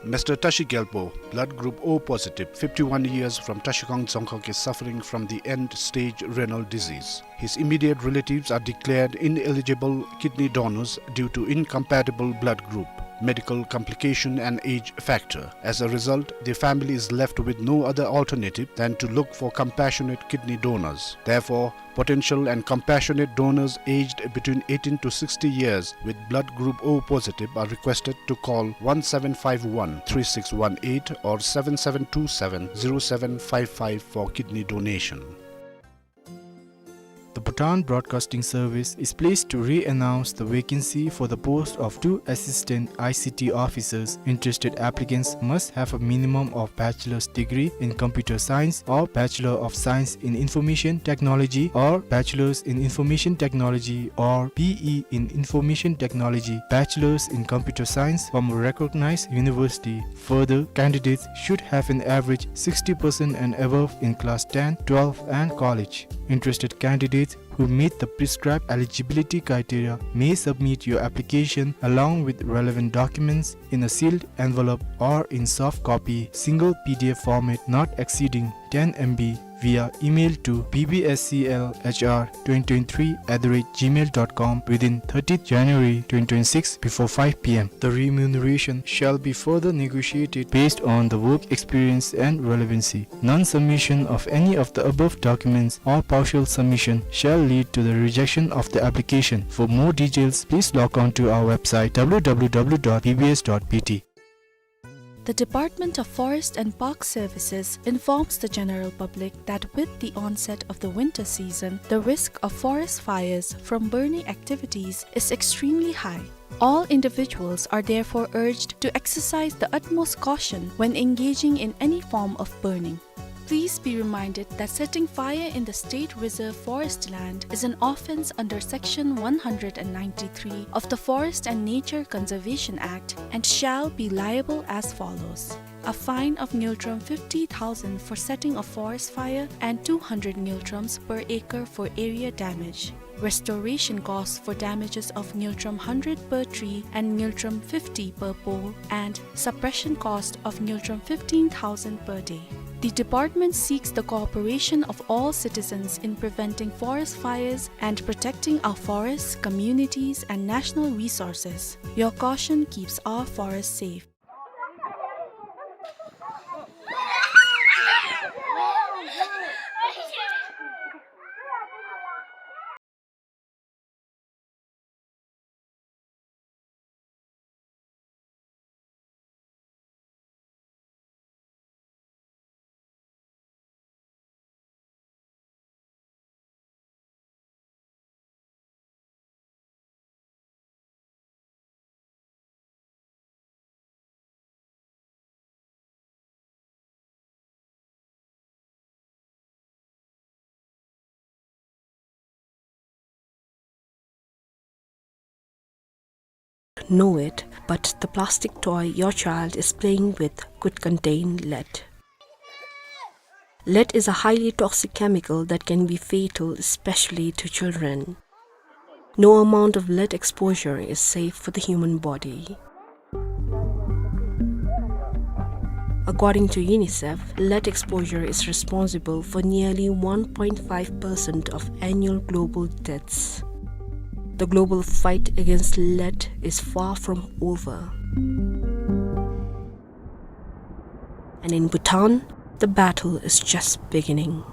Mister Tashi Gyalpo, blood group O positive, fifty-one years, from Tashigang Dzongkhag, is suffering from the end-stage renal disease. His immediate relatives are declared ineligible kidney donors due to incompatible blood group, medical complication and age factor. As a result, the family is left with no other alternative than to look for compassionate kidney donors. Therefore, potential and compassionate donors aged between eighteen to sixty years with blood group O positive are requested to call one seven five one three six one eight or seven seven two seven zero seven five five for kidney donation. The Bhutan Broadcasting Service is pleased to re-announce the vacancy for the post of two assistant I C T officers. Interested applicants must have a minimum of bachelor's degree in computer science or Bachelor of Science in Information Technology or Bachelor's in Information Technology or B E in Information Technology, Bachelor's in Computer Science from a recognized university. Further, candidates should have an average sixty percent and above in class ten, twelve and college. Interested candidates who meet the prescribed eligibility criteria may submit your application along with relevant documents in a sealed envelope or in soft copy, single P D F format not exceeding ten M B via email to B B S C L H R twenty twenty-three at the rate gmail dot com within thirtieth January twenty twenty-six before five P M. The remuneration shall be further negotiated based on the work experience and relevancy. Non-submission of any of the above documents or partial submission shall lead to the rejection of the application. For more details, please log on to our website W W W dot B B S dot B T. The Department of Forest and Park Services informs the general public that with the onset of the winter season, the risk of forest fires from burning activities is extremely high. All individuals are therefore urged to exercise the utmost caution when engaging in any form of burning. Please be reminded that setting fire in the state reserve forest land is an offence under Section one hundred and ninety-three of the Forest and Nature Conservation Act and shall be liable as follows. A fine of ngultrum fifty thousand for setting a forest fire and two hundred ngultrums per acre for area damage. Restoration costs for damages of ngultrum hundred per tree and ngultrum fifty per pole, and suppression cost of ngultrum fifteen thousand per day. The department seeks the cooperation of all citizens in preventing forest fires and protecting our forests, communities, and national resources. Your caution keeps our forests safe. Know it, but the plastic toy your child is playing with could contain lead. Lead is a highly toxic chemical that can be fatal, especially to children. No amount of lead exposure is safe for the human body. According to UNICEF, lead exposure is responsible for nearly one point five percent of annual global deaths. The global fight against lead is far from over. And in Bhutan, the battle is just beginning.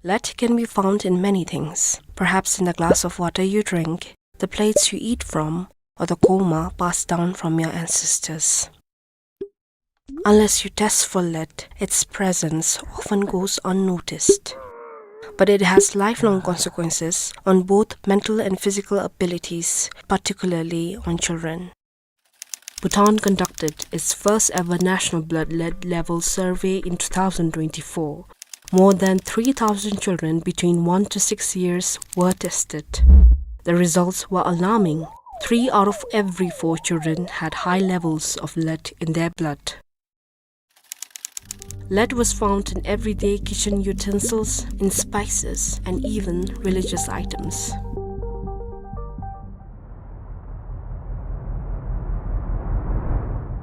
Lead can be found in many things, perhaps in the glass of water you drink, the plates you eat from, or the kurma passed down from your ancestors. Unless you test for lead, its presence often goes unnoticed. But it has lifelong consequences on both mental and physical abilities, particularly on children. Bhutan conducted its first ever national blood lead level survey in two thousand twenty-four. More than three thousand children between one to six years were tested. The results were alarming. Three out of every four children had high levels of lead in their blood. Lead was found in everyday kitchen utensils, in spices, and even religious items.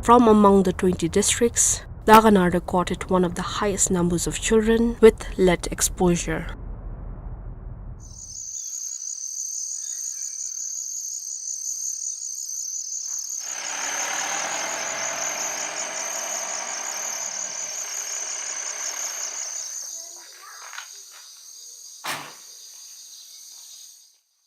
From among the twenty districts, Dagana recorded one of the highest numbers of children with lead exposure.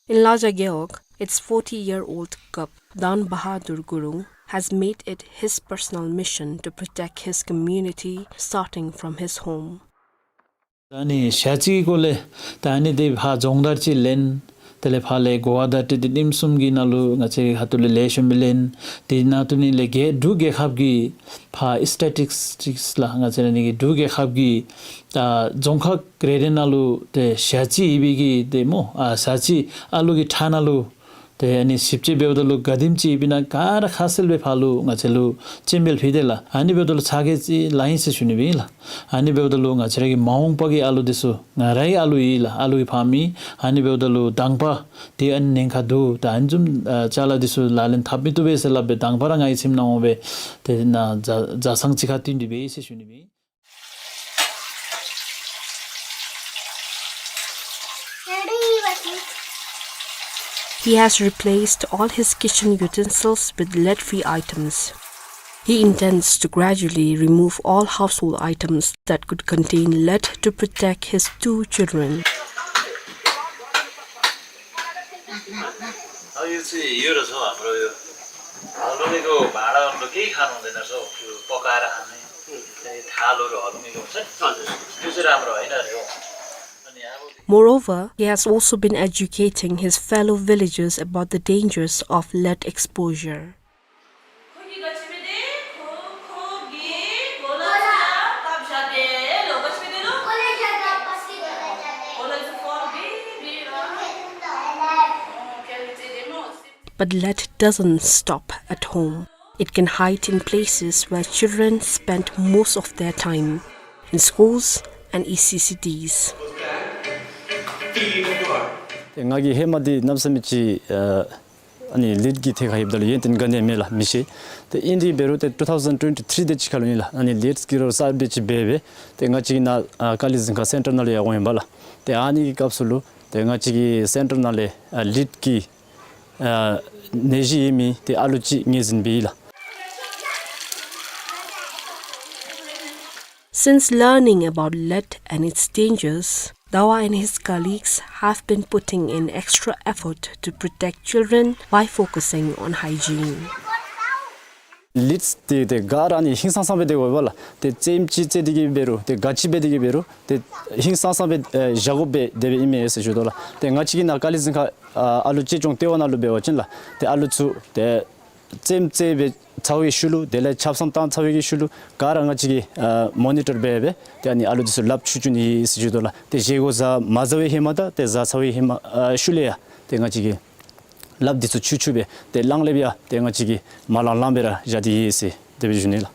In Laja Gewog, its forty-year-old cub, Dan Bahadur Gurung, has made it his personal mission to protect his community, starting from his home. ད་ནི་ཞག་གཅིག་གི་སྐོར་ལས་ད་ནི་དེ་ཕར་སྦྱོང་བརྡར་ཅིག་ལེན། དེ་ལས་ཕར་ལས་གོ་བ་བརྡ་སྤྲོད་དེ་ཉིནམ་གསུམ་གྱི་ནང་ལུ་ང་བཅས་ཁ་ཐུག་ལས་ལེགས་ཤོམ་སྦེ་ལེན། དེ་ནང་དུ་ནི་ལས་རྒྱལ་འབྲུག་རྒྱལ་ཁབ་ཀྱི་ཕར་སི་ཊེ་ཊིག་སི་ལགས། ང་བཅས་ར་ནི་གི་འབྲུག་རྒྱལ་ཁབ་ཀྱི་ད་རྫོང་ཁག་རེ་རེ་ནང་ལུ་ཏེ་ཞག་གཅིག་ཡོད་པའི་གི་ཏེ་སྨོ། ཨ་ཞག་གཅིག་ཨ་ལུ་གི་ཁྲག་ནང་ལུ་ཏེ་ཨ་ནི་ཞིབ་དཔྱད་འབདཝ་ད་ལུ་ག་དེམ་ཅིག་ཡོདཔ་ཨིན་ན་ག་ར་ཁ་གསལ་སྦེ་ཕར་ལུ་ང་བཅས་ལུ་སྤྱན་འབུལ་ཕུལ་དེས་ལགས། ཨ་ནི་འབདཝ་ད་ལུ་ཚ་གྱང་ཅིག་ལང་ཡི་ཟེར་ཞུ་ནི་སྦེ་ཨིན་ལགས། ཨ་ནི་འབདཝ་ད་ལུ་ང་བཅས་ར་གི་མ་འོངས་པ་གི་ཨ་ལུ་འདི་ཚུ་ང་ར་གི་ཨ་ལུ་ཨིན་ལགས། ཨ་ལུ་གི་ཕམ་ཨིན། ཨ་ནི་འབདཝ་ད་ལུ་དང་པ་དེ་ཨ་ནི་ཉེན་ཁ་འདུག། ད་ཨ་ནི་བཟུམ་ཨ་ཅ་ལ་འདི་ཚུ་ལག་ལེན་འཐབ་མི་བཏུབ་པས་ཟེར་སླབ་སྦེ་དང་པ་ར་ང་གི་ཁྱིམ་ནང་འོང་སྦེ་ཏེ་ནཱ་ཇ་ཇ་ཚང་ཅིག་ཁར་བཏོན་ཏེ་འབད་ཡི་ཟེར་ཞུ་ནི་སྦེ་ཨིན། He has replaced all his kitchen utensils with lead-free items. He intends to gradually remove all household items that could contain lead to protect his two children. यो चाहिँ यो रहेछ हाम्रो यो हलुङ्गेको भाँडाहरू केही खानु हुँदैन रहेछ हौ, त्यो पकाएर खाने। त्यही थालहरू हलुङ्गेको हुन्छ नि, त्यो चाहिँ राम्रो होइन अरे हौ। अनि अब Moreover, he has also been educating his fellow villagers about the dangers of lead exposure. But lead doesn't stop at home. It can hide in places where children spend most of their time, in schools and E C C Ds. ཏེ་ང་གིས་ཧེ་མ་འདི་གནམ་མེད་ས་མེད་ཅིག་ཨ་ཨ་ནི་ལིཌ་ཀྱི་ཐད་ཁར་ཡོདཔ་ད་ལུ་ཡོན་ཏན་ག་ནི་ཡང་མེད་ལགས། མི་ཤེས། ཏེ་ཨིན་རུང་འབད་རུང་ཏེ་two thousand twenty-three དེ་ཅིག་ཁར་ལུ་ཨིན་ལགས། ཨ་ནི་ལིཌ་ཀྱི་རོགས་གསརཔ་དེ་ཅིག་འབད་སྦེ་ཏེ་ང་བཅས་ཀྱི་ནཱ་ཨ་ཀ་ལི་གཟིམ་ཁང་སེན་ཊར་ནང་ལུ་ཡར་འོང་ཡི་པ་ལགས། ཏེ་ཨ་ནི་གི་སྐབས་སུ་ལུ་ཏེ་ང་བཅས་ཀྱི་སེན་ཊར་ནང་ལས་ཨ་ལིཌ་ཀྱི་ཨ་ནད་གཞི་ཡོད་མི་དེ་ཨ་ལུ་ཅིག་ངོས་འཛིན་འབད་ཡི་ལགས། Since learning about lead and its dangers, Dawa and his colleagues have been putting in extra effort to protect children by focusing on hygiene. ལིཌ་དེ་དེ་ག་ར་ནི་ཧིང་སངས་སངས་སྦེ་སྡོད་དགོ་པས་ལགས། ཏེ་རྩེདམོ་ཅིག་རྩེ་སྟེ་གི་འབད་རུང་ཏེ་ག་ཅི་འབད་དེ་གི་འབད་རུང་ཏེ་ཧིང་སངས་སངས་སྦེ་ཨེ་བཞག་དགོ་པས་དེ་སྦེ་ཨིན་མས་ཟེར་ཞུ་དོ་ལགས། ཏེ་ང་བཅས་ཀྱི་ནཱ་ཀ་ལི་གཟིམ་ཁང་ཨ་ཨ་ལུ་གཅེས་སྐྱོང་ལྟེ་བ་ནང་ལུ་འབད་བ་ཅིན་ལགས་ཏེ་ཨ་ལུ་ཚུ་ཏེ་རྩེདམོ་རྩེ་སྦེ་ཚར་བའི་ཤུལ་ལུ་དེ་ལས་ཆབ་གསང་བཏང་ཚར་བའི་གི་ཤུལ་ལུ་ག་ར་ང་བཅས་ཀྱིས་ཨ་མོ་ནི་ཊར་འབད་སྦེ་ཏེ་ཨ་ནི་ཨ་ལུ་འདི་ཚུ་ལགཔ་འཁྱུ་འཁྱུ་ནི་ཨིན་ཟེར་ཞུ་དོ་ལགས། ཏེ་བཞེས་སྒོ་བཟའ་མ་བཟའ་བའི་ཧེ་མ་དང་ཏེ་བཟའ་ཚར་བའི་ཧེ་མ་ཨ་ཤུལ་ལས་ཡང་ཏེ་ང་བཅས་ཀྱིས་ལགཔ་འདི་ཚུ་འཁྱུ་འཁྱུ་སྦེ་ཏེ་གླང་ལེབ་ཡང་ཏེ་ང་བཅས་ཀྱིས་མ་ལང་ལང་སྦེ་ར་བཞག་སྟེ་ཡོད་ཟེར་དེ་སྦེ་ཞུ་ནི་ལགས།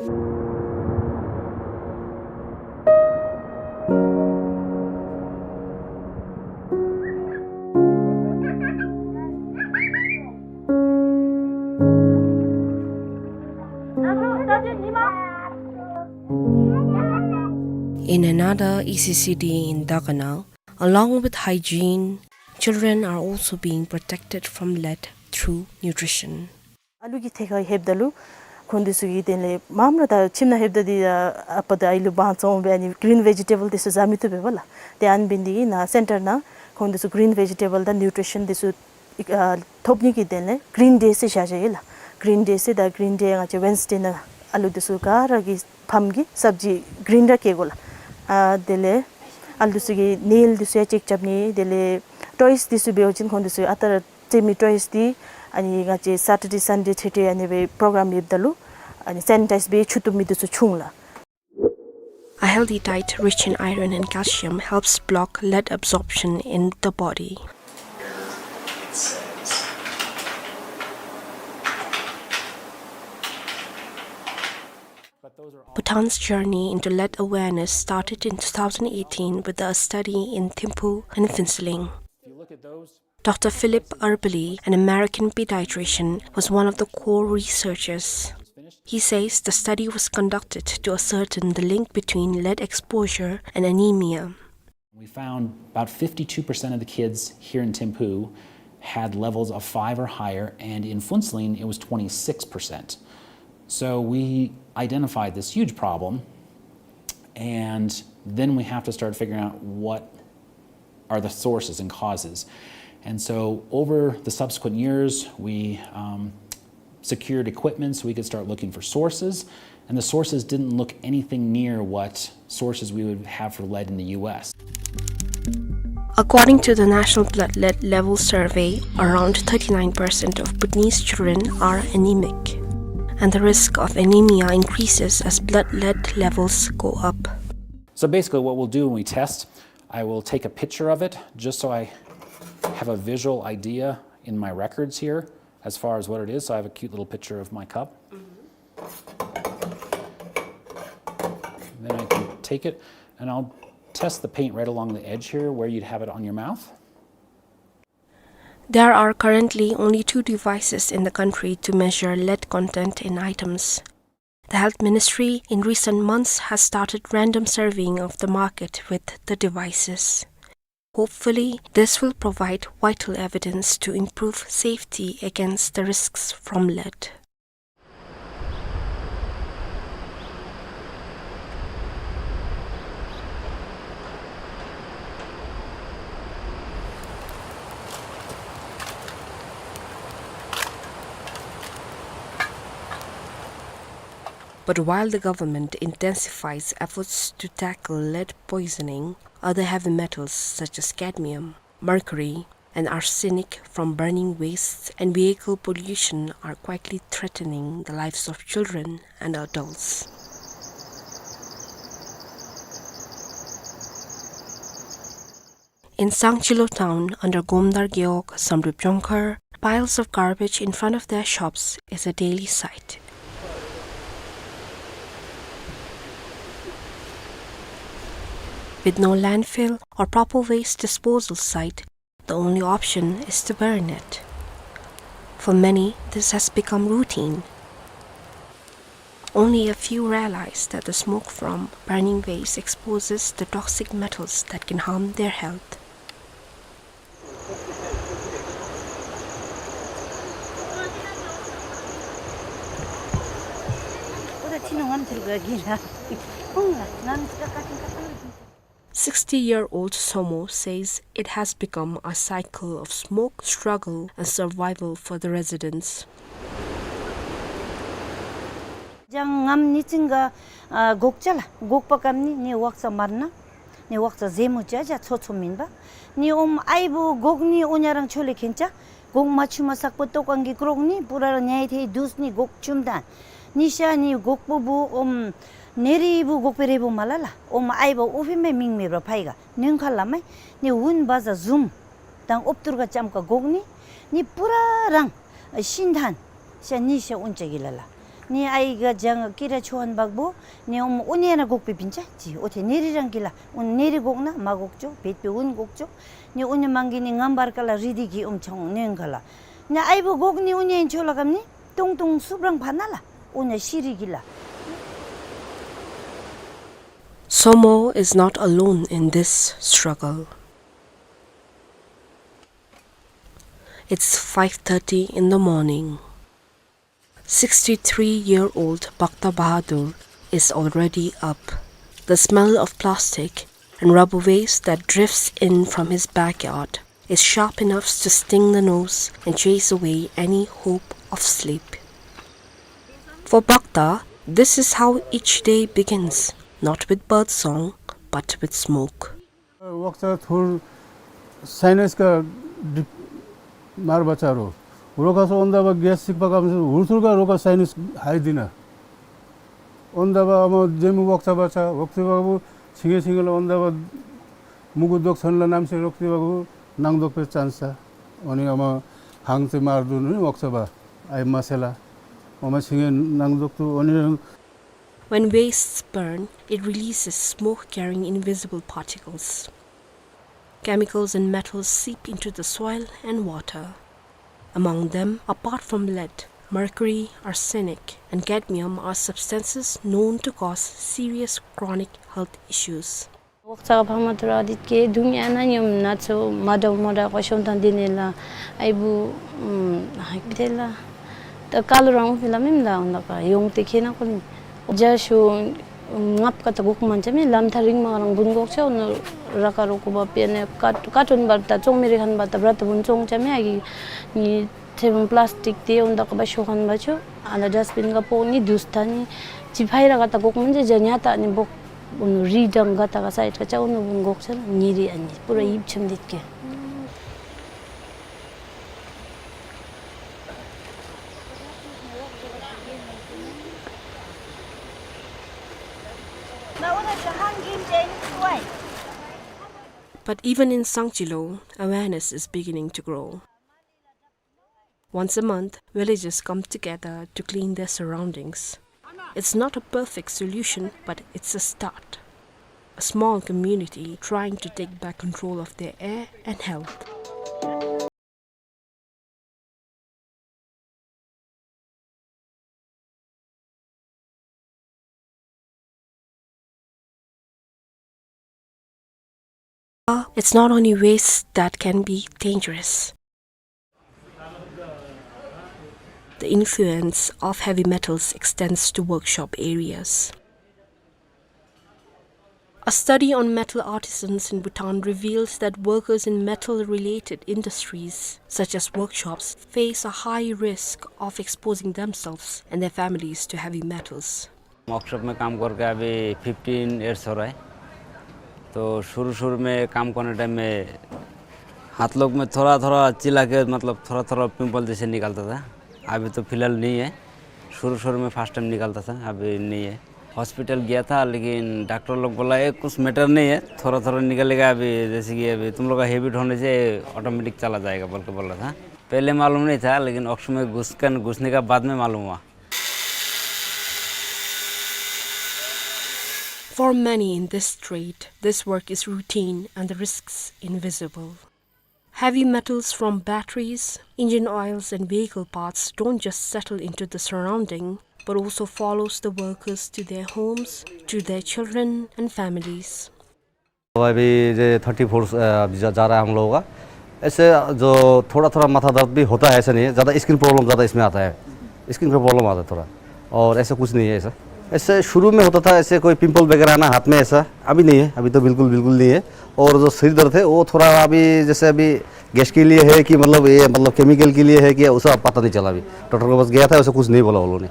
In another E C C D in Daganal, along with hygiene, children are also being protected from lead through nutrition. ཨ་ལུ་གི་ཐད་ཁར་ལྷོདཔ་ད་ལུ་ཁོང་འདི་ཚུ་གི་དེ་ལས་མངམ་ར་ད་ཁྱིམ་ནང་ལྷོདཔ་ད་འདི་ཨ་ཨ་པ་དང་ཨའི་ལུ་བང་བཙོང་སྦེ་ཨ་ནི་གི་རིན་ཝེ་ཇི་ཊེ་བཱལ་འདི་ཚུ་བཟའ་མི་བཏུབ་པས་པ་ལགས། ཏེ་ཨ་ནི་འབད་ནི་འདི་གིས་ནཱ་སེན་ཊར་ནང་ཁོང་འདི་ཚུ་གི་རིན་ཝེ་ཇི་ཊེ་བཱལ་དང་ནིའུ་ཊི་རི་ཤཱན་འདི་ཚུ་ཨ་ཐོབ་ནི་གི་དོན་ལས་གི་རིན་ཌེ་ཟེར་བཞག་བཞགཔ་ཨིན་ལགས། གི་རིན་ཌེ་ཟེར་ད་གི་རིན་ཌེ་ང་བཅས་ཝེན་སི་ཌེ་ནང་ཨ་ལུ་འདི་ཚུ་ག་ར་གི་ཕམ་གིས་སབ་ཇི་གི་རིན་ར་བཀལ་དགོ་ལགས། ཨ་དེ་ལས་ཨ་ལུ་འདི་ཚུ་གི་ནེལ་འདི་ཚུ་ཡང་ཅེཀ་རྐྱབ་ནི། དེ་ལས་ཊོའིས་འདི་ཚུ་འབད་བ་ཅིན་ཁོང་འདི་ཚུ་ཨ་རྟག་ར་རྩེད་མི་ཊོའིས་འདི་ཨ་ནི་ང་བཅས་སེ་ཊར་ཌེ་སན་ཌེ་ཐེ་ཐེ་ཨ་ནི་སྦེ་པོ་རོ་གྲམ་ཡོདཔ་ད་ལུ་ཨ་ནི་སེ་ནི་ཊའིཛ་འབད་བཅུག་བཏུབ་མི་འདི་ཚུ་བྱུང་ལགས། A healthy diet rich in iron and calcium helps block lead absorption in the body. Bhutan's journey into lead awareness started in two thousand eighteen with a study in Thimphu and Phuentsholing. Doctor Philip Arbely, an American pediatrician, was one of the core researchers. He says the study was conducted to ascertain the link between lead exposure and anemia. We found about fifty-two percent of the kids here in Thimphu had levels of five or higher, and in Phuentsholing it was twenty-six percent. So we identified this huge problem, and then we have to start figuring out what are the sources and causes. And so over the subsequent years, we, um, secured equipment so we could start looking for sources. And the sources didn't look anything near what sources we would have for lead in the U S. According to the National Blood Lead Level Survey, around thirty-nine percent of Bhutanese children are anemic, and the risk of anemia increases as blood lead levels go up. So basically what we'll do when we test, I will take a picture of it just so I have a visual idea in my records here as far as what it is. So I have a cute little picture of my cup. Then I can take it and I'll test the paint right along the edge here where you'd have it on your mouth. There are currently only two devices in the country to measure lead content in items. The Health Ministry in recent months has started random surveying of the market with the devices. Hopefully, this will provide vital evidence to improve safety against the risks from lead. But while the government intensifies efforts to tackle lead poisoning, other heavy metals such as cadmium, mercury, and arsenic from burning wastes and vehicle pollution are quietly threatening the lives of children and adults. In Sangchilo town under Gomdar Gewog Samdrup Jongkhar, piles of garbage in front of their shops is a daily sight. With no landfill or proper waste disposal site, the only option is to burn it. For many, this has become routine. Only a few realize that the smoke from burning waste exposes the toxic metals that can harm their health. Sixty-year-old Somo says it has become a cycle of smoke, struggle, and survival for the residents. ཇ་ངམ་ནི་ཅིང་ག་ཨ་གོག་ཅ་ལ་གོག་པ་ཀམ་ནི་ནི་ཝག་ཙ་མར་ན་ནི་ཝག་ཙ་ཟེ་མུ་ཅ་ཇ་ཚོ་ཚོ་མིན་པ། ནི་ཨོམ་ཨའི་བུ་གོག་ནི་ཨོ་ཉ་རང་ཆོ་ལེ་ཁེན་ཅ། གོག་མ་ཆུ་མ་སག་པོ་ཏོ་ཀང་གི་ཀྲོག་ནི་པུ་ར་ར་ཉའི་ཐེ་དུས་ནི་གོག་ཆུམ་ད། ནི་ཤ་ནི་གོག་པོ་བུ་ཨོམ་ནེ་རི་བུ་གོག་པེ་རེ་བུ་མ་ལ་ལ། ཨོམ་ཨའི་བུ་ཨུ་ཕི་མེ་མིང་མེ་བ་ཕའི་ག་ནོན་ཁ་ལ་མེ། ནི་ཝུན་བ་ཟ་ཟུམ་དང་ཨོབ་ཏུར་ག་ཅམ་ཀ་གོག་ནི་ནི་པུ་ར་རང་ཤིན་ཐན་ཤ་ནི་ཤ་ཨུན་ཅ་གི་ལ་ལ། ནི་ཨའི་ག་ཇང་ཀི་ར་ཆོ་ཧན་བག་བུ་ནི་ཨོམ་ཨུ་ནེ་ན་གོག་པེ་པིན་ཅ་ཅི་ཨོ་ཐེ་ནེ་རི་རང་གི་ལ་ཨུན་ནེ་རི་གོག་ན་མ་གོག་ཅོ་བེད་པེ་ཨུན་གོག་ཅོ། ནི་ཨུ་ནེ་མང་གི་ནི་ངམ་བར་ཀ་ལ་རི་དི་གི་ཨོམ་ཆང་ནོན་ཁ་ལ། ནི་ཨའི་བུ་གོག་ནི་ཨུ་ནེ་ཆོ་ལ་ཀམ་ནི་ཏུང་ཏུང་སུབ་རང་ཕ་ན་ལ་ཨུ་ནེ་ཤི་རི་གི་ལ། Somo is not alone in this struggle. It's five thirty in the morning. Sixty-three-year-old Bhakta Bahadur is already up. The smell of plastic and rubber waste that drifts in from his backyard is sharp enough to sting the nose and chase away any hope of sleep. For Bhakta, this is how each day begins, not with bird song, but with smoke. ཝག་ཙ་ཐུར་སའི་ནཱས་ཀ་ཌིབ་མར་བ་ཅ་རོ། རོ་ཁ་སོ་འོན་ད་བ་གེས་སིག་པ་ཀམ་སོ་འུར་ཐུར་ག་རོ་ཁ་སའི་ནཱས་ཧའི་དི་ན། འོན་ད་བ་ཨ་མ་ཇེ་མུ་ཝག་ཙ་བ་ཅ་ཝག་ཙ་བ་བུ་ཆིང་ངེ་ཆིང་ངེ་ལ་འོན་ད་བ་མུ་གུ་དོག་སོན་ལ་ནམ་ཤེ་རོག་ཙ་བ་བུ་ནང་དོག་པེ་ཅན་ས། འོ་ནི་ཨ་མ་ཧང་ཙེ་མར་དུ་ནི་ཝག་ཙ་བ་ཨའི་མ་སེ་ལ། ཨ་མ་ཆིང་ངེ་ནང་དོག་ཏུ་འོ་ནི། When wastes burn, it releases smoke carrying invisible particles. Chemicals and metals seep into the soil and water. Among them, apart from lead, mercury, arsenic, and cadmium are substances known to cause serious chronic health issues. ཝག་ཙ་ག་ཕ་མ་ཐུར་ཨ་དིད་ཀེ་དུང་ཡ་ན་ཉོམ་ན་ཚོ་མ་དྲག་མ་དྲག་ག་ཤོང་ཐང་དི་ནེ་ལ་ཨའི་བུ་ཨ་ཧིག་ཏེ་ལ་ད་ཀ་ལོ་རང་ཕི་ལ་མིམ་ལ་འོན་ད་ག་ཡོང་ཏེ་ཁེ་ན་ཀོ་ནི་ཇ་ཤུ་ངབ་ཀ་ད་གོག་མན་ཅ་མེ་ལམ་ཐ་རིང་མ་རང་བུན་གོག་ཆ་འོ་ནོ་ར་ཀ་རོ་ཀོ་བ་པེ་ནེ་ཀ་ཀ་ཏོན་བར་ད་ཙོང་མེ་རི་ཁན་བ་ད་བྲ་ད་བུན་ཙོང་ཅ་མེ་ཨ་གི་ནི་ཐེ་བུན་པླཱསྟིཀ་ཏེ་འོན་ད་ག་བ་ཤོ་ཁན་བ་ཆོ་ཨ་ན་ཌསཊ་བིན་ག་པོ་ནི་དུས་ཐ་ནི་ཅི་ཕའི་ར་ག་ད་གོག་མན་ཅ་ཇ་ཉ་ད་ནི་བོག་འོ་ནོ་རི་དང་ག་ད་ག་སའིཌ་ག་ཅ་འོ་ནོ་བུན་གོག་ཆ་ན་ཉི་རི་ཨ་ནི་པུ་ར་ཡིབ་ཆམ་དིད་ཀེ། But even in Sangchilo, awareness is beginning to grow. Once a month, villagers come together to clean their surroundings. It's not a perfect solution, but it's a start. A small community trying to take back control of their air and health. It's not only waste that can be dangerous. The influence of heavy metals extends to workshop areas. A study on metal artisans in Bhutan reveals that workers in metal-related industries, such as workshops, face a high risk of exposing themselves and their families to heavy metals. Workshop में काम करके अभी fifteen years हो रहा है। तो शुरू शुरू में काम करने टाइम में हाथ लोग में थोड़ा थोड़ा चिल्ला के, मतलब, थोड़ा थोड़ा पिंपल जैसे निकलता था। अभी तो फिलहाल नहीं है। शुरू शुरू में फर्स्ट टाइम निकलता था, अभी नहीं है। हॉस्पिटल गया था, लेकिन डॉक्टर लोग बोला, "ये कुछ मैटर नहीं है, थोड़ा थोड़ा निकलेगा, अभी जैसे कि अभी तुम लोग का हैबिट होने से ऑटोमेटिक चला जाएगा," बोल के बोला था। पहले मालूम नहीं था, लेकिन वर्कशॉप में घुस कर, घुसने का बाद में मालूम हुआ। For many in this trade, this work is routine and the risks invisible. Heavy metals from batteries, engine oils and vehicle parts don't just settle into the surrounding, but also follows the workers to their homes, to their children and families. तो अभी ये thirty four, अ, अभी जा, जा रहा है हम लोगों का। ऐसे जो थोड़ा-थोड़ा माथा दर्द भी होता है, ऐसा नहीं है। ज़्यादा स्किन प्रॉब्लम ज़्यादा इसमें आता है। स्किन का प्रॉब्लम आता है थोड़ा। और ऐसा कुछ नहीं है ऐसा। ऐसे शुरू में होता था, ऐसे कोई पिंपल वगैरह आना हाथ में ऐसा। अभी नहीं है, अभी तो बिल्कुल, बिल्कुल नहीं है। और जो सिर दर्द है, वो थोड़ा अभी जैसे अभी गैस के लिए है कि मतलब ये मतलब केमिकल के लिए है कि उसका पता नहीं चला अभी। डॉक्टर के पास गया था, वैसे कुछ नहीं बोला उन्होंने।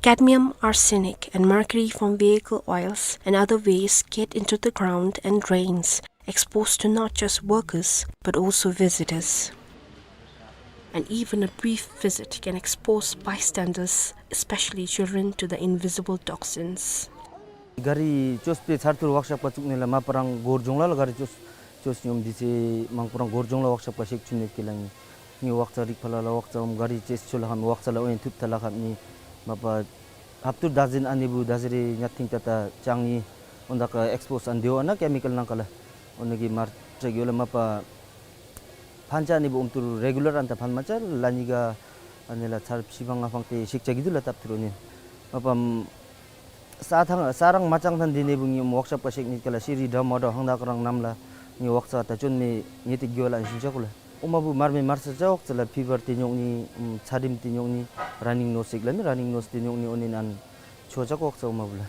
Cadmium, arsenic, and mercury from vehicle oils and other wastes get into the ground and drains, exposed to not just workers, but also visitors. And even a brief visit can expose bystanders, especially children, to the invisible toxins. गाडी चोस पे छारतुर वर्कशॉप का चुकने ला मापरांग गोर जोंगला ला गाडी चोस, चोस नियम दिसे मांगपरांग गोर जोंगला वर्कशॉप का शेक चुने के लांगी। नि वर्कशॉप रिक फला ला वर्कशॉप हम गाडी चेस चोला हम वर्कशॉप ला ओन थुप तला हम नि मापा हफ्तुर दस दिन आने बु दस रे न्याथिंग तता चांगी ओन दका एक्सपोज आन दियो अना केमिकल नंग कला। ओन की मार चगियो ला मापा फंचा नि बु उमतुर रेगुलर अंता फन मचा लानिगा अनेला चार पीसी बंगा फंगते शिक्षा गिदुला तप्तुर नि। मापा साथांग, सारंग मचांग थन दिने बु नि वर्कशॉप का शेक नि कला सिरी डम ऑटो हंगदा करंग नामला नि वर्कशॉप ता चोन में नि ते गियोला शिक्षा कुला। उमा बु मार में मार सचा वर्कशॉप ला फीवर ते न्योंग नि, उम, छादिम ते न्योंग नि, रनिंग नोज सिक ला नि रनिंग नोज ते न्योंग नि ओनिन अन छोचा वर्कशॉप उमा बुला।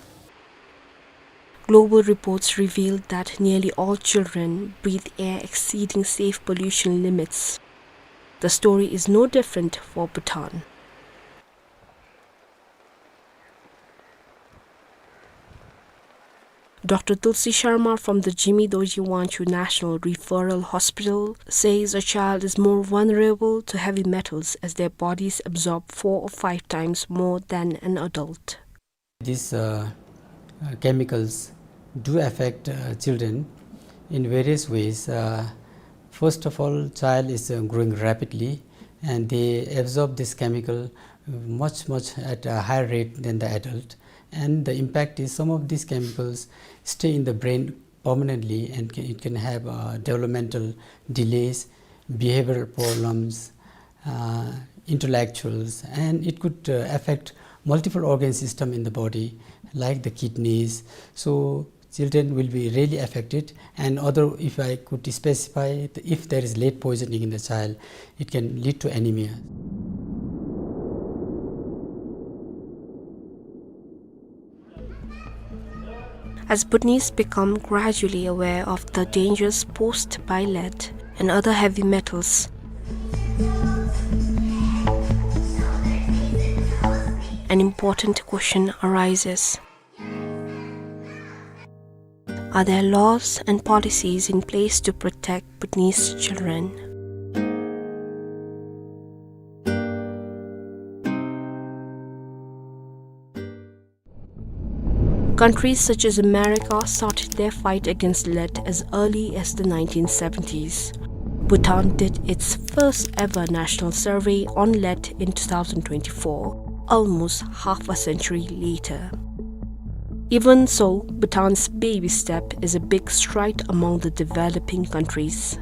Global reports reveal that nearly all children breathe air exceeding safe pollution limits. The story is no different for Bhutan. Doctor Tulsi Sharma from the Jigme Dorji Wangchuk National Referral Hospital says a child is more vulnerable to heavy metals as their bodies absorb four or five times more than an adult. These, uh, uh, chemicals do affect, uh, children in various ways. Uh, first of all, child is, uh, growing rapidly, and they absorb this chemical much, much at a higher rate than the adult. And the impact is some of these chemicals stay in the brain permanently, and ca-, it can have, uh, developmental delays, behavioral problems, uh, intellectuals, and it could, uh, affect multiple organ system in the body, like the kidneys. So children will be really affected, and other, if I could specify, if there is lead poisoning in the child, it can lead to anemia. As Bhutanese become gradually aware of the dangers posed by lead and other heavy metals, an important question arises. Are there laws and policies in place to protect Bhutanese children? Countries such as America started their fight against lead as early as the nineteen seventies. Bhutan did its first ever national survey on lead in two thousand twenty-four, almost half a century later. Even so, Bhutan's baby step is a big stride among the developing countries.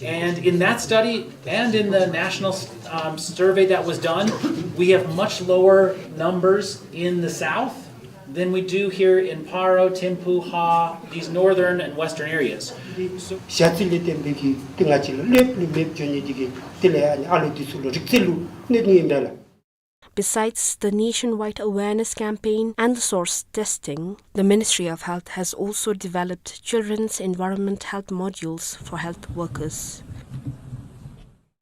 And in that study and in the national, um, survey that was done, we have much lower numbers in the south than we do here in Paro, Thimphu, Ha, these northern and western areas. ཞ་ཚི་ལས་བརྟེན་པའི་གི་ཏི་ང་ཅི་ལ་ལེབ་ལུ་མེབ་ཅོ་ཉེ་དི་གི་ཏི་ལས་ཨ་ནི་ཨ་ལོ་དི་ཚུ་ལུ་རིག་རྩལ་ལུ་གནོད་ནི་ཨིན་པས་ལགས། Besides the nationwide awareness campaign and the source testing, the Ministry of Health has also developed children's environment health modules for health workers.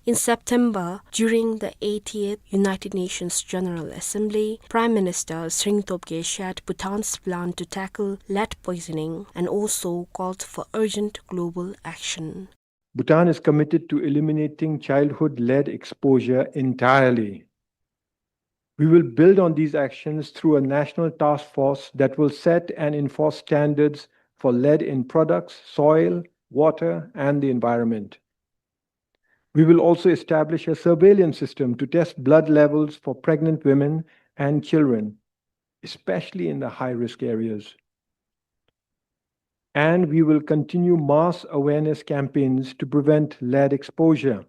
In September, during the eightieth United Nations General Assembly, Prime Minister Tshering Tobgay shared Bhutan's plan to tackle lead poisoning and also called for urgent global action. Bhutan is committed to eliminating childhood lead exposure entirely. We will build on these actions through a national task force that will set and enforce standards for lead in products, soil, water, and the environment. We will also establish a surveillance system to test blood levels for pregnant women and children, especially in the high-risk areas. And we will continue mass awareness campaigns to prevent lead exposure,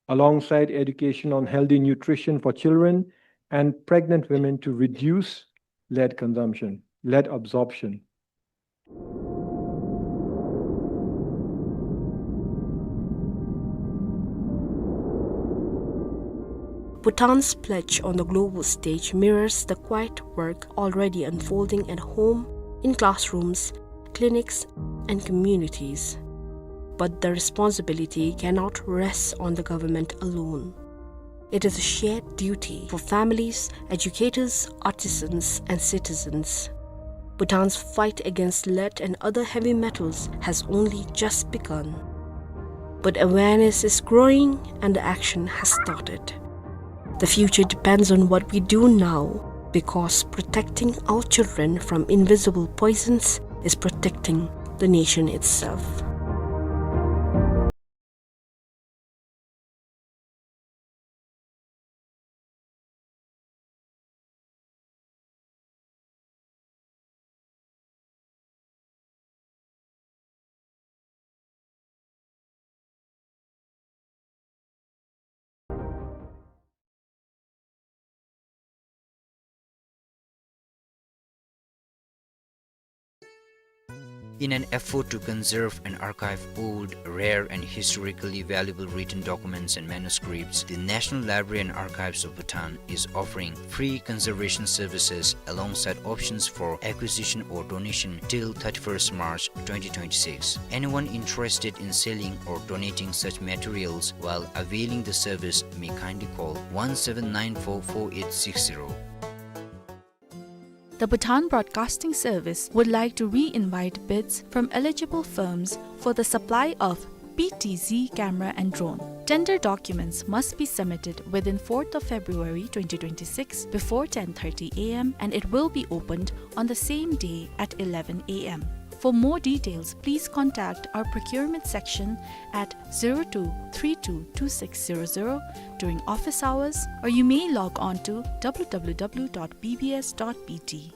alongside education on healthy nutrition for children and pregnant women to reduce lead consumption, lead absorption. Bhutan's pledge on the global stage mirrors the quiet work already unfolding at home, in classrooms, clinics, and communities. But the responsibility cannot rest on the government alone. It is a shared duty for families, educators, artisans, and citizens. Bhutan's fight against lead and other heavy metals has only just begun. But awareness is growing and the action has started. The future depends on what we do now, because protecting our children from invisible poisons is protecting the nation itself. In an effort to conserve and archive old, rare, and historically valuable written documents and manuscripts, the National Library and Archives of Bhutan is offering free conservation services alongside options for acquisition or donation till thirty-first March twenty twenty-six. Anyone interested in selling or donating such materials while availing the service may kindly call one seven nine four four eight six zero. The Bhutan Broadcasting Service would like to re-invite bids from eligible firms for the supply of P T Z camera and drone. Tender documents must be submitted within fourth of February twenty twenty-six before ten thirty A M, and it will be opened on the same day at eleven A M. For more details, please contact our procurement section at zero two three two two six zero zero during office hours, or you may log on to W W W dot B B S dot B T.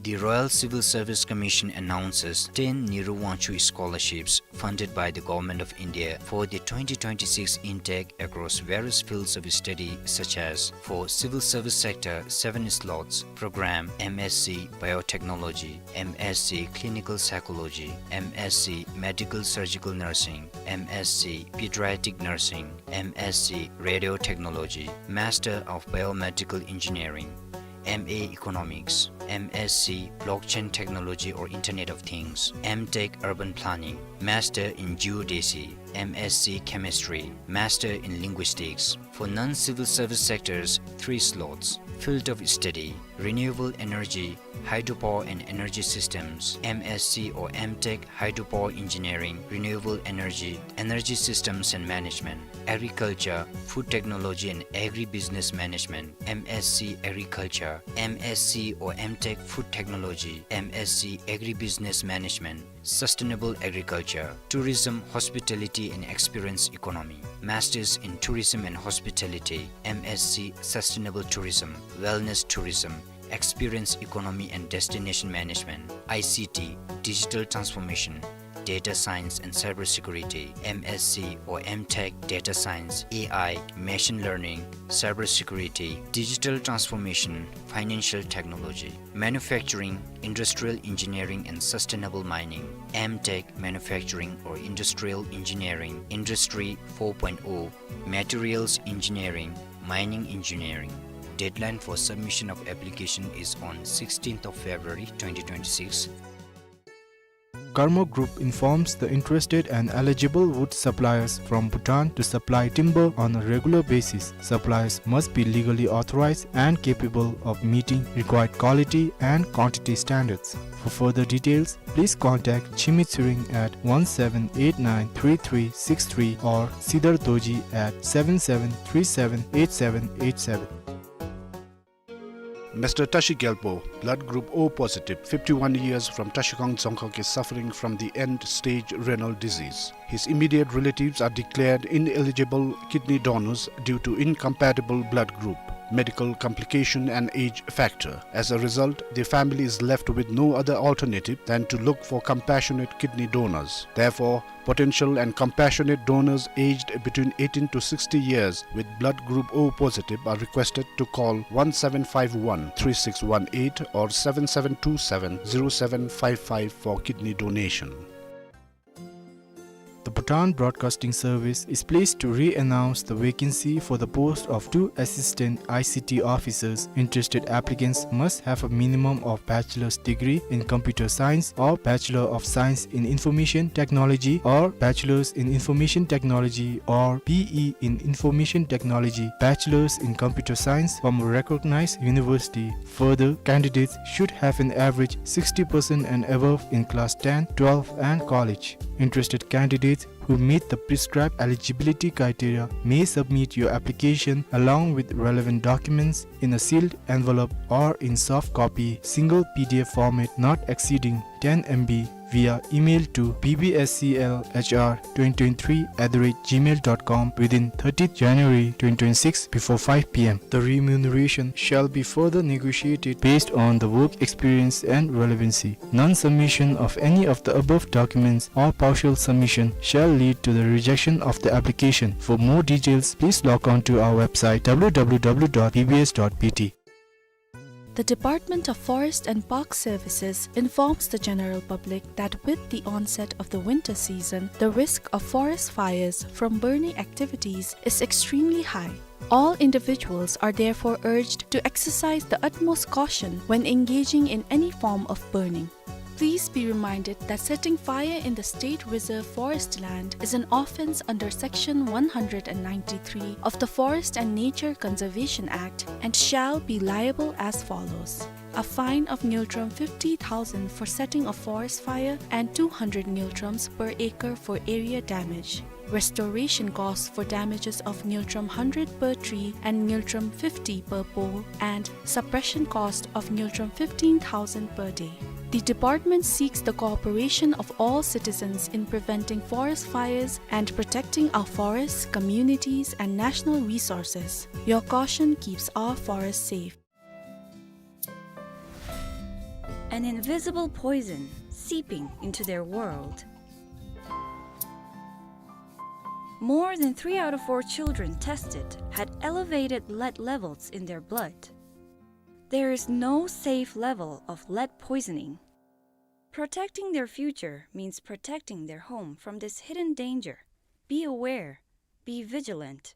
The Royal Civil Service Commission announces ten Nehru Wangchuck scholarships funded by the Government of India for the twenty twenty-six intake across various fields of study, such as for civil service sector, seven slots program, M S C Biotechnology, M S C Clinical Psychology, M S C Medical Surgical Nursing, M S C Pediatric Nursing, M S C Radiotechnology, Master of Biomedical Engineering, M A Economics, M S C Blockchain Technology or Internet of Things, M Tech Urban Planning, Master in Geodesy, M S C Chemistry, Master in Linguistics. For non-civil service sectors, three slots. Field of study, renewable energy, hydropower and energy systems, M S C or M Tech Hydropower Engineering, Renewable Energy, Energy Systems and Management, Agriculture, Food Technology and Agribusiness Management, M S C Agriculture, M S C or M Tech Food Technology, M S C Agribusiness Management, Sustainable Agriculture, Tourism, Hospitality and Experience Economy, Masters in Tourism and Hospitality, M S C Sustainable Tourism, Wellness Tourism, Experience Economy and Destination Management, I C T, Digital Transformation, Data Science and Cybersecurity, M S C or M Tech Data Science, A I, Machine Learning, Cybersecurity, Digital Transformation, Financial Technology, Manufacturing, Industrial Engineering and Sustainable Mining, M Tech Manufacturing or Industrial Engineering, Industry four point oh, Materials Engineering, Mining Engineering. Deadline for submission of application is on sixteenth of February twenty twenty-six. Karma Group informs the interested and eligible wood suppliers from Bhutan to supply timber on a regular basis. Suppliers must be legally authorized and capable of meeting required quality and quantity standards. For further details, please contact Chimi Tshering at one seven eight nine three three six three or Sidar Dorji at seven seven three seven eight seven eight seven. Mister Tashi Gyalpo, blood group O positive, fifty-one years, from Trashigang Dzongkhag, is suffering from the end-stage renal disease. His immediate relatives are declared ineligible kidney donors due to incompatible blood group, medical complication and age factor. As a result, the family is left with no other alternative than to look for compassionate kidney donors. Therefore, potential and compassionate donors aged between eighteen to sixty years with blood group O positive are requested to call one seven five one three six one eight or seven seven two seven zero seven five five for kidney donation. The Bhutan Broadcasting Service is pleased to re-announce the vacancy for the post of two assistant I C T officers. Interested applicants must have a minimum of bachelor's degree in computer science or Bachelor of Science in Information Technology or Bachelor's in Information Technology or B E in Information Technology, Bachelor's in Computer Science from a recognized university. Further, candidates should have an average sixty percent and above in class ten, twelve and college. Interested candidates who meet the prescribed eligibility criteria may submit your application along with relevant documents in a sealed envelope or in soft copy, single P D F format not exceeding ten M B via email to B B S C L H R twenty twenty-three at the rate gmail dot com within thirtieth January twenty twenty-six before five P M. The remuneration shall be further negotiated based on the work experience and relevancy. Non-submission of any of the above documents or partial submission shall lead to the rejection of the application. For more details, please log on to our website, W W W dot B B S dot B T. The Department of Forest and Park Services informs the general public that with the onset of the winter season, the risk of forest fires from burning activities is extremely high. All individuals are therefore urged to exercise the utmost caution when engaging in any form of burning. Please be reminded that setting fire in the State Reserve Forest land is an offence under Section one hundred and ninety-three of the Forest and Nature Conservation Act and shall be liable as follows: a fine of ngultrum fifty thousand for setting a forest fire and two hundred ngultrums per acre for area damage. Restoration costs for damages of ngultrum hundred per tree and ngultrum fifty per pole, and suppression cost of ngultrum fifteen thousand per day. The department seeks the cooperation of all citizens in preventing forest fires and protecting our forests, communities, and national resources. Your caution keeps our forests safe. An invisible poison seeping into their world. More than three out of four children tested had elevated lead levels in their blood. There is no safe level of lead poisoning. Protecting their future means protecting their home from this hidden danger. Be aware. Be vigilant.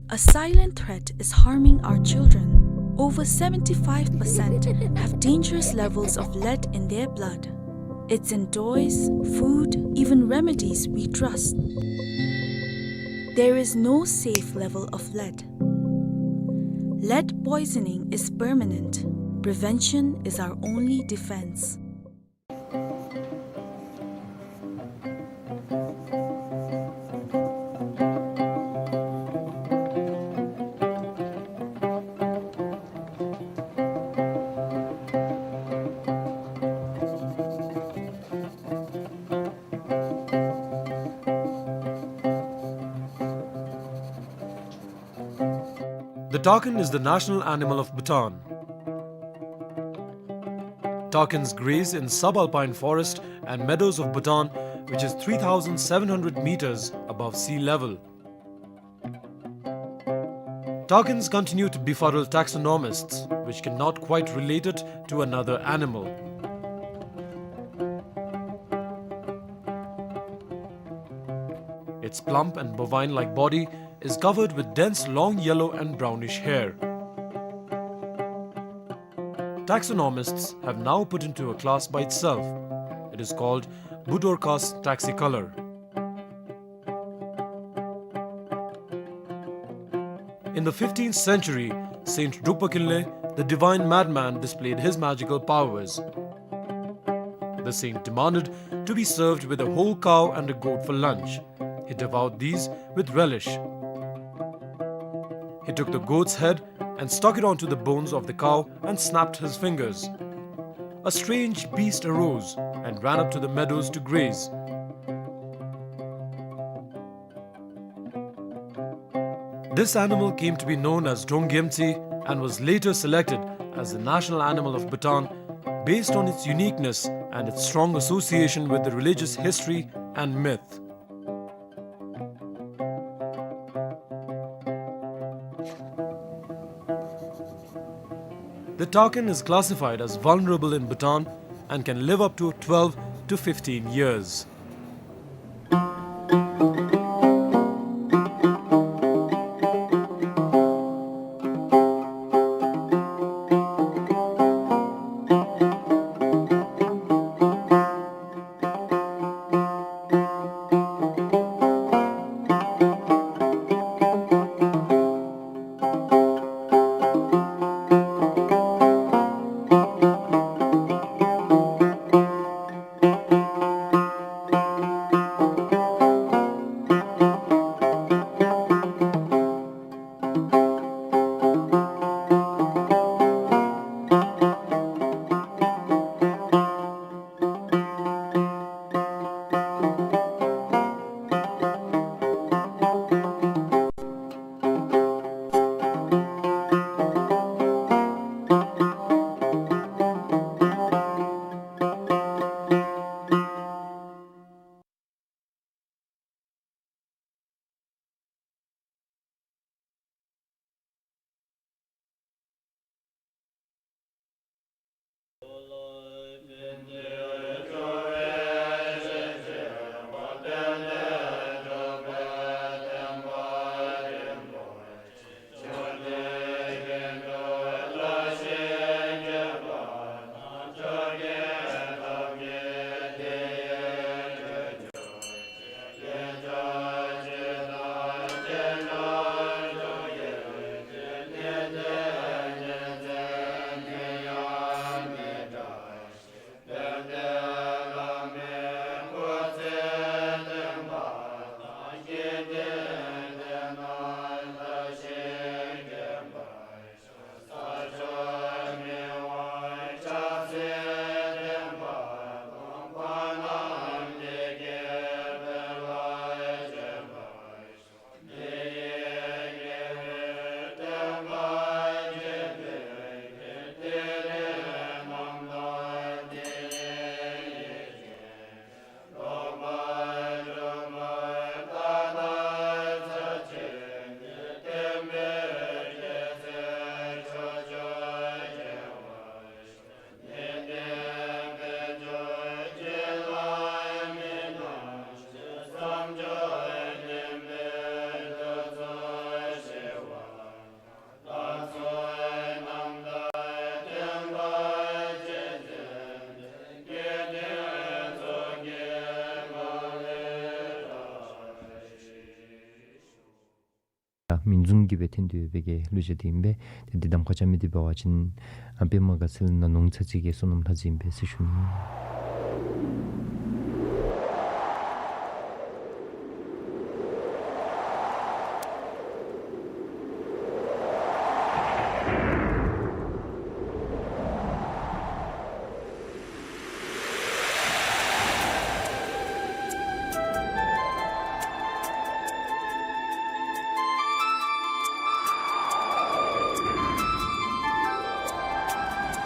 A silent threat is harming our children. Over seventy-five percent have dangerous levels of lead in their blood. It's in toys, food, even remedies we trust. There is no safe level of lead. Lead poisoning is permanent. Prevention is our only defense. The takin is the national animal of Bhutan. Takins graze in subalpine forest and meadows of Bhutan, which is three thousand seven hundred meters above sea level. Takins continue to befuddle taxonomists, which cannot quite relate it to another animal. Its plump and bovine-like body is covered with dense long yellow and brownish hair. Taxonomists have now put into a class by itself. It is called Budorka's taxi color. In the fifteenth century, Saint Drukpa Kinley, the divine madman, displayed his magical powers. The saint demanded to be served with a whole cow and a goat for lunch. He devoured these with relish. He took the goat's head and stuck it onto the bones of the cow and snapped his fingers. A strange beast arose and ran up to the meadows to graze. This animal came to be known as Drongyemtsi and was later selected as the national animal of Bhutan based on its uniqueness and its strong association with the religious history and myth. The takin is classified as vulnerable in Bhutan and can live up to twelve to fifteen years. ད་མིང་རྫོང་གི་སྦེ་ཐོན་ཏེ་ཡོད་པའི་གི་གླུ་གཞས་འདི་ཨིན་པས། ཏེ་འདི་གདམ་ཁ་རྐྱབ་མི་འདི་འབད་བ་ཅིན་ཨ་པདྨ་དགའ་ཚལ་ན་ནོང་ཚ་ཅིག་གི་བསོད་ནམས་ལྷ་མཛེས་ཨིན་པས་ཟེར་ཞུ་ནི།